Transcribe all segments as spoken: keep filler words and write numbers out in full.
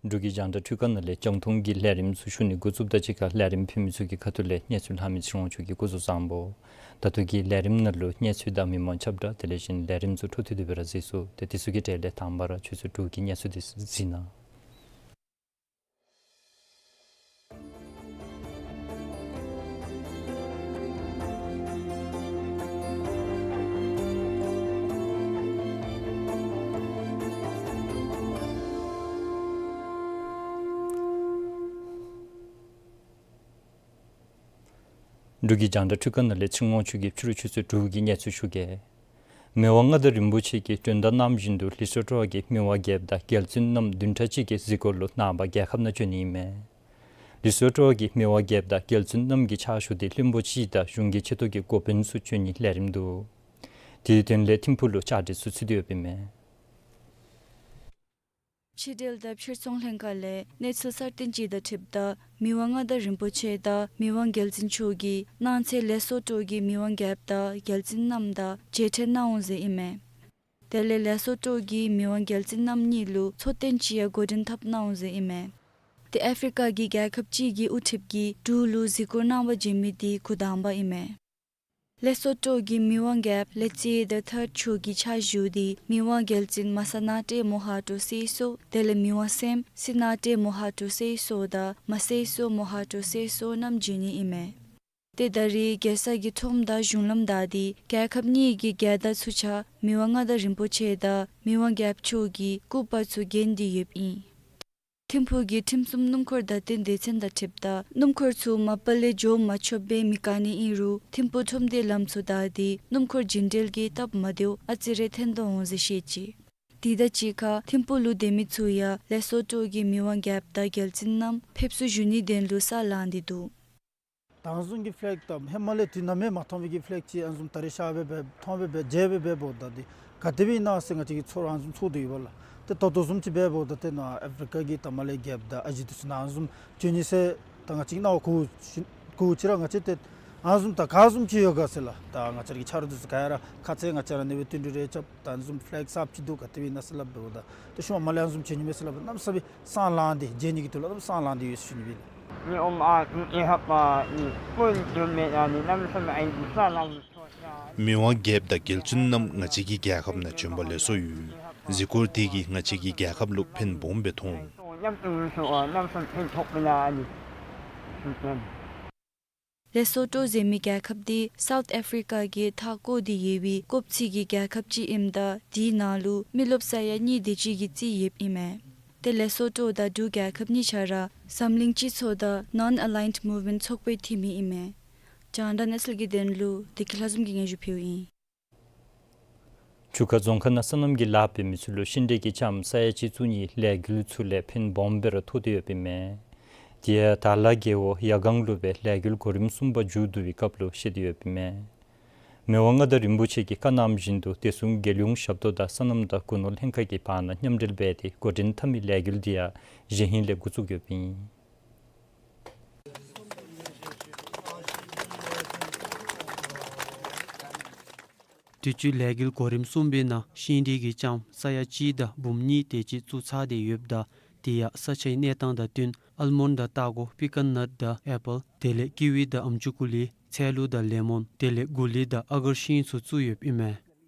འབྲུག་གི་རྒྱང་བསྒྲགས་འཕྲུལ་ཁང་ནང་ལས་རྒྱང་མཐོང་གི་ལས་རིམ་ཚུ་ཞུ་ནི་འགོ་བཙུགསཔ་དང་གཅིག་ཁར་ལས་རིམ་ཕུལ་མི་ཚུ་གི་ཁ་ཐུག་ལས་གནས་ཚུལ་ལྷག་མི་ཚེ་རིང་དབང་ཕྱུག་གིས་སྐུ་གཟུགས་བཟང་པོ། ད་ལྟོ་གི་ལས་རིམ་ནང་ལུ་གནས་ཚུལ་དང་མི་མང་ཁྱབ་བསྒྲགས་དེ་ལས་གཞན་ལས་རིམ་ཚུ་འཕྲོ་མཐུད་དེ་སྦེ་ར་གཟིགས་ཚུགས། ཏེ་དེ་ཚུ་གི་གྲས་ལས་དང་པ་ར་ཁྱོད་ཚུ་འབྲུག་གི་གནས་ཚུལ་འདི་གཟིགས་གནང་། འབྲུག་གི་རྒྱང་བསྒྲགས་འཕྲུལ་ཁང་ནང་ལས་ཚེ་རིང་དབང་ཕྱུག་གིས་ཕྱི་རུ་ཁྱོད་ཚུ་འབྲུག་གི་གནས་ཚུལ་ཞུ་གེ། མི་དབང་མངའ་བདག་རིན་པོ་ཆེ་གིས་དོན་དག་གནང་བཞིན་དུ་ལི་སོ་ཊོ་གི་མི་དབང་རྒྱལཔོ་དང་རྒྱལ་བཙུན་རྣམ་བདུན་ཕྲག་གཅིག་གི་གཟིགས་སྐོར་ལུ་ནངས་པ་རྒྱལ་ཁབ་ནང་བྱོན་ནི་ཨིན་མས། ལི་སོ་ཊོ་གི་མི་དབང་རྒྱལཔོ་དང་རྒྱལ་བཙུན་རྣམ་གྱི་ཕྱག་ཞུ་འདི་བློན་པོ་སྤྱི་དང་གཞུང་གི་ཆེ་མཐོ་གི་འགོ་དཔོན་ཚུ་བྱོན་ནིའི་ལས་རིམ་འདུག། དེའི་དོན་ལས་ཐིམ་ཕུག་ལུ་བཅའ་སྒྲིག་ཚུ་ཚུད་དེ་ཡོདཔ་ཨིན་མས། ཕྱི་འབྲེལ་དང་ཕྱིར་ཚོང་ལྷན་ཁག་ལས་གནས་ཚུལ་གསར་བཏོན་ཅིག་དང་འཁྲིལཝ་ད་མི་དབང་མངའ་བདག་རིན་པོ་ཆེ་དང་མི་དབང་རྒྱལ་བཙུན་མཆོག་གིས་གནངས་ཚེ་ལེ་སོ་ཊོ་གི་མི་དབང་རྒྱལཔོ་དང་རྒྱལ་བཙུན་རྣམ་དང་མཇལ་འཕྲད་གནང་འོང་ཟེར་ཨིན་མས། དེ་ལས་ལེ་སོ་ཊོ་གི་མི་དབང་རྒྱལ་བཙུན་རྣམ་གཉིས་ལུ་འཚམས་གཏན་ཅིག་ཡང་འགོ་འདྲེན་འཐབ་གནང་འོང་ཟེར་ཨིན་མས། དེ་ཨཕ་རི་ཀ་གི་རྒྱལ་ཁབ་ཅིག་གི་དབུ་ཁྲིདཔ་གིས་འབྲུག་ལུ་གཟིགས་སྐོར་གནང་བར་བྱོན་མི་དེ་འགོ་དང་པ་ཨིན་མས། ལེ་སོ་ཊོ་གི་མི་དབང་རྒྱལཔོ་ལེ་ཙི་ཨེ་ད་ཐརཌ་མཆོག་གི་ཕྱག་ཞུ་འདི་མི་དབང་རྒྱལ་བཙུན་མ་ས་ན་ཏྲེ་མོ་ཧ་ཏོ་སེ་སོ་དེ་ལས་མི་དབང་སྲསམོ་སི་ན་ཏྲེ་མོ་ཧ་ཏོ་སེ་སོ་དང་མ་སེ་སོ་མོ་ཧ་ཏོ་སེ་སོ་རྣམ་བྱོན་ནི་ཨིན་མས། ཏེ་ད་རེས་རྒྱལ་ས་གི་ཁྲོམ་དང་གཞུང་ལམ་དག་འདི་རྒྱལ་ཁབ་གཉིས་ཀྱི་རྒྱལ་དར་ཚུ་ཆ་མི་དབང་མངའ་བདག་རིན་པོ་ཆེ་དང་མི་དབང་རྒྱལཔོ་མཆོག་གི་སྐུ་པར་ཚུ་བརྒྱན་ཏེ་ཡོདཔ་ཨིན། ཐིམ་ཕུག་གི་ཁྲིམས་སྲུང་སྣུམ་འཁོར་བརྡ་སྟོན་སྡེ་ཚན་དང་འཁྲིལཝ་ད་སྣུམ་འཁོར་ཚུ་མ་པ་ལས་འགྱོ་མ་ཆོགཔ་སྦེ་མི་བཀག་ནི་ཨིན་རུང་ཐིམ་ཕུག་ཁྲོམ་སྡེའི་ལམ་ཚུ་དག་འདི་སྣུམ་འཁོར་རྒྱུན་འགྲུལ་གྱི་སྟབས་མ་བདེཝ་ཨ་ཙི་རེ་ཐོན་དོ་འོང་ཟེར་བཤད་ཅི། དེ་དང་གཅིག་ཁར་ཐིམ་ཕུག་ལུ་སྡོད་མི་ཚུ་ཡང་ལེ་སོ་ཊོ་གི་མི་དབང་རྒྱལཔོ་དང་རྒྱལ་བཙུན་རྣམ་ཕེབས་བསུ་ཞུ་ནིའི་དོན་ལུ་ས་ལངས་ཏེ་འདུག། ད་ཨ་བཟུམ་གྱི་ཕ་ལེག་དང་ཧེ་མ་ལས་དུས་ནམ་ཡང་མ་མཐོང་བའི་གི་ཕ་ལེག་ཅིག་ཨ་བཟུམ་ད་རེས་ཤར་སྦེ་འབད་མཐོང་སྦེ་འབད་མཇལ་སྦེ་འབདཝ་ད་འདི་ག་དེ་སྦེ་ཨིན་ན་ཟེར་ང་བཅས་ཀྱི་ཚོར་ཨ་བཟུམ་ཚོར་དོ་ཡོདཔ་ལགས། ཏེ་ད་ལྟོ་བཟུམ་ཅིག་འབདཝ་ད་ཏེ་ནཱ་ཨཕ་རི་ཀ་གི་ད་མ་ལས་རྒྱལཔོ་དང་ཨ་ཞེ་འདི་ཚུ་ནཱ་ཨ་བཟུམ་བྱོན་ནི་ཟེར་ད་ང་བཅས་ཀྱི་སྣང་བ་གུ་ཅི་གུ་ཅི་ར་ང་བཅས་ཏེ་ཨ་བཟུམ་ད་ག་བཟུམ་ཅིག་ཡོད་ག་ཟེར་ལགས། ད་ང་བཅས་ཀྱི་ཆ་རོགས་འདི་ཚུ་ག་ཡ་ར་ཁ་ཙ་ང་བཅས་ར་ཨ་ནི་སྦེ་བསྟུན་གྲོས་རེ་རྐྱབ། ད་ཨ་བཟུམ་ཕ་ལེག་གསརཔ་ཅིག་འདུག། ག་དེ་སྦེ་ཨིན་ན་ཟེར་སླབ་འབདཝ་ད་ཏེ་ཤུལ་མ་མ་ལས་ཨ་བཟུམ་བྱོན་ནི་མས་ཟེར་སླབ་གནམ་མེད་ས་མེད་སང་ལངས་ཏེ་མཇལ་ནི་གི་དོན་ལུ་སང་ལངས་ཏེ་ཡོད་ཟེར་ཞུ་ནི་སྦེ་ལགས། ནི་ཨོམ་ཨ་ནི་ཨེ་ཧ་པ་ནི་ཀུན་དུ་མེད་ན་ནི་གནམ་མེད་ས་མེད་ཨིན་ཟེར་སླབ། མི་དབང་རྒྱལཔོ་དང་རྒྱལ་བཙུན་རྣམ་ང་བཅས་ཀྱི་རྒྱལ་ཁབ་ནང་བྱོན་པ་ལེགས་སོ་ཡོད། གཟིགས་སྐོར་དེ་གིས་ང་བཅས་ཀྱི་རྒྱལ་ཁབ་ལུ་ཕན་སྦོམ་སྦེ་ཐོགས་འོང་། ལེ་སོ་ཊོ་ཟེར་མི་རྒྱལ་ཁབ་འདི་སའུཐ་ཨཕ་རི་ཀ་གི་མཐའ་བསྐོར་ཏེ་ཡོད་པའི་ཀོབ་ཚིག་གི་རྒྱལ་ཁབ་ཅིག་ཨིནམ་ད་དེའི་ནང་ལུ་མི་རློབས་ས་ཡ་གཉིས་དེ་ཅིག་གིས་རྩིས་ཡོདཔ་ཨིན་མས། ཏེ་ལེ་སོ་ཊོ་དང་འབྲུག་རྒྱལ་ཁབ་གཉིས་ཆ་ར་འཛམ་གླིང་སྤྱི་ཚོགས་དང་Non-Aligned Movement ཚོགས་པའི་འཐུས་མི་ཨིན་མས། རྒྱང་བསྒྲགས་གནས་ཚུལ་གྱི་དོན་ལུ་བདེ་སྐྱིད་ལྷ་འཛོམས་ཀྱིས་སྙན་ཞུ་ཕུལཝ་ཨིན། ཆུ་ཁ་རྫོང་ཁག་ནང་སོ་ནམ་གྱི་ལཱ་འབད་མི་ཚུ་ལུ་ཤིང་འབྲས་ཀྱི་ལྕངམ་ས་ཡ་གཅིག་བཙུགས་ནིའི་ལས་འགུལ་ཚུ་ལས་ཕན་སྦོམ་སྦེ་ར་ཐོགས་ཏེ་ཡོདཔ་ཨིན་མས། དེ་ཡང་དར་ལ་རྒེད་འོག་ཡ་སྒང་ལུ་སྦེ་ལས་འགུལ་གོ་རིམ་གསུམ་པ་མཇུག་བསྡུ་བའི་སྐབས་ལུ་བཤད་དེ་ཡོདཔ་ཨིན་མས། མི་དབང་མངའ་བདག་རིན་པོ་ཆེ་གིས་བཀའ་གནངམ་བཞིན་དུ་བདེ་སྲུང་རྒྱལ་ཡོངས་ཞབས་ཏོག་དང་སོ་ནམ་དང་སྒོ་ནོར་ལྷན་ཁག་གི་བར་ན་མཉམ་འབྲེལ་འབད་དེ་འགོ་འདྲེན་འཐབ་མི་ལས་འགུལ་འདི་ཡང་གཞེས་ཧིང་ལས་འགོ་བཙུགས་ཡོདཔ་ཨིན། འབྲི་ཆུའི་ལས་འགུལ་གོ་རིམ་གསུམ་པའི་ནང་ཤིང་འབྲས་ཀྱི་ལྕངམ་ས་ཡ་གཅིག་དང་འབུམ་གཉིས་དེ་ཅིག་བཙུགས་ཚར་ཏེ་ཡོདཔ་ད་དེ་ཡང་ས་ཆའི་གནས་སྟངས་དང་བསྟུན་ཨལ་མོན་དང་སྟག་སྒོ་པི་ཀན་ནཊ་དང་ཨེ་པཱལ་དེ་ལས་ཀི་ཝི་དང་ཨམ་ཅུ་ཀུ་ལི་ཚལ་ལུ་དང་ལེ་མོན་དེ་ལས་གུ་ལི་དང་ཨ་གར་ཤིང་ཚུ་བཙུགས་ཡོདཔ་ཨིན་མས།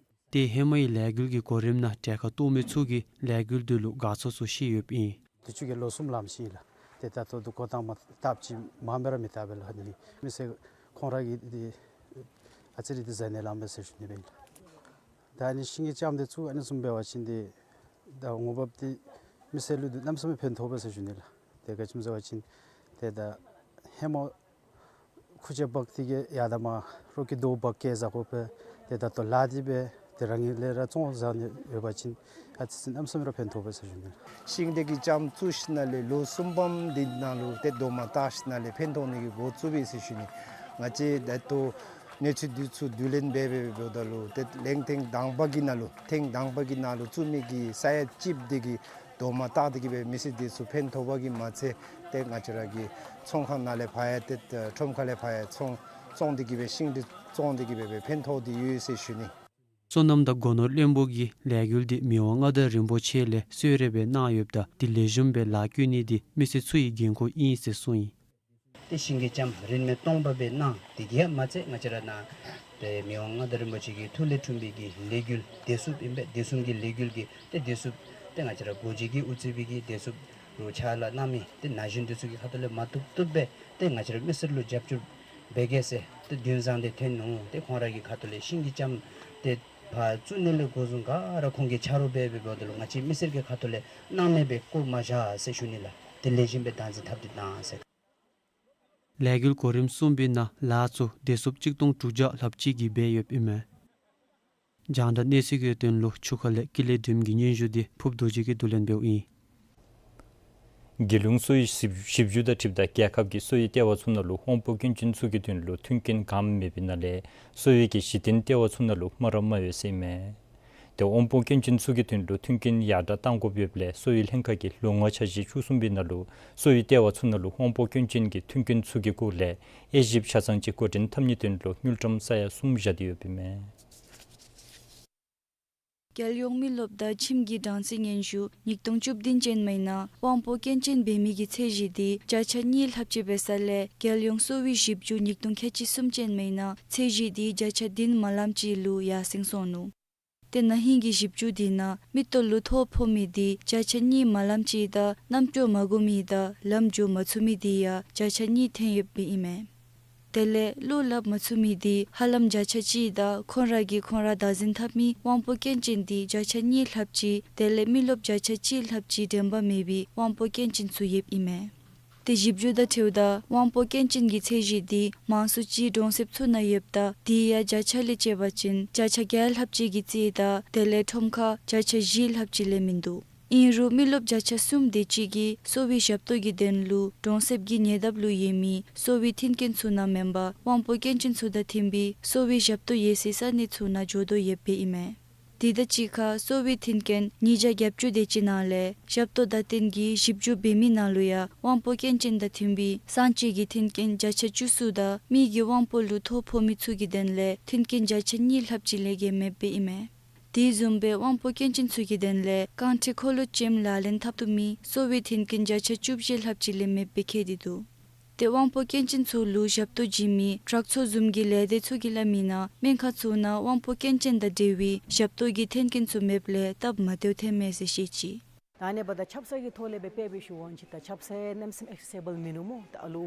ཏེ་ཧེ་མའི་ལས་འགུལ་གྱི་གོ་རིམ་ནང་གྲལ་ཁར་གཏོགས་མི་ཚུ་གིས་ལས་འགུལ་འདི་ལུ་དགའ་ཚོར་ཚུ་བཤད་ཡོདཔ་ཨིན། དུས་ཅི་གི་ལོ་གསུམ་ལངམ་ཤིང་ལགས། ཏེ་ད་ལྟོ་འདི་འགོ་དང་པ་བཏབ་ཅི་མངམ་སྦེ་ར་མི་བཏབ་པས་ལགས། ཨ་ནི་མི་སེར་ཁོང་ར་གིས་འདི་ཨ་ཙི་རེ་འདི་བཟའ་ནི་ལངམ་མས་ཟེར་ཞུ་ནི་སྦེ་ཨིན་ལགས། ད་ཨ་ནི་ཤིང་གི་ལྕངམ་འདི་ཚུ་ཨ་ནི་བཟུམ་འབད་བ་ཅིན་འདི་ད་འོང་འབབ་འདི་མི་སེར་ལུ་འདི་གནམ་མེད་ས་མེད་ཕན་ཐོགས་པས་ཟེར་ཞུ་ནི་ལགས། ཏེ་ག་ཅི་སྨོ་ཟེར་བ་ཅིན་ཏེ་ད་ཧེ་མ་ཁུ་ཆེ་འབག་སྟེ་གི་ཡར་ད་མར་རོགས་ཀྱིས་རྡོ་འབག་སྐྱེལ་བཟའ་དགོ་པས། ཏེ་ད་ལྟོ་ལཱ་འདི་སྦེ་ཏེ་རང་གིས་ལས་ར་བཙོང་བཟའ་ནི་ཡོད་པ་ཅིན་ཨ་ཙི་ཅིག་གནམ་མེད་ས་མེད་ར་ཕན་ཐོགས་པས་ཟེར་ཞུ་ནི། ཤིང་འབྲས་ཀྱི་ལྕངམ་བཙུགས་ཞིནམ་ལས་ལོ་གསུམ་པམ་འདི་ནང་ལུ་ཏེ་རྡོག་མ་བཏགས་ཞིནམ་ལས་ཕན་ཐོགས་ནི་གི་འགོ་བཙུགས་པས་ཟེར་ཞུ་ནི། ང་བཅས་ད་ལྟོ་གནས་ཚུལ་འདི་ཚུ་བསྡུ་ལེན་འབད་འབད་འབདཝ་ད་ལུ་ཏེ་གླིང་ཐེངས་དང་པ་གི་ནང་ལུ་ཐེངས་དང་པ་གི་ནང་ལུ་བཙུགས་མི་གི་ས་ཡ་གཅིག་འདི་གི་རྡོག་མ་བཏགས་ཏེ་གི་སྦེ་མི་སེར་འདི་ཚུ་ཕན་ཐོགས་པ་གིས་མ་ཚད་ཏེ་ང་བཅས་ར་གི་ཚོང་ཁང་ནང་ལས་ཕར་ཡང་ཏེ་ཁྲོམ་ཁ་ལས་ཕར་ཡང་ཚོང་བཙོང་སྟེ་གི་སྦེ་ཤིང་འདི་བཙོང་སྟེ་གི་སྦེ་སྦེ་ཕན་ཐོགས་ཏེ་ཡོད་ཟེར་ཞུ་ནི། སོ་ནམ་དང་སྒོ་ནོར་བློན་པོ་གིས་ལས་འགུལ་འདི་མི་དབང་མངའ་བདག་རིན་པོ་ཆེ་ལས་གསོལ་རས་སྦེ་གནང་ཡོདཔ་ད་འདི་ལེགས་ཤོམ་སྦེ་ལཱ་བཀོད་ནི་འདི་མི་སེར་ཚུ་གི་འགན་ཁུར་ཨིན་ཟེར་གསུངས་ཡི། ཏེ་ཤིང་གི་ལྕངམ་རིན་མེད་སྟོང་པ་སྦེ་གནང་། དེ་གིས་ཡང་མ་ཚད་ང་བཅས་ར་ནཱ་ཏེ་མི་དབང་མངའ་བདག་རིན་པོ་ཆེ་གི་ཐུགས་ལས་འཁྲུངས་པའི་གི་ལས་འགུལ་བདེ་སྲུངཔ་ཨིན་པས། བདེ་སྲུང་གི་ལས་འགུལ་གྱི་ཏེ་བདེ་སྲུངཔ་ཏེ་ང་བཅས་ར་སྒོ་འབྱེད་ཀྱི་དབུ་རྩེ་པའི་གི་བདེ་སྲུངཔ་ལུ་ཕྱག་ལཱ་གནང་མི་ཏེ་ན་གཞོན་འདི་ཚུ་གི་ཁ་ཐུག་ལས་མ་བཏུབ་བཏུབ་སྦེ་ཏེ་ང་བཅས་ར་མི་སེར་ལུ་རྒྱབ་སྐྱོར་འབད་གེ་ཟེར་ཏེ་འདུན་བཟང་འདི་ཐོན་ནུག། ཏེ་ཁོང་ར་གི་ཁ་ཐུག་ལས་ཤིང་གི་ལྕངམ་ཏེ་ཕར་བཙུགས་ནི་ལས་འགོ་བཟུང་ག་ར་ཁོང་གིས་ཆ་རོགས་འབད་འབད་འབདཝ་ད་ལུ་ང་བཅས་མི་སེར་གྱི་ཁ་ཐུག་ལས་སྣང་མེད་སྦེ་བཀོ་མ་བཞག་ཟེར་ཞུ་ནི་ལགས། ཏེ་ལེགས་ཤོམ་སྦེ་བདག་འཛིན་འཐབ་སྟེ་གནང་ཟེར། ལས་འགུལ་གོ་རིམ་གསུམ་པའི་ནང་ལཱ་ཚུ་བདེ་སྲུངཔ་གཅིག་སྟོང་དྲུག་བརྒྱ་ལྷགཔ་ཅིག་གིས་འབད་ཡོདཔ་ཨིན་མས། རྒྱང་བསྒྲགས་གནས་ཚུལ་གྱི་དོན་ལུ་ཆུ་ཁ་ལས་ཀུན་ལེགས་སྒྲོལམ་གྱི་སྙན་ཞུ་འདི་ཕུརཔ་རྡོ་རྗེ་གིས་བསྡུ་ལེན་འབདཝ་ཨིན། རྒྱལ་ཡོངས་གསོ་བའི་ཞིབ་ཞིབ་འཇུག་དང་འཁྲིལཝ་ད་རྒྱལ་ཁབ་ཀྱི་གསོ་བའི་ལྟེ་བ་ཚུ་ནང་ལུ་དབང་པོ་སྐྱོན་ཅན་ཚུ་གི་དོན་ལུ་མཐུན་རྐྱེན་གང་མེད་པའི་ནང་ལས་གསོ་བའི་གི་གཞི་རྟེན་ལྟེ་བ་ཚུ་ནང་ལུ་མ་ར་མ་ཡོད་ཟེར་ཨིན་མས། ཏེ་དབང་པོ་སྐྱོན་ཅན་ཚུ་གི་དོན་ལུ་མཐུན་རྐྱེན་ཡར་དྲག་གཏང་དགོཔ་ཡོདཔ་ལས་གསོ་བའི་ལྷན་ཁག་གིས་ལོ་ལྔ་འཆར་གཞི་བཅུ་གསུམ་པའི་ནང་ལུ་གསོ་བའི་ལྟེ་བ་ཚུ་ནང་ལུ་དབང་པོ་སྐྱོན་ཅན་གྱི་མཐུན་རྐྱེན་ཚུ་གི་སྐོར་ལས་དབྱེ་ཞིབ་ཆ་ཚང་ཅིག་འགོ་འདྲེན་འཐབ་ནིའི་དོན་ལུ་དངུལ་ཀྲམ་ས་ཡ་གསུམ་བཞག་སྟེ་ཡོདཔ་ཨིན་མས། རྒྱལ་ཡོངས་མི་རློབས་དང་ཁྱིམ་གྱི་གྲངས་རྩིས་སྙན་ཞུ་ཉིས་སྟོང་བཅུ་བདུན་ཅན་མའི་ནང་དབང་པོ་སྐྱོན་ཅན་འབད་མི་གི་ཚད་གཞི་འདི་བརྒྱ་ཆ་གཉིས་ལྷགཔ་ཅིག་འབད་ས་ལས་རྒྱལ་ཡོངས་གསོ་བའི་ཞིབ་འཇུག་ཉིས་སྟོང་ཁལ་གཅིག་གསུམ་ཅན་མའི་ནང་ཚད་གཞི་འདི་བརྒྱ་ཆ་བདུན་མ་ལམ་ཅིག་ལུ་ཡར་སེང་སོང་ནུག། ཏེ་ན་ཧིང་གི་ཞིབ་འཇུག་འདི་ནང་མིག་ཏོ་ལུ་ཐོ་ཕོག་མི་འདི་བརྒྱ་ཆ་གཉིས་མ་ལམ་ཅིག་དང་རྣམ་ཅོ་མ་གོ་མི་དང་ལམ་འགྱོ་མ་ཚུགས་མི་འདི་ཡང་བརྒྱ་ཆ་གཉིས་ཐོན་ཡོདཔ་ཨིན་མས། དེ་ལས་བློ་སླབ་མ་ཚུགས་མི་འདི་ཧ་ལམ་བརྒྱ་ཆ་གཅིག་དང་ཁོང་ར་གིས་ཁོང་ར་བདག་འཛིན་འཐབ་མི་དབང་པོ་སྐྱོན་ཅན་འདི་བརྒྱ་ཆ་གཉིས་ལྷགཔ་ཅིག་དེ་ལས་མི་རློབས་བརྒྱ་ཆ་གཅིག་ལྷགཔ་ཅིག་དྲན་པ་མེད་པའི་དབང་པོ་སྐྱོན་ཅན་ཚུ་ཡོདཔ་ཨིན་མས། ཏེ་ཞིབ་འཇུག་དང་འཁྲིལཝ་ད་དབང་པོ་སྐྱོན་ཅན་གྱི་ཚད་གཞི་འདི་མང་སུ་ཅིག་གྲོང་གསེབ་ཚུ་ནང་ཡོདཔ་ད་དེ་ཡང་བརྒྱ་ཆ་ལས་བཅད་པ་ཅིན་བརྒྱ་ཆ་བརྒྱད་ལྷགཔ་ཅིག་གི་རྩིས་དང་དེ་ལས་ཁྲོམ་ཁར་བརྒྱ་ཆ་བཞི་ལྷགཔ་ཅིག་ལས་མིན་འདུག། ཨིན་རུང་མི་རློབས་བརྒྱ་ཆ་གསུམ་དེ་ཅིག་གིས་གསོ་བའི་ཞབས་ཏོག་གི་དོན་ལུ་གྲོང་གསེབ་ཀྱི་ཉེ་འདབས་ལུ་ཡོད་མི་གསོ་བའི་མཐུན་རྐྱེན་ཚུ་ནང་མེན་པར་དབང་པོ་སྐྱོན་ཅན་ཚུ་དང་མཐུན་པའི་གསོ་བའི་ཞབས་ཏོག་ཡོད་སའི་ས་གནས་ཚུ་ནང་འགྱོ་དོ་ཡོདཔ་ཨིན་མས། དེ་དང་གཅིག་ཁར་གསོ་བའི་མཐུན་རྐྱེན་ཉིས་བརྒྱ་བརྒྱད་ཅུ་དེ་ཅིག་ནང་ལས་ཞབས་ཏོག་བརྡ་སྟོན་གྱི་ཞིབ་འཇུག་འབད་མི་ནང་ལུ་ཡང་དབང་པོ་སྐྱོན་ཅན་དང་མཐུན་པའི་གསང་སྤྱོད་ཀྱི་མཐུན་རྐྱེན་བརྒྱ་ཆ་བཅུ་གསུམ་དང་མི་གི་དབང་པོ་ལུ་ཐོ་ཕོག་མི་ཚུ་གི་དོན་ལས་མཐུན་རྐྱེན་བརྒྱ་ཆ་གཉིས་ལྷགཔ་ཅིག་ལས་བརྒལ་མེདཔ་ཨིན་མས། དེ་བཟུམ་སྦེ་དབང་པོ་སྐྱོན་ཅན་ཚུ་གི་དོན་ལས་རྐང་ཁྲི་འཁོར་ལོ་ཅནམ་ལག་ལེན་འཐབ་བཏུབ་མི་གསོ་བའི་མཐུན་རྐྱེན་བརྒྱ་ཆ་བཅུ་བཞི་ལྷགཔ་ཅིག་ལས་མེདཔ་སྦེ་བཀོད་དེ་འདུག། ཏེ་དབང་པོ་སྐྱོན་ཅན་ཚུ་ལུ་ཞབས་ཏོག་བྱིན་མི་དྲག་ཚོགས་བཟུམ་གྱི་ལས་སྡེ་ཚུ་གིས་སླབ་མི་ནང་སྨན་ཁང་ཚུ་ནང་དབང་པོ་སྐྱོན་ཅན་དང་འབྲེལ་བའི་ཞབས་ཏོག་གི་མཐུན་རྐྱེན་ཚུ་མེདཔ་ལས་སྟབས་མ་བདེཝ་ཐོནམ་མས་ཟེར་བཤད་ཅི། ད་ཨ་ནི་འབདཝ་ད་ཆབ་གསང་གི་ཐོག་ལས་སྦེ་དཔེ་སྦེ་ཞུ་འོང་ཅི། ད་ཆབ་གསང་གནམ་མེད་ས་མེད་ཨེག་སེ་སི་སི་བཱལ་མིན་ནུག་སྨོ། ད་ཨ་ལུ་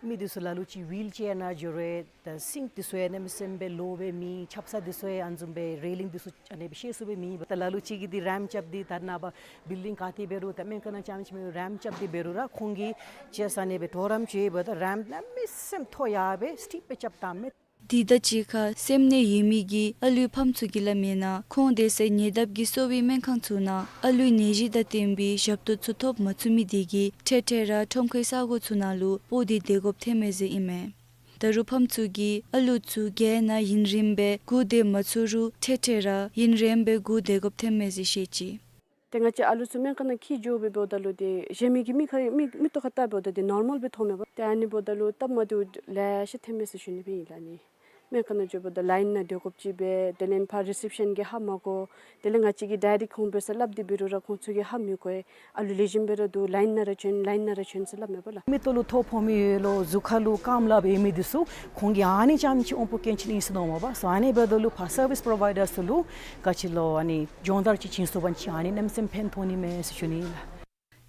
མི་འདི་ཚུ་ལ་ལུ་ཅིག་ཝིལ་ཅེར་ནང་འགྱོ་རུང་ད་སིང་འདི་ཚུ་ཡང་གནམ་མེད་ས་མེད་སྦེ་ལོ་སྦེ་མེད། ཆབ་གསང་འདི་ཚུ་ཡང་ཨ་ནི་བཟུམ་སྦེ་རེ་ལིང་འདི་ཚུ་ཨ་ནི་སྦེ་ཤེས་སུ་སྦེ་མེད། ད་ལ་ལུ་ཅིག་གིས་འདི་རེམཔ་རྐྱབ་སྟེ་ད་ནཱ་བ་བིལ་ཌིང་ག་ཏེ་འབད་རུང་ད་སྨན་ཁང་ནང་རྐྱངམ་ཅིག་མེན་རེམཔ་རྐྱབ་སྟེ་འབད་རུང་ར་ཁོང་གིས་ཅིག་ཨ་ནི་སྦེ་གྲོགས་རམ་ཅིག་འབདཝ་ད་རེམཔ་གནམ་མེད་ས་མེད་མཐོ་ཡར་སྦེ་སི་ཊིག་སྦེ་རྐྱབ་བཏངམ་མས། དེ་དང་གཅིག་ཁར་སེམས་ནད་ཡོད་མི་གི་ཨ་ལུའི་ཕམ་ཚུ་གིས་སླབ་མི་ནང་ཁོང་སྡོད་སའི་ཉེ་འདབས་ཀྱི་གསོ་བའི་སྨན་ཁང་ཚུ་ནང་ཨ་ལུའི་ནད་གཞི་དང་བསྟུན་པའི་ཞབས་ཏོག་ཚུ་ཐོབ་མ་ཚུགས་མི་དེ་གིས་འཕྲལ་འཕྲལ་ར་ཁྲོམ་ཁའི་ས་གོ་ཚུ་ནང་ལུ་སྤོ་སྟེ་སྡོད་དགོཔ་ཐོནམ་མས་ཟེར་ཨིན་མས། ད་ ད་རུང་ཕམ་ཚུ་གིས་ཨ་ལུ་ཚུ་གྱལ་ནང་ཡུན་རིངམོ་སྦེ་སྒུག་སྡོད་མ་ཚུགས་རུང་ཐེངས་ཐེངས་ར་ཡུན་རིངམོ་སྦེ་སྒུག་སྡོད་དགོཔ་ཐོནམ་མས་ཟེར་བཤད་ཅི། ཏེ་ང་བཅས་ཨ་ལུ་ཚུ་སྨན་ཁང་ནང་འཁྱིད་འགྱོ་སྦེ་འབདཝ་ད་ལུ་ཏེ་གཞན་མི་གི་མིག་ཁར་མིག་མིག་ཏོ་ཁར་བལྟ་འབདཝ་ད་ཏེ་ནོར་མཱལ་སྦེ་མཐོངམ་མས་པ། ཏེ་ཨ་ནི་འབདཝ་ད་ལུ་སྟབས་མ་བདེཝ་ལེ་ཤ་ཐོནམ་མས་ཟེར་ཞུ་ནི་སྦེ་ཨིན་ལགས་ནི། སྨན་ཁང་ནང་འགྱོཝ་ད་ལའིན་ནང་སྡོད་དགོཔ་ཅིག་སྦེ་དེ་ལས་ཕར་རི་སེབ་ཤཱན་གྱིས་ཧ་མ་གོ། དེ་ལས་ང་བཅས་ཀྱིས་ཌའི་རེཀཊ་ཁོང་འབད་སར་སླབ་སྟེ་འབད་རུང་ར་ཁོང་ཚུ་གིས་ཧ་མི་གོ། ཨ་ལུ་ལེགས་ཤོམ་སྦེ་ར་འདུག། ལའིན་ནང་ར་བྱོན་ལའིན་ནང་ར་བྱོན་ཟེར་སླབ་མས་པ་ལགས། མིག་ཏོ་ལུ་ཐོ་ཕོག་མི་ཡོད་ལོ་གཟུགས་ཁ་ལུ་སྐམ་ལ་འབད་མི་འདི་ཚུ་ཁོང་གིས་ཨ་ནི་རྐྱངམ་ཅིག་དབང་པོ་སྐྱོན་ཅན་ཨིན་ཟེར་མནོཝ་མས་པ། སོ་ཨ་ནི་འབདཝ་ད་ལུ་ཕར་སར་བིསི་པོརོ་བའི་ཌར་ཚུ་ལུ་ག་ཅི་ལོ་ཨ་ནི་སྦྱོང་བརྡར་ཅིག་བྱིན་ཚུགས་པ་ཅིན་ཨ་ནི་གནམ་མེད་ས་མེད་ཕན་ཐོགས་ནི་མས་ཟེར་ཞུ་ནི་ལགས།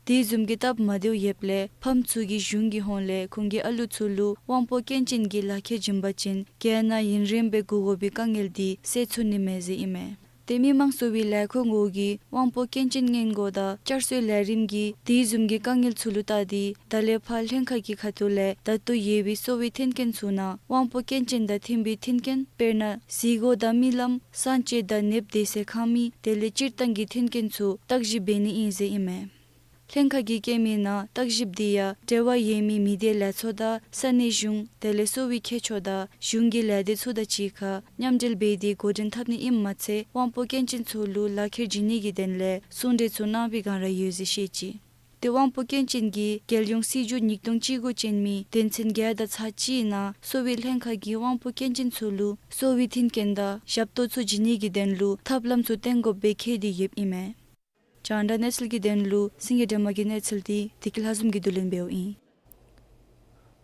དེ་བཟུམ་གྱི་སྟབས་མ་བདེཝ་ཡོདཔ་ལས་ཕམ་ཚུ་གིས་གཞུང་གི་ཧོངས་ལས་ཁོང་གི་ཨ་ལུ་ཚུ་ལུ་དབང་པོ་སྐྱོན་ཅན་གྱི་ལག་ཁྱེར་བྱིན་པ་ཅིན་གྱལ་ནང་ཡུན་རིངམོ་སྦེ་སྒུག་དགོ་པའི་དཀའ་ངལ་འདི་སེལ་ཚུགས་ནི་མས་ཟེར་ཨིན་མས། ཏེ་མི་མང་གསོ་བའི་ལས་ཁུངས་འོག་གི་དབང་པོ་སྐྱོན་ཅན་སྔོན་འགོག་དང་བསྐྱར་གསོའི་ལས་རིམ་གྱིས་དེ་བཟུམ་གྱི་དཀའ་ངལ་ཚུ་ལུ་བལྟ་སྟེ་ད་ལས་ཕར་ལྷན་ཁག་གི་ཁ་ཐུག་ལས་ད་ལྟོ་ཡོད་པའི་གསོ་བའི་མཐུན་རྐྱེན་ཚུ་ནང་དབང་པོ་སྐྱོན་ཅན་དང་མཐུན་པའི་མཐུན་རྐྱེན་དཔེར་ན་བཞེས་སྒོ་དང་རྨི་ལམ་གསང་སྤྱོད་དང་ནདཔ་སྡོད་ས་ཁང་མིག་དེ་ལས་སྤྱིར་བཏང་གི་མཐུན་རྐྱེན་ཚུ་བརྟག་ཞིབ་འབད་ནི་ཨིན་ཟེར་ཨིན་མས། ལྷན་ཁག་གིས་བཀོད་མིའི་ནང་བརྟག་ཞིབ་འདི་ཡང་འབྲེལ་བ་ཡོད་མི་མི་སྡེ་ལས་ཚོགས་དང་ས་གནས་གཞུང་དེ་ལས་གསོ་བའི་མཁས་མཆོག་དང་གཞུང་གི་ལས་སྡེ་ཚུ་དང་གཅིག་ཁར་མཉམ་འབྲེལ་འབད་དེ་འགོ་འདྲེན་འཐབ་ནི་ཨིནམ་མ་ཚད་དབང་པོ་སྐྱོན་ཅན་ཚུ་ལུ་ལག་ཁྱེར་བྱིན་ནི་གི་དོན་ལས་གསུང་གྲོས་ཚུ་གནང་བའི་བསྒང་ར་ཡོད་ཟེར་བཤད་ཅི། ཏེ་དབང་པོ་སྐྱོན་ཅན་གྱི་རྒྱལ་ཡོངས་སྲིད་བྱུས་ཉིས་སྟོང་བཅུ་དགུ་ཅན་མའི་དོན་ཚན་བརྒྱད་དང་ཚག་གཅིག་ནང་གསོ་བའི་ལྷན་ཁག་གིས་དབང་པོ་སྐྱོན་ཅན་ཚུ་ལུ་གསོ་བའི་མཐུན་རྐྱེན་དང་ཞབས་ཏོག་ཚུ་བྱིན་ནི་གི་དོན་ལུ་ཐབས་ལམ་ཚུ་བཏོན་དགོཔ་སྦེ་བཀོད་དེ་ཡོདཔ་ཨིན་མས། རྒྱང་བསྒྲགས་གནས་ཚུལ་གྱི་དོན་ལུ་སེང་གེ་སྒྲོལ་མ་གི་གནས་ཚུལ་འདི་བདེ་སྐྱིད་ལྷ་འཛོམས་ཀྱིས་བསྡུ་ལེན་འབདཝ་ཨིན།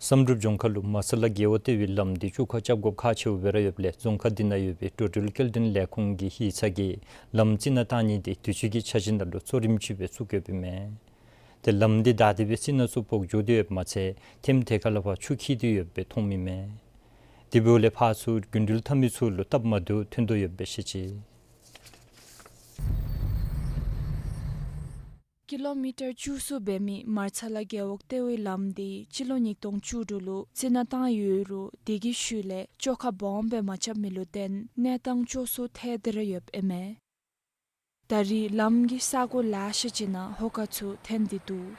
བསམ་གྲུབ་ལྗོངས་མཁར་ལུ་མར་ཚ་ལ་རྒེད་འོག་ལྟེ་བའི་ལམ་འདི་བཅུག་ཁ་རྐྱབ་དགོཔ་ཁག་ཆེཝ་སྦེ་ར་ཡོདཔ་ལས་རྫོང་ཁག་འདི་ནང་ཡོད་པའི་འགྲོ་འགྲུལ་སྐྱེལ་འདྲེན་ལས་ཁུངས་ཀྱི་ཡིག་ཚང་གིས་ལམ་རྩི་ནག་བཏང་ནི་འདི་དུས་ཅི་གི་འཆར་གཞི་ནང་ལུ་གཙོ་རིམ་ཅིག་སྦེ་བཙུགས་ཡོདཔ་ཨིན་མས། ཏེ་ལམ་འདི་བདའ་སྟེ་སྦེ་རྩི་ནག་ཚུ་ཕོག་འགྱོ་སྟེ་ཡོདཔ་མ་ཚད་ཐེམ་ཐེ་ཁ་ལས་ཕར་ཆུ་འཁྱིལ་ཏེ་ཡོདཔ་སྦེ་མཐོངམ་ཨིན་མས། དེ་འབདཝ་ལས་ཕར་ཚུར་རྒྱུན་འགྲུལ་འཐབ་མི་ཚུ་ལུ་སྟབས་མ་བདེཝ་ཐོན་དོ་ཡོདཔ་སྦེ་བཤད་ཅི། ཀི་ལོ་མི་ཊར་བཅུ་གསུམ་འབད་མི་མར་ཚ་ལ་རྒེད་འོག་ལྟེ་བའི་ལམ་འདི་སྤྱི་ལོ་ཉིས་སྟོང་བཅུ་དྲུག་ལུ་རྩི་ནག་བཏང་ཡོད་རུང་དེ་གི་ཤུལ་ལས་བཅོ་ཁ་སྦོམ་སྦེ་མ་རྐྱབ་མི་ལུ་བརྟེན་གནས་སྟངས་སྐྱོ་སུ་ཐལ་ཏེ་ར་ཡོདཔ་ཨིན་མས། ད་རེས་ལམ་གྱི་ས་གོ་ལེ་ཤ་ཅིག་ནང་ཧོ་ཀ་ཚུ་ཐོན་ཏེ་འདུག།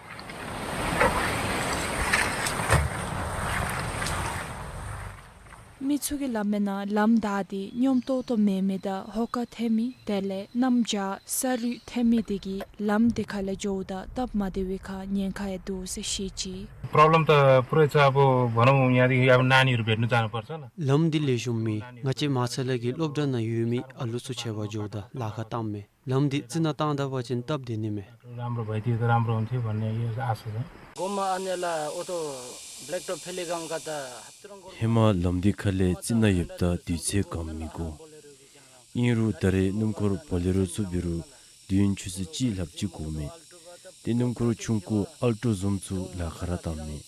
མི་ཚུ་གིས་སླབ་མིའི་ནང་ལམ་བདའ་སྟེ་སྙོམས་ཏོག་ཏོ་མེད་མི་དང་ཧོ་ཀ་ཐོན་མི་དེ་ལས་གནམ་བྱཱར་ས་རུད་ཐོན་མི་དེ་གིས་ལམ་དེ་ཁ་ལས་འགྱོཝ་ད་སྟབས་མ་བདེ་བའི་ཁར་ཉེན་ཁ་ཡང་འདུག་ཟེར་བཤད་ཅི། प्रब्लम त पुरै छ। अब भनौँ यहाँदेखि अब नानीहरू भेट्न जानुपर्छ ल। ལམ་འདི་ལེགས་ཤོམ་མེད། ང་བཅས་མར་ཚ་ལ་གི་སློབ་གྲྭ་ནང་ཡོད་མི་ཨ་ལུ་ཚུ་ཆེ་བར་འགྱོཝ་ད་ལཱ་ཁག་བཏངམ་མས། ལམ་འདི་རྩི་ནག་བཏང་ད་པ་ཅིན་སྟབས་བདེ་ནི་མས། राम्रो भइदिए त राम्रो हुन्थ्यो भन्ने यो आशा छ। गोमा अन्यला ओतो ब्ल्याक टप फेले गाउँका त ཧེ་མ་ལམ་འདི་ཁ་ལས་རྩི་ནག་ཡོདཔ་ད་དུས་ཚོད་གང་མི་འགོར། ཨིན་རུང་ད་རེས་སྣུམ་འཁོར་བོ་ལེ་རོ་ཚུ་འབད་རུང་དུས་ཡུན་ཆུ་ཚོད་གཅིག་ལྷགཔ་ཅིག་འགོརཝ་མས། ཏེ་སྣུམ་འཁོར་ཆུང་ཀུ་ཨལ་ཊོ་བཟུམ་ཚུ་ལཱ་ཁག་ར་བཏངམ་མས།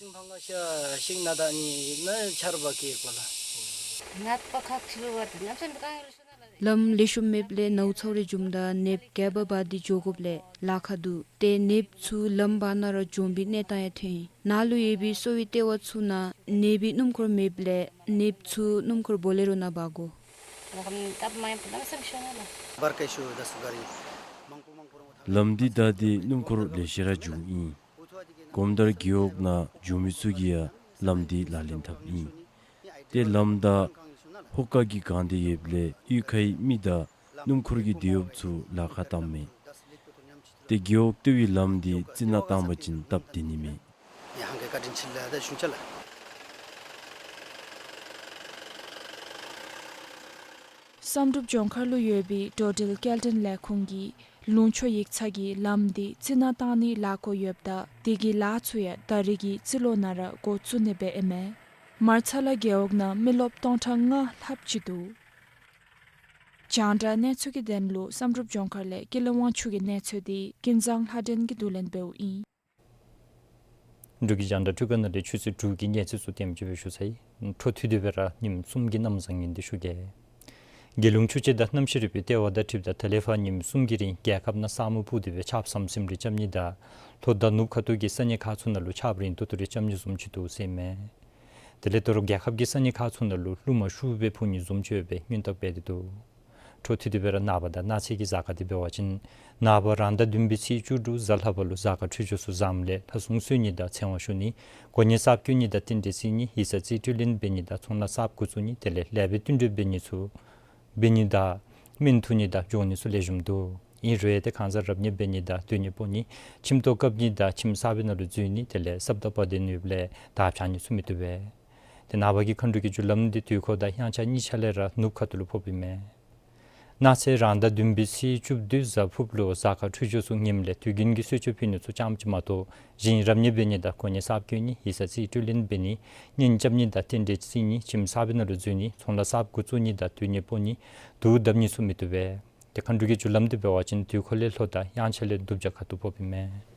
ལམ་ལེགས་ཤོམ་མེདཔ་ལས་ནཝ་ཚཝ་རེ་འབྱུངམ་ད་ནདཔ་ག་བ་འབག་སྟེ་འགྱོ་དགོཔ་ལས་ལཱ་ཁག་འདུག། ཏེ་ནདཔ་ཚུ་ལམ་བར་ན་ར་འཛོམས་པའི་གནས་སྟངས་ཡང་ཐོན་ཡི། ནཱ་ལུ་ཡོད་པའི་གསོ་བའི་ལྟེ་བ་ཚུ་ནང་ནད་པའི་སྣུམ་འཁོར་མེདཔ་ལས་ནདཔ་ཚུ་སྣུམ་འཁོར་བོ་ལེ་རོ་ནང་འབག་དགོ། ལམ་འདི་བདའ་སྟེ་སྣུམ་འཁོར་ལེ་ཤ་ར་འཛོམས་ཨིན། གོམ་དར་རྒེད་འོག་ནང་འཛོམས་མི་ཚུ་གིས་ཡང་ལམ་འདི་ལག་ལེན་འཐབ་ཨིན། ཏེ་ལམ་བདའ་ཧོ་ཀ་གིས་གང་སྟེ་ཡོདཔ་ལས་གཡུས་ཁའི་མི་དང་སྣུམ་འཁོར་གྱི་འདེད་འོང་ཚུ་ལཱ་ཁག་བཏངམ་མས། ཏེ་རྒེད་འོག་ལྟེ་བའི་ལམ་འདི་རྩི་ནག་བཏང་པ་ཅིན་སྟབས་བདེ་ནི་མས། བསམ་གྲུབ་ལྗོངས་མཁར་ལུ་ཡོད་པའི་འགྲོ་འགྲུལ་སྐྱེལ་འདྲེན་ལས་ཁུངས་ཀྱི་ལུང་ཕྱོགས་ཡིག་ཚང་གིས་ལམ་འདི་རྩི་ནག་བཏང་ནི་ལཱ་འགོ་ཡོདཔ་ད་དེ་གི་ལཱ་ཚུ་ཡང་ད་རེས་ཀྱི་རྩིས་ལོ་ནང་ར་འགོ་བཙུགས་ནི་སྦེ་ཨིན་མས། མར་ཚ་ལ་རྒེད་འོག་ནང་མི་རློབས་སྟོང་ཕྲག་ལྔ་ལྷགཔ་ཅིག་འདུག། རྒྱང་བསྒྲགས་གནས་ཚུལ་གྱི་དོན་ལུ་བསམ་གྲུབ་ལྗོངས་མཁར་ལས་ཀུན་ལེགས་དབང་ཕྱུག་གི་གནས་ཚུལ་འདི་ཀུན་བཟང་ལྷ་སྒྲོན་གྱིས་བསྡུ་ལེན་འབདཝ་ཨིན། འབྲུག་གི་རྒྱང་བསྒྲགས་འཕྲུལ་ཁང་ནང་ལས་ཆུ་ཚོད་དྲུག་གི་གནས་ཚུལ་ཚུ་དེམ་ཅིག་སྦེ་ཞུ་ཚར་ཡི། འཕྲོ་མཐུད་དེ་སྦེ་ར་ཉིནམ་གསུམ་གྱི་གནམ་བཟང་ངན་འདི་ཞུ་གེ། རྒྱལ་ཡོངས་ཆུ་དཔྱད་དང་གནམ་གཤིས་རིག་པའི་ལྟེ་བ་དང་འཁྲིལཝ་ད་ད་ལས་ཕར་ཉིནམ་གསུམ་གྱི་རིང་རྒྱལ་ཁབ་ནང་ས་སྨུག་སྤུབས་ཏེ་སྦེ་ཆརཔ་ཟམ་ཟིམ་རེ་རྐྱབ་ནི་དང་ལྷོ་དང་ནུབ་ཁ་ཐུག་གི་ས་གནས་ཁག་ཚུ་ནང་ལུ་ཆརཔ་རན་ཏོག་ཏོ་རེ་རྐྱབ་ནི་བཟུམ་ཅིག་འདུག་ཟེར་ཨིན་མས། དེ་ལས་ད་རུང་རྒྱལ་ཁབ་ཀྱི་ས་གནས་ཁག་ཚུ་ནང་ལུ་རླུང་མ་ཤུགས་སྦེ་འཕུ་ནི་བཟུམ་ཅིག་ཡོད་པའི་སྔོན་བརྟག་འབད་དེ་འདུག། འཕྲོ་མཐུད་དེ་སྦེ་ར་ནངས་པ་དང་གནངས་ཚེ་གི་གཟའ་སྐར་འདི་འབད་བ་ཅིན་ནངས་པ་རང་ཟླ་བདུན་པའི་ཚེས་བཅུ་དྲུག་གཟའ་ལྷག་པ་ལུ་གཟའ་སྐར་འཕྲོད་སྦྱོར་ཚུ་བཟངམ་ལས་ལྷ་སྲུང་གསོལ་ནི་དང་ཚེ་དབང་ཞུ་ནི། གོ་གནས་གསརཔ་བསྐོ་ནི་དང་རྟེན་འབྲེལ་བརྩི་ནི། ཡིག་ཚང་རྩིས་སྤྲོད་ལེན་འབད་ནི་དང་ཚོང་ལཱ་གསརཔ་འགོ་བཙུགས་ནི་དེ་ལས་ལེགས་སྤེལ་བསྟུན་གྲོས་འབད་ནི་ཚུ་འབད་ནི་དང་སྨན་འཐུ་ནི་དང་འགྱོ་ནི་ཚུ་ལེགས་ཤོམ་འདུག། ཨིན་རུང་ཏེ་ཁང་གསར་རབ་གཉེར་འབད་ནི་དང་སྡོད་གནས་སྤོ་ནི་ཁྱིམ་ཐོག་བཀབ་ནི་དང་ཁྱིམ་གསར་པའི་ནང་ལུ་འཛུལ་ནི་དེ་ལས་སྲབ་དང་བ་དན་ཡོདཔ་ལས་དར་འཕྱར་ནི་ཚུ་མི་བཏུབ་པས། ཏེ་ནངས་པ་གི་མཁའ་འགྲོ་གི་རྒྱུ་ལམ་འདི་དུས་འཁོར་དང་དབྱངས་འཆར་གཉིས་ཆ་ལས་ར་ནུབ་ཁ་ཐུག་ལུ་ཕོགཔ་ཨིན་མས། གནངས་ཚེ་རང་ཟླ་བདུན་པའི་ཚེས་བཅུ་བདུན་གཟའ་ཕུརཔ་ལུ་གཟའ་སྐར་འཕྲོད་སྦྱོར་ཚུ་ངནམ་ལས་དུས་རྒྱུན་གྱི་གསོལ་མཆོད་ཕུལ་ནི་ཚུ་ཙམ་ཅིག་མ་གཏོགས་གཞན་རབ་གཉེར་འབད་ནི་དང་གོ་གནས་གསརཔ་བསྐོ་ནི་ཡིག་ཚང་རྩིས་སྤྲོད་ལེན་འབད་ནི་གཉེན་རྐྱབ་ནི་དང་རྟེན་འབྲེལ་བརྩི་ནི་ཁྱིམ་གསར་པའི་ནང་ལུ་འཛུལ་ནི་ཚོང་ལཱ་གསརཔ་འགོ་བཙུགས་ནི་དང་སྡོད་གནས་སྤོ་ནི་དུར་བརྡབ་ནི་ཚུ་མི་བཏུབ་པས། ཏེ་མཁའ་འགྲོ་གི་རྒྱུ་ལམ་འདི་འབད་བ་ཅིན་དུས་འཁོར་ལས་ལྷོ་དང་དབྱངས་འཆར་ལས་ནུབ་བྱང་ཁ་ཐུག་ཕོགཔ་ཨིན་མས།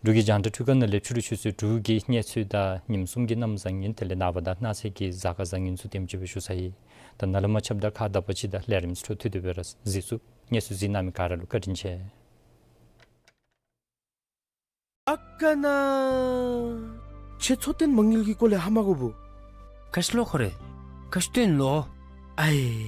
འབྲུག་གི་རྒྱང་བསྒྲགས་འཕྲུལ་ཁང་ནང་ལས་ཕྱི་རུ་ཆུ་ཚོད་དྲུག་གི་གནས་ཚུལ་དང་ཉིནམ་གསུམ་གྱི་གནམ་བཟང་ངན་དེ་ལས་ནངས་པ་དང་གནངས་ཚེ་གི་གཟའ་སྐར་བཟང་ངན་ཚུ་དེམ་ཅིག་སྦེ་ཞུ་ཚར་ཡི། ད་ནཱ་ལས་མར་ཁྱབ་བརྡ་ཁག་དག་པ་ཅིག་དང་ལས་རིམ་ཚུ་འཕྲོ་མཐུད་དེ་སྦེ་ར་གཟིགས་ཚུགས། གནས་ཚུལ་གཟིགས་གནང་མི་ག་ར་ལུ་བཀའ་དྲིན་ཆེ། ཨ་ཀ་ན། ཁྱོད་མཚོ་སྟོན་མ་དངུལ་གྱི་སྐོར་ལས་ཧ་མ་གོ་བུ། ག་ཅི་ལོ་ཁོ་རེ། ག་ཅི་སྟོན་ལོ། ཨའེ།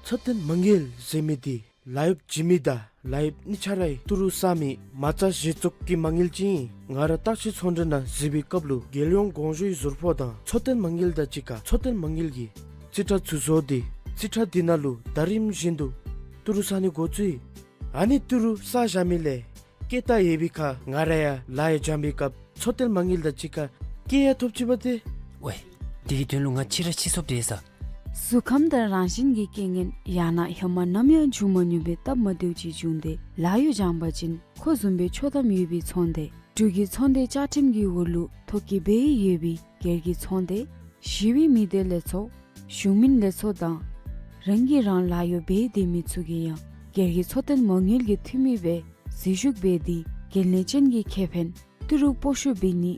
མཚོ་སྟོན་མ་དངུལ་ཟེར་མི་འདི་ལཱ་གཡོགཔ་འཇིགས་མི་དང་ལཱ་གཡོགཔ་གཉིས་ཆ་ར་གིས་ཏི་རུ་བསག་མི་མ་རྩ་གཞི་བཙུགས་ཀྱི་མ་དངུལ་ཅིག་ཨིན། ང་ར་བརྟག་དཔྱད་ཚོང་འབྲེལ་ནང་གཟིགས་པའི་སྐབས་ལུ་རྒྱལ་ཡོངས་གོང་ཞུའི་ཟུར་ཕོགས་དང་མཚོ་སྟོན་མ་དངུལ་དང་གཅིག་ཁར་མཚོ་སྟོན་མ་དངུལ་གྱི་རྩིས་ཁྲ་ཚུ་བཟོ་སྟེ་རྩིས་ཁྲ་འདི་ནང་ལུ་ཟླ་རིམ་བཞིན་དུ་ཏི་རུ་བསག་ནི་འགོ་བཙུགས་ཡི། ཨ་ནི་ཏི་རུ་བསག་བཞག་མི་ལས་སྐྱེད་ད་ཡོད་པའི་ཁར་ང་ར་ཡང་ལཱ་ཡང་འཇམ་པའི་སྐབས་མཚོ་སྟོན་མ་དངུལ་དང་གཅིག་ཁར་སྐྱེད་ཡང་ཐོབ་ཅི་པ་ཏེ། ཝའེ། འདི་གི་དོན་ལུ་ང་ཕྱི་ར་ཕྱི་སོཔ་དེ་ས། གཟུགས་ཁམས་དང་རང་བཞིན་གྱི་རྐྱེན་ངན་ཡང་ན་ཧེ་མ་ནམ་ཡང་བྱུང་མ་མྱོང་པའི་སྟབས་མ་བདེཝ་ཅིག་བྱུང་སྟེ་ལཱ་གཡོག་བྱང་པ་ཅིན་ཁོ་བཟུམ་སྦེ་ཆོག་ཐམ་ཡོད་པའི་ཚོང་སྡེ་འབྲུག་གི་ཚོང་སྡེ་བཅའ་ཁྲིམས་ཀྱི་འོག་ལུ་ཐོ་བཀོད་འབད་ཡོད་པའི་སྒེར་གྱི་ཚོང་སྡེ་ཞི་བའི་མི་སྡེ་ལས་ཚོགས་གཞུང་མིན་ལས་ཚོགས་དང་རང་གིས་རང་ལཱ་གཡོག་འབད་སྡོད་མི་ཚུ་གིས་ཡང་སྒེར་གྱི་མཚོ་སྟོན་མ་དངུལ་གྱི་འཐུས་མི་སྦེ་འཛུལ་ཞུགས་འབད་དེ་འགན་ལེན་ཅན་གྱི་ཁེ་ཕན་ཏི་རུ་སྤོ་བཤུད་འབད་ནི་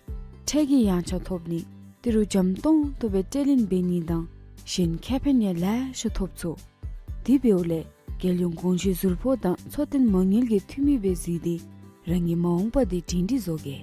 ཁྲལ་གྱི་ཡངས་ཆག་ཐོབ་ནི་ཏི་རུ་འཇམ་ཏོང་ཏོ་སྦེ་སྤྲོད་ལེན་འབད་ནི་དང་གཞན་ཁེ་ཕན་ཡང་ལེ་ཤ་ཐོབ་ཚུགས། དེ་འབདཝ་ལས་རྒྱལ་ཡོངས་གོང་ཞུའི་ཟུར་ཕོགས་དང་མཚོ་སྟོན་མ་དངུལ་གྱི་འཐུས་མི་སྦེ་གཟིགས་ཏེ་རང་གི་མ་འོངས་པ་འདི་སྒྲིང་སྒྲིང་བཟོ་གེ།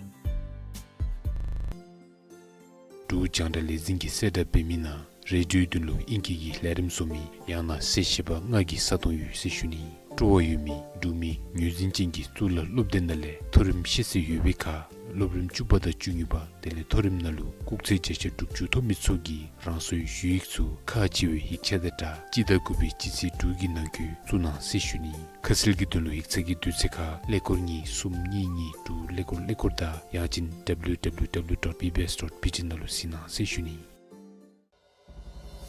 འབྲུག་རྒྱང་བསྒྲགས་ལས་འཛིན་གྱིས་གསལ་བསྒྲགས་འབད་མི་ནང་རེ་ཌིའོའི་དོན་ལུ་ཨིང་སྐད་ཀྱི་ལས་རིམ་བཟོ་མི་ཡང་ན་གསལ་བཤད་པ་ལྔ་གི་ས་སྟོང་ཡོད་ཟེར་ཞུ་ནི། སྤྲོ་བ་ཡོད་མི་འབྲུག་མི་ངོས་འཛིན་ཅན་གྱི་གཙུག་ལག་སློབ་སྡེ་ནང་ལས་མཐོ་རིམ་ཤེས་ཚད་ཡོད་པའི་ཁར་སློབ་རིམ་བཅུ་པ་དང་བཅུ་གཉིས་པ་དེ་ལས་མཐོ་རིམ་ནང་ལུ་སྐུགས་ཚད་བརྒྱ་ཆ་དྲུག་ཅུ་ཐོབ་མི་ཚུ་གིས་རང་སོའི་ཞུ་ཡིག་ཚུ་ཁག་ཆེ་བའི་ཡིག་ཆ་དང་སྦྲགས་སྤྱི་ཟླ་དགུ་པའི་སྤྱི་ཚེས་དྲུག་གི་ནང་འཁོད་བཙུགས་གནང་ཟེར་ཞུ་ནི། ཁ་གསལ་གྱི་དོན་ལུ་ཡིག་ཚང་གི་དུས་ཚོད་ཁར་ཀླད་ཀོར་གཉིས་གསུམ་གཉིས་གཉིས་དྲུག་ཀླད་ཀོར་ཀླད་ཀོར་དང་ཡང་ཅིན་W W W dot B B S dot B T ནང་ལུ་གཟིགས་གནང་ཟེར་ཞུ་ནི།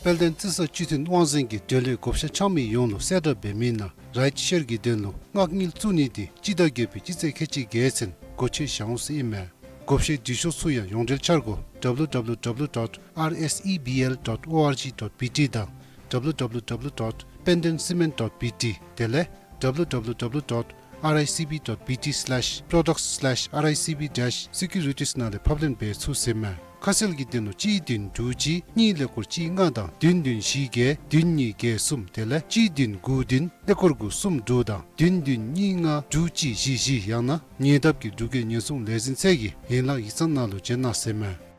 དཔལ་ལྡན་རྩི་ས་སྤྱི་འཐུས་དབང་འཛིན་གྱིས་འབྲེལ་ཡོད་བགོ་བཤའ་འཆང་མི་ཡོངས་ལུ་གསལ་བསྒྲགས་འབད་མི་ནང་རའིཊ་ཤེར་གྱི་དོན་ལུ་མངགས་དངུལ་བཙུགས་ནི་དེ་སྤྱི་ཟླ་བརྒྱད་པའི་སྤྱི་ཚེས་ཁལ་གཅིག་བརྒྱད་ཚུན་སྒོ་ཕྱེ་བཞག་འོང་ཟེར་ཨིན་མས། བགོ་བཤའི་འབྲི་ཤོག་ཚུ་ཡང་ཡོངས་འབྲེལ་འཆར་སྒོ་W W W dot R S E B L dot O R G dot B T དང་W W W dot pendenscement dot B T དེ་ལས་W W W dot R I C B dot B T slash products slash R I C B dash securities ནང་ལས་ཕབ་ལེན་འབད་ཚུགས་ཟེར་མས། ཁ་གསལ་གྱི་དོན་ལུ་གཅིག་བདུན་དྲུག་གཅིག་གཉིས་ཀླད་ཀོར་གཅིག་ལྔ་དང་བདུན་བདུན་བཞི་བརྒྱད་བདུན་གཉིས་བརྒྱད་གསུམ་དེ་ལས་གཅིག་བདུན་དགུ་བདུན་ཀླད་ཀོར་དགུ་གསུམ་དྲུག་དང་བདུན་བདུན་གཉིས་ལྔ་དྲུག་གཅིག་བཞི་བཞི་ཡང་ན་ཉེ་འདབས་ཀྱི་འབྲུག་རྒྱལ་ཉེན་སྲུང་ལས་འཛིན་ཚད་ཀྱི་ཡན་ལག་ཡིག་ཚང་ནང་ལུ་བྱོན་གནང་ཟེར་མས།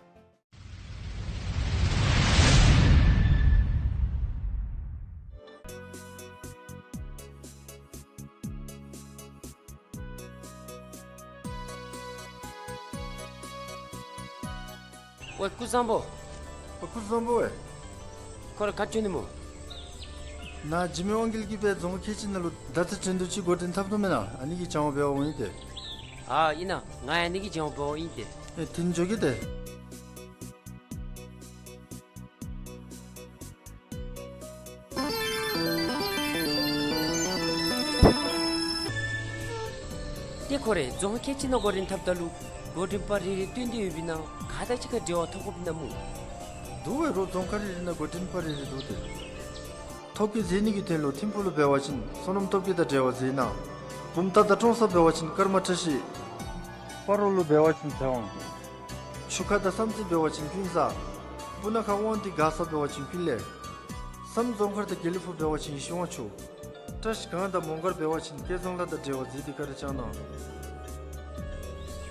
ཝའེ་སྐུ་གཟུགས་བཟང་པོ། ཨ་སྐུ་གཟུགས་བཟང་པོ་ཝའེ། ཁོ་ར་ག་ཅི་འབྱོན་ནི་སྨོ། ནཱ་འཇིགས་མེད་དབང་རྒྱལ་གྱིས་སྦེ་རྫོང་ཁག་ཁལ་གཅིག་ནང་ལུ་བརྡ་རྩ་འགྲན་བསྡུར་ཅིག་འགོ་འདྲེན་འཐབ་དོ་མེན་ན། ཨ་ནི་གི་སྦྱང་བ་འབད་བར་འོང་ཡི་ཏེ། ཨ་ཨིན་ན། ང་ཡང་ཨ་ནི་གི་སྦྱང་བ་འབད་བར་འོང་ཡི་ཏེ། ཨེ་དེ་ནི་འགྱོ་གེ་ཏེ། ཏེ་ཁོ་རེ་རྫོང་ཁག་ཁལ་གཅིག་ནང་འགོ་འདྲེན་འཐབ་ད་ལུ་འགོ་འདྲེན་པ་རེ་རེ་བསྟུན་ཏེ་ཡོད་པའི་ནང་ག་དང་གཅིག་ཁར་འབྲེལ་བ་འཐབ་དགོཔ་ཨིན་ན་སྨོ། འདུག་ཝའེ་རོགས། རྫོང་ཁག་རེ་རེ་ནང་འགོ་འདྲེན་པ་རེ་རེ་འདུག་ཏེ། ཐོ་བཀོད་མཛད་ནི་གི་དོན་ལུ་ཐིམ་ཕུག་ལུ་འབད་བ་ཅིན་བསོད་ནམས་སྟོབས་རྒྱས་དང་འབྲེལ་བ་མཛད་གནང་། བུམ་ཐང་དང་ཀྲོང་གསར་འབད་བ་ཅིན་ཀརྨ་བཀྲ་ཤིས། སྤ་རོ་ལུ་འབད་བ་ཅིན་ཚེ་དབང་། ཆུ་ཁ་དང་བསམ་རྩེ་འབད་བ་ཅིན་ཀུན་བཟང་། སྤུ་ན་ཁ་དབང་འདུས། མགར་ས་འབད་བ་ཅིན་ཀུན་ལེགས། བསམ་རྫོང་མཁར་དང་དགེ་ལེགས་ཕུག་འབད་བ་ཅིན་ཡེ་ཤེས་དབང་ཕྱུག། བཀྲ་ཤིས་སྒང་དང་མོང་སྒར་འབད་བ་ཅིན་སྐལ་བཟང་ལགས་དང་འབྲེལ་བ་མཛད་དེ་བཀའ་དྲིན་བསྐྱང་གནང་།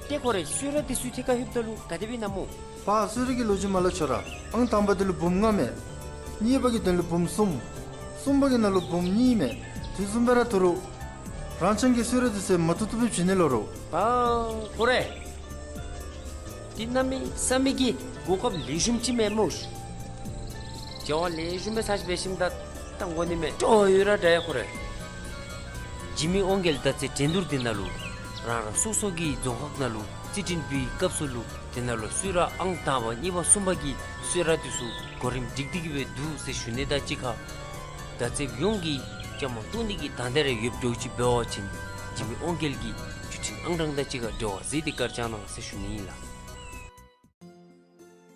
ཏེ་ཁོ་རེ་གསོལ་རས་འདི་ཚུ་ཐད་ཀར་ལྷོདཔ་ད་ལུ་ག་དེ་སྦེ་ཨིན་ན་སྨོ། པ་གསོལ་རས་ཀྱི་ལོ་རྒྱུས་མ་སླབ་ཆོག་ར། ཨང་དང་པ་འདི་ལུ་འབུམ་ལྔ་མས། གཉིས་པ་གི་དོན་ལུ་འབུམ་གསུམ། གསུམ་པ་གི་ནང་ལུ་བུམོ་གཉིས་མས། དེ་བཟུམ་སྦེ་ར་ད་རུང་རང་ཅན་གྱི་གསོལ་རས་དེ་ཚུ་མ་བཏུབ་བཏུབ་སྦེ་བྱིན་ནི་ལོ་རོ། ཨ་ཁོ་རེ། འདི་གནམ་མེད་ས་མེད་ཀྱི་གོ་སྐབས་ལེགས་ཤོམ་ཅིག་མས་སྨོ། བྱ་བ་ལེགས་ཤོམ་སྦེ་ཚར་ཅིག་འབད་ཞིནམ་ད་ད་འགོ་ནི་མས། སྤྲོ་ཡོད་ར་འདྲ་ཡ་ཁོ་རེ། འཇིགས་མེད་དབང་རྒྱལ་ད་ཚེ་འགྲན་བསྡུར་འདི་ནང་ལུ་རང་རང་སོ་སོ་གི་རྫོང་ཁག་ནང་ལུ་རྩིས་འབྲིང་པའི་སྐབས་སུ་ལུ་དེ་ནང་ལུ་གསོལ་རས་ཨང་དང་པ་གཉིས་པ་གསུམ་པ་གི་གསོལ་རས་དེ་ཚུ་གོ་རིམ་སྒྲིག་སྟེ་གི་སྦེ་འདུག་ཟེར་ཞུ་ནི་དང་གཅིག་ཁར། ད་ཚེ་ཡོངས་ཀྱི་བཅའ་མར་གཏོགས་ནི་གི་དང་འདོད་རེ་ཡོདཔ་འདྲཝ་ཅིག་འབད་བ་ཅིན་འཇིགས་མེད་དབང་རྒྱལ་གྱི་བརྒྱུད་འཕྲིན་ཨང་གྲངས་དང་གཅིག་ཁར་འབྲེལ་བ་མཛད་དེ་བཀའ་རྒྱ་གནང་ཟེར་ཞུ་ནི་ཨིན་ལགས།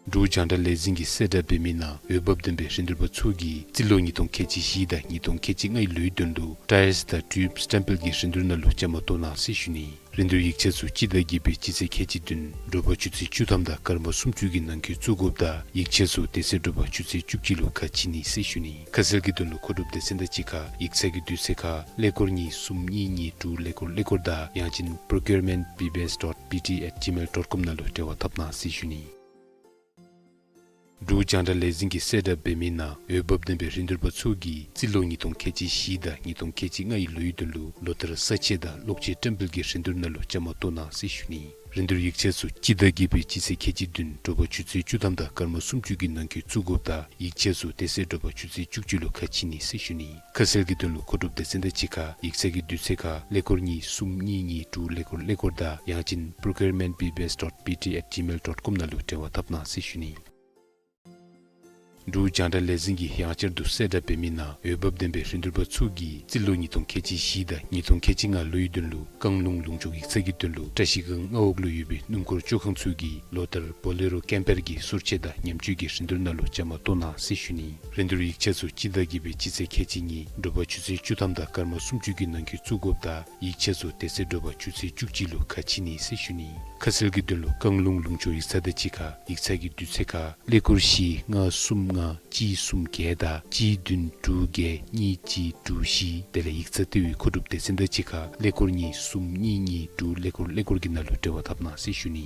འབྲུག་རྒྱང་བསྒྲགས་ལས་འཛིན་གྱིས་གསལ་བསྒྲགས་འབད་མི་ནང་འོས་འབབ་ལྡན་པའི་རིན་བསྡུར་པ་ཚུ་གིས་རྩིས་ལོ་ཉིས་སྟོང་ཁལ་གཅིག་བཞི་དང་ཉིས་སྟོང་ཁལ་གཅིག་ལྔའི་ལོའི་དོན་ལུ་ཊ་ཡརསི་དང་ཊིའུབ་སི་ཊེམ་པེལ་གྱི་རིན་བསྡུར་ནང་ལུ་བཅའ་མར་གཏོགས་གནང་ཟེར་ཞུ་ནི། རིན་བསྡུར་ཡིག་ཆ་ཚུ་སྤྱི་ཟླ་བརྒྱད་པའི་སྤྱི་ཚེས་ཁལ་གཅིག་བདུན་དྲོ་པ་ཆུ་ཚོད་བཅུ་ཐམ་དང་སྐར་མ་སུམ་ཅུ་གི་ནང་འཁོད་བཙུགས་དགོཔ་དང་ཡིག་ཆ་ཚུ་དེ་ཚེ་དྲོ་པ་ཆུ་ཚོད་བཅུ་གཅིག་ལུ་ཁ་ཕྱེ་ནི་ཟེར་ཞུ་ནི། ཁ་གསལ་གྱི་དོན་ལུ་མཁོ་སྒྲུབ་སྡེ་ཚན་དང་གཅིག་ཁར་ཡིག་ཚང་གི་དུས་ཚོད་ཁར་ཀླད་ཀོར་གཉིས་གསུམ་གཉིས་གཉིས་དྲུག་ཀླད་ཀོར་ཀླད་ཀོར་དང་ཡང་ཅིན་པྲོ་ཀིའུར་མེནཊ་བི་བི་ཨེསི་ཌོཊ་བི་ཊི་ཨེཊ་ཇི་མེལ་ཌོཊ་ཀོམ་ནང་ལུ་འབྲེལ་བ་འཐབ་གནང་ཟེར་ཞུ་ནི། འབྲུག་རྒྱང་བསྒྲགས་ལས་འཛིན་གྱིས་གསལ་བསྒྲགས་འབད་མི་ནང་འོས་འབབ་ལྡན་པའི་རིན་བསྡུར་པ་ཚུ་གིས་རྩིས་ལོ་ཉིས་སྟོང་ཁལ་གཅིག་བཞི་དང་ཉིས་སྟོང་ཁལ་གཅིག་ལྔའི་ལོའི་དོན་ལུ་ལོ་ལྟར་ས་དཔྱད་དང་གློག་ཆས་ཊེམ་པེལ་གྱི་རིན་བསྡུར་ནང་ལུ་བཅའ་མར་གཏོགས་གནང་ཟེར་ཞུ་ནི། རིན་བསྡུར་ཡིག་ཆ་ཚུ་སྤྱི་ཟླ་བརྒྱད་པའི་སྤྱི་ཚེས་ཁལ་གཅིག་བདུན་དྲོ་པ་ཆུ་ཚོད་བཅུ་ཐམ་དང་སྐར་མ་སུམ་ཅུ་གི་ནང་འཁོད་བཙུགས་དགོཔ་དང་ཡིག་ཆ་ཚུ་དེ་ཚེ་དྲོ་པ་ཆུ་ཚོད་བཅུ་གཅིག་ལུ་ཁ་ཕྱེ་ནི་ཟེར་ཞུ་ནི། ཁ་གསལ་གྱི་དོན་ལུ་མཁོ་སྒྲུབ་སྡེ་ཚན་དང་གཅིག་ཁར་ཡིག་ཚང་གི་དུས་ཚོད་ཁར་ཀླད་ཀོར་གཉིས་གསུམ་གཉིས་གཉིས་དྲུག་ཀླད་ཀོར་ཀླད་ཀོར་དང་ཡང་ཅིན་པྲོ་ཀིའུར་མེནཊ་བི་བི་ཨེསི་ཌོཊ་བི་ཊི་ཨེཊ་ཇི་མེལ་ཌོཊ་ཀོམ་ནང་ལུ་འབྲེལ་བ་འཐབ་གནང་ཟེར་ཞུ་ནི། འབྲུག་རྒྱང་བསྒྲགས་ལས་འཛིན་གྱིས་ཡང་བསྐྱར་དུ་གསལ་བསྒྲགས་འབད་མི་ནང་འོས་འབབ་ལྡན་པའི་རིན་བསྡུར་པ་ཚུ་གིས་རྩིས་ལོ་ཉིས་སྟོང་ཁལ་གཅིག་བཞི་དང་ཉིས་སྟོང་ཁལ་གཅིག་ལྔ་ལོའི་དོན་ལུ་བཀང་ལུང་ལུང་ཕྱོགས་ཡིག་ཚང་གི་དོན་ལུ་བཀྲ་ཤིས་སྒང་མངའ་འོག་ལུ་ཡོད་པའི་སྣུམ་འཁོར་བཅོ་ཁང་ཚུ་གིས་ལོ་ལྟར་བོ་ལེ་རོ་ཀེམ་པེར་གྱི་གསོལ་ཆས་དང་ཉམས་བཅོས་ཀྱི་རིན་བསྡུར་ནང་ལུ་བཅའ་མར་གཏོགས་གནང་ཟེར་ཞུ་ནི། རིན་བསྡུར་ཡིག་ཆ་ཚུ་སྤྱི་ཟླ་བརྒྱད་པའི་སྤྱི་ཚེས་ཁལ་གཅིག་གཉིས་དྲོ་པ་ཆུ་ཚོད་བཅུ་ཐམ་དང་སྐར་མ་སུམ་ཅུ་གི་ནང་འཁོད་བཙུགས་དགོཔ་དང་ཡིག་ཆ་ཚུ་དེ་ཚེ་དྲོ་པ་ཆུ་ཚོད་བཅུ་གཅིག་ལུ་ཁ་ཕྱེ་ནི་ཟེར་ཞུ་ནི། ཁ་གསལ་གྱི་དོན་ལུ་བཀང་ལུང་ལུང་ཕྱོགས་ཡིག་ཚང་དང་གཅིག་ཁར་ཡིག་ཚང་གི་དུས་ཚོད་ཁར་ཀླད་ཀོར་བཞི་ལྔ་གསུམ་ལྔ་གཅིག་གསུམ་བརྒྱད་དང་གཅིག་བདུན་དྲུག་བརྒྱད་གཉིས་གཅིག་དྲུག་བཞི། དེ་ལས་ཡིག་ཚང་ལྟེ་བའི་མཁོ་སྒྲུབ་སྡེ་ཚན་དང་གཅིག་ཁར་ཀླད་ཀོར་གཉིས་གསུམ་གཉིས་གཉིས་དྲུག་ཀླད་ཀོར་ཀླད་ཀོར་གྱི་ནང་ལུ་འབྲེལ་བ་འཐབ་གནང་ཟེར་ཞུ་ནི།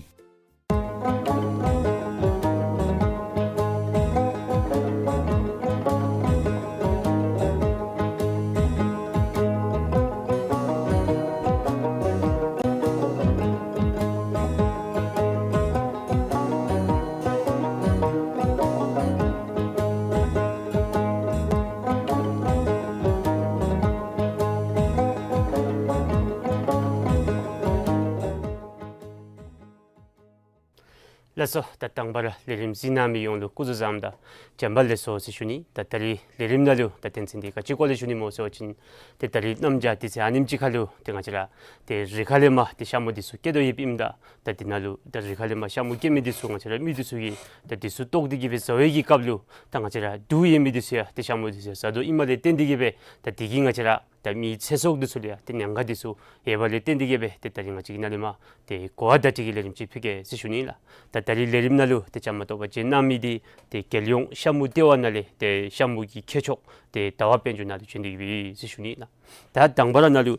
ལགས་སོ། ད་དང་པ་ར་ལས་རིམ་གཟིགས་གནང་མི་ཡོངས་ལུ་སྐུ་གཟུགས་བཟང་དང་བྱོན་པ་ལེགས་སོ་ཟེར་ཞུ་ནི། ད་ད་རིས་ལས་རིམ་ནང་ལུ་ད་དོན་ཚན་འདི་ག་ཅི་སྐོར་ལས་ཞུ་ནི་སྨོ་ཟེར་བ་ཅིན་ཏེ་ད་རིས་གནམ་བྱཱར་དུས་ཚོད་ཨ་ནེམ་ཅིག་ཁར་ལུ་ཏེ་ང་བཅས་ར་ཏེ་རི་ཁ་ལས་མར་ཏེ་ཤ་མུ་འདི་ཚུ་སྐྱེ་དོ་ཡོདཔ་ཨིནམ་ད་ད་འདི་ནང་ལུ་ད་རི་ཁ་ལས་མར་ཤ་མུ་སྐྱེ་མི་འདི་ཚུ་ང་བཅས་ར་མི་འདི་ཚུ་གིས་ད་འདི་ཚུ་བཏོག་སྟེ་གི་སྦེ་བཟའ་བའི་གི་སྐབས་ལུ་ད་ང་བཅས་ར་དུག་ཡོད་མི་འདི་ཚུ་ཡང་ཏེ་ཤ་མུ་འདི་ཚུ་ཡང་བཟའ་དོ་ཨིནམ་ལས་བརྟེན་ཏེ་གི་སྦེ་ད་འདི་གིས་ང་བཅས་ར་ད་མིའི་ཚེ་སྲོག་འདི་ཚུ་ལུ་ཡང་ཏེ་ཉེན་ཁ་འདི་ཚུ་ཡོད་པ་ལས་བརྟེན་ཏེ་གི་སྦེ་ཏེ་ད་རིས་ང་བཅས་ཀྱི་ནཱ་ལས་མར་ཏེ་གོ་བ་བརྡ་སྤྲོད་ཀྱི་ལས་རིམ་ཅིག་ཕུལ་གེ་ཟེར་ཞུ་ནི་ལགས། ད་ད་རིས་ལས་རིམ་ནང་ལུ་ཏེ་བཅའ་མར་གཏོགས་པར་བྱོན་གནང་མི་འདི་ཏེ་རྒྱལ་ཡོངས་ཤ་མུ་ལྟེ་བ་ནང་ལས་ཏེ་ཤ་མུ་གི་མཁས་མཆོག་ཏེ་ཟླ་བ་དཔལ་འབྱོར་ནཱ་ལུ་བྱོན་ཏེ་གི་སྦེ་ཟེར་ཞུ་ནི་ལགས། ད་དང་པ་ར་ནཱ་ལུ་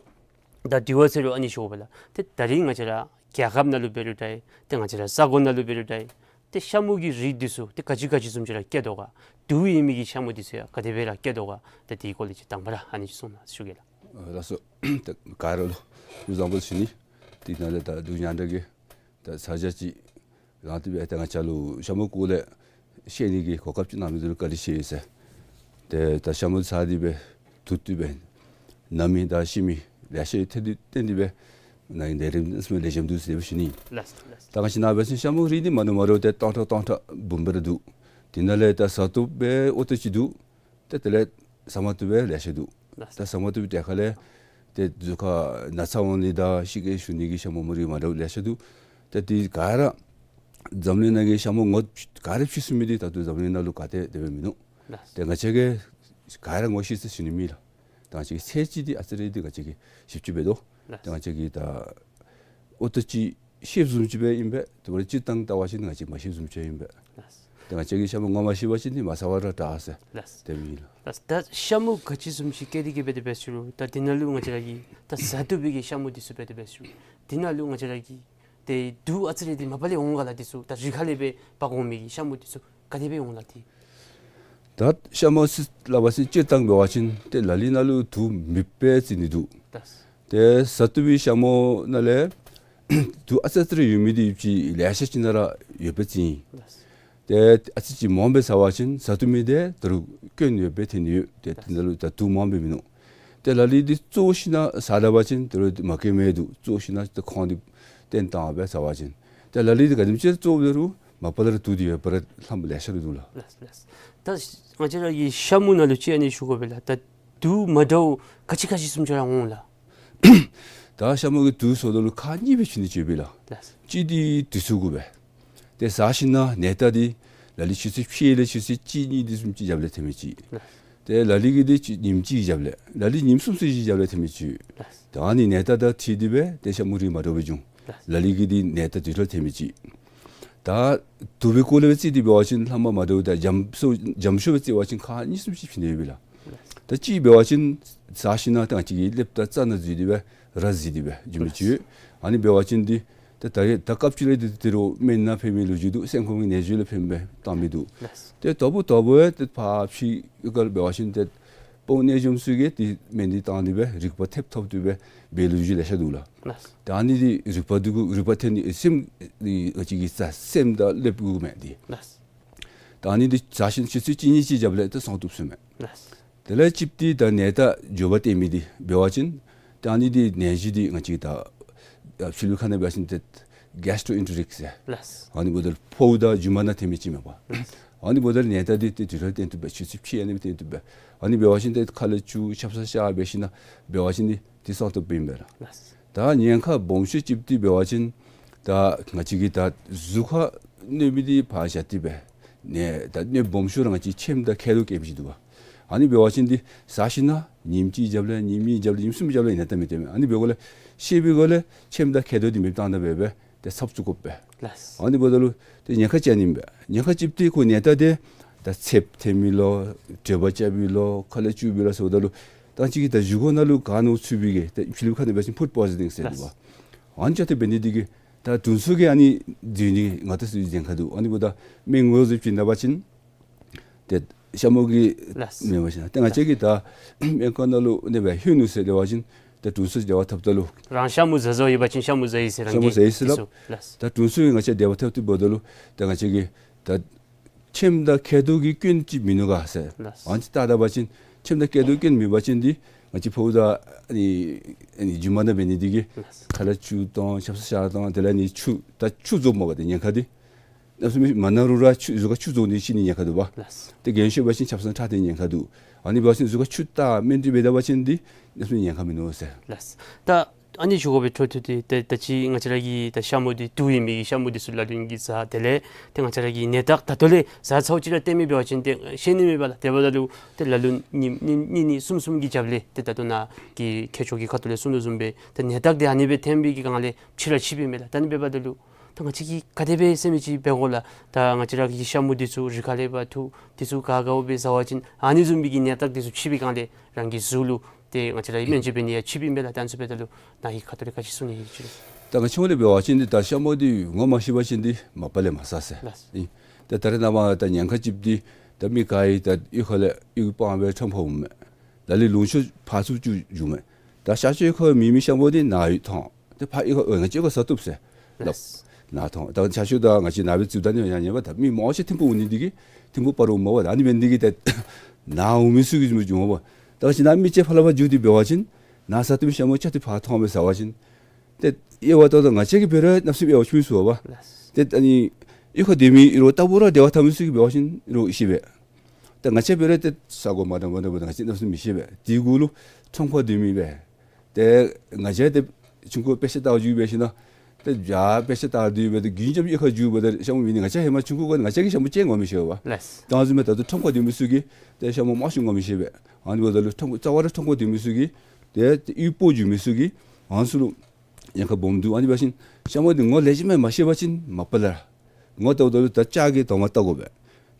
ད་དྲི་བ་ཟེར་རུང་ཨ་ནི་ཞུ་དགོ་པས་ལགས། ཏེ་ད་རིས་ང་བཅས་ར་རྒྱལ་ཁབ་ནང་ལུ་འབད་རུང་འདྲ་ཏེ་ང་བཅས་ར་ས་གོ་ནང་ལུ་འབད་རུང་འདྲ་ཏེ་ཤ་མུ་གི་རིགས་འདི་ཚུ་ཏེ་ག་ཅི་ག་ཅི་བཟུམ་ཅིག་ར་སྐྱེ་དོ་ག། དུག་ཡོད་མི་གི་ཤ་མུ་འདི་ཚུ་ཡང་ག་དེ་སྦེ་ར་སྐྱེ་དོ་ག། ད་དེའི་སྐོར་ལས་ཅིག་དང་པ་ར་ཨ་ནི་ཅིག་གསུང་གནང་ཞུ་གེ་ལགས། ཨ་ལགས་སོ། ད་ག་ར་ལུ་སྐུ་གཟུགས་བཟང་པོ་ཟེར་ཞུ་ནི། དེ་ནང་ལས་ད་འབྲུག་རྒྱང་བསྒྲགས་ཀྱིས་ད་ཚར་གཅིག་རང་ཏེ་སྦེ་ད་ང་བཅས་ལུ་ཤ་མུ་སྐོར་ལས་ཤེས་ནི་གི་གོ་སྐབས་ཅིག་གནང་མི་འདི་ལུ་བཀའ་དྲིན་ཆེ་ཟེར། ཏེ་ད་ཤ་མུ་ཟ་སྟེ་སྦེ་དུག་འཐུང་སྦེ་ན་མི་དང་ཤི་མི་ལེ་ཤ་ཡོད། ཏེ་འདི་བརྟེན་ཏེ་སྦེ་ནཱ་གི་ལས་རིམ་ལེགས་ཤོམ་འདུག་ཟེར་ཞུ་ནི། ལགས་སོ་ལགས་སོ། ད་ང་བཅས་ནཱ་འབད་བ་ཅིན་ཤ་མུ་རིགས་འདི་མ་འདྲཝ་མ་འདྲཝ་ཏེ་སྟོང་ཕྲག་སྟོང་ཕྲག་འབུམ་སྦེ་ར་འདུག། དེ་ནང་ལས་ད་ཟ་བཏུབ་པའི་ཨོ་ཏོ་ཅིག་འདུག། ཏེ་དེ་ལས་ཟ་མ་བཏུབ་པའི་ལེ་ཤ་འདུག། ལགས་སོ། ད་ཟ་མ་བཏུབ་པའི་གྲས་ཁ་ལས་ཏེ་གཟུགས་ཁར་ན་ཚ་འོང་ནི་དང་ཤི་གེ་ཞུ་ནི་གི་ཤ་མུ་མུ་རིགས་མ་འདྲཝ་ལེ་ཤ་འདུག། ཏེ་དེ་ག་ར་འཛམ་གླིང་ནང་གི་ཤ་མུ་ངོ་ག་ར་ཕྱེ་ཚུགས་མི་འདི་ད་ལྟོ་འཛམ་གླིང་ནང་ལུ་ག་ཏེ་དེ་སྦེ་མིན་འདུག། ལགས་སོ། ཏེ་ང་བཅས་ཀྱིས་ག་ར་ངོ་ཤེས་ཟེར་ཞུ་ནི་མེད་ལགས། ད་ང་བཅས་ཀྱི་ཚད་ཅིག་འདི་ཨ་ཙི་རེ་འདི་ང་བཅས་ཀྱིས་ཞིབ་ཅིག་འབད་དོ། ལགས་སོ། ཏེ་ང་བཅས་ཀྱིས་ད་ཨོ་ཏོ་ཅིག་ཤེསཔ་བཟུམ་ཅིག་སྦེ་ཨིན་པས། དེ་འབདཝ་ད་སྤྱིར་བཏང་བལྟ་བ་ཅིན་ང་བཅས་མ་ཤེསཔ་བཟུམ་ཅིག་ཨིན་པས། ལགས་སོ། ཏེ་ང་བཅས་ཀྱིས་ཤ་མུ་ངོ་མ་ཤེས་པ་ཅིན་འདི་མ་ཟ་བ་ར་དྲག་ཟེར། ལགས་སོ། དེ་སྦེ་ཨིན་ལགས། ལགས་སོ། ད་ཤ་མུ་ག་ཅི་བཟུམ་ཅིག་སྐྱེ་སྟེ་གི་སྦེ་དེ་སྦེ་ཞུ་རུང་ད་འདི་ནང་ལུ་ང་བཅས་ར་གི་ད་ཟ་བཏུབ་པའི་གི་ཤ་མུ་འདི་ཚུ་སྦེ་དེ་སྦེ་ཞུ་རུང་འདི་ནང་ལུ་ང་བཅས་ར་གི་ཏེ་དུག་ཨ་ཙི་རེ་འདི་མ་པ་ལས་འོང་ག་ལགས། འདི་ཚུ་ད་རི་ཁ་ལས་སྦེ་འབག་འོང་མི་གི་ཤ་མུ་འདི་ཚུ་ག་དེ་སྦེ་འོང་ལགས་ཏེ། ད་ཤ་མོ་ཟེར་སླབ་པ་ཅིན་སྤྱིར་བཏང་འབད་བ་ཅིན་ཏེ་ལ་ལུ་ནང་ལུ་དུག་མེདཔ་སྦེ་བརྩི་ནི་འདུག། ལགས། ཏེ་བཟའ་བཏུབ་པའི་ཤ་མོ་ནང་ལས་དུག་ཨ་ཙི་ཙི་རེ་ཡོད་མི་འདི་ཅིག་ལེ་ཤ་ཅིག་ནང་ར་ཡོདཔ་སྦེ་བརྩི་ཡི། ལགས། ཏེ་ཨ་ཙི་ཅིག་མངམ་སྦེ་བཟའ་བ་ཅིན་བཟའ་བཏུབ་མི་འདི་ད་རུང་སྐྱོན་ཡོདཔ་སྦེ་ཐོན་ནི་ཡོད། ཏེ་དེ་ནང་ལུ་ད་དུག་མངམ་སྦེ་མིན་ནུག། ཏེ་ལ་ལུ་འདི་བཙོ་ཞིནམ་ལས་བཟའ་ད་པ་ཅིན་ད་རུང་མ་སྐྱེ་མི་འདུག། བཙོ་ཞིནམ་ལས་ཏེ་ཁོང་འདི་བཏོན་བཏང་སྦེ་བཟའ་བ་ཅིན། ཏེ་ལ་ལུ་འདི་ག་དེམ་ཅིག་བཙོ་རུང་མ་པ་ལས་ར་དུག་འདི་ཡོདཔ་ར་ལྷགཔ་ལེ་ཤ་ར་འདུག་ལགས། ལགས་ལགས། ད་ང་བཅས་ར་གི་ཤ་མུ་ནང་ལུ་ཅིག་ཨ་ནི་ཞུ་དགོ་པས་ལགས། ད་དུག་མ་འདྲཝ་ག་ཅི་ག་ཅི་བཟུམ་ཅིག་ར་འོང་ལགས། ད་ཤ་མུ་གི་དུག་ཟེརཝ་ད་ལུ་ཁག་གཉིས་སྦེ་ཕྱེ་ནི་ཅིག་ཡོད་པས་ལགས། ལགས། གཅིག་འདི་དུས་ཚོད་གུ་སྦེ། ཏེ་བཟའ་ཞིནམ་ལས་ནད་རྟགས་འདི་ལ་ལུ་ཆུ་ཚོད་ཕྱེད་ལས་ཆུ་ཚོད་གཅིག་གཉིས་འདི་བཟུམ་ཅིག་རྒྱབ་ལས་ཐོན་མི་ཅིག། ལགས། ཏེ་ལ་ལུ་གི་འདི་ཉིནམ་གཅིག་རྒྱབ་ལས། ལ་ལུ་ཉིནམ་གསུམ་ཚུན་ཅིག་རྒྱབ་ལས་ཐོན་མི་ཅིག། ལགས། ད་ཨ་ནི་ནད་རྟགས་དང་འཁྲིལ་ཏེ་སྦེ་ཏེ་ཤ་མུ་རིགས་མ་འདྲཝ་སྦེ་འབྱུང་། ལགས། ལ་ལུ་གི་འདི་ནད་རྟགས་དུས་ཐོག་ཐོན་མི་ཅིག། ད་དུག་པའི་སྐོར་ལས་སྦེ་བརྩི་སྟེ་འབད་བ་ཅིན་ལྷག་མ་མ་འདྲཝ་ད་འཇམ་སུ་འཇམ་ཤོས་སྦེ་བརྩི་བ་ཅིན་ཁག་གཉིས་གསུམ་ཅིག་ཕྱེ་ནི་ཡོད་པས་ལགས། ད་གཅིག་འབད་བ་ཅིན་བཟའ་ཞིནམ་ལས་ད་ང་བཅས་ཀྱི་ཀླདཔ་དང་རྩ་ནང་འཛུལ་ཏེ་སྦེ་ར་འཛུལ་ཏེ་སྦེ་འགྱོ་མི་ཅིག་ཡོད། ཨ་ནི་འབད་བ་ཅིན་འདི་ད་ད་ད་སྐབས་ཅིག་ལས་འདི་ད་རུང་སྨན་ནང་ཕན་མི་ལོ་རྒྱུས་འདུག། སེམས་ཁམས་ཀྱི་ནད་གཞི་ལུ་ཕན་པའི་བཏང་མི་འདུག། ལགས། ཏེ་དོ་རུང་དོ་རུང་ཏེ་ཕར་ཕྱི་ཡུལ་ཁར་འབད་བ་ཅིན་ཏེ་དཔའ་བོ་གནས་འཇོམས་ཚུ་གིས་འདི་སྨན་འདི་བཏང་སྟེ་སྦེ་རིག་པ་ཐེབས་ཐོབ་སྟེ་སྦེ་འབད་ལོ་རྒྱུས་ལེ་ཤ་འདུག་ལགས། ལགས། ད་ཨ་ནི་འདི་རིག་པ་འདི་གུ་རིག་པ་ཐོན་ནི་སེམས་འདི་ང་བཅས་ཀྱི་ས་སེམས་དང་ཀླདཔ་གུ་མས་འདི། ལགས། ད་ཨ་ནི་འདི་བཟའ་ཞིནམ་ལས་ཆུ་ཚོད་གཅིག་གཉིས་ཅིག་རྒྱབ་ལས་ཏེ་སངས་བཏུབ་ཟེར་མས། ལགས། དེ་ལས་གཅིག་འདི་ད་ནད་རྟགས་འགྱོ་བ་སྟོན་མི་འདི་འབད་བ་ཅིན་ད་ཨ་ནི་འདི་ནད་གཞི་འདི་ང་བཅས་ད་ཕྱི་ལུ་ཁ་ནང་འབད་བ་ཅིན་ཏེ་གེསི་ཊོ་ཨེན་ཊེ་རིག་ཟེར། ལགས། ཨ་ནི་འབདཝ་ད་ཕོཝ་དང་རྒྱུ་མ་ནང་ཐོན་མི་ཅིག་མས་པ། ལགས། ཨ་ནི་འབདཝ་ད་ནད་རྟགས་འདི་ཏེ་དུས་ཐོག་ལུ་སྟོན་བཏུབ་པས། ཆུ་ཚོད་ཕྱེད་ཨ་ནི་སྦེ་སྟོན་བཏུབ་པས། ཨ་ནི་འབད་བ་ཅིན་ཏེ་ཁ་ལས་སྐྱུག་ཆབ་གསང་བཞག་འབད་ཞིནམ་ལས་འབད་བ་ཅིན་འདི་ཏེ་སངས་བཏུབ་པའི་ཨིན་པས་ལགས། ལགས། ད་ཉེན་ཁ་སྦོམ་ཤོས་ཅིག་འདི་འབད་བ་ཅིན་ད་ང་བཅས་ཀྱི་ད་གཟུགས་ཁར་གནོད་མི་འདི་ཕར་བཞག་སྟེ་སྦེ་ནི་ད་གནོད་སྦོམ་ཤོས་ར་ང་བཅས་ཁྱེམ་དང་མཁལ་རྡོག་སྐྱེ་མི་ཅིག་འདུག་པ། ཨ་ནི་འབད་བ་ཅིན་འདི་བཟའ་ཞིནམ་ལས་ཉིནམ་གཅིག་རྒྱབ་ལས་ཉིནམ་གཉིས་རྒྱབ་ལས་ཉིནམ་གསུམ་རྒྱབ་ལས་ནད་རྟགས་མི་སྟོན་མས། ཨ་ནི་འབདཝ་ལས་ཤེས་པའི་སྒོ་ལས་ཁྱེམ་དང་མཁལ་རྡོག་འདི་མེདཔ་བཏང་ད་སྦེ་སྦེ་ཏེ་ཚབ་བཙུགས་དགོ་པས། ལགས། ཨ་ནི་འབདཝ་ད་ལུ་ཏེ་ཉེན་ཁ་ཅིག་ཨ་ནི་ཨིན་པས། ཉེན་ཁ་ཅིག་འདི་ཁོ་ནད་རྟགས་འདི་ད་ཚདཔ་ཐོན་མི་ལོ་དྲོད་འབར་རྐྱབ་མི་ལོ་ཁ་ལས་སྐྱུག་མི་ལོ་ཟེརཝ་ད་ལུ་ད་ཅིག་གིས་ད་བཞེས་སྒོ་ནང་ལུ་ག་ནོར་ཚུད་པའི་གི་ཏེ་ཕྱི་ལུ་ཁ་ནང་འབད་བ་ཅིན་ཕུཌ་པོའི་ཛོན་ནིང་ཟེར་འདུག་པ། ལགས། ཨ་ནི་ཅིག་ཏེ་འབད་ནི་འདི་གིས་ད་དྲུང་འཚོ་གིས་ཨ་ནི་འདི་ནི་ང་བཅས་ཚུ་གི་ཉེན་ཁ་འདུག། ཨ་ནི་འབདཝ་ད་སྨན་ངོས་བཟུང་ཅིག་གནང་བ་ཅིན་ཏེ་ཤ་མུ་གི་ལགས། མེན་པ་ཅིན་ཏེ་ང་བཅས་ཀྱིས་ད་སྨན་ཁང་ནང་ལུ་ཨ་ནི་སྦེ་ལྷོད་ནུག་ཟེར་སླབ་པ་ཅིན་ཏེ་དྲུང་འཚོ་འབྲེལ་བ་འཐབ་ད་ལུ་རང་ཤ་མུ་བཟའ་བཟའཝ་ཡོད་པ་ཅིན་ཤ་མུ་བཟའ་ཡི་ཟེར་རང་གིས་ཤ་མུ་བཟའ་ཡི་ཟེར་ལགས། ལགས། ད་དྲུང་འཚོ་གིས་ང་བཅས་འབྲེལ་བ་འཐབ་སྟེ་འབདཝ་ད་ལུ་ད་ང་བཅས་ཀྱིས་ད་ཁྱེམ་དང་མཁལ་རྡོག་གི་སྐྱོན་ཅིག་མིན་ནུག་ག་ཟེར། ལགས། ཨ་ནི་ཅིག་བལྟ་ད་པ་ཅིན་ཁྱེམ་དང་མཁལ་རྡོག་སྐྱོན་མེད་པ་ཅིན་འདི་ང་བཅས་ཕོཝ་དང་ཨ་ནི་ཨ་ནི་རྒྱུ་མ་ནང་འབད་ནི་འདི་གིས་ལགས། ཁ་ལས་སྐྱུག་དང་ཆབ་གསང་བཞག་དང་དེ་ལས་ཨ་ནི་ཆུ་ད་ཆུ་རྫོགསཔ་མས་པ་ཏེ་ཉེན་ཁ་འདི། གནམ་མེད་ས་མེད་མ་ན་རུང་ར་ཆུ་གཟུགས་ཁར་ཆུ་རྫོགས་ནི་ཤི་ནི་ཉེན་ཁ་འདུག་པ། ལགས། ཏེ་རྒན་ཤོས་འབད་བ་ཅིན་ཆབ་གསང་ཁྲག་ཐོན་ཉེན་ཁ་འདུག། ཨ་ནི་འབད་བ་ཅིན་གཟུགས་ཁར་ཆུ་བཏགས་སྨན་དེ་འབད་ད་པ་ཅིན་འདི་གནམ་མེད་ས་མེད་ཉེན་ཁ་མིན་ནུག་ཟེར། ལགས། ད་ཨ་ནི་ཞུ་དགོ་པའི་འཕྲོ་མཐུད་དེ་ད་ད་ཅི་ང་བཅས་ར་གི་ད་ཤ་མུ་འདི་དུག་ཡོད་མི་གི་ཤ་མུ་འདི་ཚུ་ལ་ལུ་ཨིན་གྱི་བཟའ། དེ་ལས་ཏེ་ང་བཅས་ར་གི་ནད་རྟགས་ད་ལྟོ་ལས་བཟའ་ཚརཝ་ཅིག་ར་སྟོན་མི་འབད་བ་ཅིན་ཏེ་ཤེས་ནི་མེད་པས་ལགས། དེ་འབདཝ་ད་ལུ་ཏེ་ལ་ལུ་ཉིནམ་གཉིས་གཉིས་གཉིས་གསུམ་གསུམ་གྱི་རྒྱབ་ལས་ཏེ་ད་ལྟོ་ནཱ་གི་མཁས་མཆོག་གིས་ཁ་ཐུག་ལས་གསུངས་དོ་བཟུམ་སྦེ་ད་ནད་རྟགས་འདི་ཨ་ནི་སྦེ་ཐོན་པའི་གི་སྒང་ལས་ཕྱི་ར་ཕྱིས་པས་མས་ལགས། ད་ཨ་ནི་འབདཝ་ད་ལུ་ད་ང་བཅས་ཀྱིས་ག་དེ་སྦེ་ཟེར་མི་ཅིག་འབད་དགོ་ལགས། ད་ང་བཅས་ར་གི་ཤ་མུ་འདི་ཚུ་རི་ཁ་ལས་ཕར་འཐུ་འདི་ཚུ་ག་ག་སྦེ་བཟའ་བ་ཅིན་ཨ་ནི་བཟུམ་མའི་གི་ནད་རྟགས་འདི་ཚུ་ཕྱིས་པའི་སྒང་ལས་རང་གི་གཟུགས་ལུ་ཏེ་ང་བཅས་ར་སྨན་བཅོས་འབད་ནི་ཡང་ཕྱིས་པས་མས་ལགས། ད་ཨ་ནི་ཚུ་འབདཝ་ད་ལུ་ནཱ་གི་ཁ་ཐུག་ལས་ག་ཅི་གསུང་ནི་ཡོད་ཅི། ད་ང་བཅས་ལུ་འབད་བ་ཅིན་འདི་ད་ཤ་མུ་འདི་ངོ་མ་ཤེས་པ་ཅིན་འདི་མ་པ་ལས་མ་བཟའ་ཟེར། ལགས། ཨིན། ད་ད་རེས་ནངས་པ་ད་ཉེན་ཁ་ཅིག་འདི་ད་མི་ག་ཡང་ད་གཡུས་ཁ་ལས་གཡུས་སྤང་སྦེ་ཁྲོམ་ཁར་འོངམ་མས། ལ་ལུ་ལུང་ཤོར་ཕར་ཚུར་ཅིག་འགྱོཝ་མས། ད་ཤར་ཕྱོགས་ཁར་མེད་མི་ཤ་མུ་འདི་ནཱ་ཡོད་ཐོན། ཏེ་ཕར་གཡུས་ཁར་ཨོ་ང་བཅས་ཁར་བཟའ་བཏུབ་ཟེར་སླབ། ལགས། ནཱ་ཐོན། ད་ཤར་ཕྱོགས་ད་ང་བཅས་ནཱ་སྦེ་ཚུར་ད་ནི་ཡང་ཉེན་པ་ད་མི་མང་ཆེ་ཐིམ་ཕུག་འོང་ནི་འདི་གིས་ཐིམ་ཕུག་སྤ་རོ་འོངམ་མས་པ། ད་ཨ་ནི་འབད་ནི་འདི་གིས་ད་ནཱ་འོང་མི་ཚུ་གིས་འགྱོཝ་མས་པ། ད་ང་བཅས་ནཱ་མི་ཅིག་ཕར་ལས་ཕར་འགྱོ་སྟེ་འབད་བ་ཅིན་ནཱ་བཟའ་བཏུབ་མི་ཤ་མུ་ཅིག་ཏེ་ཕར་ཐོན་སྦེ་བཟའ་བ་ཅིན་ཏེ་དབྱེ་བ་ད་ལྟོ་ང་བཅས་ཀྱིས་འབད་རུང་གནམ་མེད་ས་མེད་དབྱེ་བ་ཕྱེ་མི་ཚུགས་པས། ལགས། ཏེ་ཨ་ནི་གཡུས་ཁར་སྡོད་མི་རོགས་ལྟ་བུ་ར་འབྲེལ་བ་འཐབ་མི་ཚུ་གིས་འབད་བ་ཅིན་རོགས་ཤེས་པས། ཏེ་ང་བཅས་འབད་རུང་ཏེ་ས་གོ་མ་འདྲཝ་མ་འདྲཝ་ང་བཅས་གནམ་མེད་ས་མེད་མི་ཤེས་པས། དེ་གུ་ལུ་ཁྲོམ་ཁར་སྡོད་མི་སྦེ་ཏེ་ང་བཅས་ཏེ་ཆུང་ཀུ་དཔེ་ཆ་ལྟ་བར་འགྱོ་བའི་ཤུལ་ལས་ཏེ་ཡར་དཔེ་ཆ་ལྟ་སྡོད་སྦེ་ཏེ་རྒྱུན་འབྱམས་གཡུས་ཁར་འགྱོཝ་ད་ཤ་མུ་མེད་ནི་ང་བཅས་ཧེ་མ་ཆུང་ཀུ་གུ་ང་བཅས་ཀྱིས་ཤ་མུ་ཅིག་ངོ་མི་ཤེས་པས། ལགས། ད་བཟུམ་སྦེ་ད་ལྟོ་ཁྲོམ་ཁར་སྡོད་མི་ཚུ་གིས་ཏེ་ཤ་མུ་མང་ཤོས་ངོ་མི་ཤེས་པས། ཨ་ནི་འབདཝ་ད་ལུ་ཁྲོམ་རྩ་བ་ར་ཁྲོམ་ཁར་སྡོད་མི་ཚུ་གིས་ཏེ་གཡུས་སྤོ་འགྱོ་མི་ཚུ་གིས་ཨ་ནི་ཚུ་ལུ་ཉེན་ཁ་སྦོམ་འདུག། ཨ་ནི་འབད་བ་ཅིན་ཤ་མུ་འདི་ངོ་ལེགས་ཤོམ་སྦེ་མ་ཤེས་པ་ཅིན་མ་པ་ལས་ར་ངོ་བལྟཝ་ད་ལུ་ད་ལྕགས་ཀྱི་དོར་མ་བལྟ་དགོ་པས།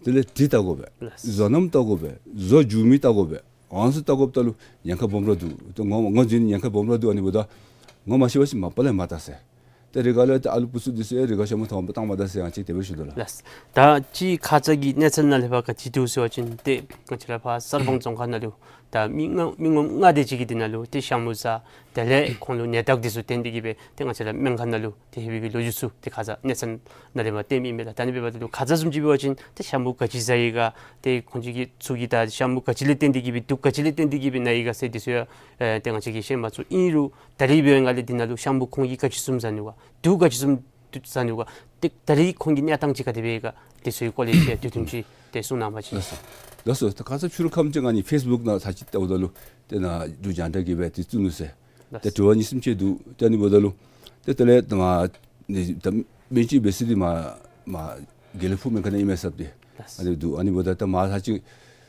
དེ་ལས་གྲི་བལྟ་དགོ་པས། ལགས། བཟོ་རྣམ་བལྟ་དགོ་པས། བཟོ་འགྱོ་མི་བལྟ་དགོ་པས། ཨ་ནི་ཚུ་བལྟ་དགོཔ་ད་ལུ་ཉེན་ཁ་སྦོམ་ར་འདུག། ད་ངོ་ངོ་འཛོལ་ནི་ཉེན་ཁ་སྦོམ་ར་འདུག། ཨ་ནི་འབདཝ་ད་ངོ་མ་ཤེས་པ་ཅིན་མ་པ་ལས་མ་བལྟ་ཟེར། ཏེ་རི་ག་ལས་ཏེ་ཨ་ལུ་བུ་ཚུ་འདི་ཚུ་ཡང་རི་ག་ཤ་མུ་ཐོབ་པར་བཏང་མ་ད་ཟེར་ཡང་ཅིག་དེ་སྦེ་ཞུ་དོ་ལགས། ལགས། ད་ཅི་ཁ་ཙ་གི་གནས་ཚུལ་ནང་ལས་ཕར་ག་ཅི་འདུག་ཟེར་བ་ཅིན་ཏེ་ང་བཅས་ར་ཕར་གསར་སྤང་རྫོང་ཁག་ནང་ལུ་ད་མི་ལྔ་མི་ངོམ་ལྔ་དེ་ཅིག་གིས་འདི་ནང་ལུ་ཏེ་ཤ་མུ་ཟ། དེ་ལས་ཁོང་ལུ་ནད་རྟགས་འདི་ཚུ་བསྟན་ཏེ་གི་སྦེ་ཏེ་ང་བཅས་ར་སྨན་ཁང་ནང་ལུ་ཏེ་ལྷོད་པའི་གི་ལོ་རྒྱུས་ཚུ་ཏེ་ཁ་ཙ་གནས་ཚུལ་ནང་ལས་མར་བསྟནམ་ཨིན་མས་ལགས། ད་ཨ་ནི་འབདཝ་ད་ལུ་ཁ་ཙ་བཟུམ་ཅིག་འབད་བ་ཅིན་ཏེ་ཤ་མུ་ག་ཅི་ཟ་ཡི་ག། ཏེ་ཁོང་ཅིག་གི་ཚུ་གིས་ད་ཤ་མུ་ག་ཅི་ལས་བརྟེན་ཏེ་གི་སྦེ་དུག་ག་ཅི་ལས་བརྟེན་ཏེ་གི་སྦེ་ན་ཡི་ག་ཟེར་འདི་ཚུ་ཡང་ཨེ་ཏེ་ང་བཅས་ཀྱིས་ཤེས་མ་ཚུགས། ཨིན་རུང་ད་རིས་འབད་བའི་སྒང་ལས་འདི་ནང་ལུ་ཤ་མུ་ཁོང་གིས་ག་ཅི་བཟུམ་ཟ་ནུག་ག། དུག་ག་ཅི་བཟུམ་ཟ་ནུག་ག། ཏེ་ད་རིས་ཁོང་གི་གནས་སྟངས་ཅིག་ག་དེ་སྦེ་ཡོད་ག། འདི་ཚུ་གི་སྐོར་ལས་ཅིག་དུས་ཐུང་ཅིག་ཏེ་གསུང་གནང་བ་ཅིན། ལགས་སོ། ལགས་སོ། ད་ཁ་ཙ་ཕྱི་རུ་ཁམས་ཅིག་ང་ནི་ཕེསི་བུཀ་ནང་ཚར་ཅིག་བལྟཝ་ད་ལུ་ཏེ་ནཱ་འབྲུག་རྒྱང་བསྒྲགས་ཀྱིས་སྦེ་ཏེ་བཙུགས་ནུག་ཟེར། ལགས། ཏེ་དྲི་བ་གཉིས་གསུམ་ཅིག་འདུག། ཏེ་ཨ་ནི་འབདཝ་ད་ལུ་ཏེ་དེ་ལས་ད་མར་ནི་ད་སྨན་བཅོས་འབད་ས་འདི་མར་མར་དགེ་ལེགས་ཕུག་སྨན་ཁང་ནང་ཨིན་མས་ཟེར་ཏེ། ལགས། ཨ་ནི་འདུག། ཨ་ནི་འབདཝ་ད་ད་མར་ཚར་ཅིག་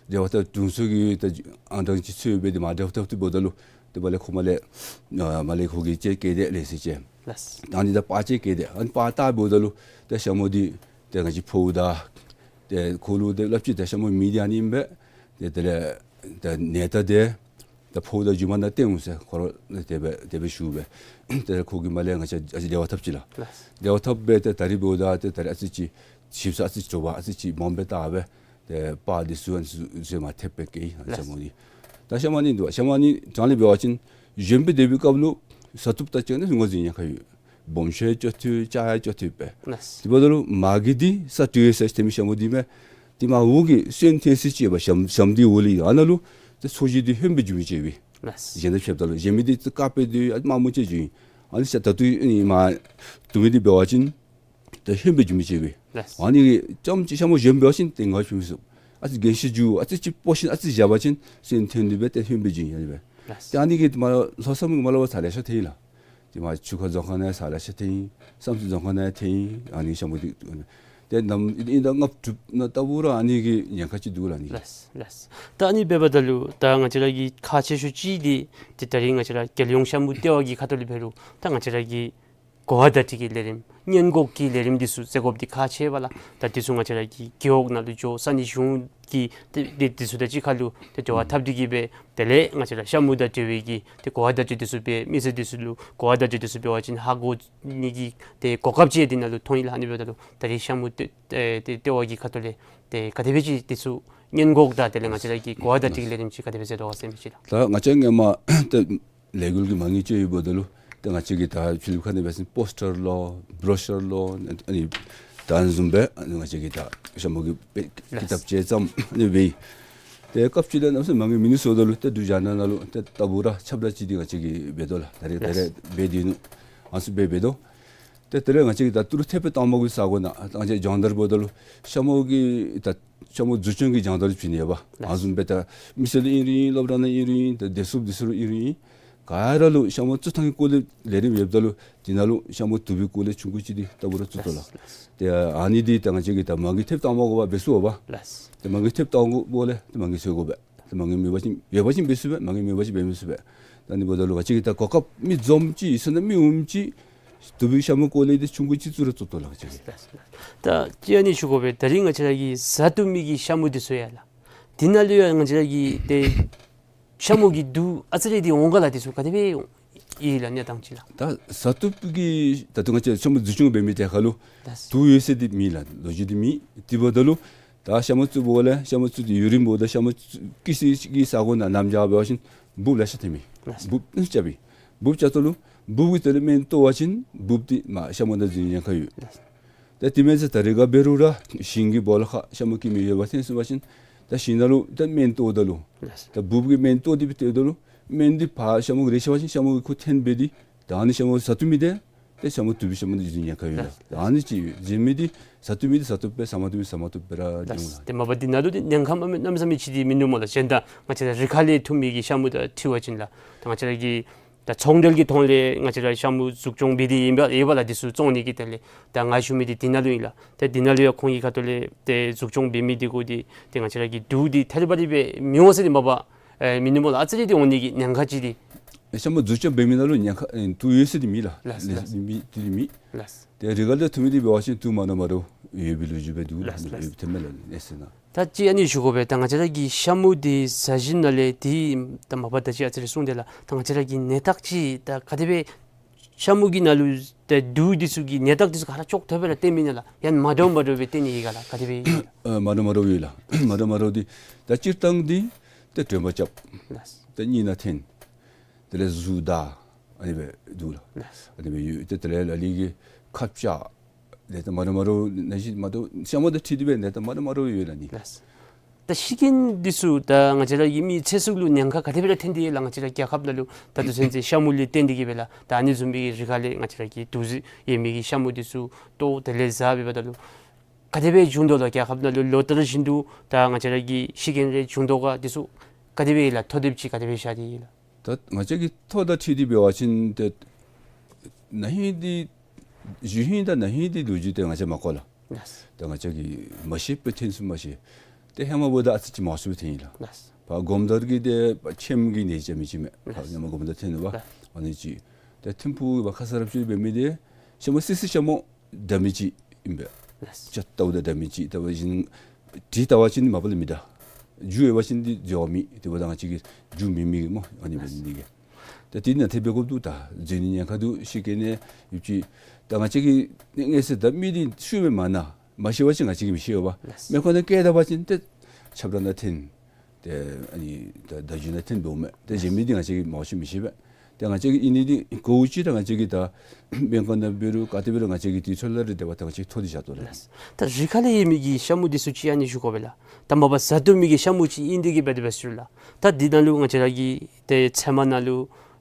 འབྲེལ་བ་འཐབ་དྲུང་འཚོ་གི་ད་ཨང་གྲངས་ཅིག་འཚོལ་སྦེ་ཏེ་མར་འབྲེལ་བ་འཐབ་སྟེ་འབདཝ་ད་ལུ་ཏེ་མར་ལས་ཁོ་མར་ལས་ཨ་མར་ལས་ཁོ་གིས་ཅིག་བཀལ་ཏེ་ལས་ཟེར་ཅིག། ལགས། ད་ཨ་ནི་ད་པར་ཅིག་བཀལ་ཏེ་ཨ་ནི་པར་བལྟ་འབདཝ་ད་ལུ་ཏེ་ཤ་མུ་འདི་ཏེ་ང་བཅས་ཕོཝ་ད་ཏེ་ཁོ་ལུ་ཏེ་སླབ་ཅི། ཏེ་ཤ་མུ་མེད་འདི་ཨ་ནི་ཨིན་པས། ཏེ་དེ་ལས་ད་ནད་རྟགས་འདི་ད་ཕོཝ་ད་རྒྱུ་མ་ནང་བསྟན་འོང་ཟེར་ཁོ་ར་ཏེ་དེ་སྦེ་དེ་སྦེ་ཞུ་སྦེ། ཏེ་ཁོ་གིས་མར་ལས་ང་བཅས་ཨ་ཙི་འབྲེལ་བ་འཐབ་ཅི་ལགས། ལགས། འབྲེལ་བ་འཐབ་སྦེ་ཏེ་ད་རིས་འབདཝ་ད་ཏེ་ད་རིས་ཨ་ཙི་ཅིག་ཞིབ་ས་ཨ་ཙི་ཅིག་དྲོ་པ་ཨ་ཙི་ཅིག་མངམ་སྦེ་བལྟ་སྦེ་ཏེ་པར་འདི་ཚུ་ཨ་ནི་ཚུ་ཚུ་མར་ཐེབས་སྦེ་བཀལ་ཡི། ཨ་ནི་ལགས། ཤ་མུ་འདི་ད་ཤ་མུ་ཨ་ནི་འདུག། ཤ་མུ་ཨ་ནི་དྲང་ལས་འབད་བ་ཅིན་གཞོནམ་སྦེ་སྡོད་པའི་སྐབས་ལུ་ཟ་བཏུབ་ད་ཅིག་ནི་ངོས་འཛིན་ཉེན་ཁ་ཡོད། སྦོམ་ཤོས་ཡང་ཅོག་འཐདཔ་ཅོག་ཡང་ཅོག་འཐདཔ་སྦེ། ལགས། དེ་འབདཝ་ད་ལུ་མ་གི་འདི་ས་སྤྲོད་ཡི་ཟེར་ཐོན་མི་ཤ་མུ་འདི་མས། དེ་མར་འོག་གི་སོན་འཐོན་ས་ཅིག་ཡོདཔ་ཞྭམོ་ཞྭམོ་འདི་འོག་ལས་ཨ་ནཱ་ལུ་ཏེ་ཚོས་གཞི་འདི་ཧོནམ་སྦེ་འགྱོ་མི་ཅིག་ཡོད་པས། ལགས། གཞན་དང་ཕྱདཔ་ད་ལུ་གཞན་མི་འདི་ཏེ་དཀརཔོ་འདི་ཨ་དམར་མོ་ཅིག་འགྱོ་ཡི། ཨ་ནི་ས་ད་ལྟོ་ཨ་ནི་མར་བཏུབ་མི་འདི་འབད་བ་ཅིན་ཏེ་ཧོནམ་སྦེ་འགྱོ་མི་ཅིག་ཡོད་པས། ལགས། ཨ་ནི་གིས་རྐྱངམ་ཅིག་ཤ་མུ་གཞོནམ་འབད་བ་ཅིན་ཏེ་ངོ་ཤེས་མི་ཚུགས། ཨ་ཙི་རྒན་ཤོས་འགྱོ་ཨ་ཙི་ཅིག་སྤོ་ཞིནམ་ཨ་ཙི་བཞག་པ་ཅིན་སོན་འཐོན་ནི་སྦེ་ཏེ་ཧོནམ་སྦེ་འགྱོ་ཡི་ཨ་ནི་སྦེ། ལགས། ཏེ་ཨ་ནི་གིས་མར་ལྷོ་མཚམས་མར་ལུ་ས་ལེ་ཤ་ཐོན་ཡི་ལགས། ཏེ་མར་ཆུ་ཁ་རྫོང་ཁག་ནང་ས་ལེ་ཤ་ཐོན་ཡི། བསམ་རྩེ་རྫོང་ཁག་ནང་ཐོན་ཡི། ཨ་ནི་ཤ་མུ་འདི་ཏེ་ནམ་ཨིན་ད་ལྔ་བཅུ་ནང་ལྟ་བུ་ར་ཨ་ནི་གི་ཉེན་ཁ་ཅིག་འདུག་ལགས་ཨ་ནི་གི། ལགས་ལགས། ད་ཨ་ནི་འབདཝ་ད་ལུ་ད་ང་བཅས་ར་གི་ཁག་ཆེ་ཤོས་ཅིག་འདི་ཏེ་ད་རིས་ང་བཅས་ར་རྒྱལ་ཡོངས་ཤ་མུ་ལྟེ་བ་གི་ཁ་ཐུག་ལས་འབད་རུང་ད་ང་བཅས་ར་གི་གོ་བ་བརྡ་སྤྲོད་ཀྱི་ལས་རིམ་སྔོན་འགོག་གི་ལས་རིམ་འདི་ཚུ་བཙུགས་དགོཔ་འདི་ཁག་ཆེ་བས་ལགས། ད་འདི་ཚུ་ང་བཅས་ར་གི་རྒེད་འོག་ནང་ལུ་འགྱོ་ས་གནས་གཞུང་གི་ཏེ་འདི་འདི་ཚུ་དང་གཅིག་ཁར་ལུ་ཏེ་འབྲེལ་བ་འཐབ་སྟེ་གི་སྦེ་དེ་ལས་ང་བཅས་ར་ཤ་མུ་དང་འབྲེལ་བའི་གི་ཏེ་གོ་བ་བརྡ་སྤྲོད་འདི་ཚུ་འབད་མི་སེར་འདི་ཚུ་ལུ་གོ་བ་བརྡ་སྤྲོད་འདི་ཚུ་འབད་བ་ཅིན་ཧ་གོ་ནི་གི་ཏེ་གོ་སྐབས་ཅིག་འདི་ནང་ལུ་མཐོང་ཡི་ལགས། ཨ་ནི་འབདཝ་ད་ལུ་ད་རིས་ཤ་མུ་ལྟེ་ཨེ་ཏེ་ལྟེ་བ་གི་ཁ་ཐུག་ལས་ཏེ་ག་དེ་སྦེ་ཅིག་འདི་ཚུ་སྔོན་འགོག་དང་དེ་ལས་ང་བཅས་ར་གི་གོ་བ་བརྡ་སྤྲོད་ཀྱི་ལས་རིམ་ཅིག་ག་དེ་སྦེ་མཛད་དོ་ག་ཟེར་མི་ཅིག་ལགས། ད་ང་བཅས་སྔོན་མ་ཏེ་ལས་འགུལ་གྱི་མ་དངུལ་ཅིག་ཡོདཔ་ད་ལུ་ཏེ་ང་བཅས་ཀྱིས་ད་ཕྱི་གླིངཔ་ཁ་ནང་འབད་བ་ཅིན་པོསི་ཊར་ལོ་བྲོ་ཤར་ལོ་ཨ་ནི་ད་ཨ་ནི་བཟུམ་སྦེ་ཨ་ནི་ང་བཅས་ཀྱིས་ད་ཤ་མུ་གི་དཔེ་ལགས། ཀི་ཏབ་ཅིག་བརྩམས་ཨ་ནི་འབད་ཡི། ཏེ་སྐབས་ཅིག་ལས་གནམ་མེད་ས་མེད་མ་དངུལ་མིན་ནུག་ཟེརཝ་ད་ལུ་ཏེ་འབྲུག་རྒྱང་བསྒྲགས་ནང་ལུ་ཏེ་ལྟ་བུ་ར་ཁྱབ་བསྒྲགས་ཅིག་འདི་ང་བཅས་ཀྱིས་འབད་དོ་ལགས། ད་རེས་ད་རེས་ལགས། འབད་དེ་ནུག། ཨ་ནི་ཚུ་འབད་འབད་དོ། ཏེ་དེ་ལས་ང་བཅས་ཀྱིས་ད་ཏི་རུ་ཐེབས་སྦེ་བཏང་མ་གི་ས་གོ་ནང་ད་ང་བཅས་སྦྱོང་བརྡར་འབདཝ་ད་ལུ་ཤ་མུ་གི་ད་ཤ་མུ་འཛུགས་སྐྱོང་གི་སྦྱོང་བརྡར་བྱིན་ནི་ཡོདཔ། ལགས། ཨ་ནི་བཟུམ་སྦེ་ད་མི་སེར་ལུ་ཨིན་རུང་ཨིན་སློབ་གྲྭ་ནང་ཨིན་རུང་ཨིན་ད་བདེ་སྲུངཔ་འདི་ཚུ་ལུ་ཨིན་རུང་ཨིན་ག་ར་ལུ་ཤ་མུ་བཙུགས་ཐངས་ཀྱི་སྐོར་ལས་ལས་རིམ་ཡོདཔ་ད་ལུ་འདི་ནང་ལུ་ཤ་མུ་དུག་པའི་སྐོར་ལས་ཆུང་ཀུ་ཅིག་འདི་ལྟ་བུ་ར་བཙུགས་དོ་ལགས། ལགས། ཏེ་ཨ་ནི་འདི་ད་ང་བཅས་ཀྱིས་ད་མ་དངུལ་ཐེབས་བཏང་མ་གི་སྦེ་འབད་ཚུགས་པས། ལགས། ཏེ་མ་དངུལ་ཐེབས་བཏང་དགོཔ་ལས་ཏེ་མ་དངུལ་འཚོལ་དགོ་པས། ཏེ་མ་དངུལ་མེད་པ་ཅིན་ཡོད་པ་ཅིན་འབད་ཚུགས་པས། མ་དངུལ་མེད་པ་ཅིན་འབད་མི་ཚུགས་པས། ད་ཨ་ནི་འབདཝ་ད་ལུ་ང་བཅས་ཀྱིས་ད་གོ་སྐབས་མི་འཛོམས་ཅིག་ཡོད་ས་ནང་མི་འོངམ་ཅིག་དུག་པའི་ཤ་མུ་སྐོར་ལས་འདི་ཆུང་ཀུ་ཅིག་བཙུགས་ར་བཙུགས་དོ་ལགས་ང་བཅས་ཀྱིས། ད་ཅི་ཨ་ནི་ཞུ་དགོ་པས། ད་རིས་ང་བཅས་ར་གིས་ཟ་བཏུབ་མི་གི་ཤ་མུ་འདི་ཚུ་ཡོད་ལགས། འདི་ནང་ལུ་ཡང་ང་བཅས་ར་གིས་ཏེ་ཤ་མུ་གི་དུག་ཨ་ཙི་རེ་འདི་འོང་ག་ལགས། འདི་ཚུ་ག་དེ་སྦེ་འོང་ཡི་ལགས་གནས་སྟངས་ཅིག་ལགས། ད་ཟ་བཏུབ་ཀྱི་ད་ལྟོ་ང་བཅས་ཤ་མུ་འཛུགས་སྐྱོང་འབད་མི་དེ་ཁར་ལུ་ལགས། དུག་ཡོད་ཟེར་འདི་མེད་ལགས། ལོ་རྒྱུས་འདི་མེད། དེ་འབདཝ་ད་ལུ་ད་ཤ་མུ་བཙུགས་འབདཝ་ལས་ཤ་མུ་བཙུགས་ཏེ་ཡུན་རིངམོ་འབདཝ་ད་ཤ་མུ་བཙུགས་ཀྱི་ས་གི་ས་གོ་ནང་གནམ་དབྱར་འབད་བ་ཅིན་འབུཔ་ལེ་ཤ་ཐོན་མས། ལགས། འབུཔ་ཨ་ནི་ཚུ་རྐྱབ་པས། འབུཔ་རྐྱབ་ད་ལུ་འབུཔ་གི་དེ་ལས་སྨན་བཏོག་པ་ཅིན་འབུཔ་འདི་མར་ཤ་མུ་ནང་འཛུལ་ཉེན་ཁ་ཡོད། ལགས། ད་དེ་མེན་ཟེར་ད་རེས་འགའ་འབད་རུང་ར་ཞིང་གི་སྦོ་ལོགས་ཁར་ཤ་མུ་སྐྱེ་མི་ཡོདཔ་ཐོན་སོང་པ་ཅིན་ད་ཞིང་ནང་ལུ་ད་སྨན་བཏོགཔ་ད་ལུ་ལགས། ད་འབུཔ་གིས་སྨན་བཏོག་སྟེ་སྦེ་བཏོགཔ་ད་ལུ་སྨན་འདི་ཕར་ཤ་མུ་གི་རེག་ཤེས་པ་ཅིན་ཤ་མུ་གིས་ཁོ་འཐེན་འབད་དེ་ད་ཨ་ནི་ཤ་མུ་ཟ་བཏུབ་མི་འདི་ཏེ་ཤ་མུ་དུག་པའི་ཤ་མུ་འདི་འཛུལ་ཉེན་ཁ་ཡོད་ལགས། ལགས། ད་ཨ་ནི་ཅིག་ཡོད། འཛུལ་མི་འདི་ཟ་བཏུབ་མི་འདི་ཟ་བཏུབ་སྦེ་ཟ་མ་བཏུབ་མི་ཟ་མ་བཏུབ་སྦེ་ར་འགྱོ་འོང་ལགས། ཏེ་མ་པ་འདི་ནང་ལུ་ཏེ་ཉེན་ཁ་མ་མེད་གནམ་མེད་ས་མེད་ཅིག་འདི་མིན་འདུག་སྨོ་ལགས། གཞན་དང་ང་བཅས་ར་རི་ཁ་ལས་འཐུ་མི་གི་ཤ་མུ་དང་འཁྲིལ་བ་ཅིན་ལགས། ད་ང་བཅས་ར་གི་ད་ཚོང་འབྲེལ་གྱི་ཐོག་ལས་ང་བཅས་ར་ཤ་མུ་འཛུགས་སྐྱོང་འབད་དེ་ཨིན་པས་ཨིན་པས་ལགས། འདི་ཚུ་བཙོང་ནི་གི་དོན་ལས་ད་ང་ཞུ་མི་འདི་འདི་ནང་ལུ་ཨིན་ལགས། ཏེ་འདི་ནང་ལུ་ཡང་ཁོང་གི་ཁ་ཐུག་ལས་ཏེ་འཛུགས་སྐྱོང་འབད་མི་འདི་གུ་འདི་ཏེ་ང་བཅས་ར་གི་དུག་འདི་ཐད་རི་བ་རི་སྦེ་མི་འོང་ཟེར་འདི་མ་པ་ཨེ་མིན་འདུག་སྨོ་ལགས། ཨ་ཙི་རེ་འདི་འོང་ནི་གི་ཉེན་ཁ་ཅིག་འདི། ཤ་མུ་འཛུགས་སྐྱོང་འབད་མི་ནང་ལུ་ཉེན་ཁ་ཨེ་དུག་ཡོད་ཟེར་འདི་མེད་ལགས། ལགས། ལགས། མེད་འདི་མེད། ལགས། ཏེ་རི་ག་ལས་འཐུ་མི་འདི་འབད་བ་ཅིན་དུག་མ་ནོར་མ་རུང་ཡོད་པའི་ལོ་རྒྱུས་སྦེ་འདུག་ལགས། ལགས། ལགས། ཡོད་པའི་ཐོན་མས་ལགས་གནས་ཚུལ་ནང་། ད་ཅི་ཨ་ནི་ཞུ་དགོ་པས། ད་ང་བཅས་ར་གི་ཤ་མུ་འདི་ཟ་ཞིནམ་ལས་འདི་ད་མ་པ་ད་ཅི་ཨ་ཙི་རེ་གསུངས་ཏེ་ལགས། ད་ང་བཅས་ར་གི་ནད་རྟགས་ཅིག་ད་ག་དེ་སྦེ་ ཤ་མུ་གི་ནང་ལུ་ཏེ་དུག་འདི་ཚུ་གི་ནད་རྟགས་འདི་ཚུ་ག་ར་ཅོག་འཐདཔ་སྦེ་ར་བསྟནམ་ཨིན་ན་ལགས། ཡང་མ་འདྲཝ་མ་འདྲཝ་སྦེ་བསྟནམ་ཨིན་ག་ལགས། ག་དེ་སྦེ་ཨིན་ན་ལགས། ཨ་མ་འདྲཝ་མ་འདྲཝ་ཡོད་ལགས། མ་འདྲཝ་མ་འདྲཝ་འདི་ད་སྤྱིར་བཏང་འདི་ཏེ་དྲོན་པ་རྐྱབ། ལགས། ཏེ་གཉིད་ནང་འཐེན། དེ་ལས་གཟུགས་འདར། ཨ་ནི་སྦེ་འདུག་ལགས། ལགས། ཨ་ནི་སྦེ་ཡོད། ཏེ་དེ་ལས་ལ་ལུ་གིས་ཁ་བྱ། ཏེ་ད་མ་འདྲཝ་མ་འདྲཝ་ནང་བཞིན་མ་འདྲཝ་ཤ་མུ་དང་འཁྲིལ་ཏེ་སྦེ་ནད་རྟགས་མ་འདྲཝ་མ་འདྲཝ་ཡོད་ལགས་ནི། ལགས། ད་ཤི་རྐྱེན་འདི་ཚུ་ད་ང་བཅས་ར་གི་མི་ཚེ་སྲོག་ལུ་ཉེན་ཁ་ག་དེ་སྦེ་ར་ཐོན་ཏེ་ཡོད་ལགས། ང་བཅས་ར་རྒྱལ་ཁབ་ནང་ལུ་ད་དུས་ཚོད་ཅིག་ཤ་མུ་ལས་བརྟེན་ཏེ་གིས་སྦེ་ལགས། ད་ཨ་ནི་བཟུམ་མའི་རི་ཁ་ལས་ང་བཅས་ར་གི་དུག་རྫས་ཡོད་མི་གི་ཤ་མུ་འདི་ཚུ་བཏོག་དེ་ལས་བཟའ་འབདཝ་ད་ལུ་ག་དེ་སྦེ་བྱུང་དོ་ལགས། རྒྱལ་ཁབ་ནང་ལུ་ལོ་ལྟར་བཞིན་དུ་ད་ང་བཅས་ར་གི་ཤི་རྐྱེན་རེ་བྱུང་དོ་ག། འདི་ཚུ་ག་དེ་སྦེ་ལགས། ཐོ་དེབ་ཅིག་ག་དེ་སྦེ་བཞག་སྟེ་ཡོད་ལགས། ད་ང་བཅས་ཀྱི་ཐོ་དང་འཁྲིལ་ཏེ་འབད་བ་ཅིན་ཏེ་ན་ཧིང་འདི་གཞེས་ཧིང་དང་ན་ཧིང་འདི་ལོ་རྒྱུས་འདི་ང་བཅས་མ་གོ་ལགས། ལགས། ད་ང་བཅས་ཀྱིས་མ་ཤེས་པར་ཐོན་སོངམ་མ་ཤེས། ཏེ་ཧེ་མ་འབདཝ་ད་ཨ་ཙི་ཅིག་མང་སུ་སྦེ་ཐོན་ཡི་ལགས། ལགས། ཕར་སྒོམ་དར་གྱི་ཏེ་ཕྱེངམ་གི་ནད་ཅིག་མི་ཅིག་མས། ལགས། ཧེ་མ་སྒོམ་དར་ཐོན་ནུག་པ། ལགས། ཨ་ནི་ཅིག། ཏེ་ཐིམ་ཕུག་ཕར་ཁ་ས་ར་ཕྱི་འབད་མི་འདི་ཤ་མུ་སི་སི་ཤ་མུ་འདྲ་མི་ཅིག་ཨིན་པས། ལགས། ཅ་ཏའུ་དང་འདྲ་མི་ཅིག། ལྟ་བ་བཞིན་དྲི་ལྟ་བ་ཅིན་མ་པ་ལས་མི་འདྲ། རྒྱུ་ཡོད་པ་ཅིན་འདི་འགྱོ་མི་དེ་འབདཝ་ད་ང་བཅས་ཀྱིས་རྒྱུ་མེད་མི་གི་སྨོ། ཨ་ནི་འབད་ནི་འདི་གིས། ད་དེ་ནང་ཐེབས་སྦེ་དགོཔ་འདུག། ད་འཛོལ་ནི་ཉེན་ཁ་འདུག། ཤི་རྐྱེན་ནི་ཡོད་ཅི། ད་ང་བཅས་ཀྱིས་ངེས་ཟེར་ད་མི་འདི་ཤུལ་མ་མ་ན་མ་ཤེས་པ་ཅིན་ང་བཅས་ཀྱིས་མི་ཤེས་པས། ལགས། མེ་འཁོར་ནང་བཀལ་ད་པ་ཅིན་ཏེ་ཆབ་བྲག་ནང་འཐེན། ཏེ་ཨ་ནི་ད་བརྡ་བརྒྱུད་ནང་འཐེན་འབདཝ་མས། ཏེ་གཞན་མི་འདི་ང་བཅས་ཀྱིས་མང་ཤོས་མི་ཤེས་པས། ཏེ་ང་བཅས་ཀྱིས་ཨིན་ནི་འདི་གོ་ཅི། ད་ང་བཅས་ཀྱིས་ད་སྦེང་ཀོག་ནང་འབད་རུང་ག་ཏེ་འབད་རུང་ང་བཅས་ཀྱིས་དུས་ཚོད་ལ་རེ་དེ་བ་ད་ང་བཅས་ཐོ་འདི་བཞག་དོ་ལགས། ལགས། ད་རི་ཁ་ལས་ཡོད་མི་གི་ཤ་མུ་འདི་ཚུ་ཅིག་ཨ་ནི་ཞུ་དགོ་པས་ལགས། ད་མ་པ་བཟའ་བཏུབ་མི་གི་ཤ་མུ་ཅིག་ཨིན་ཏེ་གིས་འབད་དེ་འབད་ཟེར་ལགས། ད་འདི་ནང་ལུ་ང་བཅས་ར་གི་ཏེ་ཚལ་མ་ནང་ལུ་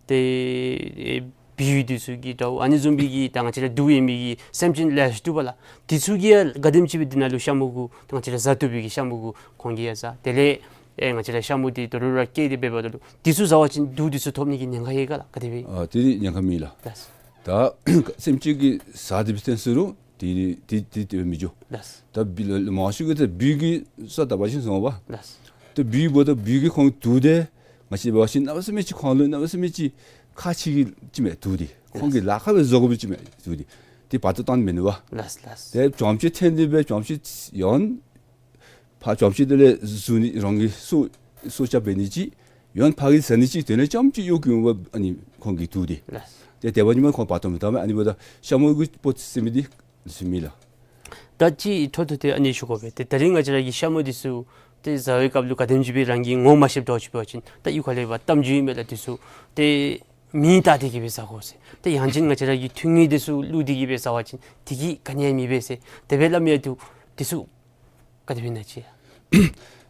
ཏེ་ཨེ་བི་འདི་ཚུ་གི་འདྲཝ་ཨ་ནི་བཟུམ་མའི་གི་ད་ང་བཅས་ར་དུག་ཡོད་མི་གི་སེམས་ཅན་ལེ་ཤ་འདུག་པ་ལགས། འདི་ཚུ་གིས་ཡང་ག་དེམ་ཅིག་སྦེ་འདི་ནང་ལུ་ཤ་མུ་གུ་ད་ང་བཅས་ར་བཟའ་བཏུབ་པའི་གི་ཤ་མུ་གུ་ཁོང་གིས་ཡང་བཟའ། དེ་ལས་ཨེ་ང་བཅས་ར་ཤ་མུ་འདི་དོ་རུང་ར་བཀལ་ཏེ་འབདཝ་ད་ལུ་འདི་ཚུ་བཟའ་བ་ཅིན་དུག་འདི་ཚུ་ཐོབ་ནི་གི་ཉེན་ཁ་ཡོད་ག་ལགས། ག་དེ་སྦེ། ཨ་དེ་ཉེན་ཁ་མེད་ལགས། ལགས། ད་སེམས་ཅན་གྱིས་བཟའ་སྟེ་འབད་ཐོན་ཟེར་རུང་དེ་དེ་དེ་དེ་མི་འགྱོ། ལགས། ད་བི་ལ་མང་ཤོས་ཀྱིས་ད་བི་གི་ས་ད་པ་ཅིན་སོང་པ། ལགས། ད་བི་འབདཝ་ད་བི་གིས་ཁོང་དུག་འདི་ང་བཅས་འབད་བ་ཅིན་གནམ་མེད་ས་མེད་ཅིག་ཁོང་ལུ་གནམ་མེད་ས་མེད་ཅིག་ཁག་ཆེ་གི་ཅིག་མས་དུག་འདི། ཁོང་གིས་ལཱ་ཁག་སྦེ་བཟོ་དགོ་པའི་ཅིག་མས་དུག་འདི། དེ་བར་དུ་བཏང་མི་ནུས་པས། ལགས་ལགས། ཏེ་བྱང་ཕྱོགས་འཐེན་ཏེ་སྦེ་བྱང་ཕྱོགས་ཡང་ཕར་བྱང་ཕྱོགས་དེ་ལས་བཟུང་ནི་རང་གི་སྲོག་སྲོག་སྐྱབས་འབད་ནི་ཅིག། ཡང་ཕར་གྱི་བཟའ་ནི་ཅིག། དེ་ལས་རྐྱངམ་ཅིག་གཡོག་གི་འོང་པ་ཨ་ནི་ཁོང་གི་དུག་འདི། ལགས། ཏེ་དེ་འབད་ནི་མ་ཁོང་བར་དུ་མི་བཏང་མས། ཨ་ནི་འབདཝ་ད་ཤ་མུ་གི་སྤོ་ཟེར་མི་འདི་འདི་ཚུ་མེད་ལགས། ད་ཅི་འཕྲོ་མཐུད་དེ་ཨ་ནི་ཞུ་དགོ་པས། ཏེ་ད་རིས་ང་བཅས་ར་གི་ཤ་མུ་འདི་ཚུ་ཏེ་བཟའ་བའི་སྐབས་ལུ་ག་དེམ་ཅིག་སྦེ་རང་གིས་ངོ་མ་ཤེསཔ་འདྲཝ་ཅིག་འབད་བ་ཅིན་ད་གཡུས་ཁ་ལས་འབད་གཏམ་རྒྱུད་ཨིན་མས་ལགས། འདི་ཚུ་ཏེ་མེ་བཏང་སྟེ་གིས་སྦེ་བཟའ་དགོ་ཟེར། ཏེ་ཡང་ཅིན་ང་བཅས་ར་གི་ཐུང་ངུ་འདི་ཚུ་བླུགས་ཏེ་གིས་སྦེ་བཟའ་བ་ཅིན་དེ་གིས་ག་ནི་ཡང་མི་འབད་ཟེར་དེ་སྦེ་སླབ་མི་ཡང་འདུག། འདི་ཚུ་ག་དེ་སྦེ་ཨིན་ན་ཅིག།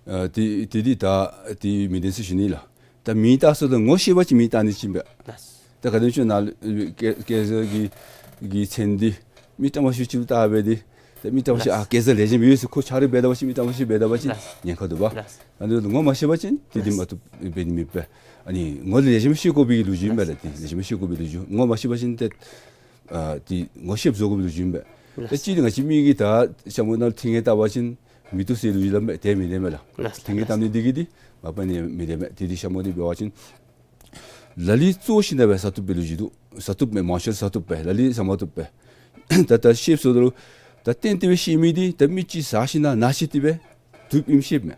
ཨ་དེ་དེ་འདི་ད་དེ་མི་བདེན་ཟེར་ཞུ་ནི་ལགས། ད་མེ་བཏང་ཟེརཝ་ད་ངོ་ཤེས་པ་ཅིན་མེ་བཏང་ནི་ཅིག་ཨིན་པས། ལགས། ད་ག་དེམ་ཅིག་ནཱ་ཀེ་ཀེ་ཟར་གྱི་གི་མཚན་འདི་མི་ཏ་མ་ཤུ་ཅིག་བཏགས་སྦེ་འདི་ད་མི་ཏ་མ་ཤུ། ལགས། ཨ་ཀེ་ཟར་ལེགས་ཤོམ་ཡོད་ཟེར་ཁོ་ཆ་རོགས་འབད་ད་པ་ཅིན་མི་ཏ་མ་ཤུ་འབད་ད་པ་ཅིན། ལགས། ཉེན་ཁ་འདུག་པ། ལགས། ཨ་ནི་ངོ་མ་ཤེས་པ་ཅིན་དེ་འདི་མ་བཏུབ་འབད་ནི་མེད་པས། ཨ་ནི་ངོ་ལེགས་ཤོམ་ཤེས་དགོ་པའི་ལོ་རྒྱུས་ཨིན་པས་ལགས། ལགས། དེ་ལེགས་ཤོམ་ཤེས་དགོ་པའི་ལོ་རྒྱུས། ངོ་མ་ཤེས་པ་ཅིན་ཏེ་ཨ་དེ་ངོ་ཤེསཔ་བཟོ་དགོ་པའི་ལོ་རྒྱུས་ཨིན་པས། ལགས། ད་ཅི་ང་བཅས་མི་གིས་ད་ཤ་མུ་ནང་ལུ་ཐིམ་ངེ་བཏབ་པ་ཅིན་མི་བཏུབ་ཟེར་ལོ་རྒྱུས་སླབ་མས། དེ་མི་བདེན་མས་ལགས། ལགས། ཐིམ་ངེ་བཏབ་ནི་འདི་གིས་འདི་མ་པ་ནི་མི་བདེན་མས། དེ་འདི་ཤ་མུ་འདི་འབད་བ་ཅིན་ལ་ལུ་བཙོ་ཞིནམ་ལས་སྦེ་བཟའ་བཏུབ་པའི་ལོ་རྒྱུས་འདུག། བཟའ་བཏུབ་མས། མང་ཤོས་བཟའ་བཏུབ་པས། ལ་ལུ་བཟའ་མ་བཏུབ་པས། ད་ད་ཤེསཔ་ཟེརཝ་ད་ལུ་ད་གཏན་གཏན་སྦེ་ཤེས་མི་འདི་ད་མི་ཅིག་བཟའ་ཞིནམ་ལས་ན་ཤི་སྟེ་སྦེ་བཏུབ་ཨིནམ་ཤེསཔ་མས།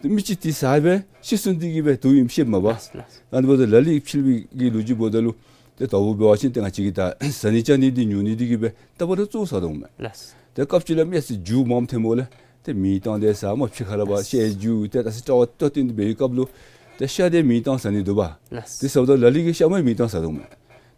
ཏེ་མི་ཅིག་འདི་བཟའ་སྦེ་ཤི་སོང་སྟེ་གིས་སྦེ་བཏུབ་ཨིནམ་ཤེསཔ་མས་པ། ལགས་ལགས། ཨ་ནི་འབདཝ་ད་ལ་ལུ་ཕྱི་གི་ལོ་རྒྱུས་འབདཝ་ད་ལུ་ཏེ་ད་འབད་བ་ཅིན་ཏེ་ང་བཅས་ཀྱིས་ད་བཟའ་ནི་བཅའ་ནི་འདི་ཉོ་ནི་འདི་གིས་སྦེ་ད་བར་དུ་བཙོ་བཟའ་དོ་མས། ལགས། ཏེ་སྐབས་ཅིག་ལས་མི་ཚུ་རྒྱུ་མངམ་ཐོནམ་ལས་ཏེ་མེ་བཏང་སྟེ་བཟའ་སྨོ། ཕྱི་ཁ་ལས་འབད་ལགས། ཤ་རྒྱུ་ཏེ་ད་ས་ཏོག་ཏོ་ཏེ་འདི་འབད་བའི་སྐབས་ལུ་ཏེ་ཤ་འདི་མེ་བཏང་བཟའ་ནི་འདུག་པ། ལགས། དེ་ཟེརཝ་ད་ལ་ལུ་གིས་ཤ་མུ་མེ་བཏང་བཟའ་དོ་མས།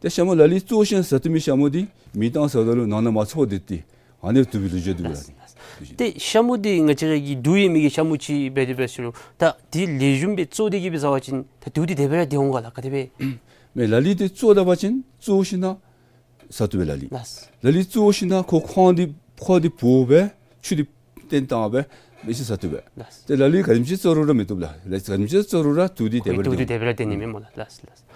ཏེ་ཤ་མུ་ལ་ལུ་བཙོ་ཞིནམ་ལས་བཟའ་བཏུབ་མི་ཤ་མུ་འདི་མེ་བཏང་བཟའཝ་ད་ལུ་ནང་ན་མ་ཚོར་ཏེ་ཏེ་ཨ་ནི་བཏུབ་པའི་ལོ་རྒྱུས་འདུག་ལགས། ལགས། ཏེ་ཤ་མུ་འདི་ང་བཅས་ར་གི་དུག་ཡོད་མི་གི་ཤ་མུ་ཅིག་འབད་དེ་འབད་ཟེར་རུང་ད་འདི་ལེགས་ཤོམ་སྦེ་བཙོ་སྟེ་གིས་སྦེ་བཟའ་བ་ཅིན་ད་དུག་འདི་དེ་སྦེ་ར་འདི་འོང་ག་ལགས། ག་དེ་སྦེ། མེན་ལ་ལུ་འདི་བཙོ་ད་པ་ཅིན་བཙོ་ཞིནམ་ལས་བཟའ་བཏུབ་པས་ལ་ལུ། ལགས། ལ་ལུ་བཙོ་ཞིནམ་ལས་ཁོ་ཁོང་འདི་ཁོ་འདི་བོ་སྦེ་ཆུ་འདི་བཏོན་བཏང་སྦེ་མི་ཅིག་བཟའ་བཏུབ་པས། ལགས། ཏེ་ལ་ལུ་ག་དེམ་ཅིག་བཙོ་རུང་ར་མི་བཏུབ་ལགས། ལ་ལུ་ག་དེམ་ཅིག་བཙོ་རུང་ར་དུག་འདི་དེ་སྦེ་ར་དུག་འདི་འདི་དེ་སྦེ་ར་འདི་ནི་མེན་སྨོ་ལགས། ལགས་ལགས།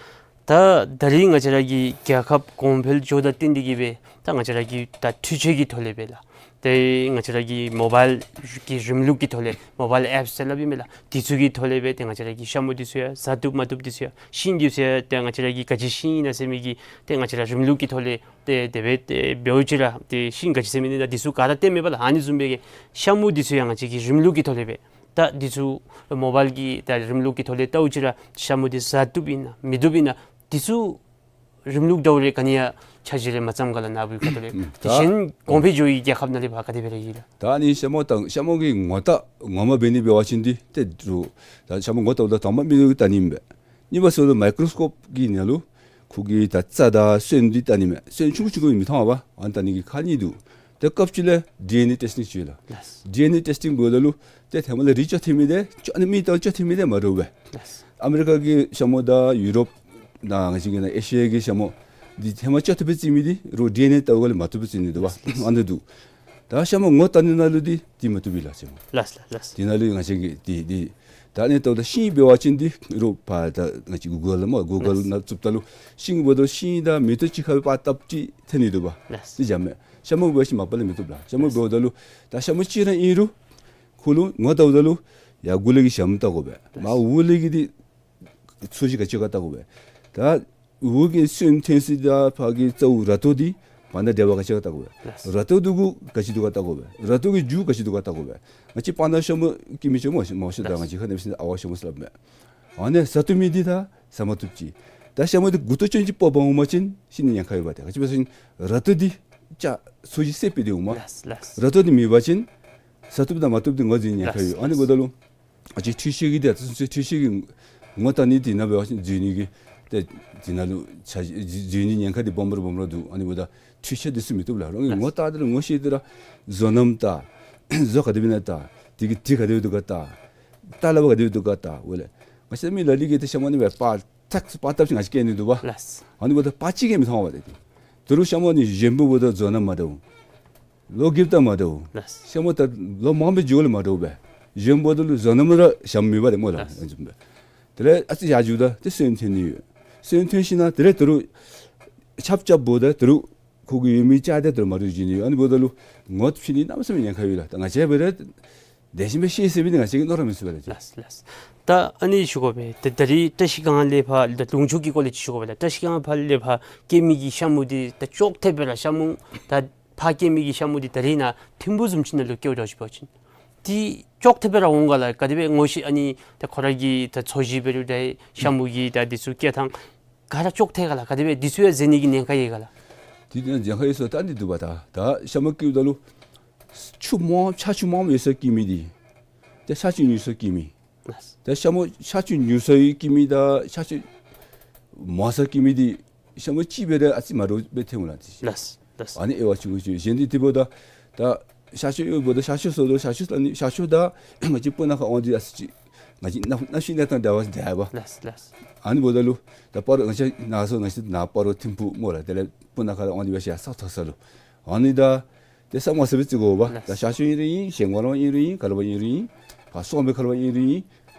ད་ད་རིས་ང་བཅས་ར་གི་རྒྱལ་ཁབ་གོང་འཕེལ་འགྱོཝ་དང་བསྟུན་ཏེ་གིས་སྦེ་ད་ང་བཅས་ར་གི་ད་འཕྲུལ་ཆས་ཀྱི་ཐོག་ལས་སྦེ་ལགས། ཏེ་ང་བཅས་ར་གི་མོ་བཱའིལ་གྱི་རིམ་ལུགས་ཀྱི་ཐོག་ལས་མོ་བཱའིལ་ཨེཔསི་ཟེར་སླབ་ཨིན་མས་ལགས། འདི་ཚུ་གི་ཐོག་ལས་སྦེ་ཏེ་ང་བཅས་ར་གི་ཤ་མུ་འདི་ཚུ་ཡང་བཟའ་བཏུབ་མ་བཏུབ་འདི་ཚུ་ཡང་ཤིང་འདི་ཚུ་ཡང་ཏེ་ང་བཅས་ར་གི་ག་ཅི་ཤིང་ཨིན་ན་ཟེར་མི་གི་ཏེ་ང་བཅས་ར་རིམ་ལུགས་ཀྱི་ཐོག་ལས་ཏེ་དེ་སྦེ་ཏེ་འབད་བ་ཅིན་ར་ཏེ་ཤིང་ག་ཅི་ཟེར་མི་ཨིན་ན་འདི་ཚུ་ག་ར་སྟོནམ་མས་པ་ལགས། ཨ་ནི་བཟུམ་སྦེ་གི་ཤ་མུ་འདི་ཚུ་ཡང་ང་བཅས་ཀྱིས་རིམ་ལུགས་ཀྱི་ཐོག་ལས་སྦེ་ད་འདི་ཚུ་མོ་བཱའིལ་གྱི་ད་རིམ་ལུགས་ཀྱི་ཐོག་ལས་བལྟ་བ་ཅིན་ར་ཤ་མུ་འདི་བཟའ་བཏུབ་ཨིན་ན་མི་བཏུབ་ཨིན་ན་འདི་ཚུ་ རིམ་ལུགས་འདྲཝ་རེ་ག་ནི་ཡང་འཆར་གཞི་རེ་མ་བརྩམས་ག་ལགས། ནཱ་བུའི་ཁ་ཐུག་ལས། ཨུམ། དེ་ད་གཞན་གོང་འཕེལ་འགྱོ་བའི་རྒྱལ་ཁབ་ནང་ལས་ཕར་ག་དེ་སྦེ་ར་ཡོད་ལགས། ད་ཨ་ནི་ཤ་མོ་དང་ཤ་མོ་གི་ངོ་རྟགས་ངོ་མ་འབད་ནི་འབད་བ་ཅིན་འདི་ཏེ་རུ་ད་ཤ་མོ་ངོ་བལྟཝ་ད་དང་པ་མིག་ཏོ་གིས་བལྟ་ནི་མས། གཉིས་པ་སོ་ལུ་མའི་ཀྲོ་སི་ཀོབ་ཀྱི་ནང་ལུ་ཁོ་གི་ད་རྩ་དང་སོན་འདི་བལྟ་ནི་མས། སོན་ཆུང་ཀུ་ཆུང་ཀུ་མི་མཐོང་བས། ཨ་ནི་བལྟ་ནི་གི་ཁག་གཉིས་འདུག། ཏེ་སྐབས་ཅིག་ལས་ཌི་ཨེན་ཨེ་ཊེསི་ཊིང་ཅིག་ཡོད་ལགས། ལགས། ཌི་ཨེན་ཨེ་ཊེསི་ཊིང་འབདཝ་ད་ལུ་ཏེ་ཧེ་མ་ལས་རིགས་བཅོ་ཐལ་མི་འདི་ཅོག་ཨ་ནི་མིག་ཏོ་བཅོ་ཐལ་མི་འདི་མ་འདྲཝ་སྦེ། ལགས། ཨ་མི་རི་ཀ་གི་ཤ་མོ་དང་ཡུ་རོབ་ནང་ང་བཅས་ཀྱི་ནཱ་ཨེ་ཤི་ཡ་གི་ཤ་མོ་འདི་ཧེ་མ་བཅོ་ཐལ་སྦེ་བརྩི་མི་འདི་རོགས་ཌི་ཨེན་ཨེ་བལྟཝ་ལས་མ་བཏུབ་པར་བརྩི་ནི་འདུག་པ། ལགས། ཨ་ནི་འདུག། ད་ཤ་མོ་ངོ་བལྟ་ནི་ནང་ལུ་འདི་འདི་མ་བཏུབ་པས་ལགས་ཤ་མོ། ལགས་ལགས་ལགས། འདི་ནང་ལུ་ང་བཅས་ཀྱིས་འདི་འདི་ད་ཨ་ནི་བལྟཝ་ད་ཤིང་འབད་བ་ཅིན་འདི་རོགས་ཕར་ད་ང་བཅས་གུ་གཱལ་ལུ་སྨོ་གུ་གཱལ་ལགས། ནང་བཙུགསཔ་ད་ལུ་ཤིང་འབདཝ་ད་ཤིང་དང་མེ་ཏོག་གཅིག་ཁར་སྦེ་དཔག་བཏབ་སྟེ་ཐོན་ནི་འདུག་པ། ལགས། འདི་འཇམ་མས། ཤ་མོ་འབད་བ་ཅིན་མ་པ་ལས་མི་བཏུབ་ལགས། ཤ་མོ་འབདཝ་ད་ལུ་ད་ཤ་མོ་གཅིག་ར་ཨིན་རུང་ཁོ་ལུ་ངོ་བལྟཝ་ད་ལུ་ཡར་མགུ་ལས་ཀྱི་ཞྭམོ་བལྟ་དགོ་པས། མར་འོག་ལས་ཀྱི་འདི་ཚོས་གཞི་ག་ཅི་ཡོད་ག་བལྟ་དགོ་པས། ད་འོག་གི་སོན་ཐོན་ས་དང་ཕར་གྱི་རྩ་བོ་ར་ཏོ་འདི་བར་ན་འབྲེལ་བ་ག་ཅི་ཡོད་ག་བལྟ་དགོ་པས། ལགས། ར་ཏོ་འདི་གུ་ག་ཅི་འདུག་ག་བལྟ་དགོ་པས། ར་ཏོ་གི་རྒྱུ་ག་ཅི་འདུག་ག་བལྟ་དགོ་པས། ང་བཅས་སྤང་ཐང་ཤ་མོ་སྐྱེ་མི་ཅིག་སྨོ་མང་ཤོས་ད་ལགས། ང་བཅས་ཁ་ནང་ཕྱིན་ཨ་ཝ་ཤ་མོ་ཟེར་སླབ་མས། ཨ་ནི་བཟའ་བཏུབ་མི་འདི་ད་བཟའ་མ་བཏུབ་ཅིག། ད་ཤ་མོ་འདི་མགུ་ཏོ་ཅན་ཅིག་ཕོག་པ་འོང་པ་ཅིན་ཤི་ནི་ཉེན་ཁ་ཡོད་པ། ཏེ་ག་ཅི་སྦེ་ཟེར་བ་ཅིན་ར་ཏོ་འདི་ཅ་ཚོས་གཞི་བསད་སྦེ་སྡོད་འོང་མས། ལགས་ལགས། ར་ཏོ་འདི་མེད་པ་ཅིན་བཟའ་བཏུབ་དང་མ་བཏུབ་འདི་ངོས་འཛིན་ནི་ཉེན་ཁ་ཡོད། ལགས་ཨ་ནི་འབདཝ་ད་ལུ་ང་བཅས་འཕྲུལ་ཆས་ཀྱིས་འདི་ད་ཚུན་ཚོད་འཕྲུལ་ཆས་ཀྱིས་ངོ་བལྟ་ནི་འདི་ནཱ་འབད་བ་ཅིན་འཛུལ་ནི་གི་ཏེ་འདི་ནང་ལུ་ཆ་འཛུལ་ནི་ཉེན་ཁ་འདི་སྦོམ་ར་སྦོམ་ར་འདུག། ཨ་ནི་འབདཝ་ད་འཕྲུལ་ཆས་འདི་ཚུ་མི་བཏུབ་ལགས། རང་གིས་ལགས། ངོ་བལྟ་སྟེ་ར་ངོ་ཤེས་ཏེ་ར་བཟོ་རྣམ་བལྟ། བཟོ་ག་དེ་སྦེ་ཨིན་ན་བལྟ། དེ་གི་དྲི་ག་དེ་སྦེ་འདུག་ག་བལྟ། རྟ་ལ་བ་ག་དེ་སྦེ་འདུག་ག་བལྟ། འོ་ལགས། ང་བཅས་མི་ལ་ལུ་གིས་ཏེ་ཤ་མོ་ནི་སྦེ་པར་ཐག་པར་བཏབ་ཅིག་ང་བཅས་བསྐྱལ་ནི་འདུག་པ། ལགས། ཨ་ནི་འབདཝ་ད་པར་གཅིག་ལས་མི་མཐོང་བས། ཏེ་དོ་རུང་ཤ་མོ་འདི་གཞོནམ་འབདཝ་ད་བཟོ་རྣམ་མ་འདྲཝ། ལོ་རྒསཔ་ད་མ་འདྲཝ། ལགས། ཤ་མོ་ད་ལོ་མང་པོ་འགྱོཝ་ལས་མ་འདྲཝ་སྦེ། གཞོནམ་འབདཝ་ད་ལུ་བཟོ་རྣམ་ར་ཞྭམོ་མེད་པ་ཏེ་སྨོ་ལགས། ལགས། དེ་ལས་ཨ་ཙི་ཡར་འགྱོཝ་ད་ཏེ་སོན་ཐོན་ནི་ཡོད། སོན་ཐོན་ཞིནམ་དེ་ལས་དོ་རུང་ཆརཔ་རྐྱབ་འབདཝ་ད་དོ་རུང་ཁོ་གི་ཡོད་མི་ཅ་དེ་དོ་རུང་མ་འདྲཝ་འགྱོ་ནི་ཡོད། ཨ་ནི་འབདཝ་ད་ལུ་ངོ་ཕྱེ་ནི་གནམ་མེད་ས་མེད་ཉེན་ཁ་ཡོད་ལགས། ད་ང་བཅས་འབད་རུང་དེ་བཞིན་སྦེ་ཤེས་ཟེར་མི་འདི་ང་བཅས་ཀྱི་མནོ་ར་མི་ཚུགས་པས་ལགས། ལགས་ལགས། ད་ཨ་ནི་ཞུ་དགོ་པས། ད་ད་རིས་བཀྲ་ཤིས་སྒང་ལས་ཕར་ད་ལུང་ཕྱོགས་ཀྱི་སྐོར་ལས་ཅིག་ཞུ་དགོ་པས་ལགས། བཀྲ་ཤིས་སྒང་ཕར་ལས་ཕར་སྐྱེ་མི་གི་ཤ་མོ་འདི་ད་ཅོག་འཐདཔ་སྦེ་ར་ཤ་མོ་ད་ཕར་སྐྱེ་མི་གི་ཤ་མོ་འདི་ད་རིས་ནཱ་ཐིམ་ཕུག་བཟུམ་ཅིག་ནང་ལུ་སྐྱེཝ་འདྲཝ་ཅིག་འབད་བ་ཅིན་འདི་ཅོག་འཐདཔ་སྦེ་ར་འོང་ག་ལགས། ག་དེ་སྦེ་ངོ་ཤེས་ཨ་ནི་ད་ཁོ་ར་གི་ད་ཚོས་གཞི་འབད་རུང་འདྲ་ཤ་མོ་གི་ད་འདི་ཚུ་སྐྱེ་ཐངས་ག་ར་ཅོག་འཐད་ག་ལགས། ག་དེ་སྦེ་འདི་ཚུ་ཡང་འཛེམ་ནི་གི་ཉེན་ཁ་ཡོད་ག་ལགས། འདི་ཉེན་ཁ་ཡོད་ཟེར་ད་འདི་འདུག་པ། ད་ད་ཤ་མོ་སྐྱེཝ་ད་ལུ་ཆུ་མང་ཆར་ཆུ་མང་ཡོད་སར་སྐྱེ་མི་འདི་ཏེ་ཆར་ཆུ་ཉུང་སར་སྐྱེ་མི། ལགས། ཏེ་ཤ་མོ་ཆར་ཆུ་ཉུང་སར་སྐྱེ་མི་དང་ཆར་ཆུ་མང་སར་སྐྱེ་མི་འདི་ཤ་མོ་གཅིག་འབད་རུང་ཨ་ཙི་མ་འདྲཝ་སྦེ་ཐོན་འོང་ལགས། ལགས་ལགས། ཨ་ནི་དབྱེ་བ་ཆུང་ཀུ་ཅིག། གཞན་འདི་དེ་འབདཝ་ད་ད་ཤར་ཕྱོགས་ཡོདཔ་ད་ཤར་ཕྱོགས་ཟེརཝ་ད་ཤར་ཕྱོགས་ལགས་ནི་ཤར་ཕྱོགས་དང་ང་བཅས་སྤུ་ན་ཁ་འོང་འདི་ཨ་ཙི་ཅིག་ང་བཅས་གནམ་གནམ་གཤིས་གནས་སྟངས་འདྲ་བ་འདྲ་བས། ལགས་ལགས། ཨ་ནི་འབདཝ་ད་ལུ་ད་སྤ་རོ་ང་བཅས་ནཱ་སོང་ང་བཅས་ནཱ་སྤ་རོ་ཐིམ་ཕུག་སྨོ་ལགས། དེ་ལས་སྤུ་ན་ཁ་ལུ་འོང་འདི་འབད་ཞིནམ་ས་མཐོ་ས་ལུ་ཨ་ནི་ད་ཏེ་ས་མང་སུ་སྦེ་བརྩི་དགོ་པ། ལགས། ད་ཤར་ཕྱོགས་ཨིན་རུང་ཨིན། ཞིང་ཀོང་ལུ་ཨིན་རུང་ཨིན། ག་ལུ་ཕར་ཨིན་རུང་ཨིན། ཕར་སོང་སྦེ་ག་ལུ་ཕར་ཨིན་རུང་ཨིན།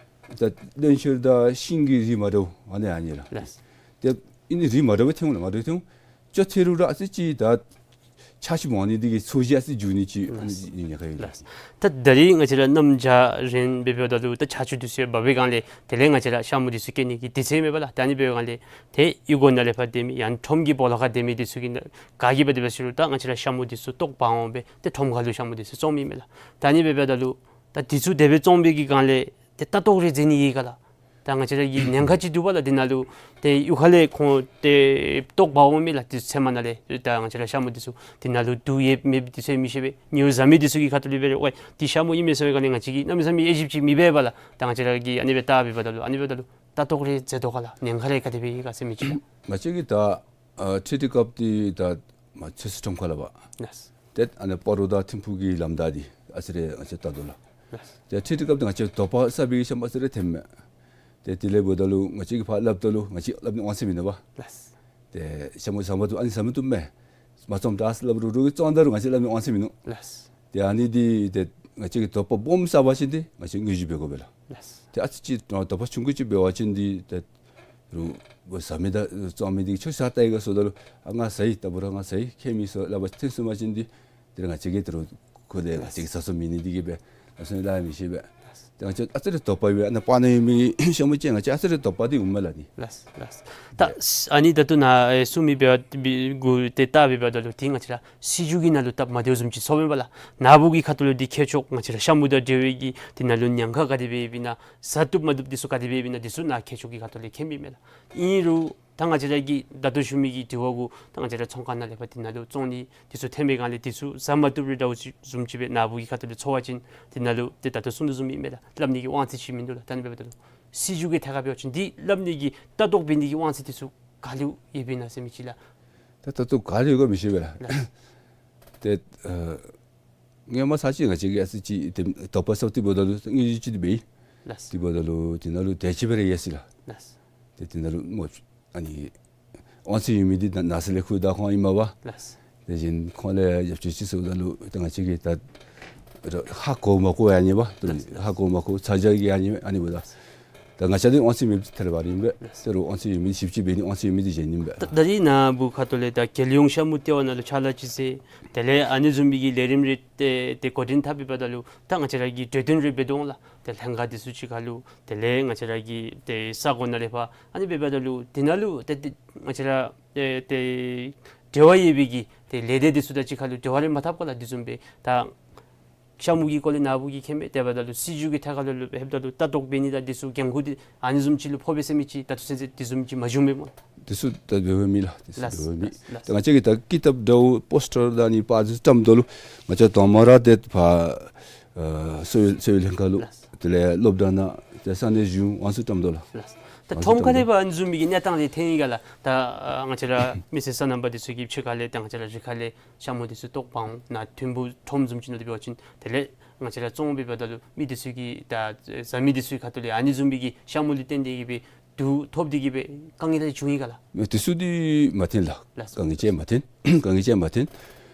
ད་བློན་ཤོར་དང་ཤིང་གི་རིགས་མ་འདྲཝ་ཨ་ནི་ཨ་ནི་ལགས། ལགས། ཏེ་ཨ་ནི་རིགས་མ་འདྲཝ་སྦེ་ཐོན་འོང་ལགས། མ་འདྲཝ་ཐོན་འོང་། ཅོག་འཐད་རུང་ར་ཨ་ཙི་ཅིག་ད་ཆརཔ་ཅིག་མང་ནི་འདི་གིས་ཚོས་གཞི་ཨ་ཙི་འགྱོ་ནི་ཅིག་ཨ་ནི་ཉེན་ཁ་ཡོད། ལགས། ད་ད་རིས་ང་བཅས་ར་གནམ་བྱཱར་རན་སྦེ་འབདཝ་ད་ལུ་ད་ཆར་ཆུ་འདི་ཚུ་ཡང་འབབ་པའི་སྒང་ལས་དེ་ལས་ང་བཅས་ར་ཤ་མོ་འདི་ཚུ་སྐྱེ་ནི་གི་དུས་ཚོད་མེད་པ་ལགས། ད་ཨ་ནི་འབདཝ་སྒང་ལས་ཏེ་གཡུས་སྒོ་ནང་ལས་ཕར་སྡོད་མི་ཡང་ཁྲོམ་གྱི་སྦོ་ལོགས་ཁར་སྡོད་མི་འདི་ཚུ་གིས་ག་གིས་འབད་དེ་འབད་ཟེར་རུང་ད་ང་བཅས་ར་ཤ་མོ་འདི་ཚུ་ལྟོ་འབག་འོང་སྦེ་ཏེ་ཁྲོམ་ཁ་ལུ་ཤ་མོ་འདི་ཚུ་བཙོང་མི་མས་ལགས། ད་ཨ་ནི་འབདཝ་ད་ལུ་ད་འདི་ཚུ་དེ་སྦེ་བཙོང་པའི་གི་སྒང་ལས་ཏེ་ལྟ་རྟོག་རེ་མཛད་ནི་ཡོད་ག་ལགས། ད་ང་བཅས་ར་གི་ཉེན་ཁ་ཅིག་འདུག་པ་ལགས། འདི་ནང་ལུ་ཏེ་གཡུས་ཁ་ལས་ཁོང་ཏེ་ལྟོ་འབག་འོང་མི་ལགས། དུས་ཚོད་མ་ནང་ལས་ད་ང་བཅས་ར་ཤ་མོ་འདི་ཚུ་འདི་ནང་ལུ་དུག་ཡོད་མེད་འདི་ཚུ་མི་ཤེས་པས། ཉེ་བཟའ་མི་འདི་ཚུ་གི་ཁ་ཐུག་ལས་འབད་རུང་ཝའི་འདི་ཤ་མོ་ཨིན་མས་ཟེར་བའི་སྒང་ལས་ང་བཅས་ཀྱིས་གནམ་མེད་ས་མེད་དབྱེ་ཞིབ་ཅིག་མི་འབད་པས་ལགས། ད་ང་བཅས་ར་གིས་ཨ་ནི་སྦེ་ལྟ་འབདཝ་ད་ལུ་ཨ་ནི་འབདཝ་ད་ལུ་ལྟ་རྟོག་རེ་མཛད་དོ་ག་ལགས། ཉེན་ཁ་རེ་ག་དེ་སྦེ་ཡོད་ག་ཟེར་མི་ཅིག་ལགས། ང་བཅས་ཀྱིས་ད་ཨ་ཁྲི་ཁྲི་ཀབ་འདི་ད་མ་ཚོད་བསྲེ་ཁྲོམ་ཁ་ལུ་བ། ལགས། ཏེ་ཨ་ནི་སྤ་རོ་དང་ཐིམ་ཕུག་གི་ལམ་བདའ་འདི་ཨ་ཙི་རེ་ང་བཅས་ལྟ་དོ་ལགས། ལགས། ཏེ་ཁྲི་ཁྲི་ཀབ་འདི་ང་བཅས་དོགས་པ་ཟ་བའི་ཤ་མོ་ཨ་ཙི་རེ་ཐོནམ་མས། ཏེ་དེ་ལས་འབདཝ་ད་ལུ་ང་བཅས་ཀྱིས་ཕར་སླབ་ད་ལུ་ང་བཅས་སླབ་ནི་དབང་ཚད་མིན་ནུག་པ། ལགས། ཏེ་ཤ་མོ་བཟའ་མ་བཏུབ་ཨ་ནི་བཟའ་མ་བཏུབ་མས། མ་བཙོང་དྲགས་ཟེར་སླབ་རུང་རོགས་ཀྱིས་བཙོང་ད་རུང་ང་བཅས་སླབ་ནི་དབང་ཚད་མིན་ནུག། ལགས། ཏེ་ཨ་ནི་འདི་ཏེ་ང་བཅས་ཀྱིས་དོགས་པ་སྦོམ་ཟ་བ་ཅིན་འདི་ང་བཅས་དངོས་གཞི་འབད་དགོ་པས་ལགས། ལགས། ཏེ་ཨ་ཙི་ཅིག་དོགས་པ་ཆུང་ཀུ་ཅིག་འབད་བ་ཅིན་འདི་ཏེ་རུང་བཟའ་མི་དང་བཙོང་མི་འདི་ཁྱོད་ཟ་ལྟ་ཡི་ག་ཟེརཝ་ད་ལུ་ཨ་ང་ཟ་ཡི། ད་འབད་རུང་ང་ཟ་ཡི། ཁྱད་མེད་ཟེར་སླབ་པ་ཐོན་སོང་པ་ཅིན་འདི་དེ་ལས་ང་བཅས་ཀྱིས་དེ་རུང་ཁོ་ལས་ང་བཅས་ཀྱིས་ཟ་ས་མེད་ནི་འདི་གིས་སྦེ་ཨ་ཙི་ལཱ་མི་ཤེས་པས། ཏེ་ང་བཅས་ཨ་ཙི་རེ་དོགས་པ་ཡོད་པས། ཨ་ནི་སྤང་ནང་ཡོད་མི་ཤ་མོ་ཅིག་ང་བཅས་ཨ་ཙི་རེ་དོགས་པ་འདི་འོངམ་མས་ལགས་ནི། ལགས་ལགས། ད་ཨ་ནི་ད་ལྟོ་ནཱ་ཨེ་གསུང་མི་འབད་བ་འབད་གུ་ཏེ་ལྟ་འབདཝ་ད་ལུ་ཏེ་ང་བཅས་ར་སྲིད་བྱུས་ཀྱི་ནང་ལུ་སྟབས་མ་བདེཝ་བཟུམ་ཅིག་ཚོརཝ་མས་པ་ལགས། ནཱ་བུ་གི་ཁ་ཐུག་ལུ་འདི་མཁས་མཆོག་ང་བཅས་ར་ཤ་མོ་དང་འབྲེལ་བའི་གི་འདི་ནང་ལུ་ཉེན་ཁ་ག་དེ་སྦེ་ཡོདཔ་ཨིན་ན་ཟ་བཏུབ་མ་བཏུབ་འདི་ཚུ་ག་དེ་སྦེ་ཡོདཔ་ཨིན་ན་འདི་ཚུ་ནཱ་མཁས་མཆོག་གི་ཁ་ཐུག་ལས་མཁྱེན་མི་མས་ལགས། ཨིན་རུང་ ད་ང་བཅས་ར་གི་ད་ལྟོ་ཞུ་མི་གི་དྲི་བ་གུ་ད་ང་བཅས་ར་ཚོང་ཁང་ནང་ལས་ཕར་དེ་ནང་ལུ་བཙོང་ནི་དེ་ཚུ་ཐོན་པའི་སྒང་ལས་དེ་ཚུ་བཟའ་མ་བཏུབ་རེ་འདྲཝ་ཅིག་བཟུམ་ཅིག་སྦེ་ནཱ་བུ་གི་ཁ་ཐུག་ལས་ཚོར་བ་ཅིན་དེ་ནང་ལུ་ཏེ་ད་ལྟོ་གསུང་དོ་བཟུམ་ཨིན་མས་ལགས། སླབ་ནི་གི་དབང་ཚད་ཅིག་མིན་འདུག་ལགས། ད་ཨ་ནི་འབདཝ་ད་ལུ་སྲིད་བྱུས་ཀྱི་ཐད་ཁར་འབད་བ་ཅིན་དེ་སླབ་ནི་གི་ལྟ་རྟོག་འབད་ནི་གི་དབང་ཚད་དེ་ཚུ་ག་ལུ་ཡོདཔ་ཨིན་ན་ཟེར་མི་ཅིག་ལགས། ད་ལྟོ་ག་ལུ་ཡོད་ག་མི་ཤེས་པས་ལགས། ལགས། ཏེ་ཨ་སྔོན་མ་ཚར་ཅིག་ང་བཅས་ཀྱིས་ཨ་ཙི་ཅིག་ཏེ་དོགས་པ་ཟ་སྟེ་འབདཝ་ད་ལུ་དངུལ་ཅིག་འདི་འབད་ཡི། ལགས། དེ་འབདཝ་ད་ལུ་དེ་ནང་ལུ་དེ་ཅིག་སྦེ་ར་ཡོད་ཟེར་ལགས། ལགས། ཏེ་དེ་ནང་ལུ་མོ་ཨ་ནི་དབང་ཚད་ཡོད་མི་འདི་ནགས་ཚལ་ལས་ཁུངས་བདག་ཁོང་ཨིན་མས་པ། ལགས། དེ་བཞིན་ཁོང་ལས་ཡོདཔ་ཅིག་ཅིག་ཟེརཝ་ད་ལུ་ཏེ་ང་བཅས་ཀྱིས་ད་ཧ་གོ་མ་གོ་ཡང་ཨ་ནི་པ། ཏེ་ལགས། ཧ་གོ་མ་གོ་ཚ་གྱང་གིས་ཨ་ནི་ཨ་ནི་འབདཝ་ད། ད་ང་བཅས་འདི་དབང་ཚད་མེདཔ་ཐལ་བ་ར་ཨིན་པས། ལགས། ད་རུང་དབང་ཚད་ཡོད་མི་ཞིབ་དཔྱད་འབད་ནི་དབང་ཚད་ཡོད་མི་འདི་གཞན་ཨིན་པས། ད་ད་རིས་ནཱ་བུ་ཁ་ཐུག་ལས་ད་རྒྱལ་ཡོངས་ཤ་མུ་ལྟེ་བ་ནང་ལུ་ཕྱག་ལཱ་ཅིག་མཛད། དེ་ལས་ཨ་ནི་བཟུམ་མའི་གི་ལས་རིམ་རེ་ཏེ་ཏེ་འགོ་འདྲེན་འཐབ་འབདཝ་ད་ལུ་ད་ང་བཅས་ར་གིས་གྲོས་བསྟུན་རེ་འབད་དོ་འོང་ལགས། ཏེ་ལྷན་ཁག་འདི་ཚུ་གཅིག་ཁར་ལུ་དེ་ལས་ང་བཅས་ར་གི་ཏེ་ས་གོ་ནང་ལས་ཕར་ཨ་ནི་འབདཝ་ད་ལུ་དེ་ནང་ལུ་ཏེ་ཏེ་ང་བཅས་ར་ཏེ་ཏེ་འབྲེལ་བ་ཡོད་པའི་གི་ཏེ་ལས་སྡེ་འདི་ཚུ་དང་གཅིག་ཁར་ལུ་འབྲེལ་བ་རེ་མ་འཐབ་ག་ལགས། དེ་བཟུམ་སྦེ་ད་ཤ་མུ་གི་སྐོར་ལས་ནཱ་བུ་གིས་མཁྱེན་མས། དེ་འབདཝ་ད་ལུ་སྲིད་བྱུས་ཀྱི་ཐད་ཁར་ལུ་ལུ་ལྷོདཔ་ད་ལུ་ལྟ་རྟོག་འབད་ནི་དང་འདི་ཚུ་འགན་ཁུར་འདི་ཨ་ནི་བཟུམ་ཅིག་ལུ་ཕོག་པས་ཟེར་མི་ཅིག་ད་ལྟོ་ཚུན་ཚོད་དེ་བཟུམ་ཅིག་མ་བྱུངམ་མས་སྨོ། དེ་ཚུ་ད་འབདཝ་མེད་ལགས། དེ་ཚུ་ལགས། འབདཝ་མེད། ལགས། ད་ང་བཅས་ཀྱིས་ད་ཀི་ཏབ་འདྲཝ་པོསི་ཊར་དང་ཨ་ནི་པར་ཚུ་བཀྲམ་དོ་ལགས། ང་བཅས་དང་པ་ར་ཏེ་ཕར་ཨ་གསོ་བའི་གསོ་བའི་ལྷན་ཁག་ལུ། ལགས། དེ་ལས་སློབ་གྲྭ་ནང་ཏེ་ས་གནས་གཞུང་ཨ་ནི་ཚུ་བཀྲམ་དོ་ལགས། ལགས། ད་ཨ་ནི་ཚུ་ཁྲོམ་ཁ་ལས་ཕར་ཨ་ནི་བཟུམ་མའི་གི་གནས་སྟངས་འདི་ཐོན་ཡི་ག་ལགས། ད་ཨ་ང་བཅས་ར་མི་སེར་སོ་ནམ་པ་འདི་ཚུ་གི་ཕྱི་ཁ་ལས་ད་ང་བཅས་ར་རི་ཁ་ལས་ཤ་མུ་འདི་ཚུ་བཏོག་འབག་འོང་། ནཱ་ཐིམ་ཕུག་ཁྲོམ་བཟུམ་ཅིག་ནང་འདི་འབད་བ་ཅིན་དེ་ལས་ང་བཅས་ར་བཙོང་འབདཝ་ད་ལུ་མི་འདི་ཚུ་གིས་ད་བཟའ་མི་འདི་ཚུ་གི་ཁ་ཐུག་ལས་ཨ་ནི་བཟུམ་མའི་གི་ཤ་མུ་ལུ་བརྟེན་ཏེ་གིས་སྦེ་དུག་ཐོབ་སྟེ་གིས་སྦེ་དཀའ་ངལ་རེ་བྱུང་ཡི་ག་ལགས། དེ་ཚུ་འདི་མ་ཐོན་ལགས། ལགས་སོ། དཀའ་ངལ་ཅིག་མ་ཐོན། དཀའ་ངལ་ཅིག་མ་ཐོན།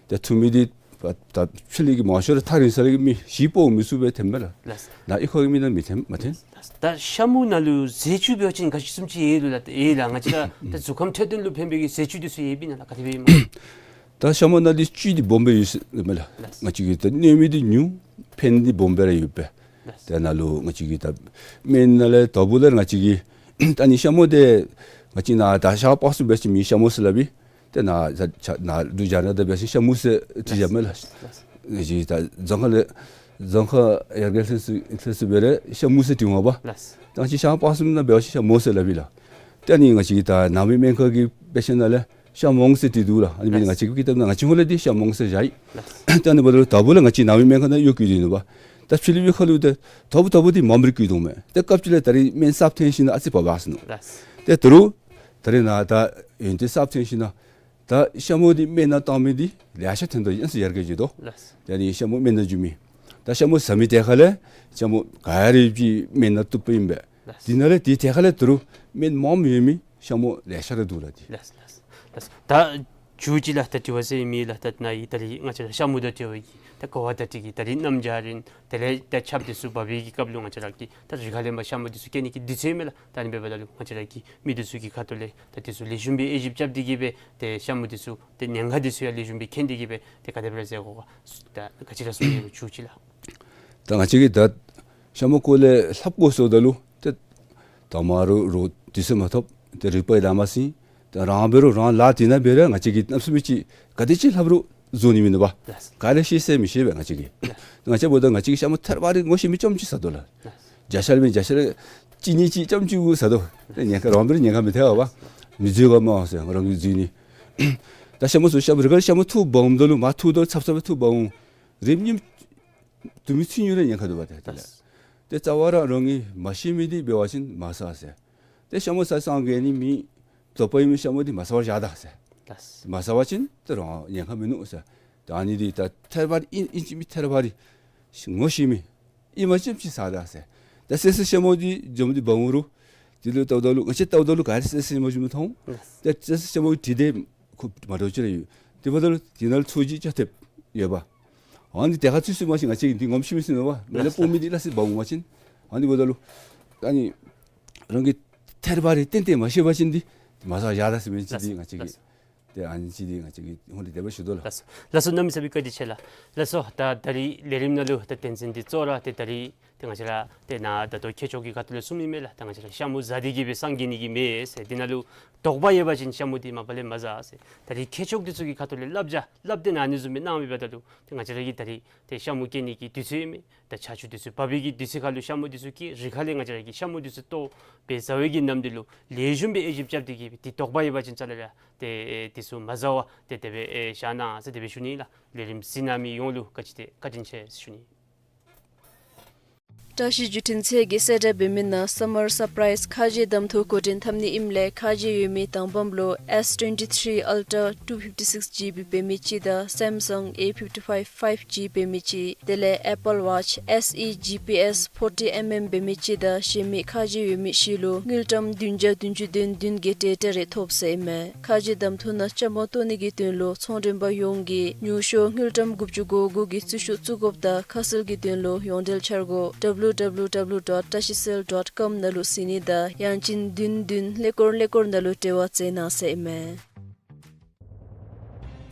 ཏེ་ཐུག་མི་འདི་ད་ཕྱི་ལས་ཀྱི་མང་ཤོས་ར་ཐག་རིང་ས་ལས་ཀྱི་མི་གཞི་སྤོ་མི་ཚུགས་པས་ཐོནམ་མས་ལགས། ལགས་སོ། ནཱ་གཡུས་ཁ་གི་མི་ནང་མི་ཐོན་མ་ཐོན། ད་ཤ་མུ་ནང་ལུ་ཟས་བཅུད་འབད་བ་ཅིན་ག་ཅི་བཟུམ་ཅིག་ཡོད་ལོ་ལགས། ཡོད་ལགས། ང་བཅས་ར་ད་གཟུགས་ཁམས་འཕྲོད་བསྟེན་ལུ་ཕན་པའི་གི་ཟས་བཅུད་འདི་ཚུ་ཡོདཔ་ཨིན་ན་ལགས། ག་དེ་སྦེ་ཨིན་སྨོ། ད་ཤ་མུ་ནང་འདི་བཅུད་འདི་སྦོམ་སྦེ་ཡོད་ཟེར་མས་ལགས། ལགས། ང་བཅས་ཀྱི་ད་གནོད་མི་འདི་ཉུང་ཕན་འདི་སྦོམ་སྦེ་ར་ཡོད་པས། ལགས། ཏེ་ནཱ་ལུ་ང་བཅས་ཀྱི་ད་སྨན་ནང་ལས་དོ་བུ་ལས་ང་བཅས་ཀྱི་ད་ཨ་ནི་ཤ་མུ་འདི་ང་བཅས་ནཱ་ད་ཤར་པ་སངས་འབད་བ་ཅིན་མི་ཤ་མུ་ཟེར་སླབ་ཨིན། ཏེ་ནཱ་ད་ནཱ་འབྲུག་རྒྱ་ནག་ད་འབད་བ་ཅིན་ཤ་མུ་ཟེར་བྲི་བཞག་མས་ལགས། ལགས། ང་བཅས་ད་རྫོང་ཁ་ལས་རྫོང་ཁ་ཡར་རྒྱས་ལྷན་ཚོགས་ལྷན་ཚོགས་འབད་རུང་ཤ་མུ་ཟེར་བྲི་འོང་པ། ལགས། ད་ང་བཅས་ཤར་པ་སངས་ནང་འབད་བ་ཅིན་ཤ་མུ་ཟེར་སླབ་ཨིན་ལགས། ཏེ་ཨ་ནི་ང་བཅས་ཀྱི་ད་ནང་མི་སྨན་ཁང་གི་དཔེ་ཆ་ནང་ལས་ཤ་མོང་ཟེར་བྲིས་འདུག་ལགས། ཨ་ནི་འབད་ནི་ལགས། ང་བཅས་ཀྱི་ཀི་ཏབ་ནང་ང་བཅས་ཧོང་ལས་འདི་ཤ་མོང་ཟེར་བཞག་ཡི། ལགས། ཏེ་ཨ་ནི་འབདཝ་ད་ལུ་དོ་བུ་ལས་ང་བཅས་ནང་མི་སྨན་ཁང་ནང་གཡོག་བཀོལ་ཏེ་ཨིན་ནོ་པ། ད་ཕྱི་གླིང་པའི་ཁ་ལུ་ཏེ་དོ་བུ་དོ་བུ་འདི་མངམ་ར་བཀོལ་དོ་མས། ཏེ་སྐབས་ཅིག་ལས་ད་རིས་སྨན་གསརཔ་ཐོན་ཞིནམ་ལས་ཨ་ཙི་བབས་བབས་སོ་ནུག། ལགས། ཏེ་ད་རུང་ད་རིས་ནཱ་ད་ཡོན་ཏན་གསརཔ་ཐོན་ཞིནམ་ལས་ད་ཤ་མུ་འདི་སྨན་ནང་བཏང་མི་འདི་ལེ་ཤ་ཐོན་དོ་ཨིན་ཟེར་ཡར་རྒྱས་འགྱོ་དོ། ལགས། ད་ཨ་ནི་ཤ་མུ་སྨན་ནང་འཇུ་མི། ད་ཤ་མུ་ཟ་མི་ཐད་ཁ་ལས་ཤ་མུ་ག་ར་ཡོད་པའི་སྨན་ནང་བཏུབ་པ་ཨིན་པས། ལགས། དེ་ནང་ལས་དེ་ཐད་ཁ་ལས་ད་རུང་སྨན་མངམ་ཡོད་མི་ཤ་མུ་ལེ་ཤ་ར་འདུག་ལགས། དེ། ལགས་ལགས་ལགས། ད་མཇུག་ཅིག་ལགས། ད་དྲི་བ་ཟེར་མི་ལགས། ད་ནཱ་ཡི་ད་རིས་ང་བཅས་ར་ཤ་མུ་དང་འབྲེལ་བའི་གི་ད་གོ་བ་བརྡ་སྤྲོད་ཀྱི་ད་རིས་གནམ་བྱཱར་ཨིན། དེ་ལས་ད་ཆརཔ་འདི་ཚུ་འབབ་པའི་གི་སྐབས་ལུ་ང་བཅས་ར་གིས་ད་རི་ཁ་ལས་མར་ཤ་མུ་འདི་ཚུ་སྐྱེལ་ནི་གི་དུས་ཚོད་མས་ལགས། ད་ཨ་ནི་འབདཝ་ད་ལུ་ང་བཅས་ར་གི་མི་འདི་ཚུ་གི་ཁ་ཐུག་ལས་ད་འདི་ཚུ་ལེགས་ཤོམ་སྦེ་དབྱེ་ཞིབ་རྐྱབ་སྟེ་གིས་སྦེ་ཏེ་ཤ་མུ་འདི་ཚུ་ཏེ་ཉེན་ཁ་འདི་ཚུ་ཡང་ལེགས་ཤོམ་སྦེ་མཁྱེན་ཏེ་གིས་སྦེ་ཏེ་ག་དེ་སྦེ་ར་མཛད་དགོ་ག། ད་ག་ཅི་ར་གསུང་ནི་ཡོད་མཇུག་ཅིག་ལགས། ད་ང་བཅས་ཀྱིས་ད་ཤ་མུ་སྐོར་ལས་ལྷབ་དགོ་ཟེརཝ་ད་ལུ་ཏེ་དང་པ་ར་རོགས་དུས་ཚོད་མ་ཐོབ། ཏེ་རིག་པ་ཡང་དྭངས་མ་ཟིན། ཏེ་རང་འབད་རུང་རང་ལཱ་འདི་ནང་འབད་རུང་ང་བཅས་ཀྱིས་གནམ་མེད་ས་མེད་ཅིག་ག་དེ་ཅིག་ལྷབ་རུང་བཟོ་ནི་མིན་འདུག་པ། ལགས། ག་ར་ཤེས་ཟེར་མི་ཤེས་པས་ང་བཅས་ཀྱིས། ལགས། ང་བཅས་འབདཝ་ད་ང་བཅས་ཀྱིས་ཤ་མུ་ཐེར་པ་རེ་ངོ་ཤེས་མི་རྐྱངམ་ཅིག་ཟ་དོ་ལགས། ལགས། བརྒྱ་ཆ་ལས་བརྒྱ་ཆ་ལས་གཅིག་གཉིས་ཅིག་རྐྱངམ་ཅིག་གུ་ཟ་དོ། ཏེ་ཉེན་ཁ་རང་འབད་རུང་ཉེན་ཁ་མི་ཐེག་པ། མི་འཛོལ་ག་སྨོ་ཟེར་རང་གིས་འཛོལ་ནི། ད་ཤ་མུ་ཚུ་ཤ་མུ་རི་ཁར་ཤ་མུ་འཐུ་འབག་འོངམ་ད་ལུ་མར་འཐུཝ་ད་ཚབ་ཚབ་འཐུ་འབག་འོང་། རིམ་གཉིས་དུ་མི་ཚུ་ཉུང་ར་ཉེན་ཁ་འདུག་པ། ཏེ་དེ་ལས་ཏེ་རྩ་བ་ར་རང་གིས་མ་ཤེས་མི་འདི་འབད་བ་ཅིན་མ་ཟ་ཟེར། ཏེ་ཤ་མུ་ཟ་སང་ག་ནི་མེད། དོགས་པ་ཡོད་མི་ཤ་མུ་འདི་མ་ཟ་བར་བཞག་ད་ཟེར། ལགས། མ་ཟ་བ་ཅིན་ཏེ་རང་ཉེན་ཁ་མིན་ནུག་ཟེར། ད་ཨ་ནི་འདི་ད་ཐེར་པ་རེ་ཨིན་ཨིན་ཅི་མིན་ཐེར་པ་རེ་ངོ་ཤེས་མི་ཨིནམ་ཅིག་ཅིག་ཟ་ད་ཟེར། ད་བསད་བསད་ཤ་མུ་འདི་འཇོམས་ཏེ་འབག་འོང་རུང་དེ་ལུ་བལྟཝ་ད་ལུ་ང་བཅས་བལྟཝ་ད་ལུ་ག་ར་བསད་བསད་ཤ་མུ་འཇོམས་མཐོང་། ལགས། ད་བསད་བསད་ཤ་མུ་འདི་དེ་ཁོ་མ་འདྲཝ་ཅིག་ར་ཡོད། དེ་འབདཝ་ད་ལུ་དེ་ནང་ལུ་ཚོས་གཞི་ཅ་ཐེབས་ཡོདཔ། ཨ་ནི་དེ་ཁར་ཚུད་སོང་པ་ཅིན་ང་བཅས་ཀྱིས་འདི་ངོམས་ཤེས་མི་ཤེས་ནུག་པ། མེ་ལ་ལགས། སྤུངས་མི་འདི་སླ་བསྲེ་འབག་འོང་པ་ཅིན། ཨ་ནི་འབདཝ་ད་ལུ་ཨ་ནི་རང་གིས་ཐེར་པ་རེ་ཏན་ཏན་མ་ཤེས་པ་ཅིན་འདི་མ་ཟ་བར་བཞག་ད་ཟེར་མི་ཅིག་འདི། ལགས། ང་བཅས་ཀྱིས། ལགས། ཏེ་ཨ་ནི་ཅིག་འདི་ང་བཅས་ཀྱིས་ཧོང་ཏེ་དེ་སྦེ་ཞུ་དོ་ལགས། ལགས་སོ། ལགས་སོ། གནམ་མེད་ས་མེད་བཀའ་དྲིན་ཆེ་ལགས། ལགས་སོ། ད་ད་རིས་ལས་རིམ་ནང་ལུ་ད་དོན་ཚན་འདི་གཙོ་བོ་ར་ཏེ་ད་རིས་ ཏེ་ང་བཅས་ར་ཏེ་ནཱ་ད་ལྟོ་མཁས་མཆོག་གི་ཁ་ཐུག་ལས་གསུངམ་ཨིན་མས་ལགས། ཏེ་ང་བཅས་ར་ཤ་མུ་བཟའ་སྟེ་གི་སྦེ་སངས་རྒྱས་ནི་གི་མེད་ཟེར། དེ་ནང་ལུ་དོགས་པ་ཡོད་པ་ཅིན་ཤ་མུ་འདི་མ་པ་ལས་མ་བཟའ་ཟེར། ད་རིས་མཁས་མཆོག་འདི་ཚུ་གི་ཁ་ཐུག་ལས་བསླབ་བྱ་བསླབ་སྟེ་ནཱ་ཨ་ནི་བཟུམ་སྦེ་གནང་མི་འབདཝ་ད་ལུ་ཏེ་ང་བཅས་ར་གིས་ད་རིས་ཏེ་ཤ་མུ་བསྐྱལ་ནི་གི་དུས་ཚོད་ཨིན་མས། ད་ཆར་ཆུ་དུས་ཚོད་བབས་པའི་གི་དུས་ཚོད་ཁར་ལུ་ཤ་མུ་འདི་ཚུ་བསྐྱལ། རི་ཁ་ལས་ང་བཅས་ར་གིས་ཤ་མུ་འདི་ཚུ་བཏོག་སྦེ་བཟའ་བའི་གི་ནམ་འདི་ལུ་ལེགས་ཤོམ་སྦེ་དབྱེ་ཞིབ་རྐྱབ་སྟེ་གི་སྦེ་ཏེ་དོགས་པ་ཡོད་པ་ཅིན་རྩ་ལས་ར་ཏེ་ཨེ་འདི་ཚུ་མ་བཟའ་བར་ཏེ་དེ་སྦེ་ཨེ་བཞག་གནང་ཟེར་དེ་སྦེ་ཞུ་ནི་ལགས། ལས་རིམ་གཟིགས་གནང་མི་ཡོངས་ལུ་བཀའ་དྲིན་ཆེ་ཟེར་ཞུ་ནི། བཀྲ་ཤིས་བརྒྱུད་འཕྲིན་ཚད་ཀྱིས་གསལ་བསྒྲགས་འབད་མི་ནང་Summer Surprise ཁ་རྗེ་གདམ་འཐུ་འགོ་འདྲེན་འཐབ་ནི་ཨིནམ་ལས་ཁ་རྗེ་ཡོད་མི་དང་པམ་ལུ་S twenty-three Ultra two fifty-six G B འབད་མི་ཅིག་དང་Samsung A fifty-five five G འབད་མི་ཅིག། དེ་ལས་Apple Watch S E G P S forty mm འབད་མི་ཅིག་དང་གཞན་མི་ཁ་རྗེ་ཡོད་མི་བཞི་ལུ་དངུལ་ཀྲམ་བདུན་བརྒྱ་བདུན་ཅུ་དོན་བདུན་གྱི་ཊེ་ཊ་རེ་ཐོབ་ཟེར་ཨིན་མས། ཁ་རྗེ་གདམ་འཐུ་ནང་བཅའ་མར་གཏོགས་ནི་གི་དོན་ལུ་ཚོང་མགྲོན་པ་ཡོངས་ཀྱིས་ཉུང་ཤོས་དངུལ་ཀྲམ་དགུ་བཅུ་གོ་དགུ་གི་རྩིས་ཤོག་བཙུགས་དགོཔ་དང་ཁ་གསལ་གྱི་དོན་ལུ་ཡོངས་འབྲེལ་འཆར་སྒོ་W W W dot tashicell dot com ནང་ལུ་གཟིགས་ནི་དང་ཡང་ཅིན་བདུན་བདུན་ཀླད་ཀོར་ཀླད་ཀོར་ནང་ལུ་འབྲེལ་བ་མཛད་གནང་ཟེར་ཨིན་མས།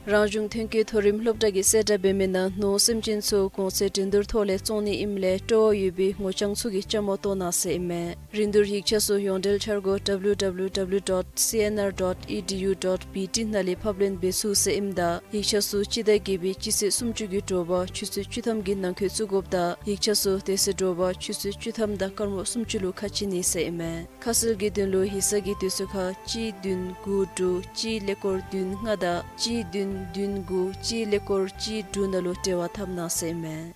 རང་གཞུང་ཐོན་སྐྱེད་མཐོ་རིམ་སློབ་གྲྭ་གིས་གསལ་བསྒྲགས་འབད་མི་ནང་ནོར་སེམས་ཅན་ཚུ་གོང་ཚད་འགྲན་བསྡུར་ཐོག་ལས་བཙོང་ནི་ཨིནམ་ལས་སྤྲོ་བ་ཡོད་པའི་ངོ་རྐྱང་ཚུ་གིས་བཅའ་མར་གཏོགས་གནང་ཟེར་ཨིན་མས། རིན་བསྡུར་ཡིག་ཆ་ཚུ་ཡོངས་འབྲེལ་འཆར་སྒོ་W W W dot C N R dot E D U dot B T ནང་ལས་ཕབ་ལེན་འབད་ཚུགས་ཟེར་ཨིནམ་ད་ཡིག་ཆ་ཚུ་སྤྱི་ཟླ་བརྒྱད་པའི་སྤྱི་ཚེས་སུམ་ཅུ་གི་དྲོ་པ་ཆུ་ཚོད་བཅུ་ཐམ་གྱི་ནང་འཁོད་བཙུགས་དགོཔ་དང་ཡིག་ཆ་ཚུ་དེ་ཚེ་དྲོ་པ་ཆུ་ཚོད་བཅུ་ཐམ་དང་སྐར་མ་སུམ་ཅུ་ལུ་ཁ་ཕྱེ་ནི་ཟེར་ཨིན་མས། ཁ་གསལ་གྱི་དོན་ལུ་ཡིག་ཚང་གི་དུས་ཚོད་ཁར་གཅིག་བདུན་དགུ་དྲུག་གཅིག་ཀླད་ཀོར་བདུན་ལྔ་དང་གཅིག་བདུན་བདུན་དགུ་གཅིག་ཀླད་ཀོར་གཅིག་དྲུག་ནང་ལུ་འབྲེལ་བ་འཐབ་གནང་ཟེར་ཨིན་མས།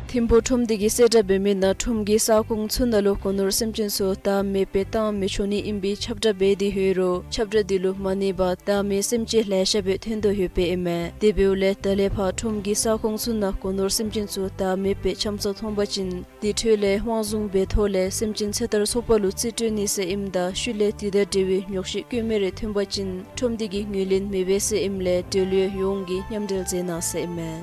ཐིམ་ཕུག་ཁྲོམ་སྡེ་གིས་གསལ་བསྒྲགས་འབད་མི་ནང་ཁྲོམ་གྱི་ས་ཁོངས་ཚུ་ནང་ལུ་སྒོ་ནོར་སེམས་ཅན་ཚུ་བདག་མེདཔ་སྦེ་བཏང་མི་ཆོག་ནི་ཨིན་པའི་ཁྱབ་བསྒྲགས་འབད་དེ་ཡོད་རུང་ཁྱབ་བསྒྲགས་འདི་ལུ་མ་གནས་པར་བདག་མེད་སེམས་ཅན་ལེ་ཤ་སྦེ་ཐོན་དོ་ཡོདཔ་ཨིན་མས། དེ་འབདཝ་ལས་ད་ལས་ཕར་ཁྲོམ་གྱི་ས་ཁོངས་ཚུ་ནང་སྒོ་ནོར་སེམས་ཅན་ཚུ་བདག་མེདཔ་སྦེ་འཁྱམས་སོངམ་མཐོང་པ་ཅིན་དེ་འཕྲོ་ལས་དབང་བཟུང་འབད་ཐོག་ལས་སེམས་ཅན་ཚེ་ཐར་ཚོགས་པ་ལུ་རྩིས་སྤྲོད་ནི་ཟེར་ཨིནམ་ད་ཤུལ་ལས་དེ་དང་འབྲེལ་བའི་ཉོགས་བཤད་བཀོད་མི་རེ་ཐོན་པ་ཅིན་ཁྲོམ་སྡེ་གིས་ངོས་ལེན་མི་འབད་ཟེར་ཨིནམ་ལས་འབྲེལ་ཡོད་ཡོངས་ཀྱིས་མཉམ་འབྲེལ་མཛད་གནང་ཟེར་ཨིན་མས།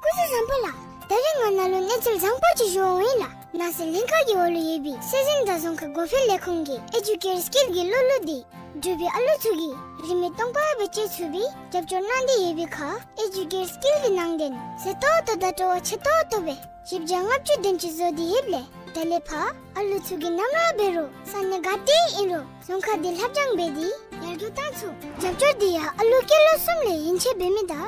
སྐུ་གཟུགས་བཟང་པོ་ལགས། ད་རིས་ང་ནཱ་ལུ་གནས་ཚུལ་བཟང་པོ་ཅིག་ཞུ་འོང་ཡི་ལགས། ནང་སྲིད་ལྷན་ཁག་གི་འོག་ལུ་ཡོད་པའི་སྲོལ་འཛིན་དང་རྫོང་ཁ་གོང་འཕེལ་ལས་ཁུངས་ཀྱི་ཨེ་ཌུ་ཀེར་སི་ཀིལ་གྱི་བློ་ལུགས་འདི་འབྲུག་པའི་ཨ་ལུ་ཚུ་གིས་རིན་མེད་སྟོང་པ་སྦེ་སྤྱོད་ཚུགས་པའི་རྒྱབ་སྐྱོར་གནང་སྟེ་ཡོད་པའི་ཁར་ཨེ་ཌུ་ཀེར་སི་ཀིལ་གྱི་ནང་དོན་ཟད་ཏོག་ཏོ་དང་སྤྲོ་བ་ཆེ་ཏོག་ཏོ་སྦེ་བཞི་བརྒྱ་ལྔ་བཅུ་དོན་གཅིག་བཟོ་སྟེ་ཡོདཔ་ལས་ད་ལས་ཕར་ཨ་ལུ་ཚུ་གིས་ནམ་ར་འབད་རུང་ས་གནས་ག་ཏེ་ཨིན་རུང་རྫོང་ཁ་འདི་ལྷབ་སྦྱང་འབད་དེ་ཡར་རྒྱས་བཏང་ཚུགས། རྒྱབ་སྐྱོར་འདི་ཡང་ཨ་ལུ་སྐྱེས་ལོ་གསུམ་ལས་ཡན་ཆད་འབད་མི་དང་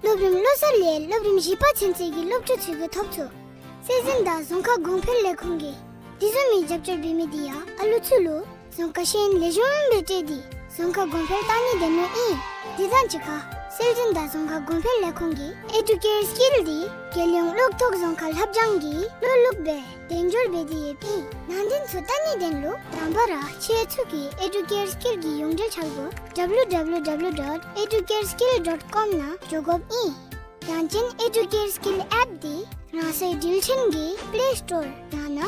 སློབ་རིམ་ལོ་གསར་ལས་སློབ་རིམ་བཞི་པ་ཚུན་ཚོད་ཀྱི་སློབ་ཕྲུག་ཚུ་གིས་ཐོབ་ཚུགས། སྲོལ་འཛིན་དང་རྫོང་ཁ་གོང་འཕེལ་ལས་ཁུངས་ཀྱིས་དེ་བཟུམ་མའི་རྒྱབ་སྐྱོར་འབད་མི་འདི་ཡང་ཨ་ལུ་ཚུ་ལུ་རྫོང་ཁ་ཤེས་ཡོན་ལེགས་ཤོམ་སྦེ་སྤྲོད་དེ་རྫོང་ཁ་གོང་འཕེལ་བཏང་ནི་དོན་ལུ་ཨིན། དེ་དང་གཅིག་ཁར་སྲོལ་འཛིན་དང་རྫོང་ཁ་གོང་འཕེལ་ལས་ཁུངས་ཀྱིས་ཨེ་ཌུ་ཀེར་སི་ཀིལ་འདི་རྒྱལ་ཡོངས་གློག་ཐོག་རྫོང་ཁ་ལྷབ་སྦྱང་གི་བློ་ལུགས་སྦེ་དལ་འབྱོར་འབད་དེ་ཡོདཔ་ཨིན། ནང་དོན་ཚུ་བལྟ་ནི་དོན་ལུ་དང་པ་ར་ཁྱེད་ཚུ་གིས་ཨེ་ཌུ་ཀེར་སི་ཀིལ་གྱི་ཡོངས་འབྲེལ་འཆར་སྒོ་W W W dot educare skill dot com ནང་འགྱོ་དགོཔ་ཨིན། ཡང་ཅིན་ཨེ་ཌུ་ཀེར་སི་ཀིལ་ཨེཔ་འདི་རང་སོའི་འགྲུལ་འཕྲིན་གྱི་པླེ་སི་ཊོར་ཡང་ན་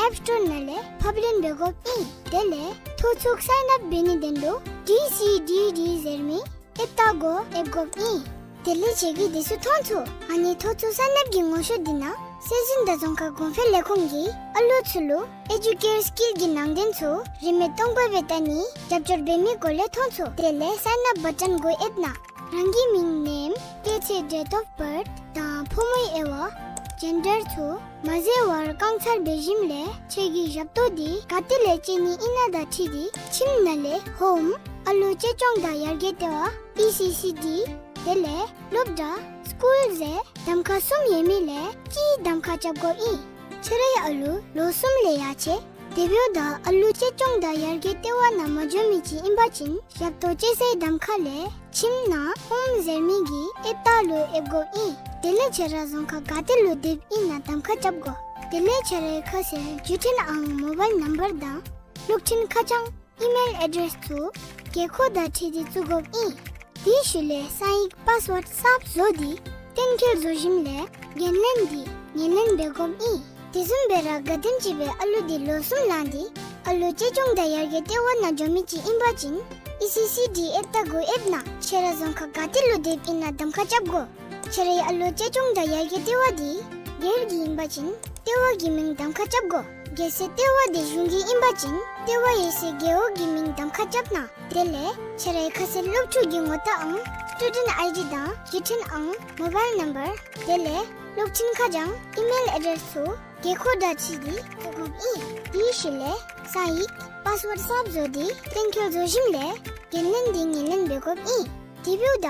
ཨེཔ་སི་ཊོར་ནང་ལས་ཕབ་ལེན་འབད་དགོཔ་ཨིན། དེ་ལས་ཐོ་ཚུགས་སའིན་ཨཔ་འབད་ནི་དོན་ལུ་ཌི་སི་ཌི་ཌི་ཟེར་མི་ཨེཔ་ལྟ་སྒོ་ཨེབ་དགོཔ་ཨིན། དེ་ལས་ཁྱེད་ཀྱིས་དེ་ཚུ་མཐོང་ཚུགས། ཨ་ནི་ཐོ་ཚུགས་སའིན་ཨཔ་ཀྱི་ངོ་ཤེས་འདི་ནང་སྲོལ་འཛིན་དང་རྫོང་ཁ་གོང་འཕེལ་ལས་ཁུངས་ཀྱིས་ཨ་ལུ་ཚུ་ལུ་ཨེ་ཌུ་ཀེར་སི་ཀིལ་གྱི་ནང་དོན་ཚུ་རིན་མེད་སྟོང་པ་སྦེ་བལྟ་ནི་རྒྱབ་སྐྱོར་འབད་མི་སྐོར་ལས་མཐོང་ཚུགས། དེ་ལས་སའིན་ཨཔ་བ་ཊོན་སྒོ་ཨེབ་ནང་རང་གི་མིང་ནེམ་སྐྱེས་ཚེས་ཌེཊ་ཨོཕ་བཱརཐ་དང་ཕོ་མོའི་དབྱེ་བ་ཇེན་ཌར་ཚུ་མ་བཟོ་བར་རྐང་ཚར་འབད་ཞིནམ་ལས་ཁྱེད་ཀྱི་ཞབས་ཏོག་འདི་ག་ཏེ་ལས་སྤྱོད་ནི་ཨིན་ན་དང་འཁྲིལ་ཏེ་ཁྱིམ་ནང་ལས་ཧོམ་ཨ་ལུ་གཅེས་སྐྱོང་དང་ཡར་རྒྱས་ལྟེ་བ་ཨི་སི་སི་ཌི་དེ་ལས་སློབ་གྲྭ་སི་ཀུལ་ཟེར་གདམ་ཁ་གསུམ་ཡོད་མི་ལས་གཅིག་གདམ་ཁ་རྐྱབ་དགོཔ་ཨིན། ཁྱེད་རའི་ཨ་ལུ་ལོ་གསུམ་ལས་ཡར་ཆེ་དེ་འབདཝ་ད་ཨ་ལུ་གཅེས་སྐྱོང་དང་ཡར་རྒྱས་ལྟེ་བ་ནང་མ་འགྱོ་མི་ཅིག་ཨིན་པ་ཅིན་ཞབས་ཏོག་སྤྱོད་སའི་གདམ་ཁ་ལས་ཁྱིམ་ནང་ཧོམ་ཟེར་མི་གི་ཨེཔ་ལྟ་ལུ་ཨེབ་དགོཔ་ཨིན། དེ་ལས་ཁྱེད་ར་རྫོང་ཁ་ག་ཏེ་ལུ་སྡོདཔ་ཨིན་ན་གདམ་ཁ་རྐྱབ་དགོ། དེ་ལས་ཁྱེད་རའི་ཁ་གསལ་བརྒྱུད་འཕྲིན་ཨང་མོ་བཱའིལ་ནམ་བར་དང་གློག་འཕྲིན་ཁ་བྱང་ཨི་མེལ་ཨེ་ཌེསི་ཚུ་དགོས་མཁོ་དང་འཁྲིལ་ཏེ་བཙུགས་དགོཔ་ཨིན། དེའི་ཤུལ་ལས་གསང་ཡིག་པཱསི་ཝརཌ་གསརཔ་བཟོ་སྟེ་གཏན་འཁེལ་བཟོ་ཞིནམ་ལས་འགན་ལེན་འདི་ངོས་ལེན་འབད་དགོཔ་ཨིན། དེ་བཟུམ་སྦེ་ར་ག་དེམ་ཅིག་སྦེ་ཨ་ལུ་འདི་ལོ་གསུམ་ལང་སྟེ་ཨ་ལུ་གཅེས་སྐྱོང་དང་ཡར་རྒྱས་ལྟེ་བ་ནང་འགྱོ་མི་ཅིག་ཨིན་པ་ཅིན་ཨི་སི་སི་ཌི་ཨེཔ་ལྟ་སྒོ་ཨེབ་ནང་ཁྱེད་ར་རྫོང་ཁ་ག་ཏེ་ལུ་སྡོདཔ་ཨིན་ན་གདམ་ཁ་རྐྱབ་དགོ། ཁྱེད་རའི་ཨ་ལུ་གཅེས་སྐྱོང་དང་ཡར་རྒྱས་ལྟེ་བ་འདི་སྒེར་གྱི་ཨིན་པ་ཅིན་ལྟེ་བ་གི་མིང་གདམ་ཁ་རྐྱབ་དགོ། གལ་སྲིད་ལྟེ་བ་འདི་གཞུང་གི་ཨིན་པ་ཅིན་ལྟེ་བ་ཡོད་སའི་རྒེད་འོག་གི་མིང་གདམ་ཁ་རྐྱབ་གནང་། དེ་ལས་ཁྱེད་རའི་ཁ་གསལ་སློབ་ཕྲུག་གི་ངོ་རྟགས་ཨང་སི་ཊུ་ཌེནཊ་ཨའི་ཌི་དང་བརྒྱུད་འཕྲིན་ཨང་མོ་བཱའིལ་ནམ་བར་དེ་ལས་གློག་འཕྲིན་ཁ་བྱང་ཨི་མེལ་ཨེ་ཌེསི་ཚུ་ དགེ་ཁོ་དང་འཁྲིལ་ཏེ་བཙུགས་དགོཔ་ཨིན། དེའི་ཤུལ་ལས་ས་ཡིག་པཱསི་ཝརཌ་གསརཔ་བཟོ་སྟེ་གཏན་འཁེལ་བཟོ་ཞིནམ་ལས་འགན་ལེན་འདི་ངོས་ལེན་འབད་དགོཔ་ཨིན། དེ་འབདཝ་ད་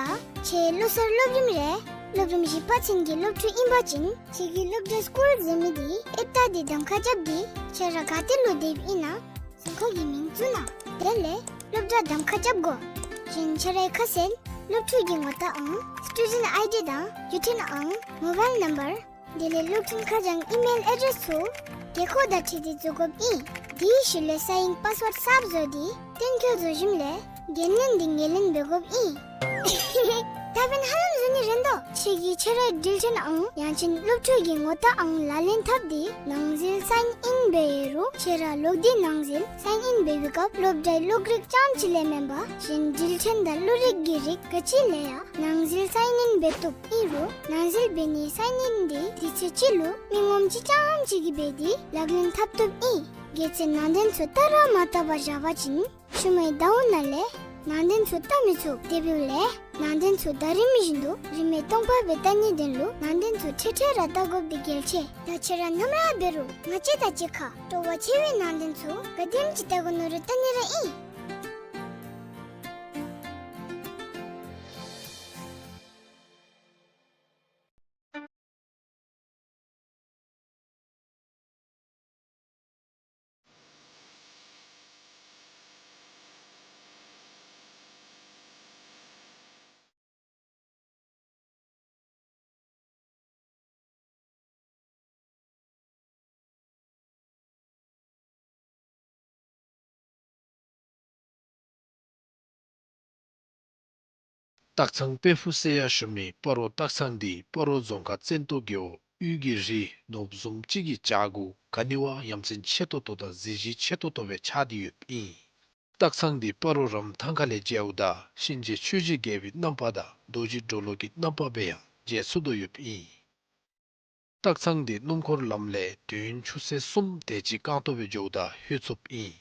ཁྱོད་ལོ་གསར་སློབ་རིམ་རེ་སློབ་རིམ་བཞི་པ་ཚུན་གྱི་སློབ་ཕྲུག་ཨིན་པ་ཅིན་ཁྱོད་ཀྱི་སློབ་གྲྭའི་སྐོར་ཟེར་མི་འདི་ཨེབ་བལྟ་སྟེ་གདམ་ཁ་རྐྱབ་སྟེ་ཁྱོད་ར་ག་ཏེ་ལུ་སྡོདཔ་ཨིན་ན་གཟུངས་ཁ་གི་མིང་བཙུགས་གནང་། དེ་ལས་སློབ་གྲྭ་གདམ་ཁ་རྐྱབ་དགོ། གཞན་ཁྱོད་རའི་ཁ་གསལ་སློབ་ཕྲུག་གི་ངོ་རྟགས་ཨང་སི་ཊུ་ཌེནཊ་ཨའི་ཌི་དང་བརྒྱུད་འཕྲིན་ཨང་མོ་བཱའིལ་ནམ་བར་དེ་ལས་སློབ་ཐོན་ཁ་བྱང་ཨི་མེལ་ཨེ་ཌེསི་ཚུ་དགེ་ཁོ་དང་འཁྲིལ་ཏེ་བཙུགས་དགོཔ་ཨིན། དེའི་ཤུལ་ལས་ས་ཡིག་པཱསི་ཝརཌ་གསརཔ་བཟོ་སྟེ་གཏན་འཁེལ་བཟོ་ཞིནམ་ལས་འགན་ལེན་འདི་ངོས་ལེན་འབད་དགོཔ་ཨིན། ད་འབདན་ཧ་ལམ་བཟོ་ནི་རན་དོ། ཁྱོད་ཀྱིས་ཁྱོད་རའི་འགྲུལ་འཕྲིན་ཨང་ཡང་ཅིན་སློབ་ཕྲུག་གི་ངོ་རྟགས་ཨང་ལག་ལེན་འཐབ་སྟེ་ནང་འཛུལ་སའིན་ཨིན་འབད་ཡོད་རུང་ཁྱོད་ར་ལོག་སྟེ་ནང་འཛུལ་སའིན་ཨིན་འབད་བའི་སྐབས་སློབ་གྲྭའི་གློག་རིག་རྐྱངམ་ཅིག་ལས་མེན་པར་གཞན་འགྲུལ་འཕྲིན་དང་གློག་རིག་གི་རིགས་ག་ཅི་ལས་ཡང་ནང་འཛུལ་སའིན་ཨིན་འབད་བཏུབ་ཨིན་རུང་ནང་འཛུལ་འབད་ནིའི་སའིན་ཨིན་འདི་དུས་ཚོད་ཅིག་ལུ་མི་ངོམ་ཅིག་རྐྱངམ་ཅིག་གིས་འབད་དེ་ལག་ལེན་འཐབ་བཏུབ་ཨིན། གལ་སྲིད་ནང་རྟེན་ཚུ་བལྟ་ར་མ་བལྟ་བར་བཞག་པ་ཅིན་ཤུལ་མའི་ཟླཝ་ནང་ལས་ནང་རྟེན་ཚུ་བལྟ་མི་ཚུགས། དེ་འབདཝ་ལས་ནང་རྟེན་ཚུ་ཟླ་རིམ་བཞིན་དུ་རིམ་མེ་སྟོང་པ་སྦེ་བལྟ་ནི་དོན་ལུ་ནང་རྟེན་ཚུ་ཁྲེ་ཁྲེ་ར་བལྟ་དགོཔ་འདི་གལ་ཆེ། ད་ཁྱོད་ར་ནམ་ར་འབད་རུང་ང་བཅས་དང་གཅིག་ཁར་སྤྲོ་བ་ཆེ་བའི་ནང་རྟེན་ཚུ་ག་དེམ་ཅིག་བལྟ་དགོ་མནོ་རུང་བལྟ་ནི་ར་ཨིན། སྟག་ཚང་དཔལ་ཕུག་ཟེར་ཡང་ཞུ་མི་སྤ་རོ་སྟག་ཚང་འདི་སྤ་རོ་རྫོང་ཁག་བཙན་ཏོ་རྒེད་འོག་དབུས་ཀྱི་རི་ནོར་བུ་བཟུམ་ཅིག་གི་བྱག་གུ་ག་ནི་བ་ཡ་མཚན་ཆེ་ཏོག་ཏོ་དང་གཟི་བརྗིད་ཆེ་ཏོག་ཏོ་སྦེ་ཆགས་ཏེ་ཡོདཔ་ཨིན། སྟག་ཚང་འདི་སྤ་རོ་རམ་ཐང་ཁ་ལས་མཇལཝ་ད་གཤིན་རྗེ་ཆོས་རྗེ་རྒྱལ་པོའི་རྣམ་པ་དང་རྡོ་རྗེ་གྲོ་ལོད་ཀྱི་རྣམ་པ་སྦེ་ཡང་མཇལ་ཚུགས་དོ་ཡོདཔ་ཨིན། སྟག་ཚང་འདི་སྣུམ་འཁོར་ལམ་ལས་དུས་ཡུན་ཆུ་ཚོད་གསུམ་དེ་ཅིག་རྐང་སྟོང་སྦེ་འགྱོཝ་ད་ལྷོད་ཚུགསཔ་ཨིན།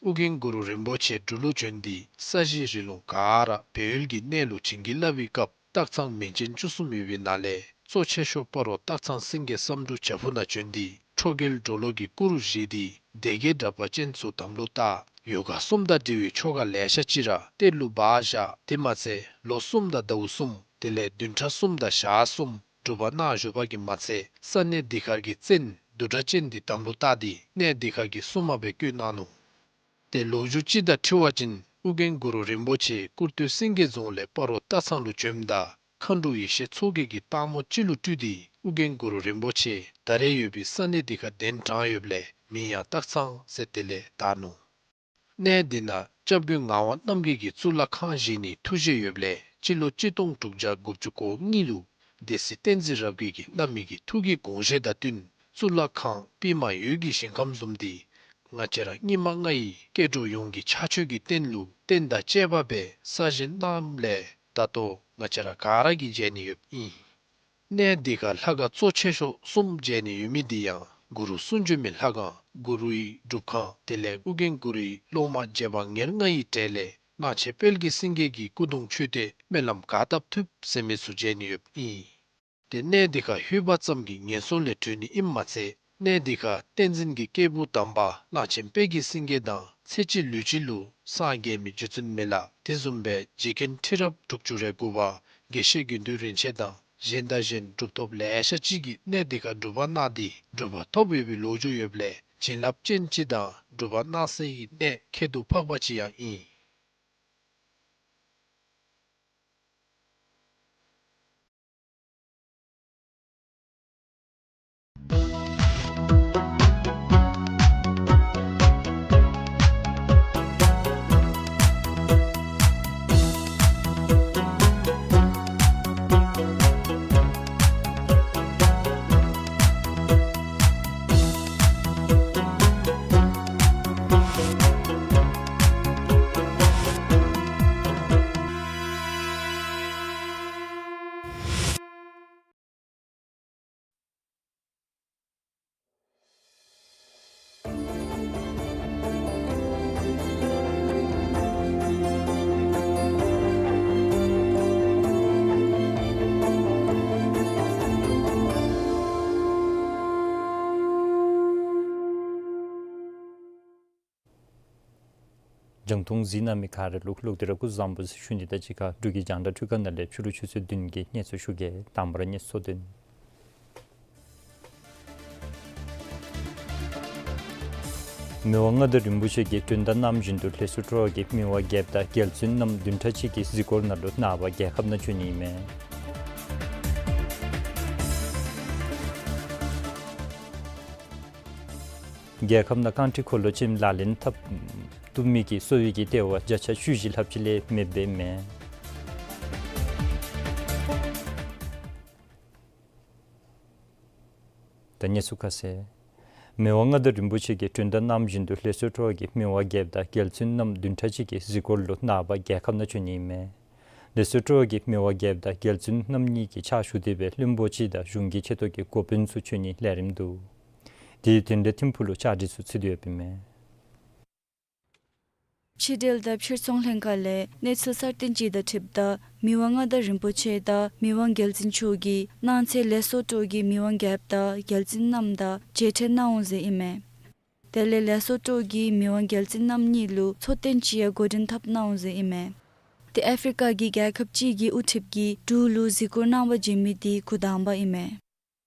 ཨོ་རྒྱན་གུ་རུ་རིན་པོ་ཆེ་འབྲུག་ལུ་བྱོན་ཏེ་ས་གཞི་རི་ལུང་ག་ར་སྦས་ཡུལ་གྱི་གནས་ལུ་བྱིན་གྱིས་བརླབས་པའི་སྐབས་སྟག་ཚང་མིང་ཅན་བཅུ་གསུམ་ཡོད་པའི་ནང་ལས་གཙོ་ཆེ་ཤོས་སྤ་རོ་སྟག་ཚང་སེང་གེ་བསམ་འགྲུབ་བྱག་ཕུག་ནང་བྱོན་ཏེ་ཁྲོ་རྒྱལ་གྲོ་ལོད་ཀྱི་སྐུ་རུ་བཞེངས་ཏེ་སྡེ་བརྒྱད་དྲེགས་པ་ཅན་ཚུ་དམ་ལུ་བཏགས། ཡོ་ག་གསུམ་དང་འབྲེལ་བའི་ཆོ་ག་ལེ་ཤ་ཅིག་ར་གཏེར་ལུ་སྦ་བཞག། དེ་མ་ཚད་ལོ་གསུམ་དང་ཟླཝ་གསུམ་དེ་ལས་བདུན་ཕྲག་གསུམ་དང་ཞག་གསུམ་སྒྲུབ་པ་གནང་བཞུགས་པ་གིས་མ་ཚད་ས་གནས་འདི་ཁར་གྱི་བཙན་བདུད་དྲེགས་ཅན་འདི་དམ་ལུ་བཏགས་ཏེ་གནས་འདི་ཁར་གྱི་སྲུང་མ་སྦེ་བསྐོས་གནང་ནུག། ཏེ་ལོ་རྒྱུས་ཅིག་དང་འཁྲིལ་བ་ཅིན་ཨོ་རྒྱན་གུ་རུ་རིན་པོ་ཆེ་ཀུར་སྟོད་སེང་གེ་རྫོང་ལས་སྤ་རོ་སྟག་ཚང་ལུ་བྱོནམ་ད་མཁའ་འགྲོ་ཡེ་ཤེས་མཚོ་རྒྱལ་གྱིས་སྟག་མོ་ཅིག་ལུ་སྤྲུལ་ཏེ་ཨོ་རྒྱན་གུ་རུ་རིན་པོ་ཆེ་ད་རེས་ཡོད་པའི་ས་གནས་འདི་ཁར་གདན་དྲངས་ཡོདཔ་ལས་མིང་ཡང་སྟག་ཚང་ཟེར་དེ་ལས་བཏགས་ནུག། གནས་འདི་ནང་སྐྱབས་མགོན་ངག་དབང་རྣམ་རྒྱལ་གྱིས་གཙུག་ལག་ཁང་བཞེངས་ནིའི་ཐུགས་བཞེད་ཡོདཔ་ལས་སྤྱི་ལོ་གཅིག་སྟོང་དྲུག་བརྒྱ་དགུ་བཅུ་གོ་གཉིས་ལུ་སྡེ་སྲིད་བསྟན་འཛིན་རབ་རྒྱས་ཀྱིས་གནང་མི་གི་ཐུགས་ཀྱི་དགོངས་བཞེད་དང་བསྟུན་གཙུག་ལག་ཁང་པདྨ་འོད་ཀྱི་ཞིང་ཁམས་བཟུམ་འདི་ང་བཅས་ར་སྙིགས་མ་ལྔ་ཡི་སྐྱེ་འགྲོ་ཡོངས་ཀྱི་ཕྱག་མཆོད་ཀྱི་རྟེན་ལུ་རྟེན་དང་བཅས་པ་སྦེ་གསར་བཞེངས་གནངམ་ལས་ད་ལྟོ་ང་བཅས་ར་ག་ར་གིས་མཇལ་ནི་ཡོདཔ་ཨིན། གནས་འདི་ཁར་ལྷ་ཁང་གཙོ་ཆེ་ཤོས་གསུམ་མཇལ་ནི་ཡོད་མི་འདི་ཡང་གུ་རུ་གསུང་བྱོན་མའི་ལྷ་ཁང་གུ་རུའི་སྒྲུབ་ཁང་དེ་ལས་ཨོ་རྒྱན་གུ་རུའི་སློབ་མ་རྗེ་འབངས་ཉེར་ལྔ་ཡི་གྲས་ལས་གླང་ཆེན་དཔལ་གྱི་སེང་གེ་གི་སྐུ་གདུང་མཆོད་རྟེན་སྨོན་ལམ་གར་སྟབས་ཐུབ་ཟེར་མི་ཚུ་མཇལ་ནི་ཡོདཔ་ཨིན། ཏེ་གནས་འདི་ཁར་ལྷོད་པ་ཙམ་གྱིས་ངན་སོང་ལས་གྲོལ་ནི་ཨིནམ་མ་ཚད་གནས་འདི་ཁར་བསྟན་འཛིན་གྱི་སྐྱེས་བུ་དམ་པ་གླང་ཆེན་དཔལ་གྱི་སེང་གེ་དང་ཚེ་གཅིག་ལུས་གཅིག་ལུ་སངས་རྒྱས་མི་རྗེ་བཙུན་མི་ལ་དེ་བཟུམ་སྦེ་རྗེ་མཁན་ཁྲི་རབས་དྲུག་ཅུ་རེ་དགུ་པ་དགེ་བཤེས་དགེ་འདུན་རིན་ཆེན་དང་གཞན་དང་གཞན་གྲུབ་ཐོབ་ལེ་ཤ་ཅིག་གིས་གནས་འདི་ཁར་སྒྲུབ་པ་གནང་སྟེ་གྲུབ་པ་ཐོབ་ཡོད་པའི་ལོ་རྒྱུས་ཡོདཔ་ལས་བྱིན་རླབས་ཅན་ཅིག་དང་སྒྲུབ་པ་གནང་སའི་གནས་ཁྱད་དུ་འཕགས་པ་ཅིག་ཡང་ཨིན། རྒྱང་མཐོང་གཟིགས་གནང་མི་ག་ར་ལུ་ལོག་སྟེ་ར་སྐུ་གཟུགས་བཟང་པོ་ཟེར་ཞུ་ནི་དང་གཅིག་ཁར་འབྲུག་གི་རྒྱང་བསྒྲགས་འཕྲུལ་ཁང་ནང་ལས་ཕྱི་རུ་ཆུ་ཚོད་བདུན་གྱི་གནས་ཚུལ་ཞུ་གེ། དང་པ་ར་གནས་ཚུལ་དོན། མི་དབང་མངའ་བདག་རིན་པོ་ཆེ་གིས་གྲོས་བརྡ་གནང་བཞིན་དུ་ལེ་སོ་ཊོ་གི་མི་དབང་རྒྱལཔོ་དང་རྒྱལ་བཙུན་རྣམ་བདུན་ཕྲག་གཅིག་གི་གཟིགས་སྐོར་ནང་ལུ་ནངས་པ་རྒྱལ་ཁབ་ནང་འབྱོན་ནི་ཨིན་མས། རྒྱལ་ཁབ་ནང་རྐང་ཁྲི་འཁོར་ལོ་ཅན་ལག་ལེན་འཐབ་བཏུབ་མི་གི་གསོ་བའི་གི་ལྟེ་བ་བརྒྱ་ཆ་བཅུ་བཞི་ལྷགཔ་ཅིག་ལས་མེདཔ་ཨིན་མས། ད་གནས་ཚུལ་ཁ་གསལ། མི་དབང་མངའ་བདག་རིན་པོ་ཆེ་གིས་གྲོས་བརྡ་གནང་བཞིན་དུ་ལེ་སོ་ཊོ་གི་མི་དབང་རྒྱལཔོ་དང་རྒྱལ་བཙུན་རྣམ་བདུན་ཕྲག་གཅིག་གི་གཟིགས་སྐོར་ལུ་ནངས་པ་རྒྱལ་ཁབ་ནང་འབྱོན་ནི་ཨིན་མས། ལེ་སོ་ཊོ་གི་མི་དབང་རྒྱལཔོ་དང་རྒྱལ་བཙུན་རྣམ་གཉིས་ཀྱི་ཕྱག་ཞུ་སྟེ་སྦེ་བློན་པོ་ཅིག་དང་གཞུང་གི་ཆེ་མཐོ་གི་འགོ་དཔོན་ཚུ་འབྱོན་ནིའི་ལས་རིམ་འདུག། དེའི་དོན་ལས་ཐིམ་ཕུག་ལུ་བཅའ་སྒྲིག་ཚུ་ཚུད་དེ་ཡོདཔ་ཨིན་མས། ཕྱི་འབྲེལ་དང་ཕྱིར་ཚོང་ལྷན་ཁག་ལས་གནས་ཚུལ་གསར་བཏོན་ཅིག་དང་འཁྲིལཝ་ད་མི་དབང་མངའ་བདག་རིན་པོ་ཆེ་དང་མི་དབང་རྒྱལ་བཙུན་མཆོག་གིས་གནངས་ཚེ་ལེ་སོ་ཊོ་གི་མི་དབང་རྒྱལཔོ་དང་རྒྱལ་བཙུན་རྣམ་དང་མཇལ་འཕྲད་གནང་འོང་ཟེར་ཨིན་མས། དེ་ལས་ལེ་སོ་ཊོ་གི་མི་དབང་རྒྱལ་བཙུན་རྣམ་གཉིས་ལུ་འཚོ་རྟེན་ཅིག་ཡང་འགོ་འདྲེན་འཐབ་གནང་འོང་ཟེར་ཨིན་མས། ཏེ་ཨེ་ཕི་རི་ཀ་གི་རྒྱལ་ཁབ་ཅིག་གི་དབུ་ཁྲིདཔ་གིས་འབྲུག་ལུ་གཟིགས་སྐོར་གནང་བར་འབྱོན་མི་དེ་འགོ་དང་པ་ཨིན་མས།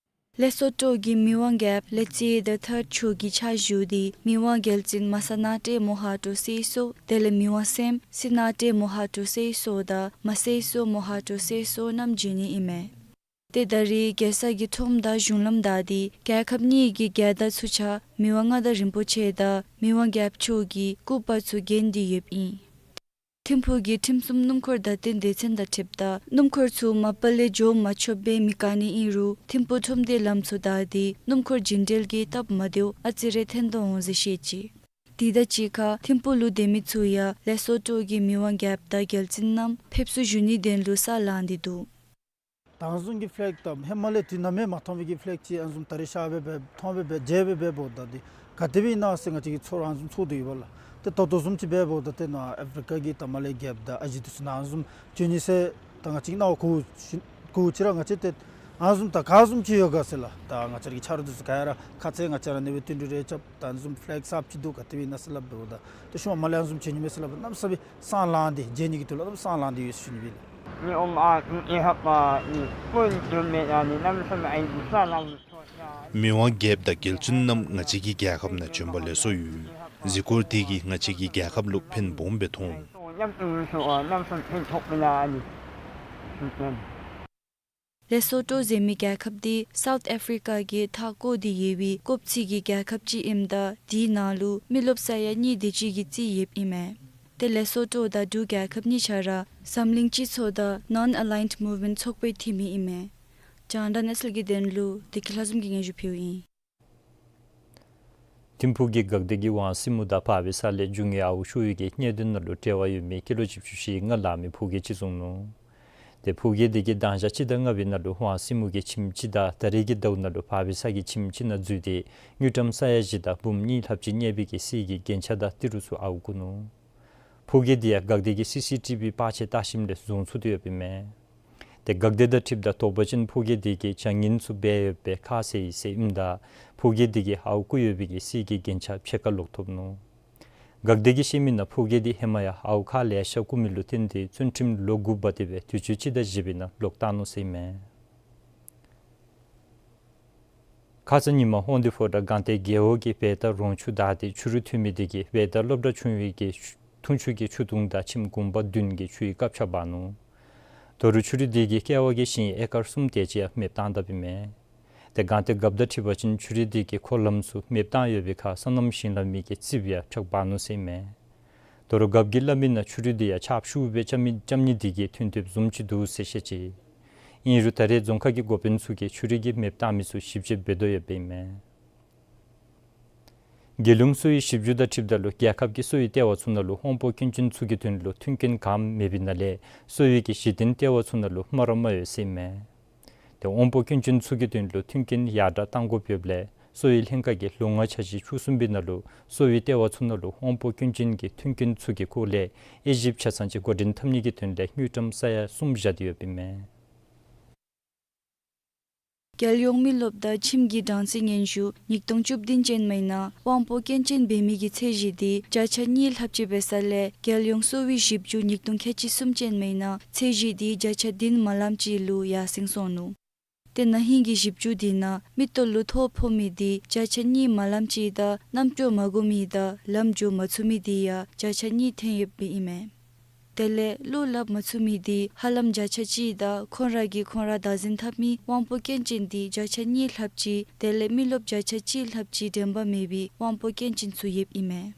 ལེ་སོ་ཊོ་གི་མི་དབང་རྒྱལཔོ་ལེ་ཙི་ཡེ་དི་ཐརཌ་མཆོག་གི་ཕྱག་ཞུ་དེ་མི་དབང་རྒྱལ་བཙུན་མ་ས་ན་ཏེ་མོ་ཧ་ཊོ་སེ་སོ་དེ་ལས་མི་དབང་སྲསམོ་སི་ན་ཏེ་མོ་ཧ་ཊོ་སེ་སོ་དང་མ་སེ་སོ་མོ་ཧ་ཊོ་སེ་སོ་རྣམ་འབྱོན་ནི་ཨིན་མས། ཏེ་ད་རེས་རྒྱལ་ས་གི་ཁྲོམ་དང་གཞུང་ལམ་བདའ་སྟེ་རྒྱལ་ཁབ་གཉིས་ཀྱི་རྒྱལ་དར་ཚུ་ཆ་མི་དབང་མངའ་བདག་རིན་པོ་ཆེ་དང་མི་དབང་རྒྱལཔོ་མཆོག་གི་སྐུ་པར་ཚུ་བརྒྱན་ཏེ་ཡོདཔ་ཨིན། ཐིམ་ཕུག་གི་ཁྲིམས་སྲུང་སྣུམ་འཁོར་བདའ་འཐེན་སྡེ་ཚན་དང་འཁྲིལཝ་ད་སྣུམ་འཁོར་ཚུ་མ་པ་ལས་འགྱོ་མ་ཆོགཔ་སྦེ་མི་བཀག་ནི་ཨིན་རུང་ཐིམ་ཕུག་ཁྲོམ་སྡེའི་ལམ་ཚུ་བདའ་སྟེ་སྣུམ་འཁོར་རྒྱུན་འགྲུལ་གྱི་སྟབས་མ་བདེཝ་ཨ་ཙི་རེ་ཐོན་དོ་འོང་ཟེར་བཤད་ཅི། དེ་དང་གཅིག་ཁར་ཐིམ་ཕུག་ལུ་སྡོད་མི་ཚུ་ཡང་ལེ་སོ་ཊོ་གི་མི་དབང་རྒྱལཔོ་དང་རྒྱལ་བཙུན་རྣམ་ཕེབས་བསུ་ཞུ་ནིའི་དོན་ལུ་ས་ལངས་ཏེ་འདུག། ད་ཨ་ནི་བཟུམ་གྱི་ཕ་ལེག་དང་ཧེ་མ་ལས་དུས་ནམ་ཡང་མ་མཐོང་བའི་གི་ཕ་ལེག་ཅིག་ཨ་ནི་བཟུམ་ད་རེས་ཤར་སྦེ་སྦེ་མཐོང་སྦེ་སྦེ་མཇལ་སྦེ་སྦེ་འབདཝ་ད་འདི་ག་དེ་སྦེ་ཨིན་ན་ཟེར་ང་བཅས་ཀྱིས་ཚོར་ཨ་ནི་བཟུམ་ཚོར་དོ་ཡོདཔ་ལགས། ཏེ་ད་ལྟོ་བཟུམ་ཅིག་སྦེ་འབདཝ་ད་ཏེ་ནཱ་ཨེ་ཕི་རི་ཀ་གི་ད་མར་ལས་རྒྱལཔོ་དང་ཨ་ཞེ་འདི་ཚུ་ནཱ་ཨ་ནི་བཟུམ་འབྱོན་ནི་ཟེར་ད་ང་བཅས་ཀྱི་སྣང་བ་གུ་གུ་ཅིག་ར་ང་བཅས་ཏེ་ཨ་ནི་བཟུམ་ད་ག་བཟུམ་ཅིག་ཡོད་ག་ཟེར་ལགས། ད་ང་བཅས་ར་གི་ཆ་རོགས་འདི་ཚུ་ག་ར་ཁ་ཙ་ང་བཅས་ར་ནཱ་སྦེ་བསྟུན་གྲོས་རེ་རྐྱབ་ད་ཨ་ནི་བཟུམ་ཕ་ལེག་གསརཔ་ཅིག་འདུག་ག་དེ་སྦེ་ཨིན་ན་ཟེར་སླབ་འབདཝ་ད་ཏེ་ཤུལ་མ་མར་ལས་ཨ་ནི་བཟུམ་འབྱོན་ནི་མས་ཟེར་སླབ་གནམ་མེད་ས་མེད་སང་ལངས་ཏེ་མཇལ་ནི་གི་དོན་ལུ་སང་ལངས་ཏེ་ཡོད་ཟེར་ཞུ་ནི་སྦེ་ལགས། མི་དབང་མངའ་བདག་རིན་པོ་ཆེ་གིས་མི་དབང་རྒྱལཔོ་དང་རྒྱལ་བཙུན་རྣམ་ང་བཅས་ཀྱི་རྒྱལ་ཁབ་ནང་འབྱོན་པ་ལེགས་སོ་ཡོད། གཟིགས་སྐོར་དེ་གིས་ང་བཅས་ཀྱི་རྒྱལ་ཁབ་ལུ་ཕན་སྦོམ་སྦེ་ཐོགས་འོང་། ལེ་སོ་ཊོ་ཟེར་མི་རྒྱལ་ཁབ་འདི་སའུཐ་ཨེ་ཕི་རི་ཀ་གི་མཐའ་བསྐོར་ཏེ་ཡོད་པའི་སྐོར་ཅིག་གི་རྒྱལ་ཁབ་ཅིག་ཨིནམ་ད་དེའི་ནང་ལུ་མི་རློབས་ས་ཡ་གཉིས་དེ་ཅིག་གིས་རྩིས་ཡོདཔ་ཨིན་མས། ཏེ་ལེ་སོ་ཊོ་དང་འབྲུག་རྒྱལ་ཁབ་གཉིས་ཆ་ར་འཛམ་གླིང་སྤྱི་ཚོགས་དང་ནཱོན་ཨ་ལའིནཌ་མུབ་མེནཊ་ཚོགས་པའི་འཐུས་མི་ཨིན་མས། རྒྱང་བསྒྲགས་གནས་ཚུལ་གྱི་དོན་ལུ་བདེ་སྐྱིད་ལྷ་འཛོམས་ཀྱིས་སྙན་ཞུ་ཕུལཝ་ཨིན། ཐིམ་ཕུག་གི་འགག་སྡེ་གི་ཝང་སྲིན་མོ་དང་བར་བའི་ས་ལས་རྒྱུ་དངོས་ཨརཝ་ཤོར་བའི་གི་གནད་དོན་ནང་ལུ་འབྲེལ་བ་ཡོད་མི་ཀི་ལོ་བཞི་བཅུ་ཞེ་ལྔ་ལང་མི་ཕོ་སྐྱེས་ཅིག་བཟུང་ནུག། ཏེ་ཕོ་སྐྱེས་དེ་གིས་དང་ཞག་སྤྱི་ཟླ་ལྔ་པའི་ནང་ལུ་ཝང་སྲིན་མོ་གི་ཁྱིམ་ཅིག་དང་ད་རེས་ཀྱི་ཟླཝ་ནང་ལུ་བར་བའི་ས་གི་ཁྱིམ་ཅིག་ནང་འཛུལ་ཏེ་དངུལ་ཀྲམ་ས་ཡ་བཞི་དང་འབུམ་གཉིས་ལྷགཔ་ཅིག་གནས་པའི་གི་གསེར་གྱི་རྒྱན་ཆ་དང་ཏི་རུ་ཚུ་ཨརཝ་བརྐུ་ནུག། ཕོ་སྐྱེས་དེ་ཡང་འགག་སྡེ་གི་སི་སི་ཊི་བི་པར་ཆས་བལྟ་ཞིནམ་ལས་བཟུང་ཚུགས་ཏེ་ཡོདཔ་ཨིན་མས། ཏེ་འགག་སྡེ་དང་འཁྲིལཝ་ད་དོགས་པ་ཅན་ཕོ་སྐྱེས་དེ་གིས་བྱ་ངན་ཚུ་འབད་ཡོད་པའི་ཁ་གསལ་ཡི་ཟེར་ཨིནམ་ད་ཕོ་སྐྱེས་དེ་གིས་ཨརཝ་བརྐུ་ཡོད་པའི་གི་གསེར་གྱི་རྒྱན་ཆ་ཕྱེད་ཀ་ལོག་ཐོབ་ནུག། འགག་སྡེ་གིས་བཤད་མི་ནང་ཕོ་སྐྱེས་དེ་ཧེ་མ་ཡང་ཨརཝ་ཁག་ལེ་ཤ་བརྐུ་མི་ལུ་བརྟེན་ཏེ་བཙོན་ཁྲིམས་ལོ་དགུ་འབག་སྟེ་སྦེ་དུས་ཅི་སྤྱི་ཟླ་བཞི་པའི་ནང་ལོག་བཏང་ནུག་ཟེར་ཨིན་མས། ཁ་ཙ་ཉིནམ་ཧོང་ཏི་ཕོ་བྲང་སྒང་སྟེང་རྒེད་འོག་གི་བལ་བརྡ་རོང་ཆུ་བདའ་སྟེ་ཆུ་རུད་འཐུང་མི་དེ་གིས་བལ་བརྡ་སློབ་གྲྭ་ཆུང་བའི་གི་འཐུང་ཆུ་གི་ཆུ་དུང་དང་ཁྱིམ་གུང་པ་བདུན་གྱི་ཆུ་ཡི་ཀབ་ཆ་འབག་ནུག། ད་རུང་ཆུ་རུད་དེ་གིས་ཀེ་བ་གི་ཞིང་ཨེ་ཀར་གསུམ་དེ་ཅིག་ཡང་མེདཔ་བཏང་དཔ་ཨིན་མས། ཏེ་སྒང་སྟེང་རྒཔོ་དང་འཁྲིལ་བ་ཅིན་ཆུ་རུད་དེ་གིས་འཁོར་ལམ་ཚུ་མེདཔ་བཏང་ཡོད་པའི་ཁར་སོ་ནམ་ཞིང་ལཱ་མི་གི་རྩིགཔ་ཡང་འཕྱག་འབག་ནུག་ཟེར་ཨིན་མས། ད་རུང་རྒཔོ་གིས་སླབ་མི་ནང་ཆུ་རུད་དེ་ཡང་ཆརཔ་ཤུགས་སྦེ་རྐྱབ་མི་རྐྱབ་ནི་དེ་གིས་ཐོན་ཐོནམ་བཟུམ་ཅིག་འདུག་ཟེར་བཤད་ཅི། ཨིན་རུང་ད་རེས་རྫོང་ཁག་གི་འགོ་དཔོན་ཚུ་གིས་ཆུ་རུད་ཀྱི་མེདཔ་བཏང་མི་ཚུ་ཞིབ་དཔྱད་འབད་དོ་ཡོདཔ་ཨིན་མས། རྒྱལ་ཡོངས་གསོ་བའི་ཞིབ་འཇུག་དང་འཁྲིལཝ་ད་ལུ་རྒྱལ་ཁབ་ཀྱི་གསོ་བའི་ལྟེ་བ་ཚུ་ནང་ལུ་དབང་པོ་སྐྱོན་ཅན་ཚུ་གི་དོན་ལུ་མཐུན་རྐྱེན་གང་མེད་པའི་ནང་ལས་གསོ་བའི་གི་གཞི་རྟེན་ལྟེ་བ་ཚུ་ནང་ལུ་སྨ་ར་མ་ཡོད་ཟེར་ཨིན་མས། ཏེ་དབང་པོ་སྐྱོན་ཅན་ཚུ་གི་དོན་ལུ་མཐུན་རྐྱེན་ཡར་དྲག་གཏང་དགོཔ་ཡོདཔ་ལས་གསོ་བའི་ལྷན་ཁག་གིས་ལོ་ལྔ་འཆར་གཞི་བཅུ་གསུམ་པའི་ནང་ལུ་གསོ་བའི་ལྟེ་བ་ཚུ་ནང་ལུ་དབང་པོ་སྐྱོན་ཅན་གྱི་མཐུན་རྐྱེན་ཚུ་གི་སྐོར་ལས་དབྱེ་ཞིབ་ཆ་ཚང་ཅིག་འགོ་འདྲེན་འཐབ་ནི་གི་དོན་ལས་དངུལ་ཀྲམ་ས་ཡ་གསུམ་བཞག་སྟེ་ཡོདཔ་ཨིན་མས། རྒྱལ་ཡོངས་མི་རློབས་དང་ཁྱིམ་གྱི་སྦྲང་རྩི་སྙན་ཞུ་ཉིས་སྟོང་བཅུ་བདུན་ཅན་མའི་ནང་དབང་པོ་སྐྱོན་ཅན་འབད་མི་གི་ཚད་གཞི་འདི་བརྒྱ་ཆ་གཉིས་ལྷགཔ་ཅིག་འབད་ས་ལས་རྒྱལ་ཡོངས་གསོ་བའི་ཞིབ་འཇུག་ཉིས་སྟོང་ཁལ་གཅིག་གསུམ་ཅན་མའི་ནང་ཚད་གཞི་འདི་བརྒྱ་ཆ་བདུན་མ་ལམ་ཅིག་ལུ་ཡར་སེང་སོང་ནུག། ཏེ་ན་ཧིང་གི་ཞིབ་འཇུག་འདི་ནང་མིག་ཏོ་ལུ་ཐོ་ཕོག་མི་འདི་བརྒྱ་ཆ་གཉིས་མ་ལམ་ཅིག་དང་རྣམ་ཅོ་མ་གོ་མི་དང་ལམ་འགྱོ་མ་ཚུགས་མི་འདི་ཡང་བརྒྱ་ཆ་གཉིས་ཐོན་ཡོདཔ་ཨིན་མས། དེ་ལས་བློ་སླབ་མ་ཚུགས་མི་འདི་ཧ་ལམ་བརྒྱ་ཆ་གཅིག་དང་ཁོང་ར་གིས་ཁོང་ར་བདག་འཛིན་འཐབ་མི་དབང་པོ་སྐྱོན་ཅན་འདི་བརྒྱ་ཆ་གཉིས་ལྷགཔ་ཅིག་དེ་ལས་མི་རློབས་བརྒྱ་ཆ་གཅིག་ལྷགཔ་ཅིག་དྲན་པ་མེད་པའི་དབང་པོ་སྐྱོན་ཅན་ཚུ་ཡོདཔ་ཨིན་མས།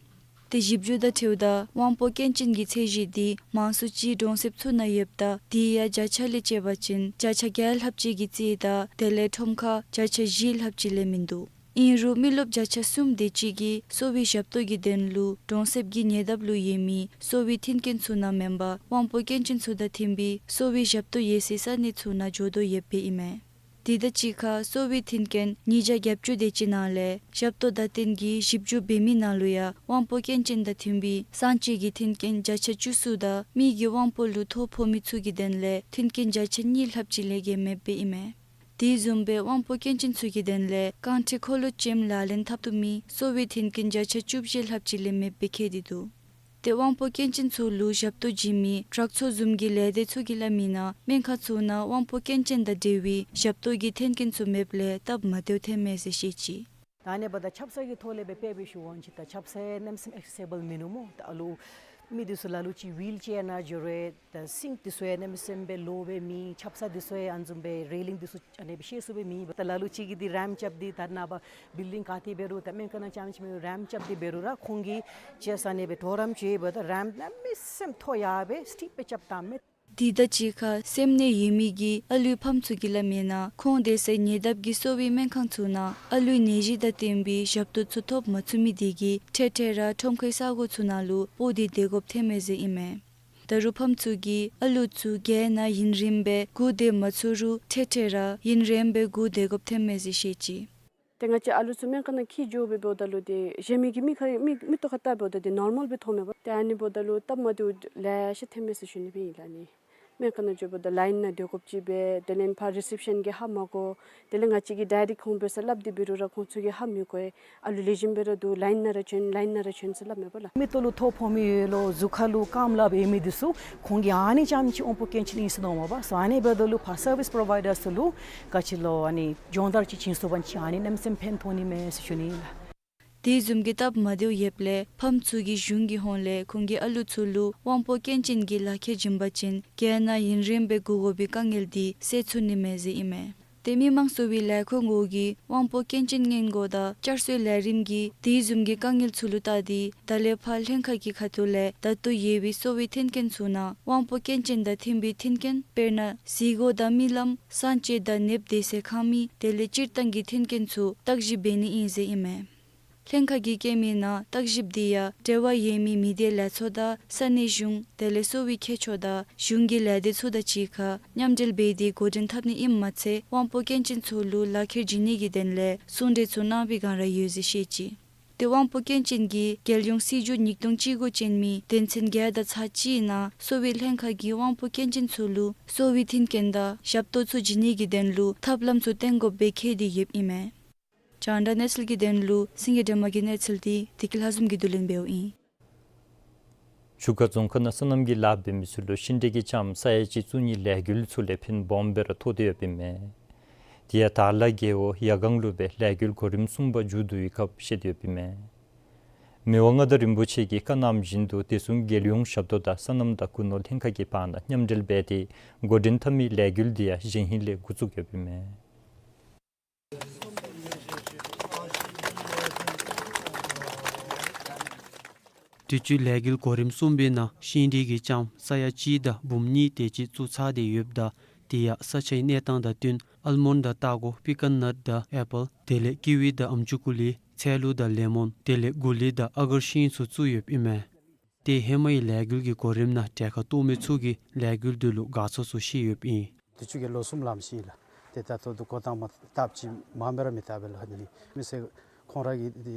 ཏེ་ཞིབ་འཇུག་དང་འཁྲིལཝ་ད་དབང་པོ་སྐྱོན་ཅན་གྱི་ཚད་གཞི་འདི་མང་སུ་ཅིག་གྲོང་གསེབ་ཚུ་ནང་ཡོདཔ་ད་དེ་ཡང་བརྒྱ་ཆ་ལས་བཅད་པ་ཅིན་བརྒྱ་ཆ་བརྒྱད་ལྷགཔ་ཅིག་གི་རྩིས་དང་དེ་ལས་ཁྲོམ་ཁར་བརྒྱ་ཆ་བཞི་ལྷགཔ་ཅིག་ལས་མིན་འདུག། ཨིན་རུང་མི་རློབས་བརྒྱ་ཆ་གསུམ་དེ་ཅིག་གིས་གསོ་བའི་ཞབས་ཏོག་གི་དོན་ལུ་གྲོང་གསེབ་ཀྱི་ཉེ་འདབས་ལུ་ཡོད་མི་གསོ་བའི་མཐུན་རྐྱེན་ཚུ་ནང་མེན་པར་དབང་པོ་སྐྱོན་ཅན་ཚུ་དང་མཐུན་པའི་གསོ་བའི་ཞབས་ཏོག་ཡོད་སའི་ས་གནས་ཚུ་ནང་འགྱོ་དོ་ཡོདཔ་ཨིན་མས། དེ་དང་གཅིག་ཁར་གསོ་བའི་མཐུན་རྐྱེན་ཉིས་བརྒྱ་བརྒྱད་ཅུ་དེ་ཅིག་ནང་ལས་ཞབས་ཏོག་དང་བསྟུན་གྱི་ཞིབ་འཇུག་འབད་མི་ནང་ལུ་ཡང་དབང་པོ་སྐྱོན་ཅན་དང་མཐུན་པའི་གསང་སྤྱོད་ཀྱི་མཐུན་རྐྱེན་བརྒྱ་ཆ་བཅུ་གསུམ་དང་མི་གི་དབང་པོ་ལུ་ཐོ་ཕོག་མི་ཚུ་གི་དོན་ལས་མཐུན་རྐྱེན་བརྒྱ་ཆ་གཉིས་ལྷགཔ་ཅིག་ལས་བརྒལ་མེདཔ་ཨིན་མས། དེ་བཟུམ་སྦེ་དབང་པོ་སྐྱོན་ཅན་ཚུ་གི་དོན་ལས་རྐང་ཁྲི་འཁོར་ལོ་ཅན་ལག་ལེན་འཐབ་བཏུབ་མི་གསོ་བའི་མཐུན་རྐྱེན་བརྒྱ་ཆ་བཅུ་བཞི་ལྷགཔ་ཅིག་ལས་མེདཔ་སྦེ་བཀོད་དེ་འདུག། ཏེ་དབང་པོ་སྐྱོན་ཅན་ཚུ་ལུ་ཞབས་ཏོག་བྱིན་མི་དྲག་ཚོགས་བཟུམ་གྱི་ལས་སྡེ་ཚུ་གིས་སླབ་མིའི་ནང་སྨན་ཁང་ཚུ་ནང་དབང་པོ་སྐྱོན་ཅན་དང་འབྲེལ་བའི་ཞབས་ཏོག་གི་མཐུན་རྐྱེན་ཚུ་མེདཔ་ལས་སྟབས་མ་བདེཝ་ཐོན་མས་ཟེར་བཤད་ཅི། ད་ཨ་ནི་འབདཝ་ད་ཆབ་གསང་གི་ཐོག་ལས་སྦེ་དཔེ་འབད་ཞུ་བ་ཅིན་ད་ཆབ་གསང་གནམ་མེད་ས་མེད་ཨེག་སེ་སི་བཱལ་མིན་ནུག་སྨོ། ད་ཨ་ལུ་མི་འདི་ཚུ་ལ་ལུ་ཅིག་ཝིལ་ཅེར་ནང་འགྱོ་རུང་ད་སིངཀ་འདི་ཚུ་ཡང་གནམ་མེད་ས་མེད་སྦེ་ལོ་སྦེ་མེད། ཆབ་གསང་འདི་ཚུ་ཡང་ཨ་ནི་བཟུམ་སྦེ་རེ་ལིང་འདི་ཚུ་ཨ་ནི་སྦེ་ཤེས་སུ་སྦེ་མེད། ད་ལ་ལུ་ཅིག་གིས་འདི་རེམཔ་རྐྱབ་སྟེ་ད་ནངས་པ་བིལ་ཌིང་ག་ཏེ་འབད་རུང་ད་སྨན་ཁང་ནང་རྐྱངམ་ཅིག་མེན་རེམཔ་རྐྱབ་སྟེ་འབད་རུང་ར་ཁོང་གིས་ཅིག་ས་གནས་སྦེ་གྲོགས་རམ་ཅིག་འབདཝ་ད་རེམཔ་གནམ་མེད་ས་མེད་མཐོ་ཡར་སྦེ་སི་ཊིག་སྦེ་རྐྱབ་བཏངམ་མས། དེ་དང་གཅིག་ཁར་སེམས་ནད་ཡོད་མི་གི་ཨ་ལུའི་ཕམ་ཚུ་གིས་སླབ་མིའི་ནང་ཁོང་སྡོད་སའི་ཉེ་འདབས་ཀྱི་གསོ་བའི་སྨན་ཁང་ཚུ་ནང་ཨ་ལུའི་ནད་གཞི་དང་བསྟུན་པའི་ཞབས་ཏོག་ཚུ་ཐོབ་མ་ཚུགས་མི་དེ་གིས་འཕྲལ་འཕྲལ་ར་ཁྲོམ་ཁའི་ས་གོ་ཚུ་ནང་ལུ་སྤོ་སྟེ་སྡོད་དགོཔ་ཐོན་མས་ཟེར་ཨིན་མས། ད་རུང་ཕམ་ཚུ་གིས་ཨ་ལུ་ཚུ་རྒྱལ་ནང་ཡུན་རིངམོ་སྦེ་སྒུག་སྡོད་མ་ཚུགས་རུང་འཕྲལ་འཕྲལ་ར་ཡུན་རིངམོ་སྦེ་སྒུག་སྡོད་དགོཔ་ཐོན་མས་ཟེར་བཤད་ཅི། ཏེ་ང་བཅས་ཨ་ལུ་ཚུ་སྨན་ཁང་ནང་འཁྱིད་འགྱོ་སྦེ་འབདཝ་ད་ལུ་ཏེ་གཞན་མི་གིས་མིག་ཁར་མིག་མིག་ཏོ་ཁར་བལྟ་འབདཝ་ད་ཏེ་ནོར་མཱལ་སྦེ་མཐོང་མས་པ། ཏེ་ཨ་ནི་འབདཝ་ད་ལུ་སྟབས་མ་བདེཝ་ལེ་ཤ་ཐོན་མས་ཟེར་ཞུ་ནི་སྦེ་ཨིན་ལགས། ཨ་ནི་སྨན་ཁང་ནང་འགྱོ་འབདཝ་ད་ལའིན་ནང་སྡོད་དགོཔ་ཅིག་སྦེ་དེ་ལས་ཕར་རི་སེབ་ཤཱན་གྱིས་ཧ་མ་གོ། དེ་ལས་ང་བཅས་ཀྱིས་ཌའི་རེཀཊ་ཁོང་འབད་སར་སླབ་སྟེ་འབད་རུང་ར་ཁོང་ཚུ་གིས་ཧ་མི་གོ་བས། ཨ་ལུ་ལེགས་ཤོམ་སྦེ་ར་འདུག། ལའིན་ནང་ར་བྱོན་ལའིན་ནང་ར་བྱོན་ཟེར་སླབ་མས་པ་ལགས། མིག་ཏོ་ལུ་ཐོ་ཕོག་མི་ཡོད་ལོ་གཟུགས་ཁ་ལུ་སྐམ་ལ་སྦེ་མི་འདི་ཚུ་ཁོང་གིས་ཨ་ནི་རྐྱངམ་ཅིག་དབང་པོ་སྐྱོན་ཅན་ཨིན་ཟེར་མནོཝ་མས་པ། སོ་ཨ་ནི་འབདཝ་ད་ལུ་ཕར་སར་ཝིསི་པོརོ་བའི་ཌར་ཚུ་ལུ་ག་ཅི་ལོ་ཨ་ནི་སྦྱོང་བརྡར་ཅིག་བྱིན་ཚུགས་པ་ཅིན་ཨ་ནི་གནམ་མེད་ས་མེད་ཕན་ཐོགས་ནི་མས་ཟེར་ཞུ་ནི་ལགས། དེ་བཟུམ་གྱི་སྟབས་མ་བདེཝ་ཡོདཔ་ལས་ཕམ་ཚུ་གིས་གཞུང་གི་ཧོངས་ལས་ཁོང་གི་ཨ་ལུ་ཚུ་ལུ་དབང་པོ་སྐྱོན་ཅན་གྱི་ལག་ཁྱེར་བྱིན་པ་ཅིན་རྒྱལ་ནང་ཡུན་རིངམོ་སྦེ་སྒུག་དགོ་པའི་དཀའ་ངལ་འདི་སེལ་ཚུགས་ནི་མས་ཟེར་ཨིན་མས། ཏེ་མི་མང་གསོ་བའི་ལས་ཁུངས་འོག་གི་དབང་པོ་སྐྱོན་ཅན་སྔོན་འགོག་དང་བསྐྱར་གསོའི་ལས་རིམ་གྱིས་དེ་བཟུམ་གྱི་དཀའ་ངལ་ཚུ་ལུ་བལྟ་སྟེ་ད་ལས་ཕར་ལྷན་ཁག་གི་ཁ་ཐུག་ལས་ད་ལྟོ་ཡོད་པའི་གསོ་བའི་མཐུན་རྐྱེན་ཚུ་ནང་དབང་པོ་སྐྱོན་ཅན་དང་མཐུན་པའི་མཐུན་རྐྱེན་དཔེར་ན་བཟི་སྒོ་དང་རྨི་ལམ་གསང་སྤྱོད་དང་ནདཔ་སྡོད་སའི་ཁང་མིག་དེ་ལས་སྤྱིར་བཏང་གི་མཐུན་རྐྱེན་ཚུ་བརྟག་ཞིབ་འབད་ནི་ཨིན་ཟེར་ཨིན་མས། ལྷན་ཁག་གིས་བཀོད་མིའི་ནང་བརྟག་ཞིབ་འདི་ཡང་འབྲེལ་བ་ཡོད་མི་མི་སྡེ་ལས་ཚོགས་དང་ས་གནས་གཞུང་དེ་ལས་གསོ་བའི་མཁས་མཆོག་དང་གཞུང་གི་ལས་སྡེ་ཚུ་དང་གཅིག་ཁར་མཉམ་འབྲེལ་འབད་དེ་འགོ་འདྲེན་འཐབ་ནི་ཨིནམ་མ་ཚད་དབང་པོ་སྐྱོན་ཅན་ཚུ་ལུ་ལག་ཁྱེར་བྱིན་ནི་གི་དོན་ལས་གསུང་གྲོས་ཚུ་གནང་བའི་བསྒང་ར་ཡོད་ཟེར་བཤད་ཅི། ཏེ་དབང་པོ་སྐྱོན་ཅན་གྱི་རྒྱལ་ཡོངས་སྲིད་བྱུས་ཉིས་སྟོང་བཅུ་དགུ་ཅན་མའི་དོན་ཚན་བརྒྱད་དང་ཚག་གཅིག་ནང་གསོ་བའི་ལྷན་ཁག་གིས་དབང་པོ་སྐྱོན་ཅན་ཚུ་ལུ་གསོ་བའི་མཐུན་རྐྱེན་དང་ཞབས་ཏོག་ཚུ་བྱིན་ནི་གི་དོན་ལུ་ཐབས་ལམ་ཚུ་བཏོན་དགོཔ་སྦེ་བཀོད་དེ་ཡོདཔ་ཨིན་མས། རྒྱང་བསྒྲགས་གནས་ཚུལ་གྱི་དོན་ལུ་སེང་གེ་སྒྲོལ་མ་གི་གནས་ཚུལ་འདི་བདེ་སྐྱིད་ལྷ་འཛོམས་ཀྱིས་བསྡུ་ལེན་འབདཝ་ཨིན། ཆུ་ཁ་རྫོང་ཁག་ནང་སོ་ནམ་གྱི་ལཱ་འབད་མི་ཚུ་ལུ་ཤིང་འབྲས་ཀྱི་ལྕངམ་ས་ཡ་གཅིག་བཙུགས་ནིའི་ལས་འགུལ་ཚུ་ལས་ཕན་སྦོམ་སྦེ་ར་ཐོགས་ཏེ་ཡོདཔ་ཨིན་མས། དེ་ཡང་དར་ལ་རྒེད་འོག་ཡ་གང་ལུ་སྦེ་ལས་འགུལ་གོ་རིམ་གསུམ་པ་མཇུག་བསྡུ་བའི་སྐབས་བཤད་དེ་ཡོདཔ་ཨིན་མས། མི་དབང་མངའ་བདག་རིན་པོ་ཆེ་གིས་བཀའ་གནངམ་བཞིན་དུ་བདེ་སྲུང་རྒྱལ་ཡོངས་ཞབས་ཏོག་དང་སོ་ནམ་དང་རྒུ་ནོར་ལྷན་ཁག་གི་བར་ན་མཉམ་འབྲེལ་འབད་དེ་འགོ་འདྲེན་འཐབ་མི་ལས་འགུལ་འདི་ཡང་གཞེས་ཧིང་ལས་འགོ་བཙུགས་ཡོདཔ་ཨིན་མས། འབྲི་ཆུའི་ལས་འགུལ་གོ་རིམ་གསུམ་པའི་ནང་ཤིང་འབྲས་ཀྱི་ལྕངམ་ས་ཡ་གཅིག་དང་འབུམ་གཉིས་དེ་ཅིག་བཙུགས་ཚར་ཏེ་ཡོདཔ་ད་དེ་ཡང་ས་ཆའི་གནས་སྟངས་དང་བསྟུན་ཨལ་མོན་དང་སྟར་གོ་པི་ཀན་ནཊ་དང་ཨེ་པཱལ་དེ་ལས་ཀི་ཝི་དང་ཨམ་ཅུ་ཀུ་ལི་ཚལ་ལུ་དང་ལེ་མོན་དེ་ལས་གུ་ལི་དང་ཨ་གར་ཤིང་ཚུ་བཙུགས་ཡོདཔ་ཨིན་མས། ཏེ་ཧེ་མའི་ལས་འགུལ་གྱི་གོ་རིམ་ནང་གྲལ་ཁར་གཏོགས་མི་ཚུ་གིས་ལས་འགུལ་འདི་ལུ་དགའ་ཚོར་ཚུ་བཤད་ཡོདཔ་ཨིན། འདི་ཆུ་གི་ལོ་གསུམ་ལངམ་ཅིག་ལགས། ཏེ་ད་ལྟོ་འདི་འགོ་དང་པ་བཏབ་ཅི་མངམ་སྦེ་ར་མི་བཏབ་པས་ལགས། ཨ་ནི་མི་སེར་ཁོང་ར་གིས་འདི་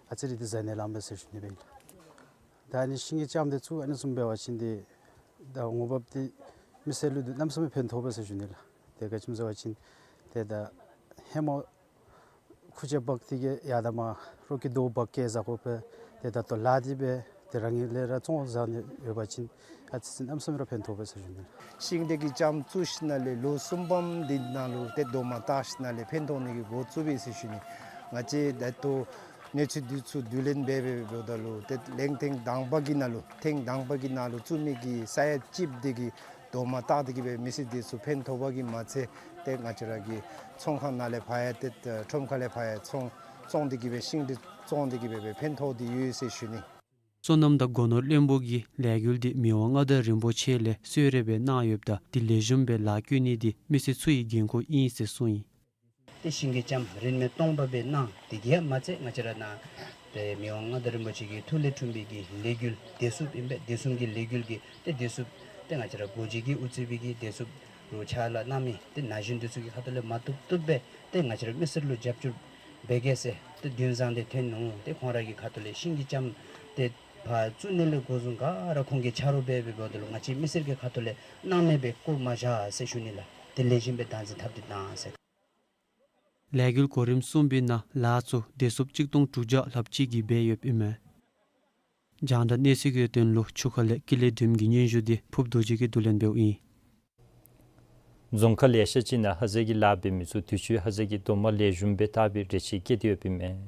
ཨ་ཙི་རེ་འདི་ཟ་ནི་ལངམ་སྦེ་ཟེར་ཞུ་ནི་སྦེ་ཨིན་ལགས། ད་ཨ་ནི་ཤིང་གི་ལྕངམ་འདི་ཚུ་ཨ་ནི་བཟུམ་འབད་བ་ཅིན་འདི་ད་འོང་འབབ་འདི་མི་སེར་ལུ་འདི་གནམ་མེད་ས་མེད་ཕན་ཐོགས་པས་ཟེར་ཞུ་ནི་ལགས། ཏེ་ག་ཅི་སྨོ་ཟེར་བ་ཅིན་ ཏེ་ད་ཧེ་མ་ཁུར་ཆེ་འབག་སྟེ་གི་ཡར་ད་མར་རོགས་ཀྱིས་རྡོ་འབག་སྐྱེལ་ཟ་དགོ་པས། ཏེ་ད་ལྟོ་ལཱ་འདི་སྦེ་ཏེ་རང་གིས་ལས་ར་བཙོང་ཟ་ནི་ཡོད་པ་ཅིན་ཨ་ཙི་ཙི་གནམ་མེད་ས་མེད་ར་ཕན་ཐོགས་པས་ཟེར་ཞུ་ནི། ཤིང་འདི་གི་ལྕམ་བཙུགས་ཞིནམ་ལས་ལོ་གསུམ་པམ་འདི་ནང་ལུ་ཏེ་རྡོག་མ་བཏགས་ཞིནམ་ལས་ཕན་ཐོགས་ནི་གི་འགོ་བཙུགས་པས་ཟེར་ཞུ་ནི། ང་བཅས་ད་ལྟོ་གནས་ཚུལ་འདི་ཚུ་བསྡུ་ལེན་འབད་འབད་འབདཝ་ད་ལུ་ཏེ་ལན་ཐེངས་དང་པ་གི་ནང་ལུ་ཐེངས་དང་པ་གི་ནང་ལུ་བཙུགས་མི་གི་ས་ཡ་གཅིག་འདི་གིས་རྡོག་མ་བཏགས་ཏེ་གི་སྦེ་མི་སེར་འདི་ཚུ་ཕན་ཐོགས་པ་གིས་མ་ཚད་ཏེ་ང་བཅས་ར་གི་ཚོང་ཁང་ནང་ལས་ཕར་ཡང་ཏེ་ཁྲོམ་ཁ་ལས་ཕར་ཡང་ཚོང་བཙོང་སྟེ་གི་སྦེ་ཤིང་འདི་བཙོང་སྟེ་གི་སྦེ་སྦེ་ཕན་ཐོགས་ཏེ་ཡོད་ཟེར་ཞུ་ནི། སོ་ནམ་དང་སྒོ་ནོར་བློན་པོ་གིས་ལས་འགུལ་འདི་མི་དབང་མངའ་བདག་རིན་པོ་ཆེ་ལས་གསོལ་རས་སྦེ་གནང་ཡོདཔ་ད་འདི་ལེགས་ཤོམ་སྦེ་ལཱ་བཀོད་ནི་འདི་མི་སེར་ཚུ་གི་འགན་ཁུར་ཨིན་ཟེར་གསུངས་ཡི། ཏེ་ཤིང་གི་ལྕམ་རིན་མེད་སྟོང་པ་སྦེ་གནང་། དེ་གིས་མ་ཚད་ང་བཅས་ར་ནཱ་ཏེ་མི་དབང་མངའ་བདག་རིན་པོ་ཆེ་གི་ཐུགས་ལས་འཁྲུངས་པའི་གི་ལས་འགུལ་བདེ་སྲུངཔ་ཨིན་པས། བདེ་སྲུང་གི་ལས་འགུལ་གྱི་ཏེ་བདེ་སྲུངཔ་ཏེ་ང་བཅས་ར་སྒོ་འབྱེད་ཀྱི་དབུ་རྩེ་པའི་གི་བདེ་སྲུངཔ་རུ་ཕྱག་ལཱ་གནང་མི་ཏེ་ན་གཞོན་འདི་ཚུ་གི་ཁ་ཐུག་ལས་མ་བཏུབ་བཏུབ་སྦེ་ཏེ་ང་བཅས་ར་མི་སེར་ལུ་རྒྱབ་སྐྱོར་འབད་གེ་ཟེར་ཏེ་འདུན་བཟང་འདི་ཐོན་ནུག། ཏེ་ཁོང་ར་གི་ཁ་ཐུག་ལས་ཤིང་གི་ལྕམ་ཏེ་ཕར་བཙུགས་ནི་ལས་འགོ་བཟུང་ག་ར་ཁོང་གིས་ཆ་རོགས་འབད་འབད་འབདཝ་ད་ལུ་ང་བཅས་མི་སེར་གྱི་ཁ་ཐུག་ལས་སྣང་མེད་སྦེ་བཀོ་མ་བཞག་ཟེར་ཞུ་ནི་ལགས། ཏེ་ལེགས་ཤོམ་སྦེ་བདག་འཛིན་འཐབ་སྟེ་གནང་ཟེར། ལས་འགུལ་གོ་རིམ་གསུམ་པའི་ནང་ལཱ་ཚུ་བདེ་སྲུངཔ་གཅིག་སྟོང་དྲུག་བརྒྱ་ལྷགཔ་ཅིག་གིས་འབད་ཡོདཔ་ཨིན་མས། རྒྱང་བསྒྲགས་གནས་ཚུལ་གྱི་དོན་ལུ་ཆུ་ཁ་ལས་ཀུན་ལེགས་སྒྲོལམ་གྱི་སྙན་ཞུ་འདི་ཕུབ་རྡོ་རྗེ་གིས་བསྡུ་ལེན་འབདཝ་ཨིན། རྫོང་ཁག་ལེ་ཤ་ཅིག་ནང་ཧ་ཟེལ་གྱི་ལཱ་འབད་མི་ཚུ་དུས་ཅི་ཧ་ཟེལ་གྱི་རྡོག་མ་ལེགས་ཤོམ་སྦེ་བཏགས་པའི་རེ་ཆེ་བསྐྱེད་དེ་ཡོདཔ་ཨིན་མས།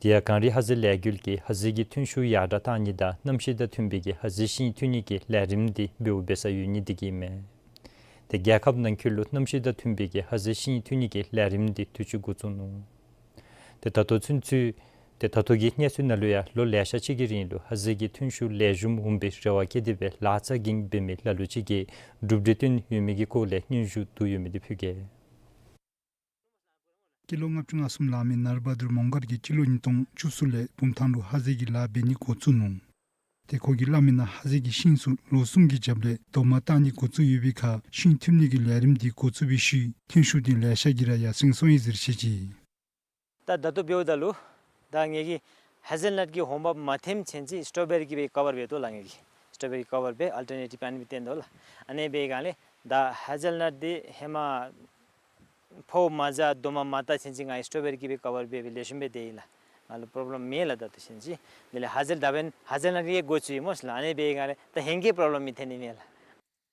དེ་ཡང་གངས་རི་ཧ་ཟེལ་ལས་འགུལ་གྱིས་ཧ་ཟེལ་གྱི་ཐོན་ཤུགས་ཡར་དྲག་བཏང་ནི་དང་གནམ་གཤིས་དང་མཐུན་པའི་གི་ཧ་ཟེལ་ཤིང་བཏོན་ནི་གི་ལས་རིམ་འདི་འབདཝ་འབད་ས་ཡོད་ནི་འདི་གིས་ཨིན་མས། ཏེ་རྒྱལ་ཁབ་ནང་འཁོད་ལུ་གནམ་གཤིས་དང་མཐུན་པའི་གི་ཧ་ཟེལ་ཤིང་བཏོན་ནི་གི་ལས་རིམ་འདི་དུས་ཅི་འགོ་བཙུགས་ནུག། ཏེ་ད་ལྟོ་ཚུན་ཚོད་ཏེ་ད་ལྟོ་གི་གནས་ཚུལ་ནང་ལུ་ཡང་ལོ་ལེ་ཤ་ཅིག་གི་རིང་ལུ་ཧ་ཟེལ་གྱི་ཐོན་ཤུགས་ལེགས་ཤོམ་འོང་པའི་རེ་བ་བསྐྱེད་དེ་སྦེ་ལཱ་རྩ་འགེངས་འབད་མི་ལ་ལུ་ཅིག་གིས་གྲུབ་འབྲས་བཏོན་ཡོད་མི་གི་སྐོར་ལས་སྙན་ཞུ་བསྡུ་ཡོད་མི་འདི་ཕུལ་གེ། སྤྱི་ལོ་ལྔ་བཅུ་ང་གསུམ་ལང་མི་ནར་བ་དུར་མོང་སྒར་གྱིས་སྤྱི་ལོ་ཉིས་སྟོང་བཅུ་གསུམ་ལས་བུམ་ཐང་ལུ་ཧ་ཟེལ་གྱི་ལཱ་འབད་ནི་འགོ་བཙུགས་ནུག། ཏེ་ཁོ་གིས་སླབ་མི་ནང་ཧ་ཟེལ་གྱི་ཤིང་ཚུ་ལོ་གསུམ་གྱི་རྒྱབ་ལས་རྡོག་མ་བཏགས་ནི་འགོ་བཙུགས་ཡོད་པའི་ཁར་ཤིང་བཏོན་ནི་གི་ལས་རིམ་འདི་འགོ་བཙུགས་པའི་ཤུལ་ཐོན་ཤུགས་འདི་ལེ་ཤ་གིས་ར་ཡར་སེང་སོང་ཡི་ཟེར་བཤད་ཅི། ད་ད་ལྟོ་འབདཝ་ད་ལུ་ད་ངེ་གི་ཧེ་ཟེལ་ནཊ་གི་ཧོང་འབབ་མ་ཐོནམ་ཚུན་ཚོད་སི་ཊོ་བེ་རི་གི་སྦེ་ཀ་བར་འབད་དོ་ལགས། ངེ་གི་སི་ཊོ་བེ་རི་ཀ་བར་སྦེ་ཨལ་ཊར་ནེ་ཊིབ་ཨ་ནི་སྦེ་བཏོན་དོ་ལགས། ཨ་ནི་འབད་སྒང་ལས་ད་ཧེ་ཟེལ་ནཊ་འདི་ཧེ་མ་ཕོཝ་མ་བཟའ་རྡོག་མ་མ་བཏགས་ཚུན་ཚོད་ང་གིས་སི་ཊོ་བེ་རི་གི་སྦེ་ཀ་བར་འབད་སྦེ་ལེགས་ཤོམ་སྦེ་སྡོད་ཡི་ལགས། ང་ལུ་པོརོབ་ལེམ་མེད་ལགས། ད་ལྟོ་ཚུན་ཚོད་དེ་ལས་ཧེ་ཟེལ་ད་འབདན་ཧེ་ཟེལ་ནཊ་གི་འགོ་བཙུགས་ཡི་སྨོ་ལགས། ཨ་ནི་འབད་སྒང་ལས་ད་ཧེང་གི་པོརོབ་ལེམ་མི་ཐོན་ནི་མེད་ལགས།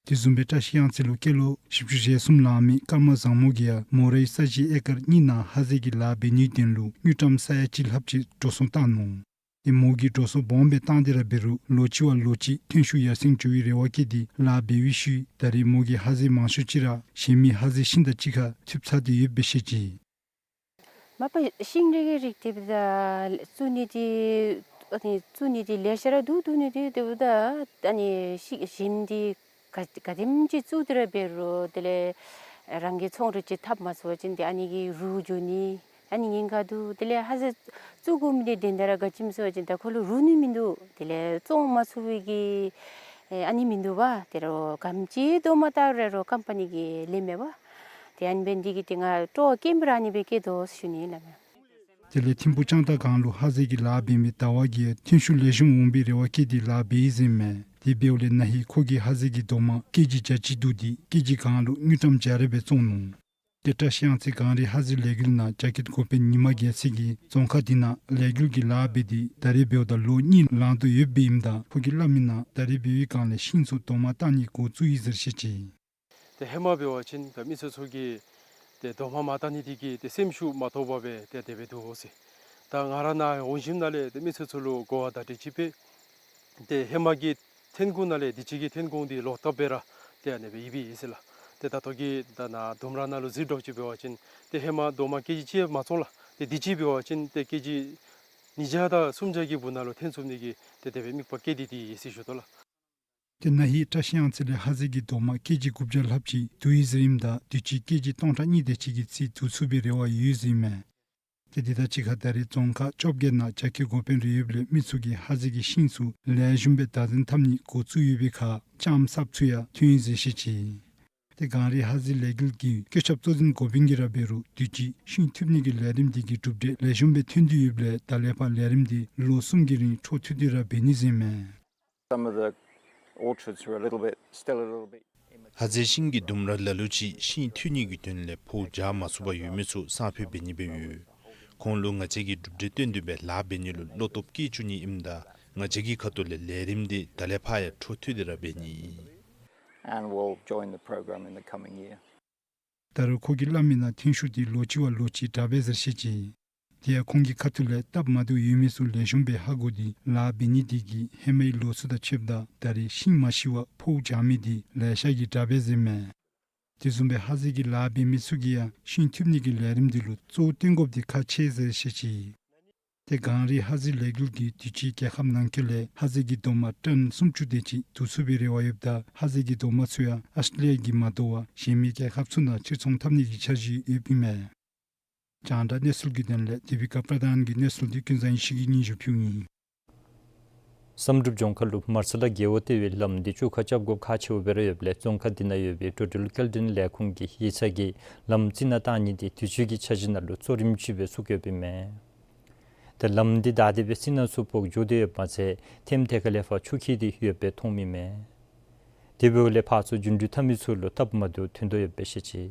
དེ་བཟུམ་སྦེ་བཀྲ་ཤིས་གཡང་རྩེ་ལུ་སྐྱེས་ལོ་བཞི་བཅུ་ཞེ་གསུམ་ལང་མི་ཀརྨ་བཟང་མོ་གིས་ཡང་མོ་རའི་ས་གཞི་ཨེ་ཀར་གཉིས་ནང་ཧ་ཟེལ་གྱི་ལཱ་འབད་ནིའི་དོན་ལུ་དངུལ་ཀྲམ་ས་ཡ་གཅིག་ལྷགཔ་ཅིག་འགྲོ་སོང་བཏང་ནུག། ཏེ་མོ་གིས་འགྲོ་སོང་སྦོམ་སྦེ་བཏང་སྟེ་ར་འབད་རུང་ལོ་གཅིག་བ་ལོ་གཅིག་ཐོན་ཤུགས་ཡར་སེང་འགྱོ་བའི་རེ་བ་བསྐྱེད་དེ་ལཱ་འབད་བའི་ཤུལ་ད་རེས་མོ་གི་ཧ་ཟེལ་མང་ཤོས་ཅིག་ར་གཞན་མི་ཧ་ཟེལ་ཤིང་དང་གཅིག་ཁར་ཐུགཔ་ཚར་ཏེ་ཡོདཔ་སྦེ་བཤད་ཅི། མ་པ་ཤིང་འབྲས་ཀྱི་རིགས་འདི་འབདཝ་ད་བཙུགས་ནི་འདི་ཨ་ནི་བཙུགས་ནི་འདི་ལེ་ཤ་ར་འདུག། བཙུགས་ནི་འདི་འབདཝ་ད་ཨ་ནི་ཤིང་གཞན་འདི་ག་ག་དེམ་ཅིག་བཙུགས་ཏེ་ར་འབད་རུང་དེ་ལས་རང་གི་ཚོང་ར་ཅིག་འཐབ་མ་ཚུགས་པ་ཅིན་ཏེ་ཨ་ནི་གིས་རུལ་འགྱོ་ནི་ཨ་ནི་ཉེན་ཁ་འདུག། དེ་ལས་ཧ་ཟེལ་བཙུགས་དགོ་མི་འདི་དོན་དག་ར་ག་ཅི་སྨོ་ཟེར་བ་ཅིན་ད་ཁོ་ལུ་རུལ་ནི་མིན་འདུག། དེ་ལས་བཙོང་མ་ཚུགས་པའི་གི་ཨ་ནི་མིན་འདུག་པ། དེ་རུང་ག་དེམ་ཅིག་རྡོག་མ་བཏགས་རུང་ཀམ་པ་ནི་གིས་ལེན་མས་པ། ཏེ་ཨ་ནི་འབད་ནི་འདི་གིས་ཏེ་ང་སྤྲོ་བ་སྐྱེན་སྦེ་ར་ཨ་ནི་སྦེ་སྐྱེས་དོ་ཟེར་ཞུ་ནི་ལགས། དེ་ལས་ཐིམ་ཕུག་ལྕང་སྟག་སྒང་ལུ་ཧ་ཟེལ་གྱི་ལཱ་འབད་མི་ཟླ་བ་གིས་ཐོན་ཤུགས་ལེགས་ཤོམ་འོང་པའི་རེ་བ་བསྐྱེད་དེ་ལཱ་འབད་ཡི་ཟེར་མས། དེ་འབདཝ་ལས་ན་ཧིང་ཁོ་གིས་ཧ་ཟེལ་གྱི་རྡོག་མ་ཀེ་ཇི་བརྒྱ་གཅིག་བསྡུ་སྟེ་ཀེ་ཇི་གང་ལུ་དངུལ་ཀྲམ་བརྒྱ་རེ་སྦེ་བཙོང་ནུག། ཏེ་བཀྲ་ཤིས་གཡང་རྩེ་གངས་རི་ཧ་ཟེལ་ལས་འགུལ་ནང་རྒྱ་སྐྱེད་འགོ་དཔོན་ཉི་མ་རྒྱལ་མཚན་གྱིས་རྫོང་ཁག་འདི་ནང་ལས་འགུལ་གྱི་ལཱ་འབད་དེ་ད་རེས་འབདཝ་ད་ལོ་གཉིས་ལང་དོ་ཡོདཔ་ཨིནམ་ད་ཁོ་གིས་སླབ་མི་ནང་ད་རེས་འབད་བའི་སྒང་ལས་ཤིང་ཚུ་རྡོག་མ་བཏགས་ནི་འགོ་བཙུགས་ཡི་ཟེར་བཤད་ཅི། ཏེ་ཧེ་མ་འབད་བ་ཅིན་ད་མི་སེར་ཚུ་གིས་ཏེ་རྡོག་མ་མ་བཏགས་ནི་འདི་གིས་ཏེ་སེམས་ཤུགས་མ་ཐོབ་པར་སྦེ་ཏེ་དེ་སྦེ་འདུག་ཟེར། ད་ང་ར་ནཱ་འོང་ཞིནམ་ལས་ཏེ་མི་སེར་ཚུ་ལུ་གོ་བ་བརྡ་སྤྲོད་ཅིག་འབད། ཏེ་ཧེ་མ་གི་ཐོན་ཁུངས་ནང་ལས་དུས་ཅི་གི་ཐོན་ཁུངས་འདི་ལོག་ལྟབ་སྦེ་ར་ཏེ་ཨ་ནི་སྦེ་ཡོདཔ་ཨིན་ཟེར་ལགས། ཏེ་ད་ལྟོ་གི་ད་ནཱ་ལྡུམ་ར་ནང་ལུ་གཟིགས་དོ་ཅིག་འབད་བ་ཅིན་ཏེ་ཧེ་མ་རྡོག་མ་ཀེ་ཇི་གཅིག་ཡང་མ་བཙོང་ལགས། ཏེ་དུས་ཅི་འབད་བ་ཅིན་ཏེ་ཀེ་ཇི་ཉིས་བརྒྱ་དང་སུམ་བརྒྱ་གི་སྦུག་ནང་ལུ་ཐོན་ཚུགས་ནི་གི་ཏེ་དེ་སྦེ་དམིགས་པ་བསྐྱེད་དེ་ཡོད་ཟེར་ཞུ་དོ་ལགས། ཏེ་ན་ཧིང་བཀྲ་ཤིས་གཡང་རྩེ་ལས་ཧ་ཟེལ་གྱི་རྡོག་མ་ཀེ་ཇི་དགུ་བརྒྱ་ལྷགཔ་ཅིག་བསྡུ་ཡི་ཟེར་ཨིནམ་ད་དུས་ཅི་ཀེ་ཇི་སྟོང་ཕྲག་གཉིས་དེ་ཅིག་གི་རྩིས་བསྡུ་ཚུགས་པའི་རེ་བ་ཡོད་ཟེར་ཨིན་མས། ཏེ་དེ་དང་གཅིག་ཁར་ད་རེས་རྫོང་ཁག་བཅོ་བརྒྱད་ནང་རྒྱ་སྐྱེད་འགོ་དཔོན་རེ་ཡོདཔ་ལས་མི་ཚུ་གིས་ཧ་ཟེལ་གྱི་ཤིང་ཚུ་ལེགས་ཤོམ་སྦེ་བདག་འཛིན་འཐབ་ནི་འགོ་བཙུགས་ཡོད་པའི་ཁར་ལྕངམ་གསརཔ་ཚུ་ཡང་ཐོན་ཡི་ཟེར་བཤད་ཅི། ཏེ་གངས་རི་ཧ་ཟེལ་ལས་འགུལ་གྱི་བཀོད་ཁྱབ་གཙོ་འཛིན་འགོ་དཔོན་གྱིས་ར་འབད་རུང་དུས་ཅི་ཤིང་བཏོན་ནི་གི་ལས་རིམ་འདི་གི་གྲུབ་འབྲས་ལེགས་ཤོམ་སྦེ་ཐོན་ཏེ་ཡོདཔ་ལས་ད་ལས་ཕར་ལས་རིམ་འདི་ལོ་གསུམ་གྱི་རིང་འཕྲོ་མཐུད་དེ་ར་འབད་ནི་ཟེར་ཨིན་མས། Some of the orchards were a little bit, still a little bit immature. ཧ་ཟེ་ཤིང་གི་ལྡུམ་ར་ལ་ལུ་ཅིག་ཤིང་འཐུ་ནི་གི་དོན་ལས་ཕོཝ་རྒྱག་མ་ཚུགས་པར་ཡོད་མི་ཚུ་སང་ཕོད་འབད་ནི་སྦེ་ཡོད། ཁོང་ལུ་ང་བཅས་ཀྱིས་གྲུབ་འབྲས་སྟོན་ཏེ་སྦེ་ལཱ་འབད་ནི་ལུ་བློ་སྟོབས་བསྐྱེད་བཅུག་ནི་ཨིནམ་ད་ང་བཅས་ཀྱི་ཁ་ཐུག་ལས་ལས་རིམ་འདི་ད་ལས་ཕར་ཡང་འཕྲོ་མཐུད་དེ་ར་འབད་ནི། And will join the program in the coming year. ད་རུང་ཁོ་གིས་སླབ་མི་ནང་ཐོན་ཤུགས་འདི་ལོ་གཅིག་བ་ལོ་གཅིག་དྲག་པས་ཟེར་བཤད་ཅི། དེ་ཡང་ཁོང་གི་ཁ་ཐུག་ལས་སྟབས་མ་བདེཝ་ཡོད་མི་ཚུ་ལེགས་ཤོམ་སྦེ་ཧ་གོ་སྟེ་ལཱ་འབད་ནི་དེ་གིས་ཧེ་མའི་ལོ་ཚུ་དང་ཕྱདཔ་ད་ད་རེས་ཤིང་མ་ཤི་བར་ཕོཝ་རྒྱག་མི་འདི་ལེ་ཤ་གིས་དྲག་པས་ཟེར་མས། དེ་བཟུམ་སྦེ་ཧ་ཟེ་གི་ལཱ་འབད་མི་ཚུ་གིས་ཡང་ཤིང་འཐུ་ནི་གི་ལས་རིམ་འདི་ལུ་གཙོ་བོ་བཏོན་དགོཔ་འདི་ཁག་ཆེ་ཟེར་བཤད་ཅི། ཏེ་གངས་རི་ཧ་ཟེ་ལས་འགུལ་གྱིས་དུས་ཅི་རྒྱལ་ཁབ་ནང་འཁོད་ལས་ཧ་ཟེ་གི་རྡོག་མ་ཊཱོན་སུམ་ཅུ་དེ་ཅིག་བསྡུ་ཚུགས་པའི་རེ་བ་ཡོདཔ་ད་ཧ་ཟེ་གི་རྡོག་མ་ཚུ་ཡང་ཨཱོས་ཊྲེ་ལི་ཡ་གིས་མ་དོ་བར་གཞན་མི་རྒྱལ་ཁབ་ཚུ་ནང་ཕྱིར་ཚོང་འཐབ་ནི་གི་འཆར་གཞི་ཡོདཔ་ཨིན་མས། རྒྱང་བསྒྲགས་གནས་ཚུལ་གྱི་དོན་ལས་དེ་བི་ཀ་པྲ་དཱན་གྱི་གནས་ཚུལ་འདི་ཀུན་བཟང་ཡེ་ཤེས་ཀྱིས་སྙན་ཞུ་ཕུལཝ་ཨིན། བསམ་གྲུབ་ལྗོངས་མཁར་ལུ་མར་ཚ་ལ་རྒེད་འོག་ལྟེ་བའི་ལམ་འདི་བཅོ་ཁ་རྐྱབ་དགོཔ་ཁག་ཆེཝ་སྦེ་ར་ཡོདཔ་ལས་རྫོང་ཁག་འདི་ནང་ཡོད་པའི་འགྲོ་འགྲུལ་སྐྱེལ་འདྲེན་ལས་ཁུངས་ཀྱི་ཡིག་ཚང་གིས་ལམ་རྩི་ནག་བཏང་ནི་འདི་དུས་ཅི་གི་འཆར་གཞི་ནང་ལུ་གཙོ་རིམ་ཅིག་སྦེ་བཙུགས་ཡོདཔ་ཨིན་མས། ཏེ་ལམ་འདི་བདའ་སྟེ་སྦེ་རྩི་ནག་ཚུ་ཕོག་འགྱོ་སྟེ་ཡོདཔ་མ་ཚད་ཐེམ་དེ་ཁ་ལས་ཕར་ཆུ་འཁྱིལ་ཏེ་ཡོདཔ་སྦེ་མཐོངམ་ཨིན་མས། དེ་འབདཝ་ལས་ཕར་ཚུར་རྒྱུ་འགྲུལ་འཐབ་མི་ཚུ་ལུ་སྟབས་མ་བདེཝ་ཐོན་དོ་ཡོདཔ་སྦེ་བཤད་ཅི།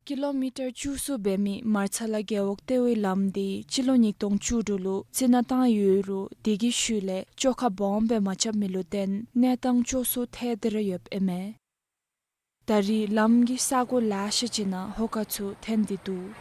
ཀི་ལོ་མི་ཊར་བཅུ་གསུམ་འབད་མི་མར་ཚ་ལ་རྒེད་འོག་ལྟེ་བའི་ལམ་འདི་སྤྱི་ལོ་ཉིས་སྟོང་བཅུ་དྲུག་ལུ་རྩི་ནག་བཏང་ཡོད་རུང་དེ་གི་ཤུལ་ལས་བཅོ་ཁ་སྦོམ་སྦེ་མ་རྐྱབ་མི་ལུ་བརྟེན་གནས་སྟངས་སྐྱོ་སུ་ཐལ་ཏེ་ར་ཡོདཔ་ཨིན་མས། ད་རེས་ལམ་གྱི་ས་གོ་ལེ་ཤ་ཅིག་ནང་ཧོ་ཀ་ཚུ་འཐོན་ཏེ་འདུག།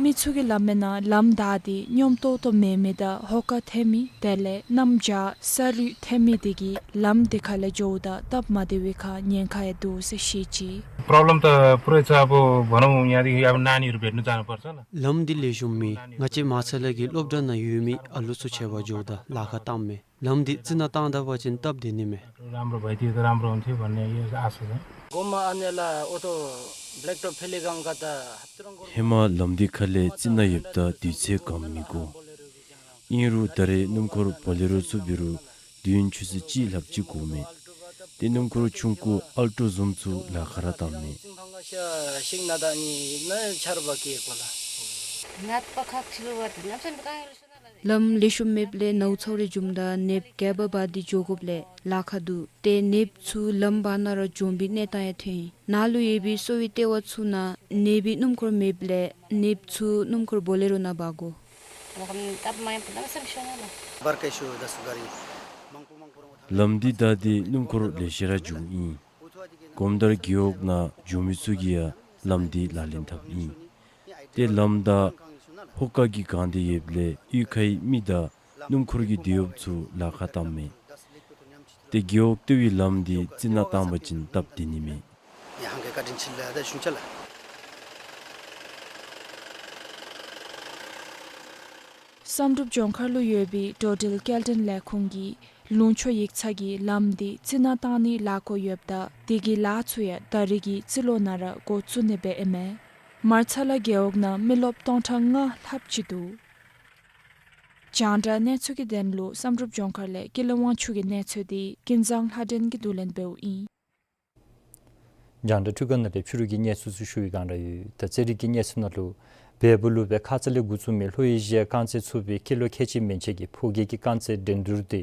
མི་ཚུ་གིས་སླབ་མིའི་ནང་ལམ་བདའ་སྟེ་སྙོམས་ཏོག་ཏོ་མེད་མི་དང་ཧོ་ཀ་འཐོན་མི་དེ་ལས་གནམ་བྱཱར་ས་རུད་འཐོན་མི་དེ་གིས་ལམ་དེ་ཁ་ལས་འགྱོཝ་ད་སྟབས་མ་བདེ་བའི་ཁར་ཉེན་ཁ་ཡང་འདུག་ཟེར་བཤད་ཅི། प्रब्लम त पुरै छ, अब भनौँ यहाँदेखि अब नानीहरू भेट्न जानुपर्छ। ལམ་འདི་ལེགས་ཤོམ་མེད། ང་བཅས་མར་ཚ་ལ་གི་སློབ་གྲྭ་ནང་ཡོད་མི་ཨ་ལུ་ཚུ་ཆེ་བར་འགྱོཝ་ད་ལཱ་ཁག་བཏངམ་མས། ལམ་འདི་རྩི་ནག་བཏང་ད་པ་ཅིན་སྟབས་བདེ་ནི་མས། राम्रो भइदिए त राम्रो हुन्थ्यो भन्ने यो आशा छ। गाउँमा आउनेलाई अटो ब्ल्याक टप फेले गएको त ཧེ་མ་ལམ་འདི་ཁ་ལས་རྩི་ནག་ཡོདཔ་ད་དུས་ཚོད་གང་མི་འགོར། ཨིན་རུང་ད་རེས་སྣུམ་འཁོར་བོ་ལེ་རོ་ཚུ་འབད་རུང་དུས་ཡུན་ཆུ་ཚོད་གཅིག་ལྷགཔ་ཅིག་འགོརཝ་མས། ཏེ་སྣུམ་འཁོར་ཆུང་ཀུ་ཨལ་ཊོ་བཟུམ་ཚུ་ལཱ་ཁག་ར་བཏངམ་མས། ལམ་ལེགས་ཤོམ་མེདཔ་ལས་ནཝ་ཚཝ་རེ་འབྱུངམ་ད་ནདཔ་ག་བ་འབག་སྟེ་འགྱོ་དགོཔ་ལས་ལཱ་ཁག་འདུག། ཏེ་ནདཔ་ཚུ་ལམ་བར་ན་ར་འཛོམས་པའི་གནས་སྟངས་ཡང་ཐོན་ཡི། ནཱ་ལུ་ཡོད་པའི་གསོ་བའི་ལྟེ་བ་ཚུ་ནང་ནདཔ་གི་སྣུམ་འཁོར་མེདཔ་ལས་ནདཔ་ཚུ་སྣུམ་འཁོར་བོ་ལེ་རོ་ནང་འབག་དགོ། ལམ་འདི་བདའ་སྟེ་སྣུམ་འཁོར་ལེ་ཤ་ར་འགྱོཝ་ཨིན། གོམ་དར་རྒེད་འོག་ནང་འགྱོ་མི་ཚུ་གིས་ཡང་ལམ་འདི་ལག་ལེན་འཐབ་ཨིན། ཏེ་ལམ་བདའ་ཧོ་ཀ་གིས་གང་སྟེ་ཡོདཔ་ལས་གཡུས་ཁའི་མི་དང་སྣུམ་འཁོར་གྱི་འདི་ཡོདཔ་ཚུ་ལཱ་ཁག་བཏངམ་མས། ཏེ་རྒེད་འོག་ལྟེ་བའི་ལམ་འདི་རྩི་ནག་བཏང་པ་ཅིན་སྟབས་བདེ་ནི་མས། བསམ་གྲུབ་ལྗོངས་མཁར་ལུ་ཡོད་པའི་འགྲོ་འགྲུལ་སྐྱེལ་འདྲེན་ལས་ཁུངས་ཀྱི་ལུང་ཕྱོགས་ཡིག་ཚང་གིས་ལམ་འདི་རྩི་ནག་བཏང་ནིའི་ལཱ་འགོ་ཡོདཔ་ད་དེ་གི་ལཱ་ཚུ་ཡང་ད་རེས་ཀྱི་རྩིས་ལོ་ནང་ར་འགོ་བཙུགས་ནི་སྦེ་ཨིན་མས། མར་ཚ་ལ་རྒེད་འོག་ནང་མི་རློབས་སྟོང་ཕྲག་ལྔ་ལྷགཔ་ཅིག་འདུག། རྒྱང་བསྒྲགས་གནས་ཚུལ་གྱི་དོན་ལུ་བསམ་གྲུབ་ལྗོངས་མཁར་ལས་ཀུན་ལེགས་དབང་ཕྱུག་གི་གནས་ཚུལ་འདི་ཀུན་བཟང་ལྷ་སྒྲོན་གྱིས་བསྡུ་ལེན་འབདཝ་ཨིན། རྒྱང་བསྒྲགས་འཕྲུལ་ཁང་ནང་ལས་ཕྱི་རུ་གི་གནས་ཚུལ་ཚུ་ཞུ་བའི་སྒང་ར་ཡོད། ད་རྩེད་རིགས་ཀྱི་གནས་ཚུལ་ནང་ལུ་བལ་པོ་ལུ་སྦེ་ཁ་ཙ་ལས་འགོ་བཙུགས་མི་ལྷོ་ཨེ་ཤི་ཡ་རྐང་རྩེད་ཚོགས་པའི་སྐྱེས་ལོ་ཁལ་གཅིག་མན་ཆད་ཀྱི་ཕོ་སྐྱེས་ཀྱི་རྐང་རྩེད་འགྲན་བསྡུར་འདི་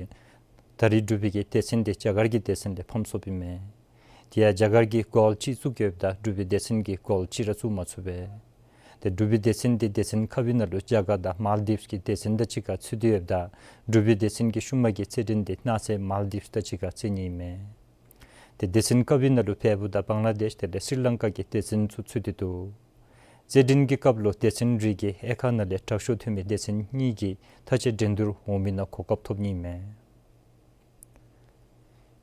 ད་རེས་འབྲུག་པའི་གི་སྡེ་ཚན་འདི་རྒྱ་གར་གྱི་སྡེ་ཚན་ལས་ཕམ་སོཔ་ཨིན་མས། དེ་ཡང་རྒྱ་གར་གྱིས་གོལ་གཅིག་བཙུགས་ཡོདཔ་ད་འབྲུག་པའི་སྡེ་ཚན་གྱིས་གོལ་གཅིག་ར་བཙུགས་མ་ཚུགས་པས། ཏེ་འབྲུག་པའི་སྡེ་ཚན་འདི་སྡེ་ཚན་ཁ་བའི་ནང་ལུ་རྒྱ་གར་དང་མཱལ་དིབས་ཀྱི་སྡེ་ཚན་དང་གཅིག་ཁར་ཚུད་དེ་ཡོདཔ་ད་འབྲུག་པའི་སྡེ་ཚན་གྱི་ཤུལ་མ་གི་རྩེད་འགྲན་འདི་གནངས་ཚེ་མཱལ་དིབས་དང་གཅིག་ཁར་རྩེད་ནི་ཨིན་མས། ཏེ་སྡེ་ཚན་ཀ་བའི་ནང་ལུ་བལ་པོ་དང་བང་ལ་དེཤ་དེ་ལས་སི་རི་ལང་ཀ་གི་སྡེ་ཚན་ཚུ་ཚུད་དེ་འདུག། རྩེད་འགྲན་གྱི་སྐབས་ལུ་སྡེ་ཚན་རེ་གིས་དབྱེ་ཁག་ནང་ལས་དྲག་ཤོས་ཐོན་མི་སྡེ་ཚན་གཉིས་ཀྱིས་མཐའ་དཔྱད་འགྲན་བསྡུར་འོང་མི་ནང་གོ་སྐབས་ཐོབ་ནི་ཨིན་མས།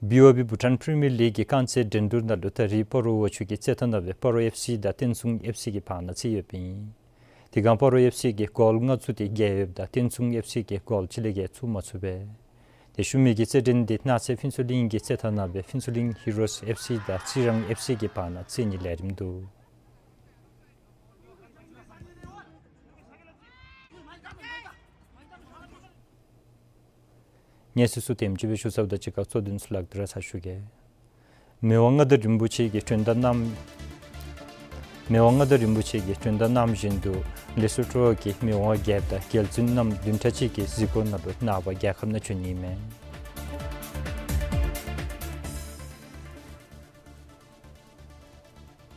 བི་ཨོ་བི་བྷུ་ཊཱན་པི་རི་མི་ཡར་ལིག་གི་རྐང་རྩེད་འགྲན་བསྡུར་ནང་ལུ་ད་རེས་སྤ་རོ་ཝ་ཆུ་གི་རྩེད་ཐང་ནང་སྦེ་སྤ་རོ་ཨེཕ་སི་དང་བསྟན་སྲུང་ཨེཕ་སི་གི་བར་ན་རྩེད་ཡོདཔ་ཨིན། དེ་སྒང་སྤ་རོ་ཨེཕ་སི་གིས་གོལ་ལྔ་བཙུགས་ཏེ་རྒྱལ་ཡོདཔ་ད་བསྟན་སྲུང་ཨེཕ་སི་གིས་གོལ་གཅིག་ལས་བརྒལ་བཙུགས་མ་ཚུགས་པས། ཏེ་ཤུལ་མའི་གི་རྩེད་འགྲན་འདི་གནངས་ཚེ་ཕུན་ཚོགས་གླིང་གི་རྩེད་ཐང་ནང་སྦེ་ཕུན་ཚོགས་གླིང་ཧི་རོས་ཨེཕ་སི་དང་རྩི་རང་ཨེཕ་སི་གི་བར་ན་རྩེད་ནིའི་ལས་རིམ་འདུག། གནས་ཚུལ་ཚུ་དེམ་ཅིག་སྦེ་ཞུ་ཚརཝ་དང་གཅིག་ཁར་གཙོ་དོན་ཚུ་ལེགས་སྒྲིག་ར་ཚར་ཞུ་གེ། མི་དབང་མངའ་བདག་རིན་པོ་ཆེ་གིས་དོན་དག་གནང་། མི་དབང་མངའ་བདག་རིན་པོ་ཆེ་གིས་དོན་དག་གནང་བཞིན་དུ་ ལས་ཟུར་སྤྲོ་བ་གིས་མི་དབང་རྒྱལཔོ་དང་རྒྱལ་བཙུན་རྣམ་བདུན་ཕྲག་གཅིག་གི་གཟིགས་སྐོར་ནང་ལུ་ནངས་པ་རྒྱལ་ཁབ་ནང་བྱོན་ནི་མས།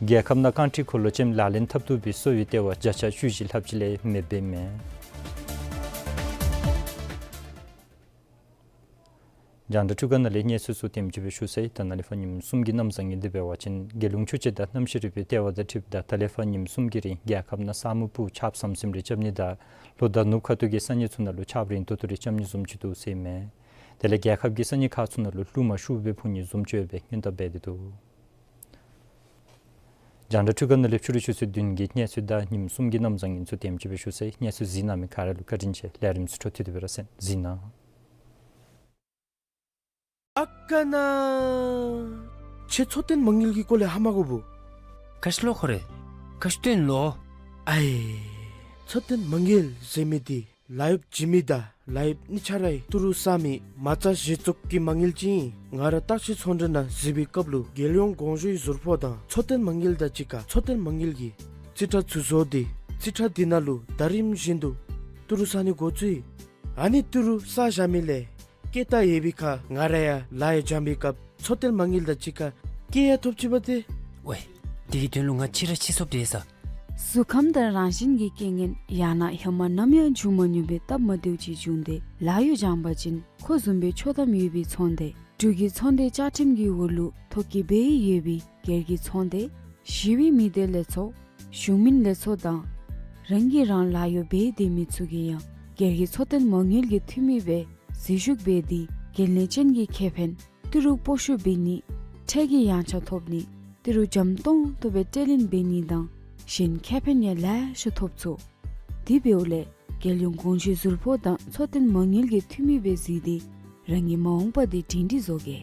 རྒྱལ་ཁབ་ནང་རྐང་ཁྲི་འཁོར་ལོ་ཅན་ལག་ལེན་འཐབ་བཏུབ་པའི་གསོ་བའི་ལྟེ་བ་བརྒྱ་ཆ་བཅུ་བཞི་ལྷགཔ་ཅིག་ལས་མེདཔ་འབདཝ་མས། རྒྱང་བསྒྲགས་འཕྲུལ་ཁང་ནང་ལས་གནས་ཚུལ་ཚུ་དེམ་ཅིག་སྦེ་ཞུ་ཚར་ཡི། ད་ནཱ་ལས་ཕར་ཉིནམ་གསུམ་གྱི་གནམ་བཟང་ངན་འདི་འབད་བ་ཅིན་རྒྱལ་ཡོངས་ཆུ་སྤྱོད་དང་གནམ་གཤིས་རིག་པའི་ལྟེ་བ་དང་འཁྲིལཝ་ད་ད་ལས་ཕར་ཉིནམ་གསུམ་གྱི་རིང་རྒྱལ་ཁབ་ནང་ས་སྨུག་སྤུབས་ཆརཔ་ཟམ་ཟིམ་རེ་རྐྱབ་ནི་དང་ལྷོ་དང་ནུབ་ཁ་ཐུག་གི་ས་གནས་ཚུ་ནང་ལུ་ཆརཔ་རན་ཏོག་ཏོ་རེ་རྐྱབ་ནི་བཟུམ་ཅིག་འདུག་ཟེར་མས། དེ་ལས་རྒྱལ་ཁབ་ཀྱི་ས་གནས་ཁག་ཚུ་ནང་ལུ་རླུང་མ་ཤུགས་སྦེ་འཕུ་ནི་བཟུམ་ཅིག་ཡོདཔ་སྦེ་སྔོན་བརྡ་འབད་དེ་འདུག། རྒྱང་བསྒྲགས་འཕྲུལ་ཁང་ནང་ལས་ཕྱི་རུ་ཆུ་ཚོད་བདུན་གྱི་གནས་ཚུལ་དང་ཉིནམ་གསུམ་གྱི་གནམ་བཟང་ངན་ཚུ་དེམ་ཅིག་སྦེ་ཞུ་ཚར་ཡི། གནས་ཚུལ་གཟིགས་གནང་མི་ག་ར་ལུ་བཀའ་དྲིན་ཆེ། ལས་རིམ་ཚུ་འཕྲོ་མཐུད་དེ་སྦེ་ར་གསན། གཟིགས་གནང་། ཨ་ཀ་ན། ཁྱོད་འཚོ་རྟེན་མ་དངུལ་གྱི་སྐོར་ལས་ཧ་མ་གོ་བུ། ག་ཅི་ལོ་ཁོ་རེ། ག་ཅི་སྟོན་ལོ། ཨའི། འཚོ་རྟེན་མ་དངུལ་ཟེར་མི་འདི་ལཱ་གཡོགཔ་བྱིན་མི་དང་ལཱ་གཡོགཔ་གཉིས་ཆ་རའི་ཏི་རུ་བསག་མི་མ་རྩ་གཞི་བཙུགས་ཀྱི་མ་དངུལ་ཅིག་ཨིན། ང་ར་བརྟག་དཔྱད་ཚོང་འབྲེལ་ནང་གཟིགས་པའི་སྐབས་ལུ་རྒྱལ་ཡོངས་གོང་ཞུའི་ཟུར་ཕོགས་དང་འཚོ་རྟེན་མ་དངུལ་དང་གཅིག་ཁར་འཚོ་རྟེན་མ་དངུལ་གྱི་རྩིས་ཁྲ་ཚུ་བཟོ་སྟེ་རྩིས་ཁྲ་འདི་ནང་ལུ་ཟླ་རིམ་བཞིན་དུ་ཏི་རུ་བསག་ནི་འགོ་བཙུགས་ཡི། ཨ་ནི་ཏི་རུ་བསག་བཞག་མི་ལས་སྐྱེད་ད་ཡོད་པའི་ཁར་ང་ར་ཡང་ལཱ་ཡང་འཇམ་པའི་སྐབས་འཚོ་རྟེན་མ་དངུལ་དང་གཅིག་ཁར་སྐྱེད་ཡང་ཐོབ་ཅི་པ་ཏེ། ཝའེ། དེ་གི་དོན་ལུ་ང་ཕྱི་ར་ཕྱི་སོཔ་དེ་ས། གཟུགས་ཁམས་དང་རང་བཞིན་གྱི་རྐྱེན་ངན་ཡང་ན་ཧེ་མ་ནམ་ཡང་བྱུང་མ་མྱོང་པའི་སྟབས་མ་བདེཝ་ཅིག་བྱུང་སྟེ་ལཱ་གཡོག་སྦྱང་པ་ཅིན་ཁོ་བཟུམ་སྦེ་ཆོག་ཐམ་ཡོད་པའི་ཚོང་སྡེ་འབྲུག་གི་ཚོང་སྡེ་བཅའ་ཁྲིམས་ཀྱི་འོག་ལུ་ཐོ་བཀོད་འབད་ཡོད་པའི་སྒེར་གྱི་ཚོང་སྡེ་ཞི་བའི་མི་སྡེ་ལས་ཚོགས་གཞུང་མིན་ལས་ཚོགས་དང་རང་གིས་རང་ལཱ་གཡོག་འབད་སྡོད་མི་ཚུ་གིས་ཡང་སྒེར་གྱི་འཚོ་རྟེན་མ་དངུལ་གྱི་འཐུས་མི་སྦེ་འཛུལ་ཞུགས་འབད་དེ་འགན་ལེན་ཅན་གྱི་ཁེ་ཕན་ཏི་རུ་སྤོ་བཤུད་འབད་ནི་ཁྲལ་གྱི་ཡངས་ཆག་ཐོབ་ནི་ཏི་རུ་འཇམ་ཏོང་ཏོ་སྦེ་སྤྲོད་ལེན་འབད་ནི་དང་གཞན་ཁེ་ཕན་ཡང་ལེ་ཤ་ཐོབ་ཚུགས། དེ་འབདཝ་ལས་རྒྱལ་ཡོངས་གོང་ཞུའི་ཟུར་ཕོགས་དང་འཚོ་རྟེན་མ་དངུལ་གྱི་འཐུས་མི་སྦེ་གཟིགས་ཏེ་རང་གི་མ་འོངས་པ་དེ་སྒྲིང་སྒྲིང་བཟོ་གེ།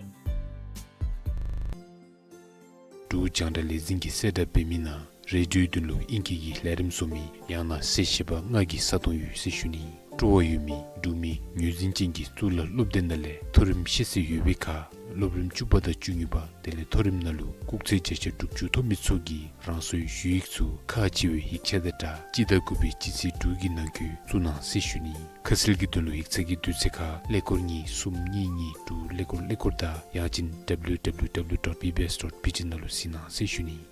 འབྲུག་རྒྱང་བསྒྲགས་ལས་འཛིན་གྱིས་གསལ་བསྒྲགས་འབད་མི་ནང་རེ་ཌིའོའི་དོན་ལུ་ཨིང་སྐད་ཀྱི་ལས་རིམ་བཟོ་མི་ཡང་ན་གསལ་བཤད་པ་ལྔ་གི་ས་སྟོང་ཡོད་ཟེར་ཞུ་ནི། སྤྲོ་བ་ཡོད་མི་འབྲུག་མི་ངོས་འཛིན་ཅན་གྱི་གཙུག་ལག་སློབ་སྡེ་ནང་ལས་མཐོ་རིམ་ཤེས་ཚད་ཡོད་པའི་ཁར་སློབ་རིམ་བཅུ་པ་དང་བཅུ་གཉིས་པ་དེ་ལས་མཐོ་རིམ་ནང་ལུ་སྐུགས་ཚད་བརྒྱ་ཆ་དྲུག་ཅུ་ཐོབ་མི་ཚུ་གིས་རང་སོའི་ཞུ་ཡིག་ཚུ་ཁག་ཆེ་བའི་ཡིག་ཆ་དང་སྦྲགས་སྤྱི་ཟླ་དགུ་པའི་སྤྱི་ཚེས་དྲུག་གི་ནང་འཁོད་བཙུགས་གནང་ཟེར་ཞུ་ནི། ཁ་གསལ་གྱི་དོན་ལུ་ཡིག་ཚང་གི་དུས་ཚོད་ཁར་ཀླད་ཀོར་གཉིས་གསུམ་གཉིས་གཉིས་དྲུག་ཀླད་ཀོར་ཀླད་ཀོར་དང་ཡང་ཅིན་W W W dot B B S dot B T ནང་ལུ་གཟིགས་གནང་ཟེར་ཞུ་ནི།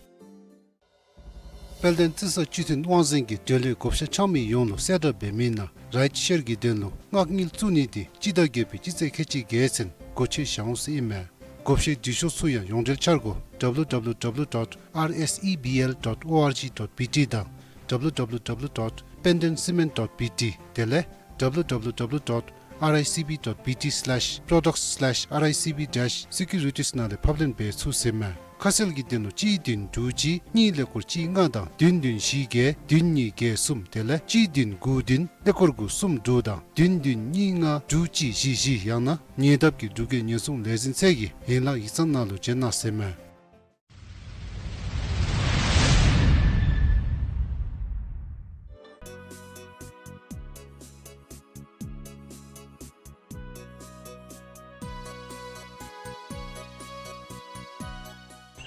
དཔལ་ལྡན་རྩི་ས་སྤྱི་མཐུན་དབང་འཛིན་གྱིས་འབྲེལ་ཡོད་བགོ་བཤའ་འཆང་མི་ཡོངས་ལུ་གསལ་བསྒྲགས་འབད་མི་ནང་རའིཊ་ཤེར་གྱི་དོན་ལུ་མངགས་དངུལ་བཙུགས་ནི་དེ་སྤྱི་ཟླ་བརྒྱད་པའི་སྤྱི་ཚེས་ཁལ་གཅིག་བརྒྱད་ཚུན་སྒོ་ཕྱེ་བཞག་འོང་ཟེར་ཨིན་མས། བགོ་བཤའི་འབྲི་ཤོག་ཚུ་ཡང་ཡོངས་འབྲེལ་འཆར་སྒོ་W W W dot R S E B L dot O R G dot B T དང་W W W dot pendenscement dot B T དེ་ལས་W W W dot R I C B dot B T slash products slash R I C B dash securities ནང་ལས་ཕབ་ལེན་འབད་ཚུགས་ཟེར་མས། ཁ་གསལ་གྱི་དོན་ལུ་གཅིག་བདུན་དྲུག་གཅིག་གཉིས་ཀླད་ཀོར་གཅིག་ལྔ་དང་བདུན་བདུན་བཞི་བརྒྱད་བདུན་གཉིས་བརྒྱད་གསུམ་དེ་ལས་གཅིག་བདུན་དགུ་བདུན་ཀླད་ཀོར་དགུ་གསུམ་དྲུག་དང་བདུན་བདུན་གཉིས་ལྔ་དྲུག་གཅིག་བཞི་བཞི་ཡང་ན་ཉེ་འདབས་ཀྱི་འབྲུག་རྒྱལ་ཉེན་སྲུང་ལས་འཛིན་ཚད་ཀྱི་ཡན་ལག་ཡིག་ཚང་ནང་ལུ་བྱོན་གནང་ཟེར་མས།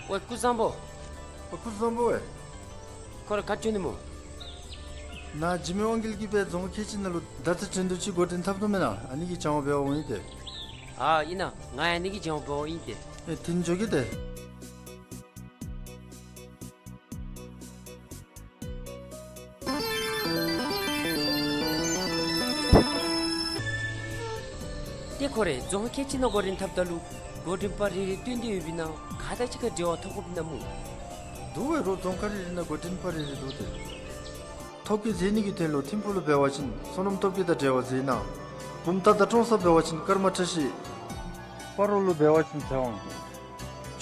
ཝའེ་སྐུ་གཟུགས་བཟང་པོ། ཨོ་སྐུ་གཟུགས་བཟང་པོ་ཝའེ། ཁོ་ར་ག་ཅི་འོང་ནི་སྨོ། ནཱ་འཇིགས་མེད་དབང་རྒྱལ་གྱིས་སྦེ་རྫོང་ཁལ་གཅིག་ནང་ལུ་མདའ་རྩེད་འགྲན་བསྡུར་ཅིག་འགོ་འདྲེན་འཐབ་དོ་མེན་ན། ཨ་ནི་གི་སྦྱང་བ་འབད་བར་འོང་ཡི་ཏེ། ཨ་ཨིན་ན། ང་ཡང་ཨ་ནི་གི་སྦྱང་བ་འབད་བར་འོང་ཡི་ཏེ། ཨེ་དེ་ནི་འགྱོ་གེ་ཏེ། ཏེ་ཁོ་རེ་རྫོང་ཁལ་གཅིག་ནང་འགོ་འདྲེན་འཐབ་ད་ལུ་འགོ་འདྲེན་པ་རེ་རེ་བསྟུན་ཏེ་ཡོད་པའི་ནང་ག་དང་གཅིག་ཁར་འབྲེལ་བ་འཐབ་དགོཔ་ཨིན་ན་སྨོ། འདུག་པས་རོགས། རྫོང་ཁག་རེ་རེ་ནང་འགོ་འདྲེན་པ་རེ་རེ་འདུག་སྟེ། ཐོ་བཀོད་མཛད་ནི་གི་དོན་ལུ་ཐིམ་ཕུག་ལུ་འབད་བ་ཅིན་བསོད་ནམས་སྟོབས་རྒྱས་དང་འབྲེལ་བ་མཛད་གནང་། བུམ་ཐང་དང་ཀྲོང་གསར་འབད་བ་ཅིན་ཀརྨ་བཀྲ་ཤིས། སྤ་རོ་ལུ་འབད་བ་ཅིན་ཚེ་དབང་།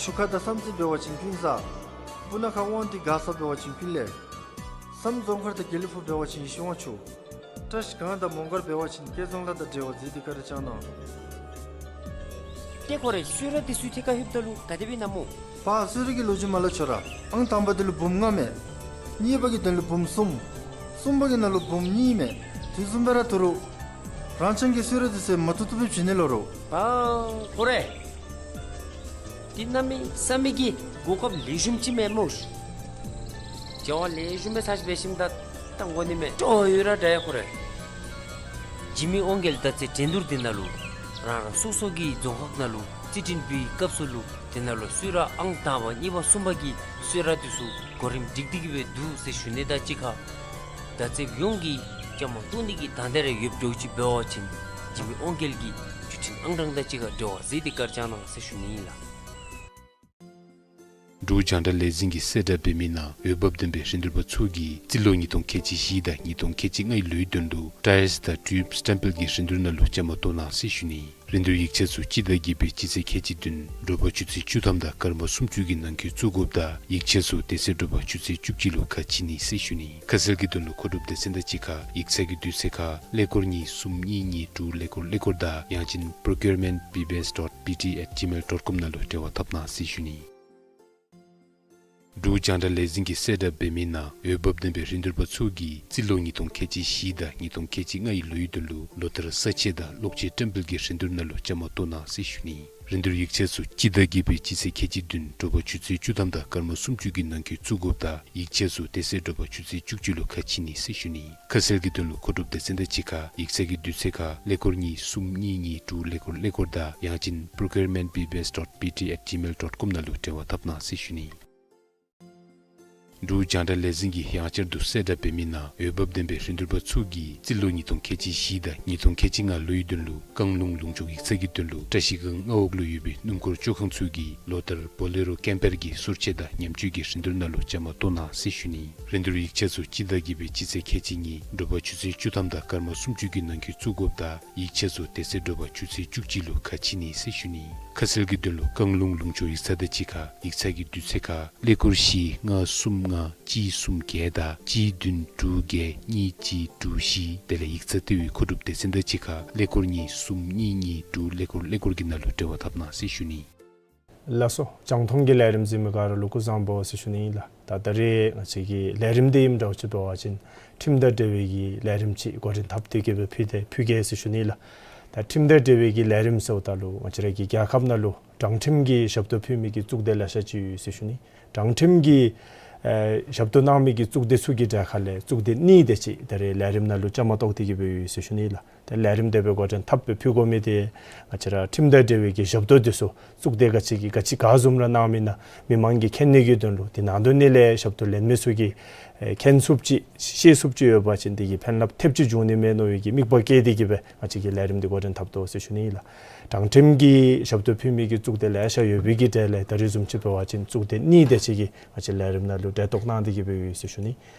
ཆུ་ཁ་དང་བསམ་རྩེ་འབད་བ་ཅིན་ཀུན་བཟང་། སྤུ་ན་ཁ་དབང་འདུས་མགར་ས་འབད་བ་ཅིན་ཀུན་ལེགས། བསམ་རྫོང་མཁར་དང་དགེ་ལེགས་ཕུག་འབད་བ་ཅིན་ཡེ་ཤེས་དབང་ཕྱུག། བཀྲ་ཤིས་སྒང་དང་མོང་སྒར་འབད་བ་ཅིན་སྐལ་བཟང་ལགས་དང་འབྲེལ་བ་མཛད་དེ་བཀའ་དྲིན་བསྐྱང་གནང་། ཏེ་ཁོ་རེ་གསོལ་རས་འདི་ཚུ་ཐད་ཀར་ལྷོདཔ་ད་ལུ་ག་དེ་སྦེ་ཨིན་ན་སྨོ། པ་གསོལ་རས་ཀྱི་ལོ་རྒྱུས་མ་སླབ་ཆོག་ར། ཨང་དང་པ་འདི་ལུ་འབུམ་ལྔ་མས། གཉིས་པ་གི་དོན་ལུ་འབུམ་གསུམ། གསུམ་པ་གི་ནང་ལུ་འབུམ་གཉིས་མས། དེ་བཟུམ་སྦེ་ར་ཐུ་རུ། རང་རྐྱང་གི་གསོལ་རས་འདི་ཚུ་མ་བཏུབ་བཏུབ་སྦེ་བྱིན་ནི་ལོ་རོ། ཨ་ཁོ་རེ། འདི་གནམ་མེད་ས་མེད་ཀྱི་གོ་སྐབས་ལེགས་ཤོམ་ཅིག་མས་སྨོ། སྦྱང་བ་ལེགས་ཤོམ་སྦེ་ཚར་ཅིག་འབད་ཞིནམ་ད། བཏང་དགོ་ནི་མས། སྤྲོ་ཡོད་ར་འདྲ་ཡ་ཁོ་རེ། འཇིགས་མེད་དབང་རྒྱལ་མདའ་རྩེད་འགྲན་བསྡུར་འདི་ནང་ལུ་རང་རང་སོ་སོ་གི་རྫོང་ཁག་ནང་ལུ་རྩིས་འབྲི་བའི་སྐབས་སུ་ལུ་འདི་ནང་ལུ་སུ་ར་ཨང་དང་པ་གཉིས་པ་གསུམ་པ་གི་སོ་ར་དེ་ཚུ་གོ་རིམ་སྒྲིག་སྟེ་གི་སྦེ་འདུག་ཟེར་ཞུ་ནི་དང་གཅིག་ཁར། མདའ་རྩེདཔ་ཡོངས་ཀྱིས་བཅའ་མར་གཏོགས་ནི་གི་དང་འདོད་རེ་ཡོདཔ་འདྲཝ་ཅིག་འབད་བ་ཅིན་འཇིགས་མེད་དབང་རྒྱལ་གྱི་བརྒྱུད་འཕྲིན་ཨང་གྲངས་དང་གཅིག་ཁར་འབྲེལ་བ་མཛད་དེ་བཀའ་དྲིན་བསྐྱང་གནང་ཟེར་ཞུ་ནི་ཨིན་ལགས། འབྲུག་རྒྱང་བསྒྲགས་ལས་འཛིན་གྱིས་གསལ་བསྒྲགས་འབད་མི་ནང་འོས་འབབ་ལྡན་པའི་རིན་བསྡུར་པ་ཚུ་གིས་རྩིས་ལོ་ཉིས་སྟོང་ཁལ་གཅིག་བཞི་དང་ཉིས་སྟོང་ཁལ་གཅིག་ལྔའི་ལོའི་དོན་ལུ་ཊའིརསི་དང་ཊིའུབ་སི་ཊེམ་པལ་གྱི་རིན་བསྡུར་ནང་ལུ་བཅའ་མར་གཏོགས་གནང་ཟེར་ཞུ་ནི། རིན་བསྡུར་ཡིག་ཆ་ཚུ་སྤྱི་ཟླ་བརྒྱད་པའི་སྤྱི་ཚེས་ཁལ་གཅིག་བདུན་དྲོ་པ་ཆུ་ཚོད་བཅུ་ཐམ་དང་སྐར་མ་སུམ་ཅུ་གི་ནང་འཁོད་བཙུགས་དགོཔ་དང་ཡིག་ཆ་ཚུ་དེ་ཚེ་དྲོ་པ་ཆུ་ཚོད་བཅུ་གཅིག་ལུ་ཁ་ཕྱེ་ནི་ཟེར་ཞུ་ནི། ཁ་གསལ་གྱི་དོན་ལུ་མཁོ་སྒྲུབ་སྡེ་ཚན་དང་གཅིག་ཁར་ཡིག་ཚང་གི་དུས་ཚོད་ཁར་ཀླད་ཀོར་གཉིས་གསུམ་གཉིས་གཉིས་དྲུག་ཀླད་ཀོར་ཀླད་ཀོར་དང་ཡང་ཅིན་procurement B B S dot B T at gmail dot com ནང་ལུ་འབྲེལ་བ་འཐབ་གནང་ཟེར་ཞུ་ནི། འབྲུག་རྒྱང་བསྒྲགས་ལས་འཛིན་གྱིས་གསལ་བསྒྲགས་འབད་མི་ནང་འོས་འབབ་ལྡན་པའི་རིན་བསྡུར་པ་ཚུ་གིས་རྩིས་ལོ་ཉིས་སྟོང་ཁལ་གཅིག་བཞི་དང་ཉིས་སྟོང་ཁལ་གཅིག་ལྔའི་ལོའི་དོན་ལུ་ལོ་ལྟར་ས་དཔྱད་དང་གློག་ཆས་ཊེམ་པལ་གྱི་རིན་བསྡུར་ནང་ལུ་བཅའ་མར་གཏོགས་གནང་ཟེར་ཞུ་ནི། རིན་བསྡུར་ཡིག་ཆ་ཚུ་སྤྱི་ཟླ་བརྒྱད་པའི་སྤྱི་ཚེས་ཁལ་གཅིག་བདུན་དྲོ་པ་ཆུ་ཚོད་བཅུ་ཐམ་དང་སྐར་མ་སུམ་ཅུ་གི་ནང་འཁོད་བཙུགས་དགོཔ་དང་ཡིག་ཆ་ཚུ་དེ་ཚེ་དྲོ་པ་ཆུ་ཚོད་བཅུ་གཅིག་ལུ་ཁ་ཕྱེ་ནི་ཟེར་ཞུ་ནི། ཁ་གསལ་གྱི་དོན་ལུ་མཁོ་སྒྲུབ་སྡེ་ཚན་དང་གཅིག་ཁར་ཡིག་ཚང་གི་དུས་ཚོད་ཁར་ཀླད་ཀོར་གཉིས་གསུམ་གཉིས་གཉིས་དྲུག་ཀླད་ཀོར་ཀླད་ཀོར་དང་ཡང་ཅིན་procurement B B S dot B T at gmail dot com ནང་ལུ་འབྲེལ་བ་འཐབ་གནང་ཟེར་ཞུ་ནི། འབྲུག་རྒྱང་བསྒྲགས་ལས་འཛིན་གྱིས་ཡང་བསྐྱར་དུ་གསལ་བསྒྲགས་འབད་མི་ནང་འོས་འབབ་ལྡན་པའི་རིན་བསྡུར་པ་ཚུ་གིས་རྩིས་ལོ་ཉིས་སྟོང་ཁལ་གཅིག་བཞི་དང་ཉིས་སྟོང་ཁལ་གཅིག་ལྔ་ལོའི་དོན་ལུ་བཀང་ལུང་ལུང་ཕྱོགས་ཡིག་ཚང་གི་དོན་ལུ་བཀྲ་ཤིས་སྒང་མངའ་འོག་ལུ་ཡོད་པའི་སྣུམ་འཁོར་བཅོ་ཁང་ཚུ་གིས་ལོ་ལྟར་Bolero Camper གྱི་གསོལ་ཆས་དང་ཉམས་བཅོས་ཀྱི་རིན་བསྡུར་ནང་ལུ་བཅའ་མར་གཏོགས་གནང་ཟེར་ཞུ་ནི། རིན་བསྡུར་ཡིག་ཆ་ཚུ་སྤྱི་ཟླ་བརྒྱད་པའི་སྤྱི་ཚེས་ཁལ་གཅིག་གཉིས་དྲོ་པ་ཆུ་ཚོད་བཅུ་ཐམ་དང་སྐར་མ་སུམ་ཅུ་གི་ནང་འཁོད་བཙུགས་དགོཔ་དང་ཡིག་ཆ་ཚུ་དེ་ཚེ་དྲོ་པ་ཆུ་ཚོད་བཅུ་གཅིག་ལུ་ཁ་ཕྱེ་ནི་ཟེར་ཞུ་ནི། ཁ་གསལ་གྱི་དོན་ལུ་བཀང་ལུང་ལུང་ཕྱོགས་ཡིག་ཚང་དང་གཅིག་ཁར་ཡིག་ཚང་གི་དུས་ཚོད་ཁར་ཀླད་ཀོར་བཞི་ལྔ་གསུམ་ལྔ་གཅིག་གསུམ་བརྒྱད་དང་གཅིག་བདུན་དྲུག་བརྒྱད་གཉིས་གཅིག་དྲུག་བཞི། དེ་ལས་ཡིག་ཚང་ལྟེ་བའི་མཁོ་སྒྲུབ་སྡེ་ཚན་དང་གཅིག་ཁར་ཀླད་ཀོར་གཉིས་གསུམ་གཉིས་གཉིས་དྲུག་ཀླད་ཀོར་ཀླད་ཀོར་གྱི་ནང་ལུ་འབྲེལ་བ་འཐབ་གནང་ཟེར་ཞུ་ནི། ལགས་སོ། རྒྱང་མཐོང་གི་ལས་རིམ་གཟིགས་མི་ག་ར་ལུ་སྐུ་གཟུགས་བཟང་པོ་ཟེར་ཞུ་ནི་ཨིན་ལགས། ད་ད་རེས་ང་བཅས་ཀྱི་ལས་རིམ་འདི་ཨིནམ་འདྲཝ་ཅིག་འབད་བ་ཅིན་ཁྲིམས་དང་འབྲེལ་བའི་གི་ལས་རིམ་ཅིག་འགོ་འདྲེན་འཐབ་སྟེ་གི་སྦེ་ཕུལ་ཏེ་ཕུལ་གེ་ཟེར་ཞུ་ནི་ལགས། ད་ཁྲིམས་དང་འབྲེལ་བའི་གི་ལས་རིམ་ཟེརཝ་ད་ལུ་ང་བཅས་ར་གི་རྒྱལ་ཁབ་ནང་ལུ་དྲང་ཁྲིམས་ཀྱི་ཞབས་ཏོག་ཕུལ་མི་གི་གཙུག་སྡེ་ལེ་ཤ་ཅིག་ཡོད་ཟེར་ཞུ་ནི། དྲང་ཁྲིམས་ཀྱི་ཨེ་ཞབས་ཏོག་གནང་མི་གི་གཙུག་སྡེ་ཚུ་གི་གྲས་ཁ་ལས་གཙུག་སྡེ་གཉིས་དེ་ཅིག་ད་རེས་ལས་རིམ་ནང་ལུ་བཅའ་མར་གཏོགས་ཏེ་གི་སྦེ་ཡོད་ཟེར་ཞུ་ནི་ལགས། ཏེ་ལས་རིམ་དེ་སྦེ་འགོ་འདྲེན་འཐབ་སྦེ་ཕུལ་དགོ་མི་དེ་ང་བཅས་ར་ཁྲིམས་དང་འབྲེལ་བའི་གི་ཞབས་ཏོག་དེ་ཚུ་གཙུག་སྡེ་ག་ཅི་གི་ག་ཅི་ག་བཟུམ་ར་གནང་མི་ཨིན་ན་མི་མང་གིས་མཁྱེན་ནི་གི་དོན་ལུ་དེ་ནང་དོན་ནི་ལས་ཞབས་ཏོག་ལེན་མི་ཚུ་གིས་ཨེ་མཁྱེན་ཚུགསཔ་ཅིག་ཤེས་ཚུགསཔ་ཅིག་ཡོད་པ་ཅིན་དེ་གིས་ཕན་རླབས་ཐེབས་ཅིག་འབྱུང་ནི་མས་མནོ་བའི་གི་དམིགས་པ་བསྐྱེད་དེ་གི་སྦེ་ང་བཅས་ཀྱིས་ལས་རིམ་འདི་འགོ་འདྲེན་འཐབ་དོ་ཟེར་ཞུ་ནི་ཨིན་ལགས། དྲང་ཁྲིམས་ཀྱི་ཞབས་ཏོག་ཕུལ་མི་གི་གཙུག་སྡེ་ལེ་ཤ་ཡོད་པའི་གི་གྲས་ལས་ད་རེས་བཟུམ་ཅིག་འབད་བ་ཅིན་གཙུག་སྡེ་གཉིས་དེ་ཅིག་གིས་ང་བཅས་ལས་རིམ་ནང་ལུ་གྲལ་གཏོགས་གནང་སྟེ་གི་སྦེ་ཡོད་ཟེར་ཞུ་ནི།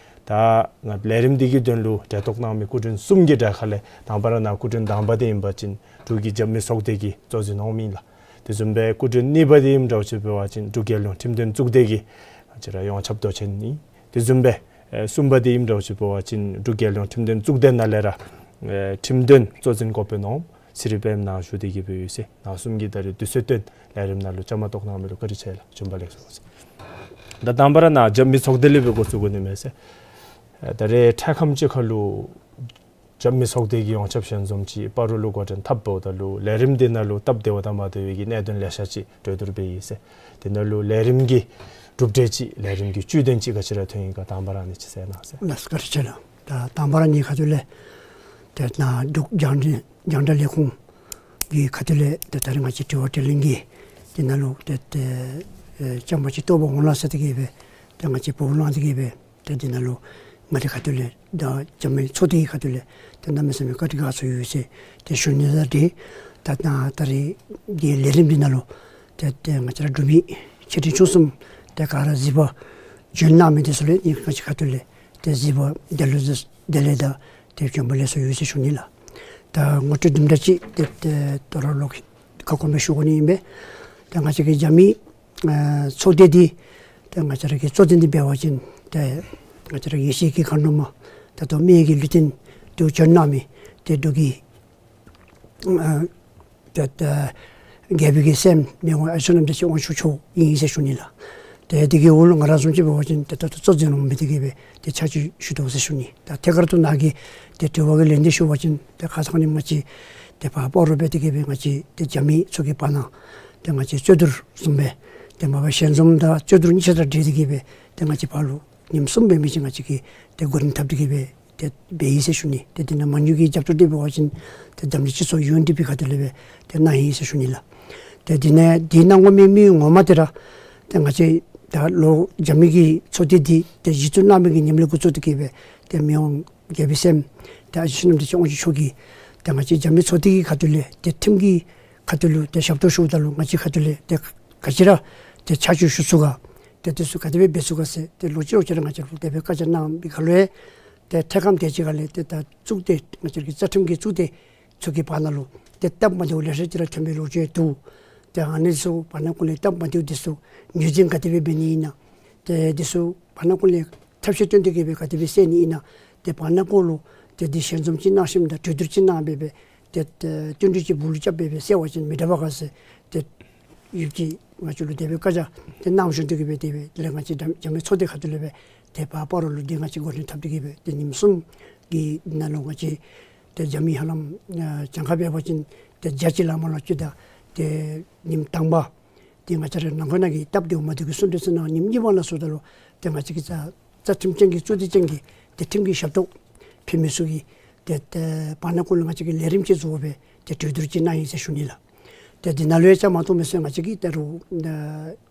ད་ང་ལས་རིམ་འདི་གི་དོན་ལུ་གྲལ་གཏོགས་གནང་མི་སྐུ་མགྲོན་གསུམ་གྱི་གྲས་ཁ་ལས་དང་པ་ར་ནཱ་སྐུ་མགྲོན་དང་པ་དེ་ཨིན་པ་ཅིན་འབྲུག་གི་རྒྱབ་མི་ཚོགས་སྡེ་གི་གཙོ་འཛིན་འོགམ་ཨིན་ལགས། དེ་བཟུམ་སྦེ་སྐུ་མགྲོན་གཉིས་པ་དེ་ཨིནམ་འདྲཝ་ཅིག་འབད་བ་ཅིན་འབྲུག་རྒྱལ་ཡོངས་ཁྲིམས་དོན་གཙུག་སྡེ་གི་ང་བཅས་ར་ཡོངས་ཁྱབ་མདོ་ཆེན་ཨིན། དེ་བཟུམ་སྦེ་ཨེ་གསུམ་པ་དེ་ཨིནམ་འདྲཝ་ཅིག་འབད་བ་ཅིན་འབྲུག་རྒྱལ་ཡོངས་ཁྲིམས་དོན་གཙུག་སྡེ་ནང་ལས་ར་ཨེ་ཁྲིམས་དོན་གཙོ་འཛིན་འགོ་དཔོན་འོགམ་ཚེ་རིང་དཔལམོ་ནཱ་བཞུགས་ཏེ་གི་སྦེ་ཡོད་ཟེར། ནཱ་གསུམ་གྱིས་ད་རེས་དུས་ཚོད་བཏོན་ལས་རིམ་ནང་ལུ་བཅའ་མར་གཏོགས་གནང་མི་ལུ་བཀའ་དྲིན་ཆེ་ལགས། བྱོན་པ་ལེགས་སོ་ཟེར། ད་དང་པ་ར་ནཱ་རྒྱབ་མི་ཚོགས་སྡེ་ལས་སྦེ་འགོ་བཙུགས་དགོ་ནི་མས་ཟེར། ཨེ་ད་རེས་འཕྲལ་ཁམས་ཅིག་ཁ་ལུ་རྒྱབ་མི་ཚོགས་སྡེ་གི་ཡོངས་ཁྱབ་ཞལ་འཛོམས་ཅིག་སྤ་རོ་ལུ་འགོ་འདྲེན་འཐབ་འབདཝ་ད་ལུ་ལས་རིམ་དེ་ནང་ལུ་སྟབས་བདེ་བ་དང་མ་བདེ་བའི་གི་གནད་དོན་ལེ་ཤ་ཅིག་གྲོས་བསྡུར་འབད་ཡི་ཟེར། དེ་ནང་ལུ་ལས་རིམ་གྱི་གྲུབ་འབྲས་ཅིག་ལས་རིམ་གྱི་བཅུད་དོན་ཅིག་ག་ཅི་ར་ཐོན་ཡི་ག་དང་པ་ར་ཨ་ནི་ཅིག་གསལ་གནང་ཟེར། ལགས་སོ། བཀའ་དྲིན་ཆེ་ལགས། ད་དང་པ་ར་ངེའི་ཁ་ཐུག་ལས་ཏེ་ནཱ་འབྲུག་རྒྱང་འབྲེལ་རྒྱང་བསྒྲགས་ལས་ཁུངས་ཀྱི་ཁ་ཐུག་ལས་ཏེ་ད་རེས་ང་བཅས་དྲི་བ་དྲིས་ལན་གྱི་དེ་ནང་ལུ་ཏེ་ཏེ་ཨེ་བཅའ་མར་ཅིག་གཏོགས་པ་འོང་ལགས་ཟེར་ཏེ་གི་སྦེ་ཏེ་ང་བཅས་འབོ་ལངས་ཏེ་གི་སྦེ་ཏེ་དེ་ནང་ལུ་ང་བཅས་ཁ་ཐུག་ལས་ད་རྒྱབ་མི་ཚོགས་སྡེ་གི་ཁ་ཐུག་ལས་ཏེ་གནམ་མེད་ས་མེད་བཀའ་དྲིན་དགའ་ཚོར་ཡོད་ཟེར་ཏེ་ཞུ་ནི་ད་འདི་ད་ད་ད་རེས་ཀྱི་ལས་རིམ་འདི་ནང་ལུ་ཏེ་ཏེ་ང་བཅས་ར་འབྲུག་མི་ཆེ་འབྲིང་ཆུང་གསུམ་ཏེ་ག་ར་གཟིགས་པར་བྱོན་གནང་མི་དེ་ཚུ་ལུ་ནི་ང་བཅས་ཁ་ཐུག་ལས་ཏེ་གཟིགས་པར་བདེ་ལེགས་བདེ་ལེགས་དང་ཏེ་བྱོན་པ་ལེགས་སོ་ཡོད་ཟེར་ཞུ་ནི་ལགས། ད་ངོ་སྤྲོད་དུམ་གྲ་ཅིག་ཏེ་ཏེ་དོ་རུང་ལོག་ཁ་སྐོང་སྦེ་ཞུ་དགོ་ནི་ཨིན་པས། ཏེ་ང་བཅས་ཀྱི་རྒྱབ་མི་ཨ་ཚོགས་སྡེ་འདི་ཏེ་ང་བཅས་ར་གི་གཙོ་འཛིན་འདི་འབད་བ་ཅིན་ཏེ་ང་བཅས་ར་ཡེ་ཤེས་ཀྱི་མཁའ་འགྲོ་མ་ད་ལྟོ་སྨད་ཀྱི་ལུས་རྟེན་དུ་བྱོན་གནང་མི་ཏེ་འབྲུག་གི་ཨ་ཏེ་ཏེ་རྒྱལ་པོའི་གི་སྲསམོ་མི་དབང་ཨ་ཆོས་རྣམ་རྒྱལ་མཆོག་དབང་ཕྱུག་མཆོག་ཨིན་ཟེར་ཞུ་ནི་ལགས། ཏེ་དེ་གི་འོག་ལུ་ང་ར་བཟུམ་ཅིག་འབད་བ་ཅིན་ཏེ་ད་ལྟོ་གཙོ་འཛིན་འོགམ་སྦེ་དེ་གི་སྦེ་ཏེ་ཕྱག་ཕྱིད་ཞུ་དོ་ཟེར་ཞུ་ནི། ད་ཐད་ཀར་དུ་ནཱ་གི་ཏེ་དྲི་བ་གི་ལན་འདི་ཞུ་བ་ཅིན་ཏེ་ཁ་ཙ་ཁ་ཉིནམ་ང་བཅས་ཏེ་ཕར་སྤ་རོ་སྦེ་དེ་གི་སྦེ་ང་བཅས་ཏེ་རྒྱབ་མི་ཚུ་གི་བར་ན་ཏེ་ང་བཅས་རྩོད་བསྡུར་བཟུམ་སྦེ་ཏེ་མ་པ་ཞལ་འཛོམས་དང་རྩོད་བསྡུར་གཉིས་ཆ་དང་འབྲེལ་ཏེ་གི་སྦེ་ཏེ་ང་བཅས་ཕར་ལུ་ ཉིནམ་གསུམ་འབད་མི་ཅིག་ང་བཅས་ཀྱིས་ཏེ་འགོ་འདྲེན་འཐབ་སྟེ་གི་སྦེ་ཏེ་འབད་ཡི་ཟེར་ཞུ་ནི། ཏེ་འདི་ནང་མ་དངུལ་གྱི་རྒྱབ་སྐྱོར་འདི་འབད་བ་ཅིན་ཏེ་འཛམ་གླིང་སྤྱི་ཚོགས་ཡུ་ཨེན་ཌི་པི་ཁ་ཐུག་ལས་སྦེ་ཏེ་གནང་ཡི་ཟེར་ཞུ་ནི་ལགས། ཏེ་འདི་ནང་འདི་གནང་དགོ་མི་དམིགས་ཡུལ་ངོ་མ་འདི་ར་ཏེ་ང་བཅས་ད་ལོ་རྒྱབ་མི་གི་ཚོགས་སྡེ་འདི་ཏེ་གཞི་བཙུགས་གནང་མི་གི་ཉིནམ་ལས་འགོ་བཙུགས་ཏེ་གི་སྦེ་ཏེ་མི་དབང་རྒྱལ་པོའི་སྲསམོ་ཏེ་ཨ་ཞེ་བསོད་ནམས་བདེ་ཆེན་དབང་ཕྱུག་མཆོག་གིས་ཏེ་ང་བཅས་རྒྱབ་མི་ཚོགས་སྡེ་གི་ཁ་ཐུག་ལས་ཏེ་ཁྲིམས་ཀྱི་ཁ་ཐུག་ལུ་ཏེ་ཞབས་ཏོག་ཞུཝ་ད་ལུ་ང་བཅས་ཁ་ཐུག་ལས་ཏེ་ག་ཅི་ར་ཏེ་ཆ་འཇོག་ཞུ་ཚུགས་ག། ཏེ་འདི་ཚུ་ག་དེ་སྦེ་འབད་ཚུགས་ག་ཟེར་ཏེ་ལོག་ཅི་ལོག་ཅི་ར་ང་བཅས་ལུ་དེ་སྦེ་བཀའ་རྒྱ་གནང་བའི་སྐབས་ལུ་ཏེ་འཕྲལ་ཁམས་དེ་ཅིག་ཁ་ལས་ཏེ་ད་གཙུག་སྡེ་ང་བཅས་ཀྱི་རྩ་ཁྲིམས་ཀྱི་གཙུག་སྡེ་ཚུ་གི་བར་ན་ལུ་ཏེ་སྟབས་མ་བདེཝ་ལེ་ཤ་ཅིག་ར་ཐོན་པའི་ལོ་རྒྱུས་འདུག། ཏེ་ཨ་ནི་ཚུ་བར་ན་ཀུན་ལས་སྟབས་མ་བདེཝ་འདི་ཚུ་ངོས་འཛིན་ག་དེ་སྦེ་འབད་ནི་ཨིན་ན། ཏེ་འདི་ཚུ་བར་ན་ཀུན་ལས་ཐབས་ཤེས་བཏོན་ཏེ་གི་སྦེ་ག་དེ་སྦེ་སེལ་ནི་ཨིན་ན། ཏེ་བར་ན་ཀུན་ལུ་ཏེ་འདི་ཞལ་འཛོམས་ཅིག་གནང་ཞིནམ་ད་གྲོས་བསྡུར་ཅིག་གནང་སྦེ་སྦེ་ཏེ་ཏེ་བསྟུན་གྲོས་ཅིག་སྦུག་ལུ་རྐྱབ་སྦེ་སྦེ་སེལ་བ་ཅིན་མི་དྲག་པས་ག་ཟེར་ཏེ་ཡོདཔ་ཅིག་ང་བཅས་ལུ་དེ་སྦེ་བཀའ་རྒྱ་ཏེ་གནང་བཞིན་དུ་གི་སྦེ་དེ་སྦེ་དེ་ལས་ང་བཅས་རྒྱ་རྒྱ་མི་ཚོགས་སྡེ་ཁ་ཐུག་ལས་སྦེ་ཏེ་ཕར་སྤ་རོ་ལུ་འདི་ང་བཅས་འགོ་འདྲེན་འཐབ་སྟེ་གི་སྦེ་ཏེ་ཉིནམ་གསུམ་གྱི་ནང་ལུ་ང་བཅས་ཏེ་རྒྱ་མི་ཧ་ལམ་ཨ་གྱངས་ཁ་འབད་བ་ཅིན་ཏེ་བརྒྱ་ཅིག་ལས་མར་ལུ་ཅིག་དང་ཏེ་ཉིནམ་དང་པ་ཏེ་ང་བཅས་ར་ནང་འཁོད་ནང་གི་སྟབས་བདེཝ་མ་བདེཝ་གི་གསུང་གྲོས་ཚུ་གནང་། ཉིནམ་གཉིས་པ་ནང་ཚུ་ད་ལུ་ཏེ་ང་བཅས་ཀྱི་རྩ་རྩ་ཁྲིམས་ཅན་གྱི་གཙུག་སྡེ་ཅན་གྱི་ཏེ་ཁྲིམས་ཀྱི་ཞབས་ཏོག་ཕུལ་མི་ཚུ་གིས་ཏེ་ཏེ་བར་ན་ཀུན་ལུ་ང་བཅས་ཀྱིས་ལས་རིམ་ཅིག་བཟོ་སྦེ་ཏེ་གྲོས་བསྡུར་ཅིག་གནང་ཡི་ཟེར་ཞུ་ནི་ལགས། ཏེ་འདི་ནང་ལུ་ཡང་བཅའ་མར་གཏོགས་མི་ཚུ་ང་བཅས་ཀྱིས་ད་རུང་ཨ་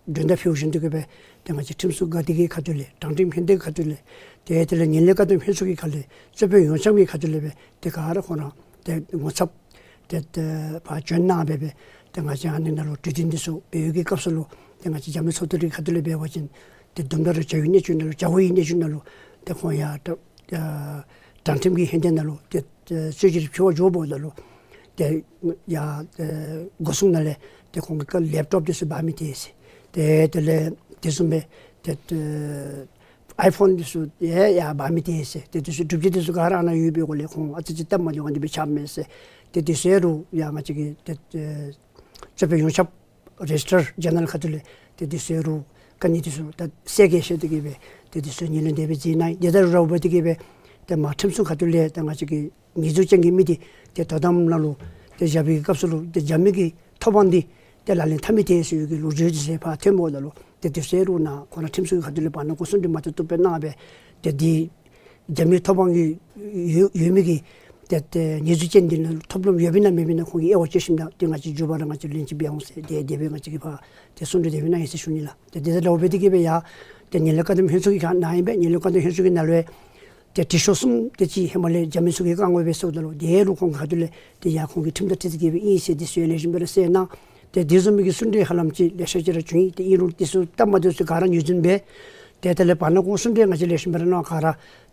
མགྲོན་བརྡ་ཕུལ་བཞིན་དུ་གི་སྦེ་ཏེ་ང་བཅས་ཁྲིམས་སྲུང་འགག་སྡེ་གི་ཁ་ཐུག་ལས་དྲང་ཁྲིམས་ལྷན་སྡེ་གི་ཁ་ཐུག་ལས་ཏེ་དེ་ལས་ངན་ལྷད་བཀག་སྡོམ་ལྷན་ཚོགས་ཀྱི་ཁ་ལས་རྩོད་དཔོན་ཡོངས་ཁྱབ་ཀྱི་ཁ་ཐུག་ལས་སྦེ་ཏེ་ག་ར་ཁོང་ར་ཏེ་ངོ་ཚབ་ཏེ་ཏེ་ཕར་བྱོན་གནང་སྦེ་སྦེ་ཏེ་ང་བཅས་ཨ་ནི་ནང་ལུ་གྲོས་བསྟུན་འདི་ཚུ་འབད་བའི་གི་སྐབས་སུ་ལུ་ཏེ་ང་བཅས་རྒྱ་མི་ཚོགས་སྡེ་གི་ཁ་ཐུག་ལས་འབད་བ་ཅིན་ཏེ་དུམ་གྲ་རེ་བྱ་བའི་གནས་ཚུལ་ནང་ལུ་བྱ་བའི་གནས་ཚུལ་ནང་ལུ་ཏེ་ཁོང་ཡར་ཏེ་ཨ་དྲང་ཁྲིམས་ཀྱི་ལྷན་སྡེ་ནང་ལུ་ཏེ་ཨ་རྩོད་གཞི་ཕུལ་བར་འགྱོ་བ་ད་ལུ་ཏེ་ཡར་ཨ་སྒོ་སྲུང་ནང་ལས་ཏེ་ཁོང་གི་ཀ་ལེབ་ཊོབ་འདི་ཚུ་འབག་མི་ཏེ་ཟེར། ཏེ་དེ་ལས་དེ་བཟུམ་སྦེ་ཏེ་ཨ་ཨའི་ཕོན་འདི་ཚུ་ཡང་ཡར་འབག་མི་ཏེ་ཟེར། ཏེ་འདི་ཚུ་སྒྲུབ་བྱེད་འདི་ཚུ་ག་ར་ཨ་ནཱ་ཡོད་པའི་སྒོ་ལས་ཁོང་ཨ་ཙི་ཅིག་སྟབས་མ་བདེཝ་ཨ་ནི་སྦེ་ཆགསཔ་མས་ཟེར། ཏེ་འདི་ཚུ་ཡང་རུང་ཡར་ང་བཅས་ཀྱི་ཏེ་ཨ་རྩོད་དཔོན་ཡོངས་ཁྱབ་རེ་ཇི་ཊར་ཇེ་ནེ་རལ་ཁ་ཐུག་ལས་ཏེ་འདི་ཚུ་ཡང་རུང་དཀའ་ངལ་འདི་ཚུ་ད་གསལ་རྐྱང་བཤད་དེ་གི་སྦེ་ཏེ་འདི་ཚུ་ངོས་ལེན་དེ་སྦེ་མཛད་གནང་ཡི། དེ་དང་ར་བ་འབད་དེ་གི་སྦེ་ཏེ་མར་ཁྲིམས་སྲུང་ཁ་ཐུག་ལས་ཏེ་ང་བཅས་ཀྱི་ཉེས་འཛུགས་ཅན་གྱི་མི་འདི་ཏེ་དོ་དམ་ནང་ལུ་ཏེ་བཞག་པའི་གི་སྐབས་སུ་ལུ་ཏེ་རྒྱ་མི་གི་ཐོབ་དབང་འདི་ཏེ་ལག་ལེན་འཐབ་མི་ཏེ་ཟེར་བའི་གི་ལོ་རྒྱུས་འདི་ཚུ་ཕར་ཐོནམ་ད་ལུ་ཏེ་འདི་ཚུ་ཡང་རུང་ནཱ་ཁོང་ར་ཁྲིམས་སྲུང་ཁ་ཐུག་ལས་བར་ན་ཀུན་གསུང་གྲོས་མ་བཏུབ་བཏུབ་སྦེ་གནང་སྦེ་ཏེ་འདི་རྒྱ་མིའི་ཐོབ་དབང་གི་ཡོད་ཡོད་མི་གི་ཏེ་ཏེ་ཉེས་འཛུགས་ཅན་འདི་ནང་ཐོབ་ལམ་ཡོདཔ་ཨིན་ན་མེདཔ་ཨིན་ན་ཁོང་གིས་དབྱེ་བ་དཔྱད་ཞིནམ་ད་ཏེ་ང་བཅས་མཇུག་བར་ལུ་ང་བཅས་ལན་ཅིག་འབད་འོང་ཟེར། ཏེ་དེ་སྦེ་ང་བཅས་ཀྱིས་ཕར་ཏེ་གསུང་གྲོས་དེ་སྦེ་གནང་ཡི་ཟེར་ཞུ་ནི་ལགས། ཏེ་དེ་དང་ར་བ་འབད་དེ་གི་སྦེ་ཡང་ཏེ་ངན་ལྷད་བཀག་སྡོམ་ལྷན་ཚོགས་ཀྱི་ཁ་ནང་ཨིན་པས། ངན་ལྷད་བཀག་སྡོམ་ལྷན་ཚོགས་ཀྱི་ནང་ལུ་ཡང་ཏེ་དྲི་ཤོག་གསུམ་དེ་ཅིག་ཧེ་མ་ལས་རྒྱ་མི་ཚུ་གིས་བཀང་དགོ་པས་ཟེརཝ་ད་ལུ་དེ་ལུ་ཁོང་གི་ཁ་ཐུག་ལས་ཏེ་ཡར་ཁོང་གི་ཁྲིམས་དང་འཁྲིལ་ཏེ་གི་སྦེ་ཨིན་ཟེར་འདི་ཚུ་ཡང་ལེགས་ཤོམ་སྦེ་ར་གསལ་གནང་། ཏེ་དེ་བཟུམ་མའི་གི་གསུང་གྲོས་ཧ་ལམ་ཅིག་ལེ་ཤ་ཅིག་ར་བྱུང་ཡི། ཏེ་ཨིན་རུང་འདི་ཚུ་སྟབས་མ་བདེཝ་ཚུ་ག་ར་ངོས་འཛིན་འབད། ཏེ་དེ་ལས་བར་ན་ཀུན་གསུང་གྲོས་ང་བཅས་ལེགས་ཤོམ་སྦེ་ར་གནང་ག་ར་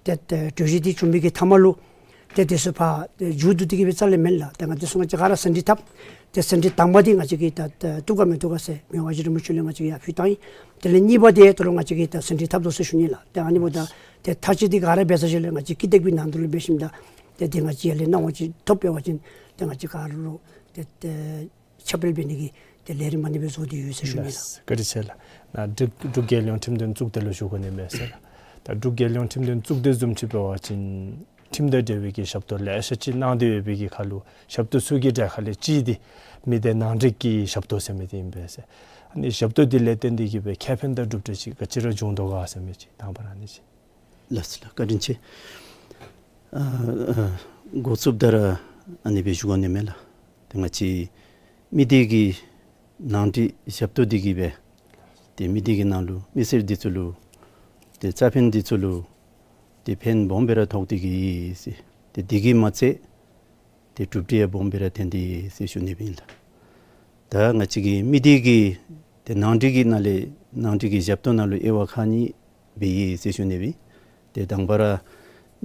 ཏེ་ཏེ་གྲོས་གཞི་འདི་བྱུང་མི་གི་མཐའ་མ་ལུ་ཏེ་འདི་ཚུ་ཕར་ཏེ་མཇུག་བསྡུ་སྟེ་གི་སྦེ་རྩ་ལས་མེན་ལགས། ཏེ་ང་བཅས་ཚུ་ང་བཅས་ག་ར་ཟིན་བྲིས་འཐབ། ཏེ་ཟིན་བྲིས་དང་པ་འདི་ང་བཅས་ཀྱིས་ད་ད་བཏུབ་ག་མི་བཏུབ་ག་ཟེར་མི་དབང་ཨ་ཞེ་རིན་པོ་ཆེ་ལུ་ང་བཅས་ཀྱིས་ཡར་ཕུལ་བཏང་ཡི། དེ་ལས་གཉིས་པ་འདི་ད་རུང་ང་བཅས་ཀྱིས་ད་ཟིན་བྲིས་འཐབ་དོ་ཟེར་ཞུ་ནི་ལགས། ཏེ་ཨ་ནི་འབདཝ་ད་ཏེ་ཐག་བཅད་འདི་ག་ར་འབད་ཚར་ཞིནམ་ལས་ང་བཅས་ཀྱི་ཏེག་པའི་ནང་དོན་ལུ་འབད་ཞིནམ་ད་ཏེ་འདི་ང་བཅས་ཡར་ལས་གནང་བ་ཅིག་ཐོབ་འབད་བ་ཅིན་ཏེ་ང་བཅས་ག་ར་ལུ་ཏེ་ཏེ་ཁྱབ་སྤེལ་འབད་ནི་གི་ཏེ་ལས་རིམ་ཨ་ནི་སྦེ་བཟོ་སྟེ་ཡོད་ཟེར་ཞུ་ནི་ལགས། ལགས། བཀའ་དྲིན་ཆེ་ལགས། ནཱ་འབྲུག་འབྲུག་རྒྱལ་ཡོངས་ཁྲིམས་དོན་གཙུག་སྡེ་ལུ་ཞུ་དགོ་ནི་མས་ཟེར་ལགས། ད་འབྲུག་རྒྱལ་ཡོངས་ཁྲིམས་དོན་གཙུག་སྡེ་བཟུམ་ཅིག་འབད་བ་ཅིན་ཁྲིམས་དང་འབྲེལ་བའི་གི་ཞབས་ཏོག་ལེ་ཤ་ཅིག་གནང་སྟེ་ཡོད་པའི་གི་ཁར་ལུ་ཞབས་ཏོག་ཚུ་གི་གྲས་ཁ་ལས་གཅིག་འདི་མི་སྡེ་ནང་འགྲིག་གི་ཞབས་ཏོག་ཟེར་མི་འདི་ཨིན་པས་ཟེར། ཨ་ནི་ཞབས་ཏོག་འདི་ལས་བརྟེན་ཏེ་གི་སྦེ་ཁེ་ཕན་དང་གྲུབ་འབྲས་ཅིག་ག་ཅི་ར་བྱུང་དོ་ག་ཟེར་མི་ཅིག་དང་པ་ར་ཨ་ནི་ཅིག། ལགས་སོ་ལགས། བཀའ་དྲིན་ཆེ། ཨ་ཨ་འགོ་བཙུགསཔ་ད་ར་ཨ་ནི་སྦེ་ཞུ་དགོ་ནི་མས་ལགས། ཏེ་ང་བཅས་མི་སྡེ་གི་ནང་འགྲིག་ཞབས་ཏོག་འདི་གིས་སྦེ་ཏེ་མི་སྡེ་གི་ནང་ལུ་མི་སེར་འདི་ཚུ་ལུ་ཏེ་རྩ་ཕན་འདི་ཚུ་ལུ་ཏེ་ཕན་སྦོམ་སྦེ་ར་ཐོགས་ཏེ་གི་ཡོད་ཟེར། ཏེ་འདི་གིས་མ་ཚད་ཏེ་གྲུབ་འབྲས་ཡང་སྦོམ་སྦེ་ར་ཐོན་ཏེ་ཡོད་ཟེར་ཞུ་ནི་སྦེ་ཨིན་ལགས། ད་ང་བཅས་ཀྱི་མི་སྡེ་གི་ཏེ་ནང་འགྲིག་གི་ནང་ལས་ནང་འགྲིག་གི་ཞབས་ཏོག་ནང་ལུ་དབྱེ་བ་ཁག་གཉིས་སྦེ་ཡོད་ཟེར་ཞུ་ནི་སྦེ། ཏེ་དང་པ་ར་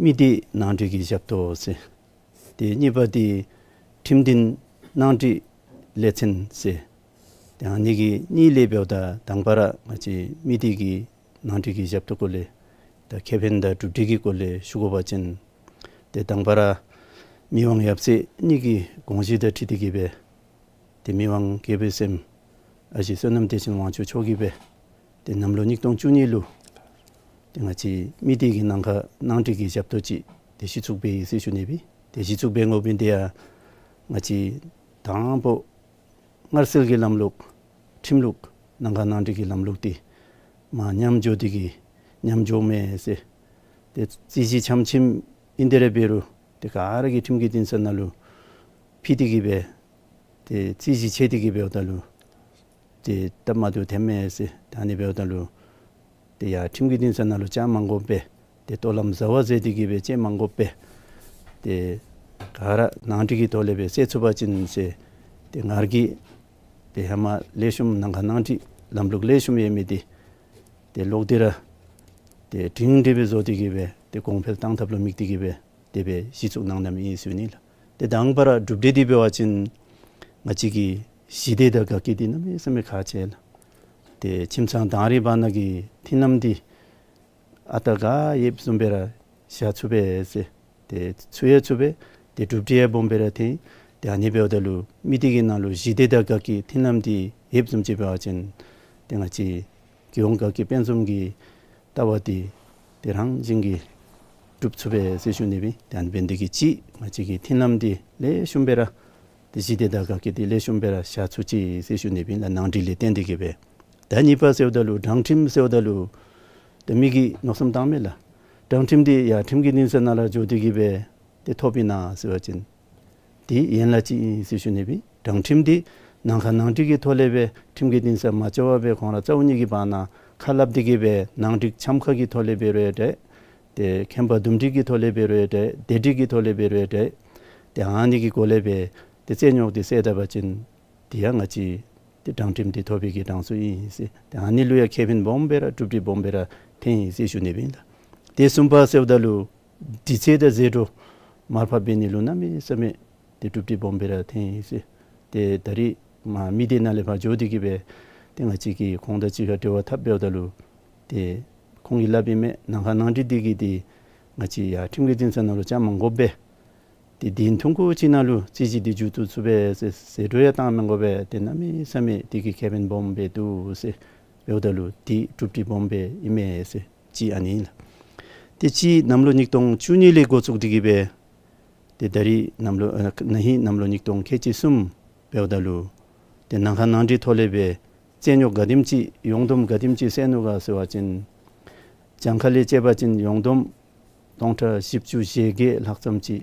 མི་སྡེ་ནང་འགྲིག་གི་ཞབས་ཏོག་ཟེར། ཏེ་གཉིས་པ་འདི་ཁྲིམས་དོན་ནང་འགྲིག་ལས་ཚན་ཟེར། ཏེ་ཨ་ནི་གི་གཉིས་ལས་འབདཝ་ད་དང་པ་ར་ང་བཅས་མི་སྡེ་གི་ནང་འགྲིག་གི་ཞབས་ཏོག་སྐོར་ལས་ད་ཁེ་ཕན་དང་གྲུབ་འབྲས་ཀྱི་སྐོར་ལས་ཞུ་དགོ་པ་ཅིན་ཏེ་དང་པ་ར་མི་དབང་ཡབ་སྲས་གཉིས་ཀྱི་དགོངས་གཞི་དང་འཁྲིལ་ཏེ་གི་སྦེ་ཏེ་མི་དབང་རྒྱལ་པོའི་སྲསམོ་ཨ་ཞེ་བསོད་ནམས་བདེ་ཆེན་དབང་ཕྱུག་མཆོག་གིས་སྦེ་ཏེ་གནམ་ལོ་ཉིས་སྟོང་བཅུ་གཉིས་ལུ་ཏེ་ང་བཅས་མི་སྡེ་གི་ནང་ཁར་ནང་འགྲིག་གི་ཞབས་ཏོག་ཅིག་ཏེ་གཞི་བཙུགས་འབད་ཡི་ཟེར་ཞུ་ནི་སྦེ། ཏེ་གཞི་བཙུགས་འབད་དགོ་མི་འདི་ཡང་ང་བཅས་དང་པ་སྔར་སྲོལ་གྱི་ལམ་ལུགས་ཁྲིམས་ལུགས་ནང་ཁར་ནང་འགྲིག་གི་ལམ་ལུགས་འདི་མར་ཉམས་འགྱོ་སྟེ་གི་ ཉམས་འགྱོཝ་མས་ཟེར། ཏེ་རྩོད་གཞི་ཆམ་ཆིམ་ཨིན་དེ་ར་འབད་རུང་ཏེ་ག་ར་གིས་ཁྲིམས་ཀྱི་འདུན་ས་ནང་ལུ་ཕུལ་ཏེ་གི་སྦེ་ཏེ་རྩོད་གཞི་ཆད་དེ་གི་འབདཝ་ད་ལུ་ཏེ་སྟབས་མ་བདེཝ་ཐོནམ་མས་ཟེར། ད་ཨ་ནི་འབདཝ་ད་ལུ་ཏེ་ཡར་ཁྲིམས་ཀྱི་འདུན་ས་ནང་ལུ་བཅར་མ་དགོ་པར་ཏེ་ལྟོ་ལམ་བཟའ་བ་མཛད་དེ་གི་སྦེ་བཅར་མ་དགོ་པར་ཏེ་ག་ར་ནང་འགྲིག་གི་ཐོག་ལས་སྦེ་སེལ་ཚུགས་པ་ཅིན་ཟེར། ཏེ་ང་ར་གིས་ཏེ་ཧེ་མ་ལེགས་ཤོམ་ནང་ཁ་ནང་འགྲིག་ལམ་ལུགས་ལེགས་ཤོམ་ཡོད་མི་འདི་ཏེ་ལོག་སྟེ་ར་ཏེ་སྒྲིང་སྒྲི་སྦེ་བཟོ་སྟེ་གི་སྦེ་ཏེ་གོང་འཕེལ་བཏང་ཐབས་ལུ་དམིགས་ཏེ་གི་སྦེ་དེ་སྦེ་གཞི་བཙུགས་གནང་གནངམ་ཨིན་ཟེར་ཞུ་ནི་ལགས། ཏེ་དང་པ་ར་གྲུབ་འབྲས་འདི་འབད་བ་ཅིན་ང་བཅས་ཀྱི་ཞི་བདེ་དང་དགའ་སྐྱིད་འདི་གནམ་མེད་ས་མེད་ཁག་ཆེ་ལགས། ཏེ་ཁྱིམ་ཚང་དང་རིགས་བར་ན་གི་མཐུན་ལམ་འདི་ཨ་རྟག་ག་ཡོདཔ་བཟུམ་སྦེ་ར་བཞག་ཚུགས་པས་ཟེར། ཏེ་ཚུགས་ཡང་ཚུགས་པས། ཏེ་གྲུབ་འབྲས་ཡང་སྦོམ་སྦེ་ར་ཐོན། ཏེ་ཨ་ནི་འབདཝ་ད་ལུ་མི་སྡེ་གི་ནང་ལུ་ཞི་བདེ་དང་དགའ་སྐྱིད་མཐུན་ལམ་འདི་ཡོདཔ་བཟུམ་ཅིག་འབད་བ་ཅིན་ཏེ་ང་བཅས་རྒྱལ་ཡོངས་དགའ་སྐྱིད་དཔལ་འཛོམས་ཀྱི་ལྟ་བ་འདི་ཏེ་རང་བཞིན་གྱིས་འགྲུབ་ཚུགས་པས་ཟེར་ཞུ་ནི་སྦེ། ཏེ་ཨ་ནི་འབད་ནི་འདི་གིས་གཅིག་ང་བཅས་ཀྱི་མཐུན་ལམ་འདི་ལེགས་ཤོམ་སྦེ་ར་ཏེ་ཞི་བདེ་དང་དགའ་སྐྱིད་འདི་ལེགས་ཤོམ་སྦེ་ར་བཞག་ཚུགས་ཅི་ཟེར་ཞུ་ནི་སྦེ་ལགས། ནང་འགྲིག་ལས་བརྟེན་ཏེ་གི་སྦེ། ད་གཉིས་པ་ཟེརཝ་ད་ལུ་དྲང་ཁྲིམས་ཟེརཝ་ད་ལུ་ཏེ་མི་གིས་མནོ་བསམ་བཏངམ་མས་ལགས། དྲང་ཁྲིམས་འདི་ཡར་ཁྲིམས་ཀྱི་འདུན་ས་ནང་ལུ་འགྱོ་སྟེ་གི་སྦེ་ཏེ་ཐོབ་ཨིན་ན་ཟེར་བ་ཅིན་ཏེ་ཡན་ལག་གཅིག་ཨིན་ཟེར་ཞུ་ནི་སྦེ། དྲང་ཁྲིམས་འདི་ནང་ཁ་ནང་འགྲིག་གི་ཐོག་ལས་སྦེ་ཁྲིམས་ཀྱི་འདུན་ས་མ་འགྱོ་བར་སྦེ་ཁོང་ར་རྩ་བ་ཉིད་ཀྱི་བར་ན་ཁ་སླབ་སྟེ་གི་སྦེ་ནང་འགྲིག་འཆམ་ཁ་གི་ཐོག་ལས་འབད་རུང་ཡང་འདྲ། ཏེ་ཁེམ་པ་འདུམ་འགྲིག་གི་ཐོག་ལས་འབད་རུང་ཡང་འདྲ། བདེ་སྒྲིག་གི་ཐོག་ལས་འབད་རུང་ཡང་འདྲ། ཏེ་ཨ་ནི་གི་སྒོ་ལས་སྦེ་ཏེ་རྩོད་རྙོགས་འདི་སེལ་ད་པ་ཅིན་ཏེ་ཡང་ང་བཅས་ཏེ་དྲང་ཁྲིམས་འདི་ཐོབ་པའི་གི་གྲངས་སུ་ཨིན་ཟེར། ཏེ་ཨ་ནི་ལུ་ཡང་ཁེ་ཕན་སྦོམ་སྦེ་ར་གྲུབ་འབྲས་སྦོམ་སྦེ་ར་ཐོན་ཡི་ཟེར་ཞུ་ནི་སྦེ་ཨིན་ལགས། ཏེ་གསུམ་པ་ཟེརཝ་ད་ལུ་དུས་ཚོད་དང་ཟད་འགྲོ་མར་ཕབ་འབད་ནི་ལུ་གནམ་མེད་ས་མེད་ཏེ་གྲུབ་འབྲས་སྦོམ་སྦེ་ར་ཐོན་ཡི་ཟེར། ཏེ་ད་རིས་མ་མི་སྡེ་ནང་ལས་ཕར་འགྱོ་སྟེ་གི་སྦེ་ཏེ་ང་བཅས་ཀྱིས་ཁོང་དང་གཅིག་ཁར་འབྲེལ་བ་འཐབ་འབདཝ་ད་ལུ་ཏེ་ཁོང་གིས་སླབ་ཨིན་མས། ནང་ཁ་ནང་འགྲིག་འདི་གིས་ཏེ་ང་བཅས་ཡར་ཁྲིམས་ཀྱི་འདུན་ས་ནང་ལུ་བཅར་མ་དགོ་པར་ཏེ་དུས་ཐུང་ཀུ་ཅིག་ནང་ལུ་རྩོད་གཞི་འདི་མཇུག་བསྡུ་ཚུགས་པས་ཟེར། ཟད་འགྲོ་ཡང་བཏང་མི་དགོ་པས། ཏེ་གནམ་མེད་ས་མེད་འདི་གིས་ཁེ་ཕན་སྦོམ་སྦེ་འདུག་ཟེར་འབདཝ་ད་ལུ་ཏེ་གྲུབ་འབྲས་སྦོམ་སྦེ་ཨིན་མས་ཟེར། གཅིག་ཨ་ནི་ཨིན་ལགས། ཏེ་གཅིག་གནམ་ལོ་ཉིས་སྟོང་བཅུ་གཉིས་ལས་འགོ་བཙུགས་ཏེ་གི་སྦེ་ཏེ་ད་རིས་གནམ་ལོ་ཨ་ན་ཧིང་གནམ་ལོ་ཉིས་སྟོང་ཁལ་གཅིག་གསུམ་འབདཝ་ད་ལུ་ཏེ་ནང་ཁ་ནང་འགྲིག་ཐོག་ལས་སྦེ་རྩོད་རྙོགས་ག་དེམ་ཅིག་ཡོངས་བསྡོམས་ག་དེམ་ཅིག་སེལ་ནུག་ག་ཟེར་བ་ཅིན་གྱངས་ཁ་ལས་བཅད་པ་ཅིན་ཡོངས་བསྡོམས་སྟོང་ཕྲག་བཞི་བཅུ་ཞེ་བརྒྱད་ལྷག་ཙམ་ཅིག་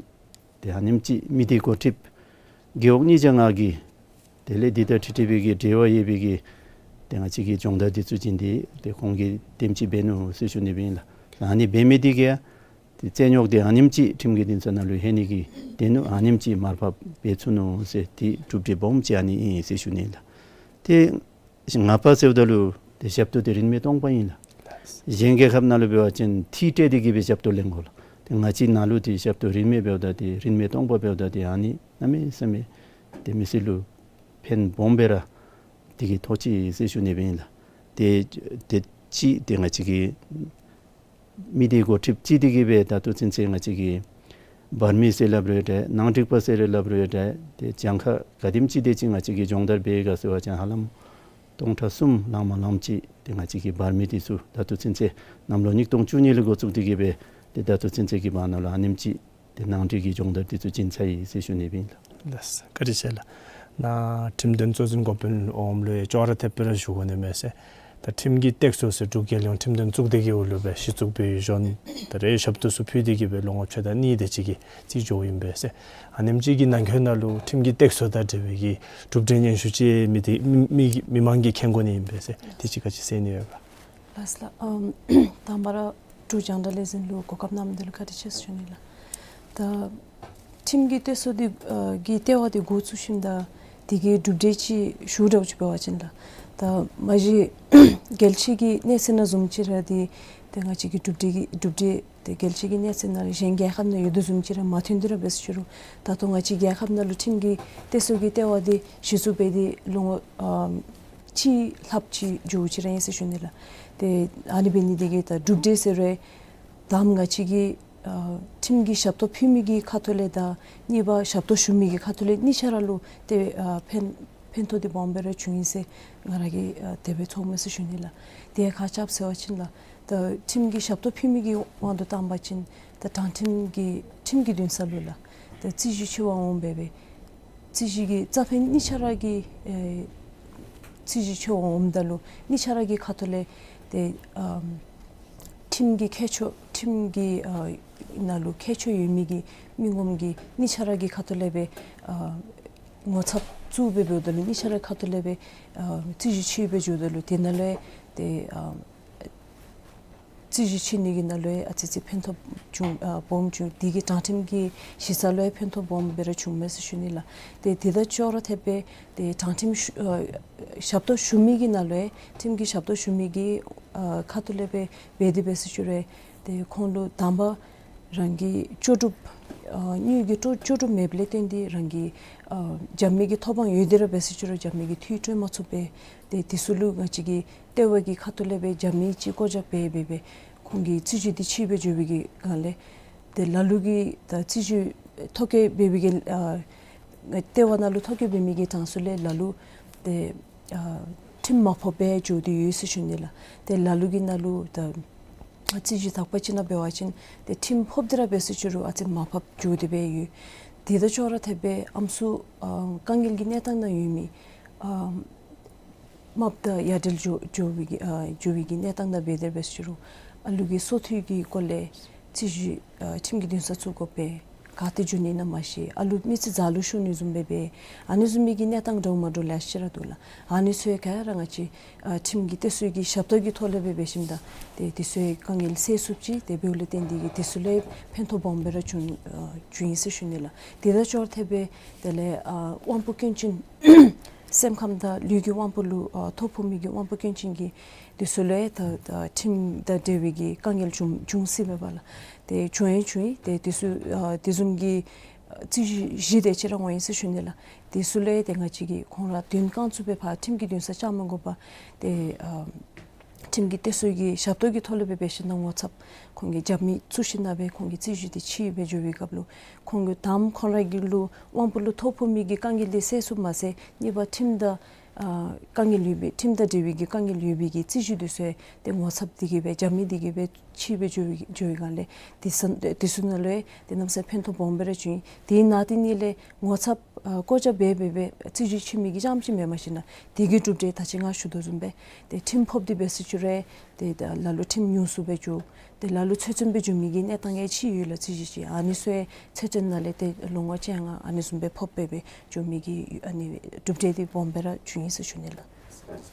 ཏེ་ཨ་ནེམ་ཅིག་མི་སྡེ་འགོ་ཁྲིདཔ་རྒེད་འོག་གཉིས་བརྒྱ་ལྔ་གི་དེ་ལས་འདི་དང་འཁྲིལ་འཁྲིལ་བའི་གི་འབྲེལ་བ་ཡོད་པའི་གི་ཏེ་ང་བཅས་ཀྱིས་སྦྱོང་བརྡར་འདི་ཚུ་བྱིན་ཏེ་ཏེ་ཁོང་གིས་དེམ་ཅིག་འབད་ནུག་ཟེར་ཞུ་ནི་སྦེ་ཨིན་ལགས། ཨ་ནི་འབད་མི་འདི་གིས་ཏེ་རྩོད་རྙོགས་འདི་ཨ་ནེམ་ཅིག་ཁྲིམས་ཀྱི་འདུན་ས་ནང་ལུ་ལྷོད་ནི་གི་ཏེ་ནུག། ཨ་ནེམ་ཅིག་མར་ཕབ་འབད་ཚུགས་ནུག་ཟེར། ཏེ་གྲུབ་འབྲས་སྦོམ་ཅིག་ཨ་ནི་ཨིན་ཟེར་ཞུ་ནི་ལགས། ཏེ་ལྔ་པ་ཟེརཝ་ད་ལུ་ཏེ་ཞབས་ཏོག་འདི་རིན་མེད་སྟོང་པ་ཨིན་ལགས། གཞན་རྒྱལ་ཁབ་ནང་ལུ་འབད་བ་ཅིན་ཐིག་སྤྲོད་དེ་གི་སྦེ་ཞབས་ཏོག་ལེན་དགོ་ལགས། ཏེ་ང་བཅས་ནང་ལུ་ཏེ་ཞབས་ཏོག་རིན་མེད་འབདཝ་ད་ཏེ་རིན་མེད་སྟོང་པ་འབདཝ་ད་ཏེ་ཨ་ནི་གནམ་མེད་ས་མེད་ཏེ་མི་སེར་ལུ་ཕན་སྦོམ་སྦེ་ར་འདི་གིས་ཐོགས་ཅི་ཟེར་ཞུ་ནི་སྦེ་ཨིན་ལགས། ཏེ་ཏེ་གཅིག་ཏེ་ང་བཅས་ཀྱི་མི་སྡེ་འགོ་ཁྲིདཔ་ཅིག་འདི་གིས་སྦེ་ད་ལྟོ་ཚུན་ཚོད་ང་བཅས་ཀྱི་འབར་མི་ཟེར་སླབ་རུང་ཡང་འདྲ། ནང་འགྲིག་པ་ཟེར་སླབ་རུང་ཡང་འདྲ། ཏེ་གྱངས་ཁ་ག་དེམ་ཅིག་དེ་ཅིག་ང་བཅས་ཀྱིས་སྦྱོང་བརྡར་འབད་ཡི་ག་ཟེར་བ་ཅིན་ཧ་ལམ་སྟོང་ཕྲག་གསུམ་ལང་མ་ལངམ་ཅིག་ཏེ་ང་བཅས་ཀྱི་འབར་མི་འདི་ཚུ་ད་ལྟོ་ཚུན་ཚོད་གནམ་ལོ་ཉིས་སྟོང་བཅུ་གཉིས་ལས་འགོ་བཙུགས་ཏེ་གི་སྦེ་ཏེ་ད་ལྟོ་ཚུན་ཚོད་ཀྱི་བར་ན་ལུ་ཨ་ནེམ་ཅིག་ཏེ་ནང་འགྲིག་གི་སྦྱོང་བརྡར་འདི་ཚུ་བྱིན་ཚར་ཡི་ཟེར་ཞུ་ནི་སྦེ་ཨིན་ལགས། ལགས་སོ། བཀའ་དྲིན་ཆེ་ལགས། ནཱ་ཁྲིམས་དོན་གཙོ་འཛིན་འགོ་དཔོན་འོགམ་ལུ་ཡང་ཅོག་ར་འཐདཔ་སྦེ་ར་བཞུགས་དགོ་ནི་མས་ཟེར། ད་ཁྲིམས་ཀྱི་སྟེགས་གསོ་ཟེར་འབྲུག་རྒྱལ་ཡོངས་ཁྲིམས་དོན་གཙུག་སྡེ་གི་འོག་ལུ་སྦེ་གཞི་བཙུགས་འབད་བའི་གཞུང་ད་རེས་ཞབས་ཏོག་ཚུ་ཕུལ་ཏེ་གི་སྦེ་ལོ་ངོ་ཕྱེད་དང་གཉིས་དེ་ཅིག་གི་རྩིས་འགྱོཝ་ཨིན་པས་ཟེར། ཨ་ནེམ་ཅིག་གི་ནང་འཁོད་ནང་ལུ་ཁྲིམས་ཀྱི་སྟེགས་གསོ་དང་འབྲེལ་བའི་གི་གྲུབ་འབྲས་སྙན་ཞུ་ཅིག་མི་སྡེ་མི་མི་མི་མང་གིས་མཁྱེན་དགོ་ནི་ཨིན་པས་ཟེར། དེ་ཅིག་ག་ཅི་ཟེར་ནི་ཡོད་ག། ལགས་སོ་ལགས། ཨམ་དང་པ་ར་འབྲུག་རྒྱང་བསྒྲགས་ལས་འཛིན་ལུ་གོ་སྐབས་གནང་མི་འདི་ལུ་བཀའ་དྲིན་ཆེ་ཟེར་ཞུ་ནི་ལགས། ད་ཁྲིམས་ཀྱི་སྟེགས་གསོ་འདི་ཨ་གི་ལྟེ་བ་འདི་འགོ་བཙུགས་ཞིནམ་ད་དེ་གི་གྲུབ་འབྲས་ཅིག་ཞུ་འདྲཝ་ཅིག་འབད་བ་ཅིན་ལགས། ད་མ་གཞི་རྒྱལ་སྤྱི་གི་གནས་ཚད་ནང་བཟུམ་ཅིག་ར་འདི་ཏེ་ང་བཅས་ཀྱི་གྲུབ་འབྲས་ཀྱི་གྲུབ་འབྲས་ཏེ་རྒྱལ་སྤྱི་གི་གནས་ཚད་ནང་གཞན་རྒྱལ་ཁབ་ནང་ཡོད་དོ་བཟུམ་ཅིག་ར་མ་ཐོན་ཏེ་ར་འབད་ཟེར་ཞུ་རུང་ད་ལྟོ་ང་བཅས་རྒྱལ་ཁབ་ནང་ལུ་ཁྲིམས་ཀྱི་སྟེགས་གསོ་གི་ལྟེ་བ་འདི་གཞི་བཙུགས་འབད་དེ་ལོ་ངོ་ཨམ་གཅིག་ལྷགཔ་ཅིག་འགྱོཝ་ཅིག་ར་ཨིན་ཟེར་ཞུ་ནི་ལགས། ཏེ་ཨ་ནི་འབད་ནི་འདི་གིས་ད་གྲུབ་འབྲས་ཟེར་རུང་དང་པ་ང་བཅས་ཀྱིས་ཨ་ཁྲིམས་ཀྱི་ཞབས་ཏོག་ཕུལ་མི་གི་ཁ་ཐུག་ལས་དང་གཉིས་པ་ཞབས་ཏོག་ཞུ་མི་གི་ཁ་ཐུག་ལས་གཉིས་ཆ་ར་ལུ་ཏེ་ཨ་ཕན་ཕན་ཐོགས་འདི་སྦོམ་སྦེ་ར་བྱུང་ཡི་ཟེར་ང་ར་གིས་ཨ་དེ་སྦེ་ཚོརཝ་མས་ཟེར་ཞུ་ནི་ལགས། དེ་ཡང་ག་ཅི་སྦེ་ཟེར་བ་ཅིན་ལགས། ད་ཁྲིམས་ཀྱི་ཞབས་ཏོག་ཕུལ་མི་གི་དབང་དུ་བཏང་བ་ཅིན་ད་དྲང་ཁྲིམས་ཀྱི་ཁྲིམས་ཀྱི་འདུན་ས་ལུ་ལགས། ད་རྩོད་གཞི་ཆེ་བ་འོངམ་འབད་བའི་རྩོད་གཞི་གི་རྩ་ཕན་གཉིས་ཆ་ར་གི་ཨེ་རྩོད་གཞི་ཆེ་བ་འོངམ་ད་ལུ་གཉིས་ཆ་ར་གི་ཁ་ཐུག་ལས་ཏེ་ཨམ་ ཁྲིམས་ཀྱི་ཁྱད་ཆོས་ཁྲིམས་ཀྱི་ཨ་ནང་ལུ་ཁྱད་ཆོས་ཡོད་མི་གི་མི་ངོམ་གྱི་གཉིས་ཆ་ར་གི་ཁ་ཐུག་ལས་སྦེ་ཨ་ངོ་ཚབ་བཙུགས་སྦེ་འབདཝ་ད་ལུ་གཉིས་ཆ་ར་ཁ་ཐུག་ལས་སྦེ་ཨ་རྩོད་གཞི་ཕྱེ་སྦེ་འགྱོཝ་ད་ལུ་དེ་ནང་ལུ་ཏེ་ཨ་རྩོད་གཞི་ཕྱེ་ནི་གི་ནང་ལུ་ཨ་ཙི་ཙི་ཕན་ཐོགས་བྱུང་ཨ་སྦོམ་བྱུང་། དེ་གིས་དྲང་ཁྲིམས་ཀྱི་གཞི་རྩ་ལུ་ཕན་ཐོགས་སྦོམ་སྦེ་ར་བྱུངམ་མས་ཟེར་ཞུ་ནི་ལགས། ཏེ་དེ་དང་ཅོག་ར་འཐདཔ་སྦེ་ཏེ་དྲང་ཁྲིམས་ཞུ་ཨ་ཞབས་ཏོག་ཞུ་མི་གི་ནང་ལུ་ཁྲིམས་ཀྱི་ཞབས་ཏོག་ཞུ་མི་གི་ཨ་ཁ་ཐུག་ལས་སྦེ་འབད་དེ་འབད་ཟེར་ཞུ་རུང་ཏེ་ཁོང་ལུ་དང་པ་རང་གི་ལྕོགས་གྲུབ་ཨ་དངུལ་གྱི་ལྕོགས་ལྕོགས་གྲུབ་མེདཔ་ལས་བརྟེན་ཏེ་རང་གི་ཨ་རྒྱབ་མི་གི་ཐོབ་དབང་ཡོད་དེ་ར་འབད་ཟེར་ཞུ་རུང་རྒྱབ་མི་གིས་ཐུགས་སྤྲོ་མ་ཚུགས་པས། ཏེ་དེ་ཚུ་ལུ་ང་བཅས་ཀྱིས་ལྟེ་བ་གི་ཁ་ཐུག་ལས་སྦེ་རྒྱབ་མི་ཅིག་བཀོད་རྒྱ་འབད་འབད་འབད་ཁོང་གི་རྩོད་གཞི་འདི་ཕྱེ་སྦེ་འགྱོ་བའི་གི་སྒང་ལས་ཏེ་ལ་ལུ་གིས་ད་རྩོད་གཞི་ཐོ་བཀོད་འབད་བའི་གི་ཨ་ལྟེ་བ་ནང་ལུ་ཐོ་བཀོད་འབད་མི་གི་གྲངས་སུ་ལས་ལ་ལུ་ཏེ་ཨ་ཁྲིམས་མ་ཕོགཔ་སྦེ་འགྱོ་སྟེ་ཡོད་ཟེར་ཞུ་ནི་ལགས། ཏེ་ལ་ལུ་གི་ནང་ལུ་ད་རྩོད་གཞི་དག་པ་ཅིག་ནང་འབད་བ་ཅིན་ཏེ་ཁྲིམས་ཕོག་སྟེ་ར་འབད་ཟེར་ཞུ་རུང་ཨ་ཙི་མར་ཕབ་འགྱོ་སྟེ་སྦེ་ཡོད། དེ་དང་ཅོག་ར་འཐདཔ་སྦེ་ཨམ་སྲུ་ཨ་དཀའ་ངལ་གྱི་གནས་སྟངས་ནང་ཡོད་མི་ཨ་རྨགཔ་དང་ཡ་བྲལ་འགྱོ་འགྱོ་བའི་གི་ཨ་འགྱོ་བའི་གི་གནས་སྟངས་ནང་འབད་དེ་འབད་ཟེར་ཞུ་རུང་ཨ་ལུ་གི་སོ་ཐོག་གི་སྐོར་ལས་རྩོད་གཞི་ཨ་ཁྲིམས་ཀྱི་འདུན་ས་བཙུགས་དགོ་པས། ག་ཏེ་འགྱོ་ནི་ཨིན་ན་མ་ཤེས། ཨ་ལུ་མི་ཚེ་ཛ་ལུ་ཤོར་ནི་བཟུམ་སྦེ་འབད། ཨ་ནི་བཟུམ་མའི་གི་གནས་སྟངས་འདྲཝ་མ་འདྲཝ་ལེ་ཤ་ར་འདུག་ལགས། ཨ་ནི་ཚུ་ག་ར་ང་བཅས་ཨ་ཁྲིམས་ཀྱི་གཏད་སོ་གི་ཞབས་ཏོག་གི་ཐོག་ལས་སྦེ་འབད་ཞིནམ་ད་ཏེ་དེ་ཚུའི་དཀའ་ངལ་སེལ་ཚུགསཔ་ཅིག་ཏེ་འབདཝ་ལས་བརྟེན་ཏེ་གིས་དེ་ཚུ་ལུ་ཕན་ཐོགས་སྦོམ་སྦེ་ར་བྱུང་ཨ་བྱུང་ཡི་ཟེར་ཞུ་ནི་ལགས། དེ་དང་ཅོག་ར་འཐདཔ་སྦེ་དེ་ལས་ཨ་དབང་པོ་སྐྱོན་ཅན་སེམས་ཁམས་དང་ལུས་ཀྱི་དབང་པོ་ལུ་ཨ་ཐོ་ཕོག་མི་གི་དབང་པོ་སྐྱོན་ཅན་གྱི་དེ་ཚུ་ལུ་ད་ད་ཁྲིམས་དང་འབྲེལ་བའི་གི་དཀའ་ངལ་བྱུང་བྱུང་སྲིད་པས་པ་ལགས། ཏེ་བྱུང་ཡང་བྱུང་ཡི། ཏེ་དེ་ཚུ་ཨ་དེ་བཟུམ་གྱི་ཨ་རྩོད་གཞི་དེ་ཅིག་ར་འོང་ཡི་ཟེར་ཞུ་ནི་ལགས། དེ་ཚུ་ལུ་ཏེ་ང་བཅས་ཀྱིས་ཁོང་ར་དོན་རྐང་བཙུགས་སྦེ་ཕར་ཁྲིམས་ཀྱི་འདུན་ས་བཅར་མ་དགོ་པར་ཏེ་ཨ་ཁྲིམས་ཀྱི་གཏད་སོ་གི་ཞབས་ཏོག་གི་ཐོག་ལས་སྦེ་འབད་ཞིནམ་ད་ངོ་ཚབ་ཁོང་གི་རྒྱབ་མི་བཙུགས་ཞིནམ་ད་སྦེ་ཁོང་གི་རྩོད་གཞི་དེ་ཕྱེ་སྦེ་འགྱོ་བའི་སྐབས་ལུ་ཁོང་གི་དང་པ་ཁོང་ར་གི་ལུ་དབང་པོ་ལུ་ཐོ་ཕོག་མི་གི་དཀའ་ངལ་དེ་སེལ་ཚུགསཔ་མ་ཚད་གཉིས་པ་ཁྲིམས་དང་ཨ་དཀའ་ངལ་ཡོད་པའི་ཁྲིམས་དང་འབྲེལ་བའི་གི་དཀའ་ངལ་ཡོད་པའི་གི་རྩོད་གཞི་དེ་ཚུ་ཏེ་ངོ་ཚབ་དེ་གིས་སྦེ་རྒྱབ་མི་དེ་གིས་སྦེ་ཕྱེ་སྦེ་འགྱོ་བའི་འགྱོ་བའི་སྒང་ལས་དེ་ཚུ་དེ་ཚུ་ནང་ལུ་ཏེ་གནམ་མེད་ས་མེད་ཕན་ཐོགས་སྦོམ་སྦེ་ར་བྱུང་ཡི། དེ་ནང་དེ་ནང་ལས་ངོ་ཚབ་ཨ་བཀོད་རྒྱ་འབད་འབད་འབད་རྩོད་གཞི་ཕྱེ་མི་གི་རྐྱངམ་ཅིག་མེན་པར་ཞིནམ་ད་དེ་གི་གྲུབ་འབྲས་ད་ཅི་ང་ཞུ་དོ་བཟུམ་སྦེ་ཏེ་ཁྲིམས་ཕོག་སྟེ་འབད་ཟེར་ཞུ་རུང་ཏེ་ད་ལ་ལུ་ཁྲིམས་ཉུང་སུ་སྦེ་འགྱོ། ཏེ་ལ་ལུ་ཚོད་བཙོན་སྦེ་འགྱོ་མི་གི་གནས་སྟངས་ཡང་ཅིག་ཡོད་ལགས། རྩོད་གཞི་ཅིག་ཨ་ནི་ཚུ་ཚོད་བཙོན་ནང་ལས་ཏེ་ལོ་ངོ་བཅོ་ལྔ་ཨ་ནི་བཟུམ་སྦེ་ཕབ་སྦེ་སྦེ་འགྱོ་མི་གི་ཨ་ནི་གྲུབ་འབྲས་དེ་སྦོམ་སྦེ་ར་བྱུང་ཡི་ཟེར་ཞུ་ནི་ལགས།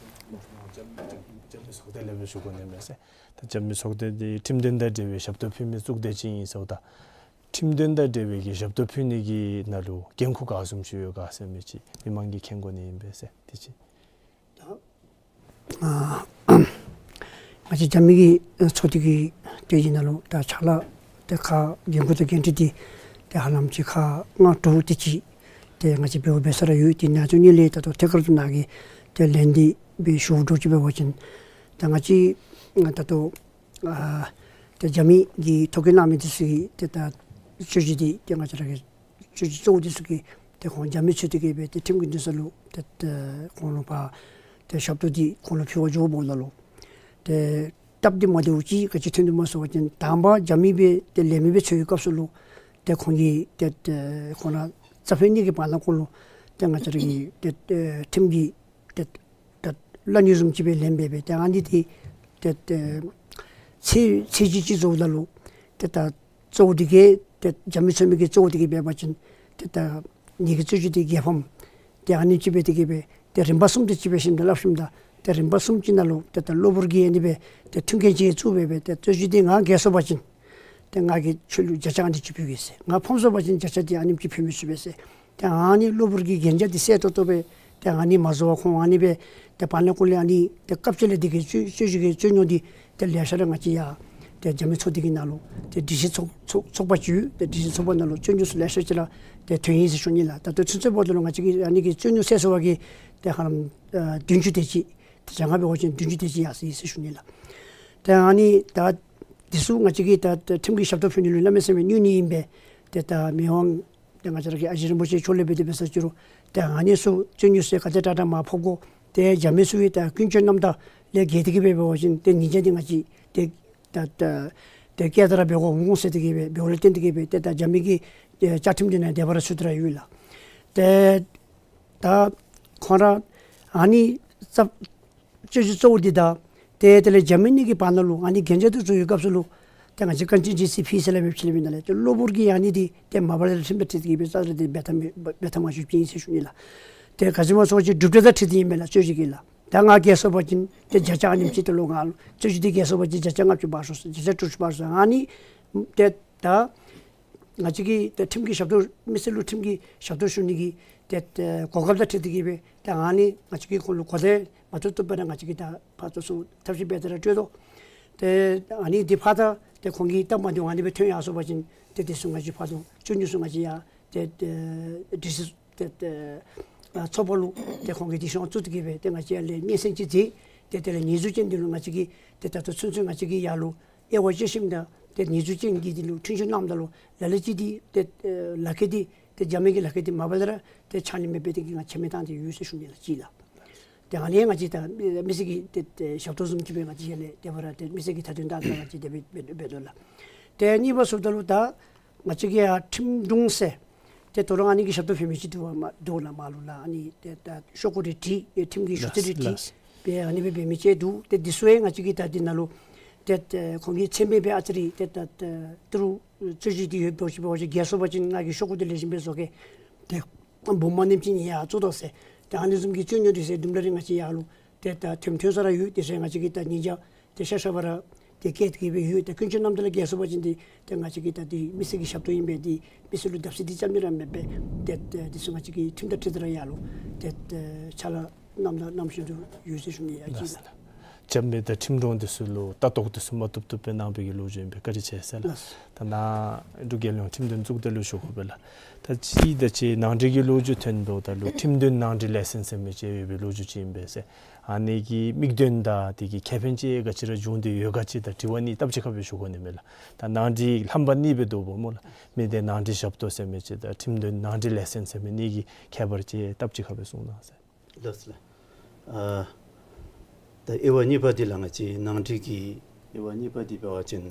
རྒྱབ་མི་ཚོགས་སྡེ་ལས་སྦེ་ཞུ་དགོ་ནི་མས་ཟེར། ད་རྒྱབ་མི་ཚོགས་སྡེ་འདི་ཁྲིམས་དོན་དང་འབྲེལ་བའི་ཞབས་ཏོག་ཕུལ་མི་ཚོགས་སྡེ་ཅིག་ཨིན་ཟེརཝ་ད་ཁྲིམས་དོན་དང་འབྲེལ་བའི་གི་ཞབས་ཏོག་ཕུལ་ནི་གི་ནང་ལུ་འགན་ཁུར་ག་བཟུམ་ཅིག་ཡོད་ག་ཟེར་མི་ཅིག་མི་མང་གིས་མཁྱེན་དགོ་ནི་ཨིན་པས་ཟེར། དེ་ཅིག་ད་ཨ་ང་བཅས་རྒྱབ་མི་གི་ཨ་ཚོགས་སྡེ་གི་ཏེ་གཞི་ནང་ལུ་ད་ཕྱག་ལཱ་ཏེ་ཁག་འགན་ཁུར་དང་འགན་འཁྲི་འདི་ཏེ་ཧ་ལམ་ཅིག་ཁག་ལྔ་དྲུག་དེ་ཅིག་ཏེ་ང་བཅས་འབདཝ་འབད་ས་ར་ཡོད། དེ་ནང་ཚུ་གཉིས་ལས་ད་ལྟོ་ཐད་ཀར་དུ་ནཱ་གི་ཏེ་ལན་འདི་སྦེ་ཞུ་དགོཔ་ཅིག་འབད་བ་ཅིན་ད་ང་བཅས་ད་ལྟོ་ཨ་ཏེ་རྒྱབ་མི་གིས་ཐོ་བཀོད་གནང་མི་འདི་ཚུ་གི་ཏེ་ད་རྩོད་གཞི་འདི་ཏེ་ང་བཅས་ར་གི་རྩོད་གཞི་གཙོ་བོ་འདི་ཚུ་གི་ཏེ་ཁོང་རྒྱབ་མི་ཚུ་དེ་གིས་སྦེ་ཏེ་ཁྲིམས་ཀྱི་འདུན་ས་ལུ་ཏེ་ཏེ་ཁོང་ལུ་ཕར་ཏེ་ཞབས་ཏོག་འདི་ཁོང་ལུ་ཕུལ་བར་འགྱོཝ་ད་ལུ་ཏེ་སྟབས་བདེ་མ་བདེཝ་ཅིག་ག་ཅི་ཐོན་འདུག་སྨོ་ཟེར་བ་ཅིན་དང་པ་རྒྱབ་མི་སྦེ་ཏེ་ལས་མི་སྦེ་འཚོལ་བའི་སྐབས་སུ་ལུ་ཏེ་ཁོང་གིས་ཏེ་ཏེ་ཁོང་ར་རྩ་ཕན་གཉིས་ཀྱི་བར་ན་ཁོང་ལུ་ཏེ་ང་བཅས་ར་གི་ཏེ་ཏེ་ཁྲིམས་ཀྱི་ཏེ་ད་བླ་ཉུང་བཟུམ་ཅིག་སྦེ་ལེན་སྦེ་སྦེ་ཏེ་ཨ་ནི་འདི་ཏེ་ཏེ་ཚེ་ཚེ་གཅིག་གཅིག་བཟོཝ་ད་ལུ་ཏེ་ད་གཙོ་བོ་འདི་གིས་ཏེ་རྒྱབ་མི་ཚུ་མི་གི་གཙོ་བོ་འདི་གིས་འབད་བ་ཅིན་ཏེ་ད་ངེ་གི་རྩོད་གཞི་འདི་རྒྱལ་ཕམ་ཏེ་ཨ་ནི་ཅིག་སྦེ་འདི་གིས་སྦེ་ཏེ་རིམ་པ་གསུམ་དེ་ཅིག་སྦེ་ཞིནམ་ད་སླབ་ཞིནམ་ད་ཏེ་རིམ་པ་གསུམ་ཅིག་ནང་ལུ་ཏེ་ད་གློ་བུར་གྱི་ཨ་ནི་སྦེ་ཏེ་མཐུན་རྐྱེན་ཅིག་བཙུགས་སྦེ་སྦེ་ཏེ་རྩོད་གཞི་འདི་ང་རྒྱལ་སོང་པ་ཅིན་ཏེ་ང་གིས་ཁྱོད་ལུ་བརྒྱ་ཆ་ཨ་ནི་ཅིག་ཕུལ་གེ་ཟེར། ང་ཕམ་སོང་པ་ཅིན་བརྒྱ་ཆ་འདི་ཨ་ནེམ་ཅིག་ཕུལ་མི་ཚུགས་པས་ཟེར། ཏེ་ཨ་ནི་གློ་བུར་གྱི་གན་རྒྱ་འདི་གསལ་ཏོག་ཏོ་སྦེ་ཏེ་ཨ་ནི་མ་བཟོ་བར་ཁོང་ཨ་ནི་སྦེ་ཏེ་བར་ན་ཁོང་ལས་ཨ་ནི་ཏེ་སྐབས་ཅིག་ལས་འདི་གི་རྩོད་རྩོད་གཞི་གི་རྩོད་རྙོག་འདི་ཏེ་ལེ་ཤ་ར་ང་བཅས་ཡར་ཏེ་རྒྱབ་མི་ཚོགས་སྡེ་གི་ནང་ལུ་ཏེ་སྒྲིག་གཞི་ཚོགས་ཚོགས་ཚོགས་པ་ཅིག་ཡོད། ཏེ་སྒྲིག་གཞི་ཚོགས་པ་ནང་ལུ་རྩོད་རྙོག་ཚུ་ལེ་ཤ་ཅིག་ར་ཏེ་ཐོན་ཡི་ཟེར་ཞུ་ནི་ལགས། ད་ལྟོ་ཚུན་ཚོད་འབདཝ་ད་ལུ་ང་བཅས་ཀྱིས་ཨ་ནི་གི་རྩོད་རྙོག་སེལ་སོང་བ་གིས་ཏེ་ཧ་ལམ་ཨ་བདུན་ཅུ་དེ་ཅིག་ཏེ་གྱངས་ཁ་འབད་བ་ཅིན་བདུན་ཅུ་དེ་ཅིག་ཡར་སོ་ཡི་ཟེར་ཞུ་ནི་ལགས། ཏེ་ཨ་ནི་ད་འདི་ཚུ་ང་བཅས་ཀྱིས་ད་ད་ཁྲིམས་ཀྱི་ཞབས་ཏོག་ཕུལ་ནི་ལུ་གནམ་མེད་ས་མེད་གནོད་ནི་ཨིན་པས། ཏེ་ད་མི་དབང་ཏེ་ང་བཅས་ར་གི་ཨ་ཞེ་རིན་པོ་ཆེ་མཆོག་ལས་འབད་དེ་འབད་ས་ཅི་རུང་ཏེ་ཨ་ནི་ཚུ་རྩོད་རྙོག་ཚུ་ག་དེ་དྲག་དྲག་མར་ཕོག་དགོ། ཏེ་རྒྱབ་མི་ཚུ་གི་ད་ཀུན་སྤྱོད་རྣམ་དག་ལས་འགལ་ཏེ་གིས་སྦེ་འབད་བ་ཅིན་ཏེ་ཉེས་ཆད་འདི་ང་བཅས་ཏེ་ད་ད་ཏེ་བསྐྱར་ལྡབ་ར་འབད་དགོ་འོང་ཟེར་ཏེ་གིས་སྦེ་འབདཝ་ལས་བརྟེན་ཏེ་གིས་སྦེ་ཏེ་ད་རྒྱབ་མི་གི་ཏེ་བཅའ་ཁྲིམས་འདི་ནང་དེ་སྦེ་ར་ཚུད་དེ་ར་ཡོད་ལགས། ཏེ་ད་ཁོང་ར་ཨ་ནི་རྩ་རྩོད་གཞི་གཙོ་བོ་འདི་དང་། ཏེ་དེ་ལས་འཇར་མ་ནི་གི་བར་ན་ལུ་ཨ་ནི་གན་རྒྱ་དེ་ཚུ་ཡོད་སྐབས་སུ་ལུ་ཏེ་ང་བཅས་ཀན་ཅིན་ཇི་སི་ཕི་ཟེར་སླབ་མི་ཅིག་ལས་མི་ནང་ལས་ཏེ་གློ་བུར་གྱི་ཨ་ནི་འདི་ཏེ་མ་པ་ལས་ར་ཁྲིམས་དང་འཁྲིལ་ཏེ་གི་སྦེ་རྩ་ར་ཏེ་འབད་ཐངས་མེད་འབད་ཐངས་མ་བྱུང་ཅི་ཨིན་ཟེར་ཞུ་ནི་ལགས། ཏེ་ག་ཅི་སྨོ་ཟེར་བ་ཅིན་གྲུབ་འབྲས་དང་འཁྲིལ་ཏེ་ཨིན་མས་ལགས་རྩོད་གཞི་གི་ལགས། ད་ང་རྒྱལ་སོང་པ་ཅིན་ཏེ་བརྒྱ་ཆ་ཨ་ནེམ་ཅིག་ཏེ་ལོག་ང་ལུ་རྩོད་གཞི་འདི་རྒྱལ་སོང་པ་ཅིན་བརྒྱ་ཆ་ལྔ་བཅུ་འབག་ཚུགས་ཟེར་བརྒྱ་ཆ་དྲུག་ཅུ་འབག་ཚུགས་ཟེར་ཨ་ནི་ཏེ་ད་ང་བཅས་ཀྱིས་ཏེ་ཁྲིམས་ཀྱི་ཞབས་ཏོག་མི་སེར་ལུ་ཁྲིམས་ཀྱི་ཞབས་ཏོག་ཞུ་ནི་གི་ཏེ་ཏེ་གོ་སྐབས་དང་འཁྲིལ་ཏེ་གི་སྦེ་ཏེ་ཨ་ནི་ང་བཅས་ཀྱིས་ཁོང་ལུ་གོ་བརྡ་མ་བཏུབ་བཏུབ་སྦེ་ར་ང་བཅས་ཀྱིས་ད་ཕར་ཚུར་ཚུར་ཐབས་ཤེས་འབད་དེ་ར་སྤྲོད་དོ། ཏེ་ཨ་ནི་འདི་ཕར་ད་ཏེ་ཁོང་གིས་སྟབས་མ་བདེཝ་ཨ་ནི་སྦེ་ཐོན་ཡར་སོང་པ་ཅིན་ཏེ་དེ་ཚུ་ང་བཅས་ཕར་ཚུར་ཅུང་ཉུང་སུ་ང་བཅས་ཡར་ཏེ་ཏེ་དྲི་ཟ་ཏེ་ཏེ་ཨ་ཚོགས་པ་ལུ་ཏེ་ཁོང་གིས་དེ་ཤོང་བཙུགས་ཏེ་གི་སྦེ་ཏེ་ང་བཅས་ཡར་ལས་སྙན་སེང་ཅིག་མཛད། ཏེ་དེ་ལས་ཉེས་འཛུགས་ཅན་འདི་ལུ་ང་བཅས་ཀྱིས་ཏེ་ད་ལྟོ་ཚུན་ཚོད་ང་བཅས་ཀྱིས་ཡར་ལུ་དབྱེ་བ་དཔྱད་ཞིནམ་དང་ཏེ་ཉེས་འཛུགས་ཅན་གྱི་འདི་ལུ་འཁྲུན་ཆོད་གནངམ་ད་ལུ་ལ་ལུ་ཅིག་འདི་ཏེ་ཨེ་ལག་ཁྱེར་འདི་ཏེ་འཇར་མན་གྱི་ལག་ཁྱེར་འདི་མ་པ་ལས་ར་ཏེ་ཕྱག་ལེན་མེད་པའི་སྟེང་གི་ང་ཁྱད་མེད་བཏང་སྟེ་ཡོད་ཟེར་ཞུ་ནི་ལགས་གཅིག་ལགས། ཏེ་ཨ་ནི་ང་བཅས་ད་མི་སེར་གྱི་ཏེ་ཏེ་ཞབས་ཏོག་བཟུམ་ཅིག་སྦེ་ང་བཅས་ཡར་ལས་དེ་སྦེ་ར་ཏེ་མི་སེར་གྱི་མཐའ་དོན་བདའ་བདའ་ང་བཅས་དེ་སྦེ་འབད་འབད་དོ་ལགས། ཏེ་གཉིས་པ་ཟེརཝ་ད་ལུ་ད་ང་བཅས་ཀྱི་ཡར་ཁྲིམས་དྲུང་ཟེར་ཏེ་དོ་རུང་ཨ་ནི་གི་ཞབས་ཏོག་འབད་མི་ཅིག་འདུག་པ་མ་འདུག་ལགས་མ་ལུ་ལགས། ཨ་ནི་ཏེ་ད་ཤོག་གུ་རེ་བྲིས་ཨེ་ཁྲིམས་ཀྱི་ཞུ་ཚིག་རེ་བྲིས་ལགས། སྦེ་ཨ་ནི་སྦེ་འབད་མི་ཅིག་འདུག། ཏེ་འདི་ཚུ་ཡང་ང་བཅས་ཀྱིས་ད་འདི་ནང་ལུ་ཏེ་ཏེ་ཁོང་གིས་ཚད་མེད་སྦེ་ཨ་ཙི་རེ་ཏེ་ད་ཏེ་ཏི་རུ་རྩོད་གཞི་འདི་ཡོདཔ་འདྲཝ་ཅིག་འབད་བ་ཅིན་རྒྱལ་སོང་པ་ཅིན་ང་གིས་ཤོག་གུ་འདི་ལེགས་ཤོམ་སྦེ་བཟོ་གེ། ཏེ་འབུམ་མ་ནེམ་ཅིག་ངེ་ཡར་བཙུགས་དོ་ཟེར། ཏེ་ཨ་ནི་བཟུམ་གྱི་རྩོད་རྙོགས་འདི་ཟེར་དུམ་གྲ་རེ་ང་བཅས་ཡར་ལུ་ཏེ་ད་ཐོན་ཐོན་ས་ར་ཡོད། དེ་ཚུ་ང་བཅས་ཀྱིས་ད་ཉིན་ཞག་ཏེ་ཤ་ཤ་བར་ཏེ་བཀལ་ཏེ་གི་སྦེ་ཡོད། ཏེ་ཀུན་སྤྱོད་རྣམ་དག་ལས་རྒྱལ་སོང་པ་ཅིན་ཏེ་ཏེ་ང་བཅས་ཀྱིས་ད་ཏེ་མི་སེར་གྱི་ཞབས་ཏོག་ཨིན་པས། ཏེ་མི་སེར་ལུ་བརྡབ་གསིག་འདི་རྐྱབ་ནི་ར་མེད་པས། ཏེ་ཏེ་དེ་ཚུ་ང་བཅས་ཀྱིས་ཁྲིམས་དང་འཁྲིལ་ཏེ་ར་ཡར་ལུ་ཏེ་ཏེ་ཕྱག་ལཱ་རྣམ་དག་རྣམ་བཞིན་དུ་ཡོད་ཟེར་ཞུ་ནི་ཡ་གཅིག་ལགས། ལགས། འཇམ་དཔལ་དང་ཁྲིམས་དྲུང་དེ་ཚུ་ལུ་ལྟ་རྟོག་དེ་ཚུ་མ་བཏུབ་བཏུབ་སྦེ་གནང་བའི་གི་ལོ་རྒྱུས་ཨིན་པས། བཀའ་དྲིན་ཆེ་ཟེར་ལགས། ལགས། ད་ནཱ་འབྲུག་རྒྱལ་ཡོངས་ཁྲིམས་དོན་གཙུག་སྡེ་ལུ་ཞུ་དགོ་པས་ལགས། ད་ཅི་ད་ཅི་ནང་འགྲིག་གི་ལོ་རྒྱུས་ཐོན་དོ་ད་ལུ་ཁྲིམས་དོན་ནང་འགྲིག་ལས་ཚན་ཟེར་མི་ཅིག་ཡོད་པའི་ལོ་རྒྱུས་ཅིག་ཨིན་པས་ཟེར། ཨ་ནི་གི་དམིགས་དོན་དང་དེ་གི་ཁེ་ཕན་ཅིག་ག་ཅི་ར་བྱུང་སྟེ་ཡོད་ག་ཅིག་ད་དྲི་བ་གཉིས་སྟབས་གཅིག་ཁར་སྦེ་ཞུ་དགོ་ནི་མས་ལགས། ད་ནང་འགྲིག་ལྷམ་པ་གཉིས་སྦེ་འདུག་པ་སྨོ་ལགས། མི་སྡེ་ནང་འགྲིག་ཞབས་ཏོག་ཟེར་མི་ཅིག་དང་ཁྲིམས་དོན་ནང་འགྲིག་ལས་ཚན་ཟེར་མི་གཉིས་ཀྱི་ཁྱད་པར་ཅིག་སྟབས་གཅིག་ཁར་སྦེ་གསུང་གནང་ཟེར། ལགས་སོ་ལགས། ཨ་ད་དབྱེ་བ་གཉིས་པ་འདི་ལགས། ང་བཅས་ནང་འགྲིག་གི་དབྱེ་བ་གཉིས་པ་འདི་འབད་བ་ཅིན་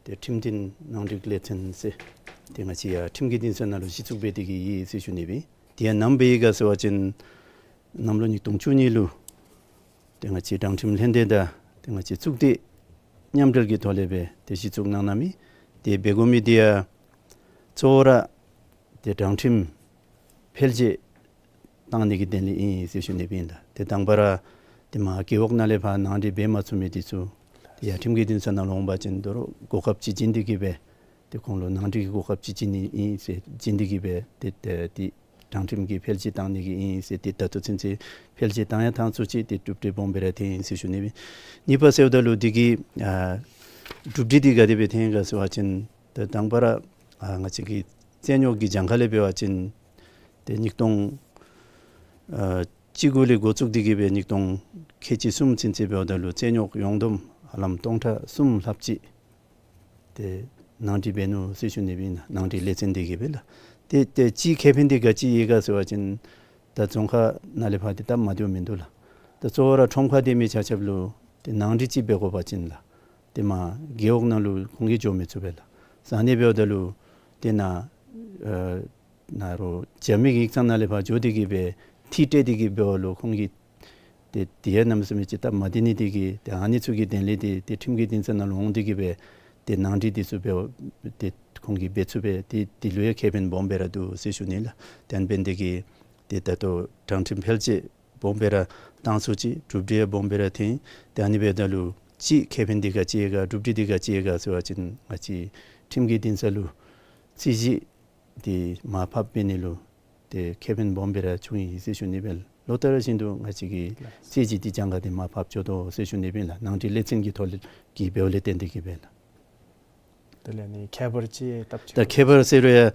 ཏེ་ཁྲིམས་དོན་ནང་འགྲིག་ལས་ཚན་ཟེར་ཏེ་ང་བཅས་ཡར་ཁྲིམས་ཀྱི་འདུན་ས་ནང་ལུ་གཞི་བཙུགས་འབད་དེ་གི་ཡོད་ཟེར་ཞུ་ནི་སྦེ། དེ་ཡང་ནམ་འབད་ཡི་ག་ཟེར་བ་ཅིན་གནམ་ལོ་ཉིས་སྟོང་བཅུ་གཉིས་ལུ་ཏེ་ང་བཅས་དྲང་ཁྲིམས་ལྷན་སྡེ་དང་ཏེ་ང་བཅས་གཙུག་སྡེ་མཉམ་འབྲེལ་གྱི་ཐོག་ལས་སྦེ་ཏེ་གཞི་བཙུགས་གནང་གནང་མི། ཏེ་འབད་དགོ་མི་འདི་ཡང་གཙོ་བོ་ར་ཏེ་དྲང་ཁྲིམས་འཕེལ་རྒྱས་བཏང་ནི་གི་དོན་ལས་ཨིན་ཟེར་ཞུ་ནི་སྦེ་ཨིན་ལགས། ཏེ་དང་པ་ར་ཏེ་མར་རྒེད་འོག་ནང་ལས་ཕར་ནང་འགྲིག་འབད་མ་ཚུགས་མི་འདི་ཚུ་ཏེ་ཡར་ཁྲིམས་ཀྱི་འདུན་ས་ནང་ལུ་འོང་པ་ཅིན་དོ་རུང་གོ་སྐབས་ཅིག་བྱིན་ཏེ་གི་སྦེ་ཏེ་ཁོང་ལུ་ནང་འགྲིག་གི་གོ་སྐབས་ཅིག་བྱིན་ནི་ཨིན་ཟེར་བྱིན་ཏེ་གི་སྦེ་ཏེ་ཏེ་ཏེ་དྲང་ཁྲིམས་ཀྱི་འཕེལ་རྒྱས་བཏང་ནི་གི་ཨིན་ཟེར། ཏེ་ད་ལྟོ་ཚུན་ཚོད་འཕེལ་རྒྱས་བཏང་ཡང་བཏང་ཚུགས་ཅི། ཏེ་གྲུབ་འབྲས་སྦོམ་སྦེ་ར་ཐོན་ཡི་ཟེར་ཞུ་ནི་སྦེ། གཉིས་པ་ཟེརཝ་ད་ལུ་འདི་གི་ཨ་གྲུབ་འབྲས་འདི་ག་དེ་སྦེ་ཐོན་ཡི་ག་ཟེར་བ་ཅིན་ཏེ་དང་པ་ར་ཨ་ང་བཅས་ཀྱི་རྩོད་རྙོགས་ཀྱི་གྱངས་ཁ་ལས་འབད་བ་ཅིན་ཏེ་ཉིས་སྟོང་ཨ་གཅིག་དགུ་ལས་འགོ་བཙུགས་ཏེ་གི་སྦེ་ཉིས་སྟོང་ཁལ་གཅིག་གསུམ་ཚུན་ཚོད་འབདཝ་ད་ལུ་རྩོད་རྙོགས་ཡོངས་བསྡོམས་ཧ་ལམ་སྟོང་ཕྲག་གསུམ་ལྷགཔ་ཅིག་ཏེ་ནང་འགྲིག་འབད་ནུག་ཟེར་ཞུ་ནི་སྦེ་ཨིན་ལགས། ནང་འགྲིག་ལས་ཚན་འདི་གིས་སྦེ་ལགས། ཏེ་ཏེ་ཅིག་ཁེ་ཕན་འདི་ག་ཅི་ཡོད་ག་ཟེར་བ་ཅིན་ད་རྫོང་ཁག་ནང་ལས་ཕར་ཏེ་སྟབས་མ་བདེཝ་མིན་འདུག་ལགས། ད་གཙོ་བོ་ར་ཁྲོམ་ཁ་སྡོད་མི་ཆ་ཁྱབ་ལུ་ཏེ་ནང་འགྲིག་ཅིག་འབད་དགོ་པ་ཅིན་ལགས། ཏེ་མར་རྒེད་འོག་ནང་ལུ་ཁོང་གིས་འགྱོ་མི་ཚུགས་པས་ལགས། ཨ་ནི་འབདཝ་ད་ལུ་ཏེ་ནཱ་ཨ་ནཱ་རོགས་རྒྱབ་མི་གི་ཡིག་ཚང་ནང་ལས་ཕར་འགྱོ་སྟེ་གི་སྦེ་འཁྲིལ་སྤྲོད་དེ་གི་འབདཝ་ལུ་ཁོང་གིས་ཏེ་དེ་ཡང་གནམ་མེད་ས་མེད་ཅིག་སྟབས་མ་བདེ་ནི་འདི་གིས་ཏེ་ཨ་ནི་ཚུ་གི་དོན་ལས་ཏེ་ཏེ་ཁྲིམས་ཀྱི་འདུན་ས་ནང་ལུ་འོང་སྟེ་གི་སྦེ་ཏེ་ནང་འགྲིག་འདི་ཚུ་འབད་ཏེ་ཁོང་གིས་འབད་ཚུགས་པས། ཏེ་འདི་ལུ་ཡང་ཁེ་ཕན་སྦོམ་སྦེ་ར་འདུག་ཟེར་ཞུ་ནི་ལགས། དེ་འབད་ནི་འདི་གིས་ཏེ་ད་ལྟོ་དྲང་ཁྲིམས་འཕེལ་རྒྱས་སྦོམ་སྦེ་ར་བཏང་ཚུགས་ཅི། གྲུབ་འབྲས་སྦོམ་སྦེ་ར་ཐོན། ཏེ་ཨ་ནི་འབདཝ་ད་ལུ་ཅིག་ཁེ་ཕན་འདི་ག་ཅི་ཡོད་ག་གྲུབ་འབྲས་འདི་ག་ཅི་ཡོད་ག་ཟེར་བ་ཅིན་ང་བཅས་ཁྲིམས་ཀྱི་འདུན་ས་ལུ་རྩོད་གཞི་འདི་མར་ཕབ་འབད་ནི་ལུ་ཏེ་ཁེ་ཕན་སྦོམ་སྦེ་ར་བྱུང་ཡི་ཟེར་ཞུ་ནི་སྦེ་ལགས། ལོ་ལྟར་བཞིན་དུ་ང་བཅས་ཀྱི་རྩོད་གཞི་འདི་གྱངས་ཁ་འདི་མར་ཕབ་འགྱོ་དོ་ཟེར་ཞུ་ནི་སྦེ་ལགས། ནང་འགྲིག་ལས་ཚན་གྱི་ཐོག་ལས་ཀྱི་འབདཝ་ལས་བརྟེན་ཏེ་གི་སྦེ་ལགས། དེ་ལས་ནི་ཁྱད་པར་ཅིག་སྟབས་ཅིག་ད་ཁྱད་པར་ཟེར་རུང་ཡང་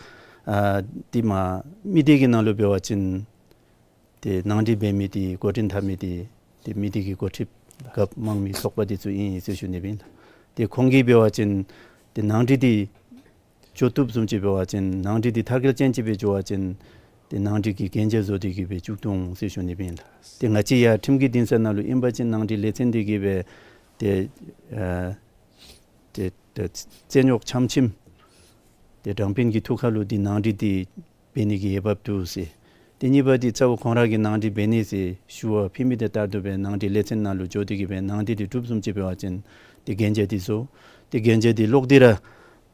ཨ་འདི་མར་མི་སྡེ་གི་ནང་ལུ་འབད་བ་ཅིན་ཏེ་ནང་འགྲིག་འབད་མི་འདི་འགོ་འདྲེན་འཐབ་མི་འདི་ཏེ་མི་སྡེ་གི་འགོ་ཁྲིདཔ་རྒཔོ་དམངས་མི་ཚོགས་པ་འདི་ཚུ་ཨིན་ཟེར་ཞུ་ནི་སྦེ་ཨིན་ལགས། ཏེ་ཁོང་གིས་འབད་བ་ཅིན་ཏེ་ནང་འགྲིག་འདི་འགྱོ་བཏུབ་བཟུམ་ཅིག་འབད་བ་ཅིན་ནང་འགྲིག་འདི་མཐར་འཁྱོལ་ཅན་ཅིག་སྦེ་འགྱོ་བ་ཅིན་ཏེ་ནང་འགྲིག་གི་གན་རྒྱ་བཟོ་སྟེ་གི་སྦེ་བཙུགས་དོ་འོང་ཟེར་ཞུ་ནི་སྦེ་ཨིན་ལགས། ཏེ་ང་བཅས་ཡར་ཁྲིམས་ཀྱི་འདུན་ས་ནང་ལུ་ཨིན་པ་ཅིན་ནང་འགྲིག་ལས་ཚན་འདི་གིས་སྦེ་ཏེ་ཨ་ཏེ་ཏེ་རྩོད་རྙོགས་འཆམ་མཐུན་ཏེ་དྲང་དཔོན་གྱི་ཐུགས་ཁ་ལུ་འདི་ནང་འགྲིག་འདི་འབད་ནི་གི་འོས་འབབ་འདུག་ཟེར། ཏེ་གཉིས་པ་འདི་རྩ་བོ་ཁོང་ར་གིས་ནང་འགྲིག་འབད་ནི་ཟེར་ཞུ་བ་ཕུལ་མི་འདི་ལྟར་དུ་སྦེ་ནང་འགྲིག་ལས་ཚན་ནང་ལུ་འགྱོ་སྟེ་གི་སྦེ་ནང་འགྲིག་འདི་གྲུབ་བཟུམ་ཅིག་འབད་བ་ཅིན་ཏེ་གན་རྒྱ་འདི་བཟོ། ཏེ་གན་རྒྱ་འདི་ལོག་སྟེ་ར་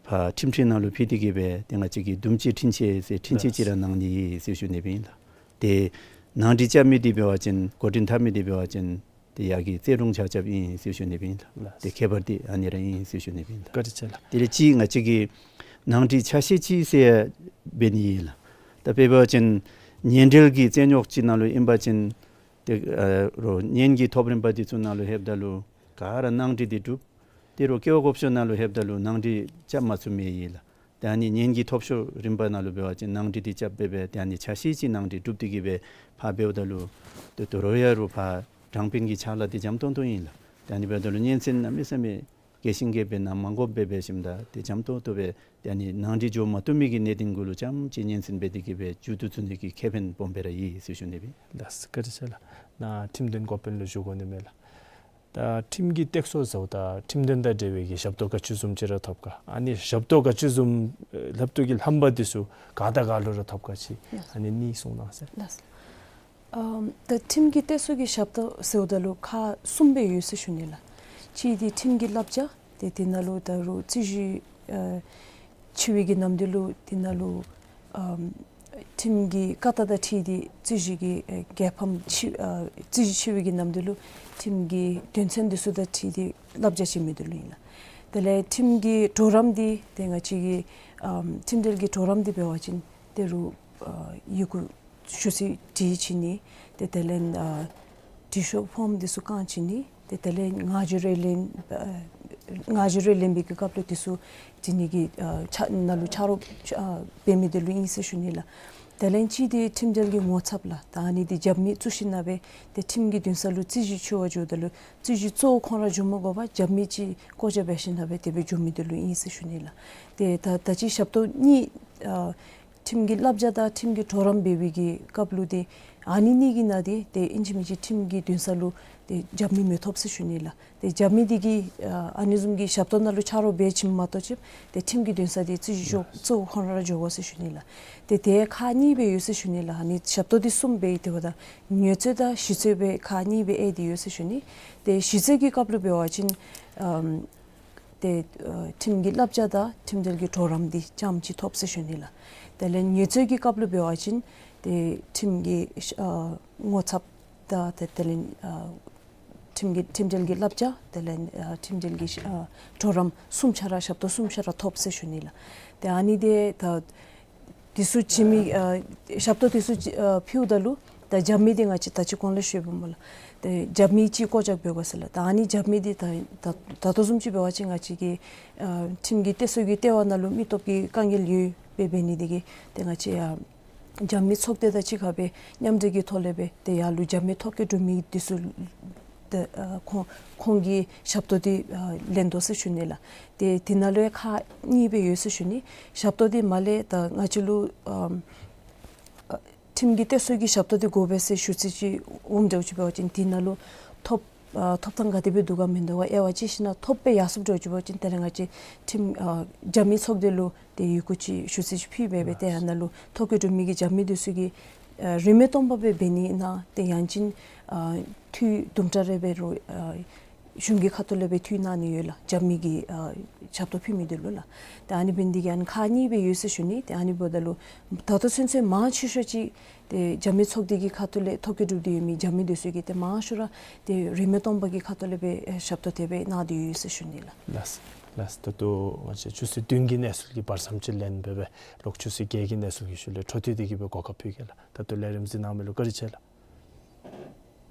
ཕར་ཁྲིམས་ཁྲི་ནང་ལུ་ཕུལ་ཏེ་གི་སྦེ་ཏེ་ང་བཅས་ཀྱིས་དུམ་ཅིག་འཁྲུན་ཆོད་ཟེར་འཁྲུན་ཆོད་ཅིག་ར་གནང་ནི་ཨིན་ཟེར་ཞུ་ནི་སྦེ་ཨིན་ལགས། ཏེ་ནང་འགྲིག་རྐྱབ་མི་འདི་འབད་བ་ཅིན་འགོ་འདྲེན་འཐབ་མི་འདི་འབད་བ་ཅིན་ཏེ་ཡ་གི་རྩེ་དྲུང་ཆ་ཁྱབ་ཨིན་ཟེར་ཞུ་ནི་སྦེ་ཨིན་ལགས། ལགས། ཏེ་ཁྱད་པར་འདི་ཨ་ནི་ར་ཨིན་ཟེར་ཞུ་ནི་སྦེ་ཨིན་ལགས། བཀའ་དྲིན་ཆེ་ལགས། དེ་ལས་གཅིག་ང་བཅས་ཀྱིས་ནང་འགྲིག་ཆ་ཤས་ཅིག་ཟེར་འབད་ནི་ཨིན་ལགས། ད་དཔེ་འབད་བ་ཅིན་ཉེན་འབྲེལ་གྱི་རྩོད་རྙོགས་ཅིག་ནང་ལུ་ཨིན་པ་ཅིན་ཏེ་ཨ་རོགས་གཉེན་གྱི་ཐོབ་རིམ་པ་འདི་ཚུ་ནང་ལུ་ལྷོདཔ་ད་ལུ་ག་ར་ནང་འགྲིག་འདི་གྲུབ། ཏེ་རོགས་ཀེ་བ་ཀོབ་ཤོ་ནང་ལུ་ལྷོདཔ་ད་ལུ་ནང་འགྲིག་རྐྱབ་མ་ཚུགས་མི་ཨིན་ལགས། ཏེ་ཨ་ནི་གཉེན་གྱི་ཐོབ་ཤོར་རིམ་པ་ནང་ལུ་འབད་བ་ཅིན་ནང་འགྲིག་འདི་རྐྱབ་སྦེ་སྦེ་ཏེ་ཨ་ནི་ཆ་ཤས་ཅིག་ནང་འགྲིག་གྲུབ་སྟེ་གི་སྦེ་ཕར་འབདཝ་ད་ལུ་ཏེ་དོ་རུང་ཡང་རོགས་ཕར་དྲང་དཔོན་གྱི་ཕྱག་ལཱ་འདི་འཇམ་ཏོང་ཏོ་ཨིན་ལགས། ཏེ་ཨ་ནི་འབདཝ་ད་ལུ་གཉེན་ཚན་གནམ་མེད་ས་མེད་རྒྱས་ཤིང་རྒྱས་པའི་ནང་མ་དགོཔ་སྦེ་འབད་ཞིནམ་ད་ཏེ་འཇམ་ཏོང་ཏོ་སྦེ་ཏེ་ཨ་ནི་ནང་འགྲིག་འགྱོ་མ་བཏུབ་མི་གི་གནད་དོན་གུ་ལུ་རྐྱངམ་ཅིག་གཉེན་ཚན་འབད་དེ་གི་སྦེ་མཇུག་བསྡུ་ཚུགས་ནི་གི་ཁེ་ཕན་སྦོམ་སྦེ་ར་ཡོད་ཟེར་ཞུ་ནི་སྦེ། ལགས་སོ། བཀའ་དྲིན་ཆེ་ལགས། ནཱ་ཁྲིམས་དོན་འགོ་དཔོན་ལུ་ཞུ་དགོ་ནི་མས་ལགས། ད་ཁྲིམས་ཀྱི་སྟེགས་གསོ་ཟེརཝ་ད་ཁྲིམས་དོན་དང་འབྲེལ་བའི་གི་ཞབས་ཏོག་ག་ཅི་བཟུམ་ཅིག་ར་ཐོབ་ག། ཨ་ནི་ཞབས་ཏོག་ག་ཅི་བཟུམ་ལྷག་ཏུ་གི་ལྷམ་པ་འདི་ཚུ་ག་དང་ག་ལུ་ར་ཐོབ་ག་ཅིག། ལགས། ཨ་ནི་གཉིས་གསུང་གནང་ཟེར། ལགས། ཨམ་ད་ཁྲིམས་ཀྱི་སྟེགས་གསོ་གི་ཞབས་ཏོག་ཟེརཝ་ད་ལུ་ཁག་གསུམ་སྦེ་ཡོད་ཟེར་ཞུ་ནི་ལགས། གཅིག་འདི་ཁྲིམས་ཀྱི་བསླབ་བྱ། ཏེ་དེ་ནང་ལུ་ད་རུང་རྩོད་གཞི་ཨ་འཆི་བའི་གི་ནམ་དུས་ལུ་དེ་ནང་ལུ་ཨམ་ཁྲིམས་ཀྱི་བཀའ་རྟགས་དང་འཁྲིལ་ཏེ་རྩོད་གཞི་གི་ཨེ་རྒྱལ་ཕམ་འཆི་ཨ་རྩོད་གཞི་འཆི་བའི་གི་ནམ་དུས་ལུ་ཁྲིམས་ཀྱི་དོན་ཚན་འདི་ཚུ་དང་འཁྲིལ་ཏེ་བསླབ་བྱ་བྱིན་མི་འདི་ལུ་ཨིན་ལགས། དེ་ལས་ཁྲིམས་ཀྱི་གྲོགས་རམ་འདི་ཏེ་ང་བཅས་ཀྱི་ཨམ་ཁྲིམས་འབྲེལ་གྱི་གྲོགས་རམ་འདི་འབད་བ་ཅིན་ཏེ་རུང་ཨ་ཡི་གུ་ཞུ་ཚིག་བྲིས་བྱིན་ནི། ཏེ་དེ་ལས་ཨ་འབྲི་ཤོག་ཕོརམ་འདི་ཚུ་བཀང་བྱིན་ནི། ཏེ་དེ་ལས་ངག་བརྗོད་རེ་ལེན་ཨ་ངག་བརྗོད་རེ་ལེན་པའི་གི་སྐབས་ལུ་འདི་ཚུ་བྲི་ནི་གི་ཨ་ཆ་ནང་ལུ་ཆ་རོགས་ཨ་འབད་མི་འདི་ལུ་ཨིན་ཟེར་ཞུ་ནི་ལགས། དེ་ལས་གཅིག་འདི་ཁྲིམས་འབྲེལ་གྱི་ངོ་ཚབ་ལགས། ད་ཨ་ནི་འདི་རྒྱབ་མི་བཙུགས་ཞིནམ་ལས་ཏེ་ཁྲིམས་ཀྱི་འདུན་ས་ལུ་རྩོད་གཞི་འཆི་བར་འགྱོཝ་ད་ལུ་རྩོད་གཞི་གཙོ་བོ་ཁོང་ར་འགྱོ་མ་དགོ་པར་རྒྱབ་མི་ཅིག་བཀོད་རྒྱ་འབད་ཞིནམ་ལས་དེ་སྦེ་འགྱོ་མི་འདི་ལུ་ཨིན་ཟེར་ཞུ་ནི་ལགས། ཏེ་ད་ད་ཅི་ཞབས་ཏོག་གཉིས་ཨ་ཁྲིམས་ཀྱི་བསླབ་བྱ་དང་ཁྲིམས་ཀྱི་གྲོགས་རམ་འབད་བའི་གི་སྐབས་ལུ་ཏེ་ཨ་ནི་གཉིས་ཀྱི་ནང་འདི་ཏེ་ཨིན་ཅི་མིན་ཅི་ཁྲིམས་ཀྱི་འདུན་ས་ལུ་ཏེ་རྒྱབ་མི་མི་ཐོབ་ཟེར་ཞུ་ནི་ལགས། ཏེ་རྒྱབ་མི་འདི་གིས་ཨ་ཨ་ནི་བཟུམ་གྱི་ཞབས་ཏོག་ནང་ལུ་ཆ་རོགས་འབད་བྱིནམ་མ་གཏོགས་ཅིག་ཏེ་ཁྲིམས་ཀྱི་འདུན་ས་འདི་རྩོད་གཞི་གཙོ་བོ་ཁོང་ར་འགྱོ་དགོ་ཟེར་ཞུ་ནི་ལགས། ཏེ་དེ་ཁག་གཉིས་སྦེ་ཡོད་ཟེར་ཞུ་ནི་ལགས། ཨ་ནི་ཞབས་ཏོག་འདི་གསུམ་སྦེ་ཡོད། དེ་འབདཝ་ད་ངལ་རྩོལ་དང་ཞི་རྩོལ་སྦེ་ཁག་གཉིས་སྦེ་ཨེ་འདི་ཡོད་ཟེར་ཞུ་ནི། ཏེ་ཞི་རྩོལ་གྱི་སྐབས་ལུ་འབད་བ་ཅིན་ཨམ་ཏེ་ཨ་ཁྲིམས་ཀྱི་བསླབ་བྱ་དང་ཁྲིམས་འབྲེལ་གྱི་གྲོགས་རམ་འདི་རྐྱངམ་ཅིག་ཐོབ་ཟེར་ཞུ་ནི་ལགས། དེ་ལས་ངལ་རྩོལ་གྱི་སྐབས་ལུ་འབད་བ་ཅིན་ཏེ་ཁྲིམས་ཀྱི་ཨ་ངོ་ཚབ་དང་ཏེ་དེ་ལས་ཨ་ཁྲིམས་ཀྱི་ཁྲིམས་འབྲེལ་གྱི་བསླབ་བྱ་དེ་ལས་ཨ་ཁྲིམས་འབྲེལ་གྱི་ཨ་གྲོགས་རམ་གསུམ་ཆ་ར་ཞབས་ཏོག་གསུམ་ཆ་ར་ཐོབ་ཟེར་ཞུ་ནི་ལགས། ཏེ་ཨ་ནི་འདི་ད་འདི་ཚུ་བྱིན་མི་ཨ་ཞབས་ཏོག་འདི་ཚུ་ཨ་ཕུལཝ་ད་ལུ་ད་རྒྱབ་མི་འདི་ང་བཅས་ད་ཅི་གོང་ལས་ཞུ་བའི་མོ་ལགས། ཏེ་རྒྱབ་མི་ཅིག་བཀོད་རྒྱ་འབད་དགོ་ཟེར་ལགས། ད་ཨ་ནི་རྒྱབ་མི་འདི་ད་ད་ད་ལྟོ་བཟུམ་ཅིག་འབད་བ་ཅིན་ང་བཅས་ཀྱི་ཨ་ཁྲིམས་ཀྱི་སྟེགས་གསོ་གི་ལྟེ་བ་ནང་ལུ་མི་སྟོབས་ཀྱི་དཀའ་ངལ་ཡོདཔ་འབད་ནི་འདི་གིས་ཏེ་ང་བཅས་ཨ་རྒྱབ་མི་ཚོགས་སྡེ་དང་གཅིག་ཁར་སྦེ་མཉམ་འབྲེལ་གྱི་ཐོག་ལས་སྦེ་ཏེ་ཡར་ལུ་རྒྱབ་མི་ཐོ་བཀོད་གྲུབ་མི་འདི་ཚུ་ཏེ་ཨ་ཁོང་ཁོང་གི་ཞབས་ཏོག་འདི་ཨ་ལེན་དོ་ཟེར་ཞུ་ནི་ལགས། ཏེ་དེ་ནང་ལུ་ཡང་ཁག་གཉིས་སྦེ་ཡོད་ཟེར་ཞུ་ནི། ཞབས་ཏོག་འདི་མར་ལས་ད་ང་བཅས་ལུ་ཨ་ཨ་ཁྲིམས་ཀྱི་སྟེགས་གསོ་གི་ཞབས་ཏོག་འདི་དགོ་པས་ཟེར་ཞུ་ཚིག་ཅིག་འོངམ་འདྲཝ་ཅིག་འབད་བ་ཅིན་དེ་ནང་ལུ་ཐོབ་ཨ་ཐོབ་ཐང་ག་དེ་སྦེ་འདུག་ག་མིན་འདུག་ག་དབྱེ་བ་ཕྱེ་ཞིནམ་ལས་ཐོབ་སྦེ་ཡར་སོངམ་འདྲཝ་ཅིག་འབད་བ་ཅིན་དེ་ལས་ང་བཅས་ཁྲིམས་ཨ་རྒྱབ་མི་ཚོགས་སྡེ་ལུ་ཏེ་ཡི་གུ་ཅིག་ཞུ་ཚིག་ཅིག་ཕུལ་སྦེ་སྦེ་ཏེ་ཨ་ནཱ་ལུ་ཐོ་བཀོད་གྲུབ་མི་གི་རྒྱབ་མི་འདི་ཚུ་གིས་ཨ་རིན་མེད་སྟོང་པ་སྦེ་འབད་ནི་ཨིན་ན་ཏེ་ཡང་ཅིན་ཨ་འཐུས་དུམ་གྲ་རེ་འབད་རུང་ཨ་གཞུང་གི་ཁ་ཐུག་ལས་སྦེ་འཐུས་གནང་ནི་ཡོད་ལགས། རྒྱབ་མི་གི་ཨ་ཞབས་ཏོག་ཕུལ་མི་འདི་ལུ་ལགས། ཏེ་ཨ་ནི་འབད་ནི་འདི་གིས་ཨ་ནི་ཁག་གཉིས་སྦེ་ཡོད་ཟེར་ཞུ་ནི། ཏེ་ཨ་ནི་འབདཝ་ད་ལུ་ད་ལྟོ་ཚུན་ཚོད་མང་ཆེ་ཤོས་ཅིག་ཏེ་རྒྱབ་མི་ཚོགས་སྡེ་གི་ཁ་ཐུག་ལས་ཐོ་བཀོད་གྲུབ་སྟེ་ཡོད་མི་རྒྱབ་མི་འདི་ཚུ་གིས་ཏེ་མང་ཤོས་ར་ཏེ་རིན་མེད་སྟོང་པ་གི་ཁ་ཐུག་ལས་སྦེ་ཨེ་ཞབས་ཏོག་དེ་སྦེ་གནང་སྟེ་ཡོད་ཟེར་ཞུ་ནི་ལགས། ལགས་ལགས། ད་ལྟོ་ང་བཅས་ཆུ་ཚོད་བདུན་གྱི་གནས་ཚུལ་གྱི་བར་མཚམས་ཅིག་ལེན་སྦེ་སྦེ་ལོག་ཆུ་ཚོད་བརྒྱད་ཀྱི་གནས་ཚུལ་གྱི་ཤུལ་ལས་འཕྲོ་མཐུད་དེ་གི་སྦེ་གོ་སྐབས་ཕུལ་གེ་ལགས། ད་ལྟོ་ལས་རིམ་གཟིགས་གནང་མི་ལུ་བཀའ་དྲིན་ཆེ་ལགས།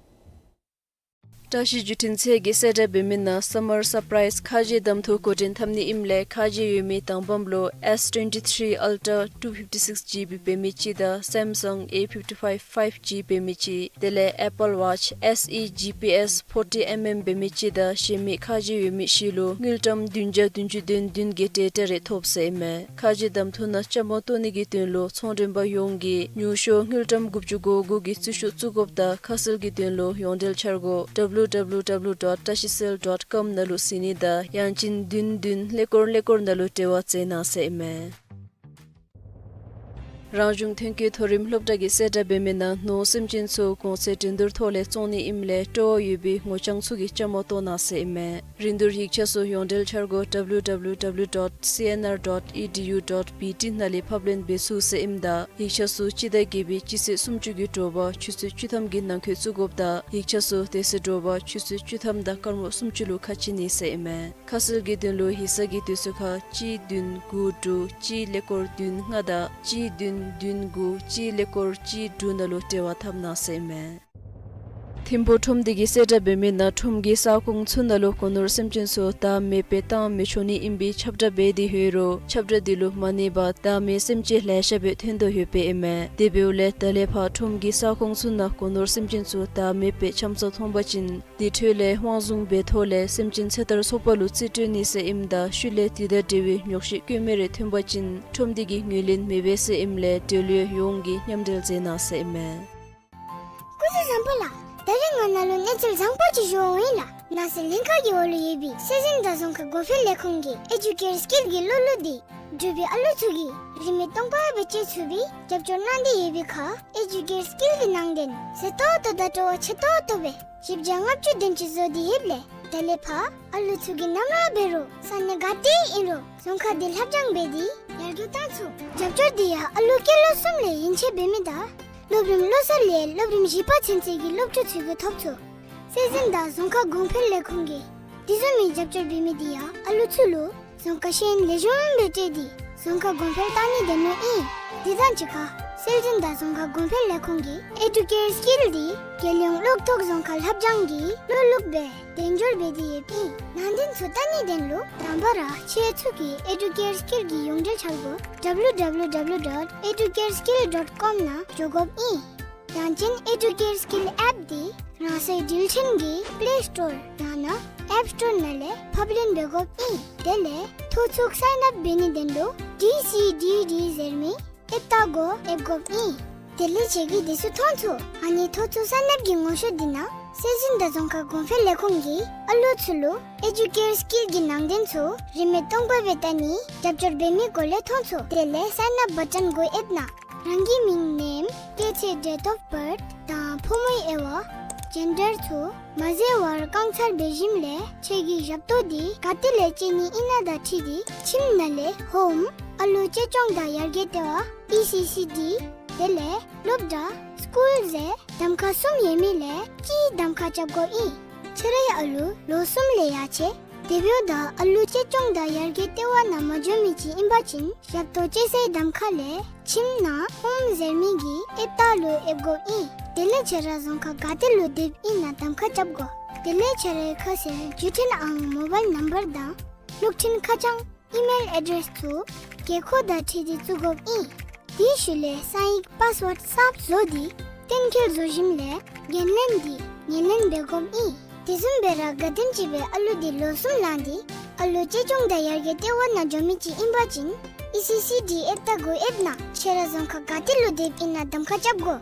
བཀྲ་ཤིས་བརྒྱུད་འཕྲིན་ཚད་ཀྱིས་གསལ་བསྒྲགས་འབད་མི་ནང་སམ་མར་སར་པ་རའིཛ་ཁ་རྗེ་གདམ་འཐུ་འགོ་འདྲེན་འཐབ་ནི་ཨིནམ་ལས་ཁ་རྗེ་ཡོད་མི་དང་པམ་ལུ་S twenty-three Ultra two fifty-six GB འབད་མི་ཅིག་དང་Samsung A fifty-five five G འབད་མི་ཅིག་དེ་ལས་Apple Watch S E G P S forty mm འབད་མི་ཅིག་དང་གཞན་མི་ཁ་རྗེ་ཡོད་མི་བཞི་ལུ་དངུལ་ཀྲམ་བདུན་བརྒྱ་བདུན་ཅུ་དོན་བདུན་གྱི་ཌེ་ཊ་རེ་ཐོབ་ཟེར་ཨིན་མས། ཁ་རྗེ་གདམ་འཐུ་ནང་བཅའ་མར་གཏོགས་ནི་གི་དོན་ལུ་ཚོང་མགྲོན་པ་ཡོངས་ཀྱིས་ཉུང་ཤོས་དངུལ་ཀྲམ་དགུ་བཅུ་གོ་དགུ་གི་རྩིས་ཤོག་བཙུགས་དགོཔ་དང་ཁ་གསལ་གྱི་དོན་ལུ་ཡོངས་འབྲེལ་འཆར་སྒོ་W W W dot tashicell dot com ནང་ལུ་གཟིགས་ནི་དང་ཡང་ཅིན་བདུན་བདུན་ཀླད་ཀོར་ཀླད་ཀོར་ནང་ལུ་འབྲེལ་བ་མཛད་གནང་ཟེར་ཨིན་མས། རང་གཞུང་ཐོན་སྐྱེད་མཐོ་རིམ་སློབ་གྲྭ་གིས་གསལ་བསྒྲགས་འབད་མི་ནང་ནོར་སེམས་ཅན་ཚུ་གོང་ཚད་འགྲན་བསྡུར་ཐོག་ལས་བཙོང་ནི་ཨིནམ་ལས་སྤྲོ་བ་ཡོད་པའི་ངོ་རྐྱང་ཚུ་གིས་བཅའ་མར་གཏོགས་གནང་ཟེར་ཨིན་མས། རིན་བསྡུར་ཡིག་ཆ་ཚུ་ཡོངས་འབྲེལ་འཆར་སྒོ་W W W dot C N R dot E D U dot B T ནང་ལས་ཕབ་ལེན་འབད་ཚུགས་ཟེར་ཨིནམ་ད་ཡིག་ཆ་ཚུ་སྤྱི་ཟླ་བརྒྱད་པའི་སྤྱི་ཚེས་སུམ་ཅུ་གི་དྲོ་པ་ཆུ་ཚོད་བཅུ་ཐམ་གྱི་ནང་འཁོད་བཙུགས་དགོཔ་དང་ཡིག་ཆ་ཚུ་དེ་ཚེ་དྲོ་པ་ཆུ་ཚོད་བཅུ་ཐམ་དང་སྐར་མ་སུམ་ཅུ་ལུ་ཁ་ཕྱེ་ནི་ཟེར་ཨིན་མས། ཁ་གསལ་གྱི་དོན་ལུ་ཡིག་ཚང་གི་དུས་ཚོད་ཁར་གཅིག་བདུན་དགུ་དྲུག་གཅིག་ཀླད་ཀོར་བདུན་ལྔ་དང་གཅིག་བདུན་བདུན་དགུ་གཅིག་ཀླད་ཀོར་གཅིག་དྲུག་ནང་ལུ་འབྲེལ་བ་འཐབ་གནང་ཟེར་ཨིན་མས། ཐིམ་ཕུག་ཁྲོམ་སྡེ་གིས་གསལ་བསྒྲགས་འབད་མི་ནང་ཁྲོམ་གྱི་ས་ཁོངས་ཚུ་ནང་ལུ་སྒོ་ནོར་སེམས་ཅན་ཚུ་བདག་མེདཔ་སྦེ་བཏང་མི་ཆོག་ནི་ཨིན་པའི་ཁྱབ་བསྒྲགས་འབད་དེ་ཡོད་རུང་ཁྱབ་བསྒྲགས་འདི་ལུ་མ་གནས་པར་བདག་མེད་སེམས་ཅན་ལེ་ཤ་སྦེ་ཐོན་དོ་ཡོདཔ་ཨིན་མས། དེ་འབདཝ་ལས་ད་ལས་ཕར་ཁྲོམ་གྱི་ས་ཁོངས་ཚུ་ནང་སྒོ་ནོར་སེམས་ཅན་ཚུ་བདག་མེདཔ་སྦེ་འཁྱམས་ས་མཐོང་པ་ཅིན་དེ་འཕྲོ་ལས་དབང་བཟུང་འབད་ཐོག་ལས་སེམས་ཅན་ཚེ་ཐར་ཚོགས་པ་ལུ་རྩིས་སྤྲོད་ནི་ཟེར་ཨིནམ་ད་ཤུལ་ལས་དེ་དང་འབྲེལ་བའི་ཉོགས་བཤད་བཀོད་མི་རེ་ཐོན་པ་ཅིན་ཁྲོམ་སྡེ་གིས་ངོས་ལེན་མི་འབད་ཟེར་ཨིནམ་ལས་འབྲེལ་ཡོད་ཡོངས་ཀྱིས་མཉམ་འབྲེལ་མཛད་གནང་ཟེར་ཨིན་མས། སྐུ་གཟུགས་བཟང་པོ་ལགས། ད་རིས་ང་ནཱ་ལུ་གནས་ཚུལ་བཟང་པོ་ཅིག་ཞུ་འོང་ཡི་ལགས། ནང་སྲིད་ལྷན་ཁག་གི་འོག་ལུ་ཡོད་པའི་སྲོལ་འཛིན་དང་རྫོང་ཁ་གོང་འཕེལ་ལས་ཁུངས་ཀྱི་ཨེ་ཌུ་ཀེར་སི་ཀིལ་གྱི་སློབ་ལུགས་འདི་འབྲུག་པའི་ཨ་ལུ་ཚུ་གིས་རིན་མེད་སྟོང་པ་སྦེ་སྤྱོད་ཚུགས་པའི་རྒྱབ་སྐྱོར་གནང་སྟེ་ཡོད་པའི་ཁར་ཨེ་ཌུ་ཀེར་སི་ཀིལ་གྱི་ནང་དོན་གསལ་ཏོག་ཏོ་དང་སྤྲོ་བ་ཆེ་ཏོག་ཏོ་སྦེ་བཞི་བརྒྱ་ལྔ་བཅུ་དོན་གཅིག་བཟོ་སྟེ་ཡོདཔ་ལས་ད་ལས་ཕར་ཨ་ལུ་ཚུ་གིས་ནམ་ར་འབད་རུང་ས་གནས་ག་ཏེ་ཨིན་རུང་རྫོང་ཁ་འདི་ལྷབ་སྦྱང་འབད་དེ་ཡར་རྒྱས་བཏང་ཚུགས། རྒྱབ་སྐྱོར་འདི་ཡང་ཨ་ལུ་སྐྱེས་ལོ་གསུམ་ལས་ཡན་ཆད་འབད་མི་དང་སློབ་རིམ་ལོ་གསར་ལས་སློབ་རིམ་བཞི་པ་ཚུན་ཚོད་ཀྱི་སློབ་ཕྲུག་ཚུ་གིས་ཐོབ་ཚུགས། སྲོལ་འཛིན་དང་རྫོང་ཁ་གོང་འཕེལ་ལས་ཁུངས་ཀྱིས་དེ་བཟུམ་མའི་རྒྱབ་སྐྱོར་འབད་མི་འདི་ཡང་ཨ་ལུ་ཚུ་ལུ་རྫོང་ཁ་ཤེས་ཡོན་ལེགས་ཤོམ་སྦེ་སྤྲོད་དེ་རྫོང་ཁ་གོང་འཕེལ་བཏང་ནིའི་དོན་ལུ་ཨིན། དེ་དང་གཅིག་ཁར་སྲོལ་འཛིན་དང་རྫོང་ཁ་གོང་འཕེལ་ལས་ཁུངས་ཀྱིས་ཨེ་ཌུ་ཀེར་སི་ཀིལ་འདི་རྒྱལ་ཡོངས་གློག་ཐོག་རྫོང་ཁ་ལྷབ་སྦྱང་གི་སློབ་ལུགས་སྦེ་དན་འབྱོར་འབད་དེ་ཡོདཔ་ཨིན། ནང་དོན་ཚུ་བལྟ་ནིའི་དོན་ལུ་དང་པ་ར་ཁྱེད་ཚུ་གིས་ཨེ་ཌུ་ཀེར་སི་ཀིལ་གྱི་ཡོངས་འབྲེལ་འཆར་སྒོ་W W W dot educareskill dot com ནང་འགྱོ་དགོཔ་ཨིན། ཡང་ཅིན་ཨེ་ཌུ་ཀེར་སི་ཀིལ་ཨེཔ་འདི་རང་སོའི་འགྲུལ་འཕྲིན་གྱི་པླེ་སི་ཊོར་ཡང་ན་ཨེཔ་སི་ཊོར་ནང་ལས་ཕབ་ལེན་འབད་དགོཔ་ཨིན། དེ་ལས་ཐོ་ཚུགས་སའིན་ཨཔ་འབད་ནིའི་དོན་ལུ་ཌི་སི་ཌི་ཌི་ཟེར་མི་ཨེཔ་རྟགས་གུ་ཡེབ་དགོཔ་ཨིན། དེ་ལས་ཁྱེད་ཀྱིས་དེ་ཚུ་མཐོང་ཚུགས། ཨ་ནི་ཐོ་ཚུགས་སའིན་ཨཔ་ཀྱི་ངོ་ཤེས་འདི་ནང་སྲོལ་འཛིན་དང་རྫོང་ཁ་གོང་འཕེལ་ལས་ཁུངས་ཀྱིས་ཨ་ལུ་ཚུ་ལུ་ཨེ་ཌུ་ཀེར་སི་ཀིལ་གྱི་ནང་དོན་ཚུ་རིན་མེད་སྟོང་པ་སྦེ་བལྟ་ནིའི་རྒྱབ་སྐྱོར་འབད་མི་སྐོར་ལས་མཐོང་ཚུགས། དེ་ལས་སའིན་ཨཔ་བ་ཊན་གུ་ཡེབ་གནང་། རང་གི་མིང་ནེམ་སྐྱེས་ཚེས་ཌེཊ་ཨོཕ་བརཐ་དང་ཕོ་མོའི་དབྱེ་བ་ཇེན་ཌར་ཚུ་མ་ཟད་པར་རྐང་ཚར་འབད་ཞིནམ་ལས་ཁྱེད་ཀྱི་ཞབས་ཏོག་འདི་ག་ཏེ་ལས་སྤྱོད་ནི་ཨིན་ན་དང་འཁྲིལ་ཏེ་ཁྱིམ་ནང་ལས་ཧོམ་ཨ་ལུ་གཅེས་སྐྱོང་དང་ཡར་རྒྱས་ལྟེ་བ་ཨི་སི་སི་ཌི་དེ་ལས་སློབ་གྲྭ་སི་ཀུལ་ཟེར་གདམ་ཁ་གསུམ་ཡོད་མི་ལས་གཅིག་གདམ་ཁ་རྐྱབ་དགོཔ་ཨིན། ཁྱེད་རའི་ཨ་ལུ་ལོ་གསུམ་ལས་ཡར་ཆེ་དེ་འབདཝ་ད་ཨ་ལུ་གཅེས་སྐྱོང་དང་ཡར་རྒྱས་ལྟེ་བ་ནང་མ་འགྱོ་མི་ཅིག་ཨིན་པ་ཅིན་ཞབས་ཏོག་སྤྱོད་སའི་གདམ་ཁ་ལས་ཁྱིམ་ནང་ཧོམ་ཟེར་མི་གི་ཨེཔ་རྟགས་ལུ་ཡེབ་དགོཔ་ཨིན། དེ་ལས་ཁྱེད་ར་རྫོང་ཁ་ག་ཏེ་ལུ་སྡོདཔ་ཨིན་ན་གདམ་ཁ་རྐྱབ་དགོ། དེ་ལས་ཁྱེད་རའི་ཁ་གསལ་བརྒྱུད་འཕྲིན་ཨང་མོ་བཱའིལ་ནམ་བར་དང་གློག་འཕྲིན་ཁ་བྱང་ཨི་མེལ་ཨེ་ཌེསི་ཚུ་དགོས་མཁོ་དང་འཁྲིལ་ཏེ་བཙུགས་དགོཔ་ཨིན། དེའི་ཤུལ་ལས་གསང་ཡིག་པཱསི་ཝརཌ་གསརཔ་བཟོ་སྟེ་གཏན་འཁེལ་བཟོ་ཞིནམ་ལས་འགན་ལེན་འདི་ངོས་ལེན་འབད་དགོཔ་ཨིན། དེ་བཟུམ་སྦེ་ར་གལ་སྲིད་ཅིག་སྦེ་ཨ་ལུ་འདི་ལོ་གསུམ་ལང་སྟེ་ཨ་ལུ་གཅེས་སྐྱོང་དང་ཡར་རྒྱས་ལྟེ་བ་ནང་འགྱོ་མི་ཅིག་ཨིན་པ་ཅིན་ཨི་སི་སི་ཌི་ཨེཔ་རྟགས་གུ་ཡེབ་གནང་། ཁྱེད་ར་རྫོང་ཁ་ག་ཏེ་ལུ་སྡོདཔ་ཨིན་ན་གདམ་ཁ་རྐྱབ་དགོ།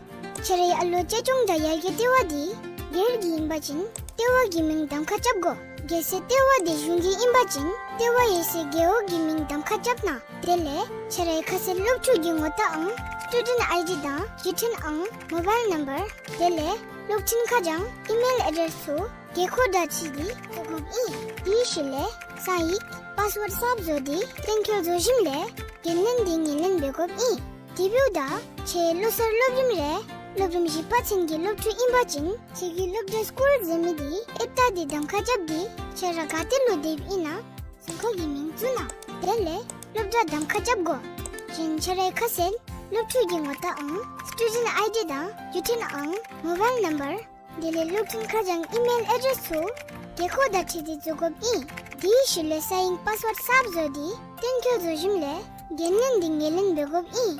ཁྱེད་རའི་ཨ་ལུ་གཅེས་སྐྱོང་དང་ཡར་རྒྱས་ལྟེ་བ་འདི་སྒེར་གྱི་ཨིན་པ་ཅིན་ལྟེ་བ་གི་མིང་གདམ་ཁ་རྐྱབ་དགོ། གལ་སྲིད་ལྟེ་བ་འདི་གཞུང་གི་ཨིན་པ་ཅིན་ལྟེ་བ་ཡོད་སའི་རྒེད་འོག་གི་མིང་གདམ་ཁ་རྐྱབ་གནང་། དེ་ལས་ཁྱེད་རའི་ཁ་གསལ་སློབ་ཕྲུག་གི་ངོ་རྟགས་ཨང་སི་ཊུ་ཌེནཊ་ཨའི་ཌི་དང་བརྒྱུད་འཕྲིན་ཨང་མོ་བཱའིལ་ནམ་བར་དེ་ལས་གློག་འཕྲིན་ཁ་བྱང་ཨི་མེལ་ཨེ་ཌེསི་ཚུ་དགོས་མཁོ་དང་འཁྲིལ་ཏེ་བཙུགས་དགོཔ་ཨིན། དེའི་ཤུལ་ལས་གསང་ཡིག་པཱསི་ཝརཌ་གསརཔ་བཟོ་སྟེ་གཏན་འཁེལ་བཟོ་ཞིནམ་ལས་འགན་ལེན་འདི་ངོས་ལེན་འབད་དགོཔ་ཨིན། དེ་འབདཝ་ད་ཁྱེད་ལོ་གསར་སློབ་རིམ་རེ་སློབ་རིམ་བཞི་པ་ཚུན་གྱི་སློབ་ཕྲུག་ཨིན་པ་ཅིན་ཁྱེད་ཀྱི་སློབ་གྲྭའི་སི་ཀུལ་ཟེར་མི་འདི་ཨེཔ་རྟགས་འདི་གདམ་ཁ་རྐྱབ་སྟེ་ཁྱེད་ར་ག་ཏེ་ལུ་སྡོདཔ་ཨིན་ན་རྫོང་ཁ་གི་མིང་བཙུགས་གནང་། དེ་ལས་སློབ་གྲྭ་གདམ་ཁ་རྐྱབ་དགོ། གཞན་ཁྱེད་རའི་ཁ་གསལ་སློབ་ཕྲུག་གི་ངོ་རྟགས་ཨང་སི་ཊུ་ཌེནཊ་ཨའི་ཌི་དང་བརྒྱུད་འཕྲིན་ཨང་མོ་བཱའིལ་ནམ་བར་དེ་ལས་གློག་འཕྲིན་ཁ་བྱང་ཨི་མེལ་ཨེ་ཌེསི་ཚུ་དགོས་མཁོ་དང་འཁྲིལ་ཏེ་བཙུགས་དགོཔ་ཨིན། དེའི་ཤུལ་ལས་གསང་ཡིག་པཱསི་ཝརཌ་གསརཔ་བཟོ་སྟེ་གཏན་འཁེལ་བཟོ་ཞིནམ་ལས་འགན་ལེན་འདི་ངོས་ལེན་འབད་དགོཔ་ཨིན།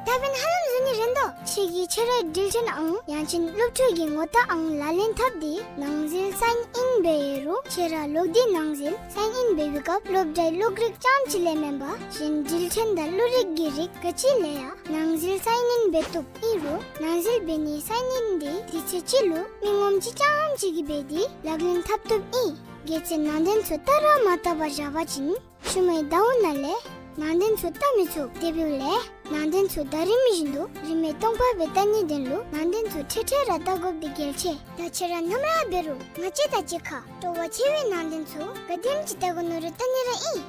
ད་འབདན་ཧ་ལམ་བཟོ་ནི་རན་དོ། ཁྱེད་ཀྱིས་ཁྱེད་རའི་འགྲུལ་འཕྲིན་ཨང་ཡང་ཅིན་སློབ་ཕྲུག་གི་ངོ་རྟགས་ཨང་ལག་ལེན་འཐབ་སྟེ་ནང་འཛུལ་སའིན་ཨིན་འབད་ཡོད་རུང་ཁྱེད་ར་ལོག་སྟེ་ནང་འཛུལ་སའིན་ཨིན་འབད་བའི་སྐབས་སློབ་གྲྭའི་གློག་རིག་རྐྱངམ་ཅིག་ལས་མེན་པར་གཞན་འགྲུལ་འཕྲིན་དང་གློག་རིག་གི་རིགས་ག་ཅི་ལས་ཡང་ནང་འཛུལ་སའིན་ཨིན་འབད་བཏུབ། ཨིན་རུང་ནང་འཛུལ་འབད་ནིའི་སའིན་ཨིན་འདི་དུས་ཚོད་ཅིག་ལུ་མི་ངོམ་ཅིག་རྐྱངམ་ཅིག་གིས་འབད་དེ་ལག་ལེན་འཐབ་བཏུབ་ཨིན། གལ་སྲིད་ནང་དོན་ཚུ་ཏ་ར་མ་བལྟ་བར་བཞག་པ་ཅིན་ཤུལ་མའི་ཟླཝ་ནང་ལས་ ནང་རྟེན་ཚུ་བལྟ་མི་ཚུགས། དེ་འབདཝ་ལས་ནང་རྟེན་ཚུ་ད་རིས་མི་བཞིན་དུ་རིས་མེད་སྟོང་པ་སྦེ་བལྟ་ནིའི་དོན་ལུ་ནང་རྟེན་ཚུ་འཕྲལ་འཕྲལ་ར་བལྟ་དགོཔ་འདི་གལ་ཆེ། ད་ཁྱེད་ར་ནམ་ར་འབད་རུང་ང་བཅས་དང་གཅིག་ཁར་སྤྲོ་བ་ཆེ་བའི་ནང་རྟེན་ཚུ་ག་དེམ་ཅིག་བལྟ་དགོ་ནི་རུང་བལྟ་ནི་ར་ཨིན།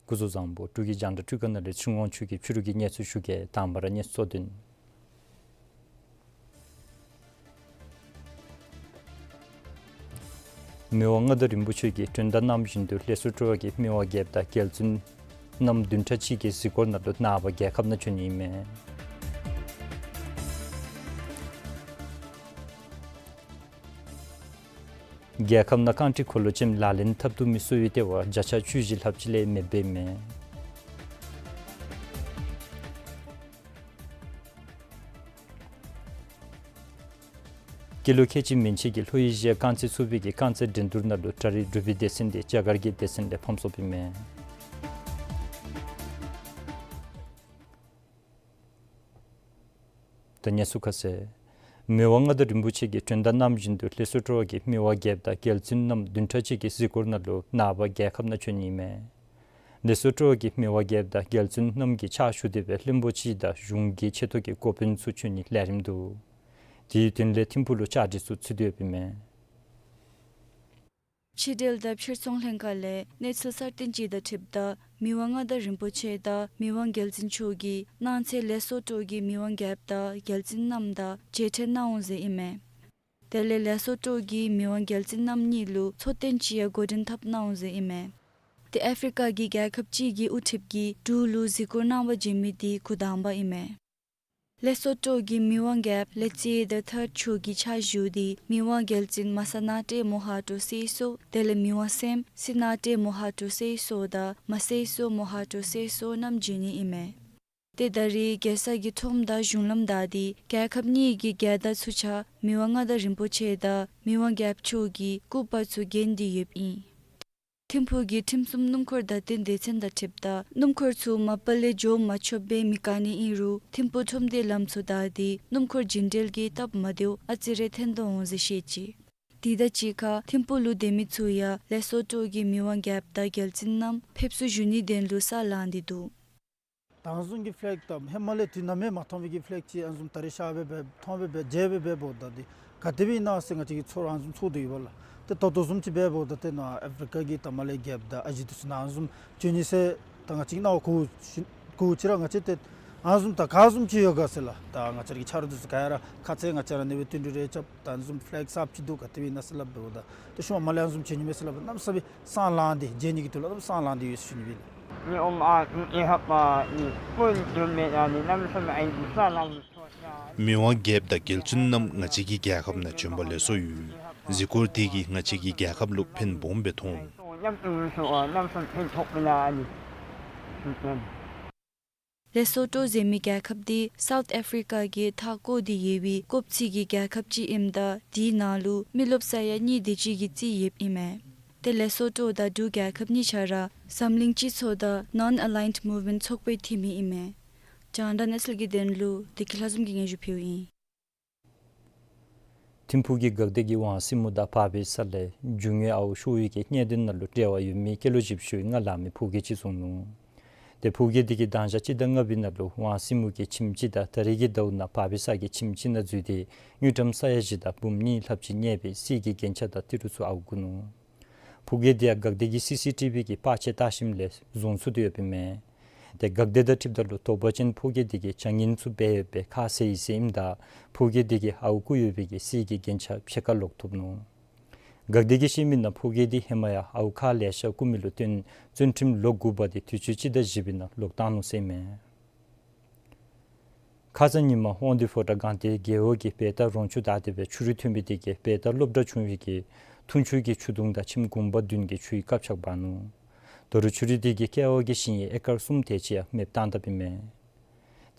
སྐུ་གཟུགས་བཟང་པོ། འབྲུག་གི་རྒྱང་བསྒྲགས་འཕྲུལ་ཁང་ནང་ལས་ཆོས་དབང་ཕྱུག་གིས་ཕྱི་རུ་གི་གནས་ཚུལ་ཞུ་གེ། དང་པ་ར་གནས་ཚུལ་གཙོ་དོན། མི་དབང་མངའ་བདག་རིན་པོ་ཆེ་གིས་དོན་དག་གནང་བཞིན་དུ་ལེ་སོ་ཊོ་གི་མི་དབང་རྒྱལཔོ་དང་རྒྱལ་བཙུན་རྣམ་བདུན་ཕྲག་གཅིག་གི་གཟིགས་སྐོར་ནང་ལུ་ནངས་པ་རྒྱལ་ཁབ་ནང་བྱོན་ནི་ཨིན་མས། རྒྱལ་ཁབ་ནང་རྐང་ཁྲི་འཁོར་ལོ་ཅན་ལག་ལེན་འཐབ་བཏུབ་མི་གསོ་བའི་ལྟེ་བ་བརྒྱ་ཆ་བཅུ་བཞི་ལྷགཔ་ཅིག་ལས་མེདཔ་ཨིན་མས། སྐྱེས་ལོ་ཁལ་གཅིག་མན་ཆད་ཀྱི་ལྷོ་ཨེ་ཤི་ཡ་རྐང་རྩེད་ཚོགས་པའི་གི་རྐང་རྩེད་འགྲན་བསྡུར་ནང་ལུ་ད་རིས་འབྲུག་པའི་སྡེ་ཚན་འདི་རྒྱ་གར་གྱི་སྡེ་ཚན་ལས་ཕམ་སོཔ་ཨིན་མས། ད་གནས་ཚུལ་ཁ་གསལ། མི་དབང་མངའ་བདག་རིན་པོ་ཆེ་གིས་དོན་དག་གནང་བཞིན་དུ་ལེ་སོ་ཊོ་གི་མི་དབང་རྒྱལཔོ་དང་རྒྱལ་བཙུན་རྣམ་བདུན་ཕྲག་གཅིག་གི་གཟིགས་སྐོར་ནང་ལུ་ནངས་པ་རྒྱལ་ཁབ་ནང་བྱོན་ནི་ཨིན་མས། ལེ་སོ་ཊོ་གི་མི་དབང་རྒྱལཔོ་དང་རྒྱལ་བཙུན་རྣམ་གྱི་ཕྱག་ཞུ་སྟེ་སྦེ་བློན་པོ་ཅིག་དང་གཞུང་གི་ཆེ་མཐོ་གི་འགོ་དཔོན་ཚུ་བྱོན་ནིའི་ལས་རིམ་འདུག། དེའི་དོན་ལས་ཐིམ་ཕུག་ལུ་བཅའ་སྒྲིག་ཚུ་ཚུད་དེ་ཡོདཔ་ཨིན་མས། ཕྱི་འབྲེལ་དང་ཕྱིར་ཚོང་ལྷན་ཁག་ལས་གནས་ཚུལ་གསར་བཏོན་ཅིག་དང་འཁྲིལཝ་ད་མི་དབང་མངའ་བདག་རིན་པོ་ཆེ་དང་མི་དབང་རྒྱལ་བཙུན་མཆོག་གིས་གནངས་ཚེ་ལེ་སོ་ཊོ་གི་མི་དབང་རྒྱལཔོ་དང་རྒྱལ་བཙུན་རྣམ་དང་མཇལ་འཕྲད་གནང་འོང་ཟེར་ཨིན་མས། དེ་ལས་ལེ་སོ་ཊོ་གི་མི་དབང་རྒྱལ་བཙུན་རྣམ་གཉིས་ལུ་འཚོ་རྟེན་ཅིག་ཡང་འགོ་འདྲེན་འཐབ་གནང་འོང་ཟེར་ཨིན་མས། དེ་ཨ་ཕི་རི་ཀ་གི་རྒྱལ་ཁབ་ཅིག་གི་དབུ་ཁྲིདཔ་གིས་འབྲུག་ལུ་གཟིགས་སྐོར་གནང་བར་བྱོན་མི་འདི་འགོ་དང་པ་ཨིན་མས། ལེ་སོ་ཊོ་གི་མི་དབང་རྒྱལཔོ་ལེ་ཙེ་ཡེ་དི་ཐཱརཌ་མཆོག་གི་ཕྱག་ཞུ་སྟེ་མི་དབང་རྒྱལ་བཙུན་མ་ས་ན་ཏེ་མོ་ཧ་ཏོ་སེ་སོ་དེ་ལས་མི་དབང་སྲསམོ་སི་ན་ཏེ་མོ་ཧ་ཏོ་སེ་སོ་དང་མ་སེ་སོ་མོ་ཧ་ཏོ་སེ་སོ་རྣམ་བྱོན་ནི་ཨིན་མས། དེ་ད་རིས་རྒྱལ་ས་གི་ཁྲོམ་དང་གཞུང་ལམ་བདའ་སྟེ་རྒྱལ་ཁབ་གཉིས་ཀྱི་རྒྱལ་དར་ཚུ་ཆ་མི་དབང་མངའ་བདག་རིན་པོ་ཆེ་དང་མི་དབང་རྒྱལཔོ་མཆོག་གི་སྐུ་པར་ཚུ་བརྒྱན་ཏེ་ཡོདཔ་ཨིན། ཐིམ་ཕུག་གི་ཁྲིམས་སྲུང་སྣུམ་འཁོར་བདའ་འཐེན་སྡེ་ཚན་དང་འཁྲིལཝ་ད་སྣུམ་འཁོར་ཚུ་མ་པ་ལས་འགྱོ་མ་ཆོགཔ་སྦེ་མི་བཀག་ནི་ཨིན་རུང་ཐིམ་ཕུག་ཁྲོམ་སྡེའི་ལམ་ཚུ་བདའ་སྟེ་སྣུམ་འཁོར་རྒྱུན་འགྲུལ་གྱི་སྟབས་མ་བདེཝ་ཨ་ཙི་རེ་ཐོན་དོ་འོང་ཟེར་བཤད་ཅི། དེ་དང་གཅིག་ཁར་ཐིམ་ཕུག་ལུ་སྡོད་མི་ཚུ་ཡང་ལེ་སོ་ཊོ་གི་མི་དབང་རྒྱལཔོ་དང་རྒྱལ་བཙུན་རྣམ་ཕེབས་བསུ་ཞུ་ནིའི་དོན་ལུ་ས་ལངས་ཏེ་འདུག། ད་ཨ་ནི་བཟུམ་གྱི་ཕ་ལེག་དང་ཧེ་མ་ལས་དུས་ནམ་ཡང་མ་མཐོང་བའི་གི་ཕ་ལེག་ཅིག་ཨ་ནི་བཟུམ་ད་རིས་ཤར་སྦེ་སྦེ་མཐོང་སྦེ་སྦེ་མཇལ་སྦེ་སྦེ་འབདཝ་ད་འདི་ག་དེ་སྦེ་ཨིན་ན་ཟེར་ང་བཅས་ཀྱིས་ཚོར་ཨ་ནི་བཟུམ་ཚོར་དོ་ཡོདཔ་ལགས། ཏེ་ད་ལྟོ་བཟུམ་ཅིག་སྦེ་འབདཝ་ད་ཏེ་ནཱ་ཨ་ཕི་རི་ཀ་གི་ད་མ་ལས་རྒྱལཔོ་དང་ཨ་ཞེ་འདི་ཚུ་ནཱ་ཨ་ནི་བཟུམ་བྱོན་ནི་ཟེར་ད་ང་བཅས་ཀྱིས་རྣ་བ་གོ་ཞིནམ་གོཝ་ཅིག་ར་ང་བཅས་ཏེ་ཨ་ནི་བཟུམ་ད་ག་བཟུམ་ཅིག་ཡོད་ག་ཟེར་ལགས། ད་ང་བཅས་ར་གི་ཆ་རོགས་འདི་ཚུ་ག་ཡ་ར་ཁ་ཙ་ང་བཅས་ར་ནེ་བའི་དུད་འགྲོ་རེ་རྐྱབ་ད་ཨ་ནི་བཟུམ་ཕ་ལེག་གསརཔ་ཅིག་འདུག། ག་དེ་སྦེ་ཨིན་ན་ཟེར་སླབ་འབདཝ་ད་ཏེ་ཤུལ་མ་མ་ལས་ཨ་ནི་བཟུམ་བྱོན་ནི་མས་ཟེར་སླབ་གནམ་མེད་ས་མེད་གསང་ལངས་ཏེ་མཇལ་ནི་གི་དོན་ལུ་གནམ་མེད་ས་མེད་གསང་ལངས་ཏེ་ཡོད་ཟེར་ཞུ་ནི་སྦེ་ལགས། མི་དབང་རྒྱལཔོ་དང་རྒྱལ་བཙུན་རྣམ་ང་བཅས་ཀྱི་རྒྱལ་ཁབ་ནང་བྱོན་པ་ལེགས་སོ་ཡོད། གཟིགས་སྐོར་འདི་གིས་ང་བཅས་ཀྱི་རྒྱལ་ཁབ་ལུ་ཕན་སྦོམ་སྦེ་མཐོང་འོང་། ལེ་སོ་ཊོ་ཟེར་མི་རྒྱལ་ཁབ་འདི་སའུཐ་ཨ་ཕི་རི་ཀ་གི་མཐའ་བསྐོར་ཏེ་ཡོད་པའི་ཀོབ་ཅིག་གི་རྒྱལ་ཁབ་ཅིག་ཨིནམ་ད་དེའི་ནང་ལུ་མི་རློབས་ས་ཡང་གཉིས་དེ་ཅིག་གིས་རྩིས་ཡོདཔ་ཨིན་མས། ཏེ་ལེ་སོ་ཊོ་དང་འབྲུག་རྒྱལ་ཁབ་གཉིས་ཆ་ར་འཛམ་གླིང་སྤྱི་ཚོགས་དང་ནཱོན་ཨ་ལའིནཌ་མུབ་མེནཊ་ཚོགས་པའི་འཐུས་མི་ཨིན་མས། རྒྱང་བསྒྲགས་གནས་ཚུལ་གྱི་དོན་ལུ་བདེ་སྐྱིད་ལྷ་འཛོམས་ཀྱིས་སྙན་ཞུ་ཕུལཝ་ཨིན། ཐིམ་ཕུག་གི་དགའ་བདེ་གི་ཝང་སྲིན་མོ་དང་བག་ཕེབས་ས་ལས་རྒྱུ་དངོས་ཨརཝ་ཤོར་བའི་གི་གནད་དོན་ནང་ལུ་འབྲེལ་བ་ཡོད་མི་སྐྱེས་ལོ་བཞི་བཅུ་ཞེ་ལྔ་ལང་མི་ཕོ་སྐྱེས་ཅིག་བཟུང་ནུག། ཏེ་ཕོ་སྐྱེས་འདི་གིས་དང་ཞག་སྤྱི་ཟླ་ལྔ་པའི་ནང་ལུ་ཝང་སྲིན་མོ་གི་ཁྱིམ་གཅིག་དང་ད་རིས་ཀྱི་ཟླཝ་ནང་བག་ཕེབས་ས་གི་ཁྱིམ་གཅིག་ནང་འཛུལ་ཏེ་དངུལ་ཀྲམ་ས་ཡ་བཞི་དང་འབུམ་གཉིས་ལྷགཔ་ཅིག་རྙེད་པའི་གསེར་གྱི་རྒྱན་ཆ་དང་ཏི་རུ་ཚུ་ཨརཝ་བརྐུ་ནུག། ཕོ་སྐྱེས་འདི་ཡང་དགའ་བདེ་གི་སི་སི་ཊི་བི་གི་པར་ཆས་བལྟ་ཞིནམ་ལས་བཟུང་ཚུགས་ཏེ་ཡོདཔ་ཨིན་མས། ཏེ་དགའ་བདེ་དང་འཁྲིལཝ་ད་ལུ་དོགས་པ་ཅན་ཕོ་སྐྱེས་འདི་གིས་བྱ་ངན་ཚུ་འབད་ཡོད་པའི་ཁ་བཟེད་ཡི་ཟེར་ཨིནམ་ད་ཕོ་སྐྱེས་འདི་གིས་ཨརཝ་བརྐུ་ཡོད་པའི་གི་གསེར་གྱི་རྒྱན་ཆ་ཕྱེད་ཀ་ལོག་ཐོབ་ནུག། དགའ་བདེ་གིས་བཤད་མི་ནང་ཕོ་སྐྱེས་འདི་ཧེ་མ་ཡང་ཨརཝ་ཁག་ལེ་ཤ་བརྐུ་མི་ལུ་བརྟེན་བཙོན་ཁྲིམས་ལོ་དགུ་པ་འདི་དུས་ཅི་སྤྱི་ཟླ་བཞི་པའི་ནང་ལོག་བཏང་ནུག་ཟེར་ཨིན་མས། ཁ་ཙ་ཉིནམ་དབང་འདུས་ཕོ་བྲང་སྒང་སྟེང་རྒེད་འོག་གི་བེ་ཏ་རོང་ཆུ་བདའ་སྟེ་སྦེ་ཆུ་རུད་ཐོན་པའི་དེ་གིས་བེ་ཏ་སློབ་གྲྭ་ཆུང་བའི་གི་འཐུང་ཆུ་གི་ཆུ་དུང་དང་ཁྱིམ་གུང་པ་བདུན་གྱི་ཆུ་ཡི་བཀབ་ཆག་འབག་ནུག། ད་རུང་ཆུ་རུད་དེ་གིས་ཀེ་ཝ་གི་ཞིང་ཡང་ཨེ་ཀར་གསུམ་དེ་ཅིག་ཡང་མེདཔ་བཏང་དཔ་ཨིན་མས།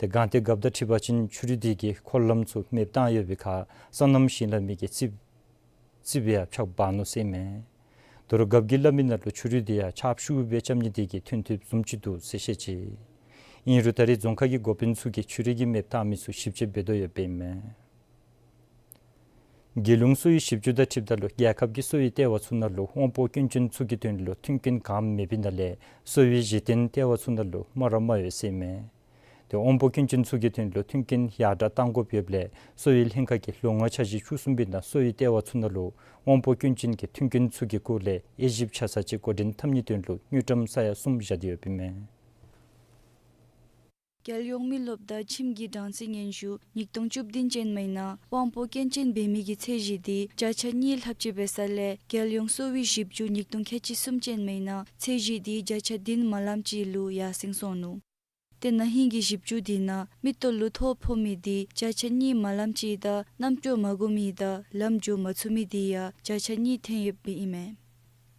ཏེ་གང་ལྟར་རྒཔོ་དང་འཁྲིལ་བ་ཅིན་ཆུ་རུད་དེ་གིས་འཁོར་ལམ་ཚུ་མེདཔ་བཏང་ཡོད་པའི་ཁར་སོ་ནམ་ཞིང་ལཱ་མི་གི་རྩིགཔ་རྩིགཔ་ཡང་ཕྱགས་འབག་ནུག་ཟེར་མས། དོ་རུང་རྒཔོ་གིས་སླབ་མི་ནང་ལུ་ཆུ་རུད་དེ་ཡང་ཆརཔ་ཤུགས་སྦེ་རྐྱབ་ནི་དེ་གིས་ཐོན་ཐོནམ་བཟུམ་ཅིག་འདུག་ཟེར་བཤད་ཅི། ཨིན་རུང་ད་རེས་རྫོང་ཁག་གི་འགོ་དཔོན་ཚུ་གིས་ཆུ་རུད་ཀྱི་མེདཔ་བཏང་མི་ཚུ་ཞིབ་དཔྱད་འབད་དོ་ཡོདཔ་ཨིན་མས། རྒྱལ་ཡོངས་གསོ་བའི་ཞིབ་འཇུག་དང་འཁྲིལཝ་ད་ལུ་རྒྱལ་ཁབ་ཀྱི་གསོ་བའི་ལྟེ་བ་ཚུ་ནང་ལུ་དབང་པོ་སྐྱོན་ཅན་ཚུ་གི་དོན་ལུ་མཐུན་རྐྱེན་གང་མེད་པའི་ནང་ལས་གསོ་བའི་གཞི་རྟེན་ལྟེ་བ་ཚུ་ནང་ལུ་མ་ར་མ་ཡོད་ཟེར་མས། ཏེ་དབང་པོ་སྐྱོན་ཅན་ཚུ་གི་དོན་ལུ་མཐུན་རྐྱེན་ཡར་དྲག་གཏང་དགོཔ་ཡོདཔ་ལས་གསོ་བའི་ལྷན་ཁག་གིས་ལོ་ལྔ་འཆར་གཞི་བཅུ་གསུམ་པའི་ནང་གསོ་བའི་ལྟེ་བ་ཚུ་ནང་ལུ་དབང་པོ་སྐྱོན་ཅན་གྱི་མཐུན་རྐྱེན་ཚུ་གི་སྐོར་ལས་དབྱེ་ཞིབ་ཆ་ཚང་ཅིག་འགོ་འདྲེན་འཐབ་ནིའི་དོན་ལུ་དངུལ་ཀྲམ་ས་ཡ་གསུམ་བཞག་སྟེ་ཡོདཔ་ཨིན་མས། རྒྱལ་ཡོངས་མི་རློབས་དང་ཁྱིམ་གྱི་གྲངས་སུ་ཉེན་ཞུ་ཉིས་སྟོང་བཅུ་བདུན་ཅན་མའི་ནང་དབང་པོ་སྐྱོན་ཅན་འབད་མི་གི་ཚད་གཞི་དེ་བརྒྱ་ཆ་གཉིས་ལྷགཔ་ཅིག་འབད་ས་ལས་རྒྱལ་ཡོངས་གསོ་བའི་ཞིབ་འཇུག་ཉིས་སྟོང་ཁལ་གཅིག་གསུམ་ཅན་མའི་ནང་ཚད་གཞི་དེ་བརྒྱ་ཆ་བདུན་མ་ལམ་ཅིག་ལུ་ཡར་སེང་སོང་ནུག། ཏེ་ན་ཧིང་གི་ཞིབ་འཇུག་དེ་ནང་མིག་ཏོ་ལུ་ཐོ་ཕོག་མི་དེ་བརྒྱ་ཆ་གཉིས་མ་ལམ་ཅིག་དང་རྣམ་ཅོ་མ་གོ་མི་དང་ལམ་འགྱོ་མ་ཚུགས་མི་དེ་ཡང་བརྒྱ་ཆ་གཉིས་ཐོན་ཡོདཔ་ཨིན་མས།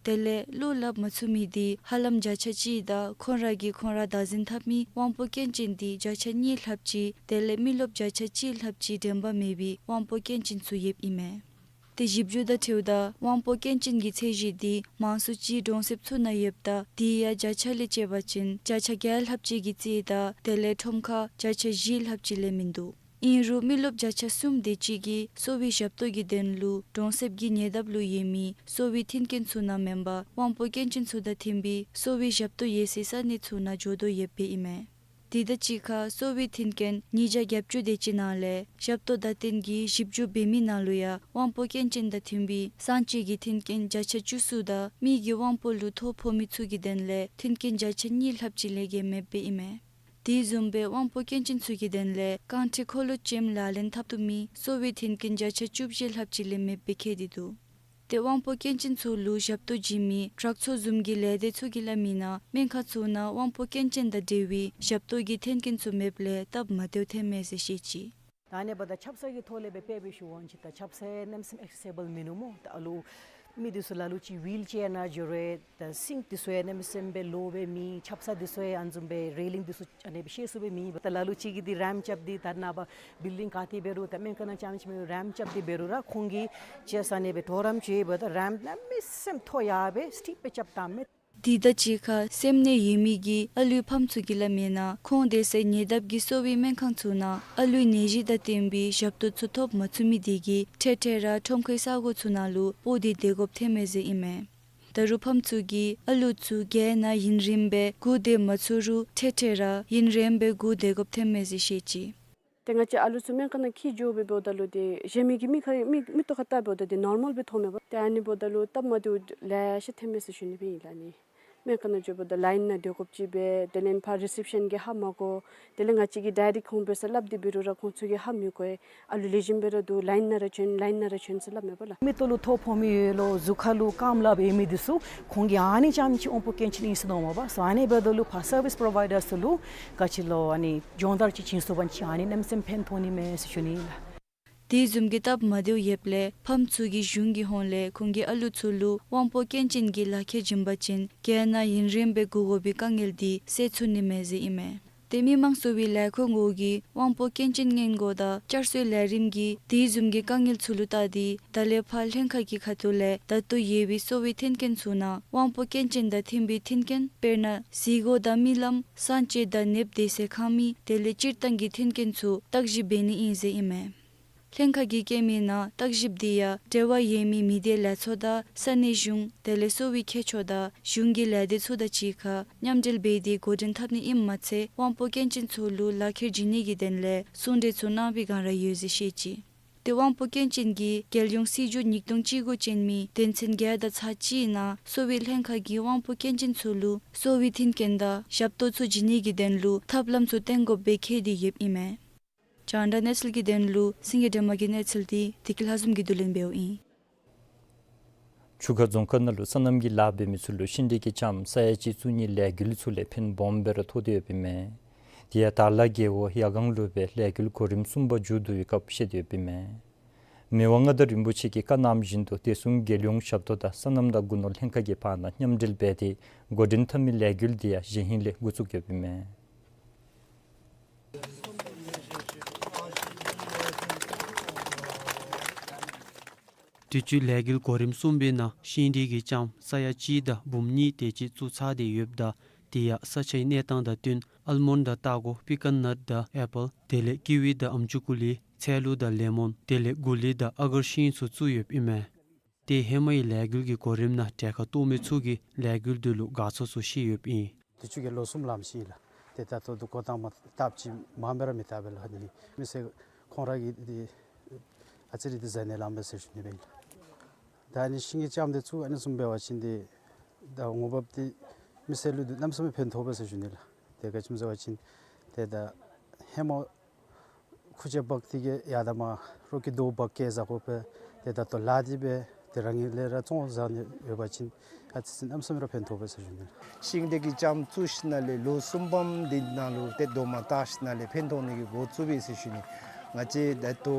དེ་ལས་བློ་སླབ་མ་ཚུགས་མི་དེ་ཧ་ལམ་བརྒྱ་ཆ་གཅིག་དང་ཁོང་ར་གིས་ཁོང་ར་བདག་འཛིན་འཐབ་མི་དབང་པོ་སྐྱོན་ཅན་དེ་བརྒྱ་ཆ་གཉིས་ལྷགཔ་ཅིག་དེ་ལས་མི་རློབས་བརྒྱ་ཆ་གཅིག་ལྷགཔ་ཅིག་དྲན་པ་མེད་པའི་དབང་པོ་སྐྱོན་ཅན་ཚུ་ཡོདཔ་ཨིན་མས། ཏེ་ཞིབ་འཇུག་དང་འཁྲིལཝ་ད་དབང་པོ་སྐྱོན་ཅན་གྱི་ཚད་གཞི་དེ་མང་སུ་ཅིག་གྲོང་གསེབ་ཚུ་ནང་ཡོདཔ་ད་དེ་ཡང་བརྒྱ་ཆ་ལས་བཅད་པ་ཅིན་བརྒྱ་ཆ་བརྒྱ་ལྷགཔ་ཅིག་གི་རྩིས་དང་དེ་ལས་ཁྲོམ་ཁར་བརྒྱ་ཆ་བཞི་ལྷགཔ་ཅིག་ལས་མིན་འདུག། ཨིན་རུང་མི་རློབས་བརྒྱ་ཆ་གསུམ་དེ་ཅིག་གིས་གསོ་བའི་ཞབས་ཏོག་གི་དོན་ལུ་གྲོང་གསེབ་ཀྱི་ཉེ་འདབས་ལུ་ཡོད་མི་གསོ་བའི་མཐུན་རྐྱེན་ཚུ་ནང་མེན་པར་དབང་པོ་སྐྱོན་ཅན་ཚུ་དང་མཐུན་པའི་གསོ་བའི་ཞབས་ཏོག་ཡོད་སའི་ས་གནས་ཚུ་ནང་འགྱོ་དོ་ཡོདཔ་ཨིན་མས། དེ་དང་གཅིག་ཁར་གསོ་བའི་མཐུན་རྐྱེན་ཉིས་བརྒྱ་བརྒྱད་ཅུ་དེ་ཅིག་ནང་ལས་ཞབས་ཏོག་བརྡ་སྟོན་གྱི་ཞིབ་འཇུག་འབད་མི་ནང་ལུ་ཡང་དབང་པོ་སྐྱོན་ཅན་དང་མཐུན་པའི་གསང་སྤྱོད་ཀྱི་མཐུན་རྐྱེན་བརྒྱ་ཆ་བཅུ་གསུམ་དང་མི་གི་དབང་པོ་ལུ་ཐོ་ཕོག་མི་ཚུ་གི་དོན་ལས་མཐུན་རྐྱེན་བརྒྱ་ཆ་གཉིས་ལྷགཔ་ཅིག་ལས་བརྒལ་མེདཔ་ཨིན་མས། དེ་བཟུམ་སྦེ་དབང་པོ་སྐྱོན་ཅན་ཚུ་གི་དོན་ལས་རྐང་ཁྲི་འཁོར་ལོ་ཅན་ལག་ལེན་འཐབ་བཏུབ་མི་གསོ་བའི་མཐུན་རྐྱེན་བརྒྱ་ཆ་བཅུ་བཞི་ལྷགཔ་ཅིག་ལས་མེདཔ་སྦེ་བཀོད་དེ་འདུག། ཏེ་དབང་པོ་སྐྱོན་ཅན་ཚུ་ལུ་ཞབས་ཏོག་བྱིན་མི་དྲག་ཚོགས་བཟུམ་གྱི་ལས་སྡེ་ཚུ་གིས་སླབ་མི་ནང་སྨན་ཁང་ཚུ་ནང་དབང་པོ་སྐྱོན་ཅན་དང་འབྲེལ་བའི་ཞབས་ཏོག་གི་མཐུན་རྐྱེན་ཚུ་མེདཔ་ལས་སྟབས་མ་བདེཝ་ཐོན་མས་ཟེར་བཤད་ཅི། ད་ཨ་ནི་འབདཝ་ད་ཆབ་གསང་གི་ཐོག་ལས་སྦེ་དཔེ་སྦེ་ཞུ་བ་ཅིན་ད་ཆབ་གསང་གནམ་མེད་ས་མེད་ཨེག་སེ་སི་བཱལ་མིན་ནུག་སྨོ། ད་ཨ་ལུ་མི་འདི་ཚུ་ལ་ལུ་ཅིག་ཝིལ་ཅེར་ནང་འགྱོ་རུང་ད་སིང་འདི་ཚུ་ཡང་གནམ་མེད་ས་མེད་སྦེ་ལོ་སྦེ་མེད། ཆབ་གསང་འདི་ཚུ་ཡང་ཨ་ནི་བཟུམ་སྦེ་རེ་ལིང་འདི་ཚུ་ཨ་ནི་སྦེ་ཤེས་སུ་སྦེ་མེད། ད་ལ་ལུ་ཅིག་གིས་འདི་རེམཔ་རྐྱབ་སྟེ་ད་ནངས་པ་བིལ་ཌིང་ག་ཏེ་འབད་རུང་ད་སྨན་ཁང་ནང་རྐྱངམ་ཅིག་མེན་རེམཔ་རྐྱབ་སྟེ་འབད་རུང་ར་ཁོང་གིས་ཅིག་ས་ཨ་ནི་སྦེ་གྲོགས་རམ་ཅིག་འབདཝ་ད་རེམཔ་གནམ་མེད་ས་མེད་མཐོ་ཡར་སྦེ་སི་ཊིཔ་སྦེ་རྐྱབ་བཏངམ་མས། དེ་དང་གཅིག་ཁར་སེམས་ནད་ཡོད་མི་གི་ཨ་ལུའི་ཕམ་ཚུ་གིས་སླབ་མི་ནང་ཁོང་སྡོད་སའི་ཉེ་འདབས་ཀྱི་གསོ་བའི་སྨན་ཁང་ཚུ་ནང་ཨ་ལུའི་ནད་གཞི་དང་བསྟུན་པའི་ཞབས་ཏོག་ཚུ་ཐོབ་མ་ཚུགས་མི་དེ་གིས་འཕྲལ་འཕྲལ་ར་ཁྲོམ་ཁའི་ས་གོ་ཚུ་ནང་ལུ་སྤོ་སྟེ་སྡོད་དགོཔ་ཐོན་མས་ཟེར་ཨིན་མས། ད་རུང་ཕམ་ཚུ་གིས་ཨ་ལུ་ཚུ་རྒས་ན་ཡུན་རིངམོ་སྦེ་སྒུག་སྡོད་མ་ཚུགས་རུང་འཕྲལ་འཕྲལ་ར་ཡུན་རིངམོ་སྦེ་སྒུག་སྡོད་དགོཔ་ཐོན་མས་ཟེར་བཤད་ཅི། ཏེ་ང་བཅས་ཨ་ལུ་ཚུ་སྨན་ཁང་ནང་འཁྱིད་འགྱོ་སྦེ་འབདཝ་ད་ལུ་ཏེ་གཞན་མི་གི་མིག་ཁར་མིག་མིག་ཏོ་ཁར་བལྟ་འབདཝ་ད་ཏེ་ནོར་མཱལ་སྦེ་མཐོངམ་མས་པ། ཏེ་ཨ་ནི་འབདཝ་ད་ལུ་སྟབས་མ་བདེཝ་ལེ་ཤ་ཐོན་མས་ཟེར་ཞུ་ནི་སྦེ་ཨིན་ལགས། ཨ་ནི་སྨན་ཁང་ནང་འགྱོ་འབདཝ་ད་ལའིན་ནང་སྡོད་དགོཔ་ཅིག་སྦེ་དེ་ལས་ཕར་རི་སེབ་ཤཱན་གྱིས་ཧ་མ་གོ། དེ་ལས་ང་བཅས་ཀྱིས་ཌའི་རེཀཊ་ཁོང་འབད་སར་སླབ་སྟེ་འབད་རུང་ར་ཁོང་ཚུ་གིས་ཧ་མི་གོ། ཨ་ལུ་ལེགས་ཤོམ་སྦེ་ར་འདུག། ལའིན་ནང་ར་བྱོན་ལའིན་ནང་ར་བྱོན་ཟེར་སླབ་མས་པ་ལགས། མིག་ཏོ་ལུ་ཐོ་ཕོག་མི་ཡོད་ལོ་གཟུགས་ཁ་ལུ་སྐམ་ལ་འབད་མི་འདི་ཚུ་ཁོང་གིས་ཨ་ནི་རྐྱངམ་ཅིག་དབང་པོ་སྐྱོན་ཅན་ཨིན་ཟེར་མནོཝ་མས་པ། སོ་ཨ་ནི་འབདཝ་ད་ལུ་ཕར་སར་ཝིསི་པོ་རོ་བའི་ཌར་ཚུ་ལུ་ག་ཅི་ལོ་ཨ་ནི་སྦྱོང་བརྡར་ཅིག་བྱིན་སོང་པ་ཅིན་ཨ་ནི་གནམ་མེད་ས་མེད་ཕན་ཐོགས་ནི་མས་ཟེར་ཞུ་ནི་ལགས། དེ་བཟུམ་གྱི་སྟབས་མ་བདེཝ་ཡོདཔ་ལས་ཕམ་ཚུ་གིས་གཞུང་གི་ཧོངས་ལས་ཁོང་གི་ཨ་ལུ་ཚུ་ལུ་དབང་པོ་སྐྱོན་ཅན་གྱི་ལག་ཁྱེར་བྱིན་པ་ཅིན་རྒས་ན་ཡུན་རིངམོ་སྦེ་སྒུག་དགོ་པའི་དཀའ་ངལ་དེ་སེལ་ཚུགས་ནི་མས་ཟེར་ཨིན་མས། ཏེ་མི་དམངས་གསོ་བའི་ལས་ཁུངས་གུ་གིས་དབང་པོ་སྐྱོན་ཅན་སྔོན་འགོག་དང་བསྐྱར་གསོའི་ལས་རིམ་གྱི་དེ་བཟུམ་གྱི་དཀའ་ངལ་ཚུ་ལུ་བལྟ་སྟེ་ད་ལས་ཕར་ལྷན་ཁག་གི་ཁ་ཐུག་ལས་ད་ལྟོ་ཡོད་པའི་གསོ་བའི་མཐུན་རྐྱེན་ཚུ་ནང་དབང་པོ་སྐྱོན་ཅན་དང་མཐུན་པའི་མཐུན་རྐྱེན་དཔེར་ན་གཟིགས་སྒོ་དང་རྨི་ལམ་གསང་སྤྱོད་དང་ནདཔ་སྡོད་སའི་ཁང་མིག་དེ་ལས་སྤྱིར་བཏང་གི་མཐུན་རྐྱེན་ཚུ་བརྟག་ཞིབ་འབད་ནི་ཨིན་ཟེར་ཨིན་མས། ལྷན་ཁག་གིས་བཀོད་མི་ནང་བརྟག་ཞིབ་དེ་ཡང་འབྲེལ་བ་ཡོད་མི་མི་སྡེ་ལས་ཚོགས་དང་ས་གནས་གཞུང་དེ་ལས་གསོ་བའི་མཁས་མཆོག་དང་གཞུང་གི་ལས་སྡེ་ཚུ་དང་གཅིག་ཁར་མཉམ་འབྲེལ་འབད་དེ་འགོ་འདྲེན་འཐབ་ནི་ཨིནམ་མ་ཚད་དབང་པོ་སྐྱོན་ཅན་ཚུ་ལུ་ལག་ཁྱེར་བྱིན་ནི་གི་དོན་ལས་གསུང་གྲོས་ཚུ་གནང་བའི་བསྒང་ར་ཡོད་ཟེར་བཤད་ཅི། ཏེ་དབང་པོ་སྐྱོན་ཅན་གྱི་རྒྱལ་ཡོངས་སྲིད་བྱུས་ཉིས་སྟོང་བཅུ་དགུ་ཅན་མའི་དོན་ཚན་བརྒྱད་དང་ཚག་གཅིག་ནང་གསོ་བའི་ལྷན་ཁག་གིས་དབང་པོ་སྐྱོན་ཅན་ཚུ་ལུ་གསོ་བའི་མཐུན་རྐྱེན་དང་ཞབས་ཏོག་ཚུ་བྱིན་ནི་གི་དོན་ལུ་ཐབས་ལམ་ཚུ་བཏོན་དགོཔ་སྦེ་བཀོད་དེ་ཡོདཔ་ཨིན་མས། རྒྱང་བསྒྲགས་གནས་ཚུལ་གྱི་དོན་ལུ་སེང་གེ་སྒྲོལ་མ་གི་གནས་ཚུལ་དེ་བདེ་སྐྱིད་ལྷ་འཛོམས་ཀྱིས་བསྡུ་ལེན་འབདཝ་ཨིན། ཆུ་ཁ་རྫོང་ཁག་ནང་ལུ་སོ་ནམ་གྱི་ལཱ་འབད་མི་ཚུ་ལུ་ཤིང་འབྲས་ཀྱི་ལྕངམ་ས་ཡ་གཅིག་བཙུགས་ནིའི་ལས་འགུལ་ཚུ་ལས་ཕན་སྦོམ་སྦེ་ར་ཐོགས་ཏེ་ཡོདཔ་ཨིན་མས། དེ་ཡང་དར་ལ་རྒེད་འོག་ཡ་གང་ལུ་སྦེ་ལས་འགུལ་གོ་རིམ་གསུམ་པ་མཇུག་བསྡུ་བའི་སྐབས་བཤད་དེ་ཡོདཔ་ཨིན་མས། མི་དབང་མངའ་བདག་རིན་པོ་ཆེ་གིས་བཀའ་གནངམ་བཞིན་དུ་བདེ་སྲུང་རྒྱལ་ཡོངས་ཞབས་ཏོག་དང་སོ་ནམ་དང་སྒོ་ནོར་ལྷན་ཁག་གི་བར་ན་མཉམ་འབྲེལ་འབད་དེ་འགོ་འདྲེན་འཐབ་མི་ལས་འགུལ་དེ་ཡང་གཞེས་ཧིང་ལས་འགོ་བཙུགས་ཡོདཔ་ཨིན་མས། དུས་ཅི་ལས་འགུལ་གོ་རིམ་གསུམ་པའི་ནང་ཤིང་འབྲས་ཀྱི་ལྕངམ་ས་ཡ་གཅིག་དང་འབུམ་གཉིས་དེ་ཅིག་བཙུགས་ཚར་ཏེ་ཡོདཔ་ད་དེ་ཡང་ས་ཆའི་གནས་སྟངས་དང་བསྟུན་ཨལ་མོན་དང་སྟག་གོ་པི་ཀཱན་ནཊ་དང་ཨེ་པཱལ་དེ་ལས་ཀི་ཝི་དང་ཨམ་ཅུ་ཀུ་ལི་ཚལ་ལུ་དང་ལེ་མོན་དེ་ལས་གུ་ལི་དང་ཨ་གར་ཤིང་ཚུ་བཙུགས་ཡོདཔ་ཨིན་མས། ཏེ་ཧེ་མའི་ལས་འགུལ་གྱི་གོ་རིམ་ནང་གྲལ་ཁར་གཏོགས་མི་ཚུ་གིས་ལས་འགུལ་འདི་ལུ་དགའ་ཚོར་ཚུ་བཞེས་ཡོདཔ་ཨིན། དུས་ཅི་གི་ལོ་གསུམ་ལངམ་ཅིག་ལགས། ཏེ་ད་ལྟོ་འདི་འགོ་དང་པ་བཏབ་ཅི་མ་འབད་ར་མི་བཏབ་པས་ལགས། ཨ་ནི་མི་སེར་ཁོང་ར་གིས་འདི་ཨ་ཙི་རེ་འདི་ཟ་ནི་ལངམ་པས་ཟེར་ཞུ་ནི་སྦེ་ཨིན་ལགས། ད་ཨ་ནི་ཤིང་གི་ལྕངམ་འདི་ཚུ་ཨ་ནི་བཟུམ་འབད་བ་ཅིན་འདི་ད་འོང་འབབ་འདི་མི་སེར་ལུ་འདི་གནམ་མེད་ས་མེད་ཕན་ཐོགས་པས་ཟེར་ཞུ་ནི་ལགས། ཏེ་ག་ཅི་སྨོ་ཟེར་བ་ཅིན་ཏེ་ད་ཧེ་མ་ཁུར་ཆེ་འབག་སྟེ་གི་ཡར་ད་མར་རོགས་ཀྱིས་རྡོ་འབག་སྐྱེལ་ཟ་དགོ་པས། ཏེ་ད་ལྟོ་ལཱ་འདི་འབད་དེ་རང་གིས་ལས་ར་བཙོང་ཟ་ནི་ཡོད་པ་ཅིན་ཨ་ཙི་ཅིག་གནམ་མེད་ས་མེད་ར་ཕན་ཐོགས་པས་ཟེར་ཞུ་ནི། ཤིང་འབྲས་ཀྱི་ལྕངམ་བཙུགས་ཞིནམ་ལས་ལོ་གསུམ་པམ་འདི་ནང་ལུ་ཏེ་རྡོག་མ་བཏགས་ཞིནམ་ལས་ཕན་ཐོགས་ནི་གི་འགོ་བཙུགས་པས་ཟེར་ཞུ་ནི། ང་བཅས་ད་ལྟོ་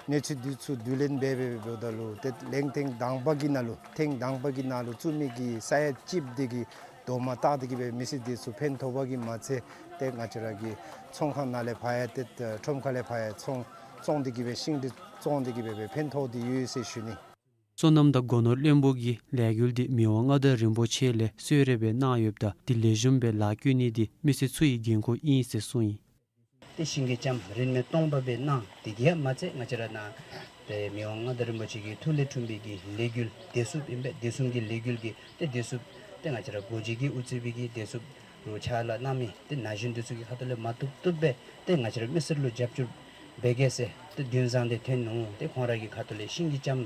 གནས་ཚུལ་འདི་ཚུ་བསྡུ་ལེན་འབད་འབད་འབདཝ་ད་ལུ་ཏེ་ལན་ཐེངས་དང་པ་གི་ནང་ལུ་ཐེངས་དང་པ་གི་ནང་ལུ་བཙུགས་མི་གི་ས་ཡ་གཅིག་འདི་གིས་རྡོག་མ་བཏགས་ཏེ་གི་སྦེ་མི་སེར་འདི་ཚུ་ཕན་ཐོགས་པ་གིས་མ་ཚད་ཏེ་ང་བཅས་ར་གི་ཚོང་ཁང་ནང་ལས་ཕར་ཡང་ཏེ་ཁྲོམ་ཁ་ལས་ཕར་ཡང་ཚོང་བཙོང་སྟེ་གི་སྦེ་ཤིང་འདི་བཙོང་སྟེ་གི་སྦེ་སྦེ་ཕན་ཐོགས་ཏེ་ཡོད་ཟེར་ཞུ་ནི། སོ་ནམ་དང་སྒོ་ནོར་བློན་པོ་གིས་ལས་འགུལ་འདི་མི་དབང་མངའ་བདག་རིན་པོ་ཆེ་ལས་གསོལ་རས་སྦེ་གནང་ཡོདཔ་ད་འདི་ལེགས་ཤོམ་སྦེ་ལཱ་བཀོལ་ནི་འདི་མི་སེར་ཚུ་གི་འགན་ཁུར་ཨིན་ཟེར་གསུངས་ཡི། ཏེ་ཤིང་གི་ལྕངམ་རིན་མེད་སྟོང་པ་སྦེ་གནང་། དེ་གིས་ཡང་མ་ཚད་ང་བཅས་ར་ནཱ་ཏེ་མི་དབང་མངའ་བདག་རིན་པོ་ཆེ་གི་ཐུགས་ལས་འཁྲུངས་པའི་གི་ལས་འགུལ་བདེ་སྲུངཔ་ཨིན་པས། བདེ་སྲུང་གི་ལས་འགུལ་གྱི་ཏེ་བདེ་སྲུངཔ་ཏེ་ང་བཅས་ར་སྒོ་འབྱེད་ཀྱི་དབུ་གཙོས་པའི་གི་བདེ་སྲུངཔ་རུ་ཕྱག་ལཱ་གནང་མི་ཏེ་ན་གཞོན་འདི་ཚུ་གི་ཁ་ཐུག་ལས་མ་བཏུབ་བཏུབ་སྦེ་ཏེ་ང་བཅས་ར་མི་སེར་ལུ་རྒྱབ་སྐྱོར་འབད་གེ་ཟེར་ཏེ་འདུན་བཟང་འདི་ཐོན་ནུག། ཏེ་ཁོང་ར་གི་ཁ་ཐུག་ལས་ཤིང་གི་ལྕངམ་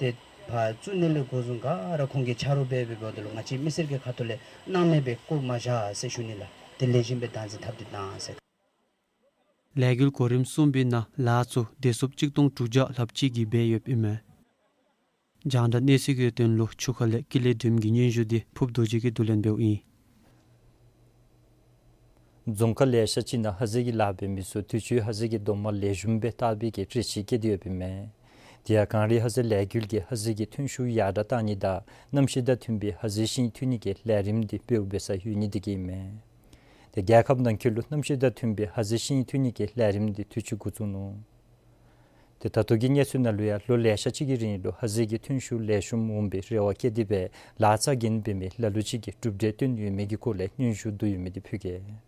ཏེ་ཕར་བཙུགས་ནི་ལས་འགོ་བཟུང་ག་ར་ཁོང་གིས་ཆ་རོགས་འབད་འབད་འབདཝ་ད་ལུ་ང་བཅས་མི་སེར་གྱི་ཁ་ཐུག་ལས་སྣང་མེད་སྦེ་བཀོ་མ་བཞག་ཟེར་ཞུ་ནི་ལགས། དེ་ལེགས་ཤོམ་སྦེ་བདག་འཛིན་འཐབ་སྟེ་གནང་ཟེར། ལས་འགུལ་གོ་རིམ་གསུམ་པའི་ནང་ལཱ་ཚུ་བདེ་སྲུངཔ་གཅིག་སྟོང་དྲུག་བརྒྱ་ལྷགཔ་ཅིག་གིས་འབད་ཡོདཔ་ཨིན་མས། རྒྱང་བསྒྲགས་གནས་ཚུལ་གྱི་དོན་ལུ་ཆུ་ཁ་ལས་ཀུན་ལེགས་སྒྲོལམ་གྱི་སྙན་ཞུ་འདི་ཕུབ་རྡོ་རྗེ་གིས་བསྡུ་ལེན་འབདཝ་ཨིན། རྫོང་ཁག་ལེ་ཤ་ཅིག་ནང་ཧ་ཟེལ་གྱི་ལཱ་འབད་མི་ཚུ་དུས་ཅི་ཧ་ཟེལ་གྱི་རྡོག་མ་ལེགས་ཤོམ་སྦེ་བཏགས་པའི་གི་རེ་ཆེ་བསྐྱེད་དེ་ཡོདཔ་ཨིན་མས། དེ་ཡང་གངས་རི་ཧ་ཟེལ་ལས་འགུལ་གྱིས་ཧ་ཟེལ་གྱི་ཐོན་ཤུགས་ཡར་དྲགས་གཏང་ནི་དང་གནམ་གཤིས་དང་མཐུན་པའི་ཧ་ཟེལ་ཤིང་འཐུ་ནི་གི་ལས་རིམ་འདི་འབདཝ་འབད་ས་ཡོད་ནི་དེ་གིས་ཨིན་མས། ཏེ་རྒྱལ་ཁབ་ནང་འཁོད་ལུ་གནམ་གཤིས་དང་མཐུན་པའི་ཧ་ཟེལ་ཤིང་འཐུ་ནི་གི་ལས་རིམ་འདི་དུས་ཅི་འགོ་བཙུགས་ནུག། ཏེ་ད་ལྟོ་གི་གནས་ཚུལ་ནང་ལུ་ཡང་ལོ་ལེ་ཤ་ཅིག་གི་རིང་ལུ་ཧ་ཟེལ་གྱི་ཐོན་ཤུགས་ལེགས་ཤོམ་འོང་པའི་རེ་བ་བསྐྱེད་དེ་སྦེ་ལཱ་རྩ་འགེངས་འབད་མི་ལ་ལུ་ཅིག་གིས་གྲུབ་འབྲས་བཏོན་ཡོད་མི་གི་སྐོར་ལས་སྙན་ཞུ་བསྡུ་ཡོད་མི་འདི་ཕུལ་གེ།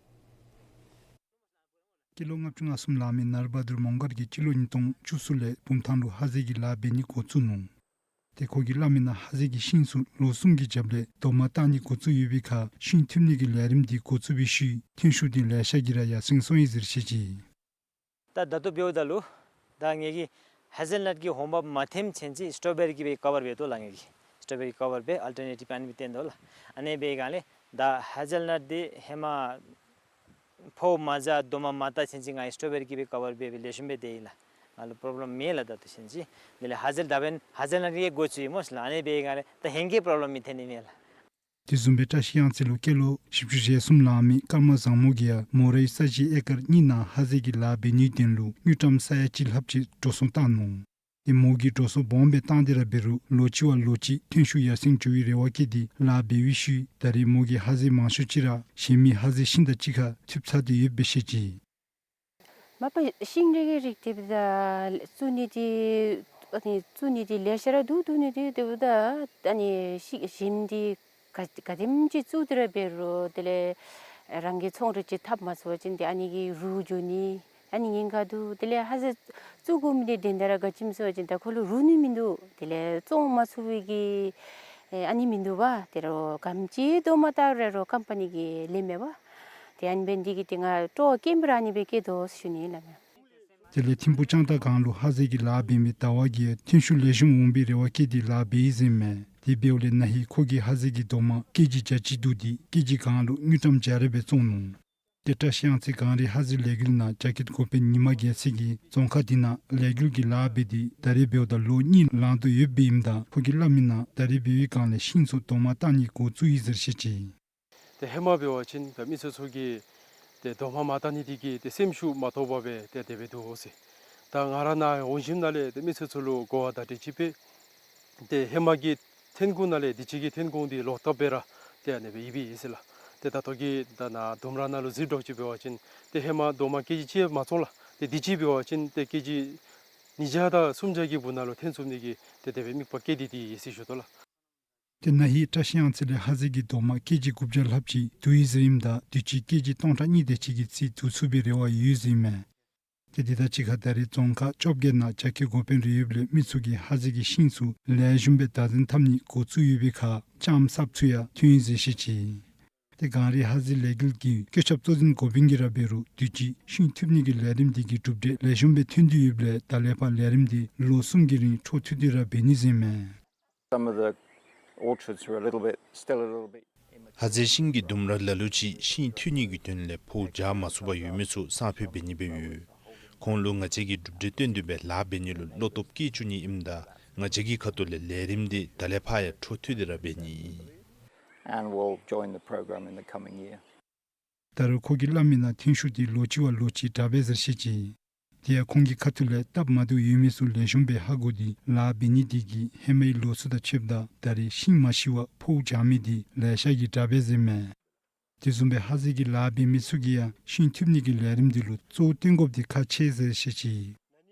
སྤྱི་ལོ་ལྔ་བཅུ་ང་གསུམ་ལང་མི་ནར་བ་དུར་མོང་སྒར་གྱིས་སྤྱི་ལོ་ཉིས་སྟོང་བཅུ་གསུམ་ལས་བུམ་ཐང་ལུ་ཧ་ཟེལ་གྱི་ལཱ་འབད་ནི་འགོ་བཙུགས་ནུག། ཏེ་ཁོ་གིས་སླབ་མི་ནང་ཧ་ཟེལ་གྱི་ཤིང་ཚུ་ལོ་གསུམ་གྱི་རྒྱབ་ལས་རྡོག་མ་བཏགས་ནི་འགོ་བཙུགས་ཡོད་པའི་ཁར་ཤིང་འཐུ་ནི་གི་ལས་རིམ་འདི་འགོ་བཙུགས་པའི་ཤུལ་ཐོན་ཤུགས་འདི་ལེ་ཤ་གིས་ར་ཡར་སེང་སོང་ཡི་ཟེར་བཤད་ཅི། ད་ད་ལྟོ་འབདཝ་ད་ལུ་ད་ངེ་གི་ཧ་ཟེལ་ནཊ་གི་འོང་འབབ་མ་ཐོནམ་ཚུན་ཚོད་སི་ཊོ་བེ་རི་གི་སྦེ་ཀ་བར་འབད་དོ་ལགས། ངེ་གི་སི་ཊོ་བེ་རི་ཀ་བར་སྦེ་ཨལ་ཊར་ནེ་ཊིབ་ཨ་ནི་སྦེ་བཏོན་དོ་ལགས། ཨ་ནི་འབད་བའི་སྒང་ལས་ད་ཧ་ཟེལ་ནཊ་འདི་ཧེ་མ་ཕོཝ་མ་བཟའ་རྡོག་མ་མ་བཏགས་ཚུན་ཚོད་ང་གིས་སི་ཊོ་བེ་རི་གི་སྦེ་ཀ་བར་འབད་སྦེ་ལེགས་ཤོམ་སྦེ་སྡོད་ཡི་ལགས། ང་ལུ་པོརོབ་ལེམ་མེད་ལགས། ད་ལྟོ་ཚུན་ཚོད་དེ་ལས་ཧ་ཟེལ་ད་འབདན་ཧ་ཟེལ་ནཊ་གི་འགོ་བཙུགས་ཡི་སྨོ་ལགས། ཨ་ནི་འབད་བའི་སྒང་ལས་ད་ཧེང་གི་པོརོབ་ལེམ་མི་ཐོན་ནི་མས་ལགས། དེ་བཟུམ་སྦེ་བཀྲ་ཤིས་གཡང་རྩེ་ལུ་སྐྱེས་ལོ་བཞི་བཅུ་ཞེ་གསུམ་ལང་མི་ཀརྨ་བཟང་མོ་གིས་ཡང་མོ་རའི་ས་གཞི་ཨེ་ཀར་གཉིས་ནང་ཧ་ཟེལ་གྱི་ལཱ་འབད་ནིའི་དོན་ལུ་དངུལ་ཀྲམ་ས་ཡ་གཅིག་ལྷགཔ་ཅིག་འགྲོ་སོང་བཏང་ནུག། ཏེ་མོ་གིས་འགྲོ་སོང་སྦོམ་སྦེ་བཏང་སྟེ་ར་འབད་རུང་ལོ་གཅིག་བ་ལོ་གཅིག་ཐོན་ཤུགས་ཡར་སེང་འགྱོ་བའི་རེ་བ་བསྐྱེད་དེ་ལཱ་འབད་བའི་ཤུལ་ད་རེས་མོ་གིས་ཧ་ཟེལ་མང་ཤོས་ཅིག་ར་གཞན་མི་ཧ་ཟེལ་ཤིང་དང་གཅིག་ཁར་འཐུ་ཚར་ཏེ་ཡོདཔ་སྦེ་བཤད་ཅི། མ་པ་ཤིང་འབྲས་ཀྱི་རིགས་འདི་ད་བཙུགས་ནི་འདི་ཨ་ནི་བཙུགས་ནི་འདི་ལེ་ཤ་ར་འདུག། བཙུགས་ནི་འདི་དེ་འབདཝ་ད་ཨ་ནི་ཤིང་གཞན་འདི་ག་ག་དེམ་ཅིག་བཙུགས་ཏེ་ར་འབད་རུང་དེ་ལས་རང་གི་ཚོང་རེ་ཅིག་འཐབ་མ་ཚུགས་པ་ཅིན་ཏེ་ཨ་ནི་གིས་རུལ་འགྱོ་ནི་ཨ་ནི་ཉེན་ཁ་འདུག། དེ་ལས་ཧ་ཟེལ་བཙུགས་དགོ་མི་འདི་དོན་དག་ར་ག་ཅི་སྨོ་ཟེར་བ་ཅིན་ད་ཁོ་ལུ་རུལ་ནི་མིན་འདུག། དེ་ལས་བཙོང་མ་ཚུགས་པའི་གི་ཨ་ནི་མིན་འདུག་པ། དེ་རུང་ག་དེམ་ཅིག་རྡོག་མ་བཏགས་རུང་ར་ཀམ་པ་ནི་གིས་ལེན་མས་པ། ཏེ་ཨ་ནི་འབད་ནི་འདི་གིས་ཏེ་ང་སྤྲོ་བ་སྐྱེན་སྦེ་ར་ཨ་ནི་སྦེ་བསྐྱེད་དོ་ཞུ་ནི་ཨིན་ལགས། དེ་ལས་ཐིམ་ཕུག་ལྕང་སྟག་སྒང་ལུ་ཧ་ཟེལ་གྱི་ལཱ་འབད་མི་ཟླ་བ་གིས་ཡང་ཐོན་ཤུགས་ལེགས་ཤོམ་འོང་པའི་རེ་བ་བསྐྱེད་དེ་ལཱ་འབད་ཡི་ཟེར་མས། དེ་འབདཝ་ལས་ན་ཧིང་ཁོ་གིས་ཧ་ཟེལ་གྱི་རྡོག་མ་ཀེ་ཇི་བརྒྱ་གཅིག་བསྡུ་སྟེ་ཀེ་ཇི་གང་ལུ་དངུལ་ཀྲམ་བརྒྱ་རེ་སྦེ་བཙོང་ནུག། ཏེ་བཀྲ་ཤིས་གཡང་རྩེ་གངས་རི་ཧ་ཟེལ་ལས་འགུལ་ནང་རྒྱ་སྐྱེད་འགོ་དཔོན་ཉི་མ་རྒྱལ་མཚན་གྱིས་རྫོང་ཁག་འདི་ནང་ལས་འགུལ་གྱི་ལཱ་འབད་དེ་ད་རེས་འབདཝ་ད་ལོ་གཉིས་ལང་དོ་ཡོདཔ་ཨིནམ་ད་ཁོ་གིས་སླབ་མི་ནང་ད་རེས་འབད་བའི་སྒང་ལས་ཤིང་ཚུ་རྡོག་མ་བཏགས་ནི་འགོ་བཙུགས་ཡི་ཟེར་བཤད་ཅི། ཏེ་ཧེ་མ་འབད་བ་ཅིན་ད་མི་སེར་ཚུ་གིས་ཏེ་རྡོག་མ་མ་བཏགས་ནི་འདི་གིས་ཏེ་སེམས་ཤུགས་མ་ཐོབ་པར་སྦེ་ཏེ་དེ་སྦེ་འདུག་ཟེར། ད་ང་ར་ནཱ་འོང་ཞིནམ་ལས་ཏེ་མི་སེར་ཚུ་ལུ་གོ་བ་བརྡ་སྤྲོད་ཅིག་འབད། ཏེ་ཧེ་མ་གི་ཐོན་ཁུངས་ནང་ལས་དུས་ཅི་གི་ཐོན་ཁུངས་འདི་ལོག་བཏབ་སྦེ་ར་ཏེ་ཨ་ནི་སྦེ་ཡོདཔ་ཨིན་ཟེར་ལགས། ཏེ་ད་ལྟོ་གི་ད་ནཱ་ལྡུམ་ར་ནང་ལུ་གཟིགས་དོ་ཅིག་འབད་བ་ཅིན་ཏེ་ཧེ་མ་རྡོག་མ་ཀེ་ཇི་གཅིག་ཡང་མ་བཙོང་ལགས། ཏེ་དུས་ཅི་འབད་བ་ཅིན་ཏེ་ཀེ་ཇི་ ཉིས་བརྒྱ་དང་སུམ་བརྒྱ་གི་བར་ན་ལུ་ཐོན་ཚུགས་ནི་གི་ཏེ་དེ་སྦེ་དམིགས་པ་བསྐྱེད་དེ་ཏེ་ཡོད་ཟེར་ཞུ་དོ་ལགས། ཏེ་ན་ཧིང་བཀྲིས་གཡང་རྩེ་ལས་ཧ་ཟེལ་གྱི་རྡོག་མ་ཀེ་ཇི་དགུ་བརྒྱ་ལྷགཔ་ཅིག་བསྡུ་ཡི་ཟེར་ཨིནམ་ད་དུས་ཅི་ཀེ་ཇི་སྟོང་ཕྲག་གཉིས་དེ་ཅིག་གི་རྩིས་བསྡུ་ཚུགས་པའི་རེ་བ་ཡོད་ཟེར་ཨིན་མས། ཏེ་དེ་དང་གཅིག་ཁར་ད་རེས་རྫོང་ཁག་བཅོ་བརྒྱད་ནང་རྒྱ་སྐྱེད་འགོ་དཔོན་རེ་ཡོདཔ་ལས་མི་ཚུ་གིས་ཧ་ཟེལ་གྱི་ཤིང་ཚུ་ལེགས་ཤོམ་སྦེ་བདག་འཛིན་འཐབ་ནི་འགོ་བཙུགས་ཡོད་པའི་ཁར་ལྕངམ་གསརཔ་ཚུ་ཡང་ཐོན་ཡི་ཟེར་བཤད་ཅི། ཏེ་གངས་རི་ཧ་ཟེལ་ལས་འགུལ་གྱི་བཀོད་ཁྱབ་གཙོ་འཛིན་འགོ་དཔོན་གྱིས་ར་འབད་རུང་དུས་ཅི་ཤིང་འཐུ་ནི་གི་ལས་རིམ་དེ་གི་གྲུབ་འབྲས་ལེགས་ཤོམ་སྦེ་ཐོན་ཏེ་ཡོདཔ་ལས་ད་ལས་ཕར་ལས་རིམ་དེ་ལོ་གསུམ་གྱི་རིང་འཕྲོ་མཐུད་དེ་ར་འབད་ནི་ཟེར་ཨིན་མས། Some of the orchards are a little bit, still a little bit. ཧ་ཟེལ་ཤིང་གི་ལྡུམ་ར་ལ་ལུ་ཅིག་ཤིང་འཐུ་ནི་གི་དོན་ལས་འཕོཝ་བྱ་མ་ཚུགས་པར་ཡོད་མི་ཚུ་སང་ཕོད་འབད་ནི་སྦེ་ཡོད། ཁོང་ལུ་ང་བཅས་ཀྱིས་གྲུབ་འབྲས་སྟོན་ཏེ་སྦེ་ལཱ་འབད་ནི་ལུ་བློ་སྟོབས་བསྐྱེད་བཅུག་ནི་ཨིནམ་ད་ང་བཅས་ཀྱི་ཁ་ཐུག་ལས་ལས་རིམ་དེ་ད་ལས་ཕར་ཡང་འཕྲོ་མཐུད་དེ་ར་འབད་ནི་ཨིན། And we'll join the program in the coming year. ད་རུང་ཁོ་གིས་སླབ་མིའི་ནང་ཐོན་ཤུགས་དེ་ལོ་གཅིག་བ་ལོ་གཅིག་དྲག་པས་ཟེར་བཤད་ཅི། དེ་ཡང་ཁོང་གི་ཁ་ཐུག་ལས་སྟབས་མ་བདེཝ་ཡོད་མི་ཚུ་ལེགས་ཤོམ་སྦེ་ཧ་གོ་སྟེ་ལཱ་འབད་ནི་དེ་གིས་ཧེ་མའི་ལོ་ཚུ་དང་ཕྱདཔ་ད་ད་རེས་ཤིང་མ་ཤི་བར་འཕོཝ་བྱ་མི་དེ་ལེ་ཤ་གིས་དྲག་པས་ཟེར་ཨིན་མས། དེ་བཟུམ་སྦེ་ཧ་ཟེལ་གྱི་ལཱ་འབད་མི་ཚུ་གིས་ཡང་ཤིང་འཐུ་ནི་གི་ལས་རིམ་དེ་ལུ་གཙོ་བོ་བཏོན་དགོཔ་དེ་ཁག་ཆེ་ཟེར་བཤད་ཅི།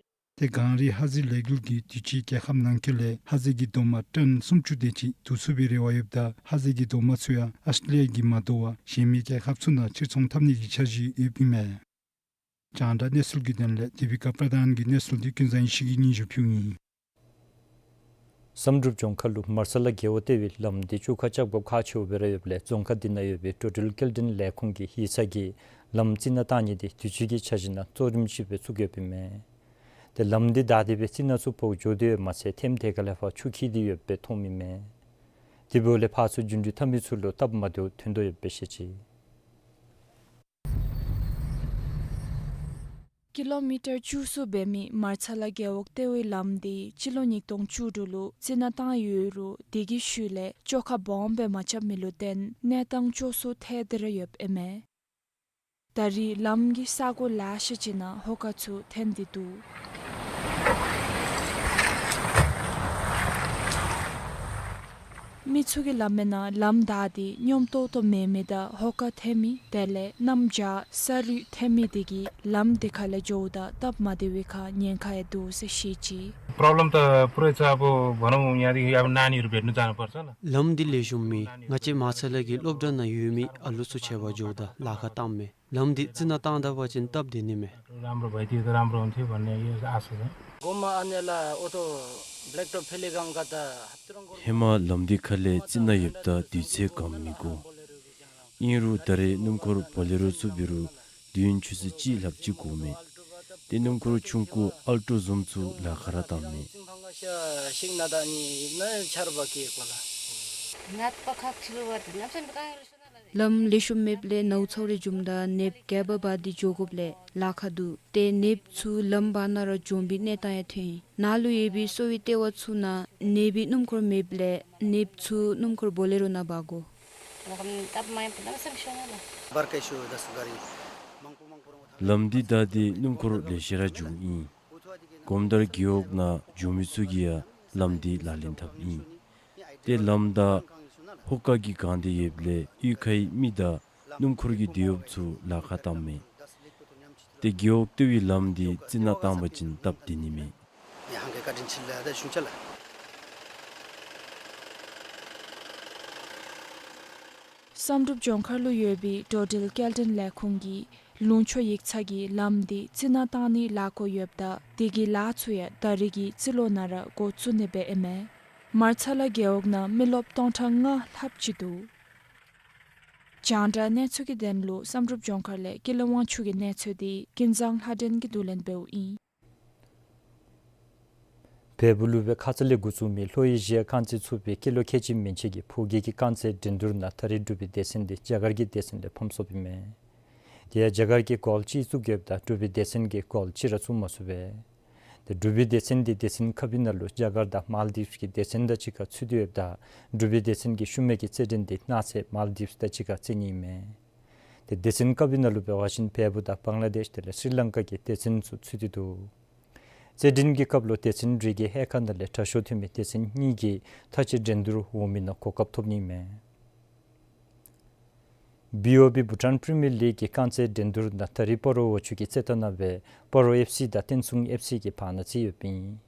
ཏེ་གངས་རི་ཧ་ཟེལ་ལས་འགུལ་གྱིས་དུས་ཅི་རྒྱལ་ཁབ་ནང་འཁོད་ལས་ཧ་ཟེལ་གྱི་རྡོག་མ་ཊཱན་སུམ་ཅུ་དེ་ཅིག་བསྡུ་ཚུགས་པའི་རེ་བ་ཡོདཔ་ད་ཧ་ཟེལ་གྱི་རྡོག་མ་ཚུ་ཡང་ཨཱོས་ཊྲེ་ལི་ཡ་གིས་མ་དོ་བར་གཞན་མི་རྒྱལ་ཁབ་ཚུ་ནང་ཕྱིར་ཚོང་འཐབ་ནི་གི་འཆར་གཞི་ཡོདཔ་ཨིན་མས། རྒྱང་བསྒྲགས་གནས་ཚུལ་གྱི་དོན་ལས་དེ་བི་ཀ་པྲ་དཱན་གྱི་གནས་ཚུལ་དེ་ཀུན་བཟང་ཡེ་ཤེས་ཀྱིས་སྙན་ཞུ་ཕུལཝ་ཨིན། བསམ་གྲུབ་ལྗོངས་མཁར་ལུ་མར་ཚ་ལ་རྒེད་འོག་ལྟེ་བའི་ལམ་དེ་བཅོ་ཁ་རྐྱབ་དགོཔ་ཁག་ཆེཝ་སྦེ་ར་ཡོདཔ་ལས་རྫོང་ཁག་དེ་ནང་ཡོད་པའི་འགྲོ་འགྲུལ་སྐྱེལ་འདྲེན་ལས་ཁུངས་ཀྱི་ཡིག་ཚང་གིས་ལམ་རྩི་ནག་བཏང་ནི་དེ་དུས་ཅི་གི་འཆར་གཞི་ནང་གཙོ་རིམ་ཅིག་སྦེ་བཙུགས་ཡོདཔ་ཨིན་མས། ཏེ་ལམ་དེ་བདའ་སྟེ་སྦེ་རྩི་ནག་ཚུ་འཕོ་འགྱོ་སྟེ་ཡོདཔ་མ་ཚད་ཐེམ་དེ་ཁ་ལས་ཕར་ཆུ་འཁྱིལ་ཏེ་ཡོདཔ་སྦེ་མཐོངམ་ཨིན་མས། དེ་འབདཝ་ལས་ཕར་ཚུར་རྒྱུ་འགྲུལ་འཐབ་མི་ཚུ་ལུ་སྟབས་མ་བདེཝ་ཐོན་དོ་ཡོདཔ་སྦེ་བཤད་ཅི། ཀི་ལོ་མི་ཊར་བཅུ་གསུམ་འབད་མི་མར་ཚ་ལ་རྒེད་འོག་ལྟེ་བའི་ལམ་དེ་སྤྱི་ལོ་ཉིས་སྟོང་བཅུ་དྲུག་ལུ་རྩི་ནག་བཏང་ཡོད་རུང་དེ་གི་ཤུལ་ལས་བཅོ་ཁ་སྦོམ་སྦེ་མ་རྐྱབ་མི་ལུ་བརྟེན་གནས་སྟངས་སྐྱོ་སུ་ཐལ་ཏེ་ར་ཡོདཔ་ཨིན་མས། ད་རེས་ལམ་གྱི་ས་གོ་ལེ་ཤ་ཅིག་ནང་ཧོ་ཀ་ཚུ་འཐོན་ཏེ་འདུག། མི་ཚུ་གིས་སླབ་མིའི་ནང་ལམ་བདའ་སྟེ་སྙོམས་ཏོག་ཏོ་མེད་མི་དང་ཧོ་ཀ་འཐོན་མི་དེ་ལས་གནམ་བྱཱར་ས་རུད་འཐོན་མི་དེ་གིས་ལམ་དེ་ཁ་ལས་འགྱོཝ་ད་སྟབས་མ་བདེ་བའི་ཁར་ཉེན་ཁ་ཡང་འདུག་ཟེར་བཤད་ཅི། प्रब्लम त पुरै छ। अब भनौँ यहाँदेखि अब नानीहरू भेट्न जानुपर्छ ल। ལམ་འདི་ལེགས་ཤོམ་མེད། ང་བཅས་མར་ཚ་ལ་གི་སློབ་གྲྭ་ནང་ཡོད་མི་ཨ་ལུ་ཚུ་ཁྱད་པར་འགྱོཝ་ད་ལཱ་ཁག་བཏངམ་མས། ལམ་འདི་རྩི་ནག་བཏང་ད་པ་ཅིན་སྟབས་བདེ་ནི་མས། राम्रो भइदिए त राम्रो हुन्थ्यो भन्ने यो आशा छ। गोमा आनेला ओतो ब्ल्याक टप फेले गाउँका त हत्तुरङ गोरु ཧེ་མ་ལམ་འདི་ཁ་ལས་རྩི་ནག་ཡོདཔ་ད་དུས་ཚོད་གང་མི་འགོར། ཨིན་རུང་ད་རེས་སྣུམ་འཁོར་བོ་ལེ་རོ་ཚུ་འབད་རུང་བདུན་ཆུ་ཚོད་གཅིག་ལྷགཔ་ཅིག་འགོརཝ་མས། ཏེ་སྣུམ་འཁོར་ཆུང་ཀུ་ཨལ་ཊོ་བཟུམ་ཚུ་ལཱ་ཁག་ར་བཏངམ་མས། ལམ་ལེགས་ཤོམ་མེདཔ་ལས་ནཝ་ཚཝ་རེ་འབྱུངམ་ད་ནདཔ་ག་བ་འབག་སྟེ་འགྱོ་དགོཔ་ལས་ལཱ་ཁག་འདུག། ཏེ་ནདཔ་ཚུ་ལམ་བར་ན་ར་འཛོམས་པའི་གནས་སྟངས་ཡང་ཐོན་ཡི། ནཱ་ལུ་ཡོད་པའི་གསོ་བའི་ལྟེ་བ་ཚུ་ནང་ནདཔ་གི་སྣུམ་འཁོར་མེདཔ་ལས་ནདཔ་ཚུ་སྣུམ་འཁོར་བོ་ལེ་རོ་ནང་འབག་དགོ། ལམ་འདི་བདའ་སྟེ་སྣུམ་འཁོར་ལེ་ཤ་ར་འཛོམས་ཡི། གོམ་དར་རྒེད་འོག་ནང་འཛོམས་མི་ཚུ་གིས་ཡང་ལམ་འདི་ལག་ལེན་འཐབ་ཨིན། ཏེ་ལམ་བདའ་ཧོ་ཀ་གིས་གང་སྟེ་ཡོདཔ་ལས་གཡུས་ཁའི་མི་དང་སྣུམ་འཁོར་གྱི་འདི་ཡོདཔ་ཚུ་ལཱ་ཁག་བཏངམ་མས། ཏེ་རྒེད་འོག་ལྟེ་བའི་ལམ་འདི་རྩི་ནག་བཏང་པ་ཅིན་སྟབས་བདེ་ནི་མས། བསམ་གྲུབ་ལྗོངས་མཁར་ལུ་ཡོད་པའི་འགྲོ་འགྲུལ་སྐྱེལ་འདྲེན་ལས་ཁུངས་ཀྱི་ལུང་ཕྱོགས་ཡིག་ཚང་གིས་ལམ་འདི་རྩི་ནག་བཏང་ནིའི་ལས་འགུལ་ཡོདཔ་ད་དེ་གི་ལཱ་ཚུ་ཡང་ད་རེས་ཀྱི་རྩིས་ལོ་ནང་ར་འགོ་བཙུགས་ནི་སྦེ་ཨིན་མས། མར་ཚ་ལ་རྒེད་འོག་ནང་མི་རློབས་སྟོང་ཕྲག་ལྔ་ལྷགཔ་ཅིག་འདུག། རྒྱང་བསྒྲགས་གནས་ཚུལ་གྱི་དོན་ལུ་བསམ་གྲུབ་ལྗོངས་མཁར་ལས་ཀུན་ལེགས་དབང་ཕྱུག་གི་གནས་ཚུལ་དེ་ཀུན་བཟང་ལྷ་སྒྲོན་གྱིས་བསྡུ་ལེན་འབདཝ་ཨིན། བལ་པོ་ལུ་སྦེ་ཁ་ཙ་ལས་འགོ་བཙུགས་མི་ལྷོ་ཨེ་ཤི་ཡ་རྐང་རྩེད་ཚོགས་པའི་སྐྱེས་ལོ་ཁལ་གཅིག་མན་ཆད་ཀྱི་ཕོ་སྐྱེས་ཀྱི་རྐང་རྩེད་འགྲན་བསྡུར་ནང་ད་རེས་འབྲུག་པའི་སྡེ་ཚན་དེ་རྒྱ་གར་གྱི་སྡེ་ཚན་ལས་ཕམ་སོཔ་ཨིན་མས། དེ་ཡང་རྒྱ་གར་གྱིས་གོལ་གཅིག་བཙུགས་ཡོདཔ་ད་འབྲུག་པའི་སྡེ་ཚན་གྱིས་གོལ་གཅིག་ར་བཙུགས་མ་ཚུགས་པས། ཏེ་འབྲུག་པའི་སྡེ་ཚན་དེ་སྡེ་ཚན་ཁ་སྦུག་ནང་ལུ་རྒྱ་གར་དང་མཱལ་དིབས་ཀྱི་སྡེ་ཚན་དང་གཅིག་ཁར་ཚུད་དེ་ཡོདཔ་ད་འབྲུག་པའི་སྡེ་ཚན་གྱི་ཤུལ་མའི་རྩེད་འགྲན་དེ་གནངས་ཚེ་མཱལ་དིབས་དང་གཅིག་ཁར་རྩེད་ནི་ཨིན་མས། ཏེ་སྡེ་ཚན་ཁ་སྦུག་ནང་ལུ་འབད་བ་ཅིན་བལ་པོ་དང་བང་ལ་དེཤ་དེ་ལས་སི་རི་ལང་ཀ་གི་སྡེ་ཚན་ཚུ་ཚུད་དེ་འདུག། རྩེད་འགྲན་གྱི་སྐབས་ལུ་སྡེ་ཚན་རེ་གི་ཧེ་ཁ་ནང་ལས་དྲག་ཤོས་ཐོན་མི་སྡེ་ཚན་གཉིས་ཀྱིས་མཐའ་དཔྱད་འགྲན་བསྡུར་འོང་མི་ནང་གོ་སྐབས་ཐོབ་ནི་ཨིན་མས། བི་ཨོ་བི་བྷུ་ཊཱན་པི་རི་མི་ཡར་ལིག་གི་རྐང་རྩེད་འགྲན་བསྡུར་ནང་ད་རིས་སྤ་རོ་འོག་ཆུ་གི་རྩེད་ཐང་ནང་སྦེ་སྤ་རོ་ཨེཕ་སི་དང་བསྟན་སྲུང་ཨེཕ་སི་གི་བར་ན་རྩེད་ཡོདཔ་ཨིན།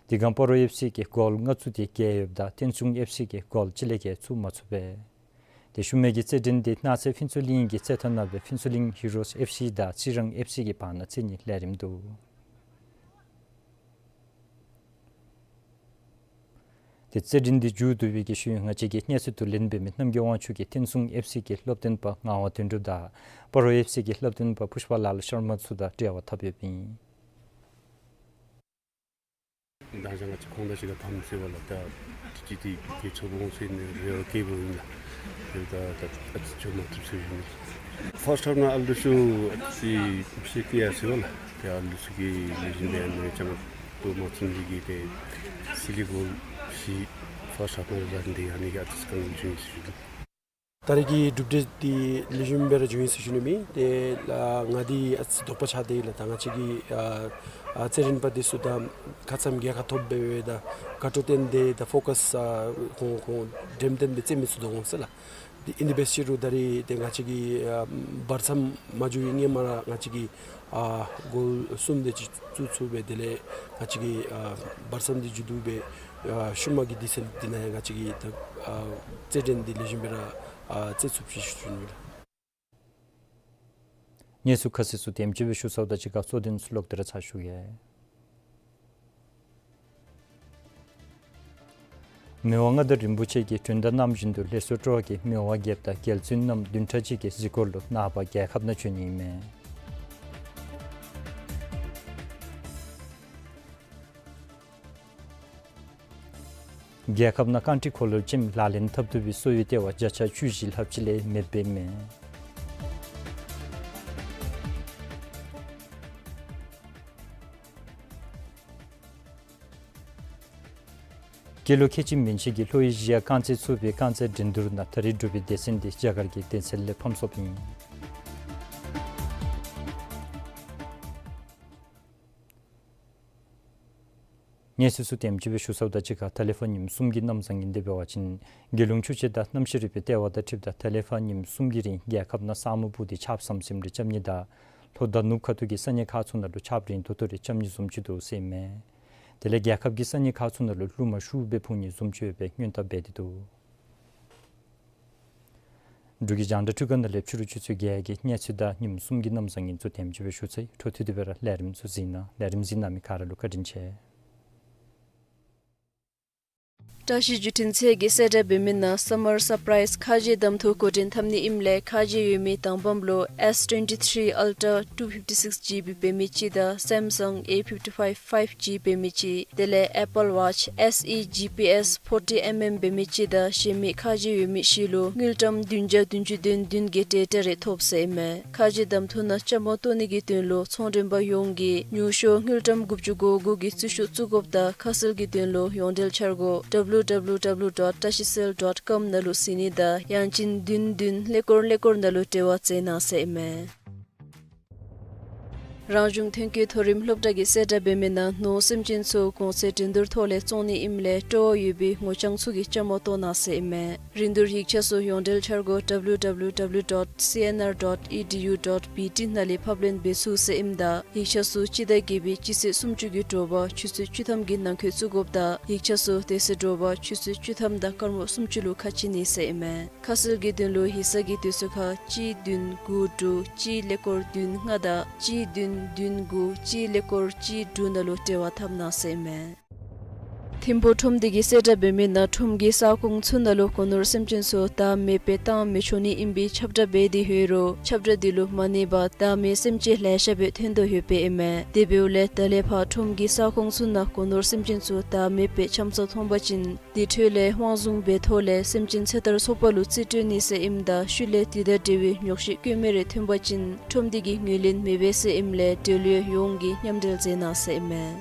དེ་སྒང་སྤ་རོ་ཨེཕ་སི་གིས་གོལ་ལྔ་བཙུགས་ཏེ་རྒྱལ་ཡོདཔ་ད་བསྟན་སྲུང་ཨེཕ་སི་གིས་གོལ་གཅིག་ལས་བརྒལ་བཙུགས་མ་ཚུགས་པས། དེ་ཤུལ་མའི་གི་རྩེད་འགྲན་དེ་གནངས་ཚེ་ཕུན་ཚོགས་གླིང་གི་རྩེད་ཐང་ནང་སྦེ་ཕུན་ཚོགས་གླིང་ཧི་རོས་ཨེཕ་སི་དང་རྩི་རང་ཨེཕ་སི་གི་བར་ན་རྩེད་ནིའི་ལས་རིམ་འདུག། དེ་རྩེད་འགྲན་དེ་མཇུག་བསྡུ་བའི་གི་ཤུལ་ང་བཅས་ཀྱི་གནས་ཚུལ་བསྡུ་ལེན་འབད་མི་རྣམ་རྒྱལ་དབང་ཕྱུག་གིས་བསྟན་སྲུང་ཨེཕ་སི་གི་སློབ་སྟོན་པ་ངག་དབང་དོན་གྲུབ་དང་སྤ་རོ་ཨེཕ་སི་གི་སློབ་སྟོན་པ་ཕུཤ་པ་ལཱལ་ཤར་མ་ཚུ་དང་འབྲེལ་བ་འཐབ་ཡོདཔ་ཨིན། ད་ང་བཅས་ཁོང་དང་གཅིག་ཁར་ཕམ་ཟེར་བ་ལགས། ད་ཅི་ཅི་དེ་གི་ཚོ་བོང་ཟེར་ནི་རེ་བ་སྐྱེས་བུ་ཨིན་ལགས། དེ་ད་ད་ཨ་ཙི་ཆོ་མ་ཐུབ་ཟེར་ཞུ་ནི། ཕརསཊ་ཧཱཕ་ནང་ཨ་ལུ་ཚུ་ཨ་ཙི་ཤེད་ཀྱི་ཡ་ཟེར་བ་ལགས། དེ་ཨ་ལུ་ཚུ་གིས་ལེགས་ཤོམ་སྦེ་ཨ་ནི་བཅའ་མར་གཏོགས་མ་ཚུགས་ནི་གིས་དེ་སི་ལི་གོལ་བཞི་ཕརསཊ་ཧཱཕ་ནང་ར་འདི་ཨ་ནི་གིས་ཨ་ཙི་དཀའ་ངལ་བྱུང་ཡི་ཟེར་ཞུ་ནི། ད་རེས་ཀྱི་གྲུབ་འབྲས་འདི་ལེགས་ཤོམ་སྦེ་ར་བྱུང་ཡི་ཟེར་ཞུ་ནི་མས། དེ་ལགས་ང་འདི་ཨ་ཙི་དོགས་པ་ཆགས་ཏེ་ལགས། ད་ང་བཅས་ཀྱི་ཨ་ཨ་རྩེད་འགྲན་པ་འདི་ཚུ་ད་ཁ་ཙ་རྒྱལ་ཁ་ཐོབ་འབད་བའི་ད་དགའ་སྤྲོ་བསྟན་ཏེ་ད་ཕོ་ཀཱས་ཨ་ཁོང་ཁོང་འགྲེམས་སྟོན་འདི་རྩེད་མི་ཚུགས་དོ་འོང་ཟེར་ལགས། འདི་ཨིན་དེ་འབད་ཟེར་རུང་ད་རེས་དེ་ང་བཅས་ཀྱི་ཨ་བར་མཚམས་མ་འཇུག་པའི་སྔོན་མ་ར་ང་བཅས་ཀྱི་ཨ་གོལ་གསུམ་དེ་ཅིག་བཙུགས་ཚུགས་པས། དེ་ལས་ང་བཅས་ཀྱི་ཨ་བར་མཚམས་འདི་མཇུག་བསྡུ་སྦེ་ཨ་ཤུལ་མ་གི་དུས་ཚོད་འདི་ནང་ཡང་ང་བཅས་ཀྱིས་ད་ཨ་རྩེད་འགྲན་འདི་ལེགས་ཤོམ་སྦེ་ར་ཨ་རྩེད་ཚུགས་ཅིག་ཞུ་ཞུ་ནི་ལགས། གནས་ཚུལ་ཁ་གསལ་ཚུ་དེམ་ཅིག་སྦེ་ཞུ་ཚརཝ་ད་གཅིག་ཁར་གཙོ་དོན་ཚུ་ལོག་སྟེ་ར་ཚར་ཞུ་གེ། མི་དབང་མངའ་བདག་རིན་པོ་ཆེ་གིས་དོན་དག་གནང་བཞིན་དུ་ལེགས་སོ་སྤྲོ་བ་གིས་མི་དབང་བརྒྱད་དང་རྒྱལ་བཙུན་རྣམས་བདུན་ཕྲག་གཅིག་གི་གཟིགས་སྐོར་ལུ་ནངས་པ་རྒྱལ་ཁབ་ནང་བྱོན་ནི་ཨིན་མས། རྒྱལ་ཁབ་ནང་རྐང་ཁྲི་འཁོར་ལོ་ཅན་ལག་ལེན་འཐབ་བཏུབ་པའི་གསོ་བའི་ལྟེ་བ་བརྒྱ་ཆ་བཅུ་བཞི་ལྷགཔ་ཅིག་ལས་མེདཔ་ཨིན་མས། སྐྱེས་ལོ་ཁལ་གཅིག་མན་ཆད་ཀྱི་ལྷོ་ཨེ་ཤི་ཡ་རྐང་རྩེད་ཚོགས་པའི་རྐང་རྩེད་འགྲན་བསྡུར་ནང་ད་རིས་འབྲུག་པའི་སྡེ་ཚན་འདི་རྒྱ་གར་གྱི་སྡེ་ཚན་ལས་ཕམ་སོངམ་ཨིན། གནས་ཚུལ་ཚུ་དེམ་ཅིག་སྦེ་ཞུ་ཚརཝ་ད་གཅིག་ཁར་ད་ལས་ཕར་ཉིནམ་གསུམ་གྱི་གནམ་བཟང་ངན་འདི་འབད་བ་ཅིན་རྒྱལ་ཡོངས་ཆུ་སྤྱོད་དང་གནམ་གཤིས་རིག་པའི་ལྟེ་བ་དང་འཁྲིལཝ་ད་ད་ལས་ཕར་ཉིནམ་གསུམ་གྱི་རིང་རྒྱལ་ཁབ་ནང་ས་སྨུག་སྤུབས་ཏེ་ཆརཔ་ཟམ་ཟིམ་རེ་རྐྱབ་ནི་དང་ལྷོ་དང་ནུབ་ཁ་ཐུག་གི་ས་གནས་ཁག་ཚུ་ནང་ལུ་ཆརཔ་རན་ཏོག་ཏོ་རེ་རྐྱབ་ནི་བཟུམ་ཅིག་འདུག་ཟེར་ཨིན་མས། དེ་ལས་རྒྱལ་ཁབ་ཀྱི་ས་གནས་ཁག་ཚུ་ནང་ལུ་རླུང་མ་ཤུགས་སྦེ་འཕུ་ནི་བཟུམ་ཅིག་ཡོད་པའི་སྔོན་བརྡ་འབད་དེ་འདུག། འབྲུག་གི་རྒྱང་བསྒྲགས་ཁྲི་ཁང་ནང་ལས་ཕྱི་རུ་ཆུ་ཚོད་བརྒྱད་ཀྱི་གནས་ཚུལ་དང་ཉིནམ་གསུམ་གྱི་གནམ་བཟང་ངན་ཚུ་དེམ་ཅིག་སྦེ་ཞུ་ཚར་ཡི། འཕྲོ་མཐུད་དེ་སྦེ་ར་ལས་རིམ་ཚུ་གཟིགས་གནང་། ལས་རིམ་གཟིགས་གནང་མི་ག་ར་ལུ་བཀའ་དྲིན་ཆེ། བཀྲ་ཤིས་བརྒྱུད་འཕྲིན་ཚད་ཀྱིས་གསལ་བསྒྲགས་འབད་མི་ནང་སམ་མར་སར་པ་རའིཛ་ཁ་རྗེ་གདམ་འཐུ་འགོ་འདྲེན་འཐབ་ནི་ཨིནམ་ལས་ཁ་རྗེ་ཡོད་མི་དང་པམ་ལུ་S twenty-three Ultra two fifty-six GB འབད་མི་ཅིག་དང་Samsung A fifty-five five G འབད་མི་ཅིག་དེ་ལས་Apple Watch S E G P S forty mm འབད་མི་ཅིག་དང་གཞན་མི་ཁ་རྗེ་ཡོད་མི་བཞི་ལུ་དངུལ་ཀྲམ་བདུན་བརྒྱ་བདུན་ཅུ་དོན་བདུན་གྱི་ཌེ་ཊ་རེ་ཐོབ་ཟེར་ཨིན་མས། ཁ་རྗེ་གདམ་འཐུ་ནང་བཅའ་མར་གཏོགས་ནི་གི་དོན་ལུ་ཚོང་མགྲོན་པ་ཡོངས་ཀྱིས་ཉུང་ཤོས་དངུལ་ཀྲམ་དགུ་བཅུ་གོ་དགུ་གི་རྩིས་ཤོག་བཙུགས་དགོཔ་དང་ཁ་གསལ་གྱི་དོན་ལུ་ཡོངས་འབྲེལ་འཆར་སྒོ་W W W dot tashicell dot com ནང་ལུ་གཟིགས་ནི་དང་ཡང་ཅིན་བདུན་བདུན་ཀླད་ཀོར་ཀླད་ཀོར་ནང་ལུ་འབྲེལ་བ་མཛད་གནང་ཟེར་ཨིན་མས། རང་གཞུང་ཐོན་སྐྱེད་མཐོ་རིམ་སློབ་གྲྭ་གིས་གསལ་བསྒྲགས་འབད་མི་ནང་ནོར་སེམས་ཅན་ཚུ་གོང་ཚད་འགྲན་བསྡུར་ཐོག་ལས་བཙོང་ནི་ཨིནམ་ལས་སྤྲོ་བ་ཡོད་པའི་ངོ་རྐྱང་ཚུ་གིས་བཅའ་མར་གཏོགས་གནང་ཟེར་ཨིན་མས། རིན་བསྡུར་ཡིག་ཆ་ཚུ་ཡོངས་འབྲེལ་འཆར་སྒོ་W W W dot C N R dot E D U dot B T ནང་ལས་ཕབ་ལེན་འབད་ཚུགས་ཟེར་ཨིནམ་ད་ཡིག་ཆ་ཚུ་སྤྱི་ཟླ་བརྒྱད་པའི་སྤྱི་ཚེས་སུམ་ཅུ་གི་དྲོ་པ་ཆུ་ཚོད་བཅུ་ཐམ་གྱི་ནང་འཁོད་བཙུགས་དགོཔ་དང་ཡིག་ཆ་ཚུ་དེ་ཚེ་དྲོ་པ་ཆུ་ཚོད་བཅུ་ཐམ་དང་སྐར་མ་སུམ་ཅུ་ལུ་ཁ་ཕྱེ་ནི་ཟེར་ཨིན་མས། ཁ་གསལ་གྱི་དོན་ལུ་ཡིག་ཚང་གི་དུས་ཚོད་ཁར་གཅིག་བདུན་དགུ་དྲུག་གཅིག་ཀླད་ཀོར་བདུན་ལྔ་དང་གཅིག་བདུན་བདུན་དགུ་གཅིག་ཀླད་ཀོར་གཅིག་དྲུག་ནང་ལུ་འབྲེལ་བ་འཐབ་གནང་ཟེར་ཨིན་མས། ཐིམ་ཕུག་ཁྲོམ་སྡེ་གིས་གསལ་བསྒྲགས་འབད་མི་ནང་ཁྲོམ་གྱི་ས་ཁོངས་ཚུ་ནང་ལུ་སྒོ་ནོར་སེམས་ཅན་ཚུ་བདག་མེད་སྦེ་བཏང་མི་ཆོག་ནི་ཨིན་པའི་ཁྱབ་བསྒྲགས་འབད་དེ་ཡོད་རུང་ཁྱབ་བསྒྲགས་འདི་ལུ་མ་གནས་པར་བདག་མེད་སེམས་ཅན་ལེ་ཤ་སྦེ་ཐོན་དོ་ཡོདཔ་ཨིན་མས། དེ་འབདཝ་ལས་ད་ལས་ཕར་ཁྲོམ་གྱི་ས་ཁོངས་ཚུ་ནང་སྒོ་ནོར་སེམས་ཅན་ཚུ་བདག་མེད་སྦེ་འཁྱམས་ས་མཐོང་པ་ཅིན་དེ་འཕྲོ་ལས་དབང་བཟུང་འབད་ཐོག་ལས་སེམས་ཅན་ཚེ་ཐར་ཚོགས་པ་ལུ་རྩིས་སྤྲོད་ནི་ཟེར་ཨིནམ་ད་ཤུལ་ལས་དེ་དང་འབྲེལ་བའི་ཉོགས་བཤད་བཀོད་མི་རེ་ཐོན་པ་ཅིན་ཁྲོམ་སྡེ་གིས་ངོས་ལེན་མི་འབད་ཟེར་ཨིནམ་ལས་འབྲེལ་ཡོད་ཡོངས་ཀྱིས་མཉམ་འབྲེལ་མཛད་གནང་ཟེར་ཨིན་མས།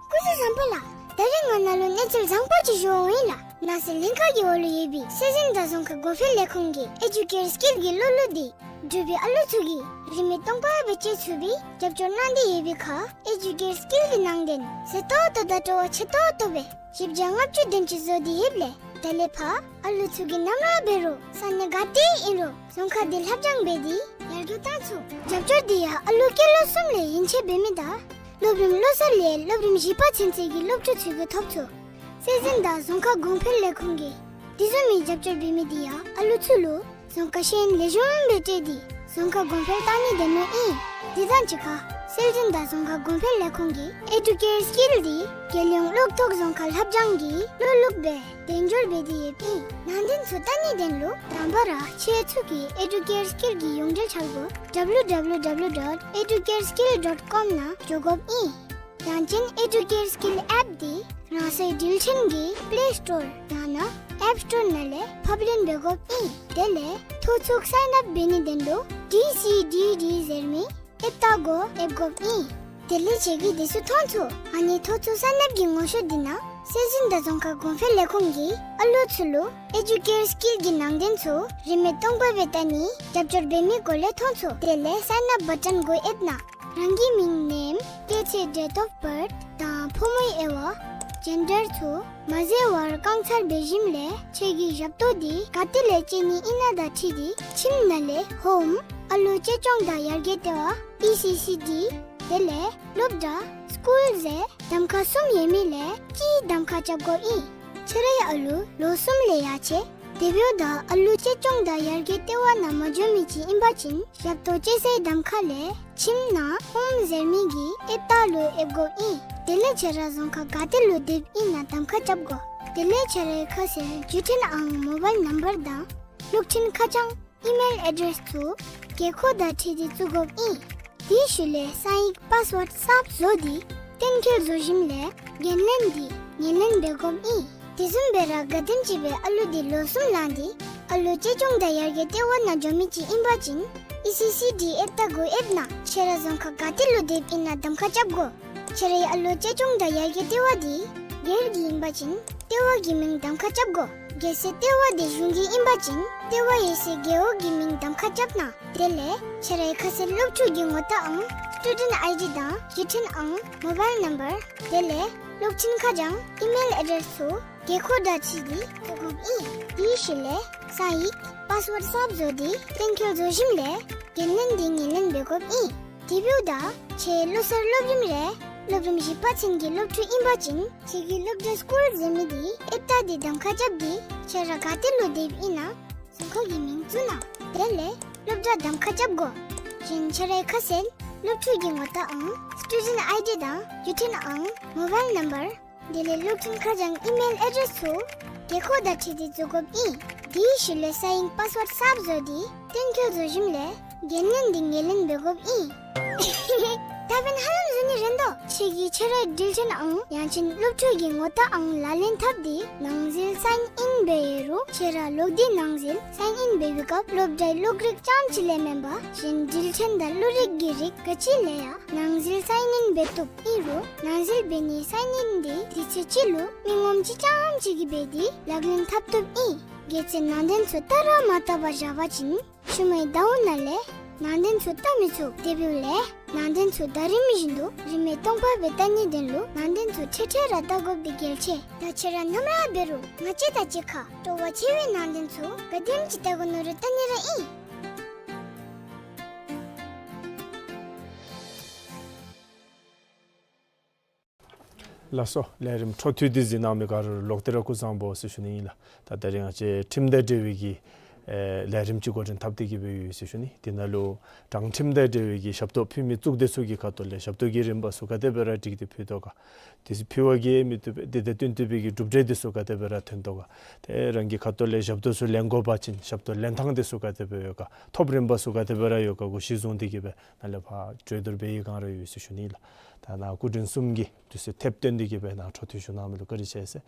སྐུ་གཟུགས་བཟང་པོ་ལགས། ད་རིས་ང་ནཱ་ལུ་གནས་ཚུལ་བཟང་པོ་ཅིག་ཞུ་འོང་ཡི་ལགས། ནང་སྲིད་ལྷན་ཁག་གི་འོག་ལུ་ཡོད་པའི་སྲོལ་འཛིན་གྲྭ་ཚང་ཁ་སྒོ་ཕྱེ་ལས་ཁུངས་ཀྱི་ཨེ་ཇུ་ཀེར་སི་ཀིལ་གྱི་ལོ་ལུགས་འདི་འབྲུག་པའི་ཨ་ལུ་ཚུ་གིས་རིན་མེད་སྟོང་པ་སྦེ་སྤྱོད་ཚུགས་པའི་རྒྱབ་སྐྱོར་གནང་སྟེ་ཡོད་པའི་ཁར་ཨེ་ཇུ་ཀེར་སི་ཀིལ་གྱི་ནང་དོན་གསལ་ཏོག་ཏོ་དང་སྤྲོ་བ་ཆེ་ཏོག་ཏོ་སྦེ་བཞི་བརྒྱ་ལྔ་བཅུ་དོན་གཅིག་བཟོ་སྟེ་ཡོདཔ་ལས་ ད་ལས་ཕར་ཨ་ལུ་ཚུ་གིས་ནམ་ར་འབད་རུང་ས་གནས་ག་ཏེ་ཨིན་རུང་རྫོང་ཁག་འདི་ལྷབ་སྦྱང་འབད་དེ་ཡར་རྒྱས་བཏང་ཚུགས། རྒྱབ་སྐྱོར་འདི་ཡང་ཨ་ལུ་སྐྱེས་ལོ་གསུམ་ལས་ཡན་ཆད་འབད་མི་དང་སློབ་རིམ་ལོ་གསར་ལས་སློབ་རིམ་བཞི་པ་ཚུན་ཚོད་ཀྱི་སློབ་ཕྲུག་ཚུ་གིས་ཐོབ་ཚུགས། སྲོལ་འཛིན་དང་རྫོང་ཁ་གོང་འཕེལ་ལས་ཁུངས་ཀྱིས་དེ་བཟུམ་མའི་རྒྱབ་སྐྱོར་འབད་མི་འདི་ཡང་ཨ་ལུ་ཚུ་ལུ་རྫོང་ཁ་ཤེས་ཡོན་ལེགས་ཤོམ་སྦེ་སྤྲོད་དེ་རྫོང་ཁ་གོང་འཕེལ་གཏང་ནི་དེ་མོ་ཨིན། དེ་དང་གཅིག་ཁར་སྲོལ་འཛིན་དང་རྫོང་ཁ་གོང་འཕེལ་ལས་ཁུངས་ཀྱིས་ཨེ་ཌུ་ཀེར་སི་ཀིལ་འདི་རྒྱལ་ཡོངས་གློག་ཐོག་རྫོང་ཁ་ལྷབ་སྦྱང་གི་བློ་ལུགས་སྦེ་དལ་འབྱོར་འབད་དེ་ཡོདཔ་ཨིན། ནང་དོན་ཚུ་བལྟ་ནིའི་དོན་ལུ་དང་པ་ར་ཁྱེད་ཚུ་གིས་ཨེ་ཌུ་ཀེར་སི་ཀིལ་གྱི་ཡོངས་འབྲེལ་འཆར་སྒོ་ཌབ་ལིའུ་ཌབ་ལིའུ་ཌབ་ལིའུ་ཌོཊ་ཨེ་ཌུ་ཀེར་སི་ཀིལ་ཌོཊ་ཀོམ་ནང་འགྱོ་དགོཔ་ཨིན། ཡང་ཅིན་ཨེ་ཌུ་ཀེར་སི་ཀིལ་ཨེཔ་འདི་རང་སོའི་འགྲུལ་འཕྲིན་གྱི་པླེ་སི་ཊོར་ཡང་ན་ཨེཔ་སི་ཊོར་ནང་ལས་ཕབ་ལེན་འབད་དགོཔ་ཨིན། དེ་ལས་ཐོ་ཚུགས་སའིན་ཨཔ་འབད་ནིའི་དོན་ལུ་ཌི་སི་ཌི་ཌི་ཟེར་མི་ཨེཔ་རྟ་མགོ་ཨེབ་དགོཔ་ཨིན། དེ་ལས་ཁྱེད་ཀྱིས་དེ་ཚུ་མཐོང་ཚུགས། ཨ་ནི་ཐོ་ཚུགས་སའིན་ཨཔ་ཀྱི་ངོ་ཤེས་འདི་ནང་སྲོལ་འཛིན་དང་རྫོང་ཁ་གོང་འཕེལ་ལས་ཁུངས་ཀྱིས་ཨ་ལུ་ཚུ་ལུ་ཨེ་ཌུ་ཀེར་སི་ཀིལ་གྱི་ནང་དོན་ཚུ་རིན་མེད་སྟོང་པ་སྦེ་བལྟ་ནི་རྒྱབ་སྐྱོར་འབད་མི་སྐོར་ལས་མཐོང་ཚུགས། དེ་ལས་སའིན་ཨཔ་བ་ཊོན་མགོ་ཨེབ་ནང་རང་གི་མིང་ནེམ་སྐྱེས་ཚེས་ཌེཊ་ཨོཕ་བཱརཐ་དང་ཕོ་མོའི་དབྱེ་བ་ཇེན་ཌར་ཚུ་མ་བཟོ་བར་བཀང་ཚར་བའི་ཞིནམ་ལས་ཁྱེད་ཀྱི་ཞབས་ཏོག་འདི་ག་ཏེ་ལས་སྤྱོད་ནི་ཨིན་ན་དང་འཁྲིལ་ཏེ་ཁྱིམ་ནང་ལས་ཧོམ་ཨ་ལུ་གཅེས་སྐྱོང་དང་ཡར་རྒྱས་ལྟེ་བ་ཨི་སི་སི་ཌི་དེ་ལས་སློབ་གྲྭ་སི་ཀུལ་ཟེར་གདམ་ཁ་གསུམ་ཡོད་མི་ལས་གཅིག་གདམ་ཁ་རྐྱབ་དགོཔ་ཨིན། ཁྱེད་རའི་ཨ་ལུ་ལོ་གསུམ་ལས་ཡར་ཆེ་དེ་འབདཝ་ད་ཨ་ལུ་གཅེས་སྐྱོང་དང་ཡར་རྒྱས་ལྟེ་བ་ནང་མ་འགྱོ་མི་ཅིག་ཨིན་པ་ཅིན་ཞབས་ཏོག་སྤྱོད་སའི་གདམ་ཁ་ལས་ཁྱིམ་ནང་ཧོམ་ཟེར་མི་གི་ཨེབ་རྟ་ལུ་ཨེབ་དགོཔ་ཨིན། དེ་ལས་ཁྱེད་ར་རྫོང་ཁ་ག་ཏེ་ལུ་སྡོདཔ་ཨིན་ན་གདམ་ཁ་རྐྱབ་དགོ། དེ་ལས་ཁྱེད་རའི་ཁ་གསལ་བརྒྱུད་འཕྲིན་ཨང་མོ་བཱའིལ་ནམ་བར་དང་གློག་འཕྲིན་ཁ་བྱང་ཨི་མེལ་ཨེ་ཌེསི་ཚུ་དགོས་མཁོ་དང་འཁྲིལ་ཏེ་བཙུགས་དགོཔ་ཨིན། དེའི་ཤུལ་ལས་གསང་ཡིག་པཱསི་ཝརཌ་གསརཔ་བཟོ་སྟེ་གཏན་འཁེལ་བཟོ་ཞིནམ་ལས་འགན་ལེན་འདི་ངོས་ལེན་འབད་དགོཔ་ཨིན། དེ་བཟུམ་སྦེ་ར་ག་དེམ་ཅིག་སྦེ་ཨ་ལུ་འདི་ལོ་གསུམ་ལང་སྟེ་ཨ་ལུ་གཅེས་སྐྱོང་དང་ཡར་རྒྱས་ལྟེ་བ་ནང་འགྱོ་མི་ཅིག་ཨིན་པ་ཅིན་ཨི་སི་སི་ཌི་ཨེབ་རྟ་མགོ་ཨེབ་ནང་ཁྱེད་ར་རྫོང་ཁ་ག་ཏེ་ལུ་སྡོདཔ་ཨིན་ན་གདམ་ཁ་རྐྱབ་དགོ། ཁྱེད་རའི་ཨ་ལུ་གཅེས་སྐྱོང་དང་ཡར་རྒྱས་ལྟེ་བ་འདི་སྒེར་གྱི་ཨིན་པ་ཅིན་ལྟེ་བ་གི་མིང་གདམ་ཁ་རྐྱབ་དགོ། གལ་སྲིད་ལྟེ་བ་འདི་གཞུང་གི་ཨིན་པ་ཅིན་ལྟེ་བ་ཡོད་སའི་རྒེད་འོག་གི་མིང་གདམ་ཁ་རྐྱབ་གནང་། དེ་ལས་ཁྱེད་རའི་ཁ་གསལ་སློབ་ཕྲུག་གི་ངོ་རྟགས་ཨང་སི་ཊུ་ཌེནཊ་ཨའི་ཌི་དང་བརྒྱུད་འཕྲིན་ཨང་མོ་བཱའིལ་ནམ་བར་དེ་ལས་གློག་འཕྲིན་ཁ་བྱང་ཨི་མེལ་ཨེ་ཌེསི་ཚུ་དགོས་མཁོ་དང་འཁྲིལ་ཏེ་བཙུགས་དགོཔ་ཨིན། དེའི་ཤུལ་ལས་གསང་ཡིག་པཱསི་ཝརཌ་གསརཔ་བཟོ་སྟེ་གཏན་འཁེལ་བཟོ་ཞིནམ་ལས་འགན་ལེན་འདི་ངོས་ལེན་འབད་དགོཔ་ཨིན། དེ་འབདཝ་ད་ཁྱེད་ལོ་གསར་སློབ་རིམ་རེ་སློབ་རིམ་བཞི་པ་ཚུན་གྱི་སློབ་ཕྲུག་ཨིན་པ་ཅིན་ཁྱེད་ཀྱི་སློབ་གྲྭ་སི་ཀུལ་ཟེར་མི་འདི་ཨེབ་རྟ་འདི་གདམ་ཁ་རྐྱབ་སྟེ་ཁྱེད་ར་ག་ཏེ་ལུ་སྡོདཔ་ཨིན་ན་རྫོང་ཁ་གི་མིང་བཙུགས་གནང་། དེ་ལས་སློབ་གྲྭ་གདམ་ཁ་རྐྱབ་དགོ། གཞན་ཁྱེད་རའི་ཁ་གསལ་སློབ་ཕྲུག་གི་ངོ་རྟགས་ཨང་སི་ཊུ་ཌེནཊ་ཨའི་ཌི་དང་བརྒྱུད་འཕྲིན་ཨང་མོ་བཱའིལ་ནམ་བར་དེ་ལས་གློག་འཕྲིན་ཁ་བྱང་ཨི་མེལ་ཨེ་ཌེསི་ཚུ་དགོས་མཁོ་དང་འཁྲིལ་ཏེ་བཙུགས་དགོཔ་ཨིན། དེའི་ཤུལ་ལས་གསང་ཡིག་པཱསི་ཝརཌ་གསརཔ་བཟོ་སྟེ་གཏན་འཁེལ་བཟོ་ཞིནམ་ལས་འགན་ལེན་འདི་ངོས་ལེན་འབད་དགོཔ་ཨིན། ད་འབདན་ཧ་ལམ་བཟོ་ནི་རན་དོ། ཁྱེད་ཀྱིས་ཁྱེད་རའི་འགྲུལ་འཕྲིན་ཨང་ཡང་ཅིན་སློབ་ཕྲུག་གི་ངོ་རྟགས་ཨང་ལག་ལེན་འཐབ་སྟེ་ནང་འཛུལ་སའིན་ཨིན་འབད་ཡོད་རུང་ཁྱེད་ར་ལོག་སྟེ་ནང་འཛུལ་སའིན་ཨིན་འབད་བའི་སྐབས་སློབ་གྲྭའི་གློག་རིག་རྐྱངམ་ཅིག་ལས་མེན་པར་གཞན་འགྲུལ་འཕྲིན་དང་གློག་རིག་གི་རིགས་ག་ཅི་ལས་ཡང་ནང་འཛུལ་སའིན་ཨིན་འབད་བཏུབ། ཨིན་རུང་ནང་འཛུལ་འབད་ནི་སའིན་ཨིན་འདི་དུས་ཚོད་ཅིག་ལུ་མི་ངོམ་ཅིག་རྐྱངམ་ཅིག་གིས་འབད་དེ་ལག་ལེན་འཐབ་བཏུབ་ཨིན། གལ་སྲིད་ནང་དོན་ཚུ་བལྟ་ར་མ་བལྟ་བར་བཞག་པ་ཅིན་ཤུལ་མའི་ཟླཝ་ནང་ལས་ནང་དོན་ཚུ་བལྟ་མི་ཚུགས། དེ་འབདཝ་ལས་ནང་དོན་ཚུ་ཟླ་རིམ་བཞིན་དུ་རིན་མེད་སྟོང་པ་སྦེ་བལྟ་ནིའི་དོན་ལུ་ནང་དོན་ཚུ་འཕྲལ་འཕྲལ་ར་བལྟ་དགོཔ་འདི་གལ་ཆེ། ད་ཁྱེད་ར་ནམ་ར་འབད་རུང་ང་བཅས་དང་གཅིག་ཁར་སྤྲོ་བ་ཆེ་བའི་ནང་དོན་ཚུ་ག་དེམ་ཅིག་བལྟ་དགོ་མནོ་རུང་བལྟ་ནི་ར་ཨིན། ལགས་སོ། ལས་རིམ་འཕྲོ་མཐུད་དེ་གཟིགས་གནང་མི་ག་ར་ལུ་ལོག་སྟེ་ར་སྐུ་གཟུགས་བཟང་པོ་ཟེར་ཞུ་ནི་ཨིན་ལགས། ད་ད་རིས་ང་བཅས་ཁྲིམས་དང་འབྲེལ་བའི་གི་ཨེ་ལས་རིམ་ཅིག་འགོ་འདྲེན་འཐབ་སྟེ་གི་སྦེ་ཡོད་ཟེར་ཞུ་ནི། དེ་ནང་ལུ་དྲང་ཁྲིམས་དང་འབྲེལ་བའི་གི་ཞབས་ཏོག་ཕུལ་མི་གཙུག་སྡེ་ཚུ་གི་ཁ་ཐུག་ལས་ཞབས་ཏོག་གི་རིམ་པ་ཚུ་ག་དེ་སྦེ་ར་སྒྲིག་སྟེ་ཕུལ་དོ་ག། དེ་ཚུ་ཕུལ་བར་གི་མི་བཏུབ་པའི་དེ་དང་བསྟུན་བཏུབ་པའི་གི་གྲུབ་འབྲས་དེ་ཚུ་ག་དེ་སྦེ་ར་ཐོན་དོ་ག། ཏེ་རང་གི་ཁ་ཐུག་ལས་ཞབས་ཏོག་ཚུ་ལེན་དགོ་པ་ཅིན་ཞབས་ཏོག་ལེན་ཐངས་དེ་ཚུ་ག་དེ་སྦེ་ཡོད་ག། ཐོབ་རིམ་པ་ཚུ་ག་དེ་སྦེ་ར་ཡོད་ག་གུ་གཞི་བཟུང་སྟེ་གི་སྦེ་ནཱ་ལས་ཕར་གྲོས་བསྡུར་འབད་བའི་སྒང་ར་ཡོད་ཟེར་ཞུ་ནི་ལགས། ད་ནཱ་སྐུ་མགྲོན་གསུམ་གྱིས་དུས་ཚོད་ཐེབས་བཏོན་ཏེ་གི་སྦེ་ནཱ་འཕྲོ་མཐུད་ཞུ་གནང་མི་ལུ་བཀའ་དྲིན་ཆེ་ཟེར།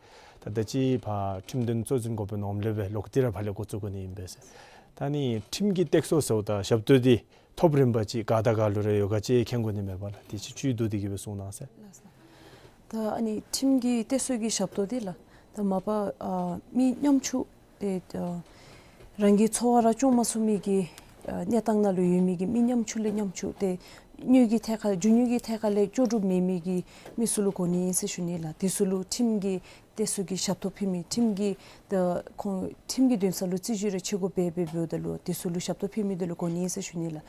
ད་ད་ཅི་ཕར་ཁྲིམས་དོན་གཙོ་འཛིན་འགོ་དཔོན་ནོར་བུ་ལེགས་པའི་ལོག་སྟེ་ར་ཕར་ལས་འགོ་བཙུགས་དགོ་ནི་ཨིན་པས་ཟེར། ད་ནི་ཁྲིམས་ཀྱི་སྟེགས་གསོ་ཟེརཝ་ད་ཞབས་ཏོག་འདི་ཐོབ་རིམ་པ་ཅིག་ག་དང་ག་ལུ་ར་ཡོད་ག་ཅིག་མཁྱེན་དགོ་ནི་མས་པ་ལགས། དེ་ཅིག་བཅུད་བསྡུ་སྟེ་གི་སྦེ་གསུང་གནང་ཟེར། ད་ཨ་ནི་ཁྲིམས་ཀྱི་སྟེགས་གསོ་གི་ཞབས་ཏོག་འདི་ལགས། ད་མ་པ་ཨ་མི་ཉམ་ཆུང་ཏེ་ཨ་རང་གི་འཚོ་བ་ར་སྐྱོང་མ་ཚུགས་མི་གི་ཨ་གནས་སྟངས་ནང་ལུ་ཡོད་མི་གི་མི་ཉམ་ཆུང་ལས་ཉམ་ཆུང་ཏེ་ དངུལ་གྱི་ཐད་ཁར་རྒྱུ་དངུལ་གྱི་ཐད་ཁར་ལས་ལྕོགས་གྲུབ་མེད་མི་གི་མི་ཚུ་ལུ་གོ་ནི་ཨིན་ཟེར་ཞུ་ནི་ལགས། དེ་ཚུ་ལུ་ཁྲིམས་ཀྱི་ཏེ་ཚུ་གི་ཞབས་ཏོག་ཕུལ་མི་ཁྲིམས་ཀྱི་ད་ཁོང་ཁྲིམས་ཀྱི་འདུན་ས་ལུ་རྩིས་ཞིབ་རེ་ཆི་གོ་སྦེ་སྦེ་འབདཝ་ད་ལུ་དེ་ཚུ་ལུ་ཞབས་ཏོག་ཕུལ་མི་དེ་ལུ་གོ་ནི་ཨིན་ཟེར་ཞུ་ནི་ལགས།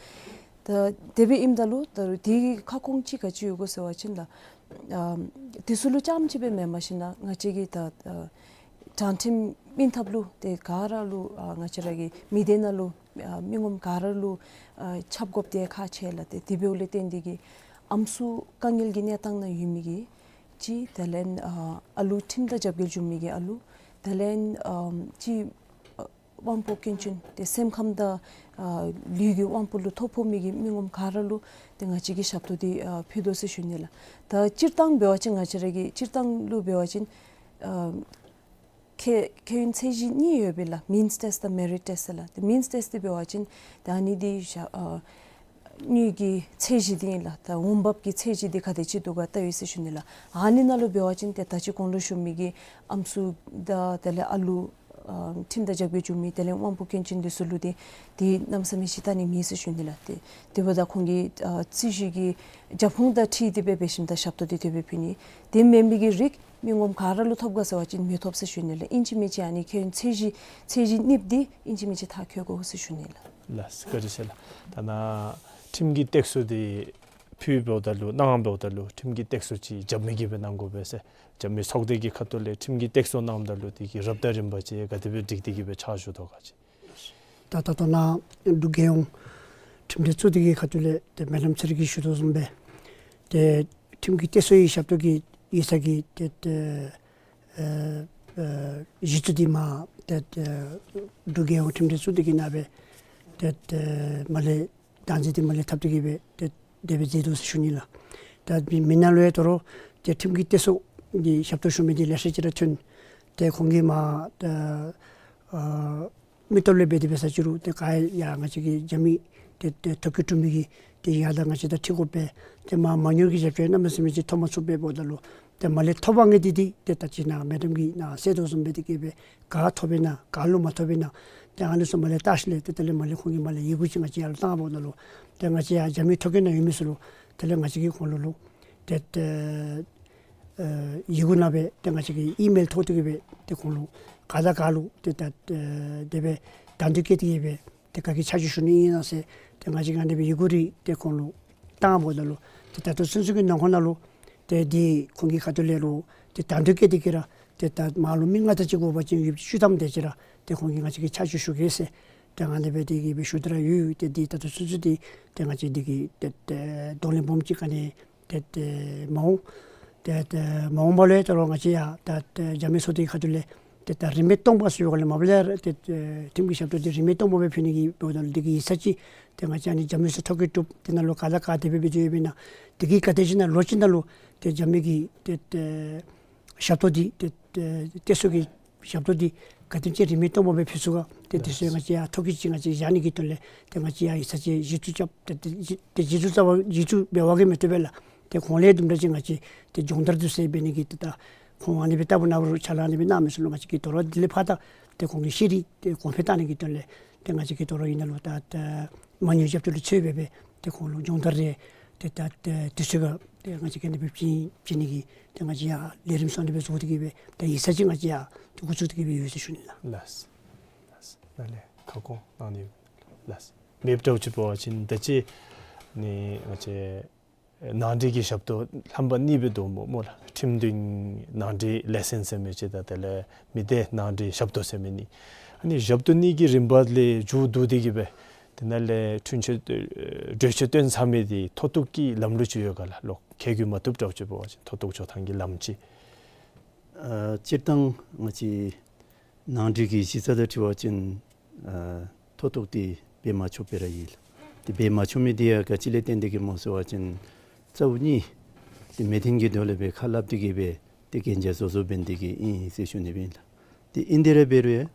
ད་དེ་སྦེ་ཨིནམ་ད་ལུ་ད་དེ་གི་ཁ་སྐོང་ཅིག་ག་ཅི་ཡོད་གོ་ཟེར་བ་ཅིན་ལགས། ཨམ་དེ་ཚུ་ལུ་རྐྱངམ་ཅིག་སྦེ་མེན་མ་གཞི་ན་ང་བཅས་ཀྱི་ད་ཨ་དྲང་ཁྲིམས་སྨིན་ཐབས་ལུ་ཏེ་ག་ར་ལུ་ཨ་ང་བཅས་ར་གི་མི་སྡེ་ནང་ལུ་ཨ་མི་ངོམ་ག་ར་ལུ་ཨ་ཁྱབ་དགོཔ་དེ་ཁག་ཆེ་ལགས། ཏེ་དེ་འབདཝ་ལས་བརྟེན་ཏེ་གིས་ཨམ་སྲུ་དཀའ་ངལ་གྱི་གནས་སྟངས་ནང་ཡོད་མི་གི་ཅིག་དེ་ལས་ཨ་ཨ་ལུ་ཁྲིམས་དང་རྒྱབ་འགལ་འབྱུང་མི་གི་ཨ་ལུ་དེ་ལས་ཨམ་ཅིག་ཨ་དབང་པོ་སྐྱོན་ཅན་ཏེ་སེམས་ཁམས་དང་ཨ་ལུས་ཀྱི་དབང་པོ་ལུ་ཐོ་ཕོག་མི་གི་མི་ངོམ་ག་ར་ལུ་ཏེ་ང་བཅས་ཀྱིས་ཞབས་ཏོག་འདི་ཨ་ཕུལ་དོ་ཟེར་ཞུ་ནི་ལགས། ད་སྤྱིར་བཏང་འབད་བ་ཅིན་ང་བཅས་ར་གི་སྤྱིར་བཏང་ལུ་འབད་བ་ཅིན་ཨ་ཁེ་ཁེ་ཡོན་ཚད་གཞི་གཉིས་ཡོད་པས་ལགས། མིནསི་ཊེསཊ་དང་མེ་རིཊ་ཊེསཊ་ལགས། ཏེ་མིནསི་ཊེསཊ་འདི་འབད་བ་ཅིན་ད་ཨ་ནི་འདི་ཞག་ཨ་དངུལ་གྱི་ཚད་གཞི་འདི་ཨིན་ལགས། ད་འོང་འབབ་ཀྱི་ཚད་གཞི་འདི་ག་དེ་ཅིག་འདུག་ག་བལྟ་ཡི་ཟེར་ཞུ་ནི་ལགས། ཨ་ནི་ནང་ལུ་འབད་བ་ཅིན་ཏེ་ད་ཅི་གོང་ལུ་ཞུ་མི་གི་ཨམ་སྲུ་དང་དེ་ལས་ཨ་ལུ་ཨ་ཁྲིམས་དང་རྒྱབ་འགལ་འབྱུང་མི་དེ་ལས་དབང་པོ་སྐྱོན་ཅན་འདི་ཚུ་ལུ་འདི་འདི་གནམ་མེད་ས་མེད་ཅིག་བལྟ་ནི་མེད་ཟེར་ཞུ་ནི་ལགས། ཏེ་དེ་འབདཝ་ད་ཁོང་གི་ཨ་རྩིས་ཞིབ་ཀྱི་རྒྱབ་ཁུངས་དང་འཁྲིལ་ཏེ་སྦེ་འབད་ཞིནམ་ད་ཞབས་ཏོག་འདི་དེ་སྦེ་ཕུལ་ནི། དེ་མེན་མི་གི་རིགས་མི་ངོམ་ག་ར་ལུ་ཐོབ་ག་ཟེར་བ་ཅིན་མི་ཐོབ་ཟེར་ཞུ་ནི་ལགས། ཨིན་ཅི་མིན་ཅི་ཨ་ནི་ཁེ་ཡོན་ཚད་གཞི་ཚད་གཞི་གཉིས་འདི་ཨིན་ཅི་མིན་ཅི་མཐར་འཁྱོལ་དགོ་ཟེར་ཞུ་ནི་ལགས། ལགས་སོ། བཀའ་དྲིན་ཆེ་ལགས། ད་ནཱ་ཁྲིམས་ཀྱི་སྟེགས་གསོ་འདི་ཕུལཝ་ད་ལུ་གནངམ་ད་ལུ་ཁྲིམས་ཀྱི་སྟེགས་གསོ་ཅིག་རྒྱབ་མི་གིས་སྦེ་གནང་དགོ་པས་ཟེར་རྒྱབ་མི་ཚོགས་སྡེ་གི་ཁ་ཐུག་ལས་ཁྲིམས་ཀྱི་སྟེགས་གསོ་གནངམ་ད་ལུ་དེ་གི་རབ་དང་རིམ་པ་ཅིག་ག་དེ་སྦེ་སྒྲིག་སྟེ་གིས་སྦེ་ཕྱག་ཞུ་དོ་ག་ཅིག། ད་ད་ལྟོ་ནཱ་འབྲུག་རྒྱལ་ཡོངས་ཁྲིམས་སྒྲིག་ཚོགས་སྡེ་གི་ཁ་ཐུག་ལས་ཏེ་མེ་ཌམ་ཚེ་རིང་གིས་ཞུ་དོ་བཟུམ་སྦེ་ཏེ་ཁྲིམས་ཀྱི་སྟེགས་གསོའི་ཞབས་ཏོག་གི་ཡིག་ཚང་གི་ཏེ་ཏེ་ཨེ་ཨེ་གཞི་བཙུགས་འདི་མ་ཏེ་ཏེ་འབྲུག་རྒྱལ་ཡོངས་ཁྲིམས་སྒྲིག་ཚོགས་སྡེ་གི་ནང་སྦེ་ཏེ་ཏེ་མར་ལས་བདག་འཛིན་འདི་མར་ལས་འཐབ་སྟེ་གིས་སྦེ་ཏེ་དེ་སྦེ་མཛད་དོ་ཟེར་ཞུ་ནི་ལགས། ད་མི་མི་ནང་ལུ་ཡང་དོ་རུང་ཏེ་ཁྲིམས་ཀྱི་སྟེགས་གསོ་གི་ཞབས་ཏོག་ཞུ་མི་འདི་ལེ་ཤ་ཅིག་ར་ཐོན། ཏེ་ཁོང་གིས་མར་ཏེ་ཨ་མི་སྟོབས་ལས་འབད་དེ་འབད་ས་ཅིག་རུང་ཏེ་ག་ཡང་ང་བཅས་ཀྱི་རྒྱབ་མི་ཏེ་ཏེ་ཐོ་བཀོད་གྲུབ་མི་གི་ཏེ་ཡར་ད་ང་བཅས་དང་འཁྲིལ་དགོ་པས། ཏེ་མ་མ་དངུལ་གྱི་རྒྱབ་སྐྱོར་གནམ་མེད་ས་མེད་ཅིག་ཐོབ་མ་ཚུགས་པས་འབདཝ་ད་ལུ་ཏེ་མར་ལས་ཐོབ་པ་ངེས་ཏེ་འདི་ཏེ་ད་ཅི་ནཱ་མེ་ཌམ་གིས་ནཱ་གསལ་དོ་བཟུམ་སྦེ་འདི་གིས་སྦེ་ག་ཐོབ་པས་ན་ག་ལུ་མ་ཐོབ་པས་ན་ཏེ་ཨ་ནི་ཚུ་མར་ལས་བལྟ་ཞིནམ་ལས་ཏེ་དེ་ལས་མར་ལས་ཁོང་གིས་མར་ལས་ཡི་གུ་ཅིག་ང་བཅས་ཡར་ལུ་བཏང་འབདཝ་ད་ལུ་ཏེ་ང་བཅས་ཡར་རྒྱབ་མི་ཐོ་བཀོད་ནང་ཡོད་མི་ཚུ་ལུ་དེ་ལས་ང་བཅས་ཀྱིས་ཁོང་ལུ་ལུ་ཏེ་ཏེ་ཨེ་ཡི་གུ་ནང་སྦེ་ཏེ་ང་བཅས་ཀྱིས་ཨི་མེལ་ཐོག་ཏུ་གིས་སྦེ་ཏེ་ཁོང་ལུ་ག་དང་ག་ལུ་ཏེ་ད་ཨེ་དེ་སྦེ་དང་འདོད་བསྐྱེད་དེ་གིས་སྦེ་ཏེ་ག་གིས་ཕྱག་ཕྱིད་ཞུ་ནི་ཨིན་ན་ཟེར་ཏེ་ང་བཅས་ཀྱིས་ཨ་ནི་སྦེ་ཡི་གུ་རེ་ཏེ་ཁོང་ལུ་བཏང་འབདཝ་ད་ལུ་ཏེ་ད་ལྟོ་ཚུན་ཚོད་ཀྱི་ནང་འཁོད་ནང་ལུ་ཏེ་འདི་ཁོང་གི་ཁ་ཐུག་ལས་རུང་ཏེ་དང་འདོད་བསྐྱེད་དེ་གིས་ར་ཏེ་ད་མར་ལུ་མི་ལྔ་དང་གཅིག་དགོ་པ་ཅིན་ཡོདཔ་ཅིག་བཅུ་ཐམ་དེ་ཅིག་ར་ཏེ་ཁོང་གིས་ང་བཅས་ཀྱིས་ཕྱག་ཕྱིད་ཞུ་གེ་ཟེར་ཏེ་ཨ་ནི་སྦེ་དེ་གིས་སྦེ་ཞུ་སྟེ་ར་ཡོད། ཏེ་འདི་ད་ལྟོ་ཚུན་ཚོད་འདི་ཏེ་ང་བཅས་འདི་གི་ཏེ་ཏེ་གདོང་ལེན་སྦོམ་ཅིག་ག་ནི་ཏེ་ཏེ་མ་འོང་། ཏེ་ཏེ་མ་འོངས་པ་ལུ་ཡང་ད་རུང་ང་བཅས་ཡང་ད་ཏེ་རྒྱབ་མི་ཚོགས་སྡེ་གི་ཁ་ཐུག་ལས་ཏེ་ད་རིན་མེད་སྟོང་པ་ཟེར་བའི་སྒང་ལས་མ་པ་ལས་ར་ཏེ་ཏེ་ཁྲིམས་ཀྱི་ཞབས་ཏོག་འདི་རིན་མེད་སྟོང་པ་སྦེ་ཕུལ་ནི་གི་འབདཝ་ད་ལུ་འདི་གི་ཡིག་ཚང་ཅིག་ཏེ་ང་བཅས་ཨ་ནི་རྒྱབ་མི་ཚུ་ཐོ་བཀོད་གྲུབ། དེ་ནང་ལུ་ག་དང་ག་དེ་སྦེ་སྦེ་འདི་ཡོདཔ་ཨིན་ན་དེ་གི་ག་དེ་ཅིག་ནང་ལོ་གཅིག་ནང་ལུ་ཏེ་རྒྱབ་མི་གི་ཏེ་ཏེ་ཞབས་ཏོག་འདི་ཏེ་ཏེ་སྟེགས་གསོ་གི་ཞབས་ཏོག་འདི་ག་དེམ་ཅིག་རིན་མེད་སྟོང་པ་སྦེ་ཕུལ་ཚུགས་ག། ཏེ་དེ་ཚུ་ང་བཅས་ཡར་ཐོ་བཀོད་ཅིག་ང་བཅས་བཞག་ནི་གི་དོན་ལས་ཏེ་ང་བཅས་ཡར་ཡིག་ཚང་ཅིག་གཞི་བཙུགས་རྐྱབ། ཏེ་ཏེ་གཞི་ཏེ་གཞི་བཙུགས་རྐྱབ་པ་གཞི་བཙུགས་འབད་བ་གིས་མི་བཏུབ་པས་ལགས། ཏེ་ཁོང་ལས་དུམ་གྲ་ཅིག་ང་བཅས་ཏེ་སྦྱོང་བརྡར་དུས་ཚོད་འབད་ནི་གི་ཏེ་ད་ཁོང་ཨ་ནི་སྦེ་ལྟ་བུ་ནང་རུང་ཕྱག་ལཱ་ཨ་ནི་སྦེ་གནང་མི་ཚུ་ལུ་ང་བཅས་ཀྱིས་དོ་རུང་དེ་ལས་ཕར་ད་ཏེ་ཁོང་གི་ཤེས་རིག་ཏེ་གོང་འཕེལ་གཏང་ནི་གི་དོན་ལས་ཏེ་ང་བཅས་ཀྱིས་དོ་རུང་ཨིན་ན་ལུ་ད་ཏེ་མ་དངུལ་རྒྱབ་སྐྱོར་ལུ་ཚུད་སྦེ་སྦེ་ཏེ་ཁོང་ལུ་སྦྱོང་བརྡར་རེ་ཏེ་ད་ཏེ་དུས་ཚོད་ཁར་ཏེ་ང་བཅས་ཀྱིས་ཨ་ནི་སྦེ་བྱིན་བྱིན་ནི་གི་ཏེ་ང་བཅས་ཡར་ལས་རིམ་ཚུ་ཨ་ནི་སྦེ་བཟོ་སྟེ་གིས་སྦེ་ཏེ་ཡིག་ཚང་ཅིག་ང་བཅས་ཡར་ཏེ་འགོ་བཙུགས་ཏེ་གིས་སྦེ་ཡོད་ཟེར་ཞུ་ནི་ལགས། ལགས། ལགས། ནཱ་ལས་ཁ་སྐོང་གནང་ནི་ཡོད། ལགས། མེདཔ་འདྲཝ་ཅིག་འབད་བ་ཅིན་ད་ཅི་ནི་ང་བཅས་ནང་འགྲིག་གི་ཞབས་ཏོག་རྣམ་པ་གཉིས་སྦེ་འདུག་སྨོ་སྨོ་ལགས། ཁྲིམས་འདུན་ནང་འགྲིག་ལེ་སེནསི་ཟེར་མི་ཅིག་དང་དེ་ལས་མི་སྡེ་ནང་འགྲིག་ཞབས་ཏོག་ཟེར་མི་གཉིས། ཨ་ནི་ཞབས་ཏོག་གཉིས་ཀྱི་རིམ་པ་ལས་མཇུག་བསྡུ་སྟེ་གིས་སྦེ་དེ་ནང་ལས་འཁྲུན་ཆོད་གྲོས་ཆོད་བཏོན་ཚར་མི་འདི་མཐོ་གཏུགས་ཀྱི་ལམ་ལུགས་ཅིག་ཡོད་ག་ལགས། ལོག་འཁྱེར་འགྱོ་མ་བཏུབ་འདྲཝ་ཅིག་འབད་བ་ཅིན་མཐོ་གཏུགས་འགྱོ་ཐངས་ཀྱི་ལམ་ཅིག། ཨ་སྤྱིར་བཏང་ང་བཅས་ནང་འགྲིག་གི་གཞི་རྩ་དང་འཁྲིལ་བ་ཅིན་ཨ་མཐོ་གཏུགས་འདི་འབད་མ་ཆོགཔ་སྦེ་ར་ཨིན་ལགས། ཏེ་འབད་མ་ཆོག་མི་འདི་ཡང་ག་ཅི་ལས་བརྟེན་ཏེ་གིས་སྨོ་ཟེར་བ་ཅིན་རྩ་བོ་གཉིས་ཏེ་མི་སྡེ་གི་ཐོག་ལས་སྦེ་ཁ་སླབ་སྟེ་གིས་སྦེ་ཏེ་གན་རྒྱ་བཟོ་བཟོཝ་འབད་ནི་འདི་གིས་ཨིན་ཟེར་ཞུ་ནི་སྦེ་ཨིན་ལགས། ཏེ་ཨིན་ཏེ་ར་འབད་རུང་ཡང་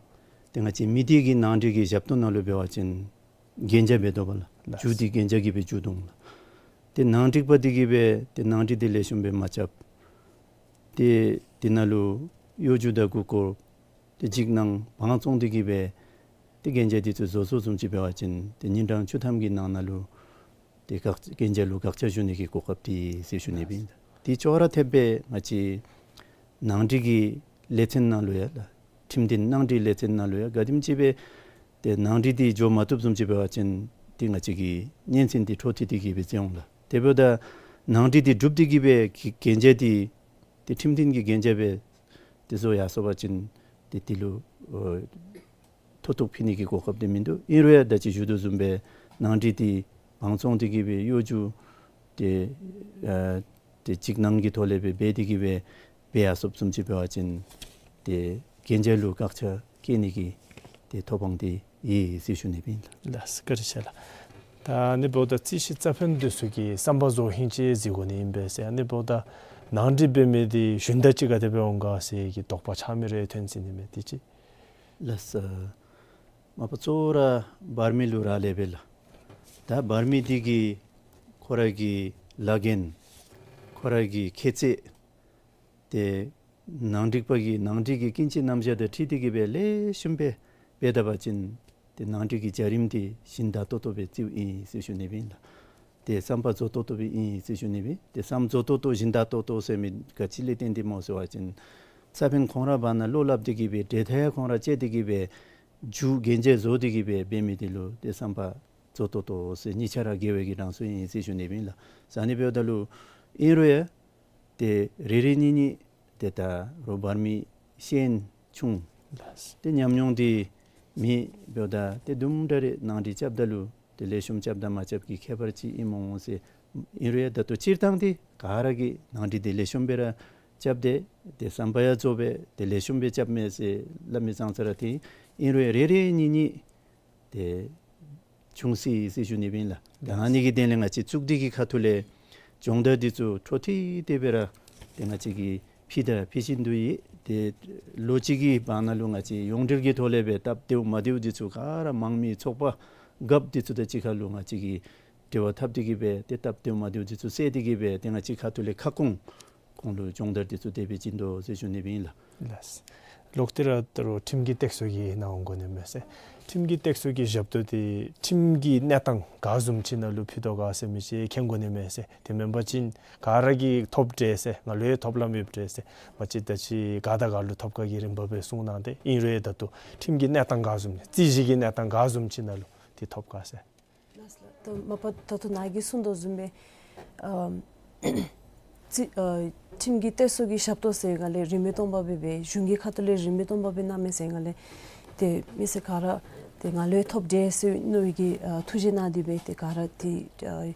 ཏེ་ང་བཅས་མི་སྡེ་གི་ནང་འགྲིག་གི་ཞབས་ཏོག་ནང་ལུ་འབད་བ་ཅིན་གན་རྒྱ་འབད་དོ་བ་ལགས། ལགས། མཇུག་འདི་གན་རྒྱ་གིས་སྦེ་མཇུག་བསྡུ་འོང་ལགས། ཏེ་ནང་འགྲིག་པ་འདི་གིས་སྦེ་ཏེ་ནང་འགྲིག་འདི་ལེགས་ཤོམ་སྦེ་མ་རྐྱབ། ཏེ་དེ་ནང་ལུ་གཡོ་སྒྱུ་དང་མགུ་སྐོར་ཏེ་འཇིགས་སྣང་བང་བཙོང་སྟེ་གིས་སྦེ་ཏེ་གན་རྒྱ་འདི་ཚུ་བཟོ་བཟོཝ་བཟུམ་ཅིག་འབད་བ་ཅིན་ཏེ་ཉིན་གྲངས་བཅུ་ཐམ་གྱི་ནང་ན་ལུ་ ཏེ་དགག་གན་རྒྱ་ལུ་དགག་བྱ་ཞུ་ནི་གི་གོ་སྐབས་འདི་ཟེར་ཞུ་ནི་སྦེ་ཨིན། ཏེ་ཅོག་ར་འཐདཔ་སྦེ་ང་བཅས་ནང་འགྲིག་གི་ལས་ཚན་ནང་ལུ་ཡང་ལགས། ཁྲིམས་འདུན་ནང་འགྲིག་ལས་ཚན་ནང་ལུ་ཡང་ག་དེམ་ཅིག་སྦེ་ཏེ་ནང་འགྲིག་འདི་འགྱོ་མ་བཏུབ་བཟུམ་ཅིག་འབད་བ་ཅིན་ཏེ་ང་བཅས་ཀྱི་སྙན་གསན་འདི་འཕྲོ་མཐུད་དེ་གི་སྦེ་མཛད་འོང་ལགས། དེ་འབདཝ་ད་ནང་འགྲིག་འདི་གྲུབ་སྟེ་གི་སྦེ་གི་གན་རྒྱ་འདི་ཏེ་ཁྲིམས་འདུན་གྱི་གན་རྒྱ་སྦེ་ཏེ་བཟོ་ཡར་སོང་པ་ཅིན་ཏེ་དེ་ལུ་ཨོ་མཐོ་གཏུགས་ཕུལ་ནི་གི་གོ་སྐབས་འདི་མིན་འདུག། ཨིན་རུང་ཡང་ད་ཅི་ཞུ་དོ་བཟུམ་སྦེ་ནང་འགྲིག་འདི་བང་བཙོང་སྟེ་གི་སྦེ་གཡོ་སྒྱུ་ཏེ་ཨ་ཏེ་འཇིགས་སྣང་གི་ཐོག་ལས་སྦེ་འབད་དེ་གི་སྦེ་འབད་ཡར་སོངམ་བཟུམ་ཅིག་འབད་བ་ཅིན་ཏེ་གན་རྒྱ་ལུ་བཀག་ཆ་བཀལ་ནི་གི་ཏེ་ཐོབ་དབང་འདི་ཡོད་ཟེར་ཞུ་ནི་སྦེ་ཨིན་ལགས། ལགས་སོ། བཀའ་དྲིན་ཆེ་ལགས། ད་ཨ་ནི་འབདཝ་ད་རྩོད་གཞི་རྩ་ཕན་འདི་ཚུ་གི་བསམ་པ་རྫོགས་ཧིང་ཅིག་གཟིགས་དགོ་ནི་ཨིན་པས་ཟེར། ཨ་ནི་འབདཝ་ད་ནང་འགྲིག་འབད་མི་འདི་ཞུན་དག་ཅིག་ག་དེ་སྦེ་འོང་ག་ཟེར་གྱི་དོགས་པ་ཆགས་མི་རེ་ཐོན་ཅི་ནི་མས། དེ་ཅིག། ལགས་སོ། མ་པ་གཙོ་བོ་ར་འབར་མི་ལུ་རག་ལས་པས་ལགས། ད་འབར་མི་འདི་གིས་ཁོ་ར་གི་ལཱ་འགན་ཁོ་ར་གི་ཁྱད་ཚད་ཏེ་ནང་འགྲིག་པ་གི་ནང་འགྲིག་གི་ཀུན་སྤྱོད་རྣམ་གཞག་དང་འཁྲིལ་ཏེ་གི་སྦེ་ལེགས་ཤོམ་སྦེ་འབད་ད་པ་ཅིན་ཏེ་ནང་འགྲིག་གི་བྱ་རིམ་འདི་ཞིན་དག་ཏོག་ཏོ་སྦེ་རྩིཝ་ཨིན་ཟེར་ཞུ་ནི་སྦེ་ཨིན་ལགས། ཏེ་བསམ་པ་རྫོགས་ཏོག་ཏོ་སྦེ་ཨིན་ཟེར་ཞུ་ནི་སྦེ། ཏེ་བསམ་རྫོགས་ཏོག་ཏོ་ཞིན་དག་ཏོག་ཏོ་ཟེར་མི་ག་ཅི་ལས་བརྟེན་ཏེ་སྨོ་ཟེར་བ་ཅིན་རྩ་ཕན་ཁོང་ར་བར་ན་བློ་སླབ་སྟེ་གི་སྦེ་འབྲེལ་ཐག་ཁོང་ར་བཅད་དེ་གི་སྦེ་མཇུག་གན་རྒྱ་བཟོ་སྟེ་གི་སྦེ་འབད་མི་འདི་ལུ་ཏེ་བསམ་པ་རྫོགས་ཏོག་ཏོ་ཟེར་གཉིས་ཆ་ར་དགེ་བའི་གི་གྲངས་སུ་ཨིན་ཟེར་ཞུ་ནི་སྦེ་ཨིན་ལགས། ཟེར་ཨ་ནི་འབདཝ་ད་ལུ་ཨིན་རུང་ཡང་ཏེ་རེ་རེ་གཉིས་གཉིས་ཏེ་ད་རོགས་འབར་མི་ཤེས་ཡོན་ཆུང་། ལགས། ཏེ་ཉམས་མྱོང་འདི་མེདཔ་འབདཝ་ད་ཏེ་དུམ་གྲ་རེ་ནང་འགྲིག་རྐྱབ་ད་ལུ་ཏེ་ལེགས་ཤོམ་རྐྱབ་དང་མ་རྐྱབ་ཀྱི་ཁྱད་པར་ཅིག་ཨིན་སྨོ་ཟེར། ཨིན་རུང་ཡང་ད་ལྟོ་སྤྱིར་བཏང་འདི་ག་ར་གིས་ནང་འགྲིག་འདི་ལེགས་ཤོམ་སྦེ་ར་རྐྱབ་སྟེ་ཏེ་བསམ་པ་ཡང་རྫོགས་སྦེ་ཏེ་ལེགས་ཤོམ་སྦེ་རྐྱབ་མས་ཟེར་སླབ་མི་ཙང་ཙ་ར་ཏེ་ཨིན་རུང་ཡང་རེ་རེ་གཉིས་གཉིས་ཏེ་ཆུང་སི་ཟེར་ཞུ་ནི་སྦེ་ཨིན་ལགས། ད་ཨ་ནི་གི་དོན་ལས་ང་བཅས་གཙུག་སྡེ་གི་ཁ་ཐུག་ལས་སྦྱོང་བརྡར་འདི་ཚུ་འཕྲོ་མཐུད་དེ་སྦེ་ར་ཏེ་ང་བཅས་ཀྱིས་ཕུལ་དང་ཕུལ་བཞིན་དུ་ཡོད། ཏེ་ལོ་གཅིག་གི་བར་ན་ལུ་ང་བཅས་ཡོངས་འབྲེལ་གྱི་ཐོག་ལས་སྦེ་སྟབས་བདེཝ་མ་བདེཝ་འདི་ཚུ་ག་ར་མང་མི་ཚོགས་པ་རྒཔོ་འདི་ཚུ་དང་གཅིག་ཁར་ལུ་ང་བཅས་ཀྱིས་འབྲེལ་བ་འཐབ་སྟེ་གི་སྦེ་ཏེ་སྟབས་བདེཝ་མ་བདེཝ་འདི་ཚུ་བསལ་ཏེ་གི་སྦེ་ཏེ་ང་བཅས་ཁ་ཐུག་ལས་ཁ་སྐོང་ཁོང་ལུ་སྦྱོང་བརྡར་འདི་ཚུ་དེ་སྦེ་བྱིན་དོ་ཟེར་ཞུ་ནི་སྦེ་ཨིན་ལགས། ལགས། ལོག་སྟེ་ར་ད་རུང་ཁྲིམས་ཀྱི་སྟེགས་གསོ་གི་ནང་འོང་དགོ་ནི་མས་ཟེར། ཁྲིམས་ཀྱི་སྟེགས་གསོ་གི་ཞབས་ཏོག་འདི་ཁྲིམས་ཀྱི་གནས་སྟངས་ག་བཟུམ་ཅིག་ནང་ལུ་ཕུལ་དོ་ག་ཟེར་མི་ཅིག་མཁྱེན་དགོ་ནི་མས་ཟེར། དེ་མེན་པ་ཅིན་ག་ར་གིས་ཐོབ་དེས་ཟེར་ང་ལུ་ཡང་ཐོབ་ལམ་ཡོདཔ་དེས་ཟེར་མ་གཞི་ད་ཅི་ག་དང་ག་ལུ་ཐོབ་ག་གི་རིམ་པ་སྦེ་གསུངས་གནང་སྟེ་ཨིན་རུང་ཡང་ད་ལྟོ་ཁྲིམས་ཀྱི་གནས་སྟངས་ག་བཟུམ་རྩོད་གཞི་གི་གནས་སྟངས་ག་བཟུམ་ཅིག་ནང་ལུ་འདི་ཐོབ་ག་ཟེར། ལགས་ལགས། ད་མ་པ་ད་ལྟོ་ནཱ་གིས་གསུངས་དོ་བཟུམ་སྦེ་ཨམ་རྩོད་ཨ་ཁྲིམས་ཀྱི་སྟེགས་གསོ་གི་ཞབས་ཏོག་ཟེར་སྒང་ལས་རིན་མེད་སྟོང་པ་སྦེ་སྦེ་གཞུང་གི་ཁ་ཐུག་ལས་རིན་མེད་སྟོང་པ་སྦེ་གནང་མི་ཟེར་སྒང་ལས་ཏེ་མི་སེར་ག་ར་ཏེ་ང་ལུ་ཡང་ཐོབ་དེས་ཟེར་མནོ་བའི་གི་ཨ་ཐུགས་རྗེ་གནང་སྟེ་སྦེ་ཏེ་ག་ར་ཏེ་ཨ་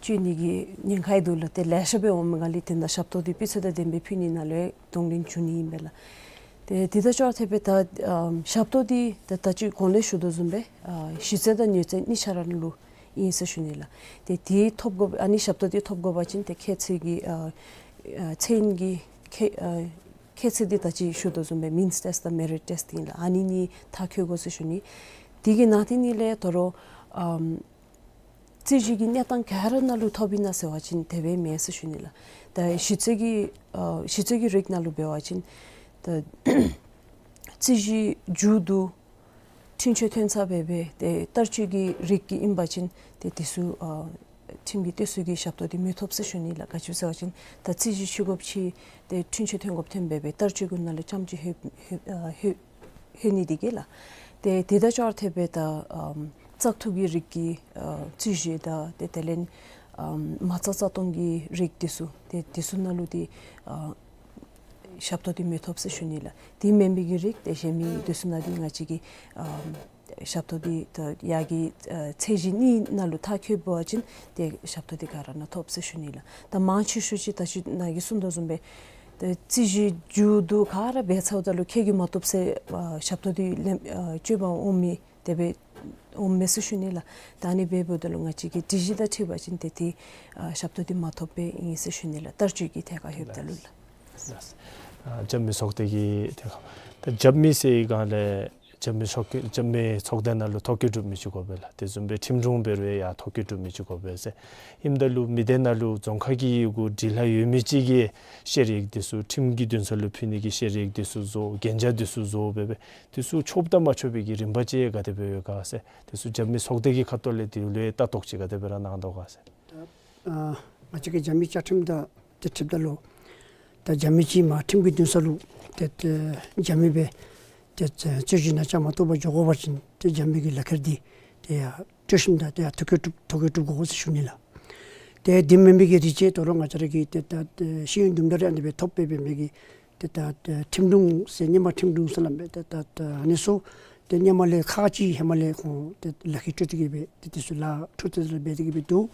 སྤྱོད་ནི་གི་ཉེན་ཁ་ཡང་འདུག་ལགས། ཏེ་ལེ་ཤ་སྦེ་འོང་མི་སྒང་ལས་ཏེ་ད་ཞབས་ཏོག་འདི་སྤུས་ཚད་དང་ལྡན་པའི་ཕུལ་ནི་ནང་ལུ་ཡང་གདོང་ལེན་ཞུ་ནི་ཨིན་པས་ལགས། ཏེ་དེ་དང་ཅོག་ར་འཐདཔ་སྦེ་ད་ཨམ་ཞབས་ཏོག་འདི་ད་ད་ཅི་གོང་ལས་ཞུ་དོ་བཟུམ་སྦེ་ཨ་གཞི་རྩ་དང་ནུས་རྩལ་གཉིས་ཆ་ར་ལུ་ཨིན་ཟེར་ཞུ་ནི་ལགས། ཏེ་དེ་ཐོབ་དགོ་ཨ་ནི་ཞབས་ཏོག་འདི་ཐོབ་དགོ་པ་ཅིན་ཏེ་ཁྱད་ཚད་ཀྱི་ཨ་ཨ་ཚད་ཡོད་ཀྱི་ཁྱད་ཨ་ཁྱད་ཚད་འདི་ད་ཅི་ཞུ་དོ་བཟུམ་སྦེ་མིནསི་ཊེསཊ་དང་མེ་རིཊ་ཊེསཊ་ཨིན་ལགས། ཨ་ནི་གཉིས་མཐར་འཁྱོལ་དགོ་ཟེར་ཞུ་ནི། དེ་གི་ནང་དེ་གཉིས་ལས་ད་རུང་ཨམ་རྩོད་གཞི་གི་གནས་སྟངས་ག་ར་ནང་ལུ་ཐོབ་ཨིན་ན་ཟེར་བ་ཅིན་དེ་སྦེ་མེན་ཟེར་ཞུ་ནི་ལགས། ད་གཞི་རྩའི་གི་ཨ་གཞི་རྩའི་གི་རིགས་ནང་ལུ་འབད་བ་ཅིན་ད་རྩོད་གཞི་མཇུག་བསྡུ་འཁྲུན་ཆོད་ཐོན་ཚར་སྦེ་སྦེ་ཏེ་བསྟར་སྤྱོད་ཀྱི་རིགས་ཀྱི་ཨིན་པ་ཅིན་ཏེ་དེ་ཚུ་ཨ་ཁྲིམས་ཀྱི་སྟེགས་གསོ་གི་ཞབས་ཏོག་འདི་མི་ཐོབ་ཟེར་ཞུ་ནི་ལགས། ག་ཅི་ཟེར་བ་ཅིན་ད་རྩོད་གཞི་འཆུ་དགོཔ་ཅིག་ཏེ་འཁྲུན་ཆོད་ཐོན་དགོཔ་ཐོན་སྦེ་སྦེ་བསྟར་སྤྱོད་ཀྱི་ནང་ལུ་རྐྱངམ་ཅིག་ལྷོད་ལྷོད་ཨ་ལྷོད་ལྷོད་ནི་འདི་གིས་ལགས། ཏེ་དེ་དང་ཅོག་ར་འཐདཔ་སྦེ་ད་ཨམ་བཙག་འཐུ་གི་རིགས་ཀྱི་ཨ་རྩོད་གཞི་དང་ཏེ་དེ་ལས་ཨམ་མ་རྩ་རྩ་གཏོང་གི་རིགས་འདི་ཚུ་ཏེ་འདི་ཚུ་ནང་ལུ་འདི་ཨ་ཞབས་ཏོག་འདི་མི་ཐོབ་ཟེར་ཞུ་ནི་ལགས། དེ་མེན་པའི་གི་རིགས་ཏེ་གཞན་མི་འདི་ཚུ་ནང་འདི་ང་བཅས་ཀྱིས་ཨམ་ཞབས་ཏོག་འདི་ད་ཡར་གྱི་ཨ་ཚད་གཞི་གཉིས་ནང་ལུ་མཐར་འཁྱོལ་བ་ཅིན་ཏེ་ཞབས་ཏོག་འདི་ག་ར་ནང་ཐོབ་ཟེར་ཞུ་ནི་ལགས། ད་མང་ཆེ་ཤོས་ཅིག་ད་ཅི་ནཱ་གིས་གསུངས་དོ་བཟུམ་སྦེ་ཏེ་རྩོད་གཞི་མཇུག་བསྡུ་ག་ར་འབད་ཚརཝ་ད་ལུ་ཁྱོད་ཀྱིས་མ་བཏུབ་ཟེར་ཨ་ཞབས་ཏོག་འདི་ལེན་ཨ་སྤྱོད་པར་འོང་མི་དེ་སྦེ་འོང་མས་ཟེར་ཞུ་ནི་ལགས། ད་ཨ་ནི་འབདཝ་ད་ལུ་ང་བཅས་ཀྱི་སྒྲིག་གཞི་དང་འཁྲིལ་བ་ཅིན་ཏེ་ཏེ་ཨ་ཞབས་ཏོག་འདི་མ་ཐོབ་པའི་ཨིན་ཟེར་ཞུ་ནི་ལགས། བསྟར་སྤྱོད་ཀྱི་ཐད་ཁར་ལྷོདཔ་ད་ལུ་ལགས། ལགས། ཨ་རྒྱབ་མི་ཚོགས་སྡེ་གི་ཐད་ཁར་ད་རྒྱབ་མི་ཟེར་བའི་སྒང་ལས་ རྒྱབ་མི་ཚོགས་རྒྱབ་མི་ཚོགས་སྡེ་ནང་ལུ་ཐོ་བཀོད་གྲུབ་མི་ཅིག་དགོ་པས་ལགས། དེ་བཟུམ་སྦེ་ཁྲིམས་དྲུང་འབད་རུང་ཡང་ཐོ་བཀོད་གྲུབ་མི་ཅིག་དགོ་པས་ཟེར། ཨིནམ་ད་ལུ་མི་སྡེ་ནང་ལུ་རྫོང་ཁག་གི་ཡི་གུ་འབྲི་ལྷག་ཡོད་མི་ཅིག་གིས་བཤེར་ཡིག་འདི་ཚུ་ཁྲིམས་ཀྱི་འདུན་ས་ལུ་ཕུལ་ནི་གི་བཤེར་ཡིག་འདི་ཚུ་བཟོ། གན་རྒྱ་འདི་ཚུ་བཟོ་སྦེ་སྦེ་འདི་ཚུ་ཆོགཔ་དང་མ་ཆོག་པའི་གི་རིམ་པ་ཅིག་ག་དེ་སྦེ་ཡོད་ག་ཟེར། འདི་ཚུ་རྒྱབ་མི་ཚོགས་སྡེ་གི་ཁ་ཐུག་ལས་འདི་ལུ་ལྟ་རྟོག་ཅིག་ག་དེ་སྦེ་ར་གནང་དོ་ག་ཟེར། ད་ཨ་ང་བཅས་ཀྱི་རྒྱབ་མི་བཅའ་ཁྲིམས་དང་ཏེ་འཁྲིལཝ་ད་ལུ་ད་རྒྱབ་མི་ཅིག་མ་ཁྲིམས་ཀྱི་འདུན་ས་ལུ་ཏེ་ཏེ་རྒྱབ་མི་སྦེ་ཏེ་རྩོད་གཞི་ནང་བཅའ་མར་གཏོགས་པར་འགྱོ་དགོ་པ་ཅིན་ཏེ་རྒྱབ་མི་གི་ལག་ཁྱེར་འདི་ཏེ་ཡར་སྤྲོད་ཞིནམ་ད་ཏེ་ཡར་ཐོ་བཀོད་གྲུབ་ཐོ་བཀོད་གྲུབ་དགོ་ཟེར་ཞུ་ནི་ལགས། ཏེ་དེ་མེན་པའི་གི་རིགས་ཅིག་ད་རུང་ང་བཅས་ར་གི་ཏེ་ད་ཏེ་ཤེས་ཡོན་དུམ་གྲ་རེ་ཨ་ནི་སྦེ་ཐོབ་སྦེ་འབད་མི་གི་ཏེ་ད་ཏེ་ཁྲིམས་དྲུང་ཟེར་ཧེ་མ་ཁྲིམས་དྲུང་ཟེར་སླབ་མས། ཏེ་ད་ད་ཨ་ནི་ཚུ་ཏེ་ཧེ་མ་ལས་ཁག་ཅིག་ཧེ་མ་ལས་ཁོང་ཏེ་ལག་ཁྱེར་སྤྲོད་དེ་གི་སྦེ་ཏེ་འདི་ཚུ་ལཱ་འཕྲོ་མཐུད་དེ་འབད་དེ་གི་སྦེ་འདུག།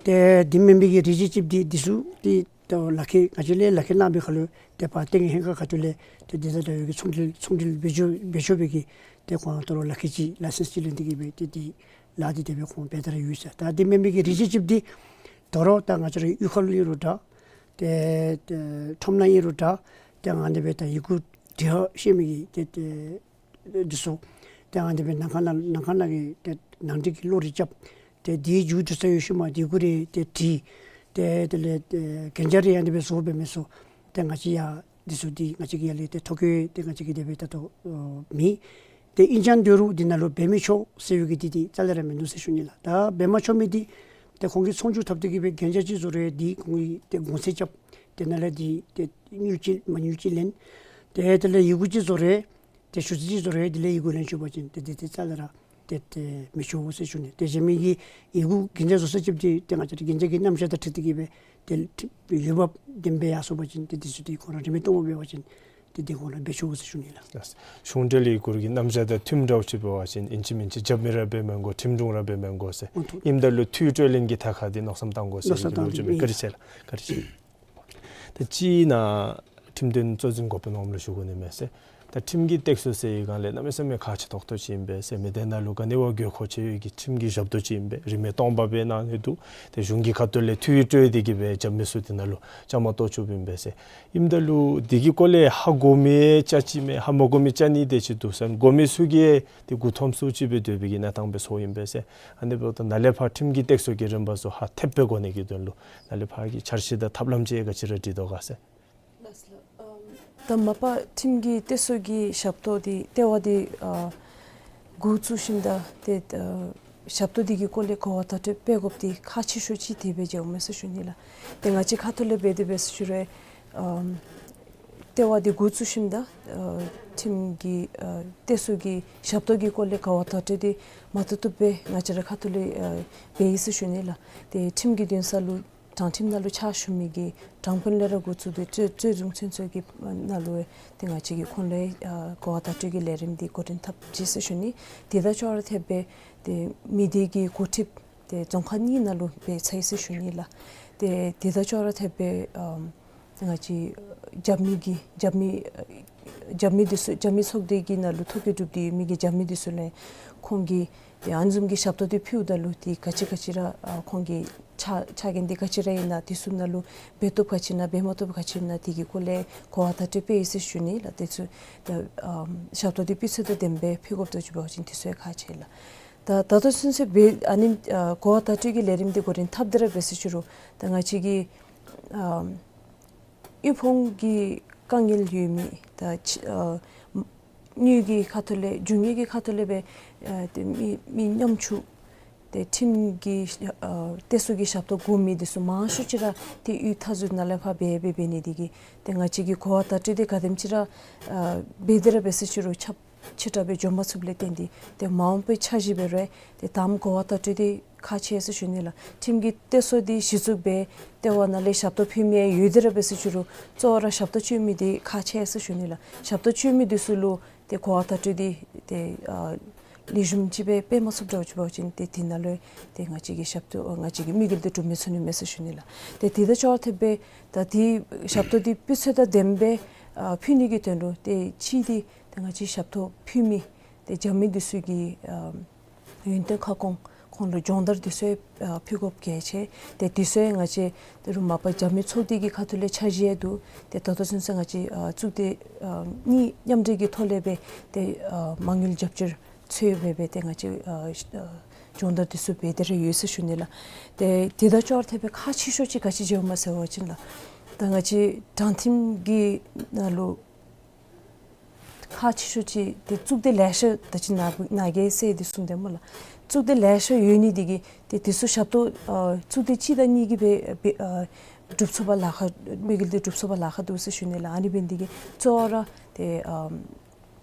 ཏེ་དེ་མེན་པའི་གི་རིགས་ཅིག་ཅིག་འདི་འདི་ཚུ་ཏེ་ད་ལག་ཁྱེར་ང་བཅས་ལས་ལག་ཁྱེར་གནང་བའི་ཁར་ལུ་ཏེ་ཕར་ལྟེ་གནས་ལྷན་ཁག་ཁ་ཐུག་ལས་ཏེ་འདི་དང་འདྲ་བའི་གི་ཚོང་འབྲེལ་ཚོང་འབྲེལ་འབད་ཆོག་འབད་ཆོག་པའི་གི་ཏེ་ཁོང་ད་རུང་ལག་ཁྱེར་ཅིག་ལའི་སེནསི་ཅིག་ལེན་དེ་གི་སྦེ་ཏེ་འདི་ལཱ་འདི་དེ་སྦེ་ཁོང་འབད་དེ་ར་ཡོད་ཟེར། ད་དེ་མེན་པའི་གི་རིགས་ཅིག་ཅིག་འདི་ད་རུང་ད་ང་བཅས་ར་གཡུས་ཁ་ལུ་ཨིན་རུང་འདྲ། ཏེ་ཏེ་ཁྲོམ་ནང་ཨིན་རུང་འདྲ། ཏེ་ཨ་ནི་སྦེ་ད་ཡི་གུ་འབྲི་ཤེས་མི་གི་ཏེ་ཏེ་འདི་ཚུ་ཏེ་ཨ་ནི་སྦེ་ནང་ཁང་ནང་ནང་ཁང་ནང་གི་ཏེ་ནང་འགྲིག་གི་བློ་རེ་རྐྱབ། ཏེ་འདི་མཇུག་བསྡུ་ས་ཡོད་ཤུལ་མ་འདི་གུ་རེ་ཏེ་བྲིས། ཏེ་དེ་ལས་ཏེ་གན་རྒྱ་རེ་ཨ་ནི་སྦེ་བཟོ་འབད་མི་ཚུ་ཏེ་ང་བཅས་ཡར་འདི་ཚུ་འདི་ང་བཅས་ཀྱི་ཡར་ལས་ཏེ་ཐོ་བཀོད་ཏེ་ང་བཅས་ཀྱིས་དེ་སྦེ་ད་ལྟོ་ཨ་མེད། ཏེ་ཨིན་ཀྱང་འདི་རུང་འདི་ནང་ལུ་འབད་མི་ཆོག་ཟེར་བའི་གི་འདི་འདི་རྩ་ལས་ར་མིན་འདུག་ཟེར་ཞུ་ནི་ལགས། ད་འབད་མ་ཆོག་མི་འདི་ཏེ་ཁོང་གིས་ཚོང་བསྒྱུར་འཐབ་སྟེ་གི་སྦེ་གན་རྒྱ་ཅིག་བཟོ་རུང་འདི་ཁོང་གིས་ཏེ་གོང་ཚད་རྐྱབ། དེ་ནང་ལས་འདི་ཏེ་དངུལ་ཅིག་མ་དངུལ་ཅིག་ལེན། ཏེ་དེ་ལས་ཡི་གུ་ཅིག་བཟོ་རུང་ཏེ་ཞུ་ཚིག་ཅིག་བཟོ་རུང་དེ་ལས་ཡི་གུ་ལེན་ཆོག་པ་ཅིན་ཏེ་འདི་འདི་རྩ་ལས་ར་ཏེ་ཏེ་མི་ཆོག་ཟེར་ཞུ་ནི། ཏེ་གཞན་མི་གི་ཡི་གུ་གན་རྒྱ་བཟོ་ས་ཅིག་འདི་ཏེ་ང་བཅས་ར་གན་རྒྱ་གི་རྣམ་གཞག་དང་འཁྲིལ་ཏེ་གི་སྦེ་ཏེ་འོས་འབབ་ལྡན་པའི་ཡར་སོང་པ་ཅིན་ཏེ་འདི་ཚུ་འདི་ཁོང་ར་རིན་མེད་སྟོངམ་འབད་བ་ཅིན་ཏེ་འདི་ཁོང་ར་འབད་ཆོག་ཟེར་ཞུ་ནི་ལགས། གཞུང་འབྲེལ་ཡི་གུ་གི་རྣམ་གཞག་དང་མཐུནམ་འདྲཝ་ཅིག་འབད་བ་ཅིན་ཨིན་ཅི་མིན་ཅི་རྒྱབ་མི་ར་འབད་མི་དགོ། ཁྲིམས་དྲུང་ར་འབད་མི་དགོ་ཟེར། ཨོ་ཐུ། ཨིནམ་ད་ལུ་འཐུས་སྤྲོད་ལེན་གྱི་ཐད་ཁར་འདི་མནོ་བསམ་བཏང་དགོ་ཟེར་མནོ་བསམ་གི་ལོ་བཅུ་མེད། བཀའ་དྲིན་ཆེ་ལགས། བཀའ་དྲིན་ཆེ། ད་ཅིག་ནཱ་ཁྲིམས་དོན་གཙོ་འཛིན་འགོ་དཔོན་འོགམ་ལུ་ཞུ་དགོ་ནི་མས་ཟེར། ད་ཁྲིམས་ཀྱི་སྟེགས་གསོ་ཟེར་བའི་སྒང་ལས་གནམ་མེད་ས་མེད་ཁག་ཆེ་ཏོག་ཏོ་ཅིག་ཨིན་པས་ཟེར། མི་སྡེ་ནང་ལུ་ག་ནི་བ་དགོས་མཁོ་ཆེ་བའི་གི་ཁྲིམས་ཀྱི་ཞབས་ཏོག་ཅིག་ཨིན་པས། རིན་མེད་སྟོངམ་སྦེ་གནང་ནི་འདུག། ཏེ་གཞུང་གི་ཁ་ཐུག་ལས་འཐུས་སྤྲོད་དེ་གི་སྦེ་རྒྱབ་མི་ཚུ་འདི་ནང་ལུ་བཅའ་མར་གཏོགས་བཅུགཔ་ཨིན་པས་ཟེར། ཨིནམ་ད་ལུ་འདི་གི་སྐོར་ལས་ཧ་གོ་མི་ཅིག་ཅིག་མས། ཧ་མ་གོ་མི་ཅིག་ནི་དེ་ཅིག་འདུག་ཟེར། གོ་མི་ཚུ་གིས་ཏེ་མགུ་འཐོམ་སུ་ཅིག་སྦེ་སྡོད་པའི་གི་གནས་སྟངས་སྦེ་ཚོརཝ་ཨིན་པས་ཟེར། ཨ་ནི་འབདཝ་ད་ནཱ་ལས་ཕར་ཁྲིམས་ཀྱི་སྟེགས་གསོ་གི་རིམ་པ་ཚུ་ཧ་ཐེབས་སྦེ་གོ་ནི་གི་དོན་ལུ་ནཱ་ལས་ཕར་གྱི་འཆར་གཞི་དང་ཐབས་ལམ་ཅིག་ག་ཅི་ར་སྒྲིག་དོ་ག་ཟེར། ལགས་སོ་ལགས། ཨམ་ད་མ་པ་ཁྲིམས་ཀྱི་སྟེགས་གསོ་གི་ཞབས་ཏོག་འདི་ལྟེ་བ་འདི་ཨ་འགོ་བཙུགས་ཞིནམ་ད་ཏེ་ཨ་ཞབས་ཏོག་འདི་གི་སྐོར་ལས་གོ་བ་བརྡ་སྤྲོད་འབད་དགོཔ་འདི་ཁག་ཆེ་ཤོས་ཅིག་དེ་སྦེ་མཇལཝ་མས་ཟེར་ཞུ་ནི་ལགས། ཏེ་ང་བཅས་ཁ་ཐུག་ལས་འབད་དེ་འབད་ཟེར་ཞུ་རུང་ཨམ་ལྟེ་བ་འདི་འགོ་བཙུགས་ཞིནམ་ད་ཨ་ཁྲིམས་ཀྱི་ཨ་སྟེགས་གསོ་གི་ཞབས་ཏོག་གི་སྐོར་ལས་གོ་བ་བརྡ་སྤྲོད་འདི་མ་ཐུབ་ཐུབ་སྦེ་ང་བཅས་ར་ཁ་ཐུག་ལས་ཨ་འབད་ཡི་ཟེར་ཞུ་ནི་ལགས། ཏེ་ཁྲིམས་ཀྱི་འདུན་ས་ལུ་དྲང་ཁྲིམས་ནང་ལུ་ཕྱག་ཞུ་མི་གི་དྲང་དཔོན་ལས་ར་འགོ་བཙུགས་ཏེ་རྩོད་རྩོད་འཛིན་ཚུན་ཚོད་ཀྱི་ནང་ལུ་ཏེ་ང་བཅས་ཀྱིས་ཁོང་ལུ་ཨ་གོ་བ་བརྡ་སྤྲོད་ཀྱི་ལས་རིམ་འདི་འགོ་འདྲེན་འཐབ་ཅི་ཟེར་ཞུ་ནི། དེ་དང་ཅོག་ར་འཐདཔ་སྦེ་ཏེ་མི་སྡེ་གི་འགོ་ཁྲིདཔ་ཏེ་རྫོང་ཁག་གཉིས་ནང་ལུ་འབད་ཚར་ཡི་ཟེར་ཞུ་ནི་ལགས། ཏེ་དེ་དང་ཅོག་ར་འཐདཔ་སྦེ་ཨམ་ང་བཅས་རྒྱབ་མི་གི་རྒྱབ་མི་རྒྱབ་མི་འདི་ཚུ་རྒྱབ་མི་ཚོགས་སྡེ་གི་ནང་ལུ་ཐོ་བཀོད་གྲུབ་སྟེ་ཡོད་མི་གི་རྒྱབ་མི་འདི་ཚུ་ལུ་ཁོང་གིས་ཏེ་ཨ་ནི་བཟུམ་གྱི་ཞབས་ཏོག་འདི་ཕུལཝ་ད་ལུ་ཏེ་ག་ཅི་ག་ཅི་ར་ཨ་ཁོང་གི་ཕྱག་ཕྱག་འགན་འདི་ག་ཅི་ར་ཨིན་ན་འདི་ཚུ་ནང་ལུ་འབད་བཏུབ་ག་ཅི་ཨིན་ན་འབད་མ་བཏུབ་ག་ཅི་ཨིན་ན་འདི་གི་སྐོར་ལས་གོ་བ་བརྡ་སྤྲོད་འབད་ཡི་ཟེར་ཞུ་ནི་ལགས། འདི་ཚུ་ད་ཨམ་ཞབས་ཏོག་འདི་སྤུས་ཚད་དང་ལྡནམ་སྦེ་ཕུལ་དགོཔ་འདུག་ཟེར་བ་ཅིན་འདི་ཚུ་ཡང་ཁག་ཆེ་ལགས། ད་ད་ལྟོ་ཚུན་ཚོད་འབད་ཨ་ནི་ཨ་གོ་བ་བརྡ་སྤྲོད་ཀྱི་ལས་རིམ་འདི་འགོ་འདྲེན་འཐབ་སྟེ་ར་འབད་ཟེར་ཞུ་རུང་ད་ང་བཅས་ཀྱི་ཨམ་དབུལ་ཕོངས་ཀྱི་དཀའ་ངལ་ཡོད་མི་ད་ཕྱི་ཨ་དངུལ་གྱི་ཁ་ཐུག་ལས་རྒྱུ་དངོས་ཀྱི་ཁ་ཐུག་ལས་སྦེ་ཨ་ཏེ་མི་མི་ཉམ་ཆུང་ཏེ་ཁྲིམས་ཀྱི་ཨ་སྟེགས་གསོ་གི་ཞབས་ཏོག་དགོ་མི་འདི་ཚུ་མང་ཤོས་ཅིག་ར་ཏེ་གཡུས་མཐའ་ཟུར་ནང་ལས་ཕར་འབད་འབད་འབད་ནི་འདི་གིས་ཏེ་ང་བཅས་ཀྱི་གོ་བ་བརྡ་སྤྲོད་འདི་ག་དེམ་ཅིག་ར་ཨ་འབད་དེ་ར་འབད་ཟེར་ཞུ་རུང་ཁྱབ་ཆེ་དྲགས་སྦེ་འགྱོ་མ་ཚུགསཔ་ལས་བརྟེན་ཏེ་ཏེ་མ་འོངས་པའི་འཆར་གཞི་འབད་རུང་ཏེ་དང་པ་གོ་བ་བརྡ་སྤྲོད་འདི་ཁག་ཆེ་ཟེར་ཞུ་ནི་ལགས། ཁྲིམས་ཀྱི་སྟེགས་གསོ་འདི་གཞི་བཙུགས་འབད་ལྟེ་བ་ནང་ལས་ཞབས་ཏོག་ཕུལ་མི་ཡང་ཡོད་དེ་ར་འབད་ཟེར་ཞུ་རུང་གཙོ་བོ་ར་ཞབས་ཏོག་སྤྱོད་མི་འདི་ཁག་ཆེ་ཟེར་ཞུ་ནི་ལགས། ཞབས་ཏོག་སྤྱོད་མི་འདི་ཚུ་ལུ་ཏེ་གོ་བ་བརྡ་སྤྲོད་འདི་ཏེ་ཨ་ལེགས་ཤོམ་ཅིག་སྦེ་འབད་མ་ཚུགསཔ་འདྲཝ་ཅིག་འབད་བ་ཅིན་ཏེ་དེ་ནང་ལུ་ཏེ་ང་བཅས་ཀྱི་ཞབས་ཏོག་ང་བཅས་ཀྱི་དམིགས་ཡུལ་འདི་འགྲུབ་མི་ཚུགས་ནི་མས་ཟེར་ཞུ་ནི་ལགས། ཏེ་དེ་དང་ཅོག་ར་འཐདཔ་སྦེ་ད་དེ་ཞབས་ཏོག་འདི་སྤུས་ཚད་དང་ལྡནམ་སྦེ་ཨ་ཕུལ་ནི་གི་དོན་ལུ་ཏེ་གཅིག་འདི་ཏེ་ང་བཅས་ཞབས་ཏོག་ཕུལ་མི་ཏེ་རྒྱབ་མི་འདི་ཚུ་གི་ཨ་ཡོན་ཏན་ཁ་སྐོང་ ཁོང་ལུ་སྦྱོང་བརྡར་འདི་ཚུ་ཡང་ཨ་ཕུལ་དགོཔ་གལ་ཆེ། ཏེ་འདི་ཚུ་ཡང་ང་བཅས་ད་རུང་མ་པ་རྒྱབ་མི་ཚོགས་སྡེ་གི་ཁ་ཐུག་ལས་འཆར་གཞི་ཡང་འདུག། ཏེ་ད་ལྟོ་ཚུན་ཚོད་ང་བཅས་ཨ་གཙུག་སྡེ་ཨ་གཉིས་མཉམ་འབྲེལ་གྱི་ཐོག་ལས་སྦེ་ཏེ་ཨ་མ་དངུལ་རྒྱབ་སྐྱོར་འཚོལ་སྦེ་སྦེ་ཏེ་ང་བཅས་ཨ་ཨ་སྦྱོང་བརྡར་འདི་ཚུ་འབད་དེ་ར་ཡོད་ཟེར་ཞུ་ནི་ལགས། ཏེ་དེ་དང་ཅོག་ར་འཐདཔ་སྦེ་ཁག་ཆེ་ཤོས་ཅིག་ག་ཅི་ཅིག་ཡོདཔ་སྨོ་ཟེར་བ་ཅིན་ལགས། ད་ང་བཅས་དྲང་ཁྲིམས་ཀྱི་ནང་ལུ་ཁག་ཆེ་ཤོས་ཅིག་ཏེ་གཙུག་སྡེ་ལེ་ཤ་ད་ཅི་ནཱ་ནཱ་གིས་ཟེར་ཏེ་གསུངས་དེས་སྨོ་ལགས། གཙུག་སྡེ་ལེ་ཤ་ཡོད་ནི་འདི་གིས་ཏེ་འདི་ཚུ་ཞབས་ཏོག་ཨ་གཙུག་སྡེ་གཅིག་དང་གཉིས་ཀྱིས་འབད་འབད་ཨ་སྒྲུབ་ཚུགས་པར་ལཱ་ཁག་དམིགས་ཡུལ་འདི་སྒྲུབ་ཚུགས་པར་ལཱ་ཁག་འདུག་ཟེར་ཞུ་ནི་ལགས། ཨ་ནི་འབད་ནི་འདི་གིས་གཙོ་བོ་ར་ཏེ་ཨ་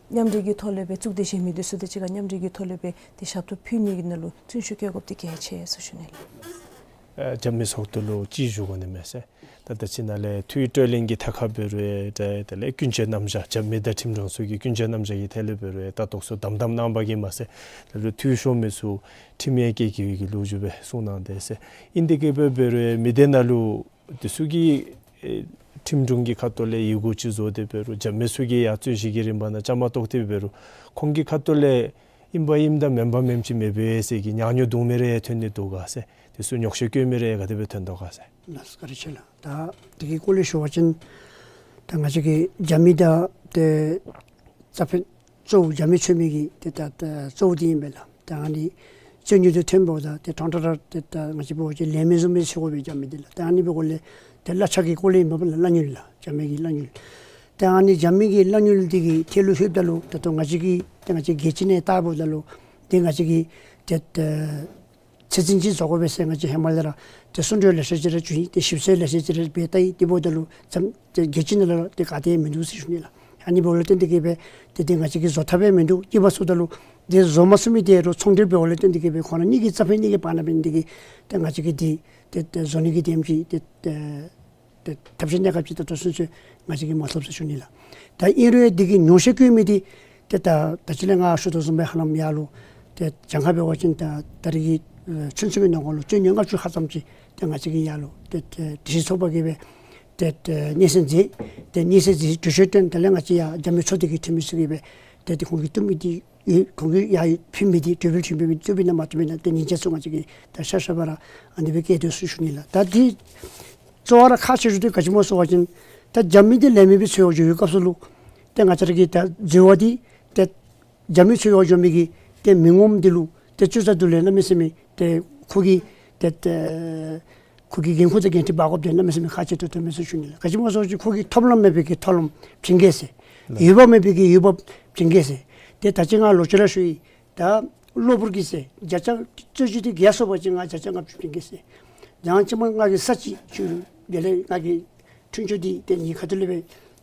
མཉམ་འབྲེལ་གྱི་ཐོག་ལས་སྦེ་གཙུག་སྡེ་གཞན་མི་འདི་ཚུ་དང་གཅིག་ཁར་མཉམ་འབྲེལ་གྱི་ཐོག་ལས་སྦེ་ཏེ་ཞབས་ཏོག་ཕུལ་ནི་གི་ནང་ལུ་བརྩོན་ཤུགས་བསྐྱེད་དགོཔ་འདི་གལ་ཆེ་ཟེར་ཞུ་ནི་ལགས། ཨ་རྒྱབ་མི་ཚོགས་སྡེ་ལུ་ཅིག་ཞུ་དགོ་ནི་མས་ཟེར། ད་ད་ཅི་ནཱ་ལས་འཐུས་གྲོས་གླེང་གི་ཐད་ཁར་འབད་རུང་ད་ད་ལས་ཀུན་སྤྱོད་རྣམ་གཞག་རྒྱབ་མི་དང་ཁྲིམས་དྲུང་ཚུ་གི་ཀུན་སྤྱོད་རྣམ་གཞག་གི་ཐད་ལས་འབད་རུང་ད་ཏོག་ཙམ་དམ་དམ་གནང་བ་གིས་མ་ཚད་ད་ལུ་འཐུས་ཤོར་མི་ཚུ་ཁྲིམས་ཡང་བཀལ་བཀལ་བའི་གི་ལོ་རྒྱུས་སྦེ་གསུངས་གནང་དེས་ཟེར། ཨིན་དེ་གིས་འབད་འབད་རུང་མི་སྡེ་ནང་ལུ་འདི་ཚུ་གིས་ཨེ་ཁྲིམས་དྲུང་གི་ཁ་ཐུག་ལས་ཡི་གུ་ཅིག་བཟོ་སྟེ་འབད་རུང་རྒྱབ་མི་ཚུ་གིས་ཡང་རྩོད་གཞི་གི་རིམ་པ་ནང་བཅའ་མར་གཏོགས་ཏེ་འབད་རུང་ཁོང་གི་ཁ་ཐུག་ལས་ཨིན་པ་ཨིནམ་དང་མེན་པ་མེནམ་ཅིག་མེད་པས་ཟེར་གྱི་ཉག་ཉོག་བརྡུང་མི་རེ་ཐོན་ནི་འདུག་ག་ཟེར། དེ་ཚུ་ཉོགས་བཤད་བཀོད་མི་རེ་ག་དེ་སྦེ་ཐོན་དོ་ག་ཟེར། ལགས་བཀའ་དྲིན་ཆེ་ལགས། ད་དེ་གི་སྐོར་ལས་ཞུ་བ་ཅིན་ད་ང་བཅས་ཀྱི་རྒྱབ་མི་དང་ཏེ་རྩ་ཕན་གཙོ་བོ་རྒྱབ་མི་འཚོལ་མི་གི་ཏེ་ད་ད་གཙོ་བོ་འདི་ཨིན་པས་ལགས། ད་ཨ་ནི་རྩོད་རྙོགས་འདི་ཐོན་པ་ད་ཏེ་ཁྲང་ཁྲ་ར་ཏེ་ད་ང་བཅས་འབད་བ་ཅིན་ལས་མི་བཟུམ་སྦེ་ཟེར་དགོ་པས་རྒྱབ་མི་འདི་ལགས། ད་ཨ་ནི་འབདཝ་ལས་ཏེ་གླ་ཆ་གི་སྐོར་ལས་ཨིན་པས་ལགས། གླ་དངུལ་ལགས། རྒྱབ་མི་གི་གླ་དངུལ། ད་ཨ་ནི་རྒྱབ་མི་གི་གླ་དངུལ་འདི་གི་ཐད་ལུ་ལྷོདཔ་ད་ལུ་ད་ལྟོ་ང་བཅས་ཀྱི་ཏེ་ང་བཅས་རྒྱལ་སྤྱི་ནང་བལྟཝ་ད་ལུ་ཏེ་ང་བཅས་ཀྱི་ཏེ་ཏེ་ཚད་འཛིན་ཅིག་བཟོ་དགོ་པས་ཟེར་ང་བཅས་ཧེ་མ་ལས་ར་ཏེ་གསུང་གྲོས་ལེ་ཤ་ཅིག་ར་བྱུང་ཡི། ཏེ་ཞིབ་འཚོལ་ལེ་ཤ་ཅིག་ར་འབད་བལྟ་ཡི། དེ་འབདཝ་ད་ལུ་ཙམ་ཏེ་རྒྱལ་སྤྱི་ནང་ལུ་ཏེ་ག་ཏེ་མིན་འདུག་ཟེར་ཞུ་ནི་ལགས། ཨ་ནི་འབདཝ་ལས་བརྟེན་ཏེ་གིས་སྦེ་ཏེ་ཏེ་ང་བཅས་ཀྱིས་བཟོ་ཐབས་སྦེ་མིན་འདུག། སྐྱིད་པ་ཚུ་ད་ལུ་ཏེ་བཟོ་མ་ཚུགས་མི་དེ་རུང་ཚོང་འབྲེལ་འབདཝ་ལས་བརྟེན་ཏེ་གིས་སྦེ་ཁོང་ར་གཉིས་ཀྱི་རྩ་ཕན་གཉིས་ཀྱི་བར་ན་འབད་ནི་དེ་གིས་ཏེ་ང་བཅས་ཀྱིས་འདི་ཏེ་ཏེ་བཟོ་ནི་གི་དེམ་ཅིག་ཏེ་ཏེ་ཏེ་ཐབས་ཤེས་གནས་སྐབས་ཅིག་ད་ལྟོ་ཚུན་ཚོད་ང་བཅས་ཀྱིས་མ་ཐོབ་ཟེར་ཞུ་ནི་ལགས། ད་ཨིན་རུང་འདི་གི་ཉོགས་བཤད་བཀོད་མི་འདི་ཏེ་ད་ད་ཅི་ལས་ང་ཞུ་དོ་བཟུམ་སྦེ་ཧ་ལམ་ཡར་ལུ་ཏེ་གྱངས་ཁ་འབད་བ་ཅིན་ད་ད་རེས་ཀྱི་ཨེ་ཚུན་ཚོད་ཀྱི་ནང་འཁོད་ལུ་རྩོད་རྙོགས་ལྔ་བཅུ་ཧ་ཙམ་ཅིག་ཏེ་ང་བཅས་ཀྱིས་ཡར་ལུ་ཏེ་ཏེ་སྒྲིག་གཞི་ཚོགས་པ་གིས་སྦེ་ཏེ་ཏེ་སྙན་སེང་མཛད། ཏེ་སྙན་སེང་མཛད་གྲོས་ཆོད་བཏོན། དེ་ལས་ང་བཅས་ཡར་རྒྱབ་མི་ཚོགས་སྡེ་གི་འཐུས་མི་ཚུ་གིས་སྦེ་ཏེ་ཏེ་ཁོང་གིས་བཏུབ་མི་འདི་ཡོད། ཁོང་གིས་ཡར་ཕུལ་མི་འདི་གྲོས་འབུལ་ཕུལ་མི་འདི་བཏུབ་ཨིན་ན་མ་བཏུབ་ཨིན་ན་ཏེ་ཉིན་བྱེད་ཚུ་ང་བཅས་ཀྱིས་ད་ཤ་ཤ་བ་ར་ཨ་ནི་སྦེ་བཀལ་དོ་ཟེར་ཞུ་ནི་ལགས། ད་འདི་གཙོ་བོ་ར་ཁག་ཆེ་ཤོས་འདི་ག་ཅི་སྨོ་ཟེར་བ་ཅིན་ད་རྒྱབ་མི་འདི་ལས་མི་སྦེ་འཚོལ་བར་འགྱོ་བའི་སྐབས་སུ་ལུ་ཏེ་ང་བཅས་ར་གི་ད་འཛོལ་བ་འདི་ཏེ་རྒྱབ་མི་འཚོལ་བར་འགྱོ་མི་གི་ཏེ་མི་ངོམ་འདི་ལུ་ཏེ་ཚུ་ཚུ་དེ་ལས་གནམ་མེད་ས་མེད་ཏེ་ཁོ་གི་ཏེ་ཏེ་ཁོ་གི་འགན་ཁུར་དང་འགན་འཁྲི་འབག་དགོཔ་འདི་གནམ་མེད་ས་མེད་ཁག་ཆེ་ཏོག་ཏོ་མས་ཟེར་ཞུ་ནི་ལགས། ག་ཅི་སྨོ་ཟེར་བ་ཅིན་ཁོ་གིས་ཐོབ་ལམ་མེད་པའི་གི་ཐོབ་ལམ་བྱིན་གེ་ཟེར། ལགས། འོས་འབབ་མེད་པའི་གི་འོས་འབབ་བྱིན་གེ་ཟེར། ཏེ་ད་ཅི་ང་ལོག་ཅི་ར་ཞུ་ཡི། ད་གློ་བུར་གྱིས་ཟེར་བརྒྱ་ཆ་རྩོད་གཞི་འདི་རྒྱལ་སོང་པ་ཅིན་ང་བརྒྱ་ཆ་ལྔ་བཅུ་བྱིན་གེ་ཟེར། ཡང་ཅིན་མ་ང་གིས་ས་ཅིག་ཁྱོད་ལུ་དེ་ལས་ང་གིས་འཁྲུན་ཆོད་འདི་ཏེ་ངེའི་ཁ་ཐུག་ལས་སྦེ་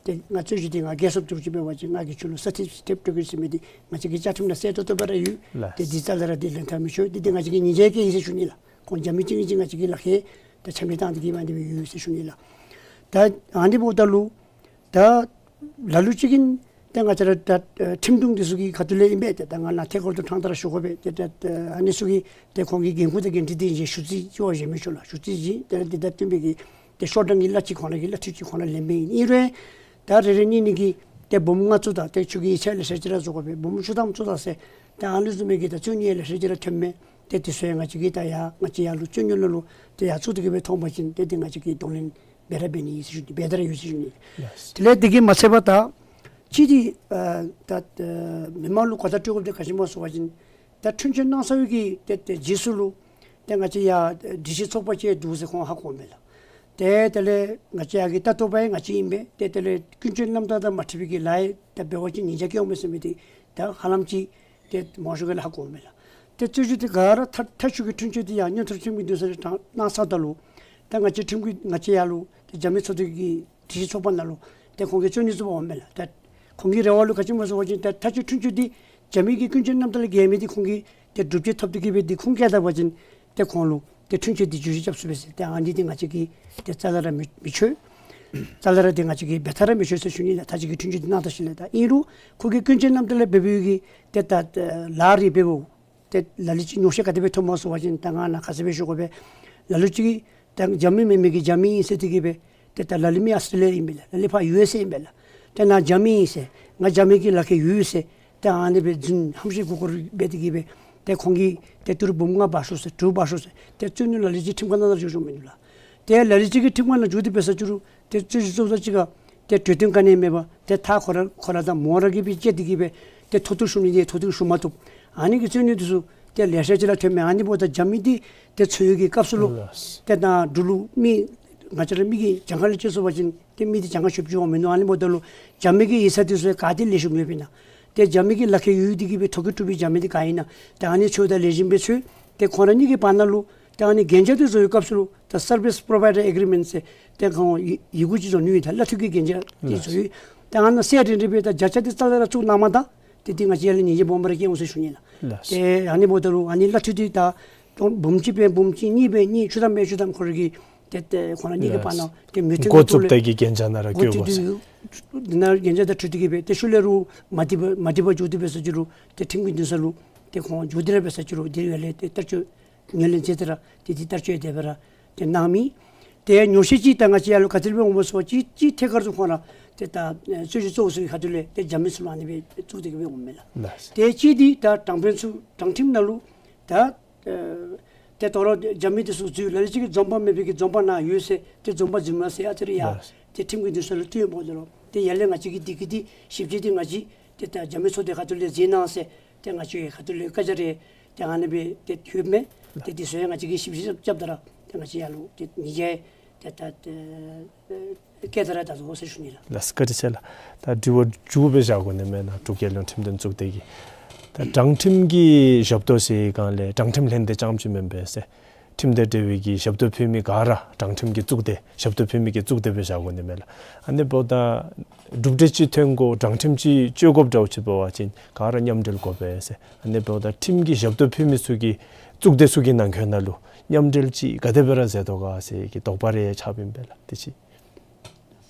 ཏེ་ང་རྩོད་གཞི་འདི་ང་རྒྱལ་སོངམ་ཅིག་འབད་བ་ཅིན་ང་གིས་ཁྱོད་ལུ་ས་ཐེབས་ཐེབས་སྤྲོད་གེ་ཟེར་མི་འདི་ང་བཅས་ཀྱི་བཅའ་ཁྲིམས་ནང་གསལ་ཏོག་ཏོ་སྦེ་ར་ཡོད། ལགས། ཏེ་འདི་རྩ་ལས་ར་འདི་ལེན་ཐབས་མི་ཆོག། འདི་འདི་ང་བཅས་ཀྱིས་ཉེས་ཆད་བཀལ་ཡི་ཟེར་ཞུ་ནི་ལགས། ཁོང་རྒྱབ་མི་གཅིག་གཉིས་ཅིག་ང་བཅས་ཀྱིས་ལག་ཁྱེར་ད་ཆ་མེད་བཏང་སྟེ་གིས་མ་འདི་སྦེ་ཡོད་ཟེར་ཞུ་ནི་ལགས། ད་ཨ་ནི་འབདཝ་ད་ལུ་ད་ལ་ལུ་ཅིག་གིས་ཏེ་ང་བཅས་ར་ད་ཨེ་ཁྲིམས་དྲུང་འདི་ཚུ་གི་ཁ་ཐུག་ལས་ཨིན་པས། ཏེ་ད་ང་ནཱ་ཐད་ཀར་དུ་ཕྲང་སྟེ་ར་ཞུ་དགོ་པས། ཏེ་ད་ཨ་ནི་ཚུ་གིས་ཏེ་ཁོང་གི་འགན་ཁུར་དང་འགན་འཁྲི་འདི་བཞེས་ཞུ་རྩིས་ཅིག་བཞེས་མི་ཆོག་ལགས། ཞུ་རྩིས་བཞེས་ཏེ་ར་འདི་དང་བསྟུན་པའི་གི་ཏེ་ཤོག་གྲངས་ཀྱི་གླ་ཅིག་ཁོང་ར་གི་གླ་འཐུས་ཅིག་ཁོང་ར་ལེན་པའི་ཨིན་རུང་ད་རེ་རེ་གཉིས་གཉིས་ཀྱིས་ཏེ་འབུམ་ལྔ་བཅུ་དང་ཏེ་ཁྱོད་ཀྱིས་ཡིག་ཆ་ལེ་ཤ་ཅིག་ར་བཟོ་དགོ་པས། འབུམ་བཅུ་དང་བཅུ་དང་ཟེར་ཏེ་ཨ་ནི་བཟུམ་མའི་གི་ད་རྩོད་རྙོག་ལེ་ཤ་ཅིག་ར་ཐོན་མས། ཏེ་འདི་ཚུ་ཡང་ང་བཅས་ཀྱིས་ད་ཡར་ང་བཅས་ཡར་ལུ་རྩོད་རྙོག་ནང་ལུ་ཏེ་ཡར་ཚུད་དེ་གིས་སྦེ་མཐོང་པ་ཅིན་ཏེ་འདི་ང་བཅས་ཀྱིས་གདོང་ལེན་འབད་ར་འབད་ནི་ཟེར་ཞུ་ནི། འབད་དེ་ར་ཡོད་ཟེར་ཞུ་ནི། ལགས། དེ་ལས་དེ་གིས་མ་ཚད་པར་ད་ཅི་འདི་ཨ་ད་ཨ་མི་མང་ལུ་གོ་བརྡ་སྤྲོད་དགོཔ་འདི་ག་ཅི་སྨོ་ཟེར་བ་ཅིན་ད་འཁྲུན་ཆོད་གནང་ཚར་བའི་གི་ཏེ་ཏེ་རྗེས་སུ་ལུ་ཏེ་ང་བཅས་ཡར་སྒྲིག་གཞི་ཚོགས་པ་ཅིག་འདུག་ཟེར་ཁོང་ཧ་གོཝ་མས་ལགས། ཏེ་དེ་ལས་ང་བཅས་ཡར་གྱི་ལྟ་རྟོག་པ་ཡང་ང་བཅས་ཨིན་པས། ཏེ་དེ་ལས་ཀུན་སྤྱོད་རྣམ་དག་དང་མ་འཁྲིལ་བའི་གི་ལཱ་ཡང་ད་འབད་བ་ཅིན་ཉེས་ཆད་བཀལཝ་མས་ཟེར་མི་འདི་ད་ཧ་ལམ་ཅིག་ཏེ་མང་ཤོས་ཀྱིས་ཧ་གོཝ་མས་ལགས། ཏེ་རྩོད་གཞི་འདི་ག་ར་མཐའ་མཐའ་མཇུག་གི་འཁྲུན་ཆོད་འདི་ཡང་མངོན་མཐོ་ཁྲིམས་ཀྱི་འདུན་ས་ལས་གནང་ཚརཝ་ད་ལུ་ད་ང་བཅས་ཁྲིམས་ཀྱི་ང་བཅས་ཡར་ལུ་ཏེ་རྒྱབ་མི་ཚོགས་སྡེ་གི་སྒྲིག་གཞི་ཚོགས་པ་ནང་ལུ་ཏེ་ཁོང་གིས་རྩོད་རྙོག་བཙུགས་པར་འོངམ་མས་ལགས། ད་ཁོང་གི་རེ་བ་ལུ་ག་ཅི་སྨོ་ཟེར་བ་ཅིན་ད་མཐའ་མཇུག་འཁྲུན་ཆོད་འདི་རྒྱབ་མི་གི་ཀུན་སྤྱོད་རྣམ་དག་ལས་འགལ་མི་འདི་ཁོང་གིས་ཏེ་སྒྲུབ་བྱེད་ཐོབ་སྟེ་གིས་སྦེ་འདི་ཁུངས་བཀལ་ད་པ་ཅིན་ཏེ་ཁོང་ལུ་ཏེ་འཁྲུན་ཆོད་འདི་བསྒྱུར་བཅོས་རྐྱབ་ཚུགས་པས་ཟེར། ཏེ་ཨ་ནི་འདི་ང་བཅས་ཀྱིས་ཏེ་རྩ་ལས་ར་མི་མི་ཆོག། རྩ་ལས་ར་འདི་ང་བཅས་ཀྱིས་འབད་ཐབས་ར་མི་ཆོག་ཟེར་ཞུ་ནི་ལགས། མཐའ་མཇུག་གི་འཁྲུན་ཆོད་འདི་གནང་ད་ཞིནམ་ལས། ད་ཨིན་རུང་ཁོ་གི་ཀུན་སྤྱོད་རྣམ་དག་ལས་འབད་བའི་གི་ཏེ་ད་ལཱ་རེ་འབདཝ་ཏེ་ལ་ལུ་ཅིག་ཉོགས་བཤད་ག་དེ་སྦེ་ཐོནམ་སྨོ་ཟེར་བ་ཅིན་ད་ང་ནཱ་ཁ་གསལ་སྦེ་ཞུ་དགོ་པས། ལ་ལུ་ཅིག་ད་རྒྱབ་མི་མེན་མི་གིས་རྒྱབ་མི་ཨིན་ཟེར་ཏེ་གིས་སྦེ་ཏེ་ད་ལ་ལུ་མི་ཨཱོས་ཊྲེ་ལི་ཡ་ཨིན་པས་ལགས། ལ་ལུ་ཕར་ཡུ་ཨེསི་ཨེ་ཨིན་པས་ལགས། ཏེ་ནཱ་རྒྱབ་མི་ཨིན་ཟེར་ང་རྒྱབ་མི་གི་ལག་ཁྱེར་ཡོད་ཟེར་ཏེ་ཨ་ནི་སྦེ་རྫུན་ཧམ་བཤད་མགུ་སྐོར་འབད་དེ་གིས་སྦེ་ ཏེ་ཁོང་གིས་ཏེ་ཏི་རུ་འབུམ་ལྔ་འབག་ཤོག་ཟེར་དྲུག་འབག་ཤོག་ཟེར་ཏེ་རྩོད་ནི་ལ་ལུ་ཅིག་ཁྲིམས་ཁང་ནང་ན་འགྱོ་འགྱོཝ་མིན་འདུག་ལགས། ཏེ་ལ་ལུ་ཅིག་གིས་ཁྲིམས་ཁང་ནང་འགྱོ་སྟེ་འབད་ས་ཅིག་རུང་ཏེ་རྩོད་གཞི་བཙུགས་ས་ཅིག་ཁར་ཏེ་གྲོས་བསྟུན་ག་ནི་མེད་པར་ཏེ་མཐའ་ཁོ་ར་ཁོ་ར་དང་མོ་ར་གིས་སྦེ་བཅད་དེ་གིས་སྦེ་ཏེ་མཐོ་གཏུགས་ཞུ་ནི་འདི་མཐོ་གཏུགས་ཞུ་མ་བཏུབ། ཨ་ནི་གི་རྩོད་ནི་འདི་ཚུ་ཏེ་ལེ་ཤ་ཅིག་ར་ཐོནམ་མས། ཨ་ནི་འབདཝ་ད་རྒྱབ་མི་འདི་ཏེ་འཚོལ་ཡོད་ཀྱི་སྐབས་སུ་ལུ་ལགས། ཏེ་ད་འབྲུག་ལུ་མི་ང་བཅས་ར་མི་གིས་གྱངས་ཁ་ལས་བཅད་སོང་པ་ཅིན་ཏེ་མི་འདི་གྱངས་ཁ་ཤོབ་ཅིག་འོང་མི་འདུག། ཨ་ནི་འབདཝ་ད་ལུ་རྒྱབ་མི་གི་ཡིག་ཚང་འདི་ཚུ་ག་ཏེ་ལེགས་ཤོམ་ཡོདཔ་ཨིན་ན། ཏེ་རྒྱབ་མི་གི་ལག་ཁྱེར་ཡོད་དེ་གིས་སྦེ་ཐོ་བཀོད་གྲུབ་པའི་རྒྱབ་མི་འདི་ག་ཨིན་ན། ཏེ་ཨ་ནི་འཚོལཝ་ད་ལེགས་ཤོམ་སྦེ་འཚོལ། ཏེ་ཁོང་ར་གཉིས་ཀྱི་བར་ན་ལུ་ཏེ་ཨ་ནི་གན་རྒྱ་འདི་བཟོ་བའི་སྐབས་སུ་ལུ་ད་Service Provider Agreement ཟེར་ཏེ་ཁོང་ཡི་ཡི་གུ་ཅིག་བཟོ་ནི་ཡོད། ད་གླ་འཐུས་ཀྱི་གན་རྒྱ་འདི་བཟོ་ཡོད། ཏེ་ཨ་ནི་གསལ་རི་རི་སྦེ་ད་བརྒྱ་ཆ་འདི་རྩ་ལས་ར་བཙུགས་གནང་མ་ད་ཏེ་འདི་ང་བཅས་ཡར་ལས་ཉེས་ཆད་སྦོམ་ར་བཀལ་འོང་ཟེར་ཞུ་ནི་ལགས། ལགས། ཏེ་ཨ་ནི་འབདཝ་ད་ལུ་ཨ་ནི་གླ་འཐུས་འདི་ད་འབུམ་གཅིག་སྦེ་འབུམ་གཅིག་གཉིས་སྦེ་གཉིས་བཅུ་ཐམ་སྦེ་བཅུ་ཐམ་ཁོ་ར་གིས་ཏེ་ཏེ་ཁོང་ར་གཉིས་ཀྱི་བར་ན་ཏེ་མོས་མཐུན་འགོ་གྱི་ཐོག་བཙུགས་ལས་ཏེ་གི་གན་རྒྱ་ནང་ར་འགོ་བཙུགས་ཏེ་བཀོད་དགོ་ཟེར། འདི་ནང་གན་རྒྱ་དང་འཁྲིལ་ཏེ་གིས་སྦེ་ཏེ་ཤུལ་ལས་རུང་མ་འགྲིག་པ་མ་འགྲིག་པ་འགྱོ་སྟེ་འབད་ས་ཅིག་རུང་ཏེ་ཁྲིམས་ཀྱི་འདུན་ས་ལུ་ཏེ་ཁོང་འགྱོ་སྟེ་ར་འབད་ས་ཅིག་རུང་ཏེ་ཡར་ལས་ཏེ་བསྟར་སྤྱོད་ངོས་ལེན་མཛད་དེ་ར་ཏེ་འདི་བསྟར་སྤྱོད་དེ་སྦེ་ར་ཏེ་གནང་མི། ཏེ་ཉོགས་བཤད་ཅིག་ད་ང་བཅས་ཡར་ལུ་ག་ཅི་སྦེ་འོང་སྨོ་ཟེར་བ་ཅིན་གཅིག་ཐད་ཀར་དུ་ཁོང་ར་ཏེ་ད་ཨེ་རྩོད་གཞི་བཙུགས་ས་གི་ཁ་ཐུག་ལས་ཏེ་རྒྱབ་མི་ཚུ་ལུ་ཨ་ནི་སྦེ་བཙུགས་ཏེ་གིས་སྦེ་འོངམ་མས་ལགས། ལགས། ཏེ་གཅིག་འདི་ད་དྲང་དཔོན་ཚུ་དྲང་ཁྲིམས་ནང་ལུ་ད་ཨེ་ཏེ་དོ་རུང་རྒྱབ་མི་འདི་ཚུ་འཛུལ་ལ་ལུ་ཅིག་གིས་འཛོམས་དཔང་མེད་པའི་གི་འཛོམས་དཔང་ནང་ཡོད་ཟེར་ཏེ་འཛོམས་དཔང་འཛིན་མ་ཟེར་ཨ་ཙི་རེ་ཡར་ལགས། ཏེ་ཁྲིམས་ཀྱི་འདུན་ས་ལུ་བཏོན་འོང་འོང་ལོ། ཏེ་ཡར་ལས་ང་བཅས་ཀྱིས་འདི་གི་འདི་ཞིབ་དཔྱད་འདི་ང་བཅས་ཏེ་ད་རྒྱབ་མི་ཚུ་དེ་ཁ་ཐུག་ལས་མཛད་གནང་ཟེར་ཏེ་ང་བཅས་ཁ་ཐུག་ལས་བཀའ་རྒྱ་རེ་ཏེ་ཨ་ནི་སྦེ་ཏེ་ཐོབ་མས། ཏེ་འདི་ཚུ་ཡང་ང་བཅས་ཀྱིས་ཞིབ་དཔྱད་རྐྱབ་ད་ར་ཏེ་ང་བཅས་ཡར་ལུ་ཏེ་ཉེས་ཆད་ཏེ་ད་ཏེ་བཀལ་ད་ར་ད་བཟོ་ཟེར་ཞུ་ནི་ལགས། ལགས་བཀའ་དྲིན་ཆེ་ལགས། ད་དྲི་བ་མཇུག་སྦེ་བཞག་དགོ་ནི་མེན་ན། འབྲུག་རྒྱལ་ཡོངས་ཁྲིམས་དོན་གཙུག་སྡེ་གི་ད་དྲང་ཁྲིམས་ཀྱི་ཞབས་ཏོག་ཟེར་བའི་སྒང་ལས་དྲང་ཁྲིམས་ལྷན་སྡེ་རྐྱངམ་ཅིག་མེན་པས་ཟེར། ཁྲིམས་དང་འབྲེལ་བའི་གི་ཞབས་ཏོག་ཕུལ་མི་ག་ར་དྲང་ཁྲིམས་ཀྱི་གཙུག་སྡེ་ཞབས་ཏོག་ཕུལ་མི་གི་གཙུག་སྡེ་སྦེ་བཞག་དགོ་ནི་མས་ལགས། ཨ་ནི་འབདཝ་ད་གྲུབ་འབྲས་ཅིག་ཐོན་དགོ་དྲང་ཁྲིམས་ཅིག་སྤྱོད་དགོཔ་འདྲཝ་ཅིག་འབད་བ་ཅིན་ག་ར་མཉམ་འབྲེལ་དགོ་པས་ཟེར། ཨ་ནི་འབདཝ་ད་ཁྲིམས་ཀྱི་ཞབས་ཏོག་ཕུལ་མི་ཚུ་གི་གཙུག་སྡེ་ཚུ་གི་ནང་འཁོད་ནང་ལུ་མཉམ་འབྲེལ་ཅིག་ག་དེ་སྦེ་ར་མཛད་དོ་ག་ཟེར་གྱི་དོགས་པ་རེ་ཆགསཔ་ཨིན་པས་ལགས། དེ་ཅིག།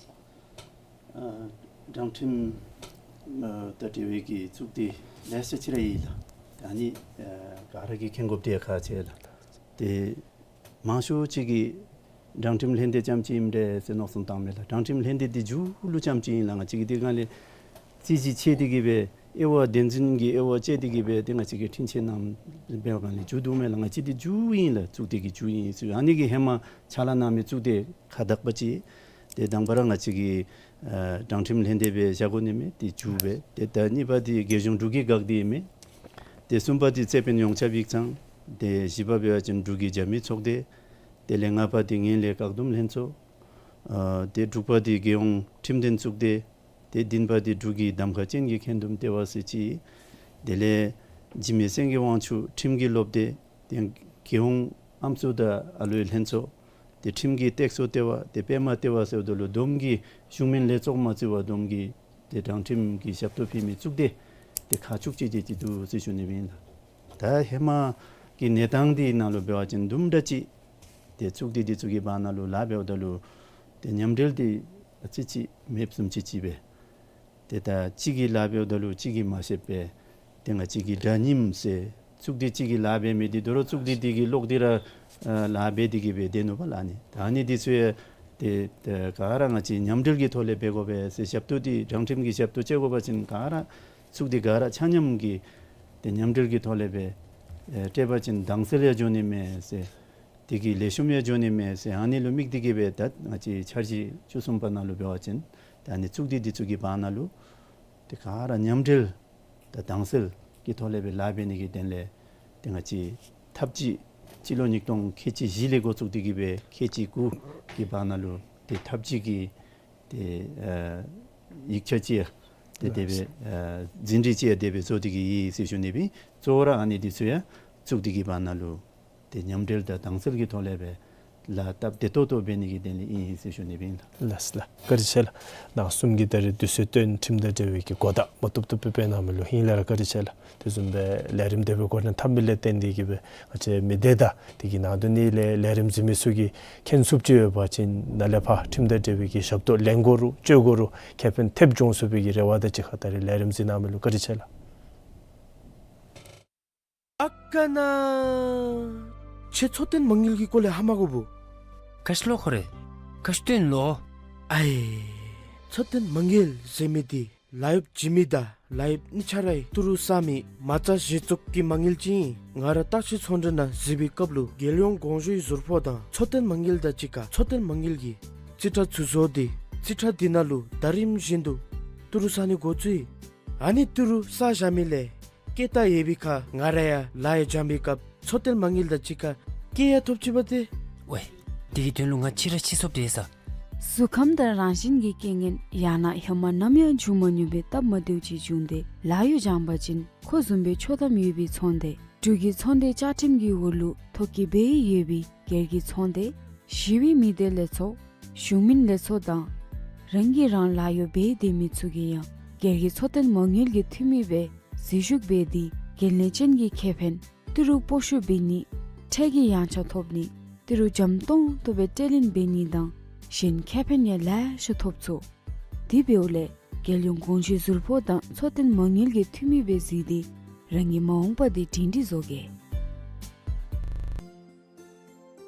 ཨ་དྲང་ཁྲིམས་ཨ་དང་འབྲེལ་བའི་གི་གཙུག་སྡེ་ལེ་ཤ་ཅིག་ར་ཡོད་ལགས། ད་ཨ་ནི་ཨ་ག་ར་གིས་མཁྱེན་དགོཔ་འདི་ཡང་ཁག་ཆེ་ལགས། ཏེ་མང་ཤོས་ཅིག་གིས་དྲང་ཁྲིམས་ལྷན་སྡེ་རྐྱངམ་ཅིག་ཨིནམ་འདྲས་ཟེར་མནོ་བསམ་བཏངམ་མས་ལགས། དྲང་ཁྲིམས་ལྷན་སྡེ་འདི་མཇུག་ལུ་རྐྱངམ་ཅིག་ཨིན་ལགས། ང་བཅས་ཀྱིས་འདི་སྒང་ལས་རྩོད་གཞི་ཕྱེ་སྟེ་གིས་སྦེ་དབྱེ་བ་བདེན་རྫུན་གྱི་དབྱེ་བ་དཔྱད་དེ་གིས་སྦེ་ཏེ་ང་བཅས་ཀྱིས་འཁྲུན་ཆོད་གནངམ་འབད་བའི་སྒང་ལས་མཇུག་བསྡུཝ་མས་ལགས། ང་བཅས་འདི་མཇུག་ཨིན་ལགས། གཙུག་སྡེ་གི་མཇུག་ཨིན་ཟེར། ཨ་ནི་གི་ཧེ་མ་ཕྱག་ལཱ་གནང་མི་གཙུག་སྡེ་ཁག་དག་པ་ཅིག་ཏེ་དང་པ་ར་ང་བཅས་ཀྱི་ཨ་དྲང་ཁྲིམས་ལྷན་སྡེ་སྦེ་བཞག་དགོ་ནི་མས། ཏེ་མཇུག་སྦེ། ཏེ་ད་གཉིས་པ་འདི་རྒྱལ་གཞུང་འབྲུག་གི་འགག་སྡེ་ཨིན་མས། ཏེ་གསུམ་པ་འདི་རྩོད་དཔོན་ཡོངས་ཁྱབ་ཡིག་ཚང་། ཏེ་བཞི་པ་འབད་བ་ཅིན་འབྲུག་གི་རྒྱབ་མི་ཚོགས་སྡེ། དེ་ལས་ལྔ་པ་འདི་ངན་ལྷད་བཀག་སྡོམ་ལྷན་ཚོགས། ཨ་ཏེ་དྲུག་པ་འདི་རྒྱལ་ཡོངས་ཁྲིམས་དོན་གཙུག་སྡེ། ཏེ་བདུན་པ་འདི་འབྲུག་གི་གདམ་ཁ་ཅན་གྱི་འཁོན་འདུམ་ལྟེ་བ་ཟེར་ཅིག། དེ་ལས་འཇིགས་མེད་སེང་གེ་དབང་ཕྱུག་ཁྲིམས་ཀྱི་སློབ་སྡེ། ཏེ་རྒྱལ་ཡོངས་ཨམ་སྲུ་དང་ཨ་ལུའི་ལྷན་ཚོགས། ཏེ་ཁྲིམས་ཀྱི་སྟེགས་གསོ་ལྟེ་བ། ཏེ་པདྨ་ལྟེ་བ་ཟེརཝ་ད་ལུ་བསྡོམས་ཀྱིས་གཞུང་མིན་ལས་ཚོགས་མ་བརྩི་བར་བསྡོམས་ཀྱིས་ཏེ་དྲང་ཁྲིམས་ཀྱི་ཞབས་ཏོག་ཕུལ་མི་གཙུག་སྡེ་ཏེ་ཁག་བཅུ་གཅིག་དེ་ཅིག་འདུག་ཟེར་ཞུ་ནི་ཨིན་ལགས། ད་ཧེ་མ་གི་གནས་སྟངས་འདི་ནང་ལུ་འབད་བ་ཅིན་དུམ་གྲ་ཅིག་ཏེ་གཙུག་སྡེ་འདི་ཚུ་གི་བར་ན་ལུ་ལཱ་འབདཝ་ད་ལུ་ཏེ་མཉམ་འབྲེལ་འདི་ཨ་ཙི་ཅིག་མེདཔ་བཟུམ་ཅིག་ཅིག་སྦེ། ཏེ་ད་གཅིག་གིས་ལཱ་འབདཝ་ད་ལུ་གཅིག་གིས་མ་ཤེསཔ་སྦེ། ཏེ་ང་བཅས་ཀྱི་དགྲ་གཉེན་ཟེར་གཙུག་སྡེ་གཅིག་གིས་ལཱ་འབད་མི་འདི་དོ་རུང་གཙུག་སྡེ་འདི་གིས་ལོག་སྟེ་ར་ཨ་ལཱ་འབད་དེ་གིས་སྦེ་སྡོད་ནུག་པ་ལགས། ཨ་ནི་ད་ཨ་ནི་འདི་ཚུ་ཡང་ཏེ་ཏེ་ག་ར་ང་བཅས་མཉམ་འབྲེལ་གྱི་ཐོག་ལས་འབད་དགོ་པས་ཟེར། ཞབས་ཏོག་འདི་དྲང་ཁྲིམས་ཀྱི་ཞབས་ཏོག་སྤྱོད་དགོ་པ་ཅིན་ག་ར་གཙུག་སྡེ་ག་ར་ཆ་མཉམ་གྱིས་ཏེ་མཉམ་འབྲེལ་གྱི་ཐོག་ལས་སྦེ་ཨེ་སྤྲོད་པ་ཅིན་དྭངས་གསལ་ཡང་འགྱོ་ནི་མས་ཟེར། དེ་གིས་ལེགས་ཤོམ་ཡང་འགྱོ་ནི་མས་ཟེར། ཨ་ནི་ལུ་དམིགས་ཏེ་གིས་སྦེ་ད་ང་བཅས་འཆར་གཞི་བཅུ་གསུམ་པ་ནང་ལུ་འབད་བ་ཅིན་ད་ཨ་ནི་གཙུག་སྡེ་འདི་ཚུ་གི་བར་ན་ལུ་ཏེ་ག་ར་མཉམ་འབྲེལ་དང་དྭངས་གསལ་གྱི་ཐོག་ལས་སྦེ་ལཱ་འབད་ནི་གི་དོན་ལས་ཏེ་ང་བཅས་ཐབས་ཇུས་སྤྱི་ལོ་ཉིས་སྟོང་ཁལ་གཅིག་བཞི་ལས་འགོ་བཙུགས་ཏེ་གིས་སྦེ་ཁལ་གཅིག་དགུ་གི་བར་ན་ལུ་ཏེ་ཐབས་ཇུས་ཀྱི་ཏེ་ཨ་ཡིག་ཆ་ཅིག་ཡང་ཏེ་དེ་སྦེ་ཨ་ཟིན་བྲིས་ཅིག་ཡང་དེ་སྦེ་བཟོ་སྟེ་གིས་ཡོད་ཟེར་ཞུ་ནི་ཨིན། གཙོ་བོ་ར་ཨ་ནི་འདི་ཚུ་ཡང་གཙུག་སྡེ་གི་བར་ན་ལུ་ཏེ་མཉམ་འབྲེལ་དང་དྭངས་གསལ་གྱི་ཐོག་ལས་སྦེ་ལཱ་སྟབས་བདེ་ཏོག་ཏོ་འབད་ནི་གི་དོན་ལས་ཨིན་ཟེར་ཞུ་ནི་ཨིན་ལགས། ལགས་ལགས། བཀའ་དྲིན་ཆེ་ལགས། ནང་གསུམ་གྱིས་ད་རེས་དུས་ཚོད་བཏོན་ཁྲིམས་དང་འབྲེལ་བའི་གི་གོ་བརྡ་མ་བཏུབ་བཏུབ་སྦེ་གནང་མི་ལུ་ཧིང་ལས་ར་བཀའ་དྲིན་ཆེ་ལགས། དེ་བཟུམ་སྦེ་ལས་རིམ་དེ་སྦེ་འགོ་འདྲེན་འཐབ་མི་ལས་བརྟེན་ཏེ་གིས་སྦེ་ང་བཅས་མི་སྡེ་དང་དེ་གི་ནང་དོན་ནི་ལས་ལས་རིམ་གཟིགས་མི་ཚུ་གིས་མཁྱེན་ཚུགསཔ་ཅིག་ཡོད་པ་ཅིན་ནཱ་ལས་ཕར་ཁྲིམས་དང་འབྲེལ་བའི་གི་ཞབས་ཏོག་ལེན་དགོ་རུང་སྤྱོད་དགོ་རུང་ཁེ་ཕན་ཐེབས་འགྱོ་ཚུགས་པའི་གི་རེ་བ་དང་གཅིག་ཁར་ད་རེས་ལས་རིམ་གཟིགས་གནང་མི་ལུ་བཀའ་དྲིན་ཆེ་ལགས། ཨ་ཀ་ན། ཁྱོད་འཚོ་བརྟན་མ་དངུལ་གྱི་སྐོར་ལས་ཧ་མ་གོ་བུ། ག་ཅི་ལོ་ཁོ་རེ། ག་ཅི་སྟོན་ལོ། ཨའི། འཚོ་བརྟན་མ་དངུལ་ཟེར་མི་འདི་ལཱ་གཡོགཔ་བྱིན་མི་དང་ ལཱ་གཡོགཔ་གཉིས་ཆ་ར་ཏི་རུ་ས་མི་མ་རྩ་གཞི་བཙུགས་ཀྱི་མ་དངུལ་ཅིག་ཨིན། ང་ར་བརྟག་དཔྱད་ཚོང་འབྲེལ་ནང་གཟིགས་པའི་སྐབས་ལུ་རྒྱལ་ཡོངས་དགོངས་ཞུའི་ཟུར་ཕོགས་དང་འཚོ་རྟེན་མ་དངུལ་དང་གཅིག་ཁར་འཚོ་རྟེན་མ་དངུལ་གྱི་རྩིས་ཁྲ་ཚུ་བཟོ་སྟེ་རྩིས་ཁྲ་འདི་ནང་ལུ་ཟླ་རིམ་བཞིན་དུ་ཏི་རུ་ས་ནི་འགོ་བཙུགས་ཡི། ཨ་ནི་ཏི་རུ་ས་བཞག་མི་ལས་སྐྱེད་བཏང་ཡོད་པའི་ཁར་ང་ར་ཡང་ལཱ་གཡོག་འགྱོ་བའི་སྐབས་འཚོ་རྟེན་མ་དངུལ་དང་གཅིག་ཁར་སྐྱེད་ཡང་ཐོབ་ཅི་པ་ཏེ། ཝའེ། དེ་གི་དོན་ལུ་ང་ཕྱི་ར་ཕྱི་སོཔ་དེ་ས། གཟུགས་ཁམས་དང་རང་བཞིན་གྱི་རྐྱེན་ངན་ཡང་ན་ཧེ་མ་ནམ་ཡང་བྱུང་མ་མྱོང་པའི་སྟབས་མ་བདེཝ་ཅིག་བྱུང་སྟེ་ལཱ་གཡོག་འགྱོ་བ་ཅིན་ཁོ་བཟུམ་སྦེ་ཆོག་ཐམ་ཡོད་པའི་ཚོང་སྡེ་འབྲུག་གི་ཚོང་སྡེ་བཅའ་ཁྲིམས་ཀྱི་འོག་ལུ་ཐོ་བཀོད་འབད་ཡོད་པའི་སྒེར་གྱི་ཚོང་སྡེ་ཞི་བའི་མི་སྡེ་ལས་ཚོགས་གཞུང་མིན་ལས་ཚོགས་དང་རང་གིས་རང་ལཱ་གཡོག་འབད་སྡོད་མི་ཚུ་གིས་ཡང་སྒེར་གྱི་འཚོ་རྟེན་མ་དངུལ་གྱི་འཐུས་མི་སྦེ་འཛུལ་ཞུགས་འབད་དེ་འགན་ལེན་ཅན་གྱི་ཁེ་ཕན་ཏི་རུ་སྤོ་བཤུད་འབད་ནི་ཁྲལ་གྱི་ཡངས་ཆག་ཐོབ་ནི་ཏི་རུ་འཇམ་ཏོང་ཏོ་སྦེ་སྤྲོད་ལེན་འབད་ནི་དང་གཞན་ཁེ་ཕན་ཡང་ལེ་ཤ་ཐོབ་ཚུགས། དེ་འབདཝ་ལས་རྒྱལ་ཡོངས་དགོངས་ཞུའི་ཟུར་ཕོགས་དང་འཚོ་རྟེན་མ་དངུལ་གྱི་འཐུས་མི་སྦེ་གཟིགས་ཏེ་རང་གི་མ་འོངས་པ་དེ་སྒྲིང་སྒྲི་བཟོ་གེ།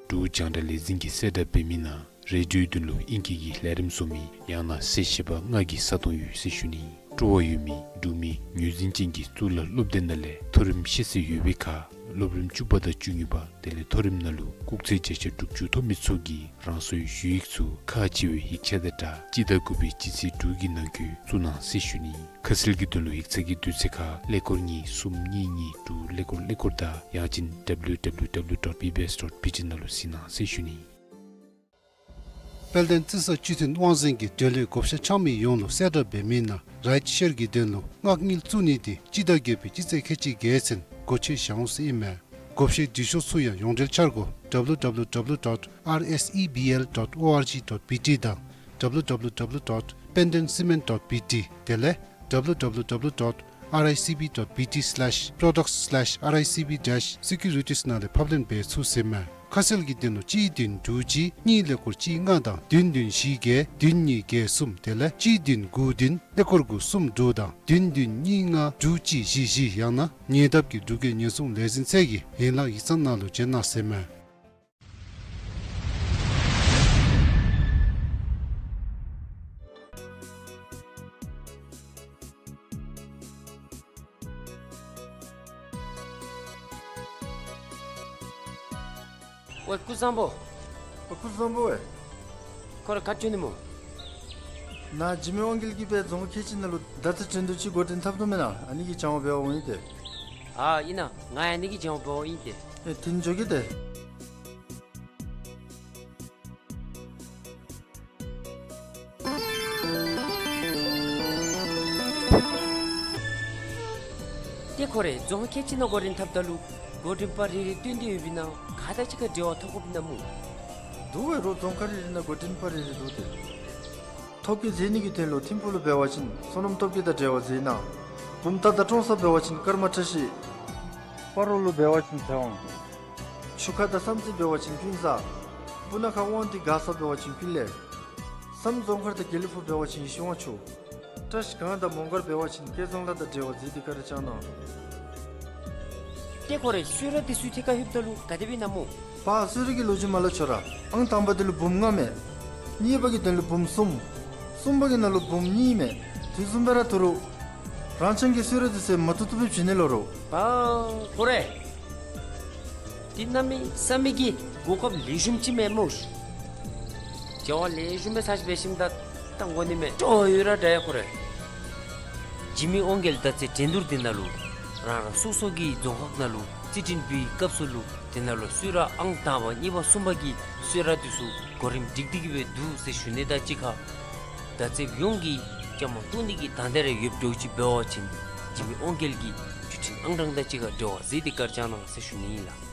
འབྲུག་རྒྱང་བསྒྲགས་ལས་འཛིན་གྱིས་གསལ་བསྒྲགས་འབད་མི་ནང་རེ་ཌིའོ་དོན་ལུ་ཨིང་སྐད་ཀྱི་ལས་རིམ་བཟོ་མི་ཡང་ན་གསལ་བཤད་པ་ལྔ་གི་ས་སྟོང་ཡོད་ཟེར་ཞུ་ནི། སྤྲོ་བ་ཡོད་མི་འབྲུག་མི་ངོས་འཛིན་ཅན་གྱི་གཙུག་ལག་སློབ་སྡེ་ནང་ལས་མཐོ་རིམ་ཤེས་ཚད་ཡོད་པའི་ཁར་སློབ་རིམ་བཅུ་པ་དང་བཅུ་གཉིས་པ་དེ་ལས་མཐོ་རིམ་ནང་ལུ་སྐུགས་ཚད་བརྒྱ་ཆ་དྲུག་ཅུ་ཐོབ་མི་ཚུ་གིས་རང་སོའི་ཞུ་ཡིག་ཚུ་ཁག་ཆེ་བའི་ཡིག་ཆ་དང་སྦྲགས་སྤྱི་ཟླ་དགུ་པའི་སྤྱི་ཚེས་དྲུག་གི་ནང་འཁོད་བཙུགས་གནང་ཟེར་ཞུ་ནི། ཁ་གསལ་གྱི་དོན་ལུ་ཡིག་ཚང་གི་དུས་ཚོད་ཁར་ཀླད་ཀོར་གཉིས་གསུམ་གཉིས་གཉིས་དྲུག་ཀླད་ཀོར་ཀླད་ཀོར་དང་ཡང་ཅིན་W W W dot B B S dot B T ནང་ལུ་གཟིགས་གནང་ཟེར་ཞུ་ནི། དཔལ་ལྡན་རྩི་ས་སྤྱི་མཐུན་དབང་འཛིན་གྱིས་འབྲེལ་ཡོད་བགོ་བཤའ་འཆང་མི་ཡོངས་ལུ་གསལ་བསྒྲགས་འབད་མི་ནང་རའིཊ་ཤེར་གྱི་དོན་ལུ་མངགས་དངུལ་བཙུགས་ནི་དེ་སྤྱི་ཟླ་བརྒྱད་པའི་སྤྱི་ཚེས་ཁལ་གཅིག་བརྒྱད་ཚུན་སྒོ་ཕྱེ་བཞག་འོང་ཟེར་ཨིན་མས། བགོ་བཤའི་འབྲི་ཤོག་ཚུ་ཡང་ཡོངས་འབྲེལ་འཆར་སྒོ་W W W dot R S E B L dot O R G dot B T དང་W W W dot pendenscement dot B T དེ་ལས་W W W dot R I C B dot B T slash products slash R I C B dash securities ནང་ལས་ཕབ་ལེན་འབད་ཚུགས་ཟེར་མས། ཁ་གསལ་གྱི་དོན་ལུ་གཅིག་བདུན་དྲུག་གཅིག་གཉིས་ཀླད་ཀོར་གཅིག་ལྔ་དང་བདུན་བདུན་བཞི་བརྒྱད་བདུན་གཉིས་བརྒྱད་གསུམ་དེ་ལས་གཅིག་བདུན་དགུ་བདུན་ཀླད་ཀོར་དགུ་གསུམ་དྲུག་དང་བདུན་བདུན་གཉིས་ལྔ་དྲུག་གཅིག་བཞི་བཞི་ཡང་ན་ཉེ་འདབས་ཀྱི་འབྲུག་རྒྱལ་ཉེན་སྲུང་ལས་འཛིན་ཚད་ཀྱི་ཡན་ལག་ཡིག་ཚང་ནང་ལུ་བྱོན་གནང་ཟེར་མས། ཝའེ་ཀུ་བཟང་པོ། ཨ་ཀུ་བཟང་པོ་ཝའེ། ཁོ་ར་ག་ཅི་ནི་སྨོ། ནཱ་འཇིགས་མེད་དབང་རྒྱལ་གྱིས་སྦེ་རྫོང་ཁག་ཁལ་གཅིག་ནང་ལུ་མདའ་རྩེད་འགྲན་བསྡུར་ཅིག་འགོ་འདྲེན་འཐབ་དོ་མེན་ན། ཨ་ནི་གི་སྦྱང་བ་འབད་བར་འོང་ཡི་ཏེ། ཨ་ཨིན་ན། ང་ཡང་ཨ་ནི་གི་སྦྱང་བ་འབད་བར་འོང་ཡི་ཏེ། ཨེ་དེ་ནི་འགྱོ་གེ་ཏེ། ཏེ་ཁོ་རེ་རྫོང་ཁག་ཁལ་གཅིག་ནང་འགོ་འདྲེན་འཐབ་ད་ལུ་འགོ་འདྲེན་པ་རེ་རེ་བསྟུན་ཏེ་ཡོད་པའི་ནང་ག་དང་གཅིག་ཁར་འབྲེལ་བ་འཐབ་དགོཔ་ཨིན་ན་སྨོ། འདུག་ཝའེ་རོགས། རྫོང་ཁག་རེ་རེ་ནང་འགོ་འདྲེན་པ་རེ་རེ་འདུག་ཏེ། ཐོ་བཀོད་མཛད་ནི་གི་དོན་ལུ་ཐིམ་ཕུག་ལུ་འབད་བ་ཅིན་བསོད་ནམས་སྟོབས་རྒྱས་དང་འབྲེལ་བ་མཛད་གནང་། བུམ་ཐང་དང་ཀྲོང་གསར་འབད་བ་ཅིན་ཀརྨ་བཀྲ་ཤིས། སྤ་རོ་ལུ་འབད་བ་ཅིན་ཚེ་དབང་། ཆུ་ཁ་དང་བསམ་རྩེ་འབད་བ་ཅིན་ཀུན་བཟང་། སྤུ་ན་ཁ་དབང་འདུས། མགར་ས་འབད་བ་ཅིན་ཀུན་ལེགས། བསམ་རྫོང་མཁར་དང་དགེ་ལེགས་ཕུག་འབད་བ་ཅིན་ཡེ་ཤེས་དབང་ཕྱུག། བཀྲ་ཤིས་སྒང་དང་མོང་སྒར་འབད་བ་ཅིན་སྐལ་བཟང་ལགས་དང་འབྲེལ་བ་མཛད་དེ་བཀའ་དྲིན་བསྐྱང་གནང་། ཏེ་ཁོ་རེ་གསོལ་རས་དེ་ཚུ་ཐད་ཀར་ལྷོདཔ་ད་ལུ་ག་དེ་སྦེ་ཨིན་ན་སྨོ། པ་གསོལ་རས་ཀྱི་ལོ་རྒྱུས་མ་སླབ་ཆོག་ར། ཨང་དང་པ་དེ་ལུ་འབུམ་ལྔ་མས། གཉིས་པ་གི་དོན་ལུ་འབུམ་གསུམ། གསུམ་པ་གི་ནང་ལུ་འབུམ་གཉིས་མས། དེ་བཟུམ་སྦེ་ར་ཐུ་རུ། རང་རྐྱང་གི་གསོལ་རས་དེ་ཚུ་མ་བཏུབ་བཏུབ་སྦེ་བྱིན་ནི་ལོ་རོ། པ་ཁོ་རེ། འདི་གནམ་མེད་ས་མེད་ཀྱི་གོ་སྐབས་ལེགས་ཤོམ་ཅིག་མས་སྨོ། བྱ་བ་ལེགས་ཤོམ་སྦེ་ཚར་ཅིག་འབད་ཞིནམ་ད་ད་འགོ་ནི་མས། སྤྲོ་ཡོད་ར་འདྲ་ཡ་ཁོ་རེ། འཇིགས་མེད་དབང་རྒྱལ་མདའ་རྩེད་འགྲན་བསྡུར་འདི་ནང་ལུ་རང་རང་སོ་སོ་གི་རྫོང་ཁག་ནང་ལུ་རྩིས་འགྲན་འབུལ་བའི་སྐབས་སུ་ལུ་འདི་ནང་ལུ་གསོལ་རས་ཨང་དང་པ་གཉིས་པ་གསུམ་པ་གི་གསོལ་རས་དེ་ཚུ་གོ་རིམ་སྒྲིག་སྟེ་གི་སྦེ་འདུག་ཟེར་ཞུ་ནི་དང་གཅིག་ཁར། མདའ་རྩེདཔ་ཡོངས་ཀྱིས་བཅའ་མར་གཏོགས་ནི་གི་དང་འདོད་རེ་ཡོདཔ་འདྲཝ་ཅིག་འབད་བ་ཅིན་འཇིགས་མེད་དབང་རྒྱལ་གྱི་བརྒྱུད་འཕྲིན་ཨང་གྲངས་དང་གཅིག་ཁར་འབྲེལ་བ་མཛད་དེ་བཀའ་དྲིན་བསྐྱང་གནང་ཟེར་ཞུ་ནི་ཨིན་ལགས།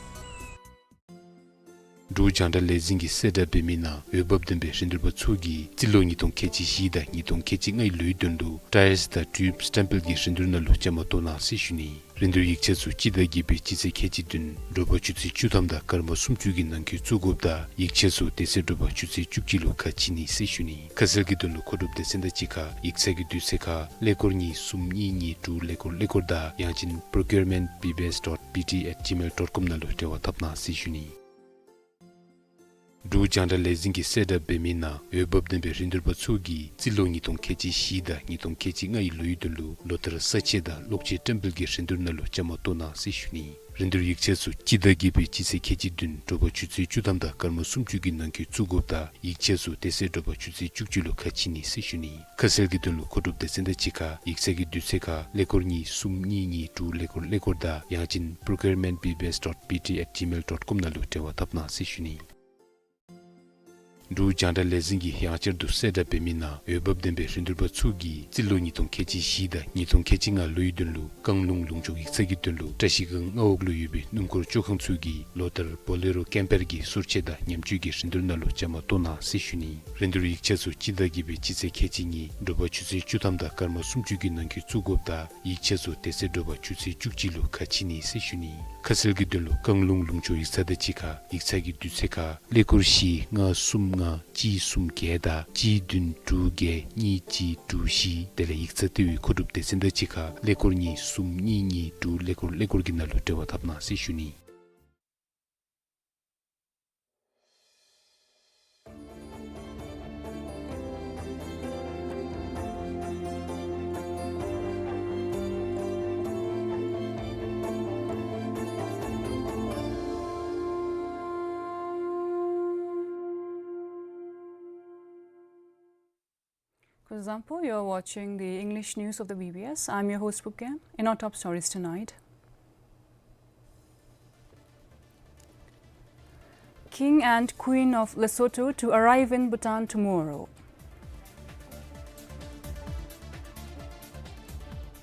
འབྲུག་རྒྱང་བསྒྲགས་ལས་འཛིན་གྱིས་གསལ་བསྒྲགས་འབད་མི་ནང་འོས་འབབ་ལྡན་པའི་རིན་བསྡུར་པ་ཚུ་གིས་རྩིས་ལོ་ཉིས་སྟོང་ཁལ་གཅིག་བཞི་དང་ཉིས་སྟོང་ཁལ་གཅིག་ལྔའི་ལོའི་དོན་ལུ་ཊ་ཡརསི་དང་ཊིའུབ་སི་ཊེམ་པེལ་གྱི་རིན་བསྡུར་ནང་ལུ་བཅའ་མར་གཏོགས་གནང་ཟེར་ཞུ་ནི། རིན་བསྡུར་ཡིག་ཆ་ཚུ་སྤྱི་ཟླ་བརྒྱད་པའི་སྤྱི་ཚེས་ཁལ་གཅིག་བདུན་དྲོ་པ་ཆུ་ཚོད་བཅུ་ཐམ་དང་སྐར་མ་སུམ་ཅུ་གི་ནང་འཁོད་བཙུགས་དགོཔ་དང་ཡིག་ཆ་ཚུ་དེ་ཚེ་དྲོ་པ་ཆུ་ཚོད་བཅུ་གཅིག་ལུ་ཁ་ཕྱེ་ནི་ཟེར་ཞུ་ནི། ཁ་གསལ་གྱི་དོན་ལུ་མཁོ་སྒྲུབ་སྡེ་ཚན་དང་གཅིག་ཁར་ཡིག་ཚང་གི་དུས་ཚོད་ཁར་ཀླད་ཀོར་གཉིས་གསུམ་གཉིས་གཉིས་དྲུག་ཀླད་ཀོར་ཀླད་ཀོར་དང་ཡང་ཅིན་procurement B B S dot B T at gmail dot com ནང་ལུ་འབྲེལ་བ་འཐབ་གནང་ཟེར་ཞུ་ནི། འབྲུག་རྒྱང་བསྒྲགས་ལས་འཛིན་གྱིས་གསལ་བསྒྲགས་འབད་མི་ནང་འོས་འབབ་ལྡན་པའི་རིན་བསྡུར་པ་ཚུ་གིས་རྩིས་ལོ་ཉིས་སྟོང་ཁལ་གཅིག་བཞི་དང་ཉིས་སྟོང་ཁལ་གཅིག་ལྔ་ཡི་ལོའི་དོན་ལུ་ལོ་ལྟར་ས་དཔྱད་དང་གློག་ཆས་བཀྲམ་སྤེལ་གྱི་རིན་བསྡུར་ནང་ལུ་བཅའ་མར་གཏོགས་གནང་ཟེར་ཞུ་ནི། རིན་བསྡུར་ཡིག་ཆ་ཚུ་སྤྱི་ཟླ་བརྒྱད་པའི་སྤྱི་ཚེས་ཁལ་གཅིག་བདུན་དྲོ་པ་ཆུ་ཚོད་བཅུ་ཐམ་དང་སྐར་མ་སུམ་ཅུ་གི་ནང་འཁོད་བཙུགས་དགོཔ་དང་ཡིག་ཆ་ཚུ་དེ་ཚེ་དྲོ་པ་ཆུ་ཚོད་བཅུ་གཅིག་ལུ་ཁ་ཕྱེ་ནི་ཟེར་ཞུ་ནི། ཁ་གསལ་གྱི་དོན་ལུ་མཁོ་སྒྲུབ་སྡེ་ཚན་དང་གཅིག་ཁར་ཡིག་ཚང་གི་དུས་ཚོད་ཁར་ཀླད་ཀོར་གཉིས་གསུམ་གཉིས་གཉིས་དྲུག་ཀླད་ཀོར་ཀླད་ཀོར་དང་ཡང་ཅིན་procurement B B S dot B T at gmail dot com ནང་ལུ་འབྲེལ་བ་འཐབ་གནང་ཟེར་ཞུ་ནི། འབྲུག་རྒྱང་བསྒྲགས་ལས་འཛིན་གྱིས་ཡང་བསྐྱར་དུ་གསལ་བསྒྲགས་འབད་མི་ནང་འོས་འབབ་ལྡན་པའི་རིན་བསྡུར་པ་ཚུ་གིས་རྩིས་ལོ་ཉིས་སྟོང་ཁལ་གཅིག་བཞི་དང་ཉིས་སྟོང་ཁལ་གཅིག་ལྔ་ལོའི་དོན་ལུ་བཀང་ལུང་ལུང་ཕྱོགས་ཡིག་ཚང་གི་དོན་ལུ་བཀྲ་ཤིས་སྒང་མངའ་འོག་ལུ་ཡོད་པའི་སྣུམ་འཁོར་བཅོ་ཁང་ཚུ་གིས་ལོ་ལྟར་Bolero camper གྱི་སོར་ཆས་དང་ཉམས་བཅོས་ཀྱི་རིན་བསྡུར་ནང་ལུ་བཅའ་མར་གཏོགས་གནང་ཟེར་ཞུ་ནི། རིན་བསྡུར་ཡིག་ཆ་ཚུ་སྤྱི་ཟླ་བརྒྱད་པའི་སྤྱི་ཚེས་ཁལ་གཅིག་གཉིས་དྲོ་པ་ཆུ་ཚོད་བཅུ་ཐམ་དང་སྐར་མ་སུམ་ཅུ་གི་ནང་འཁོད་བཙུགས་དགོཔ་དང་ཡིག་ཆ་ཚུ་དེ་ཚེ་དྲོ་པ་ཆུ་ཚོད་བཅུ་གཅིག་ལུ་ཁ་ཕྱེ་ནི་ཟེར་ཞུ་ནི། ཁ་གསལ་གྱི་དོན་ལུ་བཀང་ལུང་ལུང་ཕྱོགས་ཡིག་ཚང་དང་གཅིག་ཁར་ཡིག་ཚང་གི་དུས་ཚོད་ཁར་ཀླད་ཀོར་བཞི་ལྔ་གསུམ་ལྔ་གཅིག་གསུམ་བརྒྱད་དང་གཅིག་བདུན་དྲུག་བརྒྱད་གཉིས་གཅིག་དྲུག་བཞི། དེ་ལས་ཡིག་ཚང་ལྟེ་བའི་མཁོ་སྒྲུབ་སྡེ་ཚན་དང་གཅིག་ཁར་ཀླད་ཀོར་གཉིས་གསུམ་གཉིས་གཉིས་དྲུག་ཀླད་ཀོར་ཀླད་ཀོར་གྱི་ནང་ལུ་འབྲེལ་བ་འཐབ་གནང་ཟེར་ཞུ་ནི། Kuzuzangpo, you're watching the English news of the B B S. I'm your host, Pupken. In our top stories tonight: King and Queen of Lesotho to arrive in Bhutan tomorrow.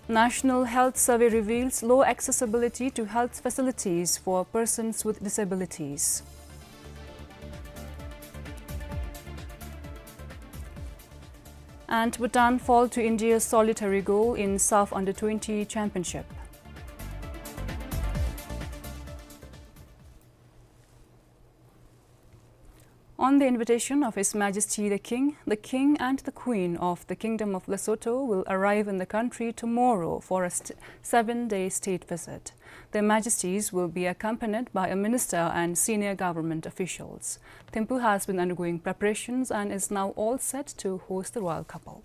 National Health Survey reveals low accessibility to health facilities for persons with disabilities. And Bhutan fall to India's solitary goal in SAFF Under twenty Championship. On the invitation of His Majesty the King, the King and the Queen of the Kingdom of Lesotho will arrive in the country tomorrow for a st-, seven-day state visit. Their Majesties will be accompanied by a minister and senior government officials. Thimphu has been undergoing preparations and is now all set to host the royal couple.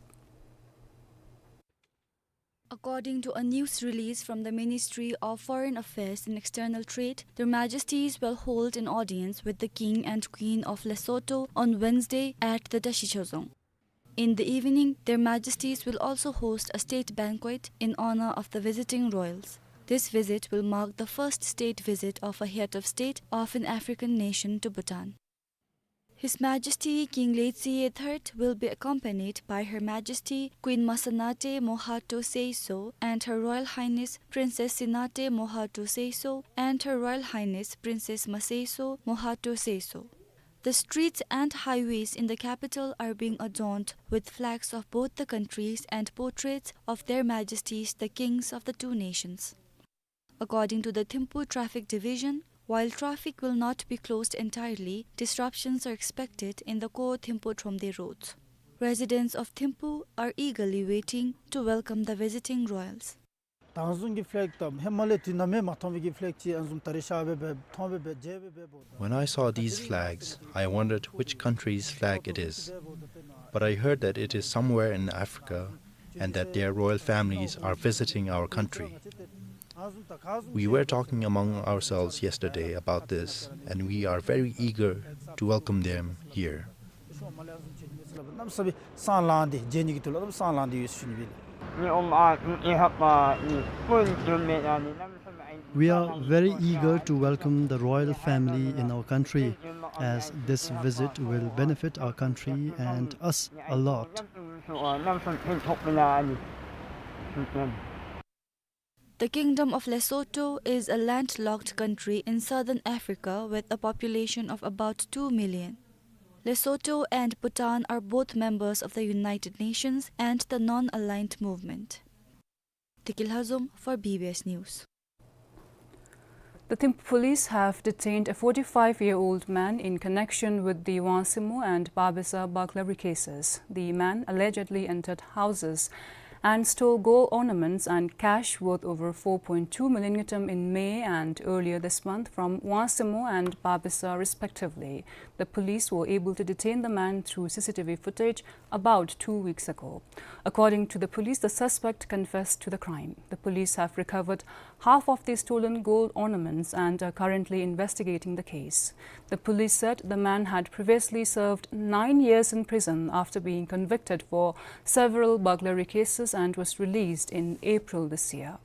According to a news release from the Ministry of Foreign Affairs and External Trade, Their Majesties will hold an audience with the King and Queen of Lesotho on Wednesday at the Dashichozong. In the evening, Their Majesties will also host a state banquet in honor of the visiting royals. This visit will mark the first state visit of a head of state of an African nation to Bhutan. His Majesty King Letsie the third will be accompanied by Her Majesty Queen Masanate Mohato Seiso and Her Royal Highness Princess Sinate Mohato Seiso and Her Royal Highness Princess Maseiso Mohato Seiso. The streets and highways in the capital are being adorned with flags of both the countries and portraits of Their Majesties the Kings of the two nations. According to the Thimphu Traffic Division, while traffic will not be closed entirely, disruptions are expected in the core Thimphu-Tromde roads. Residents of Thimphu are eagerly waiting to welcome the visiting royals. ད་ང་བཟུམ་གྱི་ཕ་ལེག་དང་ཧེ་མ་ལས་དུས་ནམ་ཡང་མ་མཐོང་བའི་གི་ཕ་ལེག་ཅིག་ཨ་ནི་བཟུམ་ད་རེས་ཤར་སྦེ་འབད་མཐོང་སྦེ་འབད་མཇལ་སྦེ་འབདཝ་ད། When I saw these flags, I wondered which country's flag it is. But I heard that it is somewhere in Africa and that their royal families are visiting our country. We were talking among ourselves yesterday about this, and we are very eager to welcome them here. We are very eager to welcome the royal family in our country, as this visit will benefit our country and us a lot. The Kingdom of Lesotho is a landlocked country in southern Africa with a population of about two million. Lesotho and Bhutan are both members of the United Nations and the Non-Aligned Movement. Tiki Lhazom for B B S News. The Thimphu police have detained a forty-five-year-old man in connection with the Wansimo and Babesa burglary cases. The man allegedly entered houses and stole gold ornaments and cash worth over four point two million ngultrum in May and earlier this month from Wangsaemo and Babasa respectively. The police were able to detain the man through C C T V footage about two weeks ago. According to the police, the suspect confessed to the crime. The police have recovered half of the stolen gold ornaments and are currently investigating the case. The police said the man had previously served nine years in prison after being convicted for several burglary cases and was released in April this year.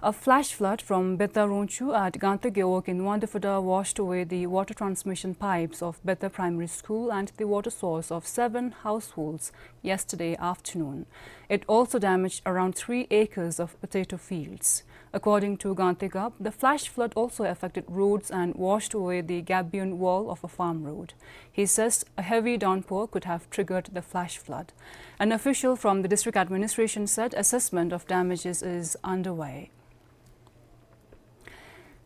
A flash flood from Betta Rongchu at Gangte Gewog in Wangdue Phuta washed away the water transmission pipes of Betta Primary School and the water source of seven households yesterday afternoon. It also damaged around three acres of potato fields. According to Gangte Gap, the flash flood also affected roads and washed away the gabion wall of a farm road. He says a heavy downpour could have triggered the flash flood. An official from the district administration said assessment of damages is underway.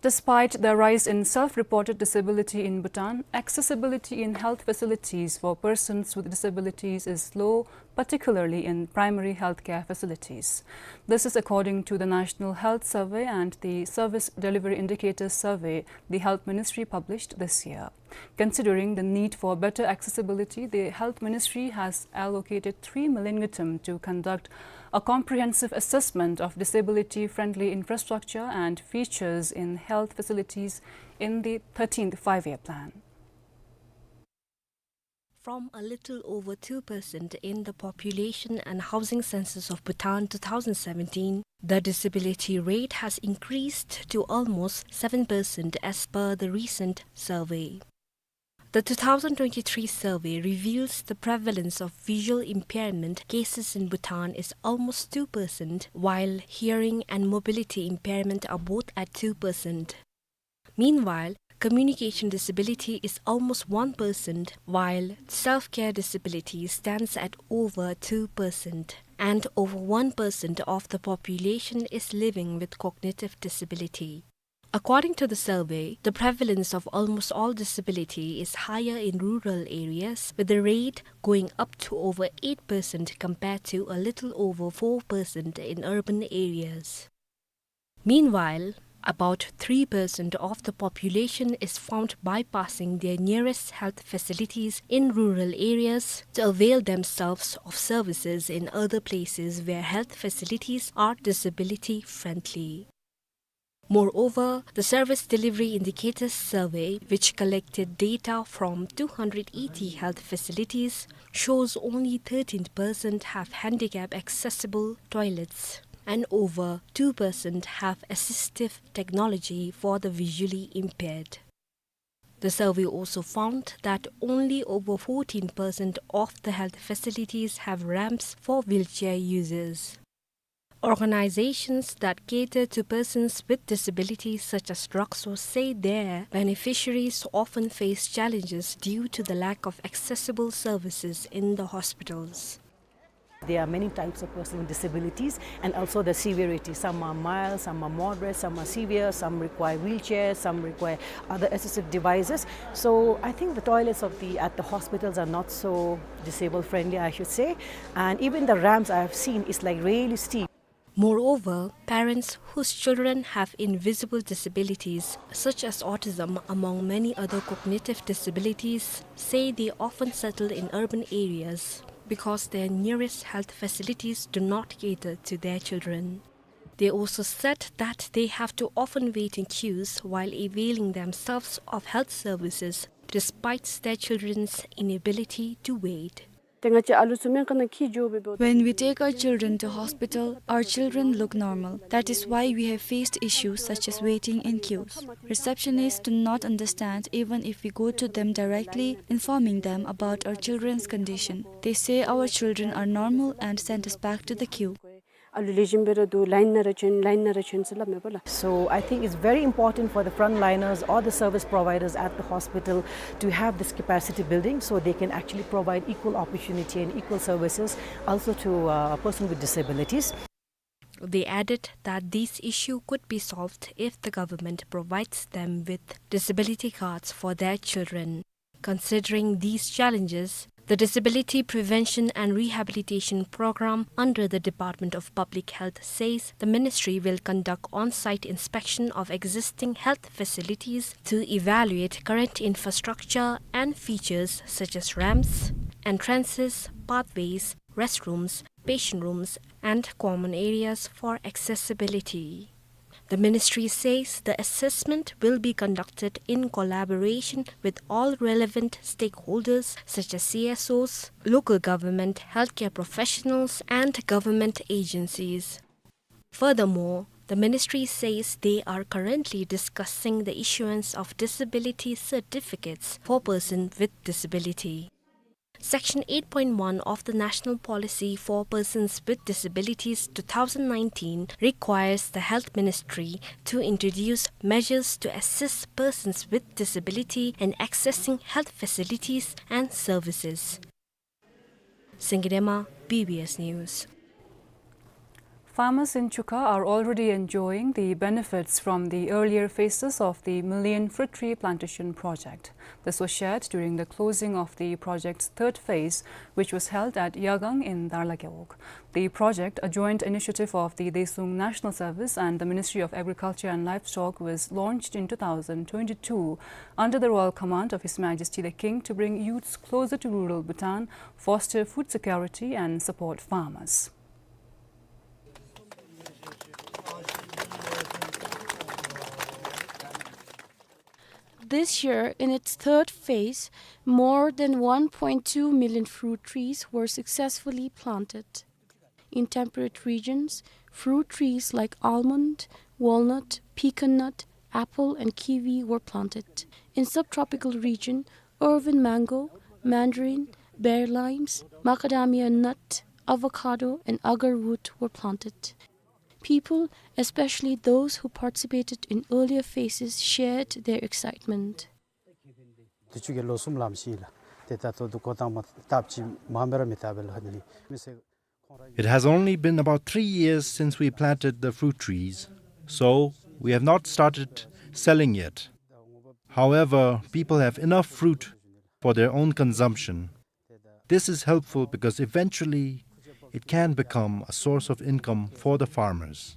Despite the rise in self-reported disability in Bhutan, accessibility in health facilities for persons with disabilities is low, particularly in primary healthcare facilities. This is according to the National Health Survey and the Service Delivery Indicators Survey the Health Ministry published this year. Considering the need for better accessibility, the Health Ministry has allocated three million ngultrum to conduct a comprehensive assessment of disability-friendly infrastructure and features in health facilities in the thirteenth Five-Year Plan. From a little over two percent in the Population and Housing Census of Bhutan two thousand seventeen, the disability rate has increased to almost seven percent as per the recent survey. The two thousand twenty-three survey reveals the prevalence of visual impairment cases in Bhutan is almost two percent, while hearing and mobility impairment are both at two percent. Meanwhile, communication disability is almost one percent, while self-care disability stands at over two percent, and over one percent of the population is living with cognitive disability. According to the survey, the prevalence of almost all disability is higher in rural areas, with the rate going up to over eight percent compared to a little over four percent in urban areas. Meanwhile, about three percent of the population is found bypassing their nearest health facilities in rural areas to avail themselves of services in other places where health facilities are disability-friendly. Moreover, the Service Delivery Indicators Survey, which collected data from two hundred eighty health facilities, shows only thirteen percent have handicap-accessible toilets and over two percent have assistive technology for the visually impaired. The survey also found that only over fourteen percent of the health facilities have ramps for wheelchair users. Organizations that cater to persons with disabilities, such as Rakso, say their beneficiaries often face challenges due to the lack of accessible services in the hospitals. There are many types of persons with disabilities and also the severity. Some are mild, some are moderate, some are severe, some require wheelchairs, some require other assistive devices. So I think the toilets of the, at the hospitals are not so disabled friendly, I should say. And even the ramps I have seen is, like, really steep. Moreover, parents whose children have invisible disabilities, such as autism, among many other cognitive disabilities, say they often settle in urban areas because their nearest health facilities do not cater to their children. They also said that they have to often wait in queues while availing themselves of health services despite their children's inability to wait. When we take our children to hospital, our children look normal. That is why we have faced issues such as waiting in queues. Receptionists do not understand even if we go to them directly, informing them about our children's condition. They say our children are normal and send us back to the queue. ཨ་ལུ་ལེགས་ཤོམ་སྦེ་ར་འདུག། ལའིན་ནང་ར་བྱོན། ལའིན་ནང་ར་བྱོན་ཟེར་སླབ་མས་པ་ལགས། So I think it's very important for the frontliners or the service providers at the hospital to have this capacity building so they can actually provide equal opportunity and equal services also to, uh, a person with disabilities. They added that this issue could be solved if the government provides them with disability cards for their children. Considering these challenges, The Disability Prevention and Rehabilitation Program under the Department of Public Health says the ministry will conduct on-site inspection of existing health facilities to evaluate current infrastructure and features such as ramps, entrances, pathways, restrooms, patient rooms, and common areas for accessibility. The ministry says the assessment will be conducted in collaboration with all relevant stakeholders such as C S Os, local government, healthcare professionals, and government agencies. Furthermore, the ministry says they are currently discussing the issuance of disability certificates for persons with disability. Section eight point one of the National Policy for Persons with Disabilities two thousand nineteen requires the Health Ministry to introduce measures to assist persons with disability in accessing health facilities and services. Singye Dema, B B S News. Farmers in Chuka are already enjoying the benefits from the earlier phases of the Million Fruit Tree Plantation Project. This was shared during the closing of the project's third phase, which was held at Yagang in Darlagewog. The project, a joint initiative of the Desuung National Service and the Ministry of Agriculture and Livestock, was launched in two thousand twenty-two under the royal command of His Majesty the King to bring youths closer to rural Bhutan, foster food security and support farmers. This year, in its third phase, more than one point two million fruit trees were successfully planted. In temperate regions, fruit trees like almond, walnut, pecan nut, apple, and kiwi were planted. In subtropical region, Irvine mango, mandarin, bear limes, macadamia nut, avocado, and agar wood were planted. People, especially those who participated in earlier phases, shared their excitement. དུས་ཅི་གི་ལོ་གསུམ་ལམ་ཞིག་ལ་ཏེ་ད་ལྟོ་འདི་འགོ་དང་པ་བཏབ་ཅི་མ་འབད་ར་མི་བཏབ་པས་ལགས། ཨ་ནི་མི་སེར། It has only been about three years since we planted the fruit trees, so we have not started selling yet. However, people have enough fruit for their own consumption. This is helpful because eventually it can become a source of income for the farmers.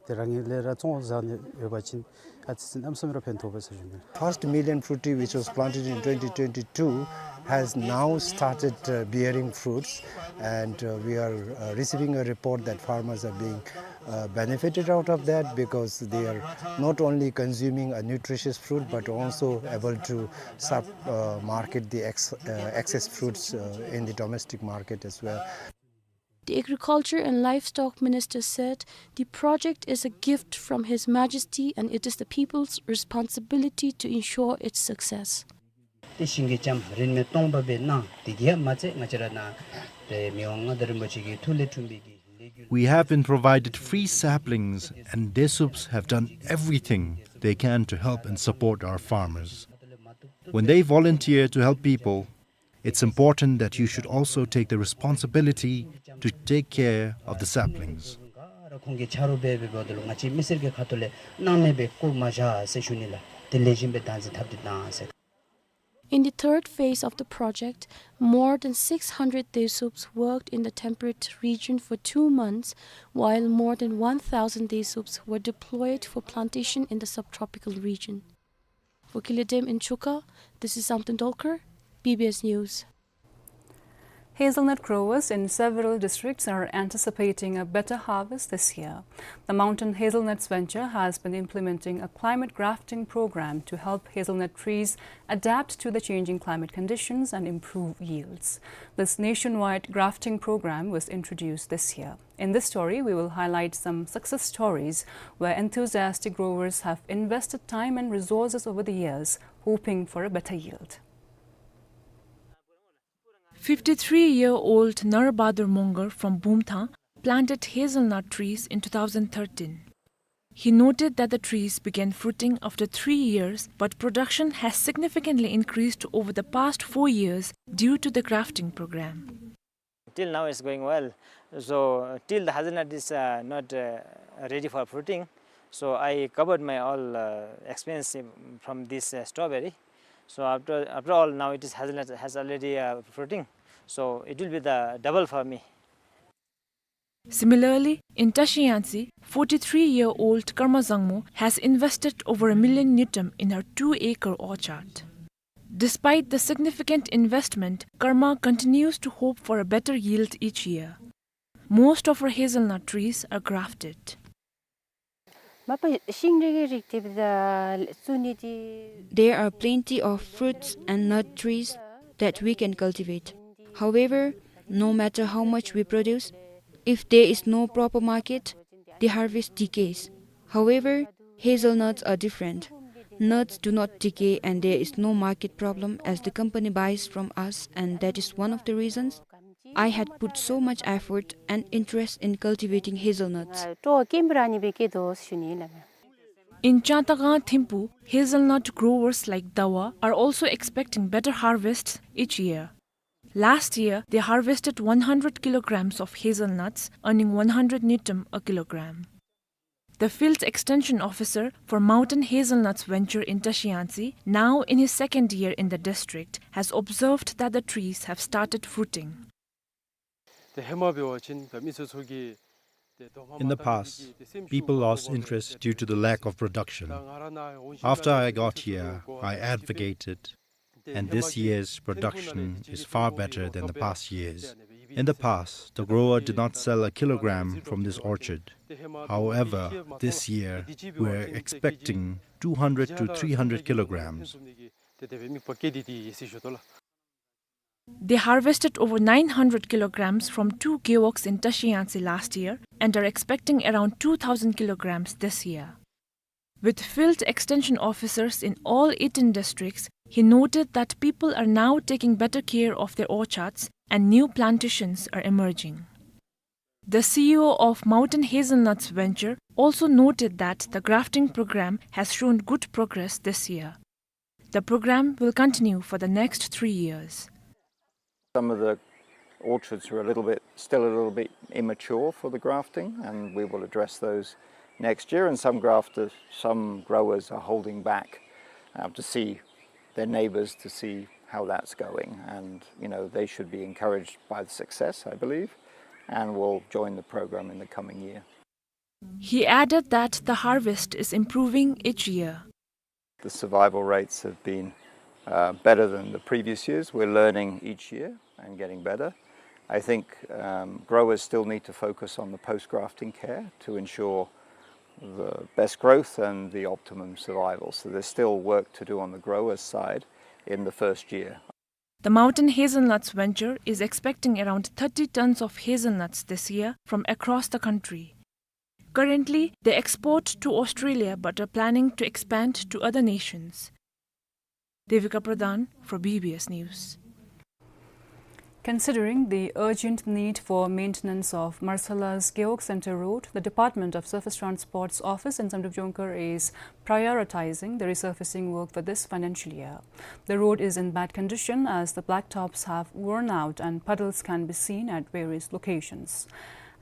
ཏེ་རང་གི་ལས་ར་བཙོང་ཟ་ནི་ཡོད་པ་ཅིན་ཨ་ཙི་ཙི་གནམ་མེད་ས་མེད་ར་ཕན་ཐོགས་པས་ཟེར་ཞུ་ནི། First million fruit tree which was planted in twenty twenty-two has now started, uh, bearing fruits, and, uh, we are, uh, receiving a report that farmers are being, uh, benefited out of that because they are not only consuming a nutritious fruit but also able to sub, uh, market the ex-, uh, excess fruits, uh, in the domestic market as well. The Agriculture and Livestock Minister said the project is a gift from His Majesty and it is the people's responsibility to ensure its success. ཏེ་ཤིང་གི་ལྕམ་རིན་མེད་སྟོང་པ་སྦེ་གནང་། དེ་གིས་མ་ཚད་ང་བཅས་ར་ནཱ་ཏེ་མི་དབང་མངའ་བདག་རིན་པོ་ཆེ་གི་ཐུགས་ལས་འཁྲུངས་པའི་གི་ལས་འགུལ། We have been provided free saplings, and Desups have done everything they can to help and support our farmers. When they volunteer to help people, it's important that you should also take the responsibility to take care of the saplings. ཁོང་གིས་ཆ་རོགས་འབད་འབདཝ་ད་ལུ་ང་བཅས་མི་སེར་གྱི་ཁ་ཐུག་ལས་སྣང་མེད་སྦེ་བཀོ་མ་བཞག་ཟེར་ཞུ་ནི་ལགས། ཏེ་ལེགས་ཤོམ་སྦེ་བདག་འཛིན་འཐབ་སྟེ་གནང་ཟེར། In the third phase of the project, more than six hundred Desups worked in the temperate region for two months, while more than one thousand Desups were deployed for plantation in the subtropical region. For Kile Dem in Chuka, this is Samten Dolkar, B B S News. Hazelnut growers in several districts are anticipating a better harvest this year. The Mountain Hazelnuts venture has been implementing a climate grafting program to help hazelnut trees adapt to the changing climate conditions and improve yields. This nationwide grafting program was introduced this year. In this story, we will highlight some success stories where enthusiastic growers have invested time and resources over the years, hoping for a better yield. Fifty-three-year-old Nar Bahadur Mongar from Bumthang planted hazelnut trees in two thousand thirteen. He noted that the trees began fruiting after three years, but production has significantly increased over the past four years due to the grafting program. Till now it's going well. So till the hazelnut is, uh, not, uh, ready for fruiting, so I covered my all, uh, expense in, from this, uh, strawberry. So after, after all, now it is hazelnut has already, uh, fruiting. So it will be the double for me. Similarly, in Tashi Yangtse, forty-three-year-old Karma Zangmo has invested over a million ngultrum in her two-acre orchard. Despite the significant investment, Karma continues to hope for a better yield each year. Most of her hazelnut trees are grafted. མ་པ་ཤིང་འབྲས་ཀྱི་རིགས་དེ་བཙུགས་ནི་དེ། There are plenty of fruits and nut trees that we can cultivate. However, no matter how much we produce, if there is no proper market, the harvest decays. However, hazelnuts are different. Nuts do not decay and there is no market problem as the company buys from us, and that is one of the reasons I had put so much effort and interest in cultivating hazelnuts. ཨ་སྤྲོ་བ་སྐྱེན་པོ་ར་ནི་སྦེ་སྐྱེ་དོ་ཟེར་ཞུ་ནི་ཨིན་ལགས། In Changtakang Thimphu, hazelnut growers like Dawa are also expecting better harvests each year. Last year, they harvested one hundred kilograms of hazelnuts, earning one hundred ngultrum a kilogram. The field extension officer for Mountain Hazelnuts venture in Tashi Yangtse, now in his second year in the district, has observed that the trees have started fruiting. In the past, people lost interest due to the lack of production. After I got here, I advocated, and this year's production is far better than the past years. In the past, the grower did not sell a kilogram from this orchard. However, this year, we're expecting two hundred to three hundred kilograms. They harvested over nine hundred kilograms from two gewogs in Tashi Yangtse last year and are expecting around two thousand kilograms this year. With field extension officers in all eighteen districts, he noted that people are now taking better care of their orchards and new plantations are emerging. The C E O of Mountain Hazelnuts Venture also noted that the grafting program has shown good progress this year. The program will continue for the next three years. Some of the orchards are a little bit, still a little bit immature for the grafting, and we will address those next year. And some grafters, some growers are holding back, uh, to see their neighbours to see how that's going. And, you know, they should be encouraged by the success, I believe, and will join the program in the coming year. He added that the harvest is improving each year. The survival rates have been, uh, better than the previous years. We're learning each year and getting better. I think, um, growers still need to focus on the post-grafting care to ensure the best growth and the optimum survival. So there's still work to do on the growers' side in the first year. The Mountain Hazelnuts Venture is expecting around thirty tons of hazelnuts this year from across the country. Currently, they export to Australia but are planning to expand to other nations. Devika Pradhan for B B S News. Considering the urgent need for maintenance of Marsala's Gewog Center Road, the Department of Surface Transport's office in Zamdrup Jongkhar is prioritizing the resurfacing work for this financial year. The road is in bad condition as the blacktops have worn out and puddles can be seen at various locations.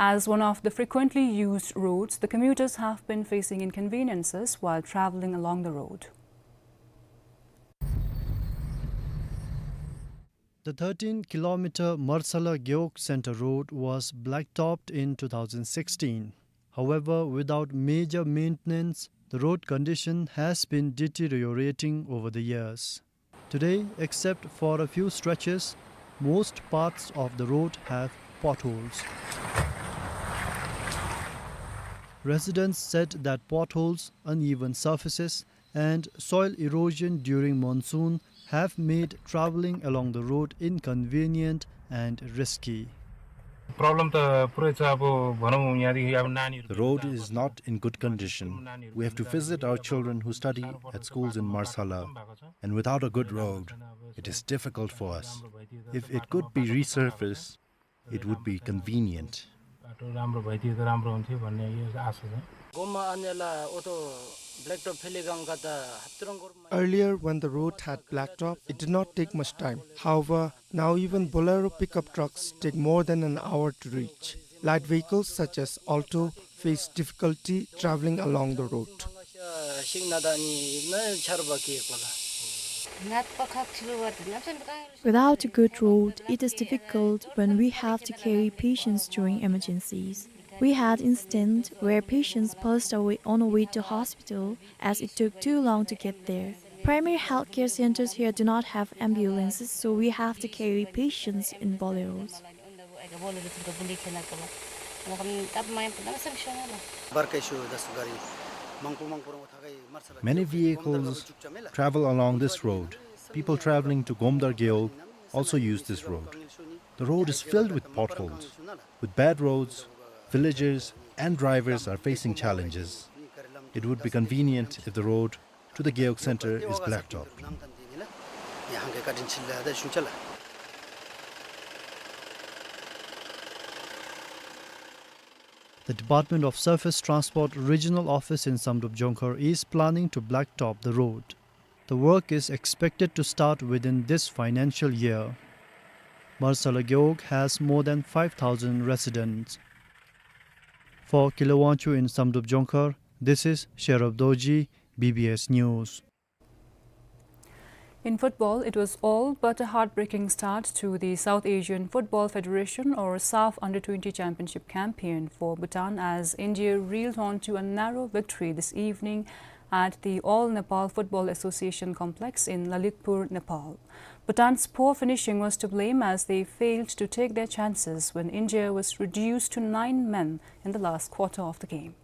As one of the frequently used roads, the commuters have been facing inconveniences while traveling along the road. The thirteen kilometer Marsala Gewog Center Road was blacktopped in two thousand sixteen. However, without major maintenance, the road condition has been deteriorating over the years. Today, except for a few stretches, most parts of the road have potholes. Residents said that potholes, uneven surfaces, and soil erosion during monsoon have made traveling along the road inconvenient and risky. Problem त पुरै छ, अब भनौँ यहाँदेखि अब नानीहरू. The road is not in good condition. We have to visit our children who study at schools in Marsala, and without a good road, it is difficult for us. If it could be resurfaced, it would be convenient. बाटो राम्रो भइदिए त राम्रो हुन्थ्यो भन्ने यो आशा छ। गोमा अन्यला ओतो ब्ल्याकटप फेले गाउँका त हप्तरङ Gorma. Earlier, when the road had blacktop, it did not take much time. However, now even Bolero pickup trucks take more than an hour to reach. Light vehicles such as Alto face difficulty traveling along the road. सिक्न दानी न छार बाकी एकला। Without a good road, it is difficult when we have to carry patients during emergencies. We had incident where patients passed away on the way to hospital as it took too long to get there. Primary healthcare centers here do not have ambulances, so we have to carry patients in boleros. Many vehicles travel along this road. People traveling to Gomdar Gewog also use this road. The road is filled with potholes. With bad roads, villagers and drivers are facing challenges. It would be convenient if the road to the Gewog center is blacktopped. The Department of Surface Transport Regional Office in Samdrup Jongkhar is planning to blacktop the road. The work is expected to start within this financial year. Marsala Gewog has more than five thousand residents. For Kile Wangchuk in Samdrup Jongkhar, this is Sherab Dorji, B B S News. In football, it was all but a heartbreaking start to the South Asian Football Federation or SAFF Under twenty Championship campaign for Bhutan as India reeled on to a narrow victory this evening at the All Nepal Football Association complex in Lalitpur, Nepal. Bhutan's poor finishing was to blame as they failed to take their chances when India was reduced to nine men in the last quarter of the game.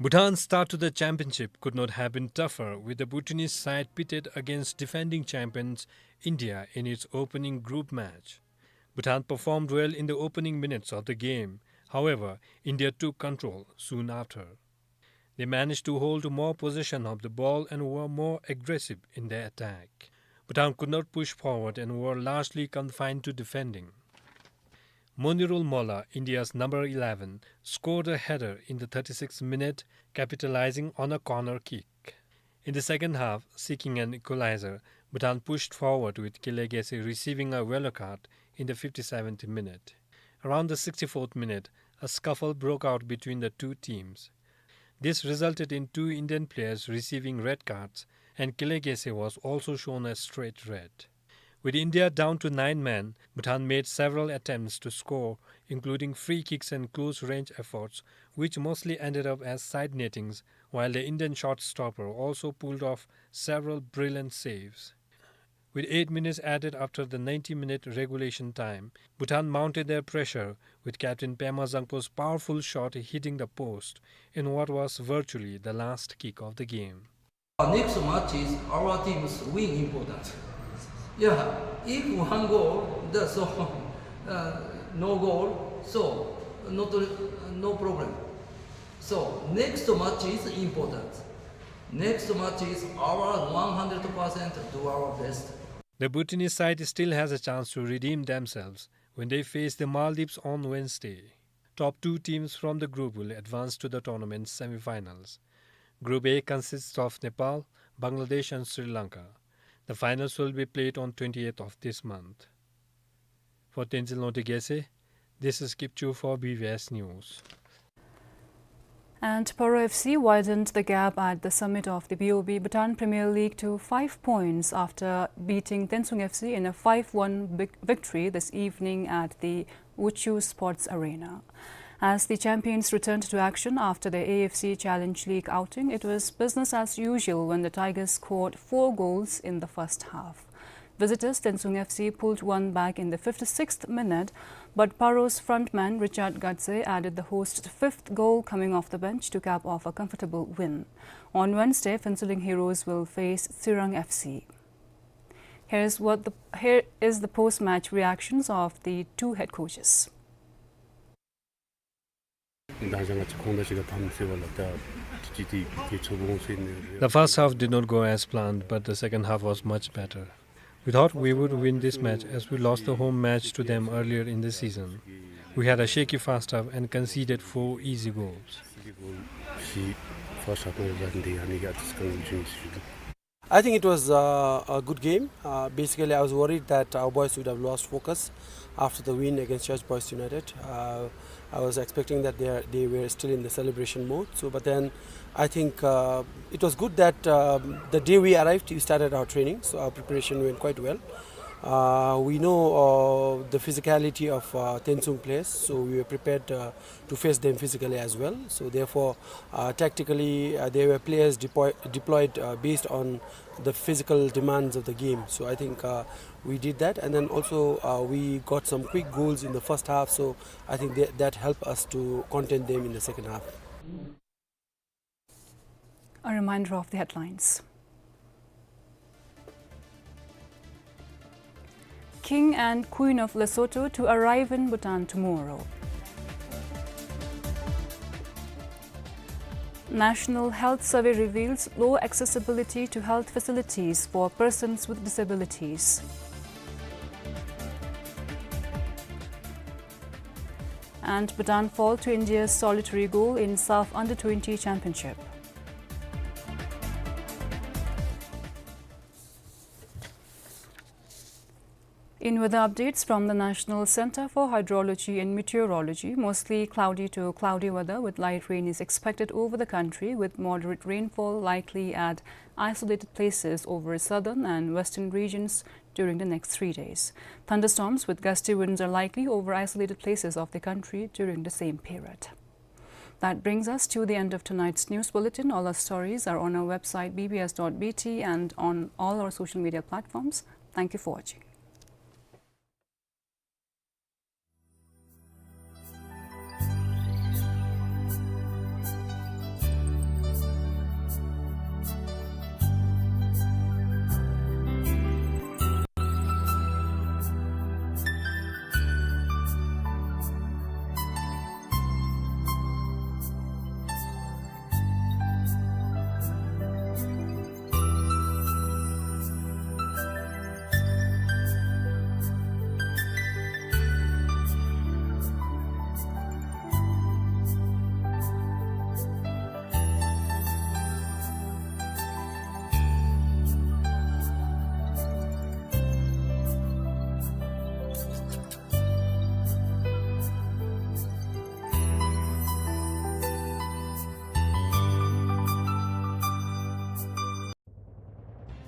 Bhutan's start to the championship could not have been tougher, with the Bhutanese side pitted against defending champions India in its opening group match. Bhutan performed well in the opening minutes of the game. However, India took control soon after. They managed to hold more possession of the ball and were more aggressive in their attack. Bhutan could not push forward and were largely confined to defending. Monirul Molla, India's number eleven, scored a header in the thirty-sixth minute, capitalizing on a corner kick. In the second half, seeking an equalizer, Bhutan pushed forward with Kile Gese receiving a yellow card in the fifty-seventh minute. Around the sixty-fourth minute, a scuffle broke out between the two teams. This resulted in two Indian players receiving red cards, and Kile Gese was also shown a straight red. With India down to nine men, Bhutan made several attempts to score, including free kicks and close-range efforts, which mostly ended up as side nettings, while the Indian shot stopper also pulled off several brilliant saves. With eight minutes added after the ninety-minute regulation time, Bhutan mounted their pressure, with captain Pema Zangpo's powerful shot hitting the post in what was virtually the last kick of the game. Next match is our team's win important. Yeah, if one goal, that's all. Uh, no goal, so not, no problem. So next match is important. Next match is our one hundred percent do our best. The Bhutanese side still has a chance to redeem themselves when they face the Maldives on Wednesday. Top two teams from the group will advance to the tournament semi-finals. Group A consists of Nepal, Bangladesh and Sri Lanka. The finals will be played on twenty-eighth of this month. For Tenzin Lhotey Gese, this is Kipchoo for B B S News. And Paro F C widened the gap at the summit of the B O B Bhutan Premier League to five points after beating Tensung F C in a five one vic-, victory this evening at the Wuchu Sports Arena. As the champions returned to action after their A F C Challenge League outing, it was business as usual when the Tigers scored four goals in the first half. Visitors Tensung F C pulled one back in the fifty-sixth minute, but Paro's frontman Richard Gadze added the host's fifth goal coming off the bench to cap off a comfortable win. On Wednesday, Phuentsholing Heroes will face Tsirang F C. Here's what the, here is the post-match reactions of the two head coaches. The first half did not go as planned, but the second half was much better. We thought we would win this match as we lost the home match to them earlier in the season. We had a shaky first half and conceded four easy goals. I think it was, uh, a good game. Uh, basically, I was worried that our boys would have lost focus after the win against Church Boys United. Uh, I was expecting that they are, they were still in the celebration mode. So, but then I think, uh, it was good that, um, the day we arrived, we started our training. So our preparation went quite well. Uh, we know, uh, the physicality of, uh, Tensung players, so we were prepared, uh, to face them physically as well. So therefore, uh, tactically, uh, there were players deploy-, deployed, uh, based on the physical demands of the game. So I think, uh, we did that, and then also, uh, we got some quick goals in the first half. So I think that, that helped us to contain them in the second half. A reminder of the headlines. King and Queen of Lesotho to arrive in Bhutan tomorrow. National Health Survey reveals low accessibility to health facilities for persons with disabilities. And Bhutan fall to India's solitary goal in SAFF Under twenty Championship. In weather updates from the National Center for Hydrology and Meteorology, mostly cloudy to cloudy weather with light rain is expected over the country, with moderate rainfall likely at isolated places over southern and western regions during the next three days. Thunderstorms with gusty winds are likely over isolated places of the country during the same period. That brings us to the end of tonight's news bulletin. All our stories are on our website, B B S dot B T, and on all our social media platforms. Thank you for watching.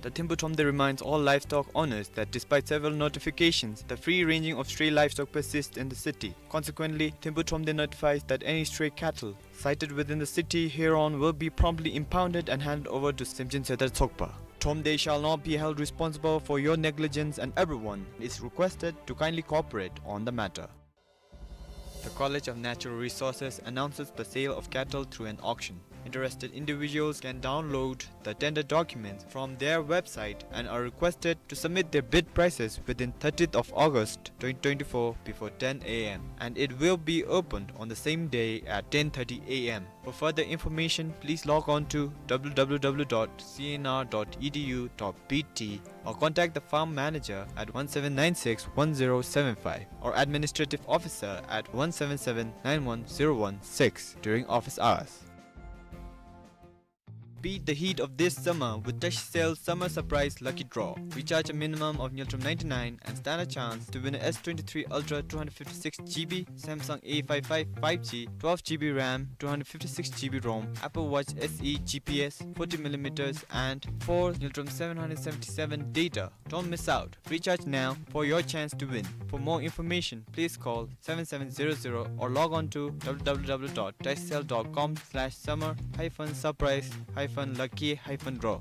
The Thimphu Thromde reminds all livestock owners that despite several notifications, the free ranging of stray livestock persists in the city. Consequently, Thimphu Thromde notifies that any stray cattle sighted within the city hereon will be promptly impounded and handed over to Semchin Sedar Tsokpa. Thromde shall not be held responsible for your negligence, and everyone is requested to kindly cooperate on the matter. The College of Natural Resources announces the sale of cattle through an auction. Interested individuals can download the tender documents from their website and are requested to submit their bid prices within thirtieth of August twenty twenty-four before ten A M, and it will be opened on the same day at ten thirty A M. For further information, please log on to W W W dot C N R dot E D U dot B T or contact the farm manager at one seven nine six one zero seven five or administrative officer at one seven seven nine one zero one six during office hours. Beat the heat of this summer with Tashcell Summer Surprise Lucky Draw. Recharge a minimum of Ngultrum ninety-nine and stand a chance to win a S twenty-three Ultra two hundred fifty-six G B, Samsung A five five five G, twelve G B RAM, two hundred fifty-six G B ROM, Apple Watch S E G P S, forty millimeters, and four Ngultrum seven hundred seventy-seven data. Don't miss out. Recharge now for your chance to win. For more information, please call seven seven zero zero or log on to W W W dot tashcell dot com slash summer hyphen surprise hyphen lucky hyphen draw.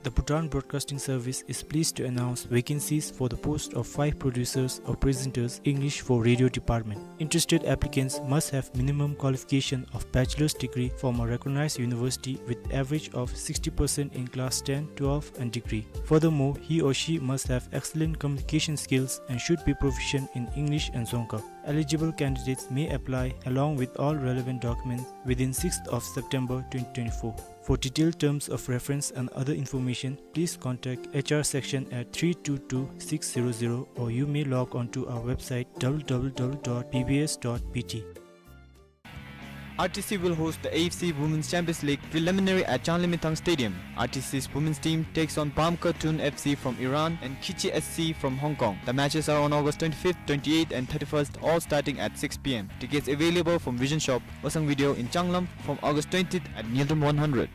The Bhutan Broadcasting Service is pleased to announce vacancies for the post of five producers or presenters, English for Radio Department. Interested applicants must have minimum qualification of bachelor's degree from a recognized university with average of sixty percent in class ten, twelve and degree. Furthermore, he or she must have excellent communication skills and should be proficient in English and Dzongkha. Eligible candidates may apply along with all relevant documents within sixth of September twenty twenty-four. For detailed terms of reference and other information, please contact H R section at three two two six zero zero, or you may log on to our website W W W dot B B S dot B T. R T C will host the A F C Women's Champions League preliminary at Changlimithang Stadium. R T C's women's team takes on Bamka Tun F C from Iran and Khichi S C from Hong Kong. The matches are on August twenty-fifth, twenty-eighth and thirty-first, all starting at six p m. Tickets available from Vision Shop, Osang Video in Changlam from August twentieth at Ngiletam one hundred.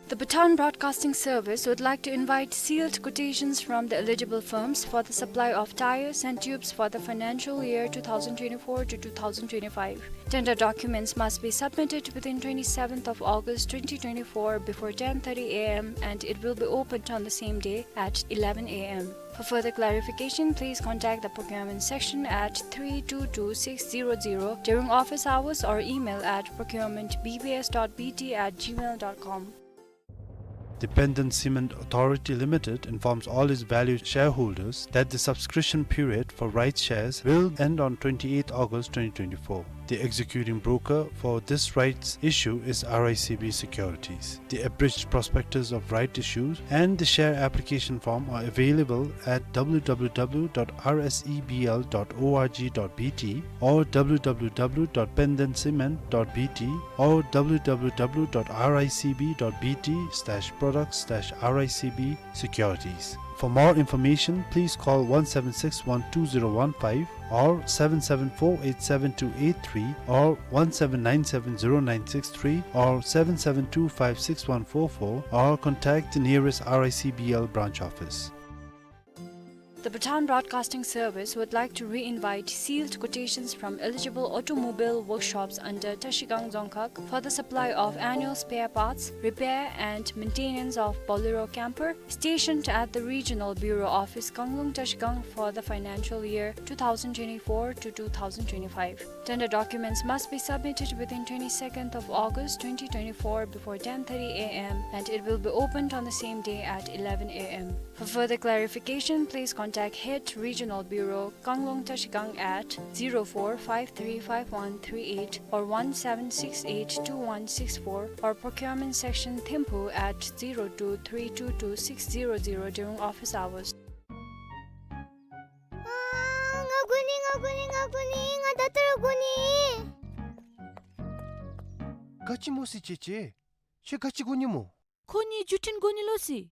The Bhutan Broadcasting Service would like to invite sealed quotations from the eligible firms for the supply of tyres and tubes for the financial year two thousand twenty-four to two thousand twenty-five. Tender documents must be submitted within twenty-seventh of August twenty twenty-four before ten thirty a m and it will be opened on the same day at eleven a m. For further clarification, please contact the procurement section at three two two six zero zero during office hours or email at procurement B B S dot B T at gmail dot com. The Pandan Cement Authority Limited informs all its valued shareholders that the subscription period for rights shares will end on twenty-eighth August twenty twenty-four. The executing broker for this rights issue is R I C B Securities. The abridged prospectus of right issues and the share application form are available at W W W dot R S E B L dot O R G dot B T or W W W dot pandancement dot B T or W W W dot R I C B dot B T slash products slash R I C B securities. For more information, please call one seven six one two zero one five or seven seven four eight seven two eight three or one seven nine seven zero nine six three or seven seven two five six one four four or contact the nearest R I C B L branch office. The Bhutan Broadcasting Service would like to re-invite sealed quotations from eligible automobile workshops under Trashigang Dzongkhag for the supply of annual spare parts, repair and maintenance of Bolero camper, stationed at the Regional Bureau Office, Kanglung, Trashigang for the financial year two thousand twenty-four to two thousand twenty-five. Tender documents must be submitted within twenty-second of August twenty twenty-four before ten thirty a m and it will be opened on the same day at eleven a m. For further clarification, please contact Head Regional Bureau, Kanglung, Trashigang at zero four five three five one three eight or one seven six eight two one six four or Procurement Section, Thimphu at zero two three two two six zero zero during office hours. ཨ། ང་དགོ་ནི། ང་དགོ་ནི། ང་དགོ་ནི། ང་ད་ལྟོ་ར་དགོ་ནི། ག་ཅི་སྨོ་ཟེར་ཅེ་ཅེ། ཁྱོད་ག་ཅི་དགོ་ནི་སྨོ། ཁོ་ངེའི་བརྒྱུད་འཕྲིན་དགོ་ནི་ལོ་ཟེར།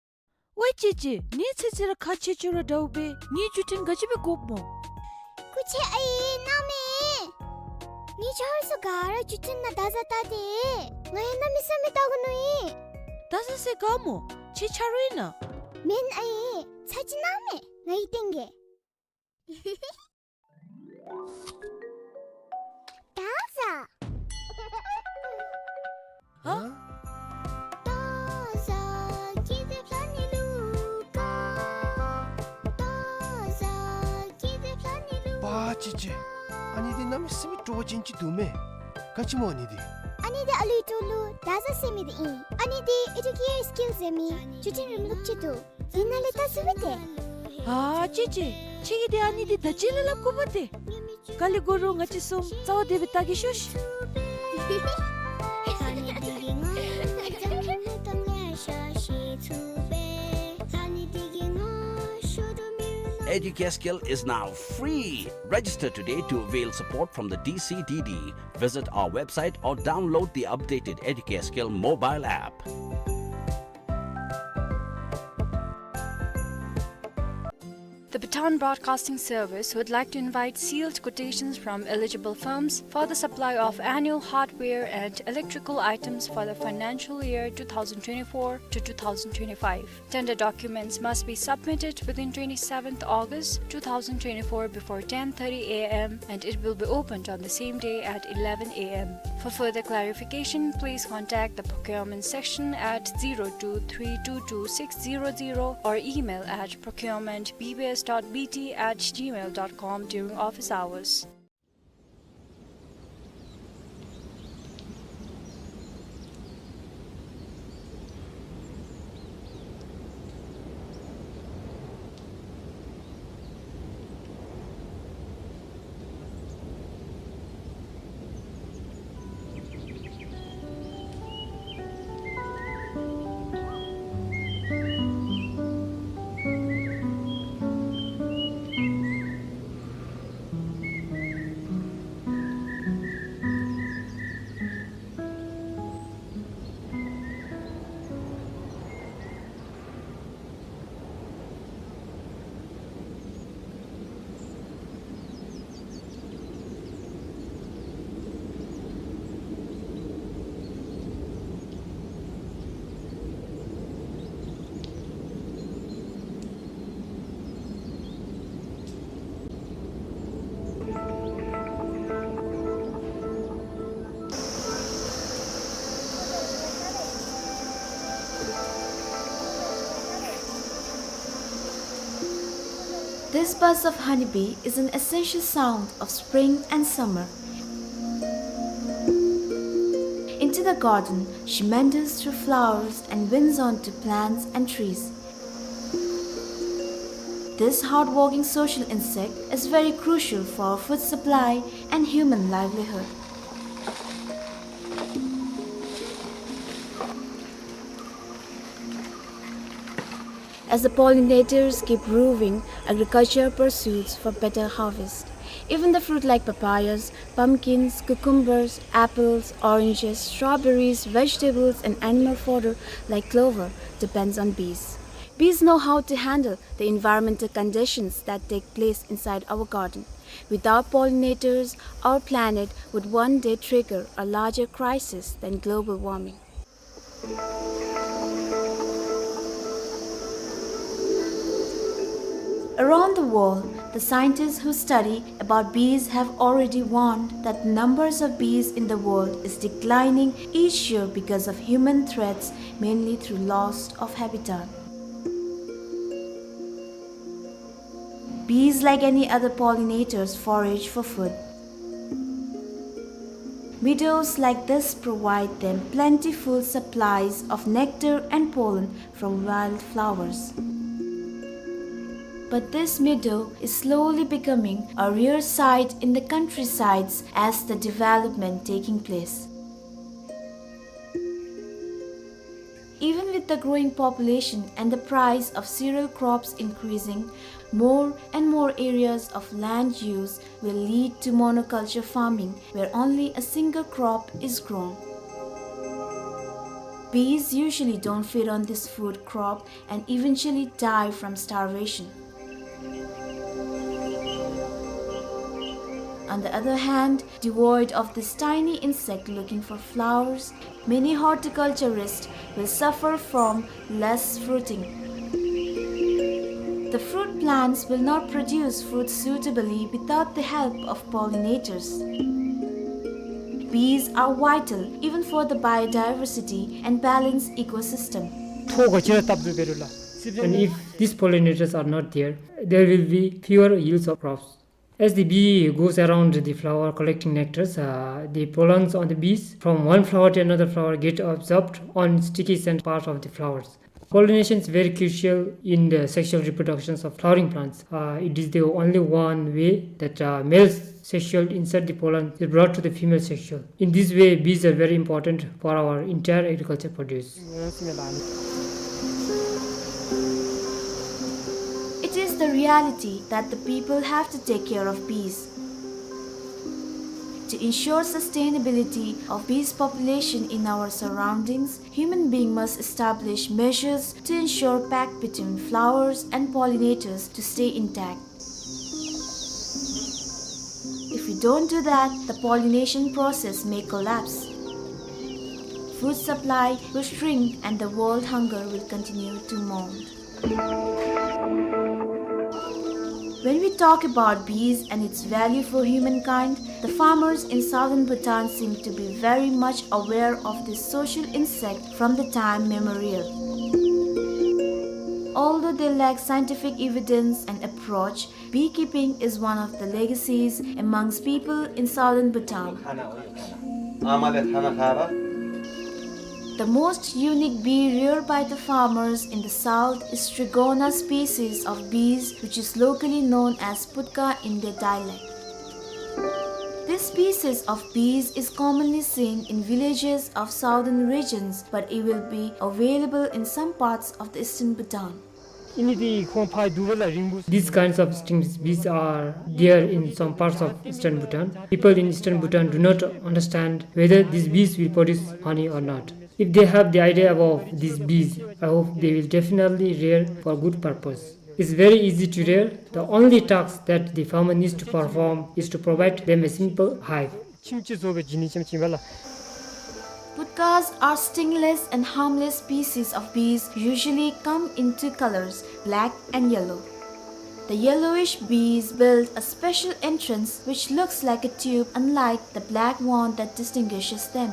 ཝའི་ཅེ་ཅེ། ངེའི་ཚེ་ཚེ་ར་ཁག་ཆེ་ཆེ་ར་འདྲཝ་སྦེ་ངེའི་བརྒྱུད་འཕྲིན་ག་ཅི་སྦེ་དགོཔ་སྨོ། སྐུ་མཁྱེན་ཨའི་གནང་མས། ངེའི་ཆ་རོགས་ཚུ་ག་ར་བརྒྱུད་འཕྲིན་ནང་བརྡ་བཟའ་བལྟ་སྟེ། ང་ཡང་གནམ་མེད་ས་མེད་བལྟ་དགོ་མནོ་ཡི། བརྡ་བཟའ་ཟེར་ག་སྨོ། ཁྱེད་ཆ་རོགས་ཨིན་ན། མེན་ཨའི། ཚར་ཅིག་གནང་མས། ང་ཡི་སྟེང་གི། བརྡ་བཟའ། ཧ། པ་ཅེ་ཅེ། ཨ་ནི་འདི་གནམ་མེད་ས་མེད་སྤྲོ་བ་ཅན་ཅིག་འདུག་མས། ག་ཅི་སྨོ་ཨ་ནི་འདི། ཨ་ནི་འདི་ཨ་ལུའི་སྤྲོ་ལུ་བརྡ་བཟའ་ཟེར་མི་འདི་ཨིན། ཨ་ནི་འདི་ཨེ་ཌུ་ཀེ་ཡར་སི་ཀིལ་ཟེར་མི་བརྒྱུད་འཕྲིན་རིམ་ལུགས་ཅིག་འདུག། འདི་ནང་ལས་བལྟ་ཚུགས་པས་ཏེ། ཨ་ཅེ་ཅེ། ཁྱེད་ཀྱིས་འདི་ཨ་ནི་འདི་ད་ཅི་ལས་སླབ་དགོ་པས་ཏེ། ག་ལས་དགོ་རུང་ང་བཅས་གསུམ་རྩ་བ་བདེ་སྦེ་བལྟ་གེ་ཤོག་ཤིག། Educare Skill is now free. Register today to avail support from the D C D D. Visit our website or download the updated Educare Skill mobile app. The Bhutan Broadcasting Service would like to invite sealed quotations from eligible firms for the supply of annual hardware and electrical items for the financial year two thousand twenty-four to two thousand twenty-five. Tender documents must be submitted within twenty-seventh August two thousand twenty-four before ten thirty a m and it will be opened on the same day at eleven a m. For further clarification, please contact the procurement section at zero two three two two six zero zero or email at procurement B B S dot B T at gmail dot com during office hours. This buzz of honeybee is an essential sound of spring and summer. Into the garden, she meanders through flowers and winds onto plants and trees. This hardworking social insect is very crucial for food supply and human livelihood. As the pollinators keep roving, agriculture pursues for better harvest. Even the fruit like papayas, pumpkins, cucumbers, apples, oranges, strawberries, vegetables, and animal fodder like clover depends on bees. Bees know how to handle the environmental conditions that take place inside our garden. Without pollinators, our planet would one day trigger a larger crisis than global warming. Around the world, the scientists who study about bees have already warned that the numbers of bees in the world is declining each year because of human threats, mainly through loss of habitat. Bees, like any other pollinators, forage for food. Meadows like this provide them plentiful supplies of nectar and pollen from wildflowers. But this meadow is slowly becoming a rare sight in the countrysides as the development taking place. Even with the growing population and the price of cereal crops increasing, more and more areas of land use will lead to monoculture farming, where only a single crop is grown. Bees usually don't feed on this food crop and eventually die from starvation. On the other hand, devoid of this tiny insect looking for flowers, many horticulturists will suffer from less fruiting. The fruit plants will not produce fruit suitably without the help of pollinators. Bees are vital even for the biodiversity and balanced ecosystem. ཐོག་ག་ཅི་ར་སྟབས་བདེ་རུ་ལ། And if these pollinators are not there, there will be fewer yields of crops. As the bee goes around the flower collecting nectars, uh, the pollens on the bees from one flower to another flower get absorbed on sticky scent part of the flowers. Pollination is very crucial in the sexual reproductions of flowering plants. Uh, it is the only one way that, uh, male sexual insert, the pollen, is brought to the female sexual. In this way, bees are very important for our entire agriculture produce. It is the reality that the people have to take care of bees. To ensure sustainability of bees population in our surroundings, human being must establish measures to ensure pact between flowers and pollinators to stay intact. If we don't do that, the pollination process may collapse. Food supply will shrink and the world hunger will continue to mount. When we talk about bees and its value for humankind, the farmers in southern Bhutan seem to be very much aware of this social insect from the time memorial. Although they lack scientific evidence and approach, beekeeping is one of the legacies amongst people in southern Bhutan. The most unique bee reared by the farmers in the south is Trigona species of bees, which is locally known as putka in their dialect. This species of bees is commonly seen in villages of southern regions, but it will be available in some parts of the eastern Bhutan. These kinds of stingless bees are there in some parts of eastern Bhutan. People in eastern Bhutan do not understand whether these bees will produce honey or not. If they have the idea about these bees, I hope they will definitely rear for good purpose. It's very easy to rear. The only task that the farmer needs to perform is to provide them a simple hive. Putkas are stingless and harmless species of bees, usually come in two colors, black and yellow. The yellowish bees build a special entrance which looks like a tube, unlike the black one that distinguishes them.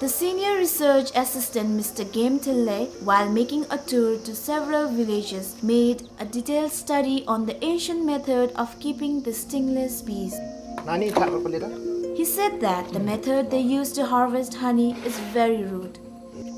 The senior research assistant, Mister Game Thille, while making a tour to several villages, made a detailed study on the ancient method of keeping the stingless bees. He said that the method they use to harvest honey is very rude.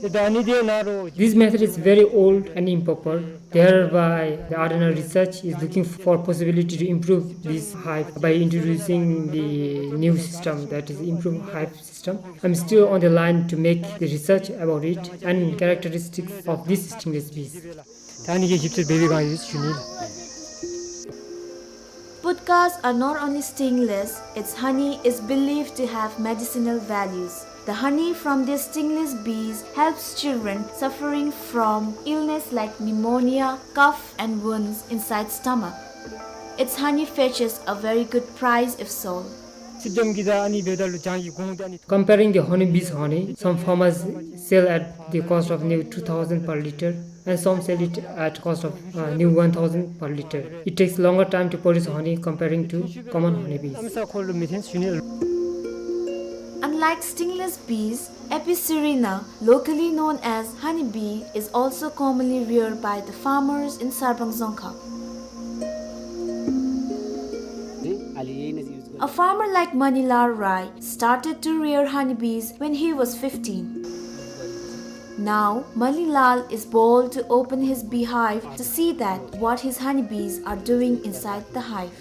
This method is very old and improper. Thereby, the R N R research is looking for possibility to improve this hive by introducing the new system, that is, improved hive system. I'm still on the line to make the research about it and characteristics of these stingless bees. Putkas are not only stingless, its honey is believed to have medicinal values. The honey from these stingless bees helps children suffering from illness like pneumonia, cough, and wounds inside stomach. Its honey fetches a very good price if sold. Comparing the honeybee's honey, some farmers sell at the cost of new two thousand per liter, and some sell it at cost of, uh, new one thousand per liter. It takes longer time to produce honey comparing to common honeybees. Unlike stingless bees, Apis cerana, locally known as honeybee, is also commonly reared by the farmers in Sarpang Dzongkha. A farmer like Manilal Rai started to rear honeybees when he was fifteen. Now, Manilal is bold to open his beehive to see that what his honeybees are doing inside the hive.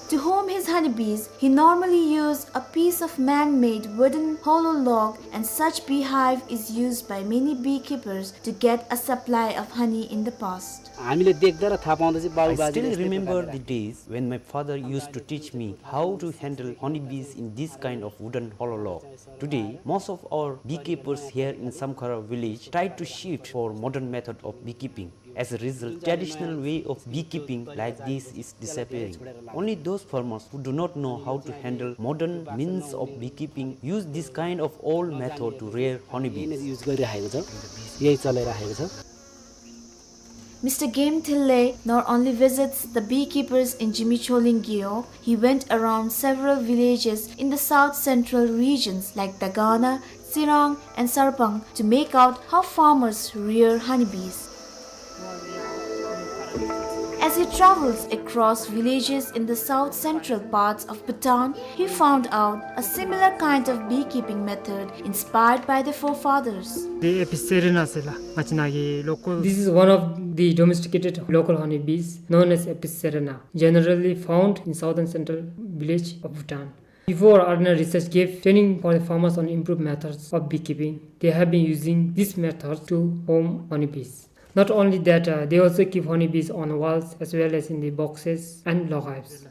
To home his honeybees, he normally used a piece of man-made wooden hollow log, and such beehive is used by many beekeepers to get a supply of honey in the past. I still remember the days when my father used to teach me how to handle honeybees in this kind of wooden hollow log. Today, most of our beekeepers here in Samkhara village try to shift for modern method of beekeeping. As a result, traditional way of beekeeping like this is disappearing. Only those farmers who do not know how to handle modern means of beekeeping use this kind of old method to rear honeybees. Mister Game Thille not only visits the beekeepers in Jimicholing Gewog, he went around several villages in the south central regions like Dagana, Tsirang, and Sarpang to make out how farmers rear honeybees. As he travels across villages in the south central parts of Bhutan, he found out a similar kind of beekeeping method inspired by the forefathers. This is one of the domesticated local honeybees known as Apis cerana, generally found in southern central village of Bhutan. Before, R N R research gave training for the farmers on improved methods of beekeeping. They have been using this method to home honeybees. Not only that, uh, they also keep honeybees on walls as well as in the boxes and log hives.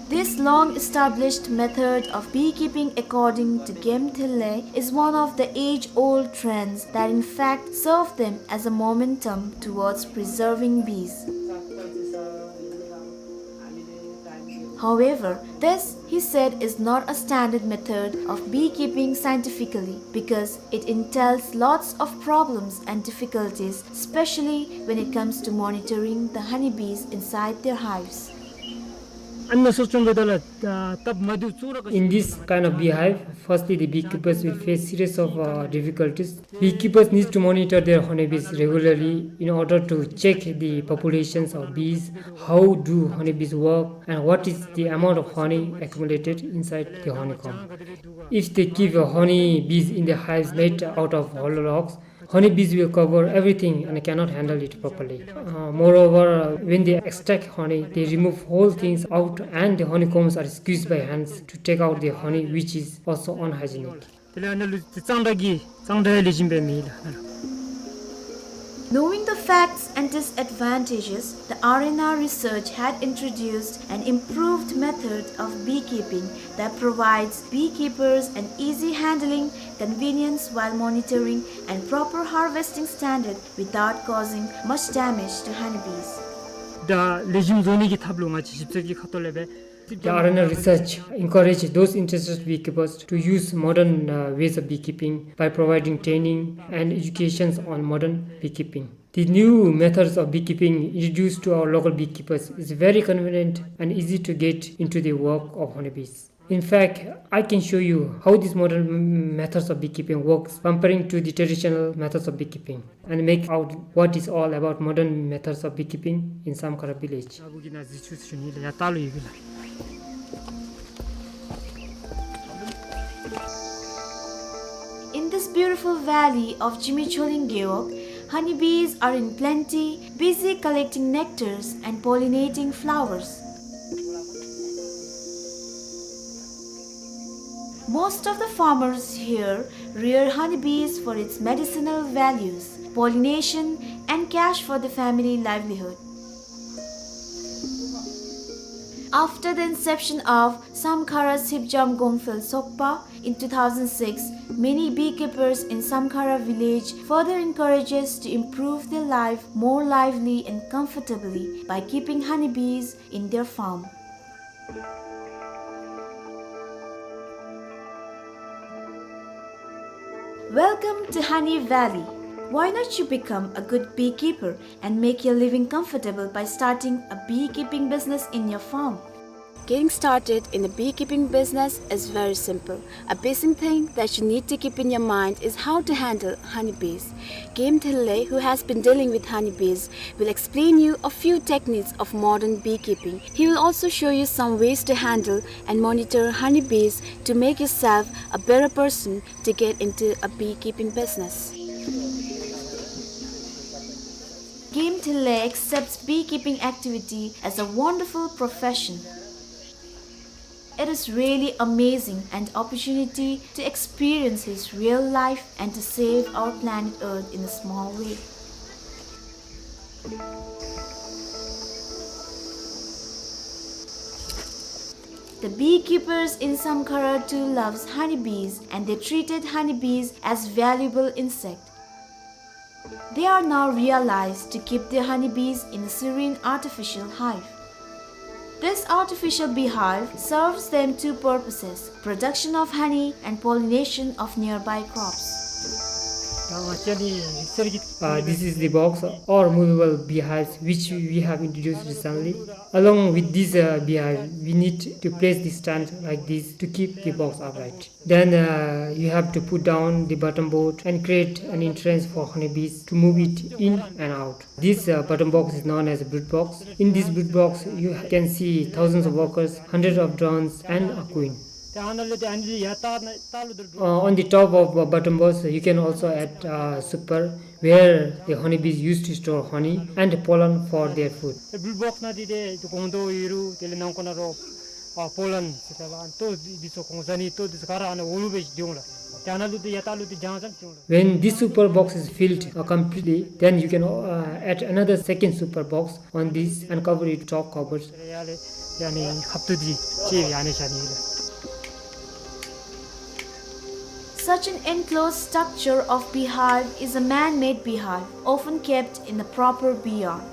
This long-established method of beekeeping, according to Game Thille, is one of the age-old trends that in fact serve them as a momentum towards preserving bees. However, this, he said, is not a standard method of beekeeping scientifically because it entails lots of problems and difficulties, especially when it comes to monitoring the honeybees inside their hives. In this kind of beehive, firstly, the beekeepers will face series of, uh, difficulties. Beekeepers need to monitor their honeybees regularly in order to check the populations of bees, how do honeybees work, and what is the amount of honey accumulated inside the honeycomb. If they keep honeybees in the hives made out of hollow logs, honeybees will cover everything and cannot handle it properly. Uh, moreover, uh, when they extract honey, they remove whole things out and the honeycombs are squeezed by hands to take out the honey, which is also unhygienic. དེ་ལས་ཨ་ནཱ་ལུ་དེ་གཙང་སྦྲ་གི་གཙང་སྦྲ་ལེགས་ཤོམ་སྦེ་མེད་ལགས། Knowing the facts and disadvantages, the R N R research had introduced an improved method of beekeeping that provides beekeepers an easy handling, convenience while monitoring, and proper harvesting standard without causing much damage to honeybees. ད་ལེགས་ཤོམ་བཟོ་ནི་གི་ཐབས་ལུ་ང་བཅས་ཞིབ་འཚོལ་གྱི་ཁ་ཐུག་ལས་སྦེ་ The R N R research encourage those interested beekeepers to use modern, uh, ways of beekeeping by providing training and educations on modern beekeeping. The new methods of beekeeping introduced to our local beekeepers is very convenient and easy to get into the work of honeybees. In fact, I can show you how these modern m-, methods of beekeeping works comparing to the traditional methods of beekeeping and make out what is all about modern methods of beekeeping in Samkhara village. In this beautiful valley of Jimi Choling Gewog, honeybees are in plenty, busy collecting nectars and pollinating flowers. Most of the farmers here rear honeybees for its medicinal values, pollination, and cash for the family livelihood. After the inception of Samkhara Sipjam Gongphel Sokpa in two thousand six, many beekeepers in Samkhara village further encourages to improve their life more lively and comfortably by keeping honeybees in their farm. Welcome to Honey Valley. Why not you become a good beekeeper and make your living comfortable by starting a beekeeping business in your farm? Getting started in a beekeeping business is very simple. A basic thing that you need to keep in your mind is how to handle honeybees. Game Thille, who has been dealing with honeybees, will explain you a few techniques of modern beekeeping. He will also show you some ways to handle and monitor honeybees to make yourself a better person to get into a beekeeping business. Game Thille accepts beekeeping activity as a wonderful profession. It is really amazing an opportunity to experience his real life and to save our planet Earth in a small way. The beekeepers in Samkhara too loves honeybees, and they treated honeybees as valuable insect. They are now realized to keep their honeybees in a serene artificial hive. This artificial beehive serves them two purposes, production of honey and pollination of nearby crops. Uh, this is the box or movable beehives which we have introduced recently. Along with this, uh, beehive, we need to place the stand like this to keep the box upright. Then, uh, you have to put down the bottom board and create an entrance for honeybees to move it in and out. This, uh, bottom box is known as a brood box. In this brood box, you can see thousands of workers, hundreds of drones, and a queen. Uh, on the top of, uh, bottom box, you can also add, uh, super, where the honeybees used to store honey and pollen for their food. ཨེ་བུལ་བོགས་ནང་འདི་ཏེ་ཏེ་སྒོང་རྡོག་ཡོད་རུང་དེ་ལས་ནང་ཁོག་ནང་རོ་ཨ་པོ་ལན་ཟེར་ཏེ་ལགས། ལྟོ་འདི་ཚུ་གོང་ས་ནི་ལྟོ་འདི་ཚུ་ག་ར་ཨ་ནཱ་འོག་ལུ་སྦེ་སྡོད་འོང་ལགས། ཏེ་ཨ་ནཱ་ལུ་ཏེ་ཡར་ལྟག་ལུ་ཏེ་བྱང་ཙམ་སྡོད་འོང་ལགས། When this super box is filled, uh, completely, then you can, uh, add another second super box on this uncovered top covers. ཡར་ལས་ཡར་ནི་ཁབ་ཏོ་འདི་ཅིག་ཡར་ནི་བཞག་ནི་ལགས། Such an enclosed structure of beehive is a man-made beehive, often kept in a proper bee yard.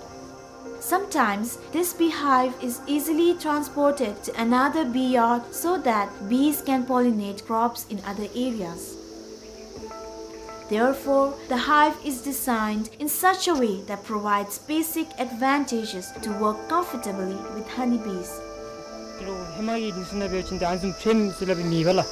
Sometimes, this beehive is easily transported to another bee yard so that bees can pollinate crops in other areas. Therefore, the hive is designed in such a way that provides basic advantages to work comfortably with honeybees. ཧེ་མ་གི་ལུགས་སྲོལ་ནང་འབད་བ་ཅིན་ཏེ་ཨ་ནི་བཟུམ་ཕྲེམ་ཟེར་སླབ་མེད་པ་ལགས།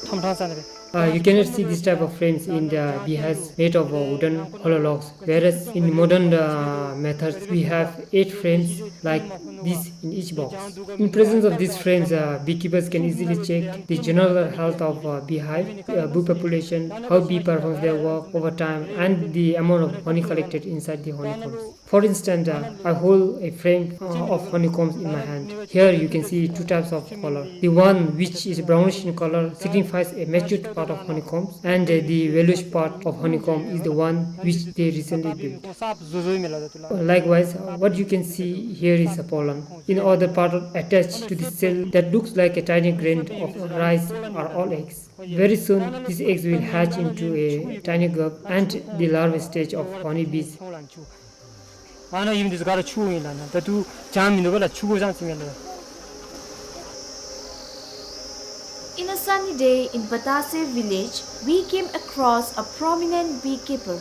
ཐོམ་ཕྲང་ས་ནང་སྦེ། Uh, you cannot see this type of frames in the beehives made of, uh, wooden hollow logs, whereas in modern, uh, methods we have eight frames like this in each box. In presence of these frames, uh, beekeepers can easily check the general health of, uh, beehive, uh, bee population, how bee performs their work over time, and the amount of honey collected inside the honeycombs. For instance, uh, I hold a frame, uh, of honeycombs in my hand. Here you can see two types of color. The one which is brownish in color signifies a matured part of honeycombs, and, uh, the yellowish part of honeycomb is the one which they recently built. Likewise, uh, what you can see here is a pollen. In other part, attached to the cell that looks like a tiny grain of rice, are all eggs. Very soon, these eggs will hatch into a tiny grub and the larva stage of honeybees. ཨ་ནཱ་ཨིནམ་འདི་ཚུ་ག་ར་ཆུ་ཨིན་ལགས། ཨ་ནཱ་ད་ལྟོ་བྱང་མིན་འདུག་པ་ལགས། ཆུ་གོ་བྱང་ཟེར་མི་ལགས། In a sunny day in Batase village, we came across a prominent beekeeper.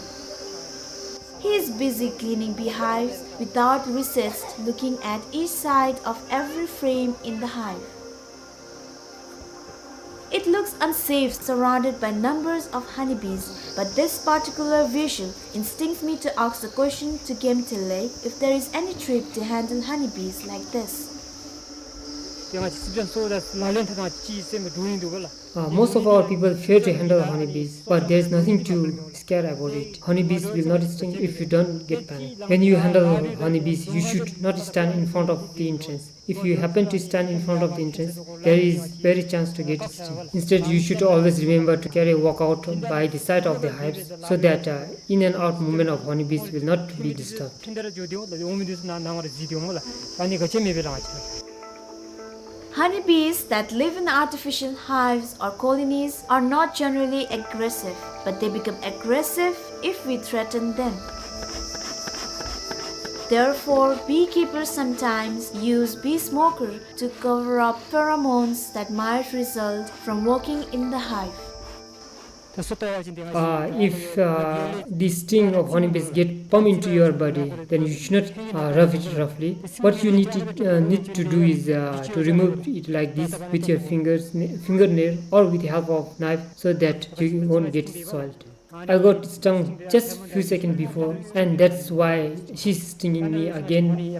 He is busy cleaning beehives without recessed, looking at each side of every frame in the hive. It looks unsafe, surrounded by numbers of honeybees, but this particular visual instincts me to ask the question to Gemtele if there is any trick to handle honeybees like this. Uh, most of our people fear to handle honeybees, but there is nothing to scare about it. Honeybees will not sting if you don't get panic. When you handle honeybees, you should not stand in front of the entrance. If you happen to stand in front of the entrance, there is very chance to get stung. Instead, you should always remember to carry a walkout by the side of the hives so that uh, in and out movement of honeybees will not be disturbed. Honeybees that live in artificial hives or colonies are not generally aggressive, but they become aggressive if we threaten them. Therefore, beekeepers sometimes use bee smoker to cover up pheromones that might result from working in the hive. Uh, if uh, the sting of honeybees get pump into your body, then you should not uh, rub it roughly. What you need to, uh, need to do is uh, to remove it like this with your fingers, fingernail, or with the help of knife, so that you won't get soiled. I got stung just few seconds before, and that's why she's stinging me again.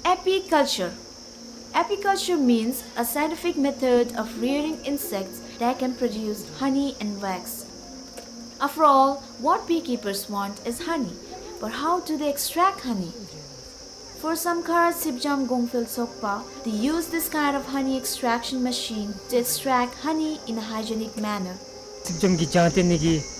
Apiculture. Apiculture means a scientific method of rearing insects that can produce honey and wax. After all, what beekeepers want is honey. But how do they extract honey? For Samkhara Sipjam Gongphel Sokpa, they use this kind of honey extraction machine to extract honey in a hygienic manner.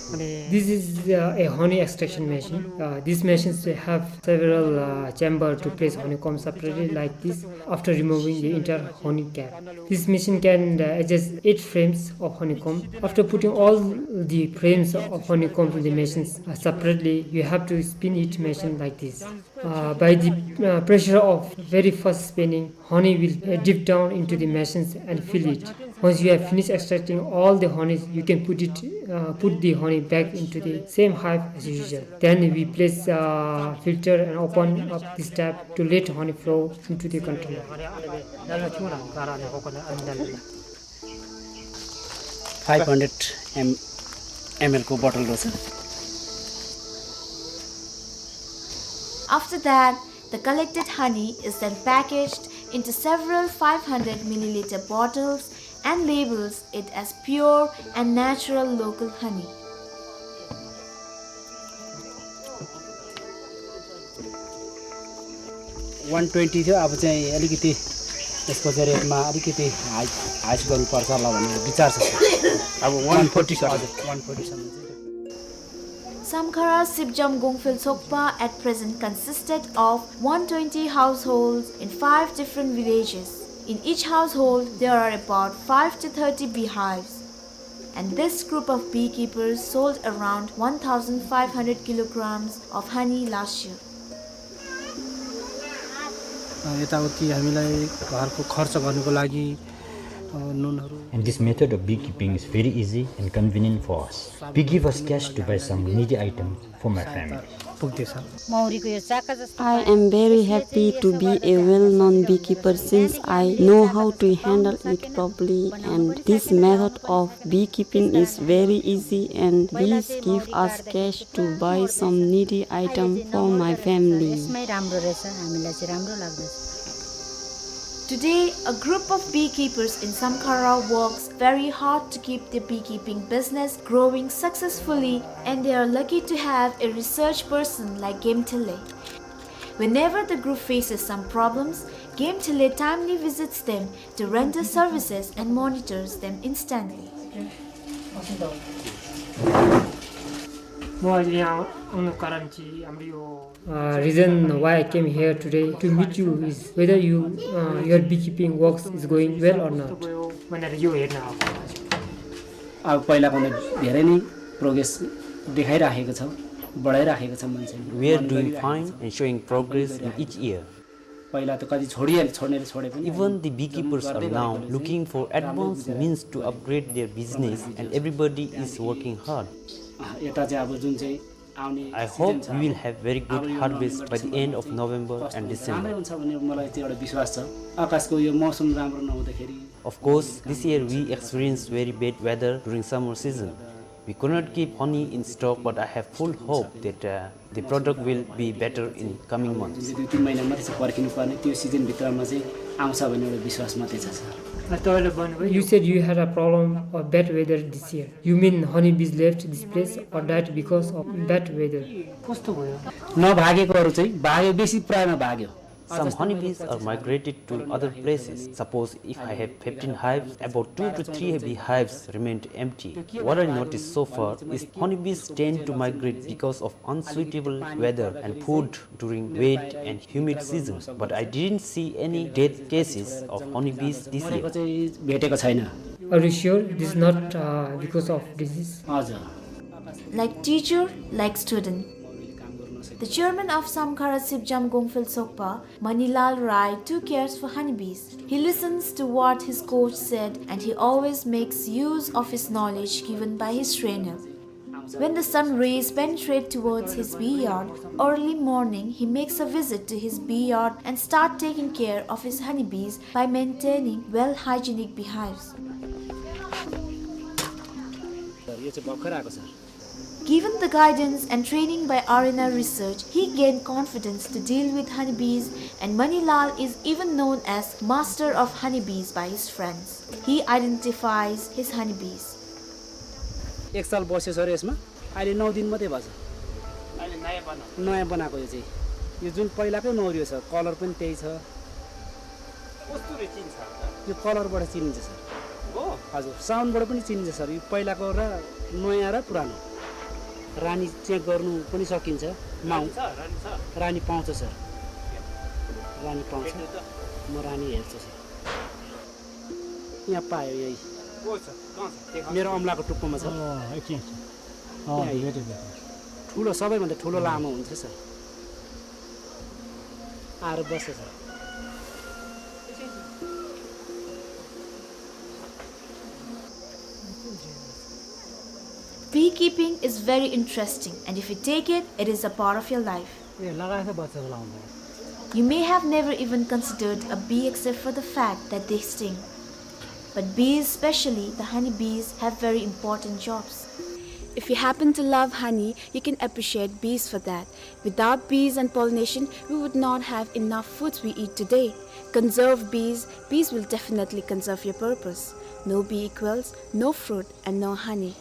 This is uh, a honey extraction machine. Uh, these machines have several uh, chamber to place honeycomb separately like this after removing the entire honey cap. This machine can uh, adjust eight frames of honeycomb. After putting all the frames of honeycomb in the machines uh, separately, you have to spin it machine like this. Uh, by the uh, pressure of very fast spinning, honey will uh, dip down into the machines and fill it. Once you have finished extracting all the honey, you can put it, uh, put the honey back into the same hive as usual. Then we place uh, filter and open up this tap to let honey flow into the container. Five hundred M L को bottle रहेछ। After that, the collected honey is then packaged into several five hundred milliliter bottles and labels it as pure and natural local honey. One twenty थियो, अब चाहिँ अलिकति यसको चाहिँ rate मा अलिकति high, high गर्नुपर्छ होला भन्ने विचार छ, sir। अब one forty sir। हजुर, one forty सम्म चाहिँ। Samkhara Sipjam Gongphel Sokpa at present consisted of one twenty households in five different villages. In each household, there are about five to thirty beehives. And this group of beekeepers sold around one thousand five hundred kilograms of honey last year. अ, यताउति हामीलाई घरको खर्च गर्नको लागि, अ, नुनहरू। And this method of beekeeping is very easy and convenient for us. Bee give us cash to buy some needy item for my family. पुग्दैछ। मौरीको यो चाका जस्तो I am very happy to be a well-known beekeeper since I know how to handle it properly, and this method of beekeeping is very easy and bees give us cash to buy some needy item for my family. यसमै राम्रो रहेछ, हामीलाई चाहिँ राम्रो लाग्दछ। Today, a group of beekeepers in Samkhara works very hard to keep their beekeeping business growing successfully, and they are lucky to have a research person like Gemtele. Whenever the group faces some problems, Gemtele timely visits them to render services and monitors them instantly. म आज यहाँ आउनुको कारण चाहिँ हाम्रो यो Uh, reason why I came here today to meet you is whether you, uh, your beekeeping works is going well or not. अब पहिलाभन्दा धेरै नै progress देखाइराखेको छ, बढाइराखेको छ मान्छेले। We are doing fine and showing progress in each year. पहिला त कति छोडिहाले, छोड्नेले छोडे पनि Even the beekeepers are now looking for advanced means to upgrade their business and everybody is working hard. अँ, यता चाहिँ अब जुन चाहिँ आउने I hope we will have very good harvest by the end of November and December. राम्रै हुन्छ भन्ने मलाई त्यो एउटा विश्वास छ। आकाशको यो मौसम राम्रो नहुँदाखेरि Of course, this year we experienced very bad weather during summer season. We could not keep honey in stock, but I have full hope that, uh, the product will be better in coming months. जुन चाहिँ दुई तिन महिना मात्रै छ पर्खिनु पर्ने, त्यो सिजनभित्रमा चाहिँ आउँछ भन्ने एउटा विश्वास मात्रै छ, सर। अँ, तपाईँले भन्नुभयो You said you had a problem of bad weather this year. You mean honeybees left this place or died because of bad weather? कस्तो भयो? नभागेकोहरू चाहिँ भाग्यो, बेसी प्रायमा भाग्यो। Some honeybees are migrated to other places. Suppose if I have fifteen hives, about two to three beehives remained empty. What I noticed so far is honeybees tend to migrate because of unsuitable weather and food during wet and humid season. But I didn't see any death cases of honeybees this year. मरेको चाहिँ भेटेको छैन। Are you sure this is not, uh, because of disease? हजुर। Like teacher, like student. The chairman of Samkhara Sipjam Gongphel Sokpa, Manilal Rai, too cares for honeybees. He listens to what his coach said and he always makes use of his knowledge given by his trainer. When the sun rays penetrate towards his bee yard, early morning he makes a visit to his bee yard and start taking care of his honeybees by maintaining well hygienic beehives. Sir, यो चाहिँ भर्खर आएको, sir. Given the guidance and training by R N R Research, he gained confidence to deal with honeybees, and Manilal is even known as master of honeybees by his friends. He identifies his honeybees. एक साल बस्यो सर यसमा, अहिले नौ दिन मात्रै भएको छ। अहिले नयाँ बनाएको। नयाँ बनाएको यो चाहिँ। यो जुन पहिलाकै नौ यो छ, कलर पनि त्यही छ। कस्तुरी चिन्छ त? यो कलरबाट चिनिन्छ सर। हो? हजुर, साउन्डबाट पनि चिनिन्छ सर। यो पहिलाको र नयाँ र पुरानो। रानी चेक गर्नु पनि सकिन्छ। माउ- रानी छ, रानी छ। रानी पाउँछ सर। रानी पाउँछ। भेट्नु त। म रानी हेर्छु सर। यहाँ पायो यही। को छ? कहाँ छ? देखा। मेरो औँलाको टुप्पोमा छ। अँ, एकछिन, एकछिन। अँ, यहाँ भेटेँ, भेटेँ। ठुलो, सबैभन्दा ठुलो लामो हुन्छ सर। आएर बस्छ sir. Beekeeping is very interesting, and if you take it, it is a part of your life. ए, लगाएछ बच्चा लाउँदा। You may have never even considered a bee except for the fact that they sting. But bees, especially the honey bees, have very important jobs. If you happen to love honey, you can appreciate bees for that. Without bees and pollination, we would not have enough foods we eat today. Conserve bees, bees will definitely conserve your purpose. No bee equals no fruit and no honey.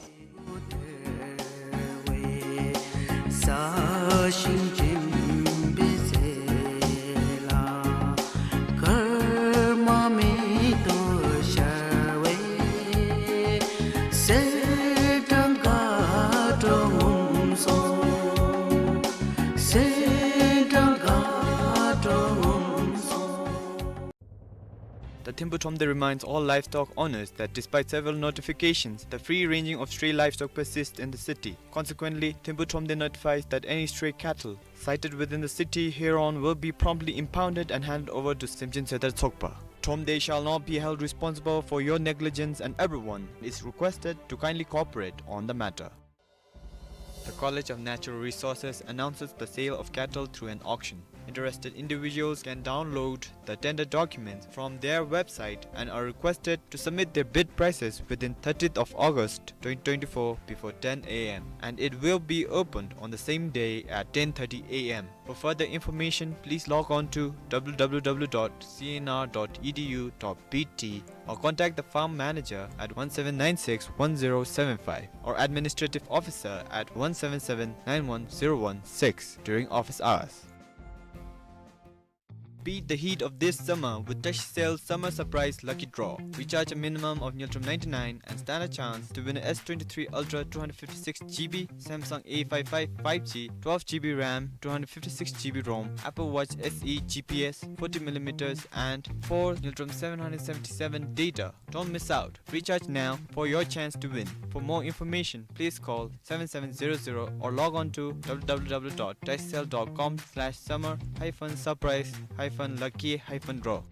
The Thimphu Thromde reminds all livestock owners that despite several notifications, the free ranging of stray livestock persists in the city. Consequently, Thimphu Thromde notifies that any stray cattle sighted within the city hereon will be promptly impounded and handed over to Semchin Sedar Tsokpa. Thromde shall not be held responsible for your negligence and everyone is requested to kindly cooperate on the matter. The College of Natural Resources announces the sale of cattle through an auction. Interested individuals can download the tender documents from their website and are requested to submit their bid prices within thirtieth of August twenty twenty-four before ten A M, and it will be opened on the same day at ten thirty A M. For further information, please log on to W W W dot C N R dot E D U dot B T or contact the farm manager at one seven nine six one zero seven five or administrative officer at one seven seven nine one zero one six during office hours. Beat the heat of this summer with Tashcell Summer Surprise Lucky Draw. Recharge a minimum of Ngultrum ninety-nine and stand a chance to win a S twenty-three Ultra two hundred fifty-six G B, Samsung A five five five G, twelve G B RAM, two hundred fifty-six G B ROM, Apple Watch S E G P S, forty millimeters, and four Ngultrum seven hundred seventy-seven data. Don't miss out. Recharge now for your chance to win. For more information, please call seven seven zero zero or log on to W W W dot tashcell dot com slash summer hyphen surprise hyphen hyphen lucky hyphen draw.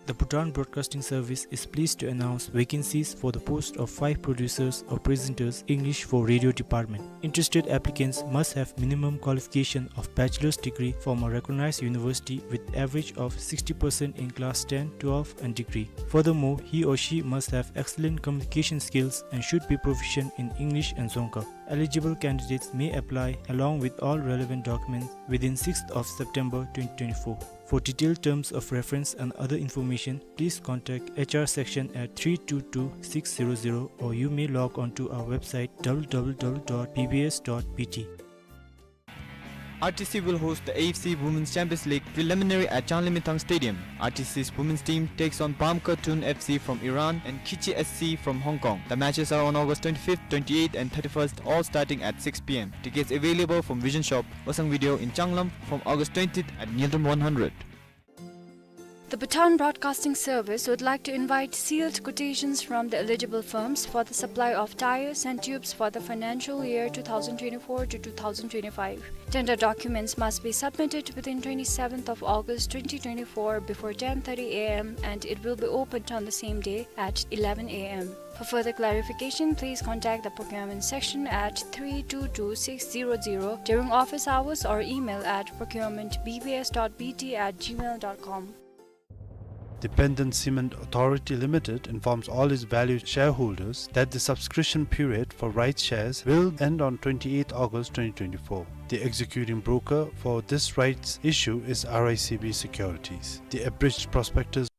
The Bhutan Broadcasting Service is pleased to announce vacancies for the post of five producers or presenters, English for radio department. Interested applicants must have minimum qualification of bachelor's degree from a recognized university with average of sixty percent in class ten, twelve and degree. Furthermore, he or she must have excellent communication skills and should be proficient in English and Dzongkha. Eligible candidates may apply along with all relevant documents within sixth of September twenty twenty-four. For detailed terms of reference and other information, please contact H R section at three two two six zero zero, or you may log on to our website w w w dot b b s dot b t. R T C will host the A F C Women's Champions League preliminary at Changlimithang Stadium. R T C's women's team takes on Bamka Tun F C from Iran and Kichi S C from Hong Kong. The matches are on August twenty-fifth, twenty-eighth and thirty-first, all starting at six p m. Tickets available from Vision Shop, Osang Video in Changlam from August twentieth at Ngultrum one hundred. The Bhutan Broadcasting Service would like to invite sealed quotations from the eligible firms for the supply of tires and tubes for the financial year two thousand twenty-four to two thousand twenty-five. Tender documents must be submitted within twenty-seventh of August twenty twenty-four before ten thirty a m and it will be opened on the same day at eleven a m. For further clarification, please contact the procurement section at three two two six zero zero during office hours or email at procurement b b s dot b t at gmail dot com. Dependent Cement Authority Limited informs all its valued shareholders that the subscription period for rights shares will end on twenty-eighth August twenty twenty-four. The executing broker for this rights issue is R I C B Securities. The abridged prospectus.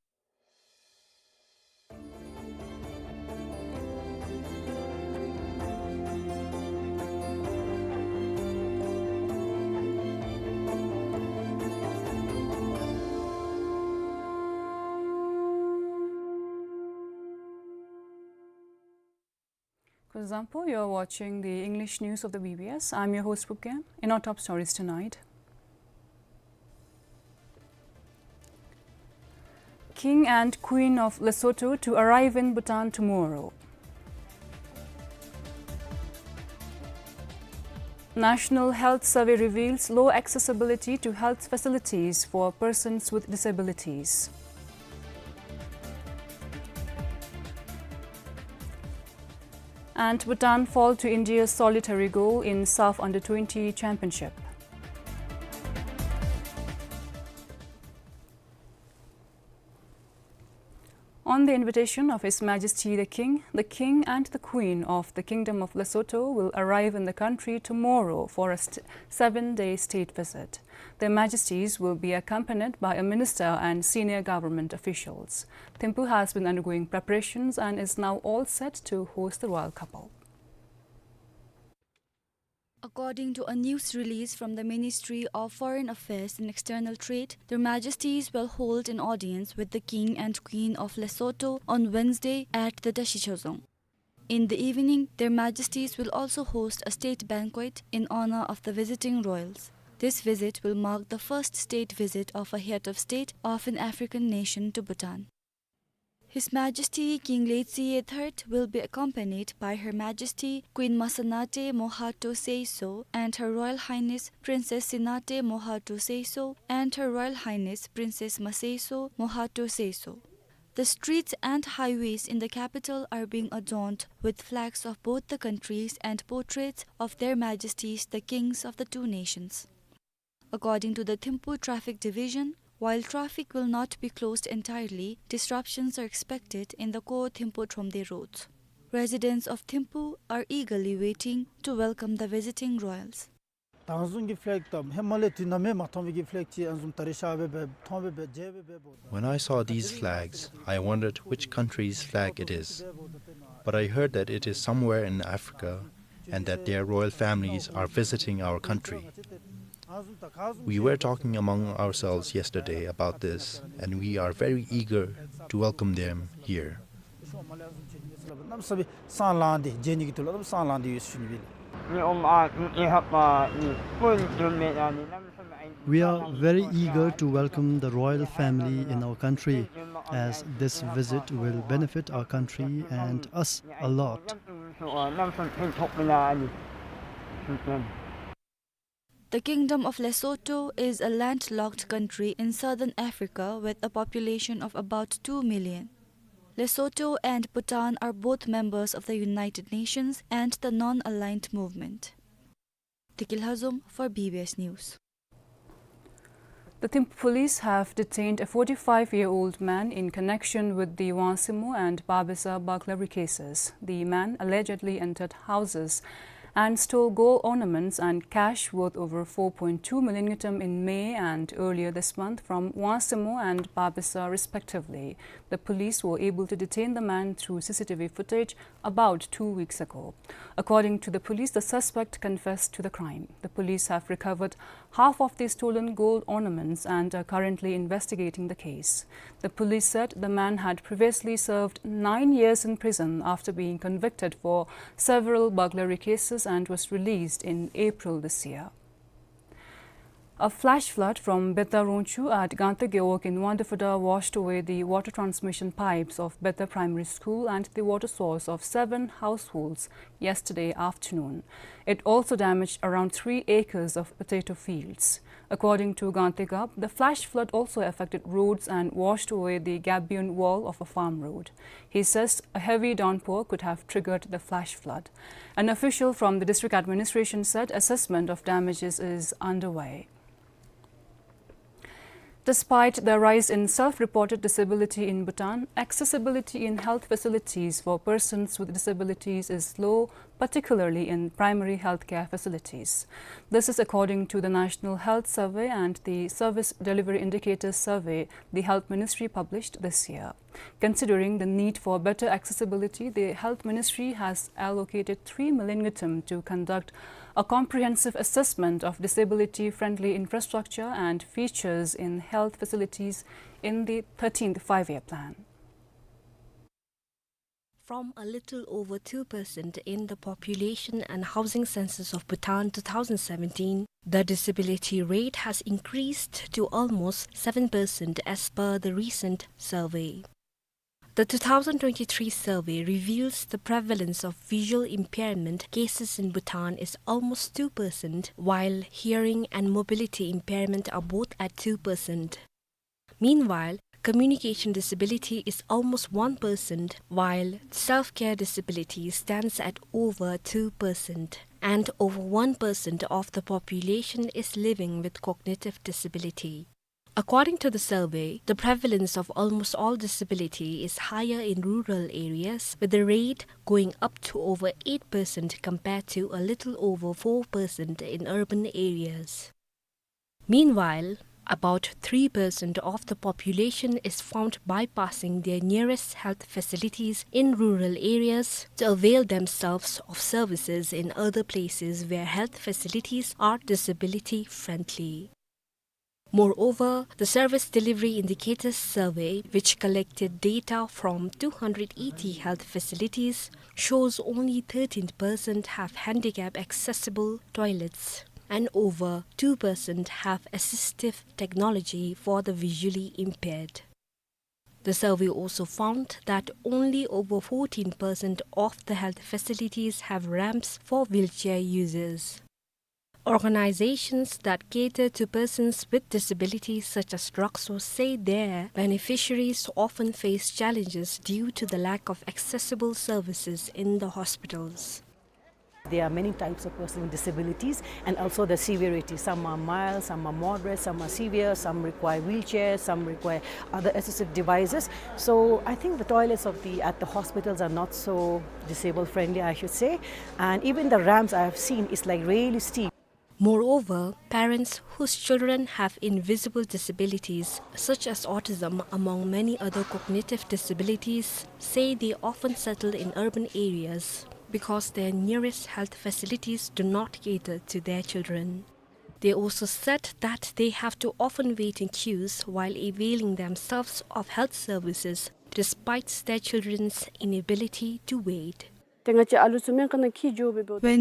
Kuzuzangpo, you're watching the English news of the B B S. I'm your host, Phuket. In our top stories tonight, King and Queen of Lesotho to arrive in Bhutan tomorrow. National Health Survey reveals low accessibility to health facilities for persons with disabilities. And Bhutan fall to India's solitary goal in SAFF Under twenty Championship. On the invitation of His Majesty the King, the King and the Queen of the Kingdom of Lesotho will arrive in the country tomorrow for a st-, seven-day state visit. Their Majesties will be accompanied by a minister and senior government officials. Thimphu has been undergoing preparations and is now all set to host the royal couple. According to a news release from the Ministry of Foreign Affairs and External Trade, Their Majesties will hold an audience with the King and Queen of Lesotho on Wednesday at the Tashishozong. In the evening, Their Majesties will also host a state banquet in honor of the visiting royals. This visit will mark the first state visit of a head of state of an African nation to Bhutan. His Majesty King Letsiye the third will be accompanied by Her Majesty Queen Masanate Mohato Seiso and Her Royal Highness Princess Sinate Mohato Seiso and Her Royal Highness Princess Maseiso Mohato Seiso. The streets and highways in the capital are being adorned with flags of both the countries and portraits of Their Majesties the Kings of the two nations. According to the Thimphu Traffic Division, while traffic will not be closed entirely, disruptions are expected in the core Thimphu-Thromde roads. Residents of Thimphu are eagerly waiting to welcome the visiting royals. ད་ཨ་ནི་བཟུམ་གྱི་ཕ་ལེག་དང་ཧེ་མ་ལས་དུས་ནམ་ཡང་མ་མཐོང་བའི་གི་ཕ་ལེག་ཅིག་ཨ་ནི་བཟུམ་ད་རེས་ཤར་སྦེ་འབད་མཐོང་སྦེ་འབད་མཇལ་སྦེ་འབདཝ་ད། When I saw these flags, I wondered which country's flag it is. But I heard that it is somewhere in Africa and that their royal families are visiting our country. We were talking among ourselves yesterday about this, and we are very eager to welcome them here. We are very eager to welcome the royal family in our country, as this visit will benefit our country and us a lot. The Kingdom of Lesotho is a landlocked country in southern Africa with a population of about two million. Lesotho and Bhutan are both members of the United Nations and the Non-Aligned Movement. Tekil Hazum for B B S News. The Thimphu police have detained a forty-five-year-old man in connection with the Wansimo and Babisa burglary cases. The man allegedly entered houses and stole gold ornaments and cash worth over four point two million ngultrum in May and earlier this month from Wansimo and Babisa respectively. The police were able to detain the man through C C T V footage about two weeks ago. According to the police, the suspect confessed to the crime. The police have recovered half of the stolen gold ornaments and are currently investigating the case. The police said the man had previously served nine years in prison after being convicted for several burglary cases and was released in April this year. A flash flood from Betta Ronchu at Gante Gewog in Wangdue Phuta washed away the water transmission pipes of Betta Primary School and the water source of seven households yesterday afternoon. It also damaged around three acres of potato fields. According to Gante Gab, the flash flood also affected roads and washed away the gabion wall of a farm road. He says a heavy downpour could have triggered the flash flood. An official from the district administration said assessment of damages is underway. Despite the rise in self-reported disability in Bhutan, accessibility in health facilities for persons with disabilities is low, particularly in primary healthcare facilities. This is according to the National Health Survey and the Service Delivery Indicators Survey the Health Ministry published this year. Considering the need for better accessibility, the Health Ministry has allocated three million ngultrum to conduct a comprehensive assessment of disability-friendly infrastructure and features in health facilities in the thirteenth Five-Year Plan. From a little over two percent in the Population and Housing Census of Bhutan two thousand seventeen, the disability rate has increased to almost seven percent as per the recent survey. The two thousand twenty-three survey reveals the prevalence of visual impairment cases in Bhutan is almost two percent, while hearing and mobility impairment are both at two percent. Meanwhile, communication disability is almost one percent, while self-care disability stands at over two percent, and over one percent of the population is living with cognitive disability. According to the survey, the prevalence of almost all disability is higher in rural areas, with the rate going up to over eight percent compared to a little over four percent in urban areas. Meanwhile, about three percent of the population is found bypassing their nearest health facilities in rural areas to avail themselves of services in other places where health facilities are disability-friendly. Moreover, the Service Delivery Indicators Survey, which collected data from two hundred eighty health facilities, shows only thirteen percent have handicap-accessible toilets, and over two percent have assistive technology for the visually impaired. The survey also found that only over fourteen percent of the health facilities have ramps for wheelchair users. Organizations that cater to persons with disabilities such as Drakso say their beneficiaries often face challenges due to the lack of accessible services in the hospitals. There are many types of persons with disabilities and also the severity. Some are mild, some are moderate, some are severe, some require wheelchairs, some require other assistive devices. So I think the toilets of the, at the hospitals are not so disabled friendly, I should say. And even the ramps I have seen is, like, really steep. Moreover, parents whose children have invisible disabilities, such as autism, among many other cognitive disabilities, say they often settle in urban areas because their nearest health facilities do not cater to their children. They also said that they have to often wait in queues while availing themselves of health services despite their children's inability to wait. When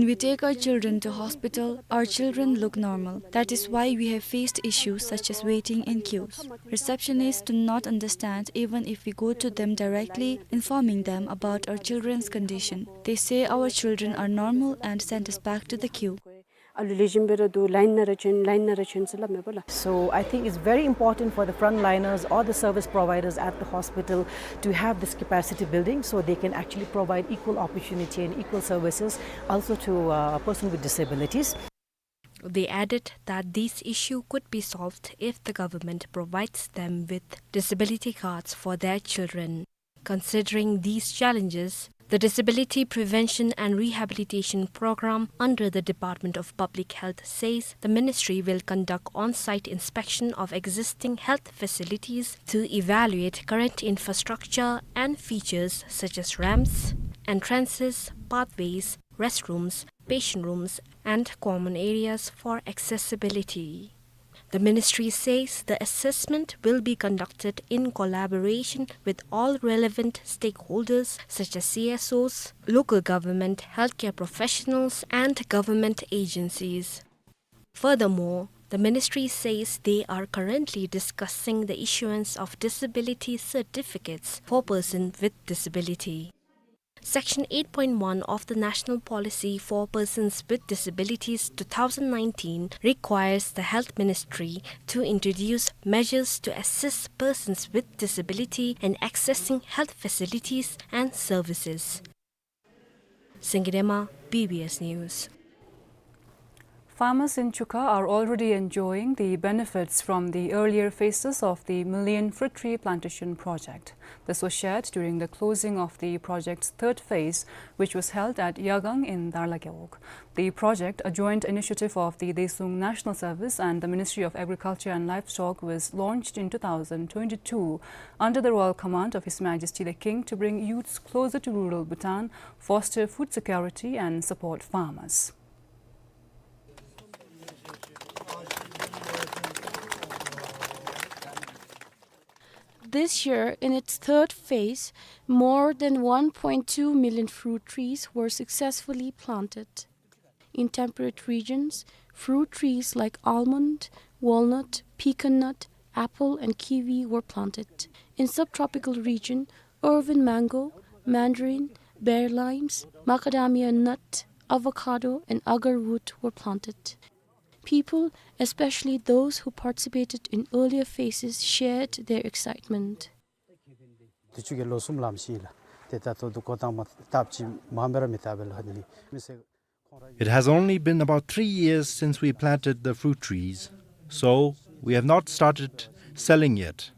we take our children to hospital, our children look normal. That is why we have faced issues such as waiting in queues. Receptionists do not understand even if we go to them directly, informing them about our children's condition. They say our children are normal and send us back to the queue. ཨ་ལུ་ལེགས་ཤོམ་སྦེ་ར་འདུག། ལའིན་ནང་ར་བྱོན་ལའིན་ནང་ར་བྱོན་ཟེར་སླབ་མས་པ་ལགས། So I think it's very important for the frontliners or the service providers at the hospital to have this capacity building so they can actually provide equal opportunity and equal services also to uh, a person with disabilities. They added that this issue could be solved if the government provides them with disability cards for their children. Considering these challenges, the Disability Prevention and Rehabilitation Program under the Department of Public Health says the ministry will conduct on-site inspection of existing health facilities to evaluate current infrastructure and features such as ramps, entrances, pathways, restrooms, patient rooms, and common areas for accessibility. The ministry says the assessment will be conducted in collaboration with all relevant stakeholders such as C S Os, local government, healthcare professionals, and government agencies. Furthermore, the ministry says they are currently discussing the issuance of disability certificates for persons with disability. Section eight point one of the National Policy for Persons with Disabilities two thousand nineteen requires the Health Ministry to introduce measures to assist persons with disability in accessing health facilities and services. Singirema, B B S News. Farmers in Chuka are already enjoying the benefits from the earlier phases of the Million Fruit Tree Plantation Project. This was shared during the closing of the project's third phase, which was held at Yagang in Darlagewog. The project, a joint initiative of the Daesung National Service and the Ministry of Agriculture and Livestock, was launched in two thousand twenty-two under the royal command of His Majesty the King to bring youths closer to rural Bhutan, foster food security, and support farmers. This year, in its third phase, more than one point two million fruit trees were successfully planted. In temperate regions, fruit trees like almond, walnut, pecan nut, apple, and kiwi were planted. In subtropical region, Irvine mango, mandarin, bear limes, macadamia nut, avocado, and agar wood were planted. People, especially those who participated in earlier phases, shared their excitement. དུས་ཅི་གི་ལོ་གསུམ་ལངམ་ཞིནམ་ལས་ཏེ་ད་ལྟོ་འདི་འགོ་དང་པ་བཏབ་ཅི་མངམ་སྦེ་ར་མི་བཏབ་པས་ལགས། ཨ་ནི་མི་སེར་ཁོང་ར། It has only been about three years since we planted the fruit trees, so we have not started selling yet.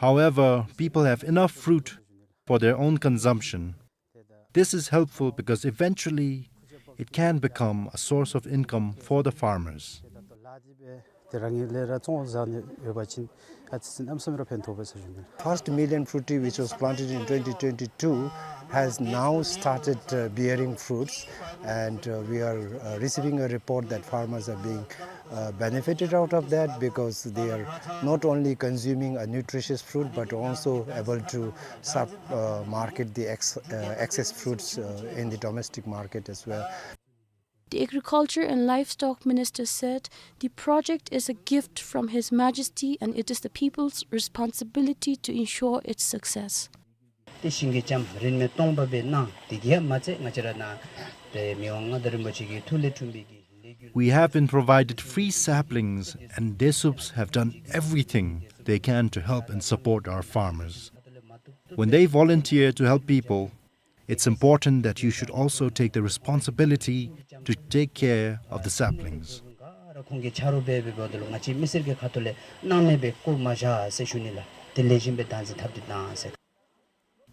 However, people have enough fruit for their own consumption. This is helpful because eventually it can become a source of income for the farmers. ཏེ་རང་གི་ལས་ར་བཙོང་བཟའ་ནི་ཡོད་པ་ཅིན་ཨ་ཙི་ཙི་གནམ་མེད་ས་མེད་ར་ཕན་ཐོགས་པས་ཟེར་ཞུ་ནི། First million fruit tree which was planted in twenty twenty-two has now started uh, bearing fruits, and uh, we are uh, receiving a report that farmers are being uh, benefited out of that because they are not only consuming a nutritious fruit but also able to sub uh, market the ex- uh, excess fruits uh, in the domestic market as well. The Agriculture and Livestock Minister said the project is a gift from His Majesty and it is the people's responsibility to ensure its success. ཏེ་ཤིང་གི་ལྕམ་རིན་མེད་སྟོང་པ་སྦེ་གནང་། དེ་གིས་མ་ཚད་ང་བཅས་ར་ནཱ་ཏེ་མི་དབང་མངའ་བདག་རིན་པོ་ཆེ་གི་ཐུགས་ལས་འཁྲུངས་པའི་གི་ལས་འགུལ། We have been provided free saplings and Desups have done everything they can to help and support our farmers. When they volunteer to help people, it's important that you should also take the responsibility to take care of the saplings. ཁོང་གིས་ཆ་རོགས་འབད་འབདཝ་ད་ལུ་ང་བཅས་མི་སེར་གྱི་ཁ་ཐུག་ལས་སྣང་མེད་སྦེ་བཀོ་མ་བཞག་ཟེར་ཞུ་ནི་ལགས། དེ་ལེགས་ཤོམ་སྦེ་བདག་འཛིན་འཐབ་སྟེ་གནང་ཟེར།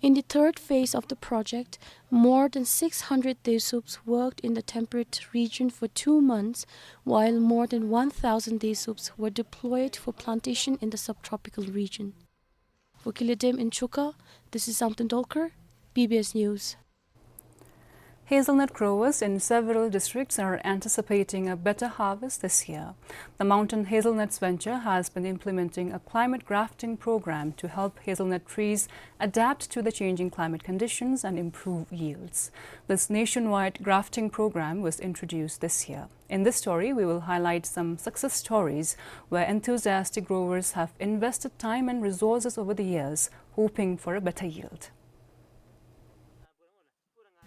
In the third phase of the project, more than six hundred Desups worked in the temperate region for two months, while more than one thousand Desups were deployed for plantation in the subtropical region. For Kile Dem in Chuka, this is Samten Dolkar, B B S News. Hazelnut growers in several districts are anticipating a better harvest this year. The Mountain Hazelnuts Venture has been implementing a climate grafting program to help hazelnut trees adapt to the changing climate conditions and improve yields. This nationwide grafting program was introduced this year. In this story, we will highlight some success stories where enthusiastic growers have invested time and resources over the years, hoping for a better yield.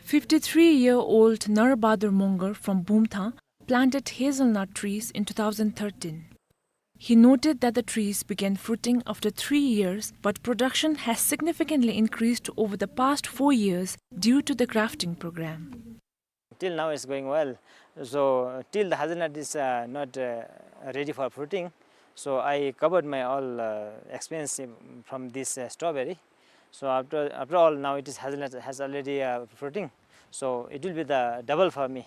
Fifty-three-year-old Nar Bahadur Mongar from Bumthang planted hazelnut trees in two thousand thirteen. He noted that the trees began fruiting after three years, but production has significantly increased over the past four years due to the grafting program. Till now it's going well. So till the hazelnut is, uh, not, uh, ready for fruiting, so I covered my all, uh, expense from this, uh, strawberry. So after, after all, now it is hazelnut has already, uh, fruiting, so it will be the double for me.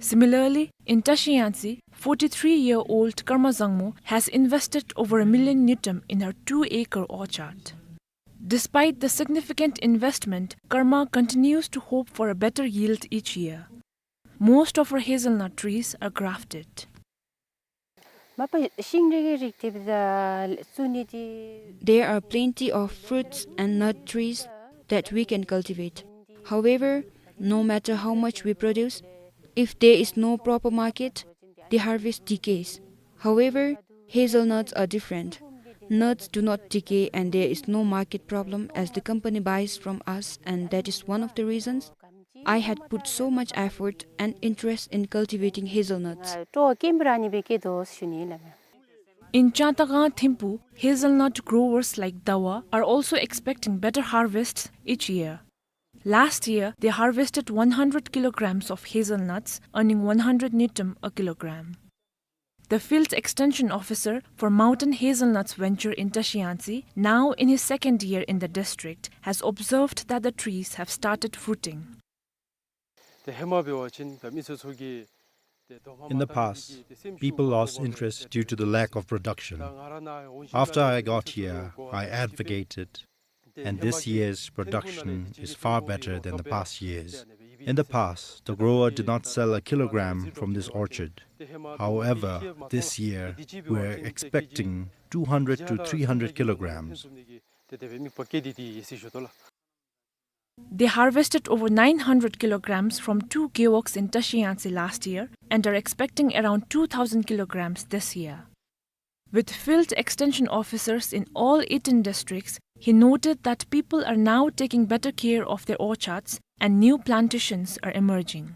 Similarly, in Tashi Yangtse, forty-three-year-old Karma Zangmo has invested over a million ngultrum in her two-acre orchard. Despite the significant investment, Karma continues to hope for a better yield each year. Most of her hazelnut trees are grafted. མ་པ་ཤིང་འབྲས་ཀྱི་རིགས་དེ་བཟའ་བཙུགས་ནི་དེ། There are plenty of fruits and nut trees that we can cultivate. However, no matter how much we produce, if there is no proper market, the harvest decays. However, hazelnuts are different. Nuts do not decay and there is no market problem as the company buys from us, and that is one of the reasons I had put so much effort and interest in cultivating hazelnuts. In Changtakang Thimphu, hazelnut growers like Dawa are also expecting better harvests each year. Last year, they harvested one hundred kilograms of hazelnuts, earning one hundred ngultrum a kilogram. The field extension officer for Mountain Hazelnuts venture in Tashi Yangtse, now in his second year in the district, has observed that the trees have started fruiting. In the past, people lost interest due to the lack of production. After I got here, I advocated, and this year's production is far better than the past years. In the past, the grower did not sell a kilogram from this orchard. However, this year, we're expecting two hundred to three hundred kilograms. They harvested over nine hundred kilograms from two gewogs in Tashi Yangtse last year and are expecting around two thousand kilograms this year. With field extension officers in all eighteen districts, he noted that people are now taking better care of their orchards and new plantations are emerging.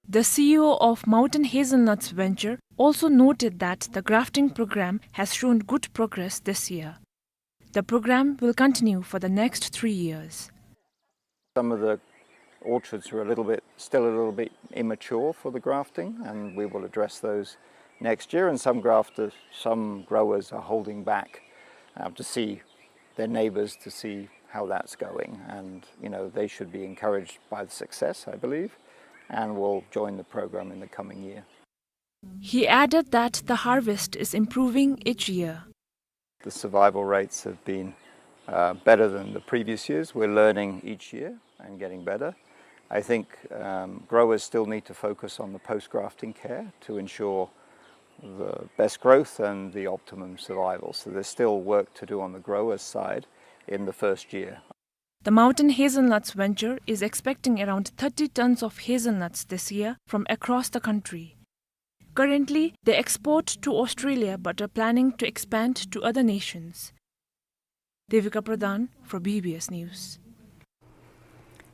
The C E O of Mountain Hazelnuts venture also noted that the grafting program has shown good progress this year. The program will continue for the next three years. Some of the orchards are a little bit, still a little bit immature for the grafting, and we will address those next year. And some grafters, some growers are holding back, uh, to see their neighbors to see how that's going. And, you know, they should be encouraged by the success, I believe, and will join the program in the coming year. He added that the harvest is improving each year. The survival rates have been, uh, better than the previous years. We're learning each year and getting better. I think, um, growers still need to focus on the post-grafting care to ensure the best growth and the optimum survival. So there's still work to do on the growers' side in the first year. The Mountain Hazelnuts venture is expecting around thirty tons of hazelnuts this year from across the country. Currently, they export to Australia but are planning to expand to other nations. Devika Pradhan for B B S News.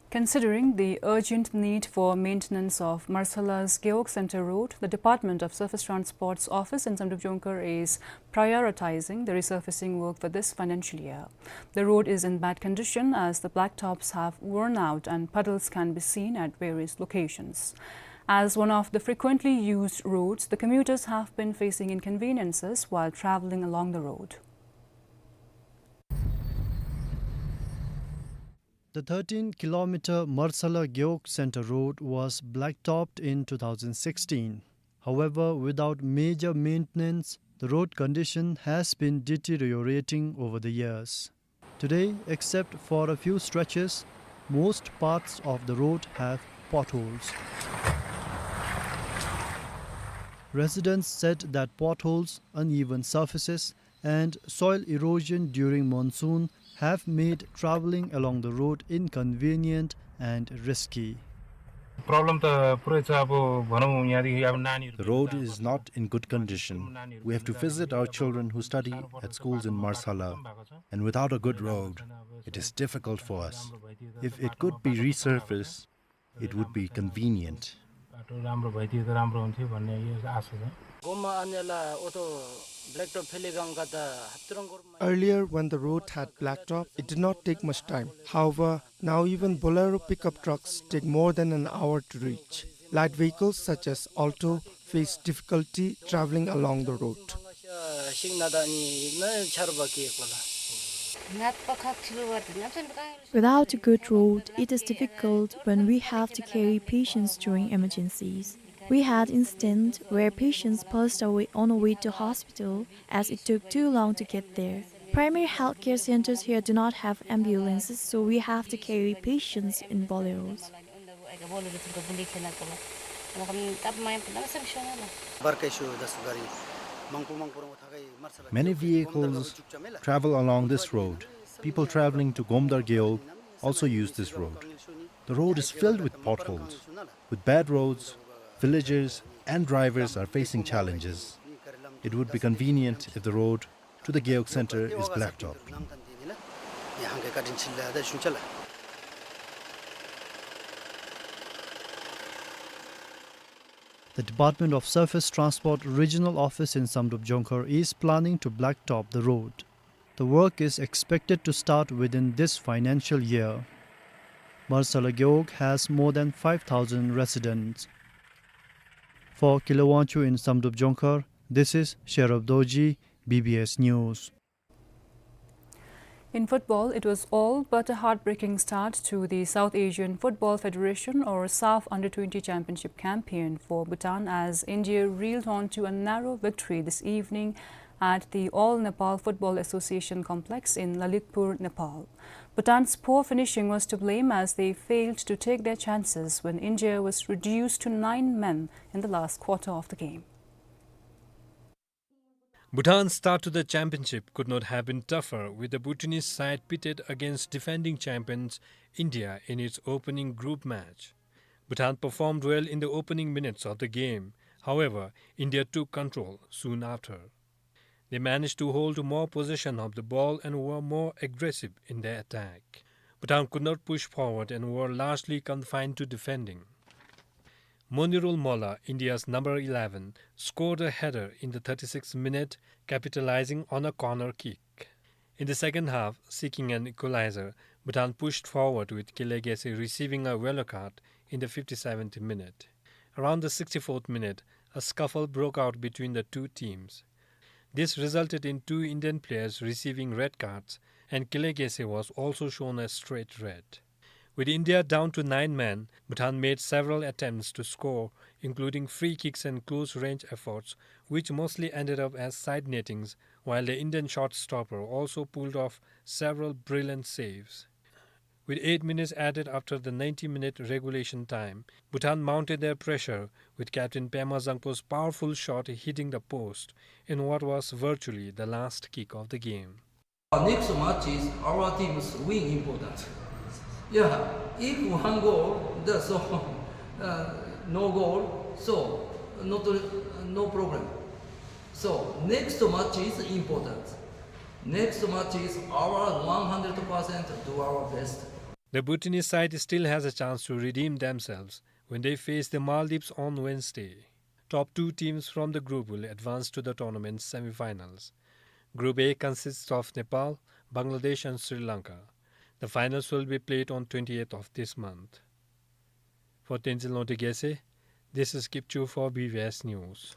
Considering the urgent need for maintenance of Marsala's Gewog Center Road, the Department of Surface Transport's office in Zamdrup Jongkhar is prioritizing the resurfacing work for this financial year. The road is in bad condition as the blacktops have worn out and puddles can be seen at various locations. As one of the frequently used roads, the commuters have been facing inconveniences while traveling along the road. The thirteen kilometer Marsala Gewog Center Road was blacktopped in two thousand sixteen. However, without major maintenance, the road condition has been deteriorating over the years. Today, except for a few stretches, most parts of the road have potholes. Residents said that potholes, uneven surfaces, and soil erosion during monsoon have made traveling along the road inconvenient and risky. Problem त पुरै छ, अब भनौँ यहाँदेखि अब नानीहरू The road is not in good condition. We have to visit our children who study at schools in Marsala, and without a good road, it is difficult for us. If it could be resurfaced, it would be convenient. राम्रो भइदिए त राम्रो हुन्थ्यो भन्ने यो आशा छ। गोमा अन्यला ओतो ब्ल्याक टप फेले गंगा त हप्तरङ Gorma Earlier, when the road had blacktop, it did not take much time. However, now even Bolero pickup trucks take more than an hour to reach. Light vehicles such as Alto face difficulty traveling along the road. Without a good road, it is difficult when we have to carry patients during emergencies. We had incident where patients passed away on the way to hospital as it took too long to get there. Primary healthcare centers here do not have ambulances, so we have to carry patients in boleros. Many vehicles travel along this road. People traveling to Gomdar Gewog also use this road. The road is filled with potholes. With bad roads, villagers and drivers are facing challenges. It would be convenient if the road to the Gewog center is blacktop. The Department of Surface Transport Regional Office in Samdrup Jongkhar is planning to blacktop the road. The work is expected to start within this financial year. Marsala Gewog has more than five thousand residents. For Kile Wangchuck in Samdrup Jongkhar, this is Sherab Dorji, B B S News. In football, it was all but a heartbreaking start to the South Asian Football Federation, or SAFF, Under twenty Championship campaign for Bhutan, as India reeled on to a narrow victory this evening at the All Nepal Football Association complex in Lalitpur, Nepal. Bhutan's poor finishing was to blame, as they failed to take their chances when India was reduced to nine men in the last quarter of the game. Bhutan's start to the championship could not have been tougher, with the Bhutanese side pitted against defending champions India in its opening group match. Bhutan performed well in the opening minutes of the game. However, India took control soon after. They managed to hold more possession of the ball and were more aggressive in their attack. Bhutan could not push forward and were largely confined to defending. Monirul Molla, India's number eleven, scored a header in the thirty-sixth minute, capitalizing on a corner kick. In the second half, seeking an equalizer, Bhutan pushed forward, with Kele Gese receiving a yellow card in the fifty-seventh minute. Around the sixty-fourth minute, a scuffle broke out between the two teams. This resulted in two Indian players receiving red cards, and Kele Gese was also shown a straight red. With India down to nine men, Bhutan made several attempts to score, including free kicks and close-range efforts, which mostly ended up as side nettings, while the Indian shot stopper also pulled off several brilliant saves. With eight minutes added after the ninety-minute regulation time, Bhutan mounted their pressure, with captain Pema Zangpo's powerful shot hitting the post in what was virtually the last kick of the game. Next match is our team's win important. Yeah, if one goal, that's all. Uh, no goal, so not, no problem. So next match is important. Next match is our one hundred percent do our best. The Bhutanese side still has a chance to redeem themselves when they face the Maldives on Wednesday. Top two teams from the group will advance to the tournament's semi-finals. Group A consists of Nepal, Bangladesh and Sri Lanka. The finals will be played on twentieth of this month. For Tenzin Lhangte Gese, this is Kipchoo for B B S News.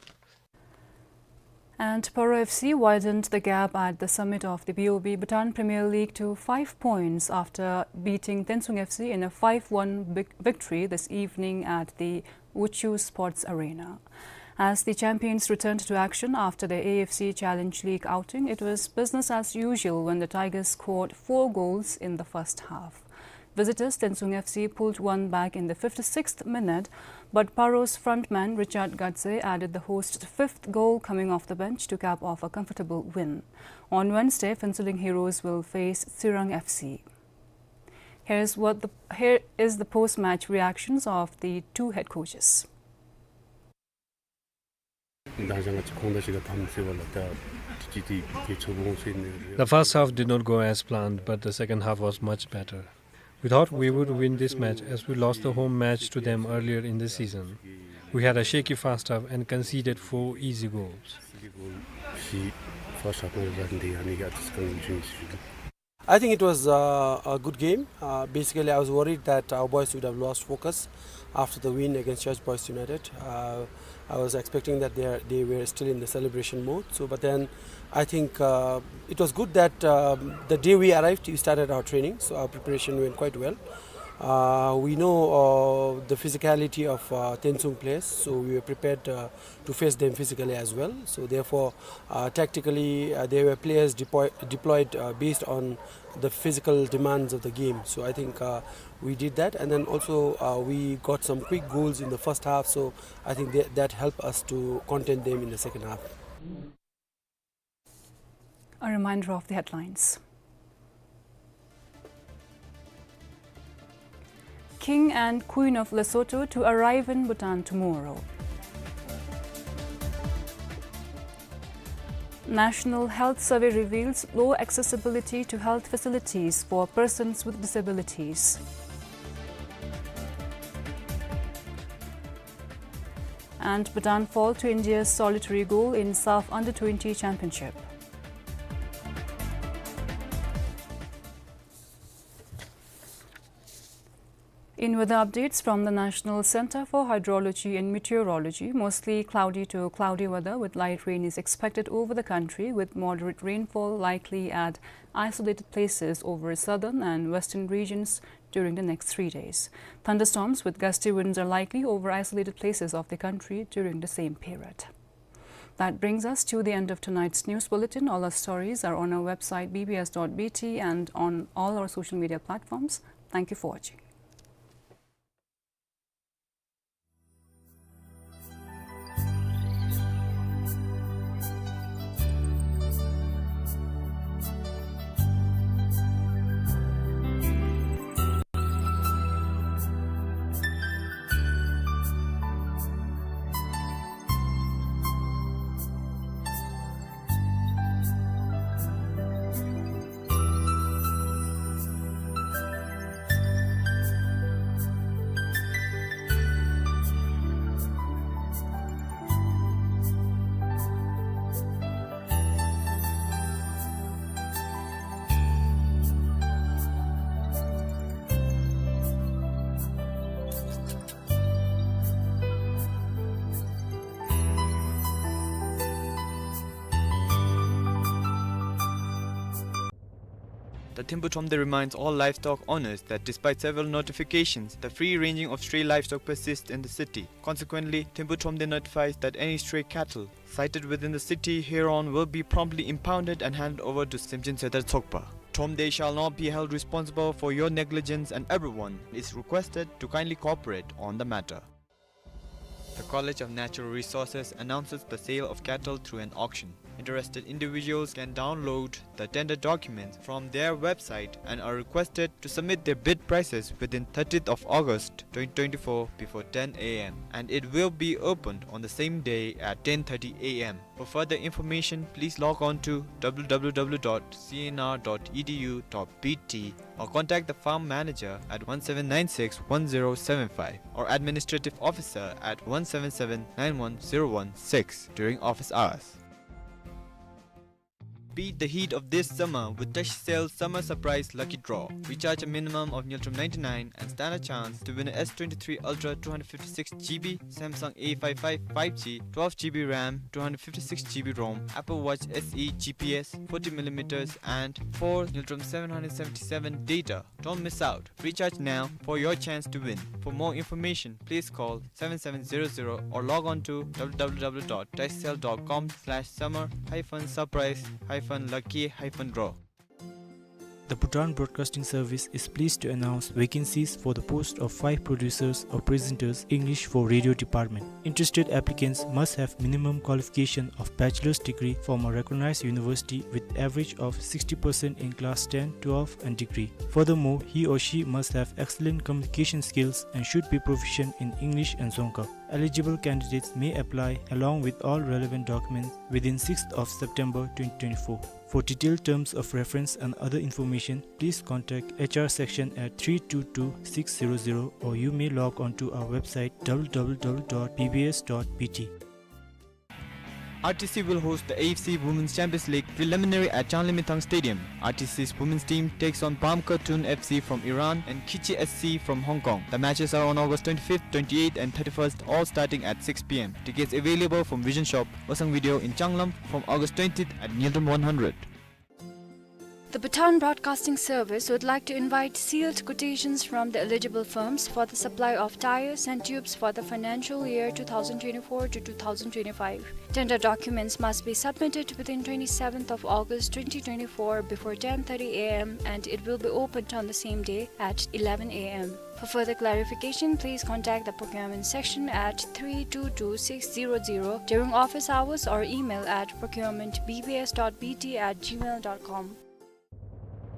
And Paro F C widened the gap at the summit of the B O B Bhutan Premier League to five points after beating Tensung F C in a five one vic-, victory this evening at the Wuchu Sports Arena. As the champions returned to action after their A F C Challenge League outing, it was business as usual when the Tigers scored four goals in the first half. Visitors Tensung F C pulled one back in the fifty-sixth minute, but Paro's frontman Richard Gadze added the host's fifth goal coming off the bench to cap off a comfortable win. On Wednesday, Phuentsholing Heroes will face Tsirang F C. Here's what the, here is the post-match reactions of the two head coaches. The first half did not go as planned, but the second half was much better. We thought we would win this match as we lost the home match to them earlier in the season. We had a shaky first half and conceded four easy goals. First half, I think it was, uh, a good game. Uh, basically, I was worried that our boys would have lost focus after the win against Church Boys United. Uh, I was expecting that they are, they were still in the celebration mode. So, but then I think, uh, it was good that, um, the day we arrived, we started our training. So our preparation went quite well. Uh, we know, uh, the physicality of, uh, Tensung players, so we were prepared, uh, to face them physically as well. So therefore, uh, tactically, uh, there were players deploy-, deployed, uh, based on the physical demands of the game. So I think, uh, we did that, and then also, uh, we got some quick goals in the first half. So I think that, that helped us to contain them in the second half. A reminder of the headlines. King and Queen of Lesotho to arrive in Bhutan tomorrow. National Health Survey reveals low accessibility to health facilities for persons with disabilities. And Bhutan fall to India's solitary goal in SAFF Under twenty Championship. In weather updates from the National Centre for Hydrology and Meteorology, mostly cloudy to cloudy weather with light rain is expected over the country, with moderate rainfall likely at isolated places over southern and western regions during the next three days. Thunderstorms with gusty winds are likely over isolated places of the country during the same period. That brings us to the end of tonight's news bulletin. All our stories are on our website, B B S dot B T, and on all our social media platforms. Thank you for watching. The Thimphu Thromde reminds all livestock owners that despite several notifications, the free ranging of stray livestock persists in the city. Consequently, Thimphu Thromde notifies that any stray cattle sighted within the city hereon will be promptly impounded and handed over to Semchen Serdar Tsokpa. Thromde shall not be held responsible for your negligence and everyone is requested to kindly cooperate on the matter. The College of Natural Resources announces the sale of cattle through an auction. Interested individuals can download the tender documents from their website and are requested to submit their bid prices within thirtieth of August twenty twenty-four before ten A M, and it will be opened on the same day at ten thirty A M. For further information, please log on to W W W dot C N R dot E D U dot B T or contact the farm manager at one seven nine six one zero seven five or administrative officer at one seven seven nine one zero one six during office hours. Beat the heat of this summer with Tashcell Summer Surprise Lucky Draw. Recharge a minimum of Ngultrum ninety-nine and stand a chance to win a S twenty-three Ultra two hundred fifty-six G B, Samsung A five five five G, twelve G B RAM, two hundred fifty-six G B ROM, Apple Watch S E G P S, forty millimeters, and four Ngultrum seven hundred seventy-seven data. Don't miss out. Recharge now for your chance to win. For more information, please call seven seven zero zero or log on to W W W dot tashcell dot com slash summer hyphen surprise hyphen lucky hyphen draw. The Bhutan Broadcasting Service is pleased to announce vacancies for the post of five producers or presenters, English for radio department. Interested applicants must have minimum qualification of bachelor's degree from a recognized university with average of sixty percent in class ten, twelve and degree. Furthermore, he or she must have excellent communication skills and should be proficient in English and Dzongkha. Eligible candidates may apply along with all relevant documents within sixth of September twenty twenty-four. For detailed terms of reference and other information, please contact H R section at three two two six zero zero, or you may log on to our website, W W W dot B B S dot B T. R T C will host the A F C Women's Champions League preliminary at Changlimithang Stadium. R T C's women's team takes on Bamka Tun F C from Iran and Kichi S C from Hong Kong. The matches are on August twenty-fifth, twenty-eighth and thirty-first, all starting at six P M. Tickets available from Vision Shop, Osang Video in Changlam from August twentieth at Nilton one hundred. The Bhutan Broadcasting Service would like to invite sealed quotations from the eligible firms for the supply of tires and tubes for the financial year two thousand twenty-four to two thousand twenty-five. Tender documents must be submitted within twenty-seventh of August twenty twenty-four before ten thirty A M, and it will be opened on the same day at eleven A M. For further clarification, please contact the procurement section at three two two six zero zero during office hours or email at procurement B B S dot B T at gmail dot com.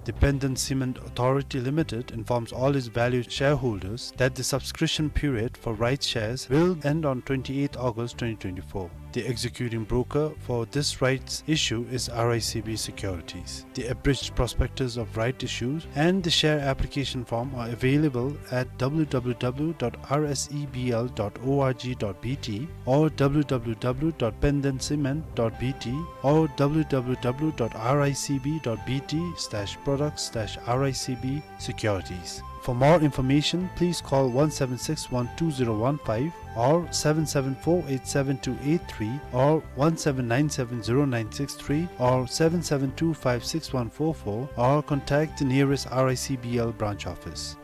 The Benden Cement Authority Limited informs all its valued shareholders that the subscription period for rights shares will end on twenty-eighth August twenty twenty-four. The executing broker for this rights issue is R I C B Securities. The abridged prospectus of right issues and the share application form are available at W W W dot R S E B L dot org dot B T or W W W dot benden cement dot B T or W W W dot R I C B dot B T slash products slash R I C B securities. For more information, please call one seven six one two zero one five or seven seven four eight seven two eight three or one seven nine seven zero nine six three or seven seven two five six one four four or contact the nearest R I C B L branch office.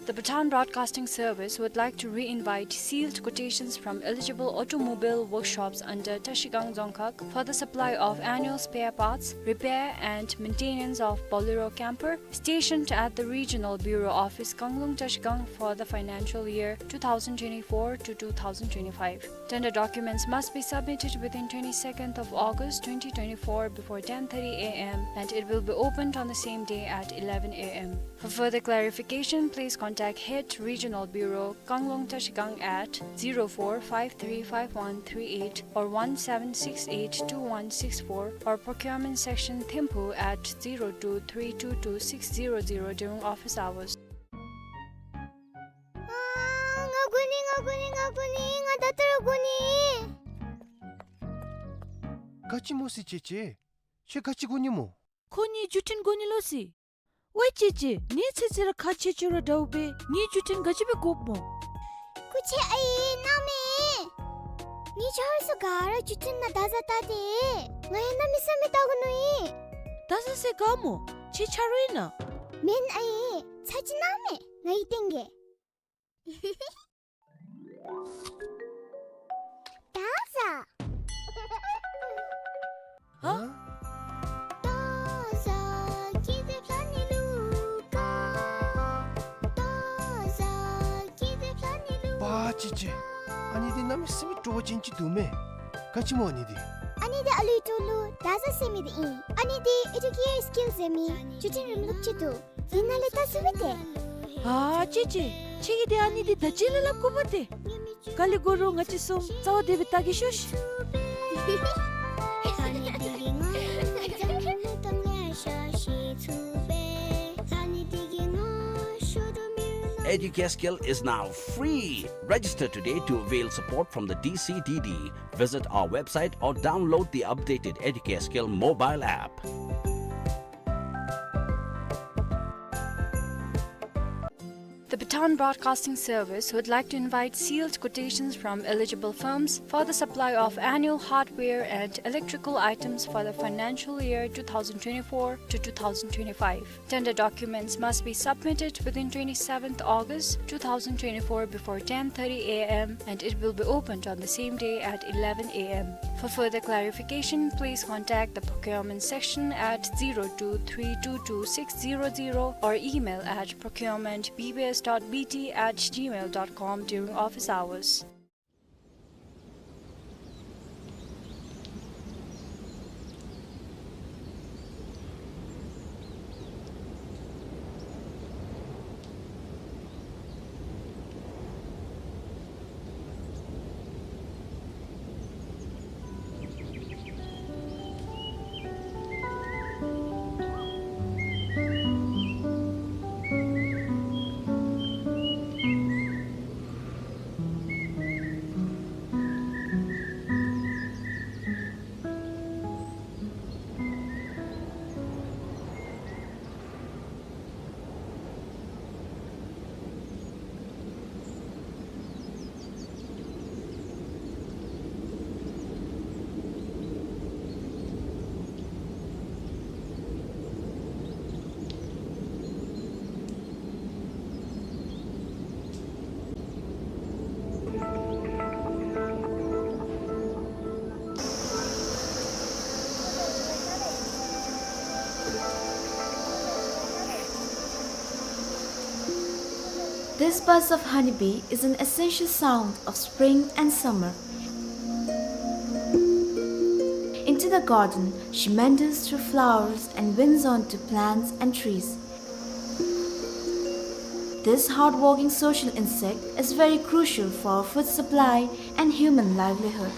The Bhutan Broadcasting Service would like to re-invite sealed quotations from eligible automobile workshops under Trashigang Dzongkhag for the supply of annual spare parts, repair and maintenance of Bolero camper, stationed at the Regional Bureau Office, Kanglung, Trashigang, for the financial year two thousand twenty-four to two thousand twenty-five. Tender documents must be submitted within twenty-second of August twenty twenty-four before ten thirty A M, and it will be opened on the same day at eleven A M. For further clarification, please contact Head Regional Bureau, Kanglung, Trashigang at zero four five three five one three eight or one seven six eight two one six four or Procurement Section, Thimphu at zero two three two two six zero zero during office hours. ཨ། ང་དགོ་ནི། ང་དགོ་ནི། ང་དགོ་ནི། ང་ད་ལྟོ་ར་དགོ་ནི། ག་ཅི་སྨོ་ཟེར་ཅེ་ཅེ། ཁྱོད་ག་ཅི་དགོ་ནི་སྨོ། ཁོ་ངེའི་བརྒྱུད་འཕྲིན་དགོ་ནི་ལོ་ཟེར། ཝའེ་ཅེ་ཅེ། ངེའི་ཚེ་ཚེ་ར་ཁ་ཆེ་ཆེ་ར་འདྲཝ་སྦེ་ངེའི་བརྒྱུད་འཕྲིན་ག་ཅི་སྦེ་དགོཔ་སྨོ། སྐུ་མཁྱེན་ཨའི་མནའ་མ། ངེའི་ཆ་རོགས་ཚུ་ག་ར་བརྒྱུད་འཕྲིན་ནང་བརྡ་ཟ་ལྟ་སྟེ། ང་ཡང་གནམ་མེད་ས་མེད་ལྟ་དགོ་མནོ་ཡི། བརྡ་ཟ་ཟེར་ག་སྨོ། ཁྱོད་ཆ་རོགས་ཨིན་ན། མེན་ཨའི། ཚ་གྱང་གནང་མས། ང་ཡིས་སྟོན་གེ། བརྡ་ཟ། ཧ། པ་ཅི་ཅི། ཨ་ནི་འདི་གནམ་མེད་ས་མེད་སྤྲོ་བ་ཅན་ཅིག་འདུག་མས། ག་ཅི་སྨོ་ཨ་ནི་འདི། ཨ་ནི་འདི་ཨ་ལུའི་ཏོ་ལུ་བརྡ་ཟ་ཟེར་མི་འདི་ཨིན། ཨ་ནི་འདི་ཨེ་ཌུ་ཀེར་སི་ཀིལ་ཟེར་མི་བརྒྱུད་འཕྲིན་རིམ་ལུགས་ཅིག་འདུག། འདི་ནང་ལས་བལྟ་ཚུགས་པས་ཏེ། ཨ་ཅེ་ཅེ། ཁྱེད་ཀྱིས་འདི་ཨ་ནི་འདི་བརྡ་བརྒྱུད་ལས་སླབ་དགོ་པས་ཏེ། ག་ལས་དགོ་རུང་ང་བཅས་གསུམ་རྩ་བ་བདེ་སྦེ་བལྟ་གེ་ཤོག་ཤིག། Educare Skill is now free. Register today to avail support from the D C D D. Visit our website or download the updated Educare Skill mobile app. The Bhutan Broadcasting Service would like to invite sealed quotations from eligible firms for the supply of annual hardware and electrical items for the financial year two thousand twenty-four to two thousand twenty-five. Tender documents must be submitted within twenty-seventh August two thousand twenty-four before ten thirty A M, and it will be opened on the same day at eleven A M. For further clarification, please contact the procurement section at zero two three two two six zero zero or email at procurement B B S dot B T at gmail dot com during office hours. This buzz of honeybee is an essential sound of spring and summer. Into the garden, she meanders through flowers and winds onto plants and trees. This hardworking social insect is very crucial for food supply and human livelihood.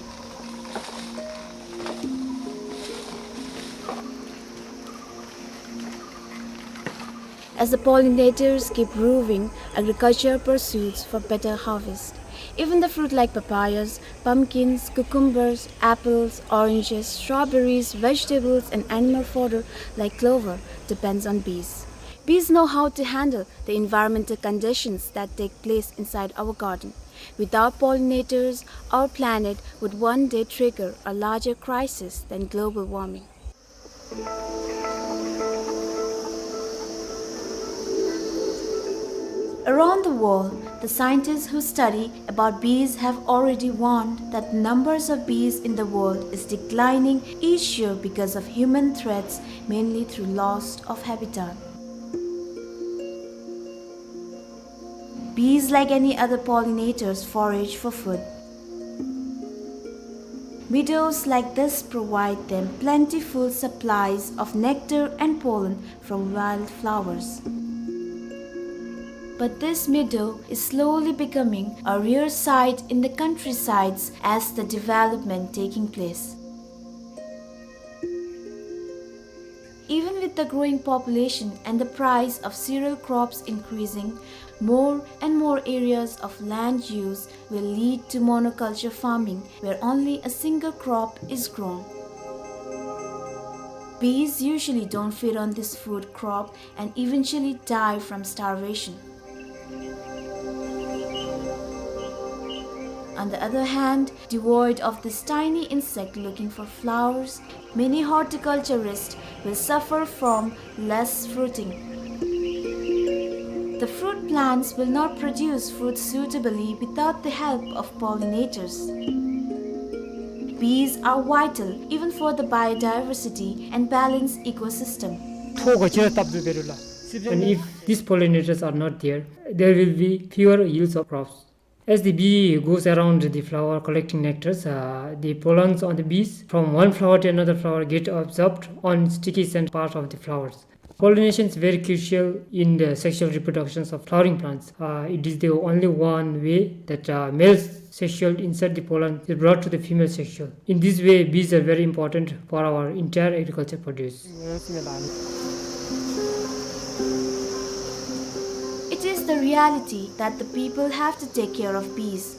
As the pollinators keep roving, agriculture pursues for better harvest. Even the fruit like papayas, pumpkins, cucumbers, apples, oranges, strawberries, vegetables, and animal fodder like clover depends on bees. Bees know how to handle the environmental conditions that take place inside our garden. Without pollinators, our planet would one day trigger a larger crisis than global warming. Around the world, the scientists who study about bees have already warned that the numbers of bees in the world is declining each year because of human threats, mainly through loss of habitat. Bees, like any other pollinators, forage for food. Meadows like this provide them plentiful supplies of nectar and pollen from wildflowers. But this meadow is slowly becoming a rare sight in the countrysides as the development taking place. Even with the growing population and the price of cereal crops increasing, more and more areas of land use will lead to monoculture farming, where only a single crop is grown. Bees usually don't feed on this food crop and eventually die from starvation. On the other hand, devoid of this tiny insect looking for flowers, many horticulturists will suffer from less fruiting. The fruit plants will not produce fruit suitably without the help of pollinators. Bees are vital even for the biodiversity and balanced ecosystem. And if these pollinators are not there, there will be fewer yields of crops. As the bee goes around the flower collecting nectars, uh, the pollens on the bees from one flower to another flower get absorbed on sticky scent part of the flowers. Pollination is very crucial in the sexual reproductions of flowering plants. Uh, it is the only one way that, uh, male sexual insert, the pollen, is brought to the female sexual. In this way, bees are very important for our entire agriculture produce. It is the reality that the people have to take care of bees.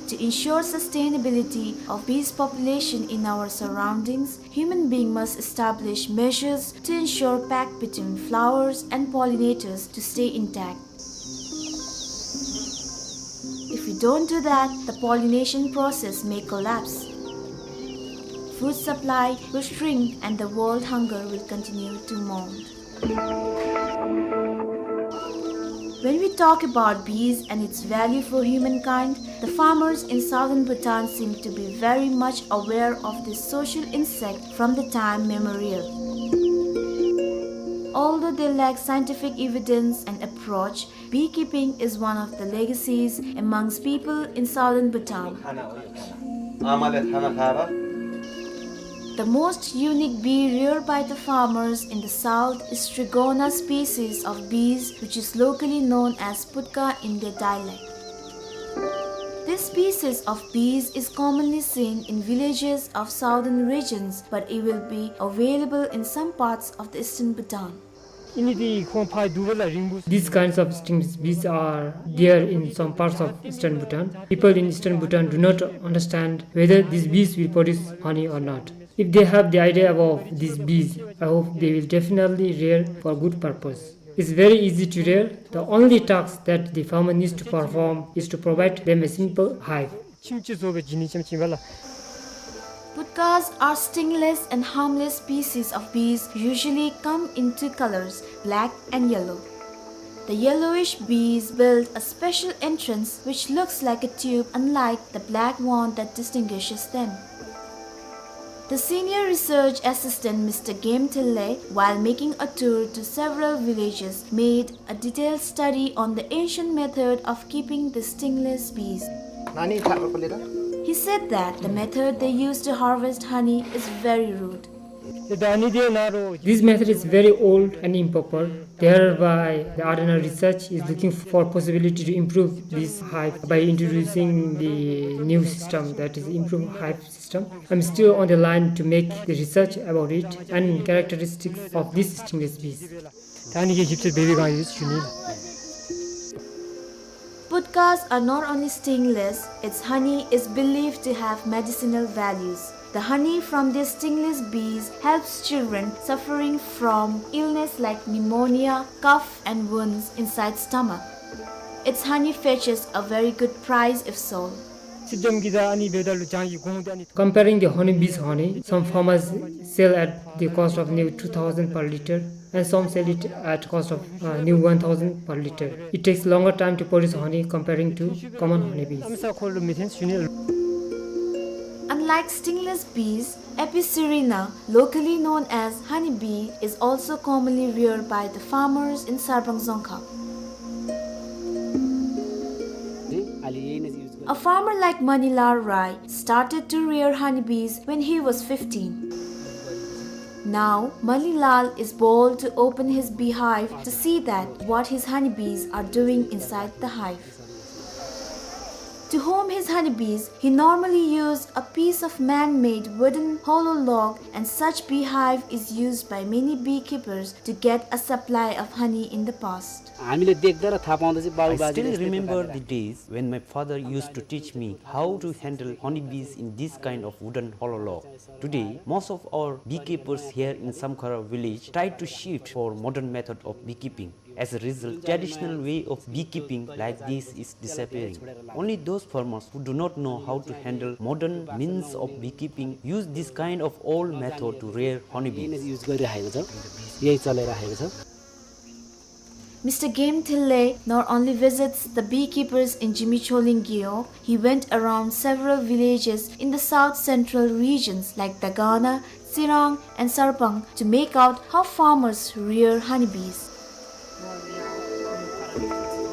To ensure sustainability of bees population in our surroundings, human being must establish measures to ensure pact between flowers and pollinators to stay intact. If we don't do that, the pollination process may collapse. Food supply will shrink and the world hunger will continue to mount. When we talk about bees and its value for humankind, the farmers in southern Bhutan seem to be very much aware of this social insect from the time memorial. Although they lack scientific evidence and approach, beekeeping is one of the legacies amongst people in southern Bhutan. The most unique bee reared by the farmers in the south is Trigona species of bees, which is locally known as putka in their dialect. This species of bees is commonly seen in villages of southern regions, but it will be available in some parts of the eastern Bhutan. These kinds of stinging bees are there in some parts of eastern Bhutan. People in eastern Bhutan do not understand whether these bees will produce honey or not. If they have the idea about these bees, I hope they will definitely rear for good purpose. It's very easy to rear. The only task that the farmer needs to perform is to provide them a simple hive. Putkas are stingless and harmless species of bees, usually come in two colors, black and yellow. The yellowish bees build a special entrance which looks like a tube, unlike the black one that distinguishes them. The senior research assistant, Mister Game Thille, while making a tour to several villages, made a detailed study on the ancient method of keeping the stingless bees. He said that the method they use to harvest honey is very rude. This method is very old and improper. Thereby, the R N R research is looking for possibility to improve this hive by introducing the new system, that is improved hive system. I'm still on the line to make the research about it and characteristics of these stingless bees. Putkas are not only stingless, its honey is believed to have medicinal values. The honey from these stingless bees helps children suffering from illness like pneumonia, cough, and wounds inside stomach. Its honey fetches a very good price if sold. Comparing the honeybee's honey, some farmers sell at the cost of new two thousand per liter, and some sell it at cost of, uh, new one thousand per liter. It takes longer time to produce honey comparing to common honeybees. Unlike stingless bees, Aepycerina, locally known as honeybee, is also commonly reared by the farmers in Sarpang Dzongkhag. A farmer like Manilal Rai started to rear honeybees when he was fifteen. Now, Manilal is bold to open his beehive to see that what his honeybees are doing inside the hive. To home his honeybees, he normally used a piece of man-made wooden hollow log, and such beehive is used by many beekeepers to get a supply of honey in the past. I still remember the days when my father used to teach me how to handle honeybees in this kind of wooden hollow log. Today, most of our beekeepers here in Samkhara village try to shift for modern method of beekeeping. As a result, traditional way of beekeeping like this is disappearing. Only those farmers who do not know how to handle modern means of beekeeping use this kind of old method to rear honeybees. Mister Game Thille not only visits the beekeepers in Jimicholing Gewog, he went around several villages in the south central regions like Dagana, Tsirang, and Sarpang to make out how farmers rear honeybees.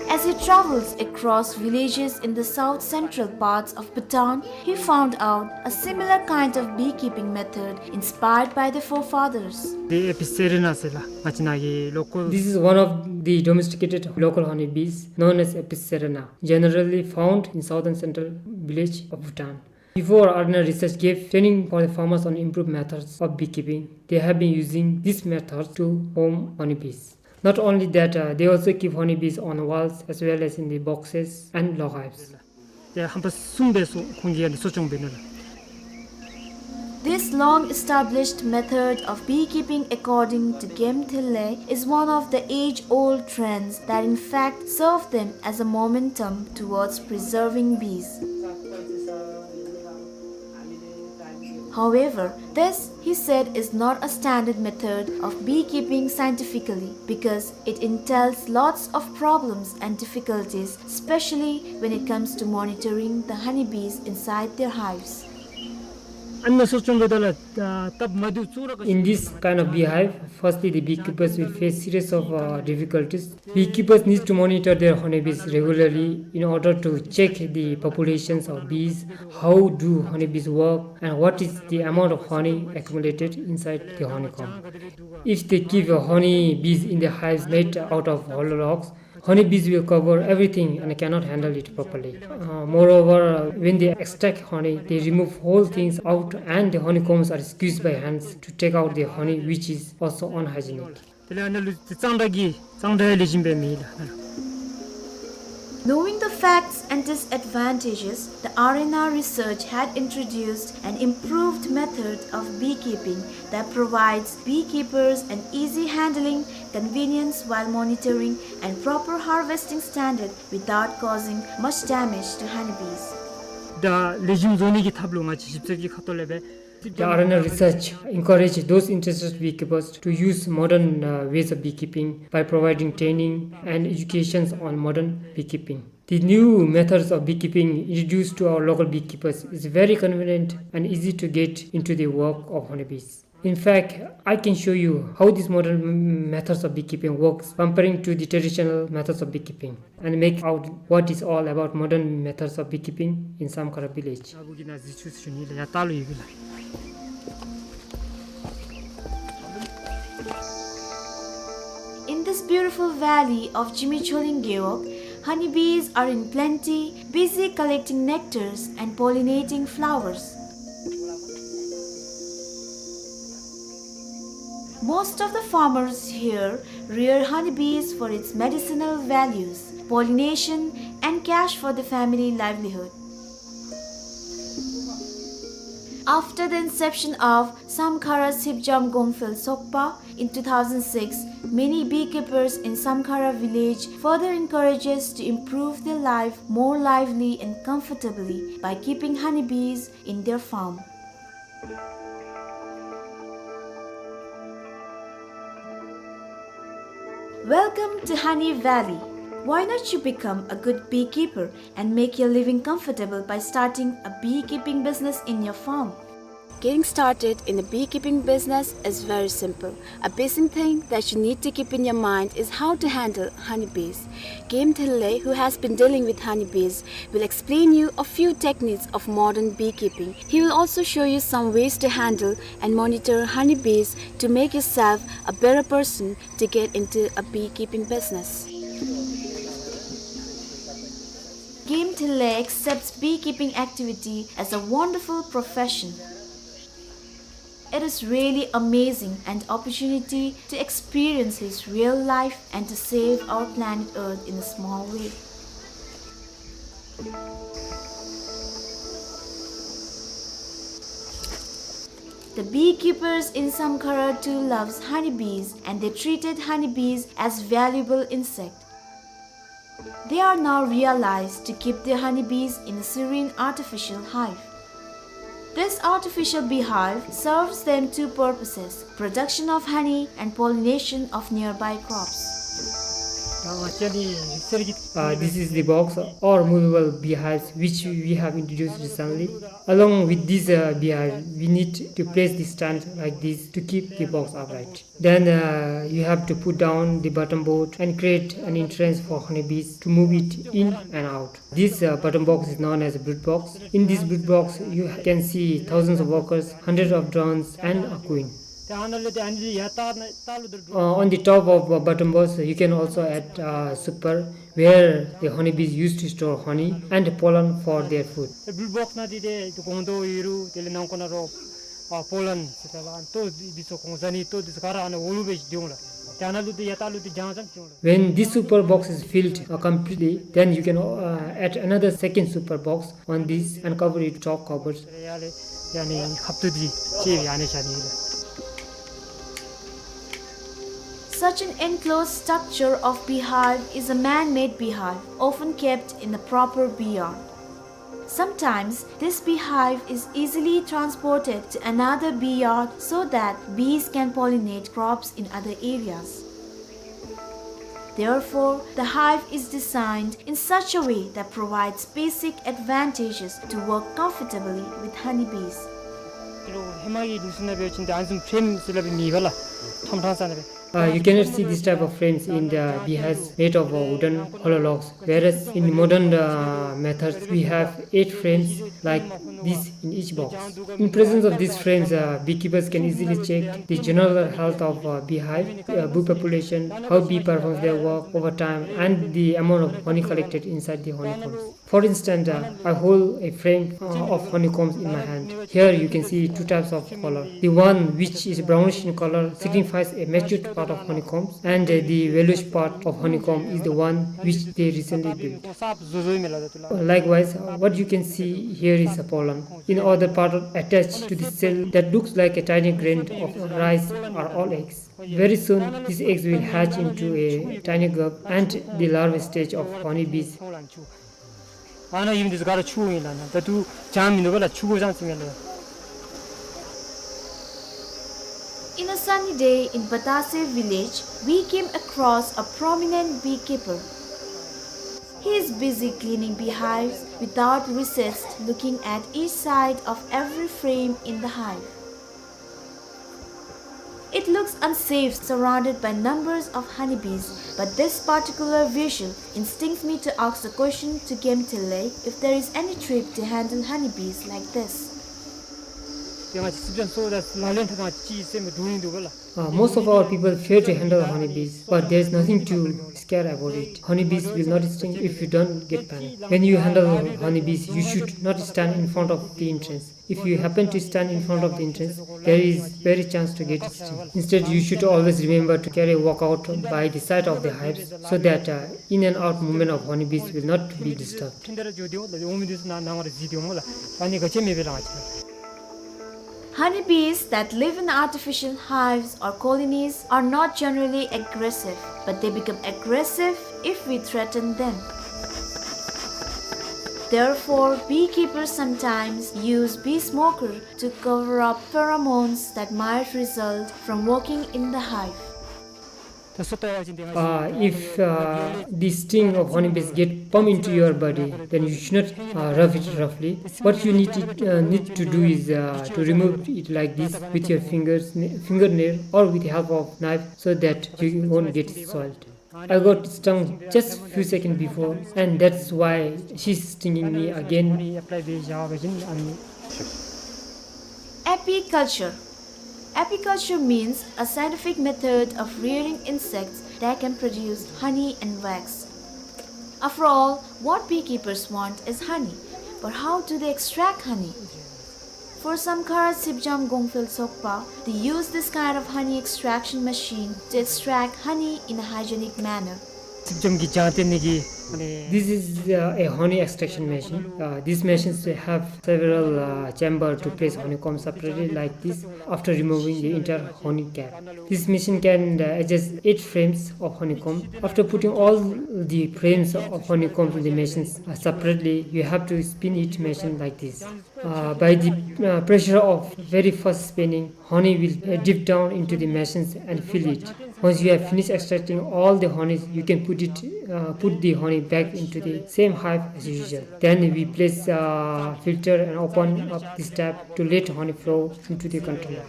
As he travels across villages in the south central parts of Bhutan, he found out a similar kind of beekeeping method inspired by the forefathers. This is one of the domesticated local honeybees known as Aepycerina, generally found in southern central village of Bhutan. Before, R N R research gave training for the farmers on improved methods of beekeeping. They have been using this method to home honeybees. Not only that, uh, they also keep honeybees on walls as well as in the boxes and log hives. This long-established method of beekeeping, according to Game Thille, is one of the age-old trends that in fact serve them as a momentum towards preserving bees. However, this, he said, is not a standard method of beekeeping scientifically because it entails lots of problems and difficulties, especially when it comes to monitoring the honeybees inside their hives. In this kind of beehive, firstly the beekeepers will face series of, uh, difficulties. Beekeepers need to monitor their honeybees regularly in order to check the populations of bees, how do honeybees work, and what is the amount of honey accumulated inside the honeycomb. If they keep, uh, honeybees in the hives made out of hollow logs, honeybees will cover everything and cannot handle it properly. Uh, moreover, uh, when they extract honey, they remove whole things out and the honeycombs are squeezed by hands to take out the honey, which is also unhygienic. Knowing the facts and disadvantages, the R N R research had introduced an improved method of beekeeping that provides beekeepers an easy handling, convenience while monitoring, and proper harvesting standard without causing much damage to honeybees. The R N R research encourage those interested beekeepers to use modern, uh, ways of beekeeping by providing training and educations on modern beekeeping. The new methods of beekeeping introduced to our local beekeepers is very convenient and easy to get into the work of honeybees. In fact, I can show you how these modern m-, methods of beekeeping works comparing to the traditional methods of beekeeping and make out what is all about modern methods of beekeeping in Samkhara village. In this beautiful valley of Jimi Choling Gewog, honeybees are in plenty, busy collecting nectars and pollinating flowers. Most of the farmers here rear honeybees for its medicinal values, pollination, and cash for the family livelihood. After the inception of Samkhara Sipjam Gomphel Sokpa in two thousand six, many beekeepers in Samkhara village further encourages to improve their life more lively and comfortably by keeping honeybees in their farm. Welcome to Honey Valley. Why not you become a good beekeeper and make your living comfortable by starting a beekeeping business in your farm? Getting started in a beekeeping business is very simple. A basic thing that you need to keep in your mind is how to handle honeybees. Game Thinley, who has been dealing with honeybees, will explain you a few techniques of modern beekeeping. He will also show you some ways to handle and monitor honeybees to make yourself a better person to get into a beekeeping business. Game Thinley accepts beekeeping activity as a wonderful profession. It is really amazing an opportunity to experience his real life and to save our planet Earth in a small way. The beekeepers in Samkhara too loves honeybees, and they treated honeybees as valuable insect. They are now realized to keep their honeybees in a serene artificial hive. This artificial beehive serves them two purposes, production of honey and pollination of nearby crops. Uh, this is the box or movable beehives which we have introduced recently. Along with this, uh, beehive, we need to place the stand like this to keep the box upright. Then, uh, you have to put down the bottom board and create an entrance for honeybees to move it in and out. This, uh, bottom box is known as a brood box. In this brood box, you can see thousands of workers, hundreds of drones, and a queen. Uh, on the top of, uh, bottom box, you can also add, uh, super, where the honeybees used to store honey and pollen for their food. Brood box ནང་འདི་ཏེ་ཏེ་སྒོང་རྡོག་ཡོད་རུང་དེ་ལས་ནང་ཁོག་ནང་རོ་ཨ་པོ་ལན་ཟེར་ཏེ་ལགས། ཏོ་འདི་ཚུ་གོང་ས་ནི་ཏོ་འདི་ཚུ་ག་ར་ཨ་ནི་འོག་ལུ་སྦེ་སྡོད་འོང་ལགས། ཏེ་ཨ་ནཱ་ལུ་ཏེ་ཡར་ལྟག་ལུ་ཏེ་རྒྱང་ཙམ་སྡོད་འོང་ལགས། When this super box is filled, uh, completely, then you can, uh, add another second super box on this and cover it top covers. ཡར་ལས་ཡར་ནི་ཁབ་ཏོ་འདི་ཅིག་ཡར་ནི་བཞག་ནི་ལགས། Such an enclosed structure of beehive is a man-made beehive, often kept in a proper bee yard. Sometimes, this beehive is easily transported to another bee yard so that bees can pollinate crops in other areas. Therefore, the hive is designed in such a way that provides basic advantages to work comfortably with honeybees. ཧེ་མ་གི་ལུགས་སྲོལ་ནང་འབད་བ་ཅིན་ཏེ་ཨ་ནི་བཟུམ་ཕྲེམ་ཟེར་སླབ་མེད་པ་ལགས། ཁྲོམ་ཁྲང་ས་ནང་སྦེ། Uh, you cannot see this type of frames in the beehives made of, uh, wooden hollow logs, whereas in modern, uh, methods we have eight frames like this in each box. In presence of these frames, uh, beekeepers can easily check the general health of, uh, beehive, uh, bee population, how bee performs their work over time, and the amount of honey collected inside the honeycombs. For instance, uh, I hold a frame, uh, of honeycombs in my hand. Here you can see two types of color. The one which is brownish in color signifies a matured part of honeycombs, and, uh, the yellowish part of honeycomb is the one which they recently built. Likewise, uh, what you can see here is a pollen. In other part attached to the cell that looks like a tiny grain of rice are all eggs. Very soon, these eggs will hatch into a tiny grub and the larva stage of honeybees. ཨ་ནཱ་ཨིན་འདི་ཚུ་ག་ར་ཆུ་ཨིན་ལགས། ད་ལྟོ་ལྗང་མིན་འདུག་པ་ལགས། ཆུ་གོ་ལྗང་ཅིག་ཨིན་ལགས། In a sunny day in Batase village, we came across a prominent beekeeper. He is busy cleaning beehives without recess, looking at each side of every frame in the hive. It looks unsafe surrounded by numbers of honeybees, but this particular visual instincts me to ask the question to Game Tele if there is any trick to handle honeybees like this. ཡང་ཅི་སྲིད་ཅན་སོ་ད་ལག་ལེན་འཐབ་ན་ཅི་སེམས་འདྲོག་ཡི་འདུག་ག་ལགས། Uh, most of our people fear to handle honeybees, but there is nothing to scare about it. Honeybees will not sting if you don't get panic. When you handle honeybees, you should not stand in front of the entrance. If you happen to stand in front of the entrance, there is very chance to get stung. Instead, you should always remember to carry a walkout by the side of the hives so that, uh, in and out movement of honeybees will not be disturbed. Honeybees that live in artificial hives or colonies are not generally aggressive, but they become aggressive if we threaten them. Therefore, beekeepers sometimes use bee smoker to cover up pheromones that might result from working in the hive. Uh, if, uh, the sting of honeybees get pump into your body, then you should not, uh, rub it roughly. What you need to, uh, need to do is, uh, to remove it like this with your fingers, n-, fingernail, or with the help of knife, so that you won't get soiled. I got stung just few seconds before, and that's why she's stinging me again. Apiculture. Apiculture means a scientific method of rearing insects that can produce honey and wax. After all, what beekeepers want is honey. But how do they extract honey? For Samkhara Sipjam Gongphel Sokpa, they use this kind of honey extraction machine to extract honey in a hygienic manner. སིབ་ཇམ་གྱི་ལྗང་ཏེ་ནི་གི། This is, uh, a honey extraction machine. Uh, these machines have several, uh, chamber to place honeycomb separately like this after removing the entire honey cap. This machine can, uh, adjust eight frames of honeycomb. After putting all the frames of honeycomb in the machines, uh, separately, you have to spin each machine like this. Uh, by the, uh, pressure of very fast spinning, honey will, uh, drip down into the machines and fill it. Once you have finished extracting all the honey, you can put it, uh, put the honey back into the same hive as usual. Then we place, uh, filter and open up this tap to let honey flow into the container.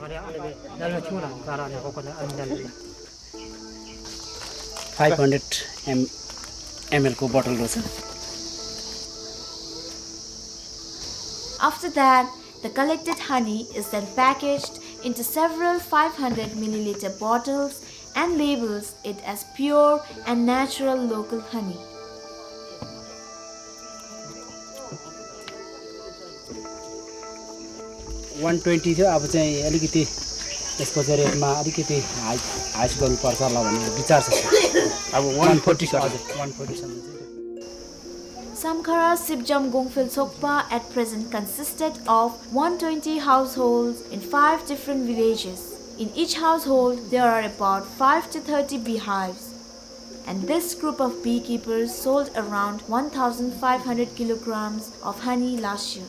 Five hundred M L को बोतल रहेछ। After that, the collected honey is then packaged into several five hundred milliliter bottles and labels it as pure and natural local honey. One twenty थियो, अब चाहिँ अलिकति यसको चाहिँ रेटमा अलिकति हाई, हाई गर्नुपर्छ होला भन्ने विचार छ। अब one forty, हजुर, one forty सम्म चाहिँ। Samkhara Sipjam Gongphel Sokpa at present consisted of one twenty households in five different villages. In each household, there are about five to thirty beehives. And this group of beekeepers sold around one thousand five hundred kilograms of honey last year.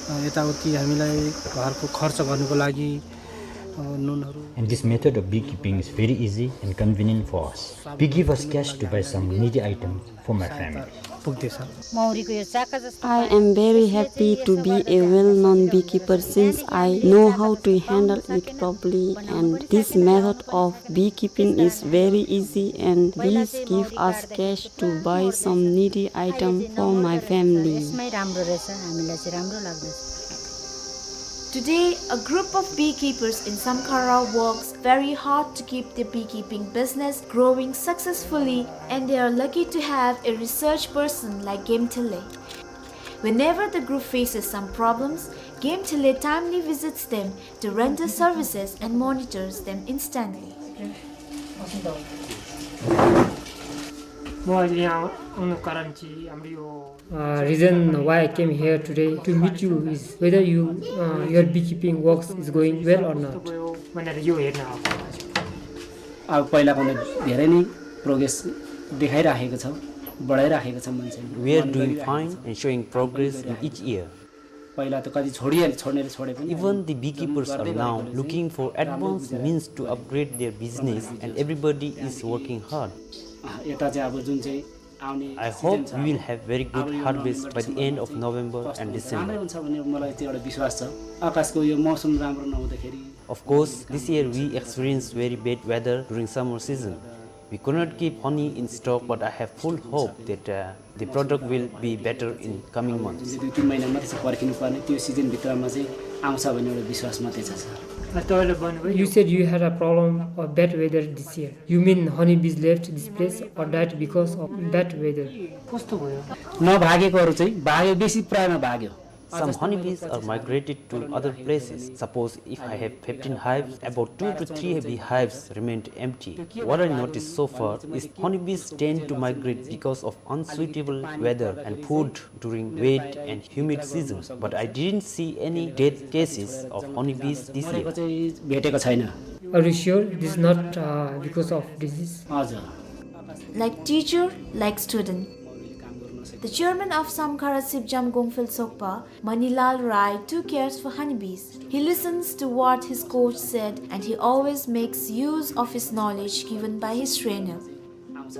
अ, यताउति हामीलाई घरको खर्च गर्नको लागि, अ, नुनहरू। And this method of beekeeping is very easy and convenient for us. We give us cash to buy some needy items for my family. पुग्दैछ। मौरीको यो चाका जस्तो I am very happy to be a well-known beekeeper since I know how to handle it properly, and this method of beekeeping is very easy and this give us cash to buy some needy item for my family. यसमै राम्रो रहेछ, हामीलाई चाहिँ राम्रो लाग्दछ। Today, a group of beekeepers in Samkhara works very hard to keep their beekeeping business growing successfully, and they are lucky to have a research person like Game Tele. Whenever the group faces some problems, Game Tele timely visits them to render services and monitors them instantly. म अहिले यहाँ आउनुको कारण चाहिँ हाम्रो यो Uh, reason why I came here today to meet you is whether you, uh, your beekeeping works is going well or not. भनेर यो हेर्न आएको। अब पहिलाभन्दा धेरै नै प्रोग्रेस देखाइराखेको छ, बढाइराखेको छ मान्छेले। We are doing fine and showing progress in each year. पहिला त कति छोडिहाले, छोड्नेले छोडे पनि। Even the beekeepers are now looking for advanced means to upgrade their business and everybody is working hard. अँ, यता चाहिँ अब जुन चाहिँ आउने I season hope छ, we will अब have very अब good यो harvest by the नोभेम्बरसम्म end of चाहिँ November कस्तो and हुन्छ, December. राम्रै हुन्छ भन्ने मलाई चाहिँ एउटा विश्वास छ। आकाशको यो मौसम राम्रो नहुँदाखेरि Of course, this year we experienced very bad weather during summer season. We could not keep honey in stock, but I have full hope that, uh, the product will be better in coming months. जुन चाहिँ दुई तिन महिना मात्रै छ पर्खिनु पर्ने, त्यो सिजनभित्रमा चाहिँ आउँछ भन्ने एउटा विश्वास मात्रै छ, सर। अँ, तपाईँले भन्नुभयो You said you had a problem of bad weather this year. You mean honeybees left this place or died because of bad weather? कस्तो भयो? नभागेकोहरू चाहिँ भाग्यो, बेसी प्रायमा भाग्यो। Some honeybees are migrated to other places. Suppose if I have fifteen hives, about two to three beehives remained empty. What I noticed so far is honeybees tend to migrate because of unsuitable weather and food during wet and humid season, but I didn't see any death cases of honeybees this year. मरेको चाहिँ भेटेको छैन। Are you sure this is not, uh, because of disease? हजुर। Like teacher, like student. The chairman of Samkhara Sipjam Gongphel Sokpa, Manilal Rai, too cares for honeybees. He listens to what his coach said and he always makes use of his knowledge given by his trainer.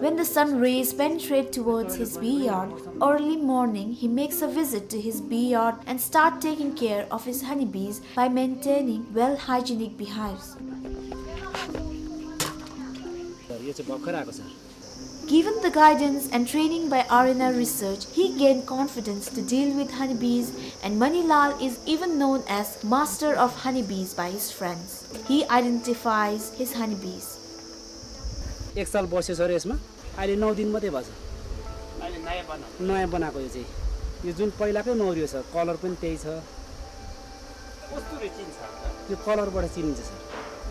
When the sun rays penetrate towards his bee yard, early morning he makes a visit to his bee yard and start taking care of his honeybees by maintaining well hygienic beehives. Sir, यो चाहिँ भर्खर आएको, sir. Given the guidance and training by R N R Research, he gained confidence to deal with honeybees, and Manilal is even known as master of honeybees by his friends. He identifies his honeybees. एक साल बस्यो सर यसमा, अहिले नौ दिन मात्रै भएको छ। अहिले नयाँ बनाएको। नयाँ बनाएको यो चाहिँ। यो जुन पहिलाकै नौरी हो सर, कलर पनि त्यही छ। कस्तुरी चिन्छ त? यो कलरबाट चिनिन्छ सर।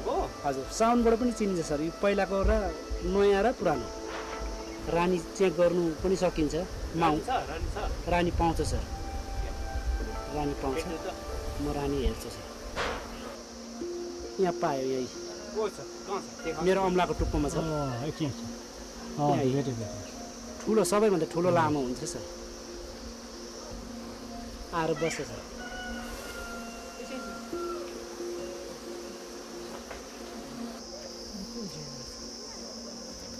हो? हजुर, साउन्डबाट पनि चिनिन्छ सर। यो पहिलाको र नयाँ र पुरानो। रानी चेक गर्नु पनि सकिन्छ। माउ- रानी छ, रानी छ। रानी पाउँछ सर। रानी पाउँछ। भेट्नु त? म रानी हेर्छु सर। यहाँ पायो यही। को छ? कहाँ छ? देखा। मेरो औँलाको टुप्पोमा छ। अँ, एकछिन, एकछिन। अँ, यहाँ भेटेँ, भेटेँ। ठुलो, सबैभन्दा ठुलो लामो हुन्छ सर। आएर बस्छ sir.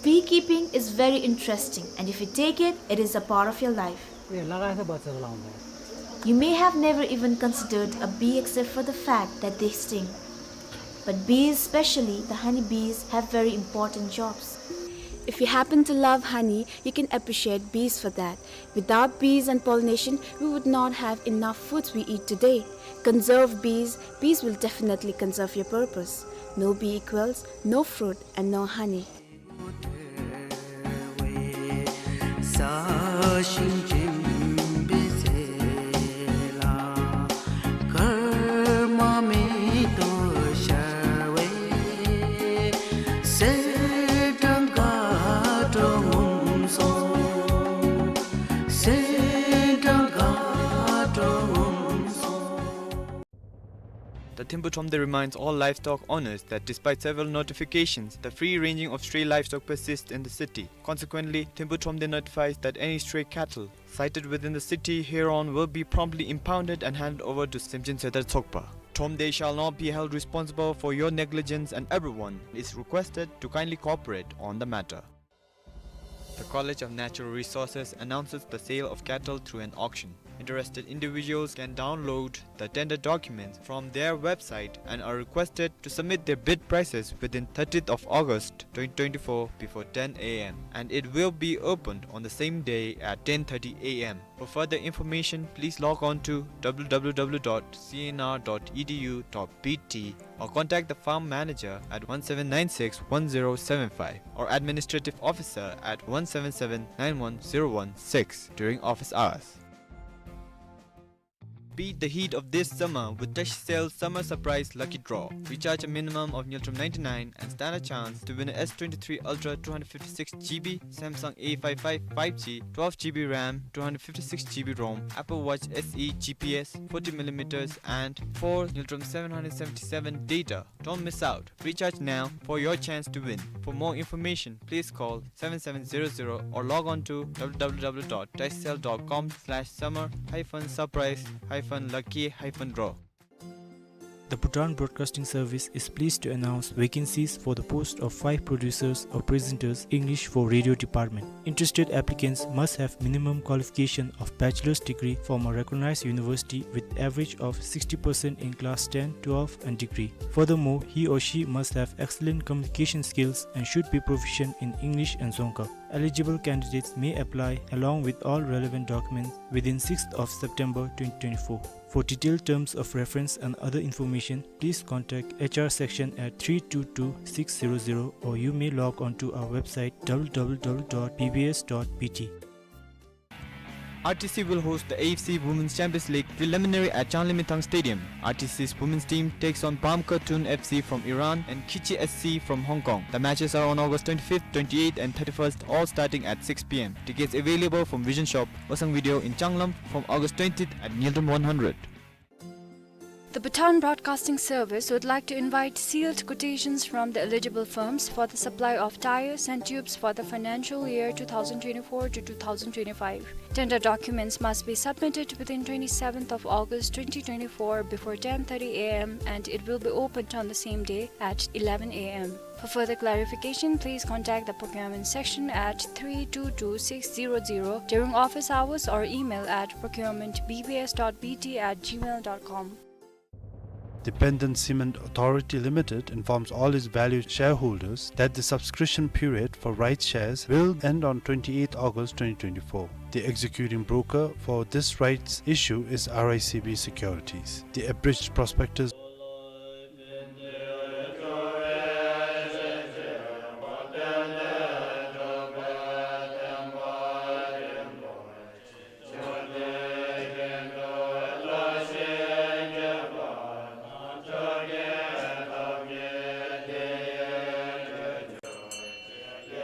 Beekeeping is very interesting, and if you take it, it is a part of your life. ए, लगाएछ बच्चा लाउँदा। You may have never even considered a bee except for the fact that they sting. But bees, especially the honey bees, have very important jobs. If you happen to love honey, you can appreciate bees for that. Without bees and pollination, we would not have enough foods we eat today. Conserve bees, bees will definitely conserve your purpose. No bee equals no fruit and no honey. The Thimphu Thromde reminds all livestock owners that despite several notifications, the free ranging of stray livestock persists in the city. Consequently, Thimphu Thromde notifies that any stray cattle sighted within the city hereon will be promptly impounded and handed over to Semchen Serdar Tsokpa. Thromde shall not be held responsible for your negligence and everyone is requested to kindly cooperate on the matter. The College of Natural Resources announces the sale of cattle through an auction. Interested individuals can download the tender documents from their website and are requested to submit their bid prices within thirtieth of August twenty twenty-four before ten A M, and it will be opened on the same day at ten thirty A M. For further information, please log on to W W W dot C N R dot E D U dot B T or contact the farm manager at one seven nine six one zero seven five or administrative officer at one seven seven nine one zero one six during office hours. Beat the heat of this summer with Tashcell Summer Surprise Lucky Draw. Recharge a minimum of Ngultrum ninety-nine and stand a chance to win a S twenty-three Ultra two hundred fifty-six G B, Samsung A five five five G, twelve G B RAM, two hundred fifty-six G B ROM, Apple Watch S E G P S, forty millimeters and four Ngultrum seven hundred seventy-seven data. Don't miss out. Recharge now for your chance to win. For more information, please call seven seven zero zero or log on to W W W dot tashcell dot com slash summer hyphen surprise hyphen lucky hyphen draw. The Bhutan Broadcasting Service is pleased to announce vacancies for the post of five producers or presenters, English for radio department. Interested applicants must have minimum qualification of bachelor's degree from a recognized university with average of sixty percent in class ten, twelve and degree. Furthermore, he or she must have excellent communication skills and should be proficient in English and Dzongkha. Eligible candidates may apply along with all relevant documents within sixth of September twenty twenty-four. For detailed terms of reference and other information, please contact H R section at three two two six zero zero, or you may log on to our website w w w dot b b s dot b t. R T C will host the A F C Women's Champions League preliminary at Changlimithang Stadium. R T C's women's team takes on Bamka Tun F C from Iran and Kichi S C from Hong Kong. The matches are on August twenty-fifth, twenty-eighth and thirty-first, all starting at six p m. Tickets available from Vision Shop, Osang Video in Changlam from August twentieth at Ngultrum one hundred. The Bhutan Broadcasting Service would like to invite sealed quotations from the eligible firms for the supply of tyres and tubes for the financial year two thousand twenty-four to two thousand twenty-five. Tender documents must be submitted within twenty-seventh of August twenty twenty-four before ten thirty a m and it will be opened on the same day at eleven a m. For further clarification, please contact the procurement section at three two two six zero zero during office hours or email at procurement b b s dot b t at gmail dot com. Dependent Cement Authority Limited informs all its valued shareholders that the subscription period for rights shares will end on twenty-eighth August twenty twenty-four. The executing broker for this rights issue is R I C B Securities. The abridged prospectus